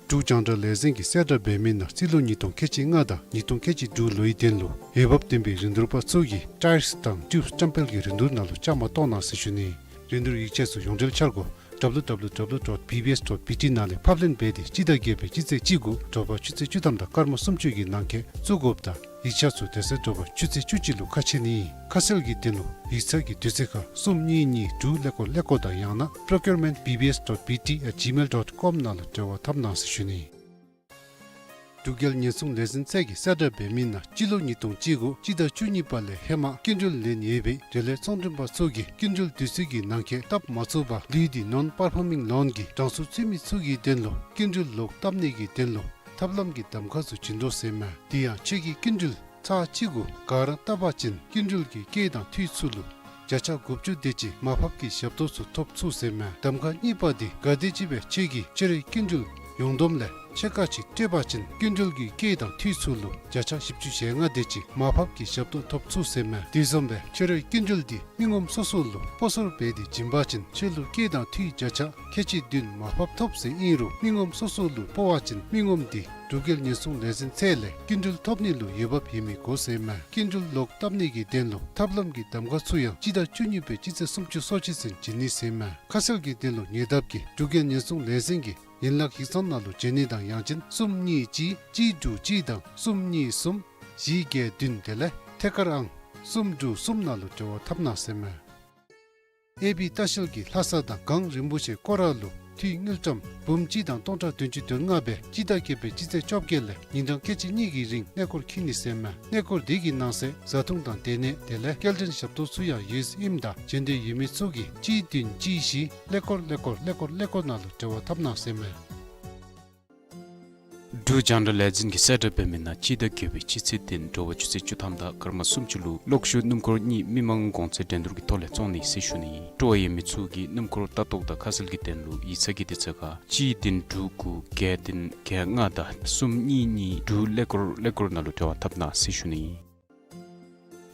འབྲུག་རྒྱང་བསྒྲགས་ལས་འཛིན་གྱིས་གསལ་བསྒྲགས་འབད་མི་ནང་རྩིས་ལོ་ཉིས་སྟོང་ཁལ་གཅིག་ལྔ་དང་ཉིས་སྟོང་ཁལ་གཅིག་དྲུག་ལོའི་དོན་ལུ་འོས་འབབ་ལྡན་པའི་རིན་བསྡུར་པ་ཚུ་གིས་ཊའིརསི་དང་ཊིའུབསི་བཀྲམ་སྤེལ་གྱི་རིན་བསྡུར་ནང་ལུ་བཅའ་མར་གཏོགས་གནང་ཟེར་ཞུ་ནི། རིན་བསྡུར་ཡིག་ཆ་ཚུ་ཡོངས་འབྲེལ་འཆར་སྒོ་ཌབ་ལུ་ཌབ་ལུ་ཌབ་ལུ་ཌོཊ་བི་བི་ཨེསི་ཌོཊ་བི་ཊི་ནང་ལས་ཕབ་ལེན་འབད་དེ་སྤྱི་ཟླ་བརྒྱད་པའི་སྤྱི་ཚེས་བཅུ་དགུ་དྲོ་པ་ཆུ་ཚོད་བཅུ་ཐམ་དང་སྐར་མ་སུམ་ཅུ་གི་ནང་འཁོད་བཙུགས་དགོཔ་དང་ཡིག་ཆ་ཚུ་དེ་ཚེ་དྲོ་པ་ཆུ་ཚོད་བཅུ་གཅིག་ལུ་ཁ་ཕྱེ་ནི། ཁ་གསལ་གྱི་དོན་ལུ་ཡིག་ཚང་གི་དུས་ཚོད་ཁར་གསུམ་གཉིས་གཉིས་དྲུག་ཀླད་ཀོར་ཀླད་ཀོར་དང་ཡང་ན་པྲོ་ཀིའུར་མེནཊ་བི་བི་ཨེསི་ཌོཊ་བི་ཊི་ཨེཊ་ཇི་མེལ་ཌོཊ་ཀོམ་ནང་ལུ་འབྲེལ་བ་འཐབ་གནང་ཟེར་ཞུ་ནི། འབྲུག་རྒྱལ་ཉེན་སྲུང་ལས་འཛིན་ཚད་ཀྱིས་གསལ་བསྒྲགས་འབད་མི་ནང་སྤྱི་ལོ་ཉིས་སྟོང་བཅུ་དགུ་སྤྱི་ཟླ་བཅུ་གཉིས་པ་ལས་ཧེ་མ་སྐྱིན་འགྲུལ་ལེན་ཡོད་པའི་འབྲེལ་ཡོད་ཚོང་མགྲོན་པ་ཚུ་གིས་སྐྱིན་འགྲུལ་དུས་ཚོད་ཀྱི་ནང་འཁོད་བཏབ་མ་ཚུགས་པར་ལུས་ཏེ་ནོན་པར་ཕོ་མིང་ལོན་གྱི་གྲངས་སུ་ཚུད་མི་ཚུ་གི་དོན་ལུ་སྐྱིན་འགྲུལ་ལོག་བཏབ་ནི་གི་དོན་ལུ་ ཐབས་ལམ་གྱི་གདམ་ཁ་ཚུ་བྱིན་དོ་ཟེར་མས། དེ་ཡང་ཁྱོད་ཀྱིས་སྐྱིན་འགྲུལ་ཚར་གཅིག་གུ་ག་ར་བཏབ་པ་ཅིན་སྐྱིན་འགྲུལ་གྱི་སྐྱེད་དང་འཐུས་ཚུ་ལུ་བརྒྱ་ཆ་དགུ་བཅུ་དེ་ཅིག་མར་ཕབ་ཀྱི་ཞབས་ཏོག་ཚུ་ཐོབ་ཚུགས་ཟེར་མས། གདམ་ཁ་གཉིས་པ་འདི་ག་དེམ་ཅིག་སྦེ་ཁྱོད་ཀྱིས་ཁྱོད་རའི་སྐྱིན་འགྲུལ་ཡོངས་བསྡོམས་ལས་ཕྱེད་ཀ་ཅིག་སྤྲོད་པ་ཅིན་སྐྱིན་འགྲུལ་གྱི་སྐྱེད་དང་འཐུས་ཚུ་ལུ་བརྒྱ་ཆ་བཞི་བཅུ་ཞེ་ལྔ་དེ་ཅིག་མར་ཕབ་ཀྱི་ཞབས་ཏོག་ཐོབ་ཚུགས་ཟེར་མས། དེ་བཟུམ་སྦེ་ཁྱོད་རའི་སྐྱིན་འགྲུལ་འདི་མི་ངོམ་སོ་སོ་ལུ་སྤོ་སོར་འབད་དེ་བྱིན་པ་ཅིན་ཁྱོད་ལུ་སྐྱེད་དང་འཐུས་བརྒྱ་ཆ་ཁལ་གཅིག་བདུན་མར་ཕབ་ཐོབ་ཟེར་ཨིན་རུང་མི་ངོམ་སོ་སོ་ལུ་སྤོ་བ་ཅིན་མི་ངོམ་འདི་འབྲུག་རྒྱལ་ཉེན་སྲུང་ལས་འཛིན་ཚད་ལས་སྐྱིན་འགྲུལ་ཐོབ་ནི་ལུ་འོས་འབབ་ཡོད་མི་དགོ་ཟེར་མས། སྐྱིན་འགྲུལ་ལོག་བཏབ་ནི་གི་དོན་ལུ་ཐབས་ལམ་གྱི་གདམ་ཁ་ཚུ་ཡང་སྤྱི་ཟླ་བཅུ་གཉིས་པའི་སྤྱི་ཚེས་སུམ་ཅུ་སོ་གཅིག་ཚུན་བྱིན་ནི་ཟེར་མས། ཁ་གསལ་གྱི་དོན་ལུ་ཉེ་འདབས་ཀྱི་འབྲུག་རྒྱལ་ཉེན་སྲུང་ལས་འཛིན་གྱི་ཡན་ལག་ཡིག་ཚང་ནང་ལུ་བྱོན་ནི་དང་ཡང་ཅིན་གསུམ་གཉིས་གཅིག་གཅིག་དྲུག་གཅིག་དང་གསུམ་གཉིས་གསུམ་བཞི་བརྒྱད་བདུན་དེ་ལས་ཐད་ཀར་ཨང་གསུམ་དྲུག་གསུམ་ནང་ལུ་འབྲེལ་བ་འཐབ་གནང་ཟེར་མས། ཨེ་པི་ལྟ་བཤལ་གྱིས་ལྷ་ས་དང་གངས་རིན་པོ་ཆེ་སྐོར་ར་ལུ་འཐུས་དངུལ་ཀྲམ་འབུམ་གཅིག་དང་སྟོང་ཕྲག་བདུན་ཅུ་དོན་ལྔ་སྦེ་སྤྱི་ཟླ་བརྒྱད་པའི་སྤྱི་ཚེས་བཅོ་བརྒྱད་ལས་ཉིན་གྲངས་ཁལ་གཅིག་གཉིས་ཀྱི་རིང་གནས་སྐོར་འཁྱིད་ནི་ཟེར་མས། གནས་སྐོར་འདི་གི་ནང་གསེས་བཟའ་འཐུང་དང་སྡོད་གནས་དེ་ལས་སྐྱེལ་འདྲེན་ཞབས་ཏོག་ཚུ་ཡང་ཡོདཔ་ཨིནམ་ད་བྱོན་འདོད་ཡོད་མི་ཚུ་གིས་གཅིག་བདུན་གཅིག་བཞི་ཀླད་ཀོར་ཀླད་ཀོར་ཀླད་ཀོར་ཀླད་ཀོར་ནང་ལུ་འབྲེལ་བ་འཐབ་གནང་ཟེར་མས། འབྲུག་རྒྱང་བསྒྲགས་ལས་འཛིན་གྱིས་གསལ་བསྒྲགས་འབད་མི་ནང་སྤྱི་ཟླ་བརྒྱད་པའི་སྤྱི་ཚེས་བདུན་དྲོ་པ་ཆུ་ཚོད་བཅུ་ཐམ་དང་སྐར་མ་སུམ་ཅུ་ལུ་གློག་ཤུགས་སྣུམ་འཁོར་གཉིས་མི་མང་གོང་ཚད་འགྲན་བསྡུར་གྱི་ཐོག་ལས་བཙོང་ནི་ཟེར་ཞུ་ནི། སྤྲོ་བ་ཡོད་མི་ཚུ་གིས་སྣུམ་འཁོར་ལྟ་རྟོག་དང་ཁ་གསལ་གྱི་དོན་ལུ་ཡིག་ཚང་གི་དུས་ཚོད་ཁར་གཅིག་བདུན་དྲུག་དགུ་བརྒྱད་བདུན་བརྒྱད་ལྔ་དང་གསུམ་གཉིས་གཉིས་དྲུག་ཀླད་ཀོར་ཀླད་ཀོར་ནང་ལུ་འབྲེལ་བ་འཐབ་གནང་ཟེར་ཞུ་ནི།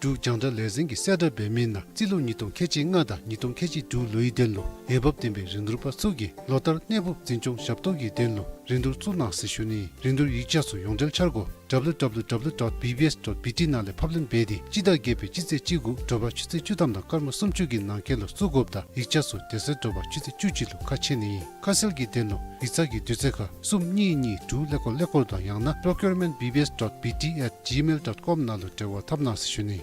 འབྲུག་རྒྱང་བསྒྲགས་ལས་འཛིན་གྱིས་གསལ་བསྒྲགས་འབད་མི་ནང་རྩིས་ལོ་ཉིས་སྟོང་ཁལ་གཅིག་ལྔ་དང་ཉིས་སྟོང་ཁལ་གཅིག་དྲུག་ལོའི་དོན་ལུ་འོས་འབབ་ལྡན་པའི་རིན་བསྡུར་པ་ཚུ་གིས་ལོ་ལྟར་གནས་སྤོ་འཛིན་སྐྱོང་ཞབས་ཏོག་གི་དོན་ལུ་རིན་བསྡུར་བཙུགས་གནང་ཟེར་ཞུ་ནི། རིན་བསྡུར་ཡིག་ཆ་ཚུ་ཡོངས་འབྲེལ་འཆར་སྒོ་W W W dot B B S dot B T ནང་ལས་ཕབ་ལེན་འབད་དེ་སྤྱི་ཟླ་བརྒྱད་པའི་སྤྱི་ཚེས་གཅིག་དགུ་དྲོ་པ་ཆུ་ཚོད་བཅུ་ཐམ་དང་སྐར་མ་སུམ་ཅུ་གི་ནང་འཁོད་ལུ་བཙུགས་དགོཔ་དང་ཡིག་ཆ་ཚུ་དེ་ཚེ་དྲོ་པ་ཆུ་ཚོད་བཅུ་གཅིག་ལུ་ཁ་ཕྱེ་ནི་ཨིན། ཁ་གསལ་གྱི་དོན་ལུ་ཡིག་ཚང་གི་དུས་ཚོད་ཁར་གསུམ་གཉིས་གཉིས་དྲུག་ཀླད་ཀོར་ཀླད་ཀོར་དང་ཡང་ན་procurement B B S dot B T at gmail dot com ནང་ལུ་འབྲེལ་བ་འཐབ་གནང་ཟེར་ཞུ་ནི།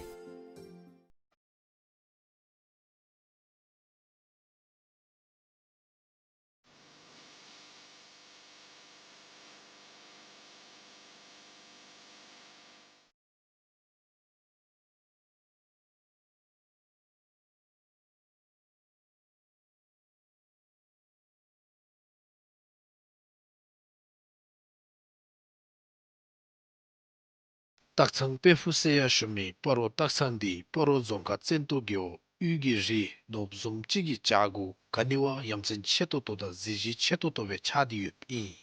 སྟག་ཚང་དཔལ་ཕུག་ཟེར་ཡང་ཞུ་མི་སྤ་རོ་སྟག་ཚང་འདི་སྤ་རོ་རྫོང་ཁག་བཙན་ཏོ་རྒེད་འོག་དབུས་ཀྱི་རི་ནོར་བུ་བཟུམ་ཅིག་གི་བྱག་གུ་ག་ནི་བ་ཡ་མཚན་ཆེ་ཏོག་ཏོ་དང་གཟི་བརྗིད་ཆེ་ཏོག་ཏོ་སྦེ་ཆགས་ཏེ་ཡོདཔ་ཨིན།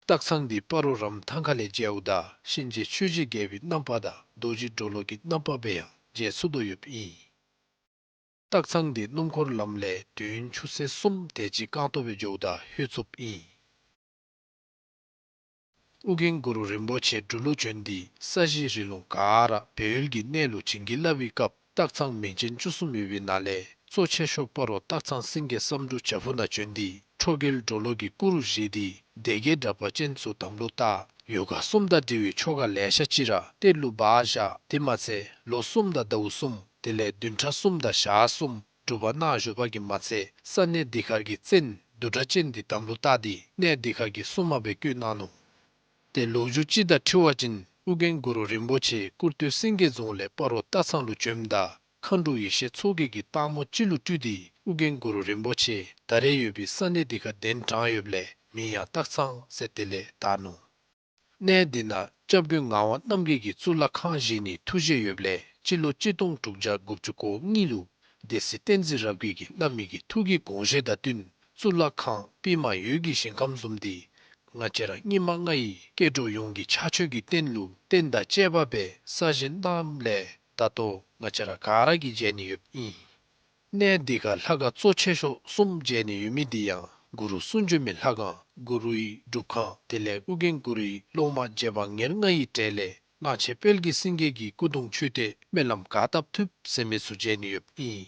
སྟག་ཚང་འདི་སྤ་རོ་རམ་ཐང་ཁ་ལས་མཇལཝ་ད་གཤིན་རྗེ་ཆོས་རྗེ་རྒྱལ་པོའི་རྣམ་པ་དང་རྡོ་རྗེ་གྲོ་ལོད་ཀྱི་རྣམ་པ་སྦེ་ཡང་མཇལ་ཚུགས་དོ་ཡོདཔ་ཨིན། སྟག་ཚང་འདི་སྣུམ་འཁོར་ལམ་ལས་དུས་ཡུན་ཆུ་ཚོད་གསུམ་དེ་ཅིག་རྐང་སྟོང་སྦེ་འགྱོཝ་ད་ལྷོད་ཚུགསཔ་ཨིན། ཨོ་རྒྱན་གུ་རུ་རིན་པོ་ཆེ་འབྲུག་ལུ་བྱོན་ཏེ་ས་གཞི་རི་ལུང་ག་ར་སྦས་ཡུལ་གྱི་གནས་ལུ་བྱིན་གྱིས་བརླབས་པའི་སྐབས་སྟག་ཚང་མིང་ཅན་བཅུ་གསུམ་ཡོད་པའི་ནང་ལས་གཙོ་ཆེ་ཤོས་སྤ་རོ་སྟག་ཚང་སེང་གེ་བསམ་འགྲུབ་བྱག་ཕུག་ནང་བྱོན་ཏེ་ཁྲོ་རྒྱལ་གྲོ་ལོད་ཀྱི་སྐུ་རུ་བཞེངས་ཏེ་སྡེ་བརྒྱད་དྲེགས་པ་ཅན་ཚུ་དམ་ལུ་བཏགས། ཡོ་ག་གསུམ་དང་འབྲེལ་བའི་ཆོ་ག་ལེ་ཤ་ཅིག་ར་གཏེར་ལུ་སྦ་བཞག། དེ་མ་ཚད་ལོ་གསུམ་དང་ཟླཝ་གསུམ་དེ་ལས་བདུན་ཕྲག་གསུམ་དང་ཞག་གསུམ་སྒྲུབ་པ་གནང་བཞུགས་པ་གིས་མ་ཚད་ས་གནས་འདི་ཁར་གྱི་བཙན་བདུད་དྲེགས་ཅན་འདི་དམ་ལུ་བཏགས་ཏེ་གནས་འདི་ཁར་གྱི་སྲུང་མ་སྦེ་བསྐོས་གནང་ནུག། ཏེ་ལོ་རྒྱུས་ཅིག་དང་འཁྲིལ་བ་ཅིན་ཨོ་རྒྱན་གུ་རུ་རིན་པོ་ཆེ་སྐུར་སྟོད་སེང་གེ་རྫོང་ལས་སྤ་རོ་སྟག་ཚང་ལུ་བྱོནམ་ད་མཁའ་འགྲོ་ཡེ་ཤེས་མཚོ་རྒྱལ་གྱིས་སྟག་མོ་ཅིག་ལུ་སྤྲུལ་ཏེ་ཨོ་རྒྱན་གུ་རུ་རིན་པོ་ཆེ་ད་རེས་ཡོད་པའི་ས་གནས་འདི་ཁར་གདན་དྲངས་ཡོདཔ་ལས་མིང་ཡང་སྟག་ཚང་ཟེར་དེ་ལས་བཏགས་ནུག། གནས་འདི་ནང་སྐྱབས་མགོན་ངག་དབང་རྣམ་རྒྱལ་གྱིས་གཙུག་ལག་ཁང་བཞེངས་ནིའི་ཐུགས་བཞེད་ཡོདཔ་ལས་སྤྱི་ལོ་གཅིག་སྟོང་དྲུག་བརྒྱ་དགུ་བཅུ་གོ་གཉིས་ལུ་སྡེ་སྲིད་བསྟན་འཛིན་རབ་རྒྱས་ཀྱིས་བླ་མའི་གི་ཐུགས་ཀྱི་དགོངས་བཞེད་དང་བསྟུན་གཙུག་ལག་ཁང་པདྨ་འོད་ཀྱི་ཞིང་ཁམས་བཟུམ་འདི་ང་བཅས་ར་སྙིགས་མ་ལྔ་ཡི་སྐྱེ་འགྲོ་ཡོངས་ཀྱི་ཕྱག་མཆོད་ཀྱི་རྟེན་ལུ་རྟེན་དང་བཅས་པ་སྦེ་གསར་བཞེངས་གནངམ་ལས་ད་ལྟོ་ང་བཅས་ར་ག་ར་གིས་མཇལ་ནི་ཡོདཔ་ཨིན། གནས་འདི་ཁར་ལྷ་ཁང་གཙོ་ཆེ་ཤོས་གསུམ་མཇལ་ནི་ཡོད་མི་འདི་ཡང་གུ་རུ་གསུང་བྱོན་མའི་ལྷ་ཁང་གུ་རུའི་སྒྲུབ་ཁང་དེ་ལས་ཨོ་རྒྱན་གུ་རུའི་སློབ་མ་རྗེ་འབངས་ཉེར་ལྔ་ཡི་གྲས་ལས་གླང་ཆེན་དཔལ་གྱི་སེང་གེ་གི་སྐུ་གདུང་མཆོད་རྟེན་སྨོན་ལམ་ག་བཏབ་ཐུབ་ཟེར་མི་ཚུ་མཇལ་ནི་ཡོདཔ་ཨིན།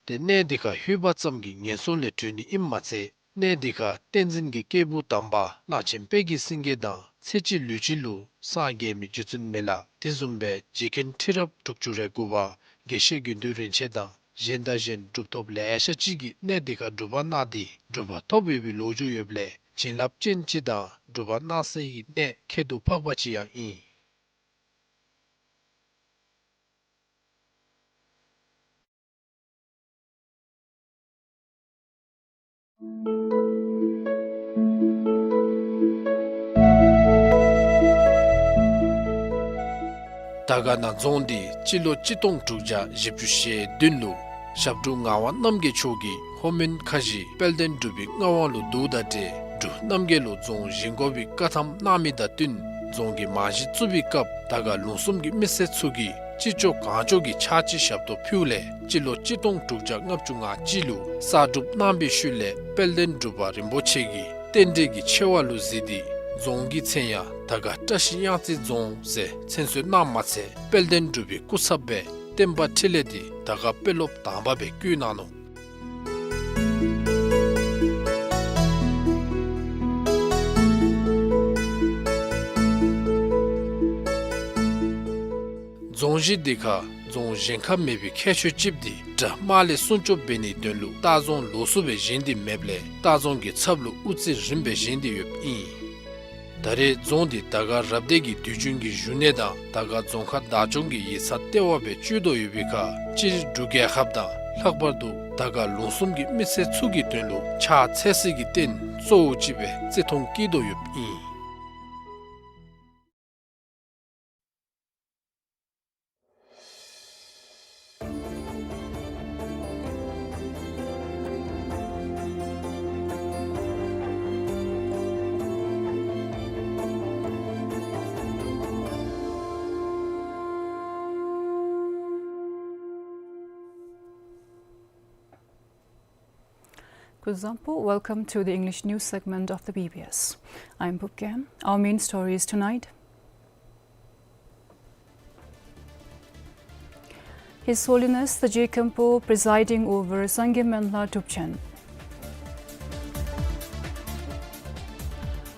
ཏེ་གནས་འདི་ཁར་ལྷོད་པ་ཙམ་གྱིས་ངན་སོང་ལས་གྲོལ་ནི་ཨིནམ་མ་ཚད་གནས་འདི་ཁར་བསྟན་འཛིན་གྱི་སྐྱེས་བུ་དམ་པ་གླང་ཆེན་དཔལ་གྱི་སེང་གེ་དང་ཚེ་གཅིག་ལུས་གཅིག་ལུ་སངས་རྒྱས་མི་རྗེ་བཙུན་མི་ལ་དེ་བཟུམ་སྦེ་རྗེ་མཁན་ཁྲི་རབས་དྲུག་ཅུ་རེ་དགུ་པ་དགེ་བཤེས་དགེ་འདུན་རིན་ཆེན་དང་གཞན་དང་གཞན་གྲུབ་ཐོབ་ལེ་ཤ་ཅིག་གིས་གནས་འདི་ཁར་སྒྲུབ་པ་གནང་སྟེ་གྲུབ་པ་ཐོབ་ཡོད་པའི་ལོ་རྒྱུས་ཡོདཔ་ལས་བྱིན་རླབས་ཅན་ཅིག་དང་སྒྲུབ་པ་གནང་སའི་གནས་ཁྱད་དུ་འཕགས་པ་ཅིག་ཡང་ཨིན། དར་དཀར་ན་རྫོང་འདི་སྤྱི་ལོ་གཅིག་སྟོང་དྲུག་བརྒྱ་བཞི་བཅུ་ཞེ་བདུན་ལུ་ཞབས་དྲུང་ངག་དབང་རྣམ་རྒྱལ་མཆོག་གིས་ལྷོ་མོན་ཁ་བཞི་དཔལ་ལྡན་འབྲུག་པའི་མངའ་དབང་ལུ་བསྡུཝ་དང་འབྲེལ་འབྲུག་རྣམ་རྒྱལ་ལུ་རྫོང་བཞེངས་དགོ་པའི་བཀའ་ཐམ་གནང་མི་དང་བསྟུན་རྫོང་གི་རྨང་གཞི་བཙུགས་པའི་སྐབས་དར་དཀར་ལུང་གསུམ་གྱི་མི་སེར་ཚུ་གིས་ཅི་ལྕོགས་གང་ལྕོགས་ཀྱི་ཕྱག་ཕྱི་ཞབས་ཏོག་ཕུལཝ་ལས་སྤྱི་ལོ་གཅིག་སྟོང་དྲུག་བརྒྱ་ལྔ་བཅུ་ང་གཅིག་ལུ་གསར་སྒྲུབ་གནང་པའི་ཤུལ་ལས་དཔལ་ལྡན་འབྲུག་པ་རིན་པོ་ཆེ་གིས་རྟེན་འབྲེལ་གྱི་ཆེ་བ་ལུ་གཟིགས་ཏེ་རྫོང་གི་མཚན་ཡང་དར་དཀར་བཀྲ་ཤིས་གཡང་རྩེ་རྫོང་ཟེར་མཚན་གསོལ་གནངམ་མ་ཚད་དཔལ་ལྡན་འབྲུག་པའི་སྐུ་ཚབ་སྦེ་བསྟན་པ་འཕྲིན་ལས་འདི་དར་དཀར་དཔོན་སློབ་དང་པ་སྦེ་བསྐོ་གནང་ནུག། རྫོང་གཞི་འདི་ཁར་རྫོང་གཞན་ཁར་མེད་པའི་ཁྱད་ཆོས་ཅིག་འདི་དགྲ་དམག་ལས་སྲུང་སྐྱོབ་འབད་ནིའི་དོན་ལུ་ལྟ་རྫོང་ལོགས་སུ་སྦེ་བཞེངས་ཏེ་མེདཔ་ལས་ལྟ་རྫོང་གི་ཚབ་ལུ་དབུ་རྩེ་རིངམ་སྦེ་བཞེངས་ཏེ་ཡོདཔ་ཨིན། ད་རེས་རྫོང་འདི་དར་དཀར་རབ་སྡེ་གི་དུས་རྒྱུན་གྱི་བཞུགས་གནས་དང་དར་དཀར་རྫོང་ཁག་བདག་སྐྱོང་གི་ཡིག་ཚང་ལྟེ་བ་སྦེ་སྤྱོད་དོ་ཡོད་པའི་ཁར་སྤྱིར་འབྲུག་རྒྱལ་ཁབ་དང་ལྷག་པར་དུ་དར་དཀར་ལུང་གསུམ་གྱི་མི་སེར་ཚུ་གི་དོན་ལུ་ཕྱག་འཚལ་སའི་རྟེན་གཙོ་བོ་ཅིག་སྦེ་བརྩི་མཐོང་བསྐྱེད་དོ་ཡོདཔ་ཨིན། Kuzuzangpo, welcome to the English news segment of the B B S. I'm Bukam. Our main stories tonight. His Holiness the Je Khenpo presiding over Sangye Menla Drupchen.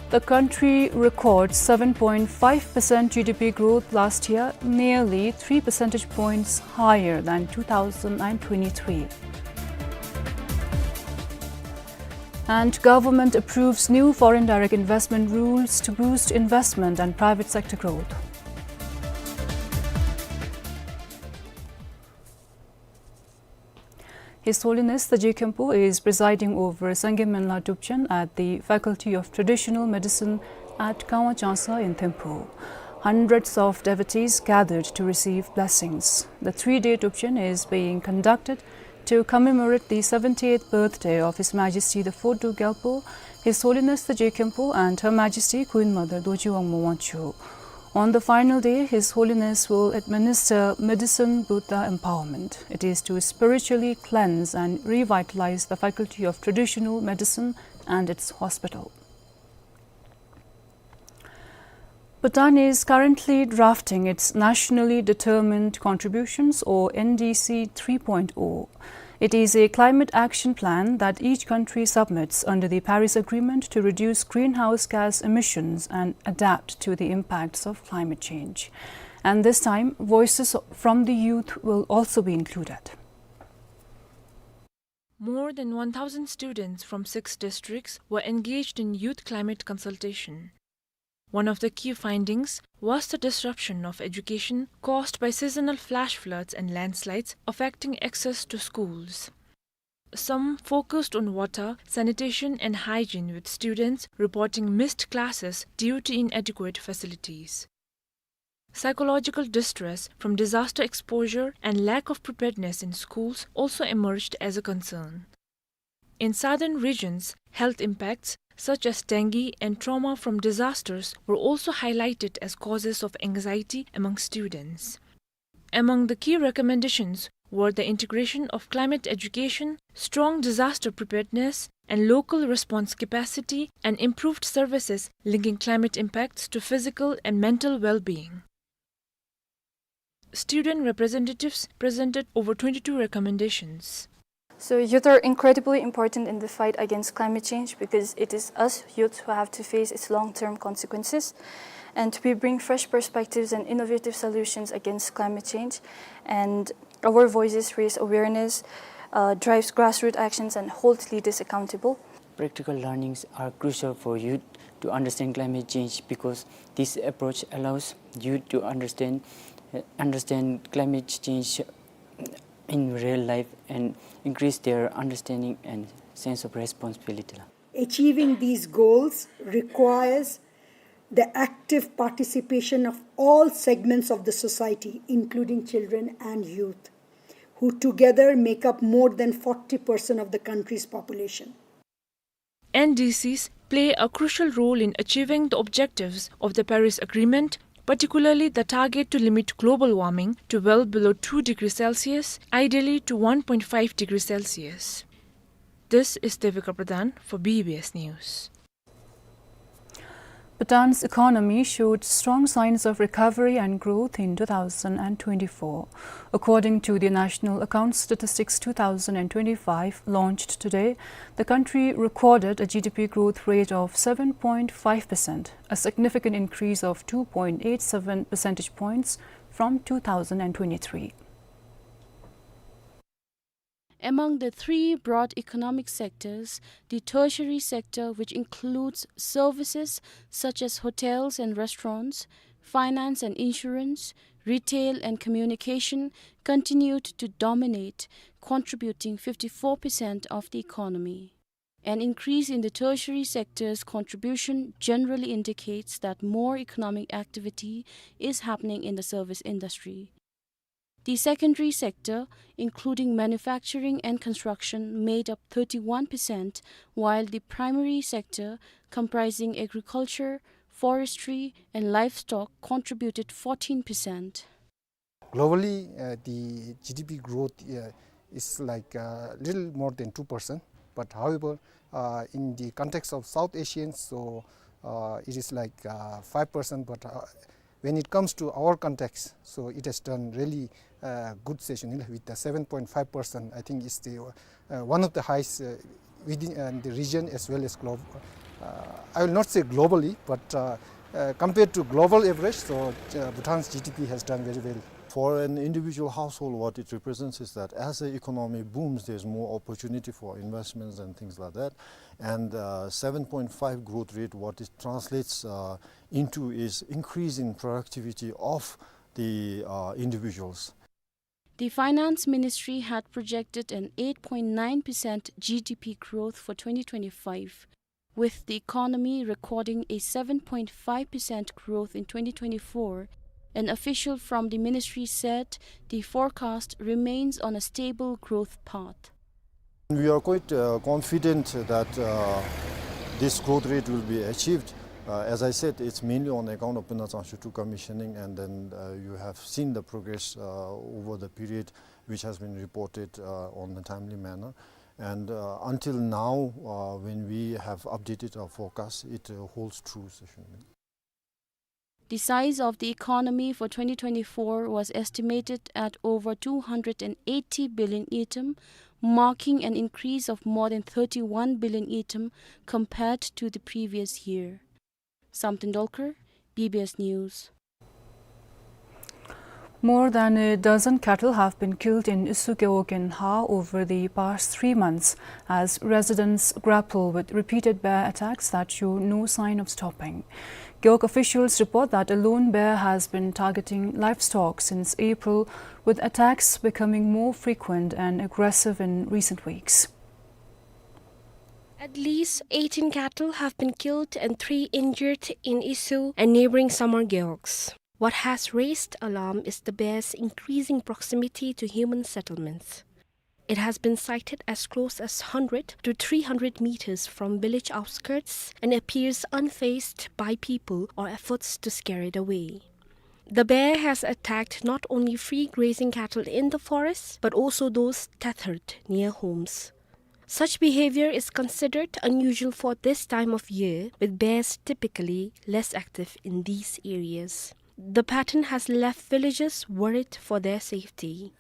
The country records seven point five percent G D P growth last year, nearly three percentage points higher than two thousand and twenty-three. And government approves new foreign direct investment rules to boost investment and private sector growth. His Holiness the Je Khenpo is presiding over Sangye Menla Drupchen at the Faculty of Traditional Medicine at Kangwa Changsa in Thimphu. Hundreds of devotees gathered to receive blessings. The three-day Drupchen is being conducted to commemorate the seventy-eighth birthday of His Majesty the Fourth Druk Gyalpo, His Holiness the Je Khenpo, and Her Majesty Queen Mother Dorji Wangmo Wangchuck. On the final day, His Holiness will administer medicine Buddha empowerment. It is to spiritually cleanse and revitalize the Faculty of Traditional Medicine and its hospital. Bhutan is currently drafting its Nationally Determined Contributions, or N D C three point oh. It is a climate action plan that each country submits under the Paris Agreement to reduce greenhouse gas emissions and adapt to the impacts of climate change. And this time, voices from the youth will also be included. More than one thousand students from six districts were engaged in youth climate consultation. One of the key findings was the disruption of education caused by seasonal flash floods and landslides affecting access to schools. Some focused on water, sanitation and hygiene, with students reporting missed classes due to inadequate facilities. Psychological distress from disaster exposure and lack of preparedness in schools also emerged as a concern. In southern regions, health impacts such as dengue and trauma from disasters were also highlighted as causes of anxiety among students. Among the key recommendations were the integration of climate education, strong disaster preparedness, and local response capacity, and improved services linking climate impacts to physical and mental well-being. Student representatives presented over twenty-two recommendations. So youth are incredibly important in the fight against climate change because it is us youth who have to face its long-term consequences. And we bring fresh perspectives and innovative solutions against climate change. And our voices raise awareness, uh, drives grassroots actions, and hold leaders accountable. Practical learnings are crucial for youth to understand climate change because this approach allows youth to understand, uh, understand climate change in real life and increase their understanding and sense of responsibility. Achieving these goals requires the active participation of all segments of the society, including children and youth, who together make up more than forty percent of the country's population. N D Cs play a crucial role in achieving the objectives of the Paris Agreement, particularly the target to limit global warming to well below two degrees Celsius, ideally to one point five degrees Celsius. This is Devika Pradhan for B B S News. Bhutan's economy showed strong signs of recovery and growth in two thousand and twenty-four. According to the National Accounts Statistics two thousand and twenty-five, launched today, the country recorded a G D P growth rate of seven point five percent, a significant increase of two point eight seven percentage points from two thousand and twenty-three. Among the three broad economic sectors, the tertiary sector, which includes services such as hotels and restaurants, finance and insurance, retail and communication, continued to dominate, contributing fifty-four percent of the economy. An increase in the tertiary sector's contribution generally indicates that more economic activity is happening in the service industry. The secondary sector, including manufacturing and construction, made up thirty-one percent, while the primary sector, comprising agriculture, forestry, and livestock, contributed fourteen percent. Globally, uh, the G D P growth, uh, is like a little more than two percent. But however, uh, in the context of South Asians, so, uh, it is like, uh, five percent. But, uh, when it comes to our context, so it has done really, uh, good situation with the seven point five percent. I think it's the, uh, one of the highest, uh, within, uh, the region as well as globe. Uh, I will not say globally, but, uh, uh, compared to global average, so, uh, Bhutan's G D P has done very well. For an individual household, what it represents is that as the economy booms, there's more opportunity for investments and things like that. And, uh, seven point five growth rate, what it translates, uh, into is increase in productivity of the, uh, individuals. The Finance Ministry had projected an eight point nine percent G D P growth for twenty twenty-five, with the economy recording a seven point five percent growth in twenty twenty-four. An official from the ministry said the forecast remains on a stable growth path. We are quite, uh, confident that, uh, this growth rate will be achieved. Uh, as I said, it's mainly on account of Puna Tsangshyu two commissioning, and then, uh, you have seen the progress, uh, over the period which has been reported, uh, on a timely manner. And, uh, until now, uh, when we have updated our forecast, it, uh, holds true, Sir Shunmin. The size of the economy for twenty twenty-four was estimated at over two hundred and eighty billion ngultrum, marking an increase of more than thirty-one billion ngultrum compared to the previous year. Samten Dolkar, B B S News. More than a dozen cattle have been killed in Isu Gewog in Ha over the past three months as residents grapple with repeated bear attacks that show no sign of stopping. Gewog officials report that a lone bear has been targeting livestock since April, with attacks becoming more frequent and aggressive in recent weeks. At least eighteen cattle have been killed and three injured in Isu and neighboring Samar Gewogs. What has raised alarm is the bear's increasing proximity to human settlements. It has been sighted as close as hundred to three hundred meters from village outskirts and appears unfazed by people or efforts to scare it away. The bear has attacked not only free grazing cattle in the forest, but also those tethered near homes. Such behavior is considered unusual for this time of year, with bears typically less active in these areas. The pattern has left villagers worried for their safety.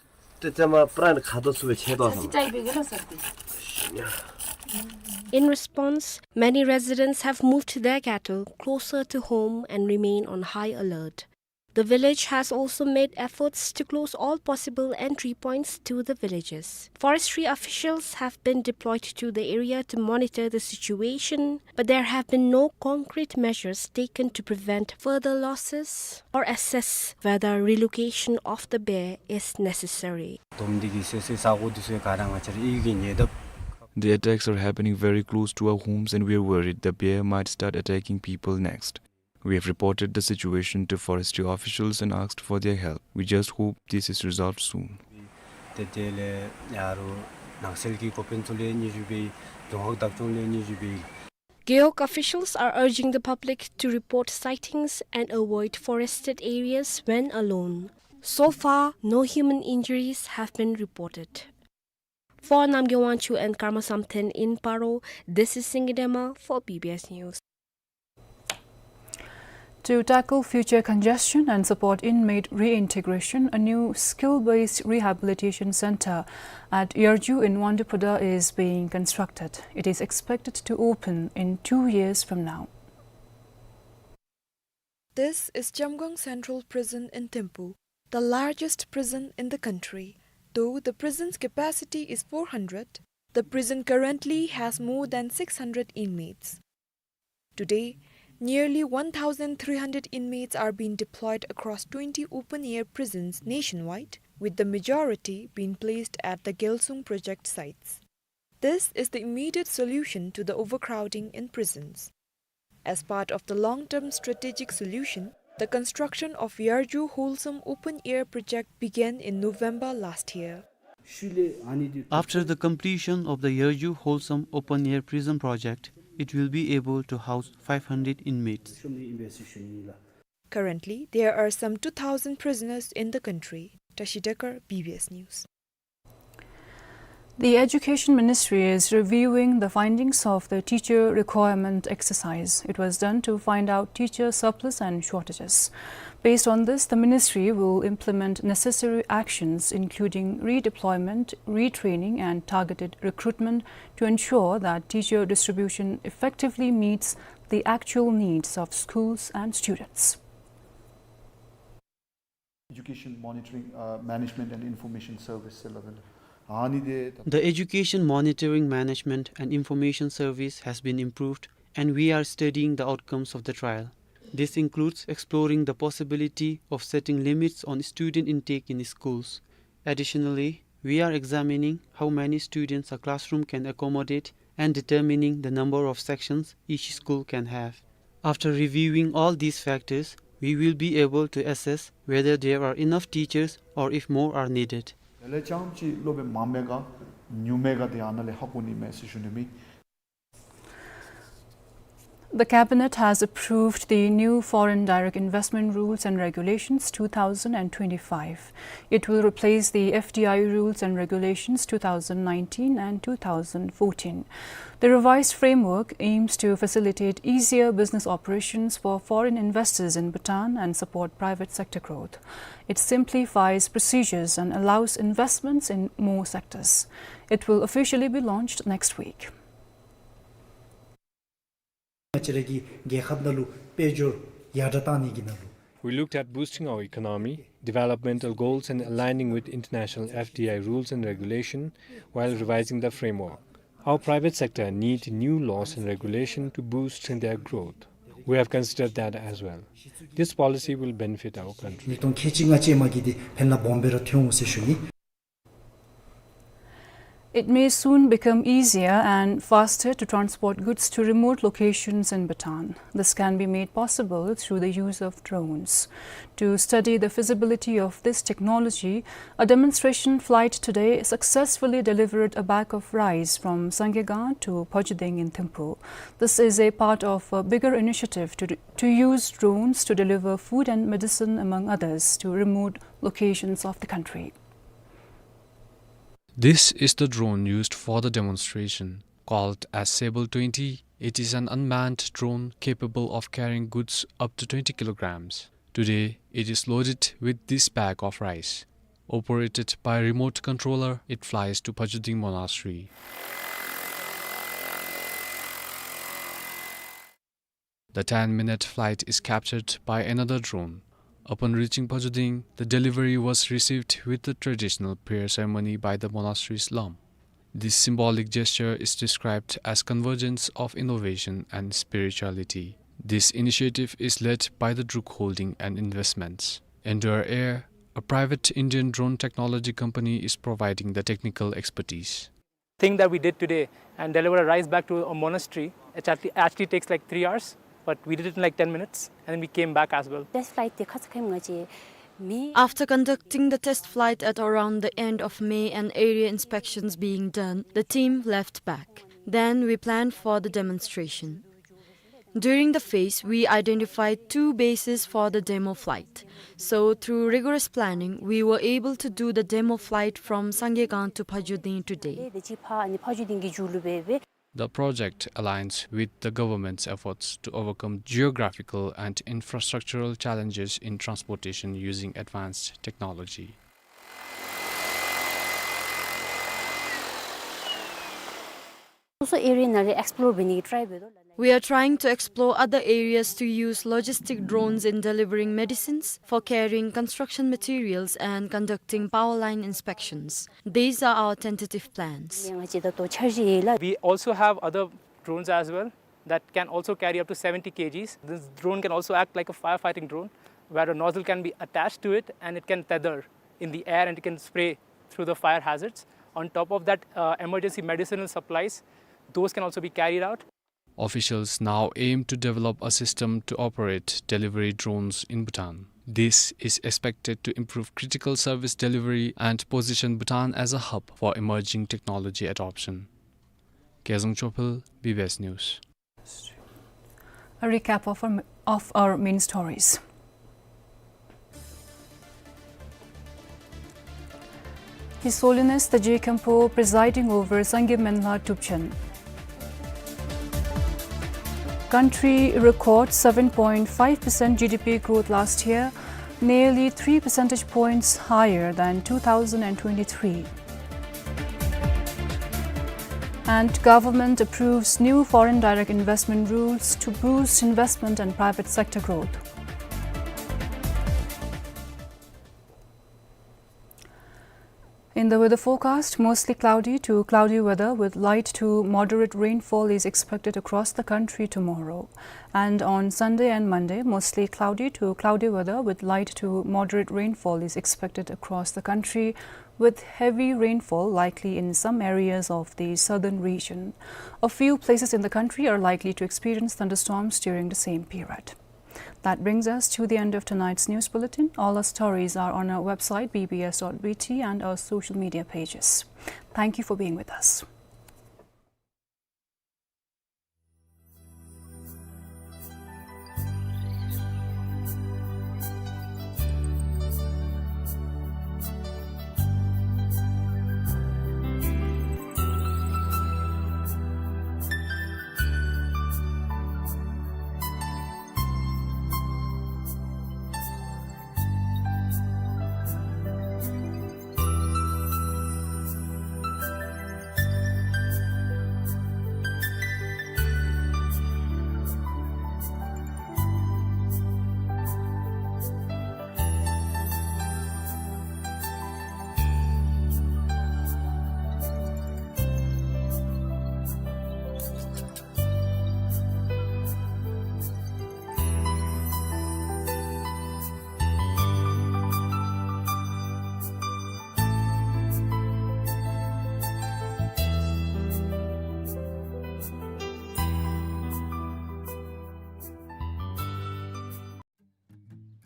In response, many residents have moved their cattle closer to home and remain on high alert. The village has also made efforts to close all possible entry points to the villages. Forestry officials have been deployed to the area to monitor the situation, but there have been no concrete measures taken to prevent further losses or assess whether relocation of the bear is necessary. དོམ་འདི་གི་སོ་སོའི་ས་གོ་འདི་ཚུ་ག་ར་ང་བཅས་ར་ཨིན་གྱི་ཉེ་འདབས། The attacks are happening very close to our homes and we are worried the bear might start attacking people next. We have reported the situation to forestry officials and asked for their help. We just hope this is resolved soon. ཏེ་དེ་ལས་ཡ་རུ་ནགས་ཚལ་གྱི་འགོ་དཔོན་ཚུ་ལས་ཉེ་ཞུ་བའི་རྫོང་ཁག་བདག་སྐྱོང་ལས་ཉེ་ཞུ་བའི། Gewog officials are urging the public to report sightings and avoid forested areas when alone. So far, no human injuries have been reported. For Namgay Wangchuk and Karma Samten in Paro, this is Singye Dema for B B S News. To tackle future congestion and support inmate reintegration, a new skill-based rehabilitation center at Yarju in Wangdue Phodrang is being constructed. It is expected to open in two years from now. This is Chamgong Central Prison in Thimphu, the largest prison in the country. Though the prison's capacity is four hundred, the prison currently has more than six hundred inmates. Today, nearly one thousand three hundred inmates are being deployed across twenty open-air prisons nationwide, with the majority being placed at the Gyalsung project sites. This is the immediate solution to the overcrowding in prisons. As part of the long-term strategic solution, the construction of Yarju Wholesome Open Air Project began in November last year. After the completion of the Yarju Wholesome Open Air Prison Project, it will be able to house five hundred inmates. Currently, there are some two thousand prisoners in the country. Tashi Dekar, B B S News. The Education Ministry is reviewing the findings of the teacher requirement exercise. It was done to find out teacher surplus and shortages. Based on this, the ministry will implement necessary actions, including redeployment, retraining, and targeted recruitment to ensure that teacher distribution effectively meets the actual needs of schools and students. Education Monitoring, uh, Management and Information Service ཟེར་སླབ་ཨིན། ཨ་ནི་དེ། The Education Monitoring, Management and Information Service has been improved, and we are studying the outcomes of the trial. This includes exploring the possibility of setting limits on student intake in schools. Additionally, we are examining how many students a classroom can accommodate and determining the number of sections each school can have. After reviewing all these factors, we will be able to assess whether there are enough teachers or if more are needed. དེ་ལས་རྐྱངམ་ཅིག་སློབ་དཔོན་མངམ་མས་ག་ཉུངམ་མས་ག་དེ་ཨ་ནཱ་ལས་ཧ་གོ་ནི་མས་ཟེར་ཞུ་ནི་མས། The Cabinet has approved the new Foreign Direct Investment Rules and Regulations two thousand and twenty-five. It will replace the F D I Rules and Regulations two thousand nineteen and two thousand fourteen. The revised framework aims to facilitate easier business operations for foreign investors in Bhutan and support private sector growth. It simplifies procedures and allows investments in more sectors. It will officially be launched next week. ང་བཅས་ར་གི་རྒྱལ་ཁབ་ནང་ལུ་དཔལ་འབྱོར་ཡར་དྲག་བཏང་ནི་གི་ནང་ལུ། We looked at boosting our economy, developmental goals and aligning with international F D I rules and regulation while revising the framework. Our private sector need new laws and regulation to boost their growth. We have considered that as well. This policy will benefit our country. ཉིས་སྟོང་ཁལ་གཅིག་ལྔ་ཅན་མ་གི་འདི་ཕན་ལ་སྦོམ་སྦེ་ར་ཐོན་འོང་ཟེར་ཞུ་ནི། It may soon become easier and faster to transport goods to remote locations in Bhutan. This can be made possible through the use of drones. To study the feasibility of this technology, a demonstration flight today successfully delivered a bag of rice from Sangekang to Phochadeng in Thimphu. This is a part of a bigger initiative to, to use drones to deliver food and medicine, among others, to remote locations of the country. This is the drone used for the demonstration. Called as Sable twenty, it is an unmanned drone capable of carrying goods up to twenty kilograms. Today, it is loaded with this bag of rice. Operated by remote controller, it flies to Phochadeng Monastery. The ten-minute flight is captured by another drone. Upon reaching Phochadeng, the delivery was received with the traditional prayer ceremony by the monastery's lam. This symbolic gesture is described as convergence of innovation and spirituality. This initiative is led by the Druk Holding and Investments. Endeavour Air, a private Indian drone technology company, is providing the technical expertise. Thing that we did today and deliver a rice bag to a monastery, it actually, actually takes, like, three hours. But we did it in, like, ten minutes, and then we came back as well. Test flight དེ་ཁ་ཙ་ཁ་ཉིནམ་ང་བཅས་མེ། After conducting the test flight at around the end of May and area inspections being done, the team left back. Then we planned for the demonstration. During the phase, we identified two bases for the demo flight. So, through rigorous planning, we were able to do the demo flight from Sangekang to Phajudin today. དེ་གཅིག་ཕར་ཨ་ནི་ཕ་ཇུ་དིང་གི་མཇུག་ལུ་སྦེ་སྦེ། The project aligns with the government's efforts to overcome geographical and infrastructural challenges in transportation using advanced technology. སོ་སོ་ཨེ་རི་ཡ་ནང་ར་ཨེགསི་པོ་ལོར་འབད་ནི་གི་ཊ་རའི་འབད་དོ་ལགས། We are trying to explore other areas to use logistic drones in delivering medicines, for carrying construction materials and conducting power line inspections. These are our tentative plans. ང་བཅས་ད་ལྟོ་འཆར་གཞི་ཡོད་ལགས། We also have other drones as well that can also carry up to seventy K Gs. This drone can also act like a firefighting drone, where a nozzle can be attached to it and it can tether in the air and it can spray through the fire hazards. On top of that, uh, emergency medicinal supplies, those can also be carried out. Officials now aim to develop a system to operate delivery drones in Bhutan. This is expected to improve critical service delivery and position Bhutan as a hub for emerging technology adoption. Kezang Chophel, B B S News. A recap of our, of our main stories. His Holiness the Je Khenpo presiding over Sangye Menla Tubchen. Country records seven point five percent G D P growth last year, nearly three percentage points higher than two thousand and twenty-three. And government approves new foreign direct investment rules to boost investment and private sector growth. In the weather forecast, mostly cloudy to cloudy weather with light to moderate rainfall is expected across the country tomorrow. And on Sunday and Monday, mostly cloudy to cloudy weather with light to moderate rainfall is expected across the country, with heavy rainfall likely in some areas of the southern region. A few places in the country are likely to experience thunderstorms during the same period. That brings us to the end of tonight's news bulletin. All our stories are on our website, B B S dot B T, and our social media pages. Thank you for being with us.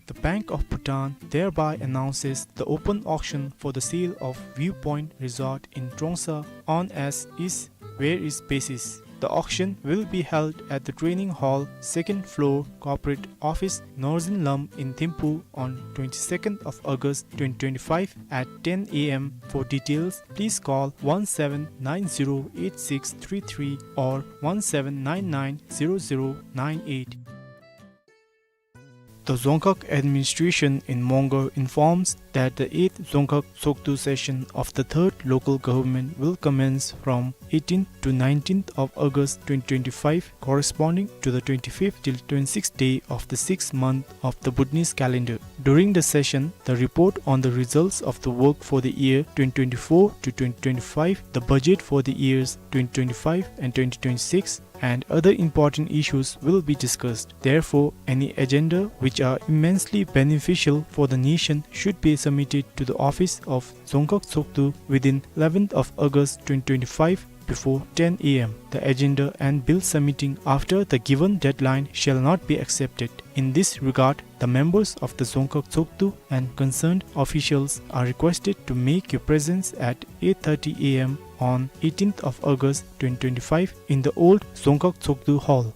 The Bank of Bhutan thereby announces the open auction for the sale of Viewpoint Resort in Trongsa on as is where is basis. The auction will be held at the training hall, second floor, corporate office, Norzinlam in Thimphu on twenty-second of August twenty twenty-five at ten A M. For details, please call one seven nine zero eight six three three or one seven nine nine zero zero nine eight. The Dzongkhag administration in Mongar informs that the eighth Dzongkhag Tshogdu session of the third local government will commence from eighteenth to nineteenth of August twenty twenty-five, corresponding to the twenty-fifth till twenty-sixth day of the sixth month of the Bhutanese calendar. During the session, the report on the results of the work for the year twenty twenty-four to twenty twenty-five, the budget for the years twenty twenty-five and twenty twenty-six, and other important issues will be discussed. Therefore, any agenda which are immensely beneficial for the nation should be submitted to the office of Dzongkhag Tshogdu within eleventh of August twenty twenty-five before ten A M. The agenda and bill submitting after the given deadline shall not be accepted. In this regard, the members of the Dzongkhag Tshogdu and concerned officials are requested to make your presence at eight thirty A M on eighteenth of August twenty twenty-five in the old Dzongkhag Tshogdu Hall.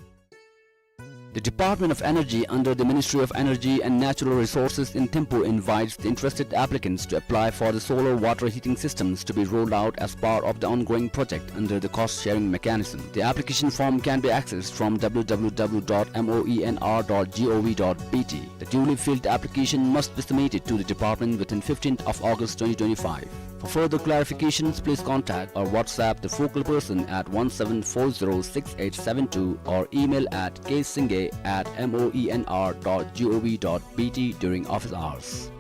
The Department of Energy under the Ministry of Energy and Natural Resources in Thimphu invites the interested applicants to apply for the solar water heating systems to be rolled out as part of the ongoing project under the cost-sharing mechanism. The application form can be accessed from W W W dot moenr dot gov dot B T. The duly filled application must be submitted to the department within fifteenth of August twenty twenty-five. For further clarifications, please contact or WhatsApp the focal person at one seven four zero six eight seven two or email at ksingay at moenr dot gov dot B T during office hours.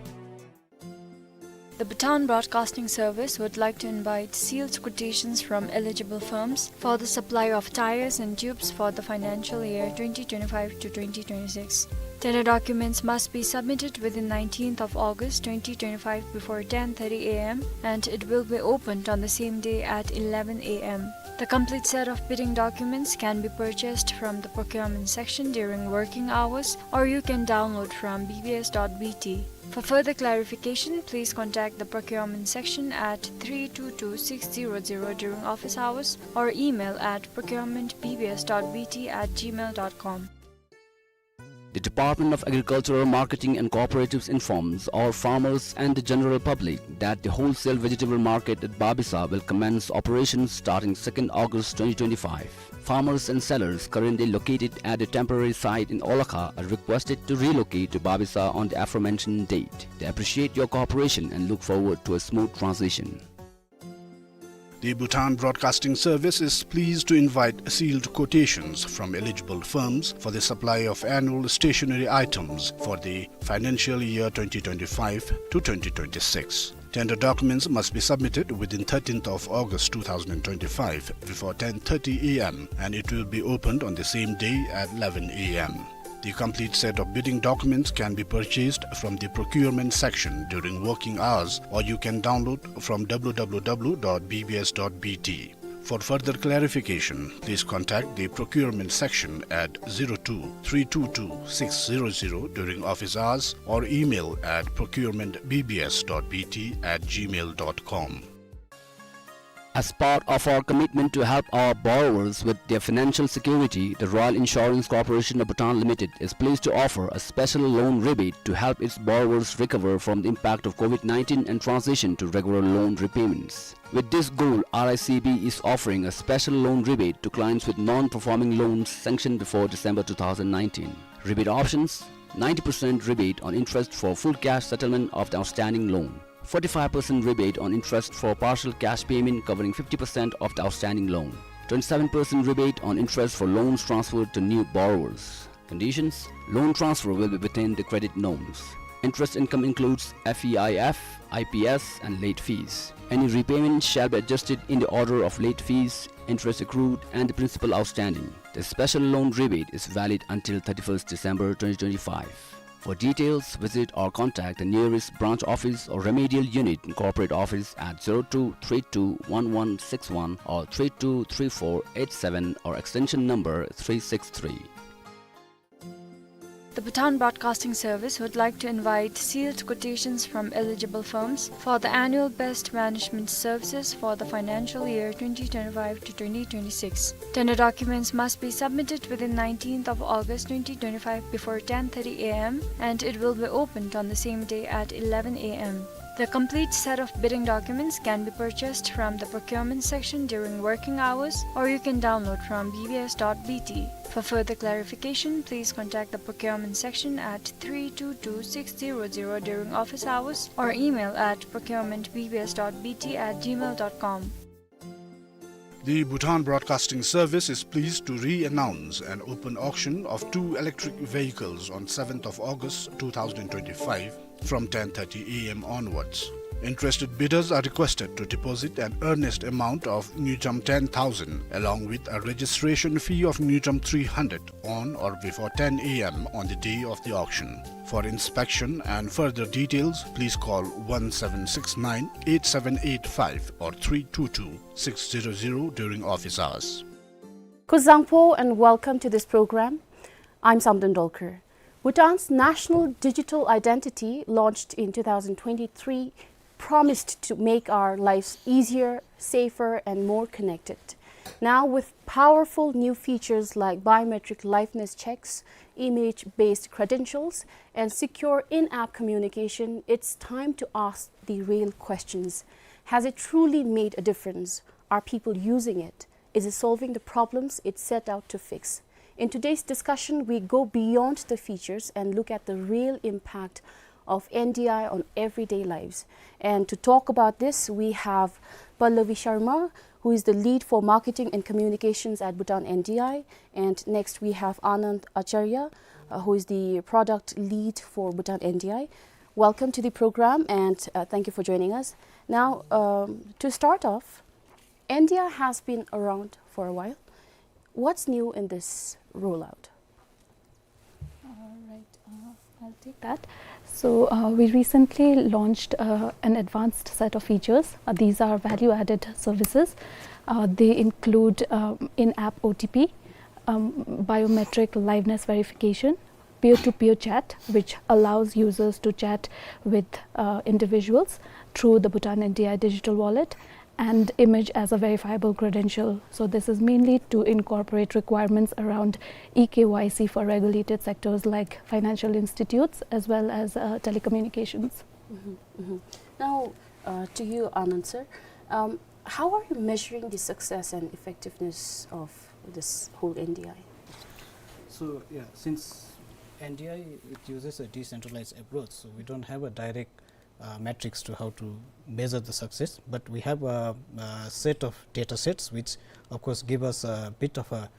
The Bhutan Broadcasting Service would like to invite sealed quotations from eligible firms for the supply of tires and tubes for the financial year twenty twenty-five to twenty twenty-six. Tender documents must be submitted within nineteenth of August twenty twenty-five before ten thirty A M, and it will be opened on the same day at eleven A M. The complete set of bidding documents can be purchased from the procurement section during working hours, or you can download from B B S dot B T. For further clarification, please contact the procurement section at three two two six zero zero during office hours or email at procurement B B S dot B T at gmail dot com. The Department of Agricultural Marketing and Cooperatives informs all farmers and the general public that the wholesale vegetable market at Babisa will commence operations starting second August twenty twenty-five. Farmers and sellers currently located at a temporary site in Olakha are requested to relocate to Babisa on the aforementioned date. They appreciate your cooperation and look forward to a smooth transition. The Bhutan Broadcasting Service is pleased to invite sealed quotations from eligible firms for the supply of annual stationery items for the financial year twenty twenty-five to twenty twenty-six. Tender documents must be submitted within thirteenth of August two thousand twenty-five before ten thirty A M, and it will be opened on the same day at eleven A M. The complete set of bidding documents can be purchased from the procurement section during working hours, or you can download from W W W dot B B S dot B T. For further clarification, please contact the procurement section at zero two three two two six zero zero during office hours or email at procurement B B S dot B T at gmail dot com. As part of our commitment to help our borrowers with their financial security, the Royal Insurance Corporation of Bhutan Limited is pleased to offer a special loan rebate to help its borrowers recover from the impact of COVID nineteen and transition to regular loan repayments. With this goal, R I C B is offering a special loan rebate to clients with non-performing loans sanctioned before December two thousand nineteen. Rebate options: ninety percent rebate on interest for full cash settlement of the outstanding loan, forty-five percent rebate on interest for partial cash payment covering fifty percent of the outstanding loan, twenty-seven percent rebate on interest for loans transferred to new borrowers. Conditions: loan transfer will be within the credit norms. Interest income includes F E I F, I P S, and late fees. Any repayment shall be adjusted in the order of late fees, interest accrued, and the principal outstanding. The special loan rebate is valid until thirty-first December twenty twenty-five. For details, visit or contact the nearest branch office or remedial unit in corporate office at zero two three two one one six one or three two three four eight seven or extension number three six three. The Bhutan Broadcasting Service would like to invite sealed quotations from eligible firms for the annual best management services for the financial year twenty twenty-five to twenty twenty-six. Tender documents must be submitted within nineteenth of August twenty twenty-five before ten thirty A M, and it will be opened on the same day at eleven A M. The complete set of bidding documents can be purchased from the procurement section during working hours, or you can download from B B S dot B T. For further clarification, please contact the procurement section at three two two six zero zero during office hours or email at procurement B B S dot B T at gmail dot com. The Bhutan Broadcasting Service is pleased to re-announce an open auction of two electric vehicles on seventh of August two thousand twenty-five from ten thirty A M onwards. Interested bidders are requested to deposit an earnest amount of ngultrum ten thousand, along with a registration fee of ngultrum three hundred, on or before ten A M on the day of the auction. For inspection and further details, please call one seven six nine eight seven eight five or three two two six zero zero during office hours. Kuzuzangpo and welcome to this program. I'm Samdon Dolkar. Bhutan's national digital identity, launched in two thousand twenty-three, promised to make our lives easier, safer, and more connected. Now, with powerful new features like biometric liveness checks, image-based credentials, and secure in-app communication, it's time to ask the real questions. Has it truly made a difference? Are people using it? Is it solving the problems it set out to fix? In today's discussion, we go beyond the features and look at the real impact of N D I on everyday lives. And to talk about this, we have Pallavi Sharma, who is the lead for marketing and communications at Bhutan N D I. And next, we have Anand Acharya, uh, who is the product lead for Bhutan N D I. Welcome to the program, and, uh, thank you for joining us. Now, um, to start off, N D I has been around for a while. What's new in this rollout? All right, uh, I'll take that. So, uh, we recently launched, uh, an advanced set of features. Uh, these are value-added services. Uh, they include, um, in-app O T P, um, biometric liveness verification, peer-to-peer chat, which allows users to chat with, uh, individuals through the Bhutan N D I digital wallet, and image as a verifiable credential. So this is mainly to incorporate requirements around e K Y C for regulated sectors like financial institutes as well as, uh, telecommunications. Mm-hmm, mm-hmm. Now, uh, to you, Anand sir. Um, how are you measuring the success and effectiveness of this whole N D I? So, yeah, since N D I, it uses a decentralized approach, so we don't have a direct, uh, metrics to how to measure the success, but we have a, a set of data sets which, of course, give us a bit of a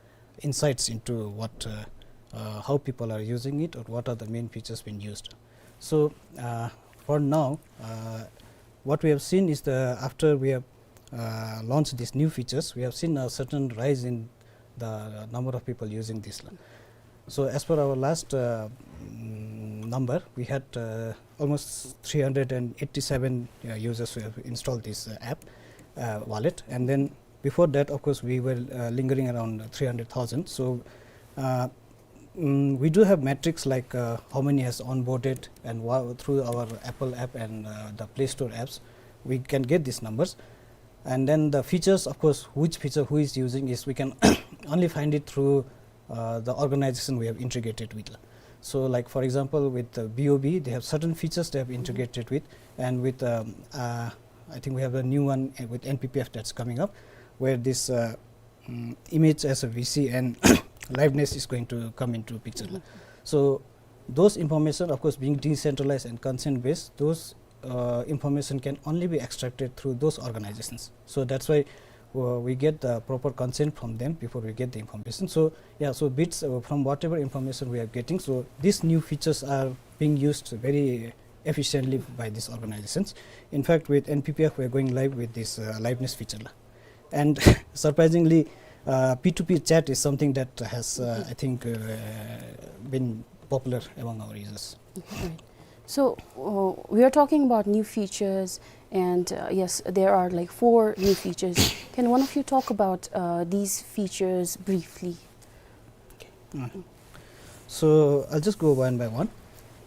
insights into what, uh, uh, how people are using it or what are the main features being used. So, uh, for now, uh, what we have seen is the, after we have, uh, launched these new features, we have seen a certain rise in the number of people using this la. So as per our last, uh, mm, number, we had, uh, almost three hundred and eighty-seven, uh, users who have installed this, uh, app, uh, wallet, and then before that, of course, we were, uh, lingering around three hundred thousand. So, uh, mm, we do have metrics like, uh, how many has onboarded and wha-, through our Apple app and, uh, the Play Store apps, we can get these numbers. And then the features, of course, which feature who is using is, we can only find it through, uh, the organization we have integrated with. So, like, for example, with the B O B, they have certain features they have integrated with, and with, um, uh, I think we have a new one, uh, with N P P F that's coming up, where this, uh, mm, image as a V C and liveness is going to come into picture. So those information, of course, being decentralized and consent based, those, uh, information can only be extracted through those organizations. So that's why, uh, we get the proper consent from them before we get the information. So, yeah, so bits, uh, from whatever information we are getting, so these new features are being used very efficiently by these organizations. In fact, with N P P F, we are going live with this, uh, liveness feature la. And surprisingly, uh, P two P chat is something that has, uh, I think, uh, been popular among our users. Right. So, uh, we are talking about new features, and, uh, yes, there are, like, four new features. Can one of you talk about, uh, these features briefly? Okay. Mm. So I'll just go one by one.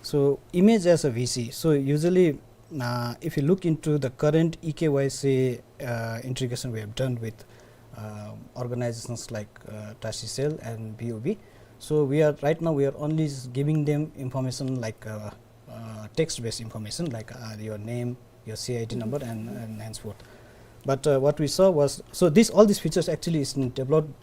So image as a V C. So usually, uh, if you look into the current E K Y C, uh, integration we have done with, uh, organizations like, uh, Tashi Cell and B O B, so we are, right now we are only s-, giving them information like, uh, uh, text-based information like, uh, your name, your C I D number, and, and henceforth. But, uh, what we saw was, so this, all these features actually is developed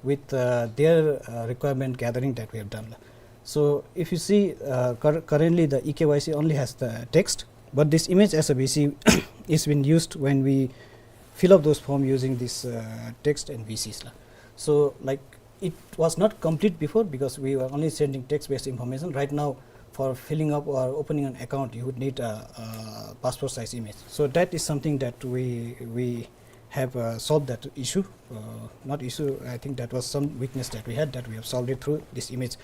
with, uh, their, uh, requirement gathering that we have done. So if you see, uh, cur-, currently the E K Y C only has the text, but this image as a V C is being used when we fill up those form using this, uh, text and V Cs la. So, like, it was not complete before because we were only sending text-based information. Right now, for filling up or opening an account, you would need a, a passport size image. So that is something that we, we have, uh, solved that issue. Uh, not issue, I think that was some weakness that we had, that we have solved it through this image.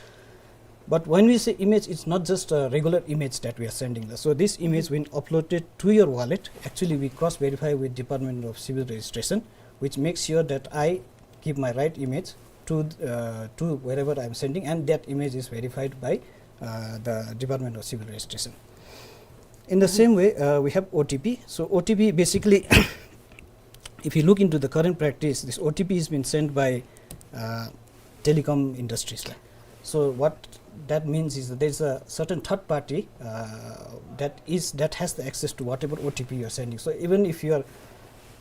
But when we say image, it's not just a regular image that we are sending. So this image, when uploaded to your wallet, actually we cross-verify with Department of Civil Registration, which makes sure that I give my right image to, uh, to wherever I'm sending, and that image is verified by, uh, the Department of Civil Registration. In the same way, uh, we have O T P. So O T P basically, if you look into the current practice, this O T P has been sent by, uh, telecom industries, right? So what that means is that there's a certain third party, uh, that is, that has the access to whatever O T P you are sending. So even if you are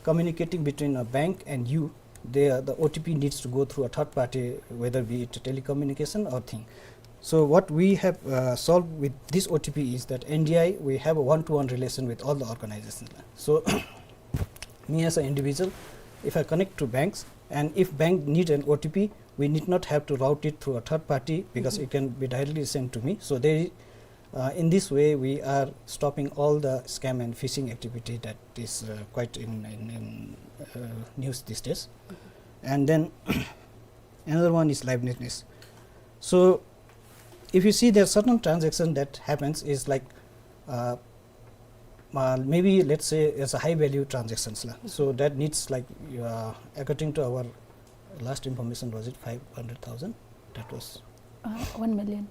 communicating between a bank and you, the, the O T P needs to go through a third party, whether be it telecommunication or thing. So what we have, uh, solved with this O T P is that N D I, we have a one-to-one relation with all the organizations. So me as an individual, if I connect to banks, and if bank need an O T P, we need not have to route it through a third party because it can be directly sent to me. So they, uh, in this way, we are stopping all the scam and phishing activity that is, uh, quite in, in, in, uh, news these days. And then another one is liveness. So if you see, there are certain transaction that happens is like, uh, uh, maybe let's say it's a high value transactions la. So that needs like, uh, according to our last information, was it five hundred thousand? That was Uh, one million.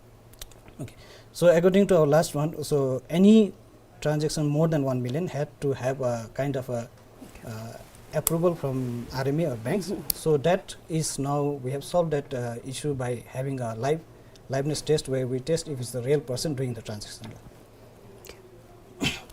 Okay. So according to our last one, so any transaction more than one million had to have a kind of a, uh, approval from R M A or banks. So that is now, we have solved that, uh, issue by having a live, liveness test where we test if it's the real person doing the transaction.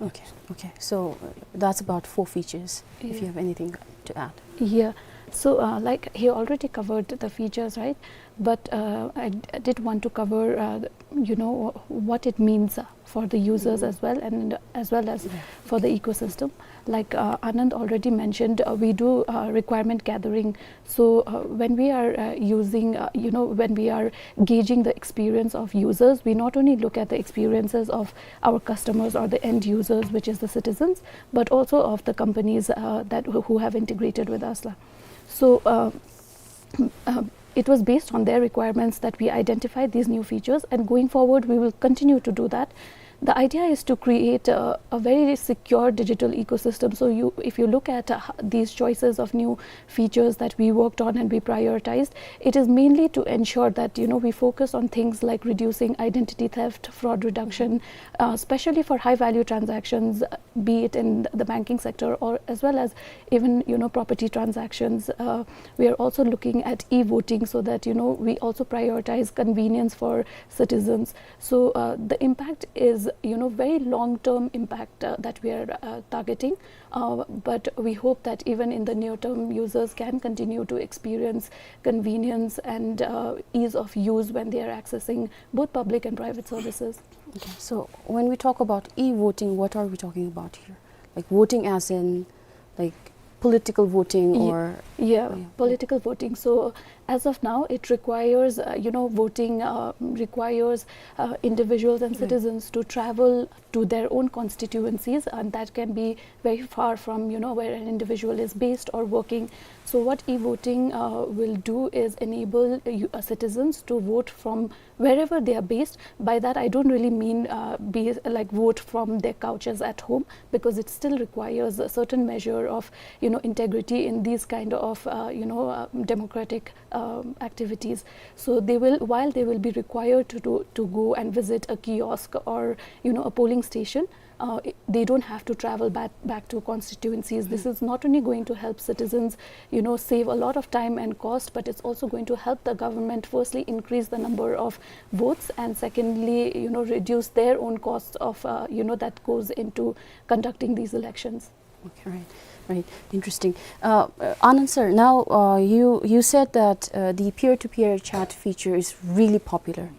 Okay, okay. So uh, that's about four features. If you have anything to add. Yeah. So, uh, like, he already covered the features, right? But uh, I, d- I did want to cover, uh, you know, what it means, uh, for the users as well, and as well as for the ecosystem. Like, uh, Anand already mentioned, uh, we do uh, requirement gathering. So uh, when we are uh, using, uh, you know, when we are gauging the experience of users, we not only look at the experiences of our customers or the end users, which is the citizens, but also of the companies uh, that who who have integrated with us la. So uh, uh, it was based on their requirements that we identified these new features, and going forward, we will continue to do that. The idea is to create a, a very secure digital ecosystem. So, you, if you look at uh, these choices of new features that we worked on and we prioritized, it is mainly to ensure that, you know, we focus on things like reducing identity theft, fraud reduction, uh, especially for high-value transactions, uh, be it in the banking sector or as well as even, you know, property transactions. Uh, we are also looking at e-voting so that, you know, we also prioritize convenience for citizens. So uh, the impact is, you know, very long-term impact uh, that we are uh, targeting. Uh, but we hope that even in the near term, users can continue to experience convenience and uh, ease of use when they are accessing both public and private services. Okay. So when we talk about e-voting, what are we talking about here? Like voting as in, like, political voting or yeah, yeah, political voting. So as of now, it requires, uh, you know, voting uh, requires uh, individuals and citizens to travel to their own constituencies, and that can be very far from, you know, where an individual is based or working. So what e-voting uh, will do is enable uh, you- uh, citizens to vote from wherever they are based. By that, I don't really mean uh, be like vote from their couches at home, because it still requires a certain measure of, you know, integrity in these kind of uh, you know uh, democratic um, activities. So they will, while they will be required to do, to go and visit a kiosk or, you know, a polling station, uh, i- they don't have to travel back, back to constituencies. This is not only going to help citizens, you know, save a lot of time and cost, but it's also going to help the government firstly increase the number of votes, and secondly, you know, reduce their own costs of, uh, you know, that goes into conducting these elections. Okay, right, right. Interesting. Uh, uh, Anand sir, now uh, you you said that uh, the peer-to-peer chat feature is really popular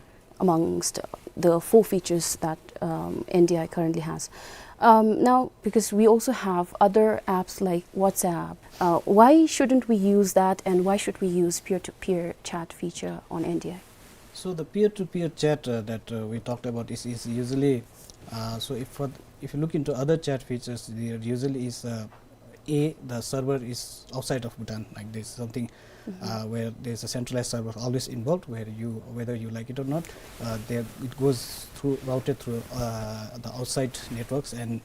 amongst the four features that um, N D I currently has. Um, now, because we also have other apps like WhatsApp, uh, why shouldn't we use that, and why should we use peer-to-peer chat feature on N D I? So the peer-to-peer chat, uh, that, uh, we talked about is, is usually, uh, so if for th-, if you look into other chat features, there usually is, uh, A, the server is outside of Bhutan, like, there's something, uh, where there's a centralized server always involved, where you, whether you like it or not, uh, there it goes through, routed through, uh, the outside networks, and,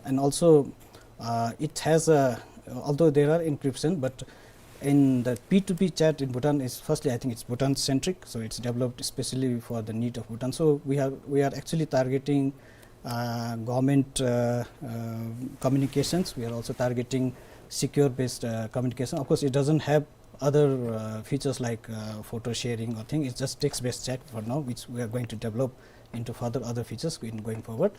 and also, uh, it has a, although there are encryption, but in the P two P chat in Bhutan is, firstly, I think it's Bhutan centric, so it's developed specially for the need of Bhutan. So we are, we are actually targeting, uh, government, uh, uh, communications. We are also targeting secure based, uh, communication. Of course, it doesn't have other, uh, features like, uh, photo sharing or thing. It's just text based chat for now, which we are going to develop into further other features in going forward.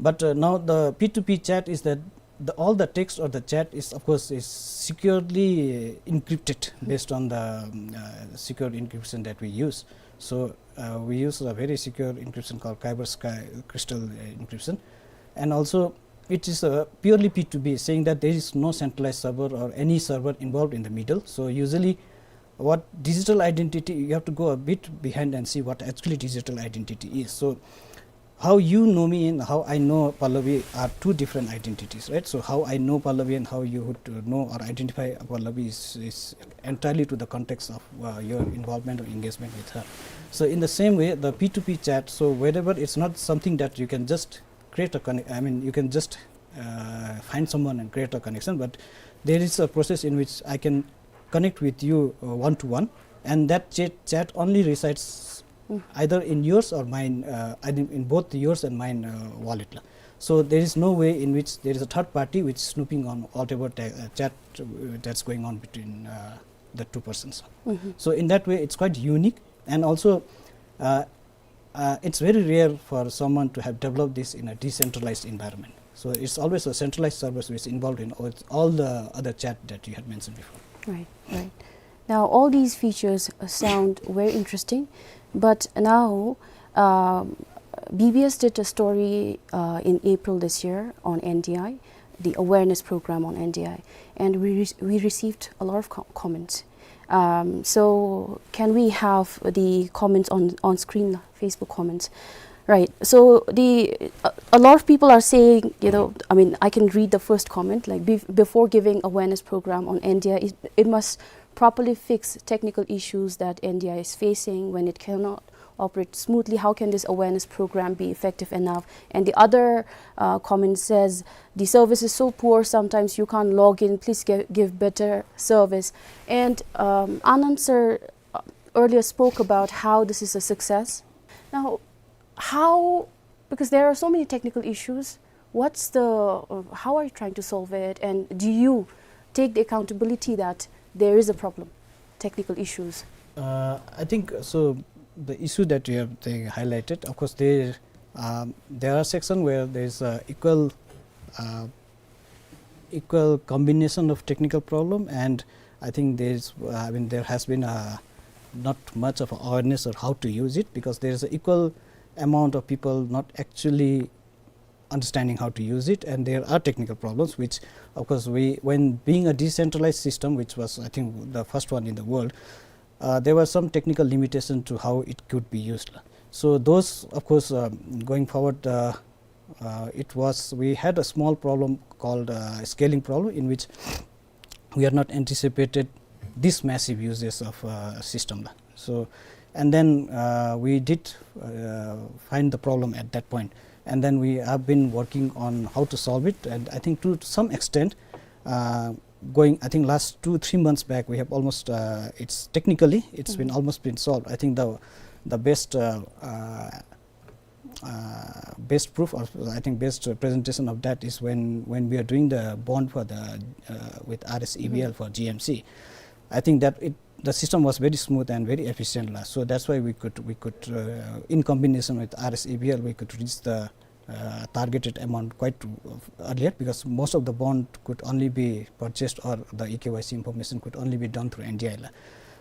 But, uh, now the P two P chat is that the, all the text or the chat is, of course, is securely encrypted based on the, um, uh, secure encryption that we use. So, uh, we use a very secure encryption called Kyber Sky Crystal, uh, encryption. And also, it is, uh, purely P two P, saying that there is no centralized server or any server involved in the middle. So usually, what digital identity, you have to go a bit behind and see what actually digital identity is. So how you know me and how I know Pallavi are two different identities, right? So how I know Pallavi and how you would, uh, know or identify Pallavi is, is entirely to the context of, uh, your involvement or engagement with her. So in the same way, the P two P chat, so wherever, it's not something that you can just create a conne-, I mean, you can just, uh, find someone and create a connection, but there is a process in which I can connect with you, uh, one to one, and that chat, chat only resides either in yours or mine, uh, I think in both yours and mine, uh, wallet la. So there is no way in which there is a third party which is snooping on whatever ta-, uh, chat, uh, that's going on between, uh, the two persons. So in that way, it's quite unique, and also, uh, uh, it's very rare for someone to have developed this in a decentralized environment. So it's always a centralized service which is involved in all, all the other chat that you had mentioned before. Right, right. Now, all these features, uh, sound very interesting, but now, um, B B S did a story, uh, in April this year on N D I, the awareness program on N D I, and we re-, we received a lot of co-, comments. Um, so can we have the comments on, on screen, Facebook comments? Right. So the, a, a lot of people are saying, you know, I mean, I can read the first comment, like, "Bef-, before giving awareness program on N D I, it, it must properly fix technical issues that N D I is facing when it cannot operate smoothly. How can this awareness program be effective enough?" And the other, uh, comment says, "The service is so poor, sometimes you can't log in. Please gi-, give better service." And, um, Anand sir, uh, earlier spoke about how this is a success. Now, how, because there are so many technical issues, what's the, uh, how are you trying to solve it, and do you take the accountability that there is a problem, technical issues? Uh, I think, uh, so the issue that you have, they highlighted, of course, there, um, there are sections where there is, uh, equal, uh, equal combination of technical problem, and I think there's, uh, I mean, there has been, uh, not much of awareness of how to use it, because there is an equal amount of people not actually understanding how to use it, and there are technical problems which, of course, we, when being a decentralized system, which was, I think, the first one in the world, uh, there were some technical limitation to how it could be used. So those, of course, uh, going forward, uh, uh, it was, we had a small problem called, uh, scaling problem, in which we had not anticipated this massive uses of, uh, system la. So, and then, uh, we did, uh, find the problem at that point, and then we have been working on how to solve it. And I think to, to some extent, uh, going, I think last two, three months back, we have almost, uh, it's technically, it's been almost been solved. I think the, the best, uh, uh, uh, best proof, or I think best, uh, presentation of that is when, when we are doing the bond for the, uh, with R S E B L for G M C. I think that it, the system was very smooth and very efficient la. So that's why we could, we could, uh, in combination with R S E B L, we could reach the, uh, targeted amount quite, uh, earlier, because most of the bond could only be purchased or the E K Y C information could only be done through N D I la.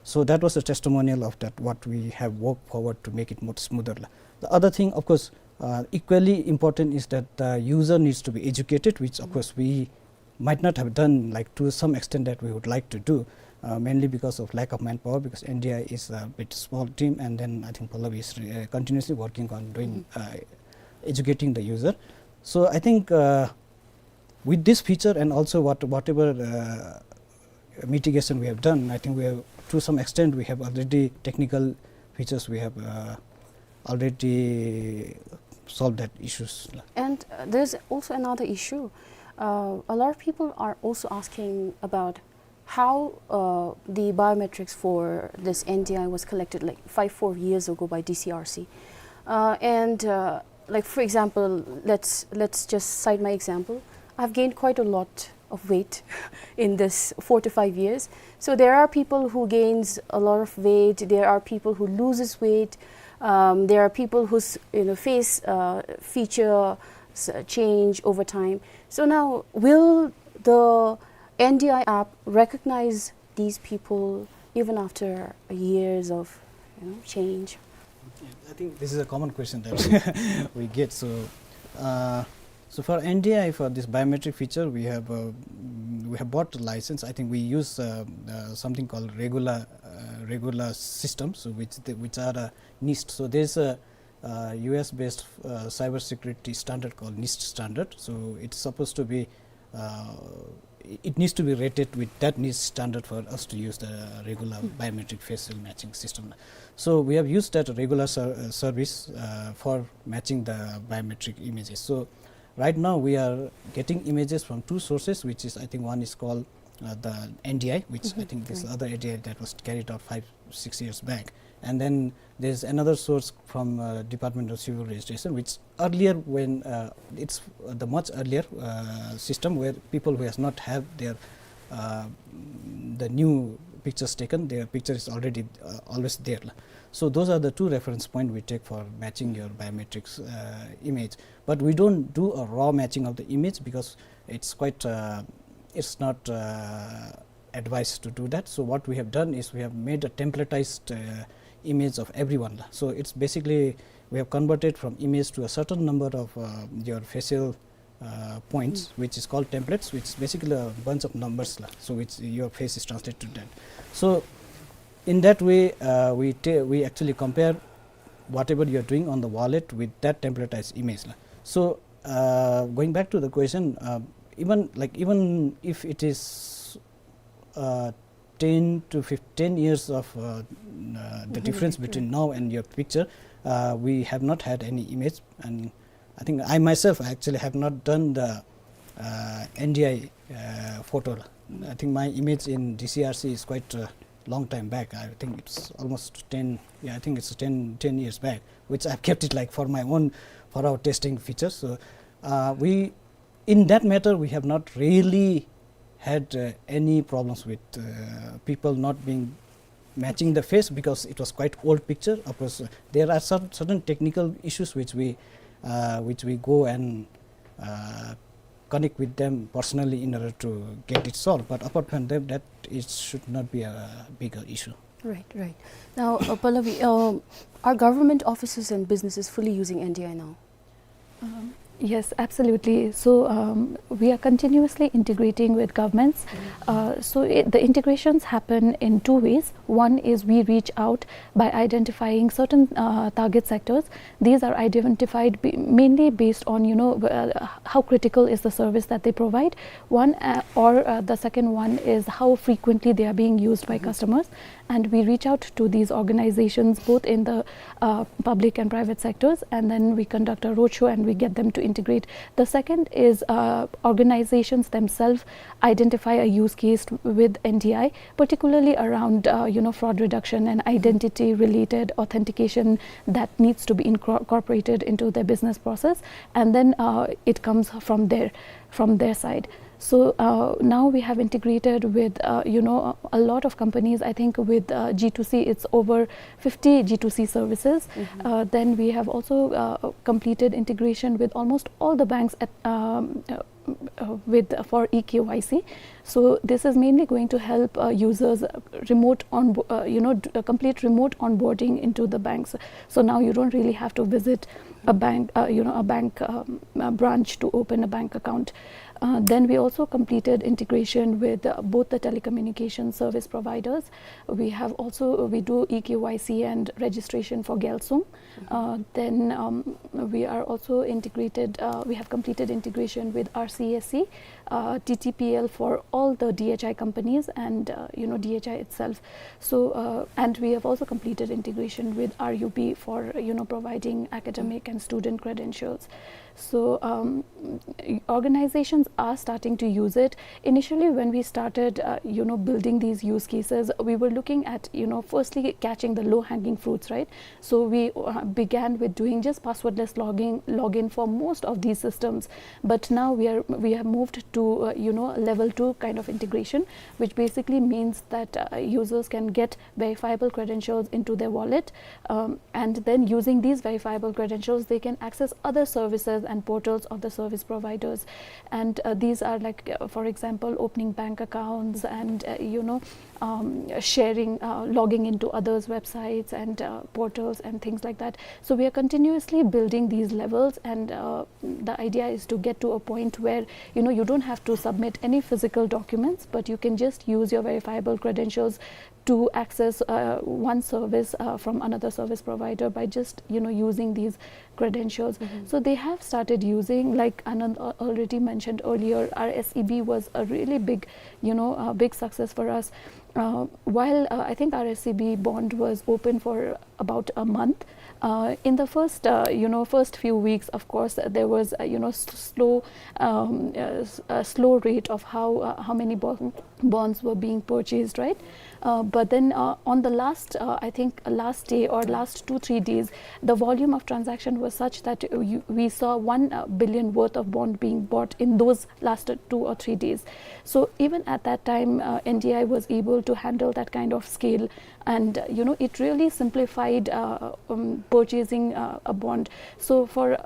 So that was a testimonial of that, what we have worked forward to make it more smoother la. The other thing, of course, uh, equally important is that the user needs to be educated, which, of course, we might not have done, like, to some extent that we would like to do. uh, mainly because of lack of manpower, because N D I is a bit small team, and then I think Pallavi is re-, uh, continuously working on doing, uh, educating the user. So I think, uh, with this feature and also what, whatever, uh, mitigation we have done, I think we have, to some extent, we have already, technical features, we have, uh, already solved that issues. And, uh, there's also another issue. Uh, a lot of people are also asking about how, uh, the biometrics for this N D I was collected, like, five, four years ago by D C R C. Uh, and, uh, like, for example, let's, let's just cite my example. I've gained quite a lot of weight in this four to five years. So there are people who gains a lot of weight. There are people who loses weight. Um, there are people whose, you know, face, uh, feature s-, change over time. So now, will the N D I app recognize these people even after years of, you know, change? Yeah, I think this is a common question that we get. So, uh, so for N D I, for this biometric feature, we have, uh, mm, we have bought the license. I think we use, uh, uh, something called regular, uh, regular systems, so which the, which are, uh, NIST. So there's a, uh, U S-based, uh, cybersecurity standard called NIST standard. So it's supposed to be, uh, it needs to be rated with that NIST standard for us to use the regular biometric facial matching system. So we have used that regular ser-, uh, service, uh, for matching the biometric images. So right now we are getting images from two sources, which is, I think, one is called, uh, the N D I, which I think this other N D I that was carried out five, six years back. And then there's another source from, uh, Department of Civil Registration, which earlier when, uh, it's, uh, the much earlier, uh, system where people who has not have their, uh, the new pictures taken, their picture is already, uh, always there. So those are the two reference point we take for matching your biometrics, uh, image. But we don't do a raw matching of the image because it's quite, uh, it's not, uh, advised to do that. So what we have done is we have made a templatized, uh, image of everyone. So it's basically, we have converted from image to a certain number of, uh, your facial, uh, points, which is called templates, which is basically a bunch of numbers la. So which your face is translated to that. So in that way, uh, we ta-, we actually compare whatever you are doing on the wallet with that templatized image la. So, uh, going back to the question, uh, even, like, even if it is, uh, ten to fifteen years of, uh, uh, the difference between now and your picture, uh, we have not had any image, and I think I myself actually have not done the, uh, N D I, uh, photo la. I think my image in D C R C is quite, uh, long time back. I think it's almost ten, yeah, I think it's ten, ten years back, which I've kept it, like, for my own, for our testing features. So, uh, we, in that matter, we have not really had, uh, any problems with, uh, people not being matching the face because it was quite old picture. Of course, uh, there are some certain technical issues which we, uh, which we go and, uh, connect with them personally in order to get it solved. But apart from that, that it should not be a bigger issue. Right, right. Now, uh, Pallavi, um, are government offices and businesses fully using N D I now? Um, yes, absolutely. So, um, we are continuously integrating with governments. Uh, so it, the integrations happen in two ways. One is we reach out by identifying certain, uh, target sectors. These are identified b-, mainly based on, you know, uh, how critical is the service that they provide. One, uh, or, uh, the second one is how frequently they are being used by customers. And we reach out to these organizations, both in the, uh, public and private sectors, and then we conduct a roadshow and we get them to integrate. The second is, uh, organizations themselves identify a use case with N D I, particularly around, uh, you know, fraud reduction and identity-related authentication that needs to be incor-, incorporated into their business process, and then, uh, it comes from there, from their side. So, uh, now we have integrated with, uh, you know, a, a lot of companies. I think with, uh, G two C, it's over fifty G two C services. Uh, then we have also, uh, completed integration with almost all the banks at, um, uh, uh, with, for e K Y C. So this is mainly going to help, uh, users, uh, remote on, uh, you know, d-, uh, complete remote onboarding into the banks. So now you don't really have to visit a bank, uh, you know, a bank, um, a branch to open a bank account. Uh, then we also completed integration with, uh, both the telecommunication service providers. We have also, we do e K Y C and registration for Gelsung. Uh, then, um, we are also integrated, uh, we have completed integration with R C S C, uh, T T P L for all the D H I companies and, uh, you know, D H I itself. So, uh, and we have also completed integration with R U P for, you know, providing academic and student credentials. So, um, organizations are starting to use it. Initially, when we started, uh, you know, building these use cases, we were looking at, you know, firstly catching the low-hanging fruits, right? So we, uh, began with doing just passwordless logging, login for most of these systems. But now we are, we have moved to, uh, you know, level two kind of integration, which basically means that, uh, users can get verifiable credentials into their wallet, um, and then using these verifiable credentials, they can access other services and portals of the service providers. And, uh, these are like, uh, for example, opening bank accounts and, uh, you know, um, sharing, uh, logging into others' websites and, uh, portals and things like that. So we are continuously building these levels, and, uh, the idea is to get to a point where, you know, you don't have to submit any physical documents, but you can just use your verifiable credentials to access, uh, one service, uh, from another service provider by just, you know, using these credentials. So they have started using, like Anand al-, already mentioned earlier, R S E B was a really big, you know, uh, big success for us. Uh, while, uh, I think R S E B bond was open for about a month, uh, in the first, uh, you know, first few weeks, of course, uh, there was, uh, you know, s-, slow, um, uh, s-, a slow rate of how, uh, how many bond, bonds were being purchased, right? Uh, but then, uh, on the last, uh, I think, uh, last day or last two, three days, the volume of transaction was such that, uh, you, we saw one, uh, billion worth of bond being bought in those last, uh, two or three days. So even at that time, uh, N D I was able to handle that kind of scale, and, uh, you know, it really simplified, uh, um, purchasing, uh, a bond. So for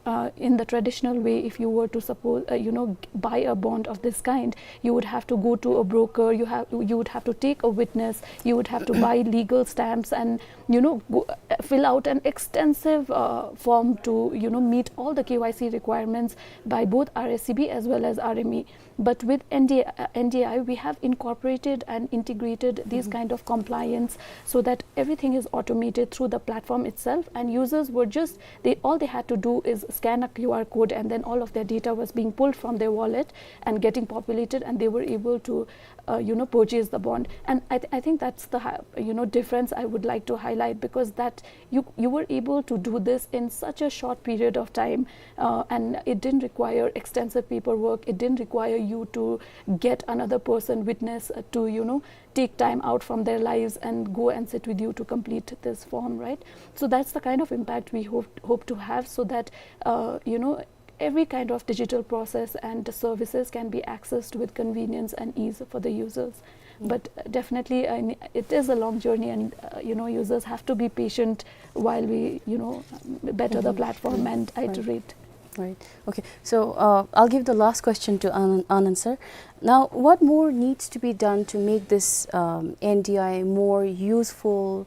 uh, in the traditional way, if you were to suppose, uh, you know, g-, buy a bond of this kind, you would have to go to a broker, you have, you would have to take a witness, you would have to buy legal stamps and, you know, go, uh, fill out an extensive, uh, form to, you know, meet all the K Y C requirements by both R S E B as well as R M E. But with N D I, uh, N D I, we have incorporated and integrated these kind of compliance so that everything is automated through the platform itself, and users were just, they, all they had to do is scan a Q R code, and then all of their data was being pulled from their wallet and getting populated, and they were able to, uh, you know, purchase the bond. And I, th-, I think that's the hi-, you know, difference I would like to highlight, because that you, you were able to do this in such a short period of time, uh, and it didn't require extensive paperwork. It didn't require you to get another person witness, uh, to, you know, take time out from their lives and go and sit with you to complete this form, right? So that's the kind of impact we hope, hope to have, so that, uh, you know, every kind of digital process and services can be accessed with convenience and ease for the users. But, uh, definitely, uh, it is a long journey, and, uh, you know, users have to be patient while we, you know, better the platform and iterate. Right. Okay. So, uh, I'll give the last question to Anand, Anand sir. Now, what more needs to be done to make this, um, N D I more useful,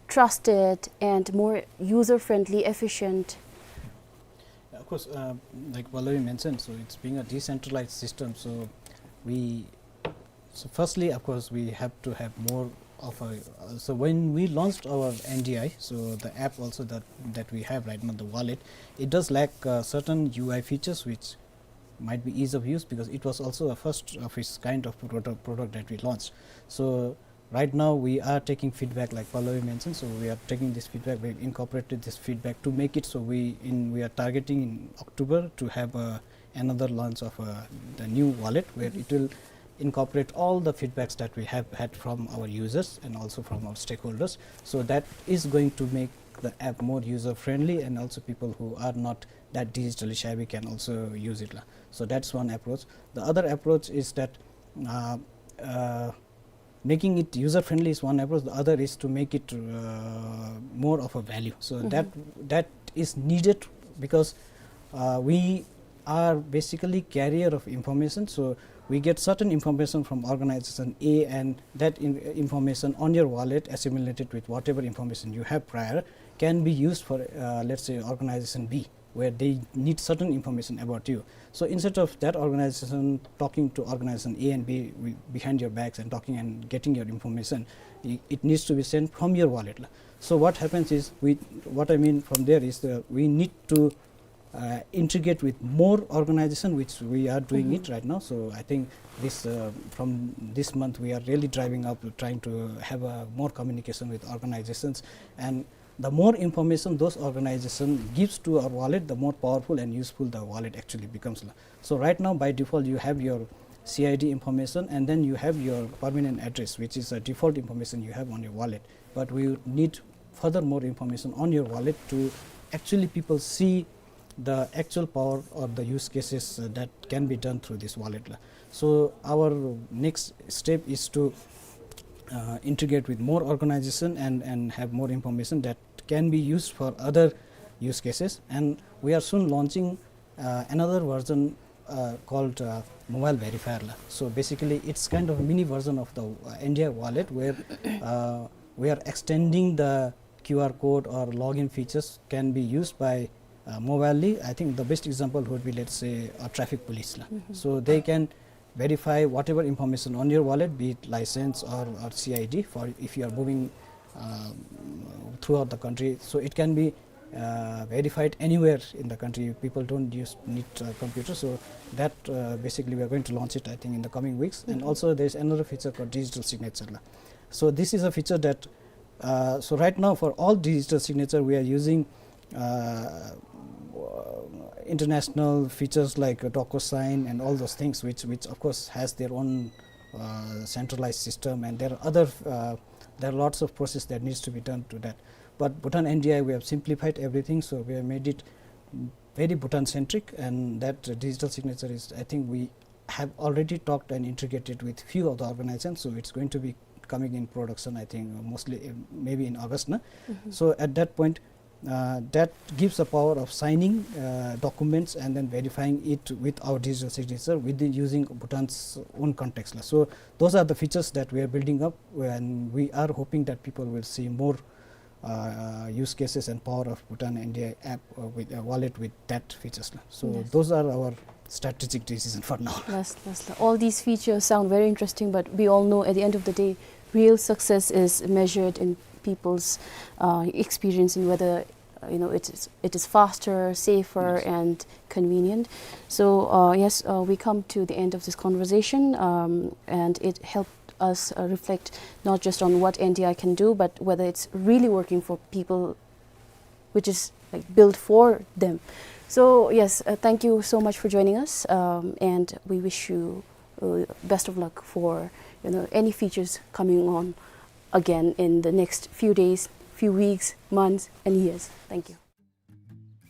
trusted, and more user-friendly, efficient? Of course, uh, like Pallavi mentioned, so it's being a decentralized system, so we, so firstly, of course, we have to have more of a, uh, so when we launched our N D I, so the app also that, that we have right now, the wallet, it does lack, uh, certain U I features which might be ease of use, because it was also a first of its kind of product, product that we launched. So right now we are taking feedback, like Pallavi mentioned, so we are taking this feedback, we've incorporated this feedback to make it so we, in, we are targeting in October to have a, another launch of, uh, the new wallet, where it will incorporate all the feedbacks that we have had from our users and also from our stakeholders. So that is going to make the app more user friendly, and also people who are not that digitally savvy can also use it la. So that's one approach. The other approach is that, uh, uh, making it user friendly is one approach. The other is to make it, uh, more of a value. So that, that is needed because, uh, we are basically carrier of information. So we get certain information from organization A, and that in-, information on your wallet assimilated with whatever information you have prior, can be used for, uh, let's say, organization B, where they need certain information about you. So instead of that organization talking to organization A and B, we, behind your backs and talking and getting your information, i- it needs to be sent from your wallet la. So what happens is, we, what I mean from there is that we need to uh, integrate with more organization, which we are doing it right now. So I think this, uh, from this month, we are really driving up, trying to have a more communication with organizations. And the more information those organization gives to our wallet, the more powerful and useful the wallet actually becomes la. So right now, by default, you have your C I D information, and then you have your permanent address, which is a default information you have on your wallet. But we would need further more information on your wallet to actually people see the actual power or the use cases, uh, that can be done through this wallet la. So our next step is to, uh, integrate with more organization and, and have more information that can be used for other use cases. And we are soon launching, uh, another version, uh, called, uh, Mobile Verifier la. So basically, it's kind of a mini version of the, uh, N D I wallet, where, uh, we are extending the Q R code or login features can be used by, uh, mobile. I think the best example would be, let's say, a traffic police la. So they can verify whatever information on your wallet, be it license or, or C I D, for if you are moving, um, throughout the country. So it can be, uh, verified anywhere in the country. People don't use, need a computer. So that, uh, basically, we are going to launch it, I think, in the coming weeks. And also, there is another feature called digital signature la. So this is a feature that, uh, so right now, for all digital signature, we are using, uh, international features like, uh, DocuSign and all those things, which, which of course has their own, uh, centralized system, and there are other, uh, there are lots of process that needs to be done to that. But Bhutan N D I, we have simplified everything, so we have made it very Bhutan centric, and that, uh, digital signature is, I think we have already talked and integrated with few of the organizations, so it's going to be coming in production, I think, mostly, uh, maybe in August na. So at that point, uh, that gives the power of signing, uh, documents and then verifying it with our digital signature within using Bhutan's own context la. So those are the features that we are building up, and we are hoping that people will see more, uh, use cases and power of Bhutan N D I app, uh, with a wallet with that features la. So those are our strategic decision for now. Yes, yes. All these features sound very interesting, but we all know at the end of the day, real success is measured in people's, uh, experience in whether, uh, you know, it is, it is faster, safer, and convenient. So, uh, yes, uh, we come to the end of this conversation, um, and it helped us, uh, reflect not just on what N D I can do, but whether it's really working for people, which is, like, built for them. So yes, uh, thank you so much for joining us, um, and we wish you, uh, best of luck for, you know, any features coming on again in the next few days, few weeks, months, and years. Thank you.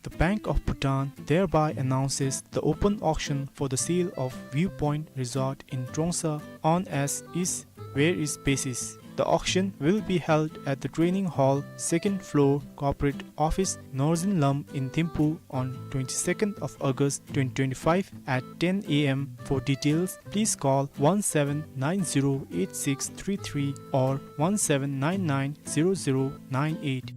The Bank of Bhutan thereby announces the open auction for the sale of Viewpoint Resort in Trongsa on as is where is basis. The auction will be held at the training hall, second floor, corporate office, Norzinlam in Thimphu on twenty-second of August twenty twenty-five at ten A M. For details, please call one seven nine zero eight six three three or one seven nine nine zero zero nine eight.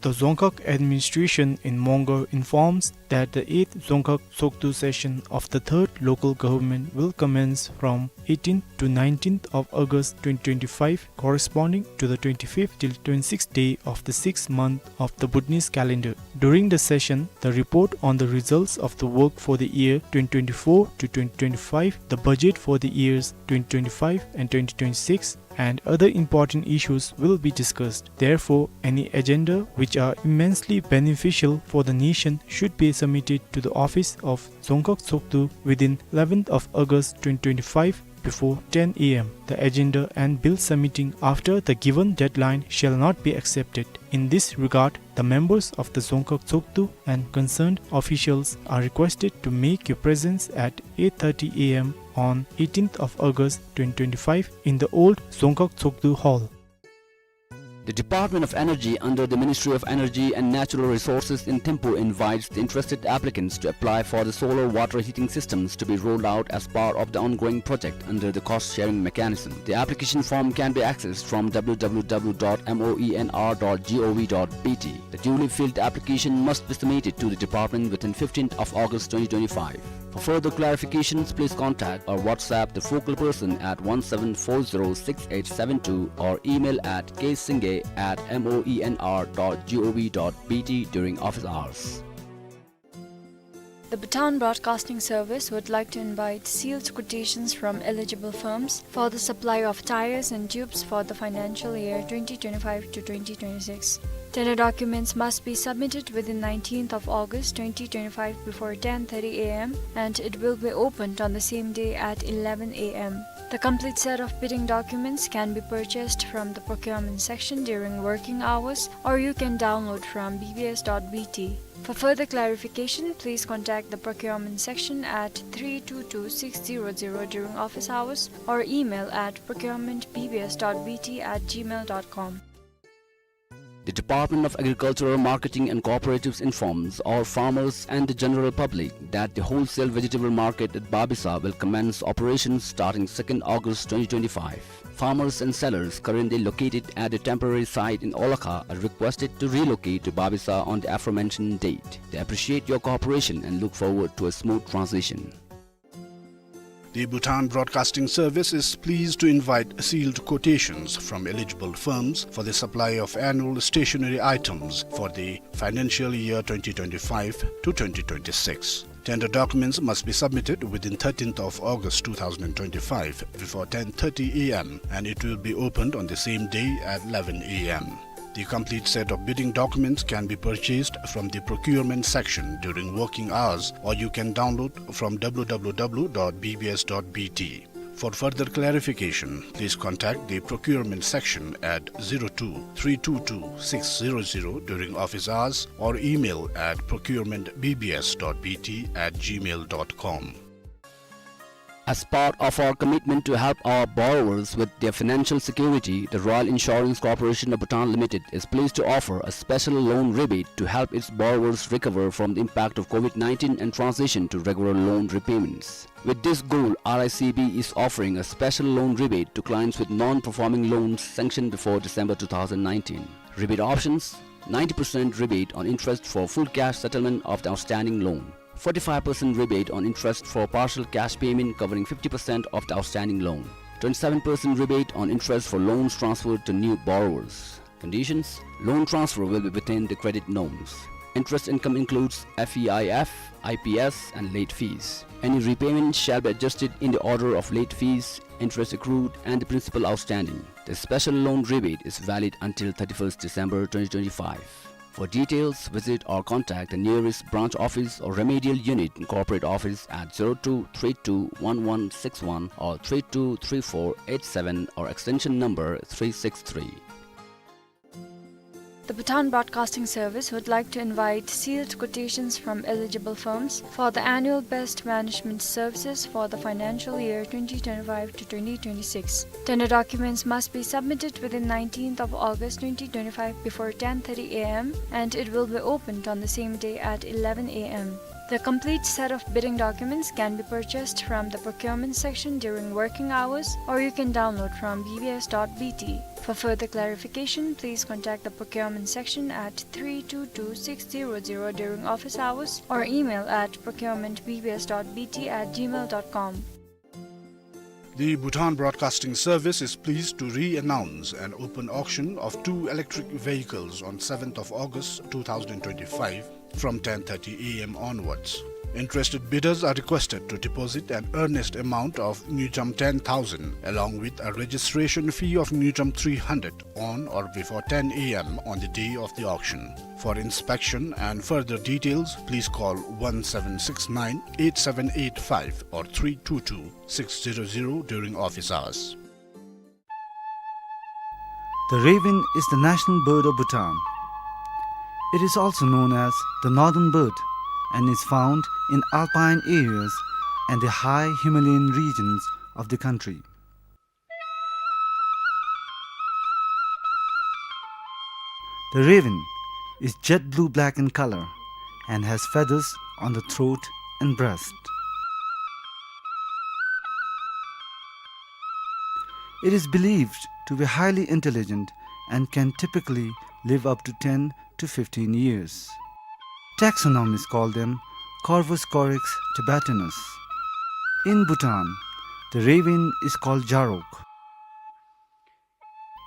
The Dzongkhag administration in Mongar informs that the eighth Dzongkhag Tshogdu session of the third local government will commence from eighteenth to nineteenth of August twenty twenty-five, corresponding to the twenty-fifth till twenty-sixth day of the sixth month of the Bhutanese calendar. During the session, the report on the results of the work for the year twenty twenty-four to twenty twenty-five, the budget for the years twenty twenty-five and twenty twenty-six, and other important issues will be discussed. Therefore, any agenda which are immensely beneficial for the nation should be submitted to the office of Dzongkhag Tshogdu within eleventh of August twenty twenty-five before ten A M. The agenda and bill submitting after the given deadline shall not be accepted. In this regard, the members of the Dzongkhag Tshogdu and concerned officials are requested to make your presence at eight thirty A M on eighteenth of August twenty twenty-five in the old Dzongkhag Tshogdu Hall. The Department of Energy under the Ministry of Energy and Natural Resources in Thimphu invites the interested applicants to apply for the solar water heating systems to be rolled out as part of the ongoing project under the cost-sharing mechanism. The application form can be accessed from w w w dot moenr dot gov dot b t. The duly filled application must be submitted to the department within fifteenth of August twenty twenty-five. For further clarifications, please contact or WhatsApp the focal person at one seven four zero six eight seven two or email at k singay at moenr dot gov dot b t during office hours. The Bhutan Broadcasting Service would like to invite sealed quotations from eligible firms for the supply of tyres and tubes for the financial year twenty twenty-five to twenty twenty-six. Tender documents must be submitted within nineteenth of August twenty twenty-five before ten thirty a m, and it will be opened on the same day at eleven a m. The complete set of bidding documents can be purchased from the procurement section during working hours, or you can download from b b s dot b t. For further clarification, please contact the procurement section at three two two six zero zero during office hours or email at procurement b b s dot b t at gmail dot com. The Department of Agricultural Marketing and Cooperatives informs all farmers and the general public that the wholesale vegetable market at Babisa will commence operations starting second August twenty twenty-five. Farmers and sellers currently located at the temporary site in Olakha are requested to relocate to Babisa on the aforementioned date. They appreciate your cooperation and look forward to a smooth transition. The Bhutan Broadcasting Service is pleased to invite sealed quotations from eligible firms for the supply of annual stationery items for the financial year twenty twenty-five to twenty twenty-six. Tender documents must be submitted within thirteenth of August two thousand twenty-five before ten thirty a m, and it will be opened on the same day at eleven a m. The complete set of bidding documents can be purchased from the procurement section during working hours, or you can download from w w w dot b b s dot b t. For further clarification, please contact the procurement section at zero two three two two six zero zero during office hours or email at procurement b b s dot b t at gmail dot com. As part of our commitment to help our borrowers with their financial security, the Royal Insurance Corporation of Bhutan Limited is pleased to offer a special loan rebate to help its borrowers recover from the impact of covid nineteen and transition to regular loan repayments. With this goal, R I C B is offering a special loan rebate to clients with non-performing loans sanctioned before December two thousand nineteen. Rebate options: ninety percent rebate on interest for full cash settlement of the outstanding loan, forty-five percent rebate on interest for partial cash payment covering fifty percent of the outstanding loan, twenty-seven percent rebate on interest for loans transferred to new borrowers. Conditions: loan transfer will be within the credit norms. Interest income includes F E I F, I P S, and late fees. Any repayment shall be adjusted in the order of late fees, interest accrued, and the principal outstanding. The special loan rebate is valid until thirty-first December twenty twenty-five. For details, visit or contact the nearest branch office or remedial unit in corporate office at zero two three two one one six one or three two three four eight seven or extension number three six three. The Bhutan Broadcasting Service would like to invite sealed quotations from eligible firms for the annual best management services for the financial year twenty twenty-five to twenty twenty-six. Tender documents must be submitted within nineteenth of August twenty twenty-five before ten thirty a m, and it will be opened on the same day at eleven a m. The complete set of bidding documents can be purchased from the procurement section during working hours, or you can download from b b s dot b t. For further clarification, please contact the procurement section at three two two six zero zero during office hours or email at procurement b b s dot b t at gmail dot com. The Bhutan Broadcasting Service is pleased to re-announce an open auction of two electric vehicles on seventh of August two thousand twenty-five from ten thirty a m onwards. Interested bidders are requested to deposit an earnest amount of ngultrum ten thousand along with a registration fee of ngultrum three hundred on or before ten a m on the day of the auction. For inspection and further details, please call one seven six nine eight seven eight five or three two two six zero zero during office hours. The raven is the national bird of Bhutan. It is also known as the northern bird and is found in alpine areas and the high Himalayan regions of the country. The raven is jet blue-black in color and has feathers on the throat and breast. It is believed to be highly intelligent and can typically live up to ten to fifteen years. Taxonomists call them Corvus corax tibetanus. In Bhutan, the raven is called Jarok,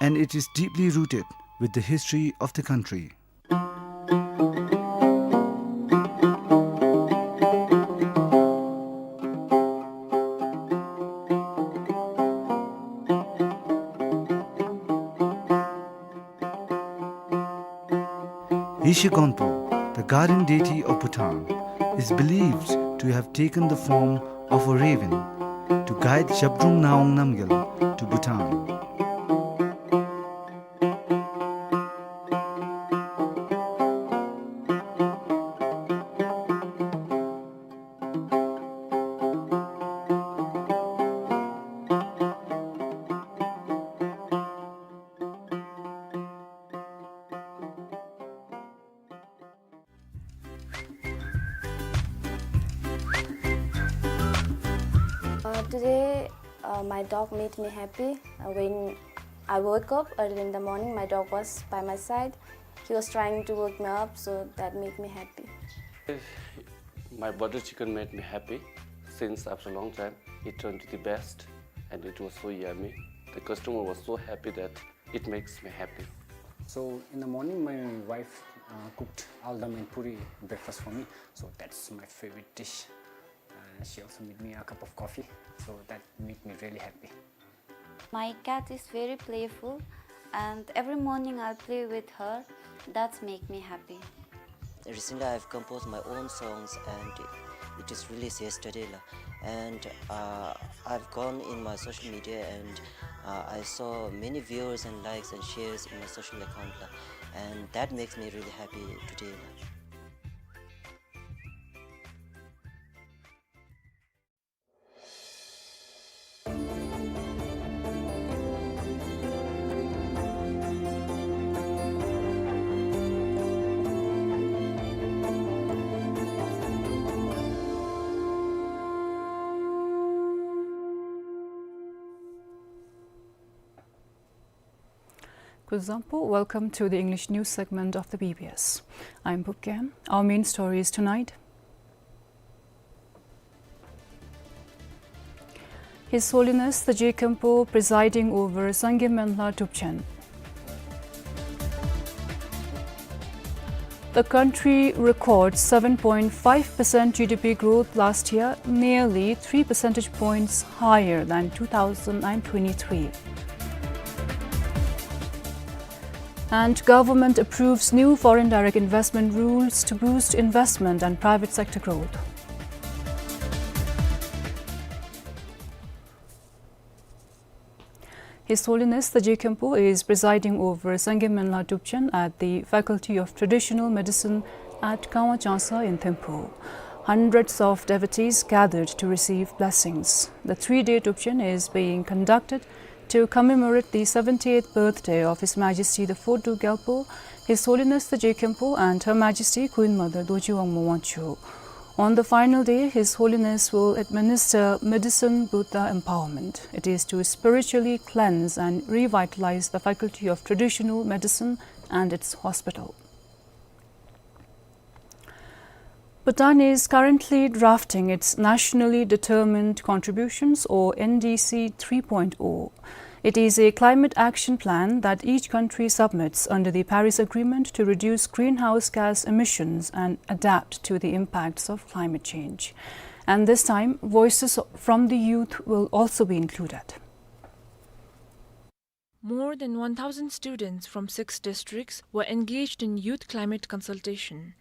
and it is deeply rooted with the history of the country. Rishi Gonpo, the guardian deity of Bhutan, is believed to have taken the form of a raven to guide Zhabdrung Ngawang Namgyal to Bhutan. Uh, today, uh, my dog made me happy. Uh, when I woke up early in the morning, my dog was by my side. He was trying to wake me up, so that made me happy. My butter chicken made me happy since after a long time. It turned to the best, and it was so yummy. The customer was so happy that it makes me happy. So in the morning, my wife, uh, cooked aldam and puri breakfast for me. So that's my favorite dish. Uh, she also made me a cup of coffee. So that made me really happy. My cat is very playful, and every morning I play with her. That's make me happy. Recently, I've composed my own songs and it is released yesterday, la. And, uh, I've gone in my social media and, uh, I saw many viewers and likes and shares in my social account, la. And that makes me really happy today, la. Kuzuzangpo, welcome to the English news segment of the B B S. I'm Bupgen. Our main stories tonight. His Holiness the Je Khenpo presiding over Sangye Menla Drupchen. The country records seven point five percent G D P growth last year, nearly three percentage points higher than two thousand and twenty-three. And government approves new foreign direct investment rules to boost investment and private sector growth. His Holiness the Je Khenpo is presiding over Sangye Menla Drupchen at the Faculty of Traditional Medicine at Kangwa Changsa in Thimphu. Hundreds of devotees gathered to receive blessings. The three-day Drupchen is being conducted to commemorate the seventy-eighth birthday of His Majesty the Fourth Druk Gyalpo, His Holiness the Je Khenpo, and Her Majesty Queen Mother Dorji Wangmo Wangchuck. On the final day, His Holiness will administer medicine Buddha empowerment. It is to spiritually cleanse and revitalize the Faculty of Traditional Medicine and its hospital. Bhutan is currently drafting its Nationally Determined Contributions, or N D C three point oh. It is a climate action plan that each country submits under the Paris Agreement to reduce greenhouse gas emissions and adapt to the impacts of climate change. And this time, voices from the youth will also be included. More than one thousand students from six districts were engaged in youth climate consultation.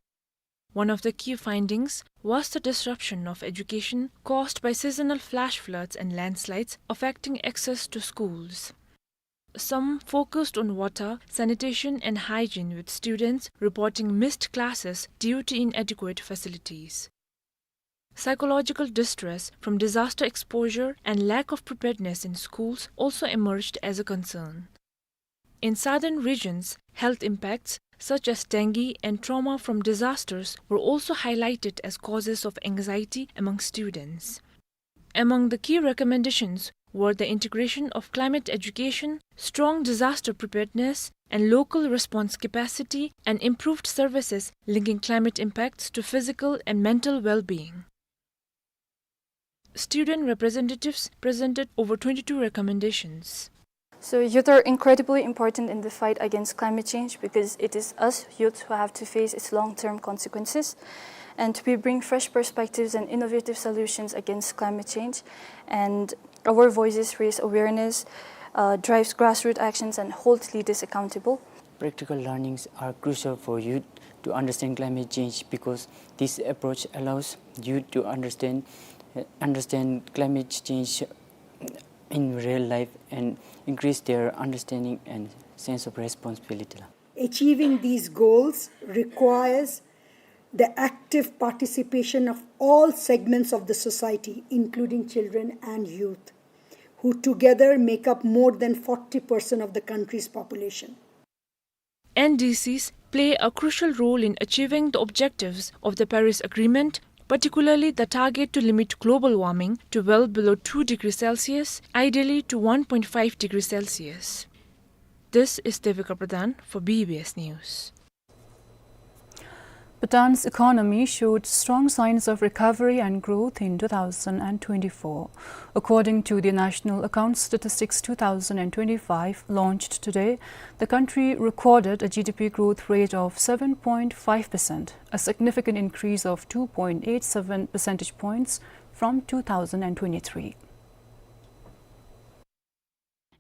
One of the key findings was the disruption of education caused by seasonal flash floods and landslides affecting access to schools. Some focused on water, sanitation and hygiene, with students reporting missed classes due to inadequate facilities. Psychological distress from disaster exposure and lack of preparedness in schools also emerged as a concern. In southern regions, health impacts such as dengue and trauma from disasters, were also highlighted as causes of anxiety among students. Among the key recommendations were the integration of climate education, strong disaster preparedness, and local response capacity, and improved services linking climate impacts to physical and mental well-being. Student representatives presented over twenty-two recommendations. So youth are incredibly important in the fight against climate change because it is us youth who have to face its long-term consequences. And we bring fresh perspectives and innovative solutions against climate change. And our voices raise awareness, uh, drives grassroots actions, and holds leaders accountable. Practical learnings are crucial for youth to understand climate change because this approach allows youth to understand, uh, understand climate change in real life and increase their understanding and sense of responsibility. Achieving these goals requires the active participation of all segments of the society, including children and youth, who together make up more than forty percent of the country's population. N D Cs play a crucial role in achieving the objectives of the Paris Agreement, particularly the target to limit global warming to well below two degrees Celsius, ideally to one point five degrees Celsius. This is Devika Pradhan for B B S News. Bhutan's economy showed strong signs of recovery and growth in two thousand and twenty-four. According to the National Account Statistics two thousand and twenty-five, launched today, the country recorded a G D P growth rate of seven point five percent, a significant increase of two point eight seven percentage points from two thousand and twenty-three.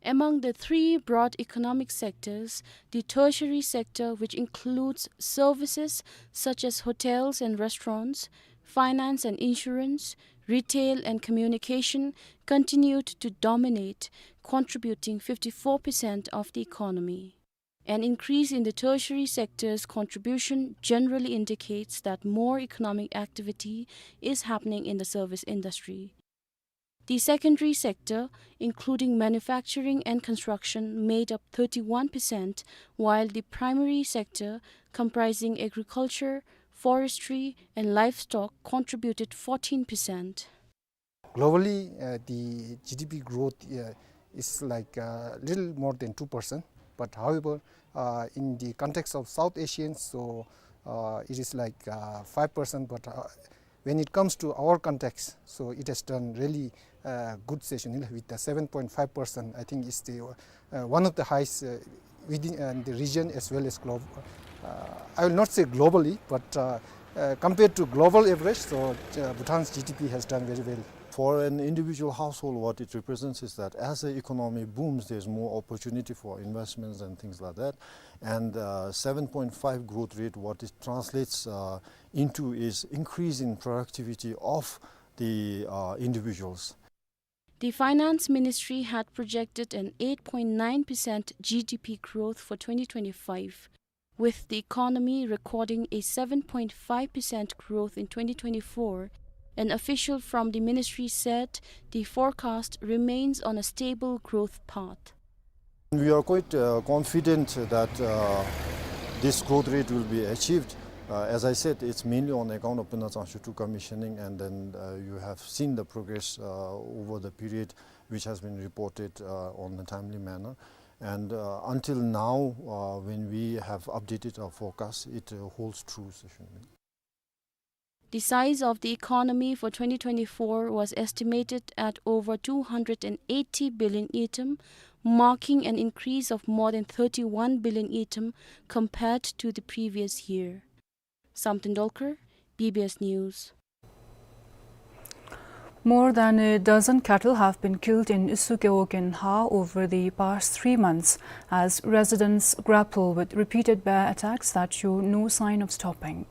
Among the three broad economic sectors, the tertiary sector, which includes services such as hotels and restaurants, finance and insurance, retail and communication, continued to dominate, contributing fifty-four percent of the economy. An increase in the tertiary sector's contribution generally indicates that more economic activity is happening in the service industry. The secondary sector, including manufacturing and construction, made up thirty-one percent, while the primary sector, comprising agriculture, forestry, and livestock, contributed fourteen percent. Globally, uh, the G D P growth, uh, is like a little more than two percent. But however, uh, in the context of South Asians, so, uh, it is like, uh, five percent. But, uh, when it comes to our context, so it has done really, uh, good session, you know, with the seven point five percent. I think it's the, uh, one of the highest, uh, within, uh, the region as well as global. Uh, I will not say globally, but, uh, uh, compared to global average, so, uh, Bhutan's G D P has done very well. For an individual household, what it represents is that as the economy booms, there's more opportunity for investments and things like that. And, uh, seven point five growth rate, what it translates, uh, into is increase in productivity of the, uh, individuals. The Finance Ministry had projected an eight point nine percent G D P growth for twenty twenty-five, with the economy recording a seven point five percent growth in twenty twenty-four. An official from the ministry said the forecast remains on a stable growth path. We are quite, uh, confident that, uh, this growth rate will be achieved. Uh, as I said, it's mainly on account of Puna Tsangshyu two commissioning, and then, uh, you have seen the progress, uh, over the period which has been reported, uh, on a timely manner. And, uh, until now, uh, when we have updated our forecast, it, uh, holds true, Seshonmi. The size of the economy for twenty twenty-four was estimated at over two hundred and eighty billion ngultrum, marking an increase of more than thirty-one billion ngultrum compared to the previous year. Samten Dolkar, B B S News. More than a dozen cattle have been killed in Isu Gewog in Ha over the past three months as residents grapple with repeated bear attacks that show no sign of stopping.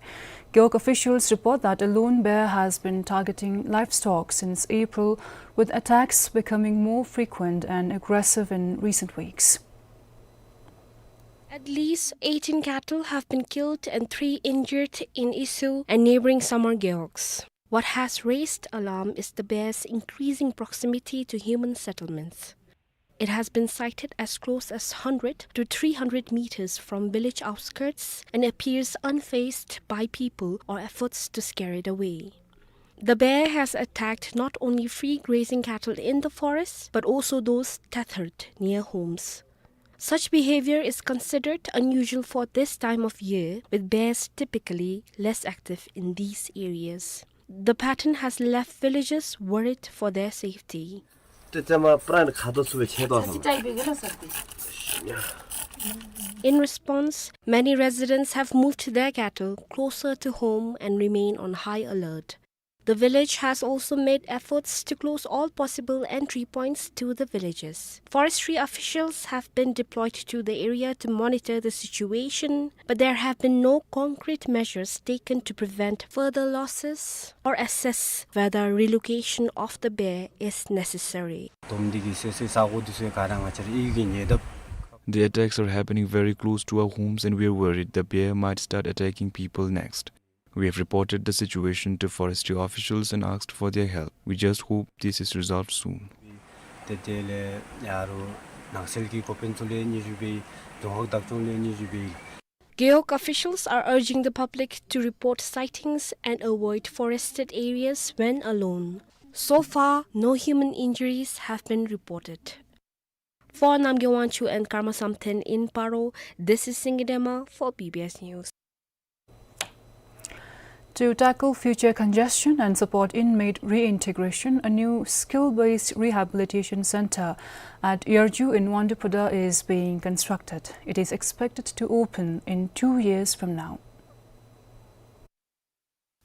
Gewog officials report that a lone bear has been targeting livestock since April, with attacks becoming more frequent and aggressive in recent weeks. At least eighteen cattle have been killed and three injured in Isu and neighboring Samar Gewogs. What has raised alarm is the bear's increasing proximity to human settlements. It has been sighted as close as hundred to three hundred meters from village outskirts and appears unfazed by people or efforts to scare it away. The bear has attacked not only free grazing cattle in the forest, but also those tethered near homes. Such behavior is considered unusual for this time of year, with bears typically less active in these areas. The pattern has left villagers worried for their safety. ཏེ་ཙམ་པ་ར་ཁ་དོག་ཚུ་སྦེ་ཆད་དོ་ཟེར། In response, many residents have moved their cattle closer to home and remain on high alert. The village has also made efforts to close all possible entry points to the villages. Forestry officials have been deployed to the area to monitor the situation, but there have been no concrete measures taken to prevent further losses or assess whether relocation of the bear is necessary. དོམ་འདི་གིས་བསད་བསད་ས་གོ་འདི་ཚུ་ག་ར་ང་བཅས་ར་ཡིད་ཀྱིས་མྱོང་དོ། The attacks are happening very close to our homes and we are worried the bear might start attacking people next. We have reported the situation to forestry officials and asked for their help. We just hope this is resolved soon. ཏེ་དེ་ལས་ཡར་ནང་སེལ་གྱི་འགོ་དཔོན་ཚུ་ལས་སྙན་ཞུ་འབད་ཡི། རྫོང་ཁག་བདག་སྐྱོང་ལས་སྙན་ཞུ་འབད་ཡི། Gewog officials are urging the public to report sightings and avoid forested areas when alone. So far, no human injuries have been reported. For Namgay Wangchuk and Karma Samten in Paro, this is Singye Dema for B B S News. To tackle future congestion and support inmate reintegration, a new skill-based rehabilitation center at Yarju in Wangdue Phodrang is being constructed. It is expected to open in two years from now.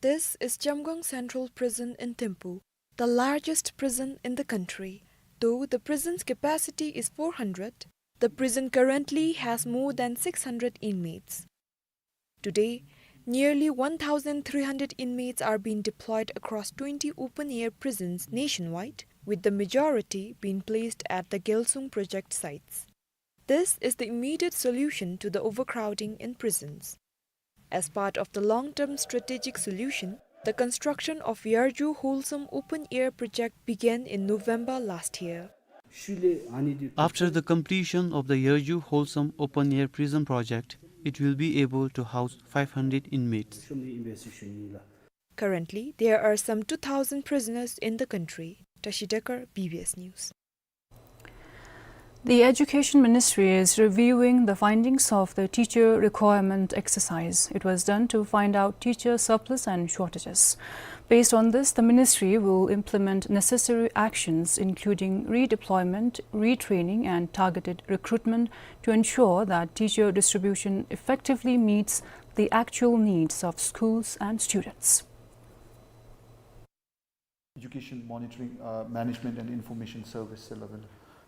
This is Chamgong Central Prison in Thimphu, the largest prison in the country. Though the prison's capacity is four hundred, the prison currently has more than six hundred inmates. Today, nearly one thousand three hundred inmates are being deployed across twenty open-air prisons nationwide, with the majority being placed at the Gyalsung project sites. This is the immediate solution to the overcrowding in prisons. As part of the long-term strategic solution, the construction of Yarju Wholesome Open Air Project began in November last year. After the completion of the Yarju Wholesome Open Air Prison Project, it will be able to house five hundred inmates. Currently, there are some two thousand prisoners in the country. Tashi Dekar, B B S News. The Education Ministry is reviewing the findings of the teacher requirement exercise. It was done to find out teacher surplus and shortages. Based on this, the ministry will implement necessary actions, including redeployment, retraining, and targeted recruitment, to ensure that teacher distribution effectively meets the actual needs of schools and students. Education Monitoring, uh, Management and Information Service ཟེར་སླབ་ཨིན།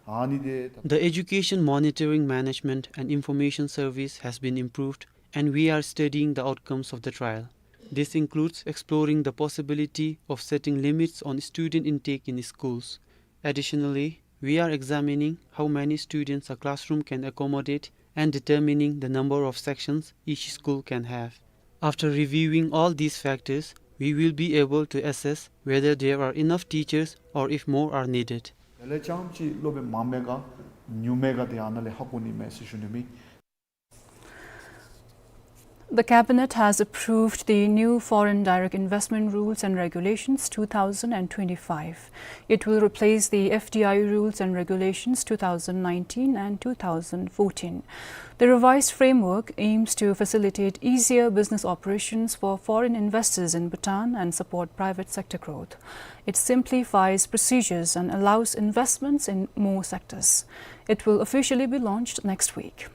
ཨ་ནི་འདི། The Education Monitoring, Management and Information Service has been improved, and we are studying the outcomes of the trial. This includes exploring the possibility of setting limits on student intake in schools. Additionally, we are examining how many students a classroom can accommodate and determining the number of sections each school can have. After reviewing all these factors, we will be able to assess whether there are enough teachers or if more are needed. དེ་ལས་རྐྱངམ་ཅིག་སློབ་དཔོན་མངམ་མས་ག་ཉུངམ་མས་ག་དེ་ཨ་ནཱ་ལས་ཧ་གོ་ནི་མས་ཟེར་ཞུ་ནི་མས། The Cabinet has approved the new Foreign Direct Investment Rules and Regulations two thousand and twenty-five. It will replace the F D I Rules and Regulations two thousand nineteen and two thousand fourteen. The revised framework aims to facilitate easier business operations for foreign investors in Bhutan and support private sector growth. It simplifies procedures and allows investments in more sectors. It will officially be launched next week.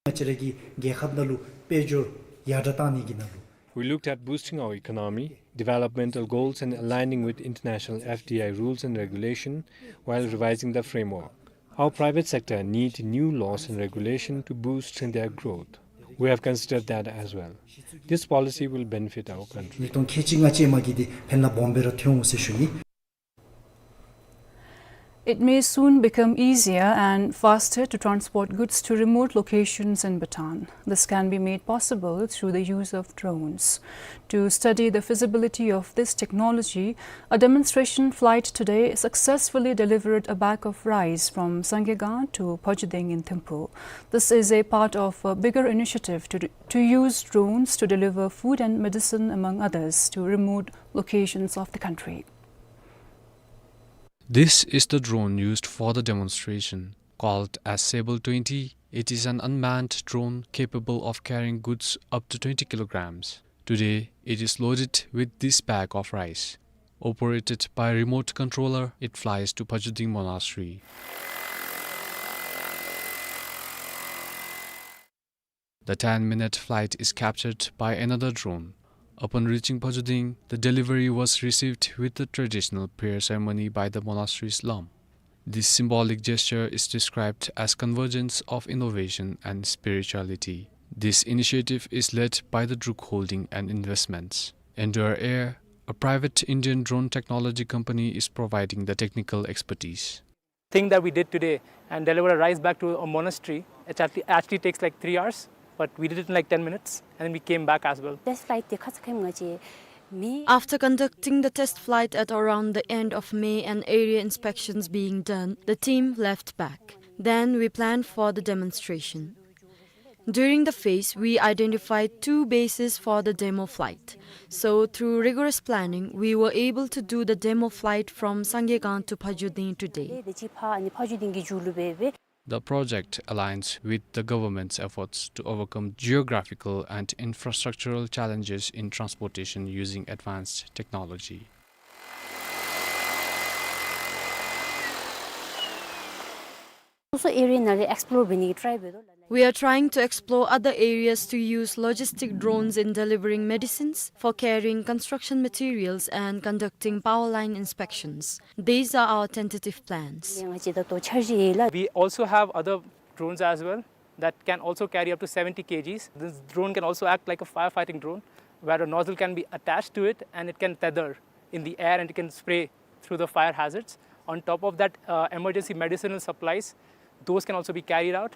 ང་བཅས་ར་གི་རྒྱལ་ཁབ་ནང་ལུ་དཔལ་འབྱོར་ཡར་དྲག་གཏང་ནི་གི་ནང་ལུ། We looked at boosting our economy, developmental goals and aligning with international F D I rules and regulation while revising the framework. Our private sector need new laws and regulation to boost their growth. We have considered that as well. This policy will benefit our country. ཉིས་སྟོང་ཁལ་གཅིག་ལྔ་ཅན་མ་གི་འདི་ཕན་ལ་སྦོམ་སྦེ་ར་ཐོན་འོང་ཟེར་ཞུ་ནི། It may soon become easier and faster to transport goods to remote locations in Bhutan. This can be made possible through the use of drones. To study the feasibility of this technology, a demonstration flight today successfully delivered a bag of rice from Sangekang to Phochadeng in Thimphu. This is a part of a bigger initiative to, to use drones to deliver food and medicine, among others, to remote locations of the country. This is the drone used for the demonstration. Called as Sable twenty, it is an unmanned drone capable of carrying goods up to twenty kilograms. Today, it is loaded with this bag of rice. Operated by remote controller, it flies to Phochadeng Monastery. The ten-minute flight is captured by another drone. Upon reaching Phochadeng, the delivery was received with the traditional prayer ceremony by the monastery's lam. This symbolic gesture is described as convergence of innovation and spirituality. This initiative is led by the Druk Holding and Investments. Endur Air, a private Indian drone technology company, is providing the technical expertise. Thing that we did today and deliver a rice bag to a monastery, it actually, actually takes, like, three hours, but we did it in, like, ten minutes, and then we came back as well. Test flight དེ་ཁ་ཙ་ཁེམ་ང་ཅི་མི། After conducting the test flight at around the end of May and area inspections being done, the team left back. Then we planned for the demonstration. During the phase, we identified two bases for the demo flight. So, through rigorous planning, we were able to do the demo flight from Sangekang to Phochadeng today. དེ་ཅི་ཕ་ཨ་ནི་ཕ་ཇུ་དིང་གི་ཇུ་ལུ་བེ་བེ། The project aligns with the government's efforts to overcome geographical and infrastructural challenges in transportation using advanced technology. སོ་སོ་ཨེ་རི་ཡ་ནང་ལས་ཨེགསི་པོ་ལོར་འབད་ནི་གི་ཊ་རའི་འབད་དོ་ལགས། We are trying to explore other areas to use logistic drones in delivering medicines, for carrying construction materials and conducting power line inspections. These are our tentative plans. ང་ཅི་ད་ལྟོ་འཆར་གཞི་ཡོད་ལགས། We also have other drones as well that can also carry up to seventy kilograms. This drone can also act like a firefighting drone, where a nozzle can be attached to it and it can tether in the air and it can spray through the fire hazards. On top of that, uh, emergency medicinal supplies, those can also be carried out.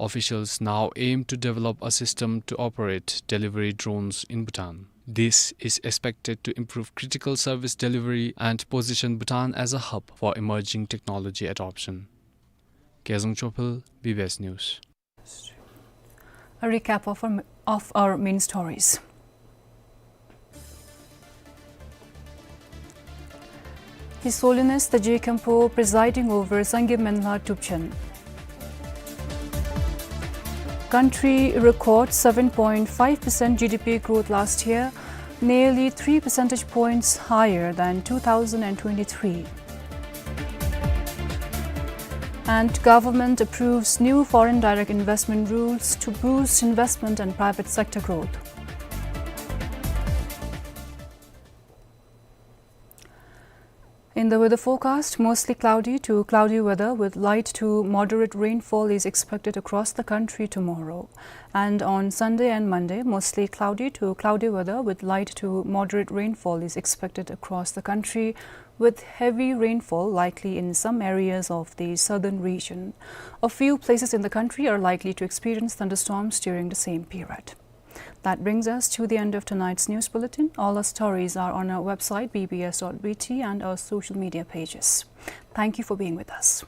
Officials now aim to develop a system to operate delivery drones in Bhutan. This is expected to improve critical service delivery and position Bhutan as a hub for emerging technology adoption. Kezang Chophel, B B S News. A recap of our, of our main stories. His Holiness the Je Khenpo presiding over Sangye Menla Tupchen. Country records seven point five percent G D P growth last year, nearly three percentage points higher than two thousand and twenty-three. And government approves new foreign direct investment rules to boost investment and private sector growth. In the weather forecast, mostly cloudy to cloudy weather with light to moderate rainfall is expected across the country tomorrow. And on Sunday and Monday, mostly cloudy to cloudy weather with light to moderate rainfall is expected across the country, with heavy rainfall likely in some areas of the southern region. A few places in the country are likely to experience thunderstorms during the same period. That brings us to the end of tonight's news bulletin. All our stories are on our website, B B S dot B T, and our social media pages. Thank you for being with us.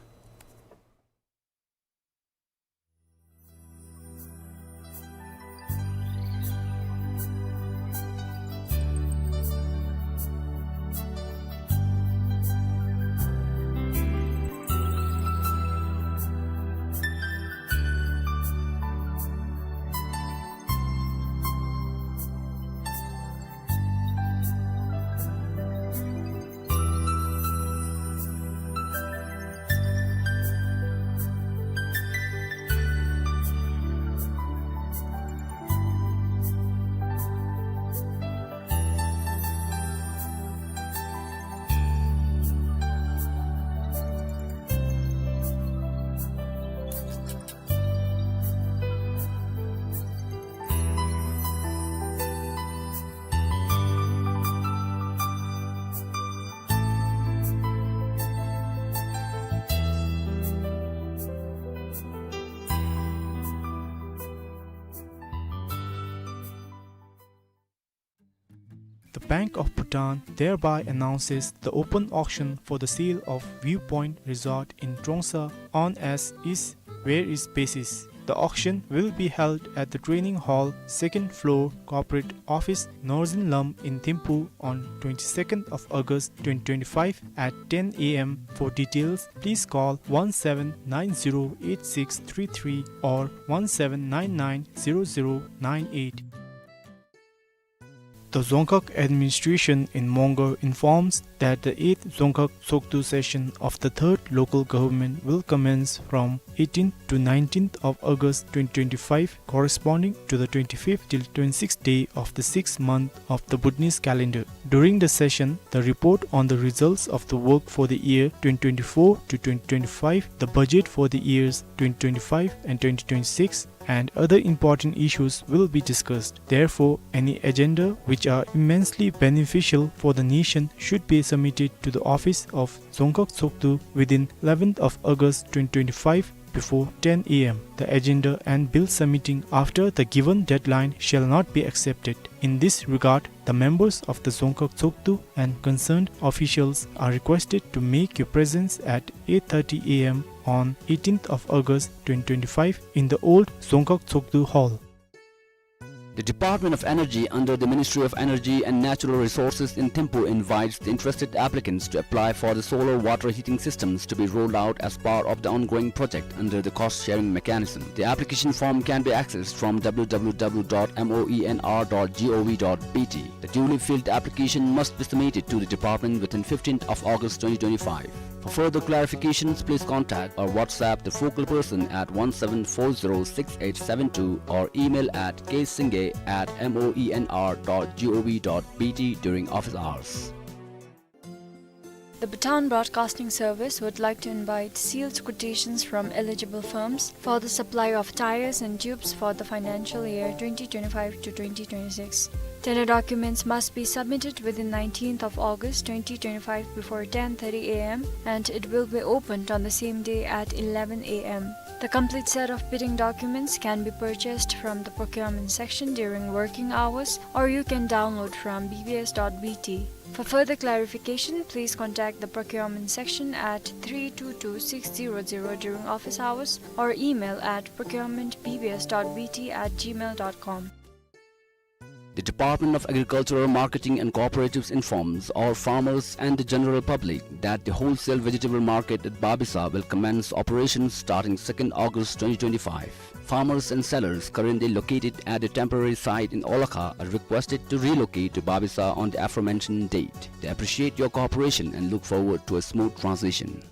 The Bank of Bhutan thereby announces the open auction for the sale of Viewpoint Resort in Trongsa on as is where is basis. The auction will be held at the training hall, second floor, corporate office, Norzinlam in Thimphu on twenty-second of August twenty twenty-five at ten A M. For details, please call one seven nine zero eight six three three or one seven nine nine zero zero nine eight. The Dzongkhag administration in Mongar informs that the eighth Dzongkhag Tshogdu session of the third local government will commence from eighteenth to nineteenth of August twenty twenty-five, corresponding to the twenty-fifth till twenty-sixth day of the sixth month of the Bhutanese calendar. During the session, the report on the results of the work for the year twenty twenty-four to twenty twenty-five, the budget for the years twenty twenty-five and twenty twenty-six, and other important issues will be discussed. Therefore, any agenda which are immensely beneficial for the nation should be submitted to the office of Dzongkhag Tshogdu within eleventh of August twenty twenty-five before ten A M. The agenda and bill submitting after the given deadline shall not be accepted. In this regard, the members of the Dzongkhag Tshogdu and concerned officials are requested to make your presence at eight thirty A M on eighteenth of August twenty twenty-five in the old Dzongkhag Tshogdu Hall. The Department of Energy under the Ministry of Energy and Natural Resources in Thimphu invites the interested applicants to apply for the solar water heating systems to be rolled out as part of the ongoing project under the cost-sharing mechanism. The application form can be accessed from W W W dot moenr dot gov dot B T. The duly filled application must be submitted to the department within fifteenth of August twenty twenty-five. For further clarifications, please contact or WhatsApp the focal person at one seven four zero six eight seven two or email at ksingye at moenr dot gov dot B T during office hours. The Bhutan Broadcasting Service would like to invite sealed quotations from eligible firms for the supply of tires and tubes for the financial year twenty twenty-five to twenty twenty-six. Tender documents must be submitted within nineteenth of August twenty twenty-five before ten thirty A M, and it will be opened on the same day at eleven A M. The complete set of bidding documents can be purchased from the procurement section during working hours, or you can download from B B S dot B T. For further clarification, please contact the procurement section at three two two six zero zero during office hours or email at procurement B B S dot B T at gmail dot com. The Department of Agricultural Marketing and Cooperatives informs all farmers and the general public that the wholesale vegetable market at Babisa will commence operations starting second August twenty twenty-five. Farmers and sellers currently located at a temporary site in Olakha are requested to relocate to Babisa on the aforementioned date. They appreciate your cooperation and look forward to a smooth transition.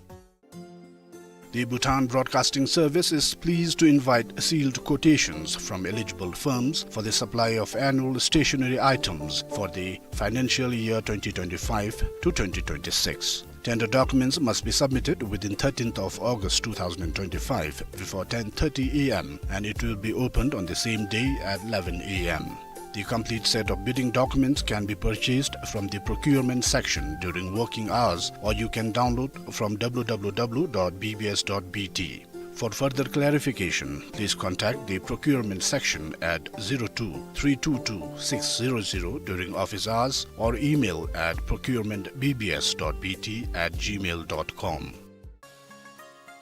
The Bhutan Broadcasting Service is pleased to invite sealed quotations from eligible firms for the supply of annual stationery items for the financial year twenty twenty-five to twenty twenty-six. Tender documents must be submitted within thirteenth of August two thousand twenty-five before ten thirty A M, and it will be opened on the same day at eleven A M. The complete set of bidding documents can be purchased from the procurement section during working hours, or you can download from W W W dot B B S dot B T. For further clarification, please contact the procurement section at zero two three two two six zero zero during office hours or email at procurement B B S dot B T at gmail dot com.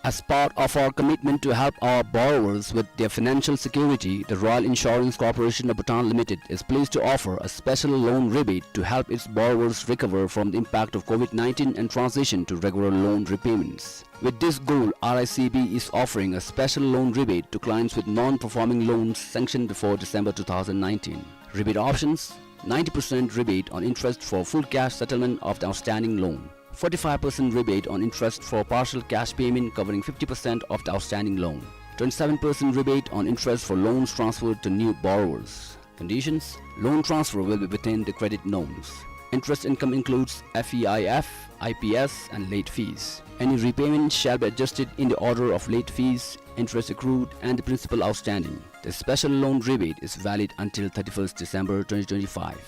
As part of our commitment to help our borrowers with their financial security, the Royal Insurance Corporation of Bhutan Limited is pleased to offer a special loan rebate to help its borrowers recover from the impact of COVID nineteen and transition to regular loan repayments. With this goal, R I C B is offering a special loan rebate to clients with non-performing loans sanctioned before December two thousand nineteen. Rebate options: ninety percent rebate on interest for full cash settlement of the outstanding loan, forty-five percent rebate on interest for partial cash payment covering fifty percent of the outstanding loan, twenty-seven percent rebate on interest for loans transferred to new borrowers. Conditions: loan transfer will be within the credit norms. Interest income includes F E I F, I P S, and late fees. Any repayment shall be adjusted in the order of late fees, interest accrued, and the principal outstanding. The special loan rebate is valid until thirty-first December twenty twenty-five.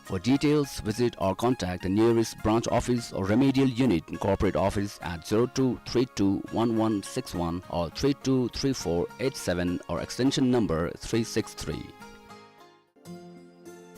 For details, visit or contact the nearest branch office or remedial unit in corporate office at zero two three two one one six one or three two three four eight seven or extension number three six three.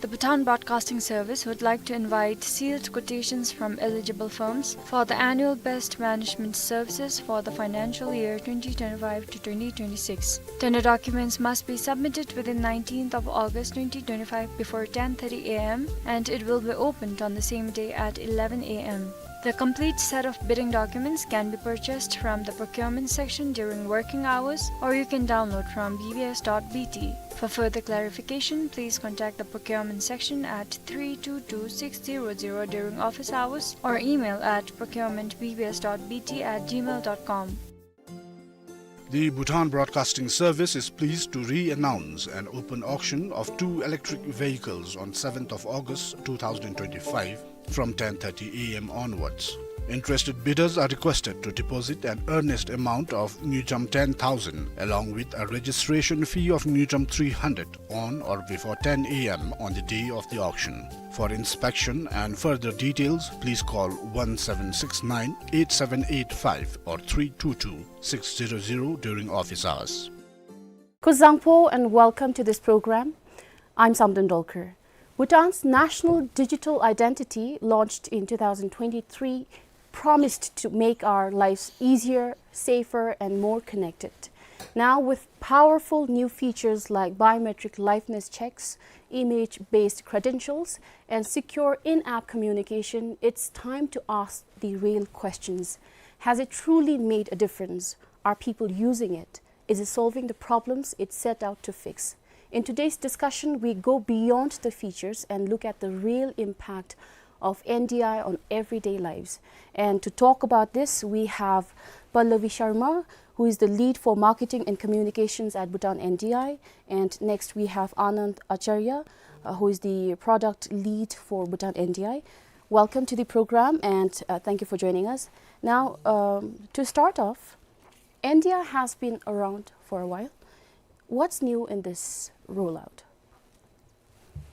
The Bhutan Broadcasting Service would like to invite sealed quotations from eligible firms for the annual best management services for the financial year twenty twenty-five to twenty twenty-six. Tender documents must be submitted within nineteenth of August twenty twenty-five before ten thirty a m, and it will be opened on the same day at eleven a m. The complete set of bidding documents can be purchased from the procurement section during working hours, or you can download from B B S dot B T. For further clarification, please contact the procurement section at three two two six zero zero during office hours or email at procurement B B S dot B T at gmail dot com. The Bhutan Broadcasting Service is pleased to re-announce an open auction of two electric vehicles on seventh of August two thousand twenty-five from ten thirty a m onwards. Interested bidders are requested to deposit an earnest amount of ngultrum ten thousand along with a registration fee of ngultrum three hundred on or before ten a m on the day of the auction. For inspection and further details, please call one seven six nine eight seven eight five or three two two six zero zero during office hours. Kuzuzangpo and welcome to this program. I'm Samdon Dolkar. Bhutan's national digital identity, launched in two thousand twenty-three, promised to make our lives easier, safer, and more connected. Now, with powerful new features like biometric liveness checks, image-based credentials, and secure in-app communication, it's time to ask the real questions. Has it truly made a difference? Are people using it? Is it solving the problems it set out to fix? In today's discussion, we go beyond the features and look at the real impact of N D I on everyday lives. And to talk about this, we have Pallavi Sharma, who is the lead for marketing and communications at Bhutan N D I. And next, we have Anand Acharya, uh, who is the product lead for Bhutan N D I. Welcome to the program, and, uh, thank you for joining us. Now, um, to start off, N D I has been around for a while. What's new in this rollout?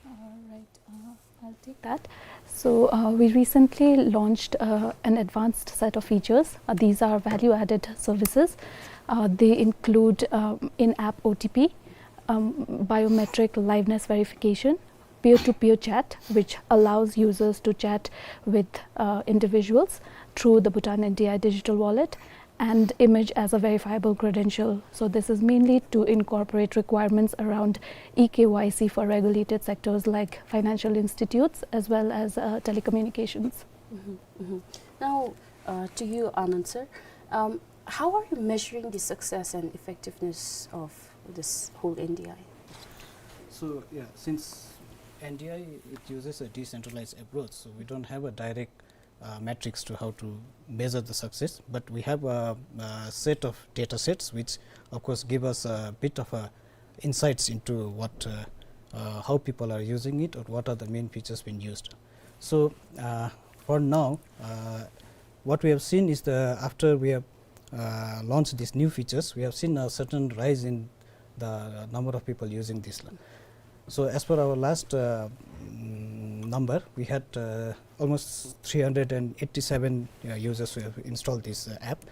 All right, uh, I'll take that. So, uh, we recently launched, uh, an advanced set of features. Uh, these are value-added services. Uh, they include, um, in-app O T P, um, biometric liveness verification, peer-to-peer chat, which allows users to chat with, uh, individuals through the Bhutan N D I digital wallet, and image as a verifiable credential. So this is mainly to incorporate requirements around e K Y C for regulated sectors like financial institutes as well as, uh, telecommunications. Mm-hmm, mm-hmm. Now, uh, to you, Anand sir, um, how are you measuring the success and effectiveness of this whole N D I? So, yeah, since N D I, it uses a decentralized approach, so we don't have a direct, uh, metrics to how to measure the success, but we have a, a set of data sets which, of course, give us a bit of a insights into what, uh, uh, how people are using it or what are the main features being used. So, uh, for now, uh, what we have seen is the, after we have, uh, launched these new features, we have seen a certain rise in the number of people using this la. So as per our last, uh, mm, number, we had, uh, almost three hundred and eighty-seven, uh, users who have installed this, uh, app,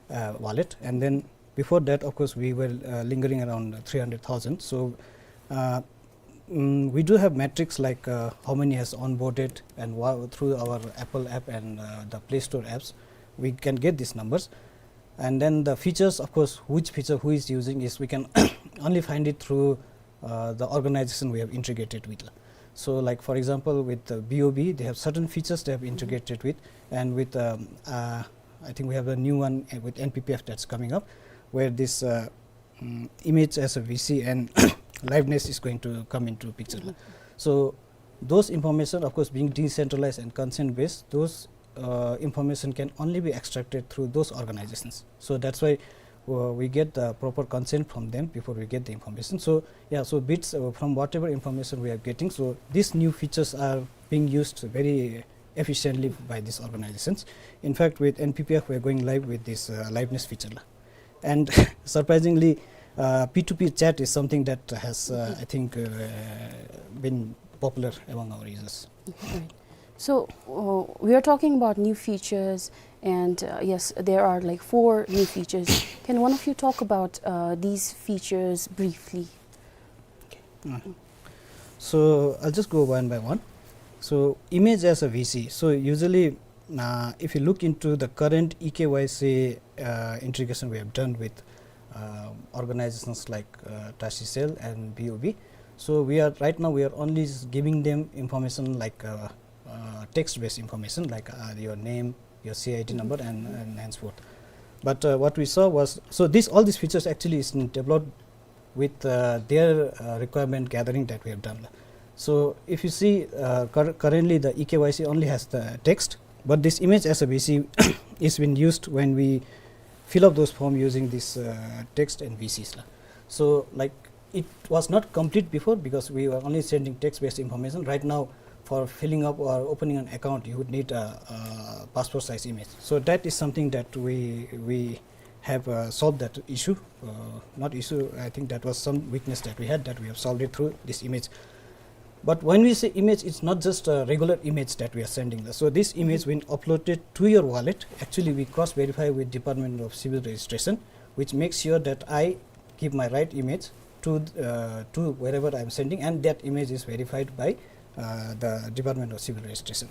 uh, wallet. And then before that, of course, we were, uh, lingering around three hundred thousand. So, uh, mm, we do have metrics like, uh, how many has onboarded and wha-, through our Apple app and, uh, the Play Store apps, we can get these numbers. And then the features, of course, which feature who is using is, we can only find it through, uh, the organization we have integrated with. So, like, for example, with the B O B, they have certain features they have integrated with, and with, um, uh, I think we have a new one, uh, with N P P F that's coming up, where this, uh, mm, image as a V C and liveness is going to come into picture. So those information, of course, being decentralized and consent based, those, uh, information can only be extracted through those organizations. So that's why, uh, we get the proper consent from them before we get the information. So, yeah, so bits, uh, from whatever information we are getting, so these new features are being used very efficiently by these organizations. In fact, with N P P F, we are going live with this, uh, liveness feature la. And surprisingly, uh, P two P chat is something that has, uh, I think, uh, been popular among our users. Right. So, uh, we are talking about new features, and, uh, yes, there are, like, four new features. Can one of you talk about, uh, these features briefly? Okay. Mm. So I'll just go one by one. So image as a V C. So usually, uh, if you look into the current E K Y C uh, integration we have done with uh, organizations like uh, Tashicel and B O B, so we are right now we are only just giving them information like uh, uh, text-based information like uh, your name, your C I D number, and, and henceforth. But uh, what we saw was, so this all these features actually is developed with uh, their uh, requirement gathering that we have done. So if you see, uh, cur- currently the E K Y C only has the text, but this image as a V C is been used when we fill up those form using this uh, text and V Cs la. So like it was not complete before because we were only sending text-based information. Right now, for filling up or opening an account, you would need a, a passport size image. So that is something that we we have uh, solved that issue. Uh, not issue, I think that was some weakness that we had, that we have solved it through this image. But when we say image, it's not just a regular image that we are sending. So this image, when uploaded to your wallet, actually we cross-verify with Department of Civil Registration, which makes sure that I give my right image to uh, to wherever I'm sending, and that image is verified by uh, the Department of Civil Registration.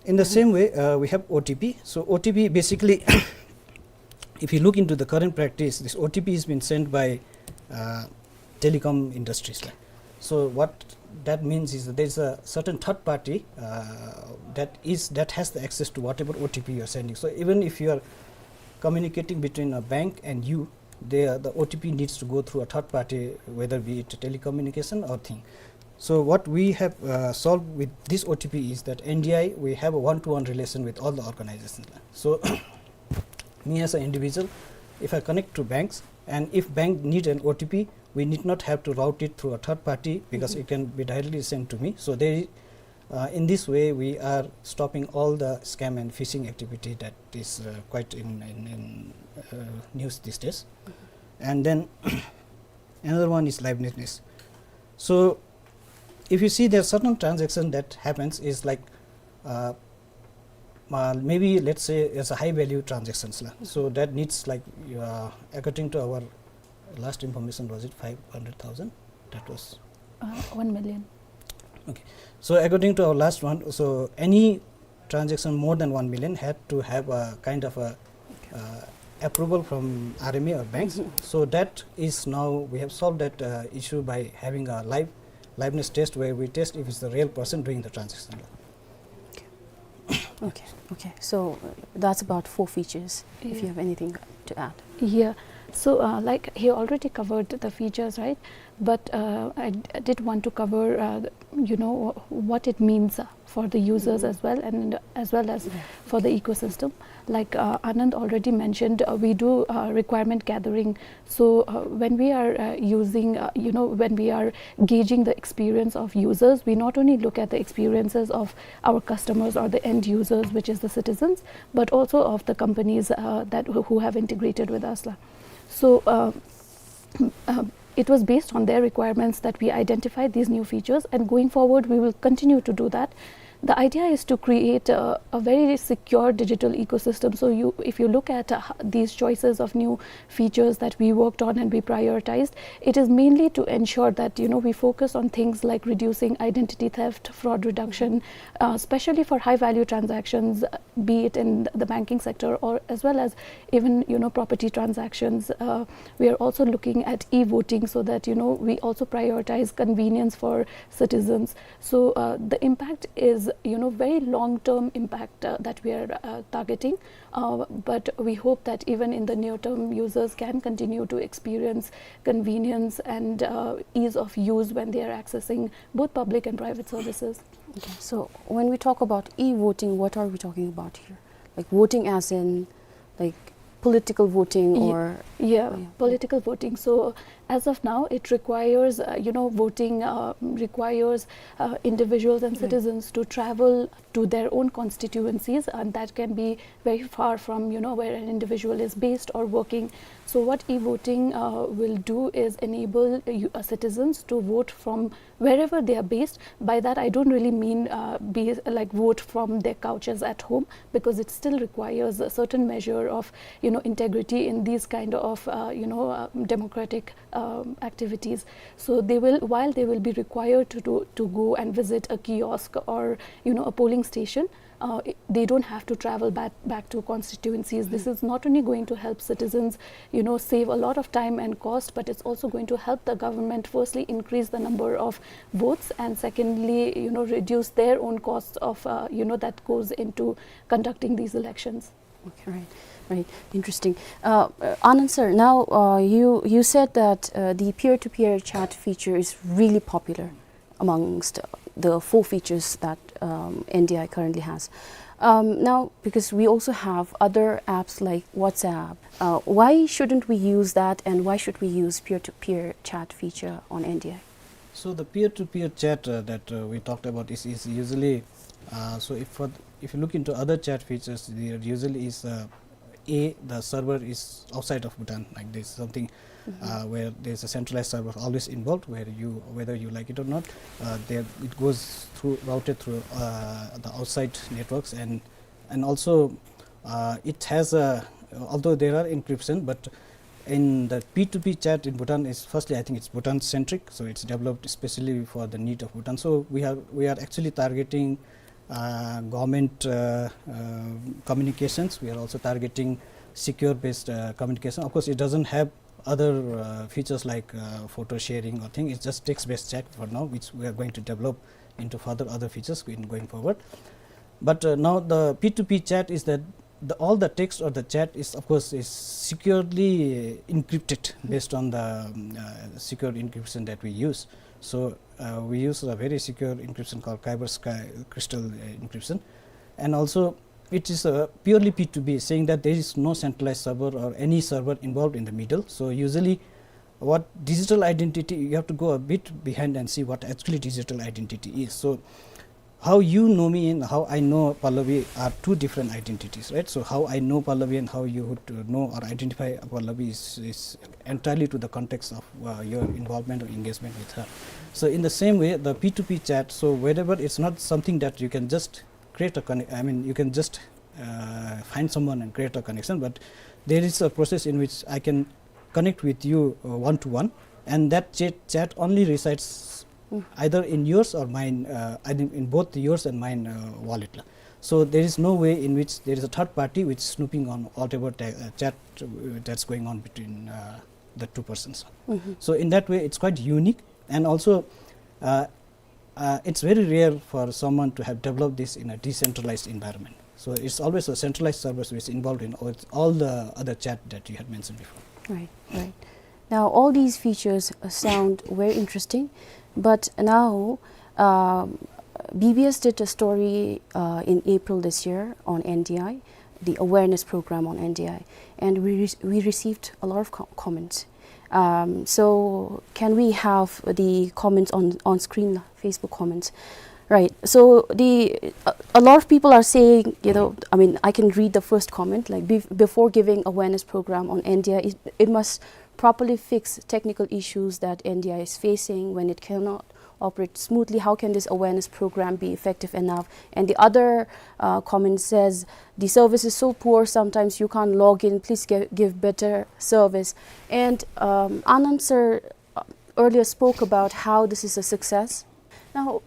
In the same way, uh, we have O T P. So O T P basically, if you look into the current practice, this O T P has been sent by uh, telecom industries. So what that means is that there's a certain third party uh, that is that has the access to whatever O T P you are sending. So even if you are communicating between a bank and you, the, the O T P needs to go through a third party, whether be it telecommunication or thing. So what we have uh, solved with this O T P is that N D I, we have a one-to-one relation with all the organizations. So me as an individual, if I connect to banks, and if bank need an O T P, we need not have to route it through a third party because it can be directly sent to me. So they, uh, in this way, we are stopping all the scam and phishing activity that is uh, quite in, in, in uh, news these days. And then another one is liveness. So if you see, there are certain transaction that happens is like uh, uh, maybe let's say it's a high value transactions la. So that needs like uh, according to our last information, was it five hundred thousand? That was Uh, one million. Okay. So according to our last one, so any transaction more than one million had to have a kind of a uh, approval from R M A or banks. So that is now we have solved that uh, issue by having a live liveness test where we test if it's the real person doing the transaction. Okay, okay. So uh, that's about four features. If you Yeah. have anything to add. Yeah. So, uh, like, he already covered the features, right? But uh, I, d- I did want to cover, uh, you know, wh- what it means uh, for the users as well, and as well as for the ecosystem. Like uh, Anand already mentioned, uh, we do uh, requirement gathering. So uh, when we are uh, using, uh, you know, when we are gauging the experience of users, we not only look at the experiences of our customers or the end users, which is the citizens, but also of the companies uh, that who who have integrated with us la. So uh, uh, it was based on their requirements that we identified these new features, and going forward, we will continue to do that. The idea is to create a, a very secure digital ecosystem. So, you, if you look at uh, these choices of new features that we worked on and we prioritized, it is mainly to ensure that, you know, we focus on things like reducing identity theft, fraud reduction, uh, especially for high-value transactions, uh, be it in the banking sector or as well as even, you know, property transactions. Uh, we are also looking at e-voting so that, you know, we also prioritize convenience for citizens. So uh, the impact is, you know, very long-term impact uh, that we are uh, targeting. Uh, but we hope that even in the near term, users can continue to experience convenience and uh, ease of use when they are accessing both public and private services. Okay. So when we talk about e-voting, what are we talking about here? Like voting as in, like, political voting Ye- or Yeah, yeah. Political voting. So as of now, it requires, uh, you know, voting uh, requires uh, individuals and citizens to travel to their own constituencies, and that can be very far from, you know, where an individual is based or working. So what e-voting uh, will do is enable uh, you, uh, citizens to vote from wherever they are based. By that, I don't really mean uh, be like vote from their couches at home, because it still requires a certain measure of, you know, integrity in these kind of, uh, you know, uh, democratic um, activities. So they will, while they will be required to, to, to go and visit a kiosk or, you know, a polling station, uh, i- they don't have to travel back, back to constituencies. This is not only going to help citizens, you know, save a lot of time and cost, but it's also going to help the government firstly increase the number of votes, and secondly, you know, reduce their own costs of, uh, you know, that goes into conducting these elections. Okay, right, right. Interesting. Uh, uh, Anand sir, now, uh, you, you said that, uh, the peer-to-peer chat feature is really popular amongst the four features that, um, N D I currently has. Um, now, because we also have other apps like WhatsApp, uh, why shouldn't we use that, and why should we use peer-to-peer chat feature on N D I? So the peer-to-peer chat, uh, that, uh, we talked about is, is usually, uh, so if for th- if you look into other chat features, there usually is, uh, a the server is outside of Bhutan, like this something, uh, where there's a centralized server always involved, where you, whether you like it or not, uh, there it goes through, routed through, uh, the outside networks, and and also, uh, it has a, although there are encryption, but in the P two P chat in Bhutan is, firstly, I think it's Bhutan centric, so it's developed especially for the need of Bhutan. So we are, we are actually targeting, uh, government, uh, uh, communications. We are also targeting secure based, uh, communication. Of course, it doesn't have other, uh, features like, uh, photo sharing or thing. It's just text based chat for now, which we are going to develop into further other features in going forward. But, uh, now the P two P chat is that the, all the text or the chat is, of course, is securely encrypted based on the, um, uh, secure encryption that we use. So, uh, we use a very secure encryption called Kyber Sky Crystal, uh, encryption. And also, it is, uh, purely P two P, saying that there is no centralized server or any server involved in the middle. So usually, what digital identity, you have to go a bit behind and see what actually digital identity is. So how you know me and how I know Pallavi are two different identities, right? So how I know Pallavi and how you would, uh, know or identify Pallavi is, is entirely to the context of, uh, your involvement or engagement with her. So in the same way, the P two P chat, so wherever, it's not something that you can just create a conne- I mean, you can just, uh, find someone and create a connection, but there is a process in which I can connect with you, uh, one to one, and that chat, chat only resides either in yours or mine, uh, I think in both yours and mine, uh, wallet la. So there is no way in which there is a third party which is snooping on whatever ta- uh, chat, uh, that's going on between, uh, the two persons. So in that way, it's quite unique, and also, uh, uh, it's very rare for someone to have developed this in a decentralized environment. So it's always a centralized service which is involved in all, all the other chat that you had mentioned before. Right, right. Now, all these features, uh, sound very interesting, but now, um, B B S did a story, uh, in April this year on N D I, the awareness program on N D I, and we re- we received a lot of co- comments. Um, so can we have the comments on, on screen, Facebook comments? Right. So the a, a lot of people are saying, you know, I mean, I can read the first comment, like, be- before giving awareness program on N D I, it, it must properly fix technical issues that N D I is facing when it cannot operate smoothly. How can this awareness program be effective enough? And the other, uh, comment says, the service is so poor, sometimes you can't log in. Please gi- give better service. And, um, Anand sir, uh, earlier spoke about how this is a success. Now,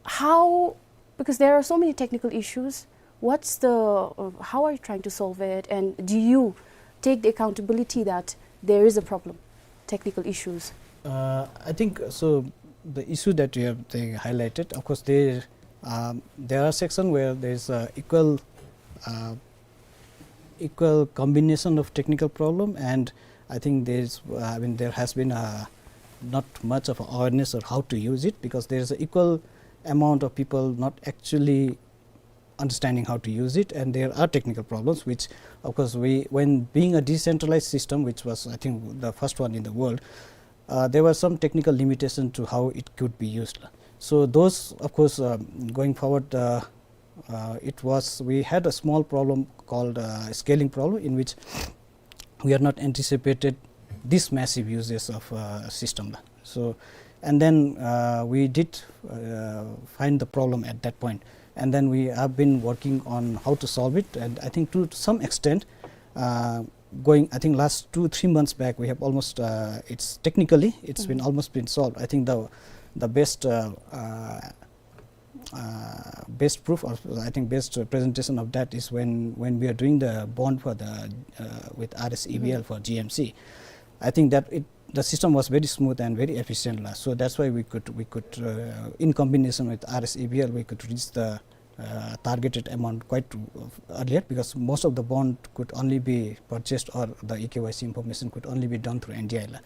how, because there are so many technical issues, what's the, uh, how are you trying to solve it, and do you take the accountability that there is a problem, technical issues? Uh, I think so. The issue that you have, they highlighted, of course, there, um, there are sections where there is a equal, uh, equal combination of technical problem, and I think there's, uh, I mean, there has been a not much of awareness of how to use it, because there is an equal amount of people not actually understanding how to use it, and there are technical problems which, of course, we, when being a decentralized system, which was, I think, the first one in the world, uh, there were some technical limitation to how it could be used. So those, of course, um, going forward, uh, uh, it was, we had a small problem called, uh, scaling problem, in which we had not anticipated this massive uses of, uh, system. So, and then, uh, we did, uh, find the problem at that point, and then we have been working on how to solve it. And I think to some extent, uh, going, I think, last two, three months back, we have almost, uh, it's technically, it's been almost been solved. I think the, the best, uh, uh, uh, best proof, or I think best, uh, presentation of that is when, when we are doing the bond for the, uh, with R S E B L for G M C. I think that it, the system was very smooth and very efficient, la. So that's why we could, we could, uh, in combination with R S E B L, we could reach the, uh, targeted amount quite, uh, earlier, because most of the bond could only be purchased or the E K Y C information could only be done through N D I, la.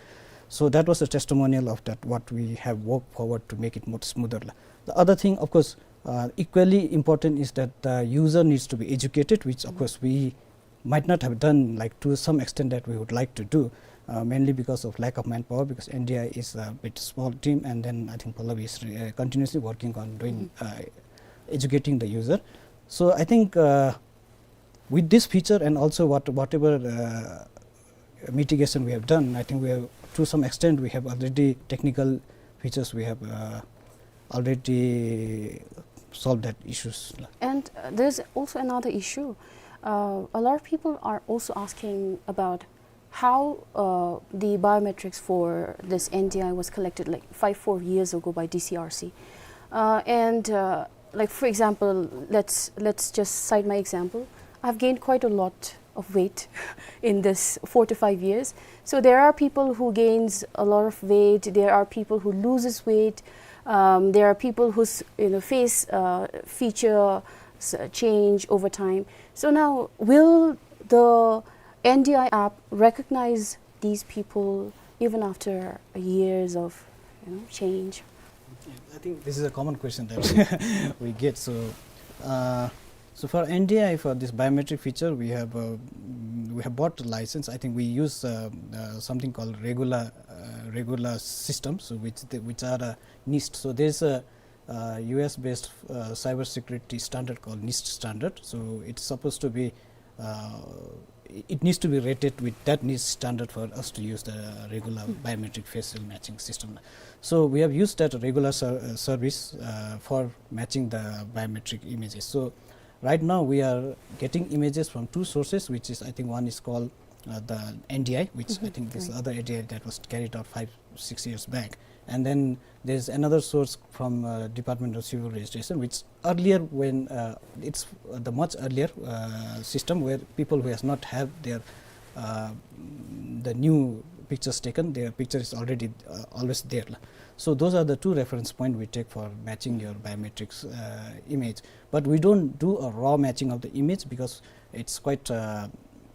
So that was a testimonial of that, what we have worked forward to make it more smoother, la. The other thing, of course, uh, equally important is that the user needs to be educated, which of course we might not have done, like, to some extent that we would like to do, uh, mainly because of lack of manpower, because N D I is a bit small team, and then I think Pallavi is, uh, continuously working on doing, uh, educating the user. So I think, uh, with this feature and also what, whatever, uh, mitigation we have done, I think we have, to some extent, we have already, technical features, we have, uh, already solved that issues. And, uh, there's also another issue. Uh, a lot of people are also asking about how, uh, the biometrics for this N D I was collected, like, five, four years ago by D C R C. Uh, and, uh, like, for example, let's, let's just cite my example. I've gained quite a lot of weight in this four to five years. So there are people who gains a lot of weight. There are people who loses weight. Um, there are people whose, you know, face, uh, feature s-, change over time. So now, will the N D I app recognize these people even after years of, you know, change? Yeah, I think this is a common question that we get. So, uh, so for N D I, for this biometric feature, we have, uh, mm, we have bought the license. I think we use, uh, uh, something called regular, uh, regular systems, so which they, which are, uh, NIST. So there's a, uh, U S-based, uh, cybersecurity standard called NIST standard. So it's supposed to be, uh, it needs to be rated with that NIST standard for us to use the regular biometric facial matching system. So we have used that regular ser-, uh, service, uh, for matching the biometric images. So right now we are getting images from two sources, which is, I think, one is called, uh, the N D I, which I think this other N D I that was carried out five, six years back. And then there's another source from, uh, Department of Civil Registration, which earlier when, uh, it's, uh, the much earlier, uh, system where people who has not have their, uh, the new pictures taken, their picture is already, uh, always there, la. So those are the two reference point we take for matching your biometrics, uh, image. But we don't do a raw matching of the image because it's quite, uh,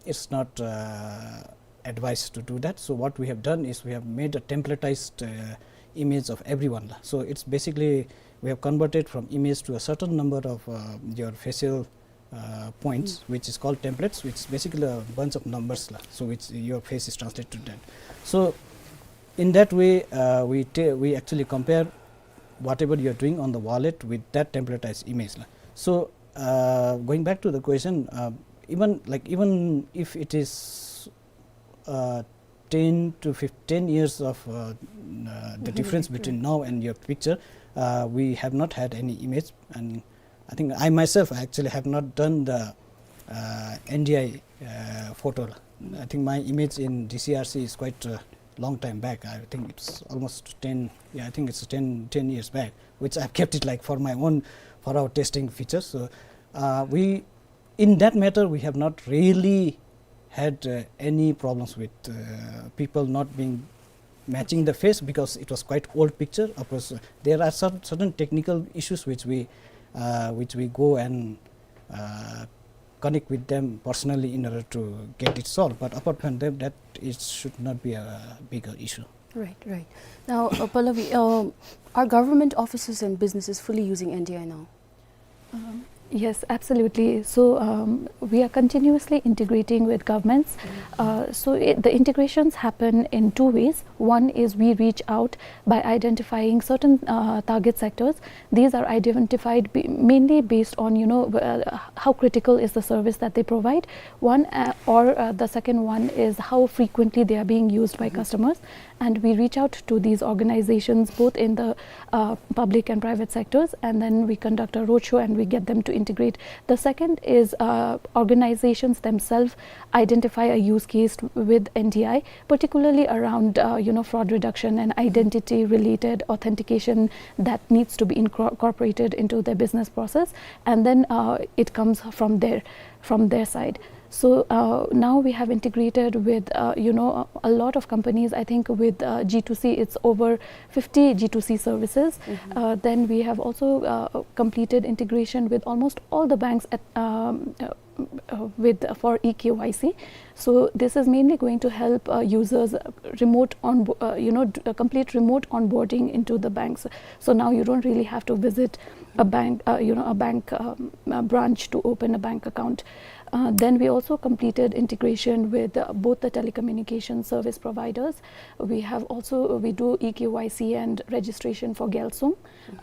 it's not, uh, advised to do that. So what we have done is we have made a templatized, uh, image of everyone, la. So it's basically, we have converted from image to a certain number of, uh, your facial, uh, points, which is called templates, which is basically a bunch of numbers, la. So which your face is translated to that. So in that way, uh, we ta-, we actually compare whatever you are doing on the wallet with that templatized image, la. So, uh, going back to the question, uh, even, like, even if it is, uh, ten to fifteen years of, uh, uh, the difference between now and your picture, uh, we have not had any image, and I think I myself actually have not done the, uh, N D I, uh, photo. I think my image in D C R C is quite a long time back. I think it's almost ten, yeah, I think it's ten, ten years back, which I've kept it, like, for my own, for our testing features. So, uh, we, in that matter, we have not really had, uh, any problems with, uh, people not being matching the face because it was quite old picture. Of course, uh, there are some certain technical issues which we, uh, which we go and, uh, connect with them personally in order to get it solved. But apart from that, that it should not be a bigger issue. Right, right. Now, uh, Pallavi, um, are government offices and businesses fully using N D I now? Um, yes, absolutely. So, um, we are continuously integrating with governments. Uh, so it, the integrations happen in two ways. One is we reach out by identifying certain, uh, target sectors. These are identified b-, mainly based on, you know, uh, how critical is the service that they provide. One, uh, or, uh, the second one is how frequently they are being used by customers. And we reach out to these organizations, both in the, uh, public and private sectors, and then we conduct a roadshow and we get them to integrate. The second is, uh, organizations themselves identify a use case with N D I, particularly around, uh, you know, fraud reduction and identity-related authentication that needs to be incor-, incorporated into their business process, and then, uh, it comes from there, from their side. So, uh, now we have integrated with, uh, you know, a, a lot of companies. I think with, uh, G two C, it's over fifty G two C services. Uh, then we have also, uh, completed integration with almost all the banks at, um, uh, uh, with, for e K Y C. So this is mainly going to help, uh, users, uh, remote on, uh, you know, d-, uh, complete remote onboarding into the banks. So now you don't really have to visit a bank, uh, you know, a bank, um, a branch to open a bank account. Uh, then we also completed integration with, uh, both the telecommunication service providers. We have also, we do e K Y C and registration for Gelsung.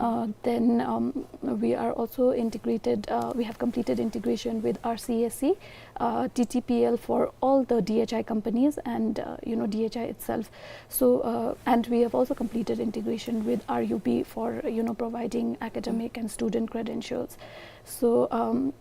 Uh, then, um, we are also integrated, uh, we have completed integration with R C S C, uh, T T P L for all the D H I companies and, uh, you know, D H I itself. So, uh, and we have also completed integration with R U B for, you know, providing academic and student credentials. So, um,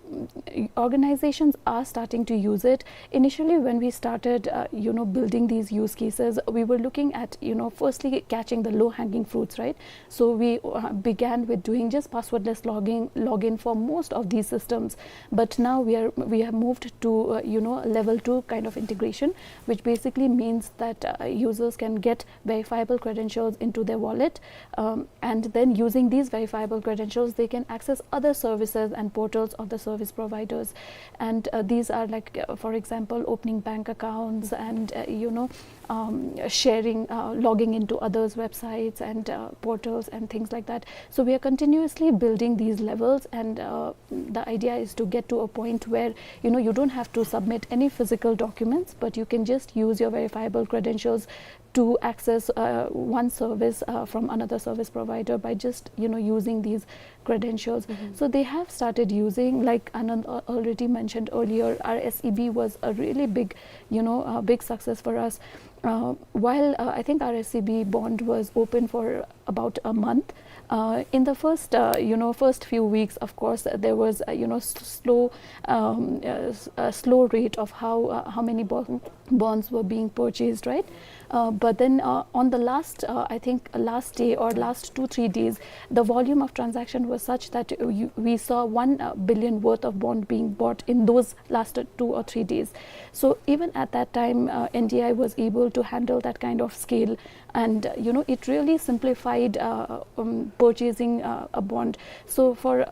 organizations are starting to use it. Initially, when we started, uh, you know, building these use cases, we were looking at, you know, firstly catching the low-hanging fruits, right? So we, uh, began with doing just passwordless logging, login for most of these systems. But now we are, we have moved to, uh, you know, level two kind of integration, which basically means that, uh, users can get verifiable credentials into their wallet, um, and then using these verifiable credentials, they can access other services and portals of the service providers. And, uh, these are like, uh, for example, opening bank accounts and, uh, you know, um, sharing, uh, logging into others' websites and, uh, portals and things like that. So we are continuously building these levels, and, uh, the idea is to get to a point where, you know, you don't have to submit any physical documents, but you can just use your verifiable credentials to access, uh, one service, uh, from another service provider by just, you know, using these credentials. So they have started using, like Anand al-, already mentioned earlier, R S E B was a really big, you know, uh, big success for us. Uh, while, uh, I think R S E B bond was open for about a month, uh, in the first, uh, you know, first few weeks, of course, uh, there was, uh, you know, s-, slow, um, uh, s-, a slow rate of how, uh, how many bond, bonds were being purchased, right? Uh, but then, uh, on the last, uh, I think, uh, last day or last two, three days, the volume of transaction was such that, uh, you, we saw one, uh, billion worth of bond being bought in those last, uh, two or three days. So even at that time, uh, N D I was able to handle that kind of scale, and, uh, you know, it really simplified, uh, um, purchasing, uh, a bond. So for,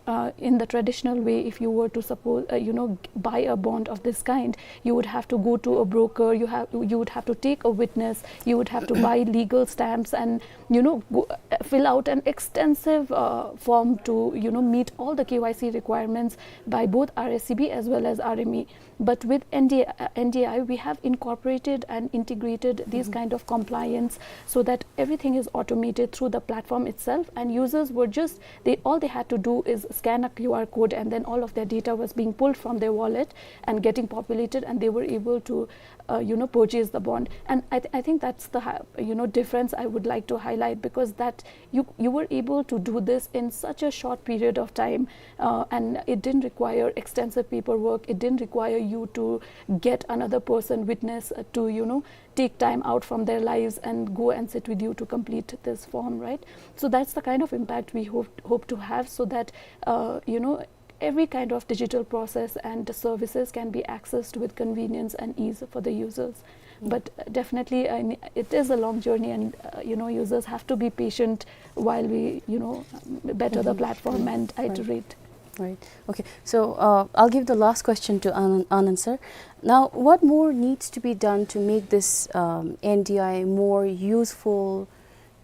uh, in the traditional way, if you were to suppose, uh, you know, g-, buy a bond of this kind, you would have to go to a broker, you have, you would have to take a witness, you would have to buy legal stamps, and, you know, go, uh, fill out an extensive, uh, form to, you know, meet all the K Y C requirements by both R S E B as well as R M E. But with N D I, uh, N D I, we have incorporated and integrated these kind of compliance so that everything is automated through the platform itself, and users were just, they, all they had to do is scan a Q R code, and then all of their data was being pulled from their wallet and getting populated, and they were able to, uh, you know, purchase the bond. And I, th-, I think that's the hi-, you know, difference I would like to highlight, because that you, you were able to do this in such a short period of time, uh, and it didn't require extensive paperwork. It didn't require you to get another person witness, uh, to, you know, take time out from their lives and go and sit with you to complete this form, right? So that's the kind of impact we hope, hope to have, so that, uh, you know, every kind of digital process and services can be accessed with convenience and ease for the users. But, uh, definitely, uh, n-, it is a long journey, and, uh, you know, users have to be patient while we, you know, better the platform and iterate. Right. Okay. So, uh, I'll give the last question to Anand, Anand sir. Now, what more needs to be done to make this, um, N D I more useful,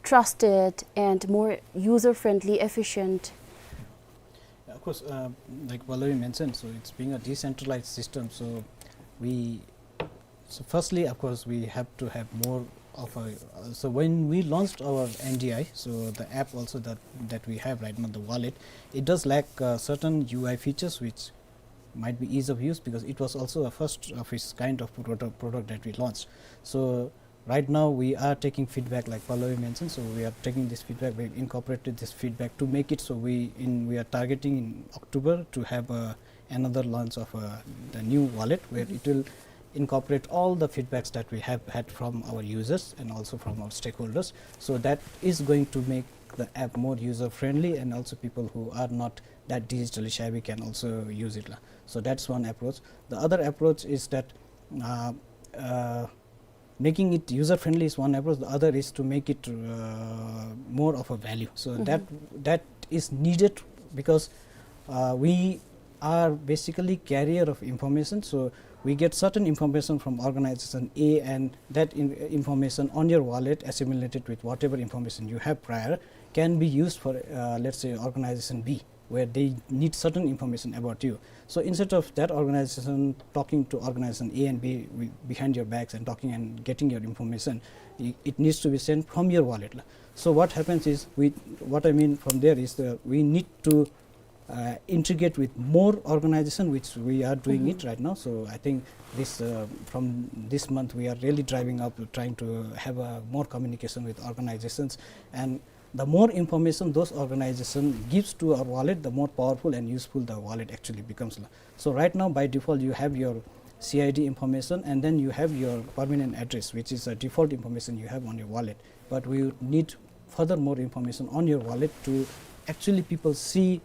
trusted, and more user-friendly, efficient? Yeah, of course, uh, like Valerie mentioned, so it's being a decentralized system, so we, so firstly, of course, we have to have more of a, uh, so when we launched our N D I, so the app also that, that we have right now, the wallet, it does lack, uh, certain U I features which might be ease of use, because it was also a first of its kind of product, product that we launched. So Right now, we are taking feedback, like Pallavi mentioned, so we are taking this feedback, we've incorporated this feedback to make it so we, in, we are targeting in October to have a, another launch of, uh, the new wallet where it will incorporate all the feedbacks that we have had from our users and also from our stakeholders. So that is going to make the app more user friendly, and also people who are not that digitally savvy can also use it la. So that's one approach. The other approach is that, uh, uh, making it user friendly is one approach. The other is to make it, uh, more of a value. So that, that is needed because, uh, we are basically carrier of information. So we get certain information from organization A, and that in-, information on your wallet assimilated with whatever information you have prior can be used for, uh, let's say, organization B, where they need certain information about you. So instead of that organization talking to organization A and B wi-, behind your backs and talking and getting your information, i-, it needs to be sent from your wallet la. So what happens is, we, what I mean from there is that we need to, uh, integrate with more organization, which we are doing it right now. So I think this, uh, from this month, we are really driving up, trying to have a more communication with organizations, and the more information those organization gives to our wallet, the more powerful and useful the wallet actually becomes la. So right now, by default, you have your C I D information, and then you have your permanent address, which is a default information you have on your wallet. But we would need further more information on your wallet to actually people see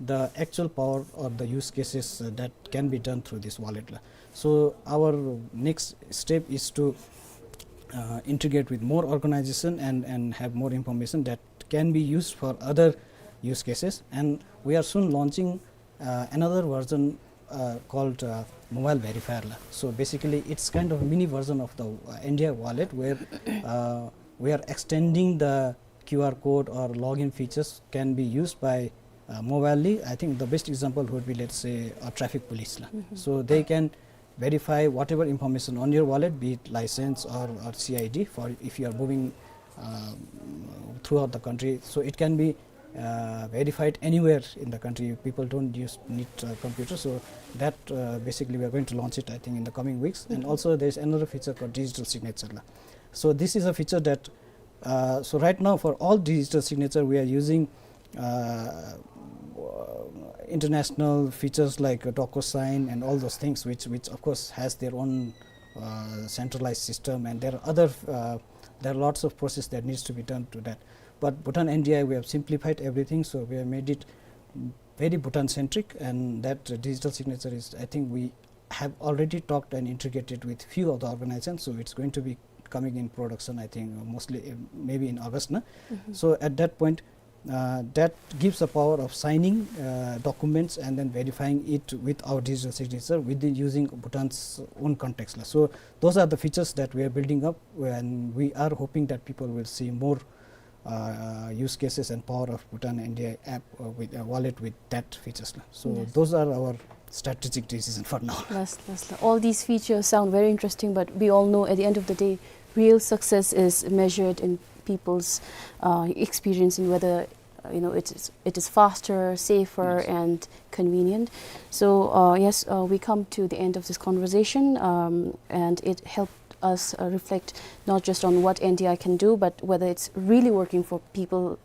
the actual power or the use cases, uh, that can be done through this wallet la. So our next step is to, uh, integrate with more organization and, and have more information that can be used for other use cases. And we are soon launching, uh, another version, uh, called, uh, Mobile Verifier la. So basically, it's kind of a mini version of the, uh, N D I wallet, where, uh, we are extending the Q R code or login features can be used by, uh, mobile. I think the best example would be, let's say, a traffic police la. So they can verify whatever information on your wallet, be it license or, or C I D, for if you are moving, uh, throughout the country. So it can be, uh, verified anywhere in the country. People don't use, need, uh, computer. So that, uh, basically we are going to launch it, I think, in the coming weeks. And also there is another feature called digital signature la. So this is a feature that, uh, so right now for all digital signature, we are using, uh, international features like, uh, DocuSign and all those things, which, which of course has their own, uh, centralized system, and there are other, uh, there are lots of process that needs to be done to that. But Bhutan N D I, we have simplified everything, so we have made it very Bhutan centric, and that, uh, digital signature is, I think we have already talked and integrated with few of the organizations, so it's going to be coming in production, I think, mostly, uh, maybe in August na. So at that point, uh, that gives the power of signing, uh, documents and then verifying it with our digital signature within using Bhutan's own context la. So those are the features that we are building up, and we are hoping that people will see more, uh, use cases and power of Bhutan N D I app, uh, with, uh, wallet with that features la. So those are our strategic decision for now. Yes, yes. All these features sound very interesting, but we all know at the end of the day, real success is measured in people's, uh, experience in whether, uh, you know, it is, it is faster, safer, and convenient. So, uh, yes, uh, we come to the end of this conversation, um, and it helped us, uh, reflect not just on what N D I can do, but whether it's really working for people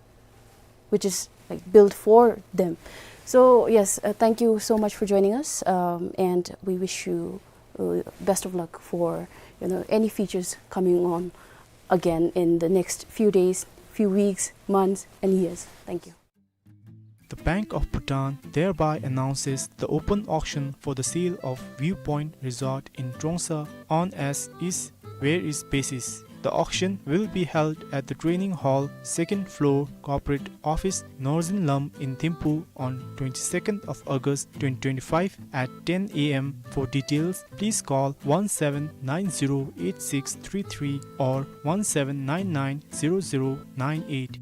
which is, like, built for them. So yes, uh, thank you so much for joining us, um, and we wish you, uh, best of luck for, you know, any features coming on again in the next few days, few weeks, months, and years. Thank you. The Bank of Bhutan thereby announces the open auction for the sale of Viewpoint Resort in Trongsa on as is where is basis. The auction will be held at the training hall, second floor, corporate office, Northern Lam in Thimphu on twenty-second of August twenty twenty-five at ten A M. For details, please call one seven nine zero eight six three three or one seven nine nine zero zero nine eight.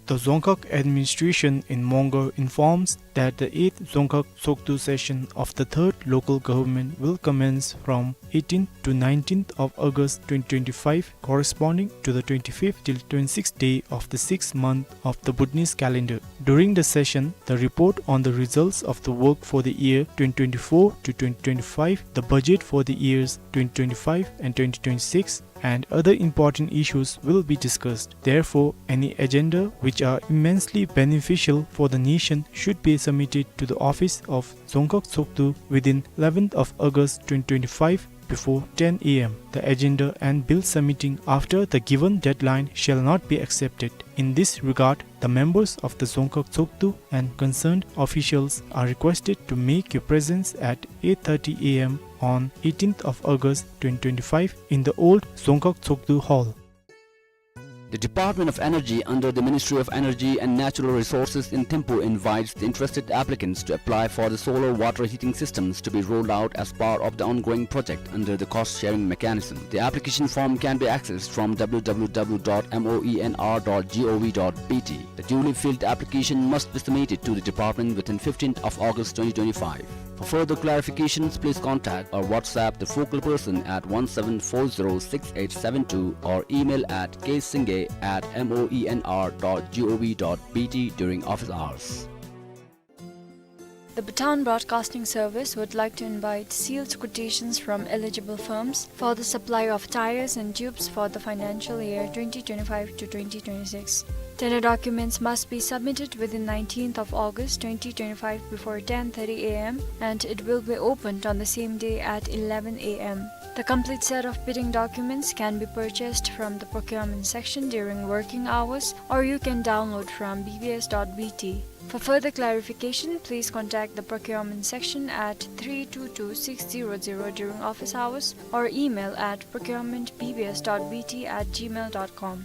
The Dzongkhag administration in Mongar informs that the eighth Dzongkhag Tshogdu session of the third local government will commence from eighteenth to nineteenth of August twenty twenty-five, corresponding to the twenty-fifth till twenty-sixth day of the sixth month of the Bhutanese calendar. During the session, the report on the results of the work for the year twenty twenty-four to twenty twenty-five, the budget for the years twenty twenty-five and twenty twenty-six, and other important issues will be discussed. Therefore, any agenda which are immensely beneficial for the nation should be submitted to the office of Dzongkhag Tshogdu within eleventh of August twenty twenty-five before ten A M. The agenda and bill submitting after the given deadline shall not be accepted. In this regard, the members of the Dzongkhag Tshogdu and concerned officials are requested to make your presence at eight thirty A M on eighteenth of August twenty twenty-five in the old Dzongkhag Tshogdu Hall. The Department of Energy under the Ministry of Energy and Natural Resources in Thimphu invites the interested applicants to apply for the solar water heating systems to be rolled out as part of the ongoing project under the cost-sharing mechanism. The application form can be accessed from W W W dot moenr dot gov dot B T. The duly filled application must be submitted to the department within fifteenth of August twenty twenty-five. For further clarifications, please contact or WhatsApp the focal person at one seven four zero six eight seven two or email at ksingye at moenr dot gov dot B T during office hours. The Bhutan Broadcasting Service would like to invite sealed quotations from eligible firms for the supply of tyres and tubes for the financial year twenty twenty-five to twenty twenty-six. Tender documents must be submitted within nineteenth of August twenty twenty-five before ten thirty A M, and it will be opened on the same day at eleven A M. The complete set of bidding documents can be purchased from the procurement section during working hours, or you can download from B B S dot B T. For further clarification, please contact the procurement section at three two two six zero zero during office hours or email at procurement B B S dot B T at gmail dot com.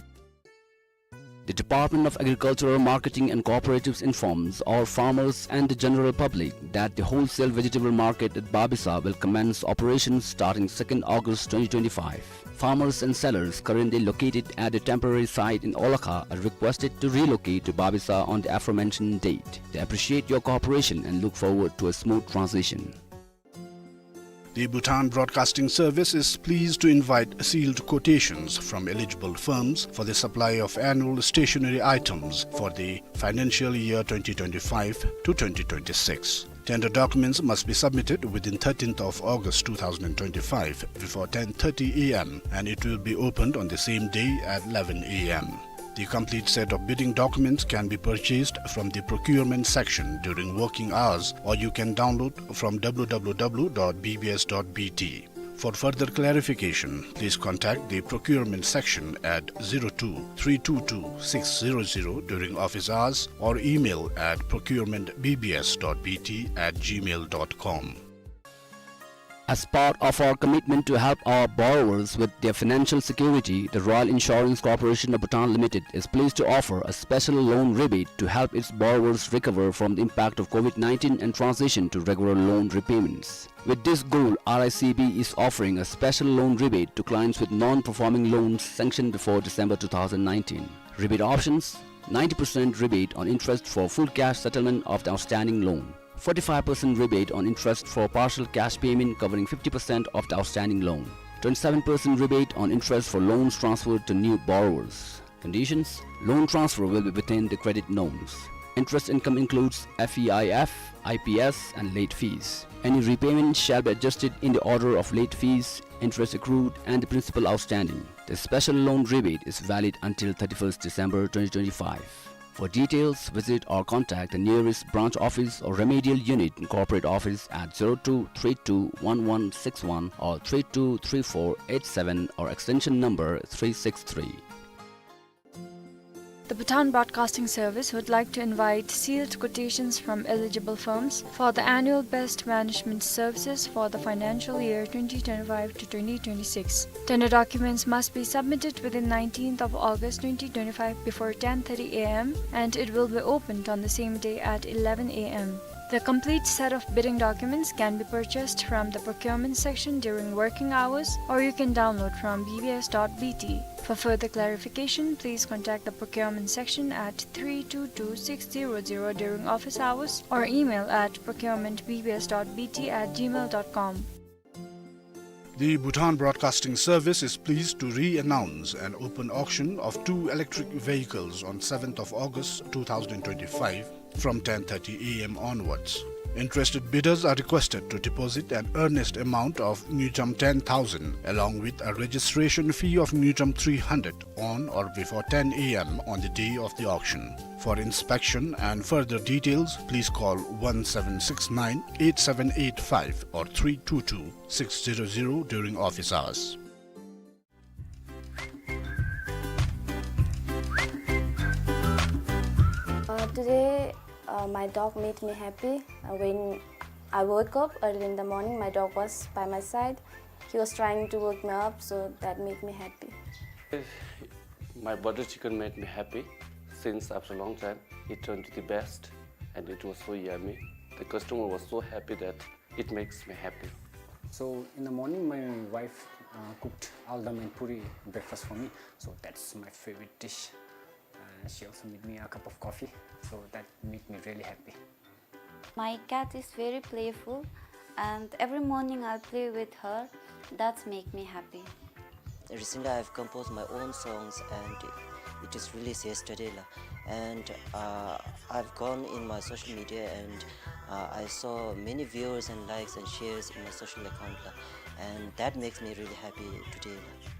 The Department of Agricultural Marketing and Cooperatives informs all farmers and the general public that the wholesale vegetable market at Babisa will commence operations starting second August twenty twenty-five. Farmers and sellers currently located at the temporary site in Olakha are requested to relocate to Babisa on the aforementioned date. They appreciate your cooperation and look forward to a smooth transition. The Bhutan Broadcasting Service is pleased to invite sealed quotations from eligible firms for the supply of annual stationery items for the financial year twenty twenty-five to twenty twenty-six. Tender documents must be submitted within thirteenth of August two thousand twenty-five before ten thirty A M, and it will be opened on the same day at eleven A M. The complete set of bidding documents can be purchased from the procurement section during working hours, or you can download from W W W dot B B S dot B T. For further clarification, please contact the procurement section at zero two three two two six zero zero during office hours or email at procurement B B S dot B T at gmail dot com. As part of our commitment to help our borrowers with their financial security, the Royal Insurance Corporation of Bhutan Limited is pleased to offer a special loan rebate to help its borrowers recover from the impact of COVID nineteen and transition to regular loan repayments. With this goal, R I C B is offering a special loan rebate to clients with non-performing loans sanctioned before December two thousand nineteen. Rebate options: ninety percent rebate on interest for full cash settlement of the outstanding loan, forty-five percent rebate on interest for partial cash payment covering fifty percent of the outstanding loan, twenty-seven percent rebate on interest for loans transferred to new borrowers. Conditions: loan transfer will be within the credit norms. Interest income includes F E I F, I P S, and late fees. Any repayment shall be adjusted in the order of late fees, interest accrued, and the principal outstanding. The special loan rebate is valid until thirty-first December twenty twenty-five. For details, visit or contact the nearest branch office or remedial unit in corporate office at zero two three two one one six one or three two three four eight seven or extension number three six three. The Bhutan Broadcasting Service would like to invite sealed quotations from eligible firms for the annual best management services for the financial year twenty twenty-five to twenty twenty-six. Tender documents must be submitted within nineteenth of August twenty twenty-five before ten thirty A M, and it will be opened on the same day at eleven A M. The complete set of bidding documents can be purchased from the procurement section during working hours, or you can download from B B S dot B T. For further clarification, please contact the procurement section at three two two six zero zero during office hours or email at procurement B B S dot B T at gmail dot com. The Bhutan Broadcasting Service is pleased to re-announce an open auction of two electric vehicles on seventh of August two thousand twenty-five from ten thirty A M onwards. Interested bidders are requested to deposit an earnest amount of ngultrum ten thousand along with a registration fee of ngultrum three hundred on or before ten A M on the day of the auction. For inspection and further details, please call one seven six nine eight seven eight five or three two two six zero zero during office hours. Uh, today, uh, my dog made me happy. Uh, when I woke up early in the morning, my dog was by my side. He was trying to wake me up, so that made me happy. My butter chicken made me happy since after a long time. It turned to the best and it was so yummy. The customer was so happy that it makes me happy. So in the morning, my wife, uh, cooked aldam and puri breakfast for me. So that's my favorite dish. Uh, she also made me a cup of coffee. So that made me really happy. My cat is very playful, and every morning I play with her. That's make me happy. Recently, I've composed my own songs, and it is released yesterday, la. And, uh, I've gone in my social media, and, uh, I saw many viewers and likes and shares in my social account, la. And that makes me really happy today, la.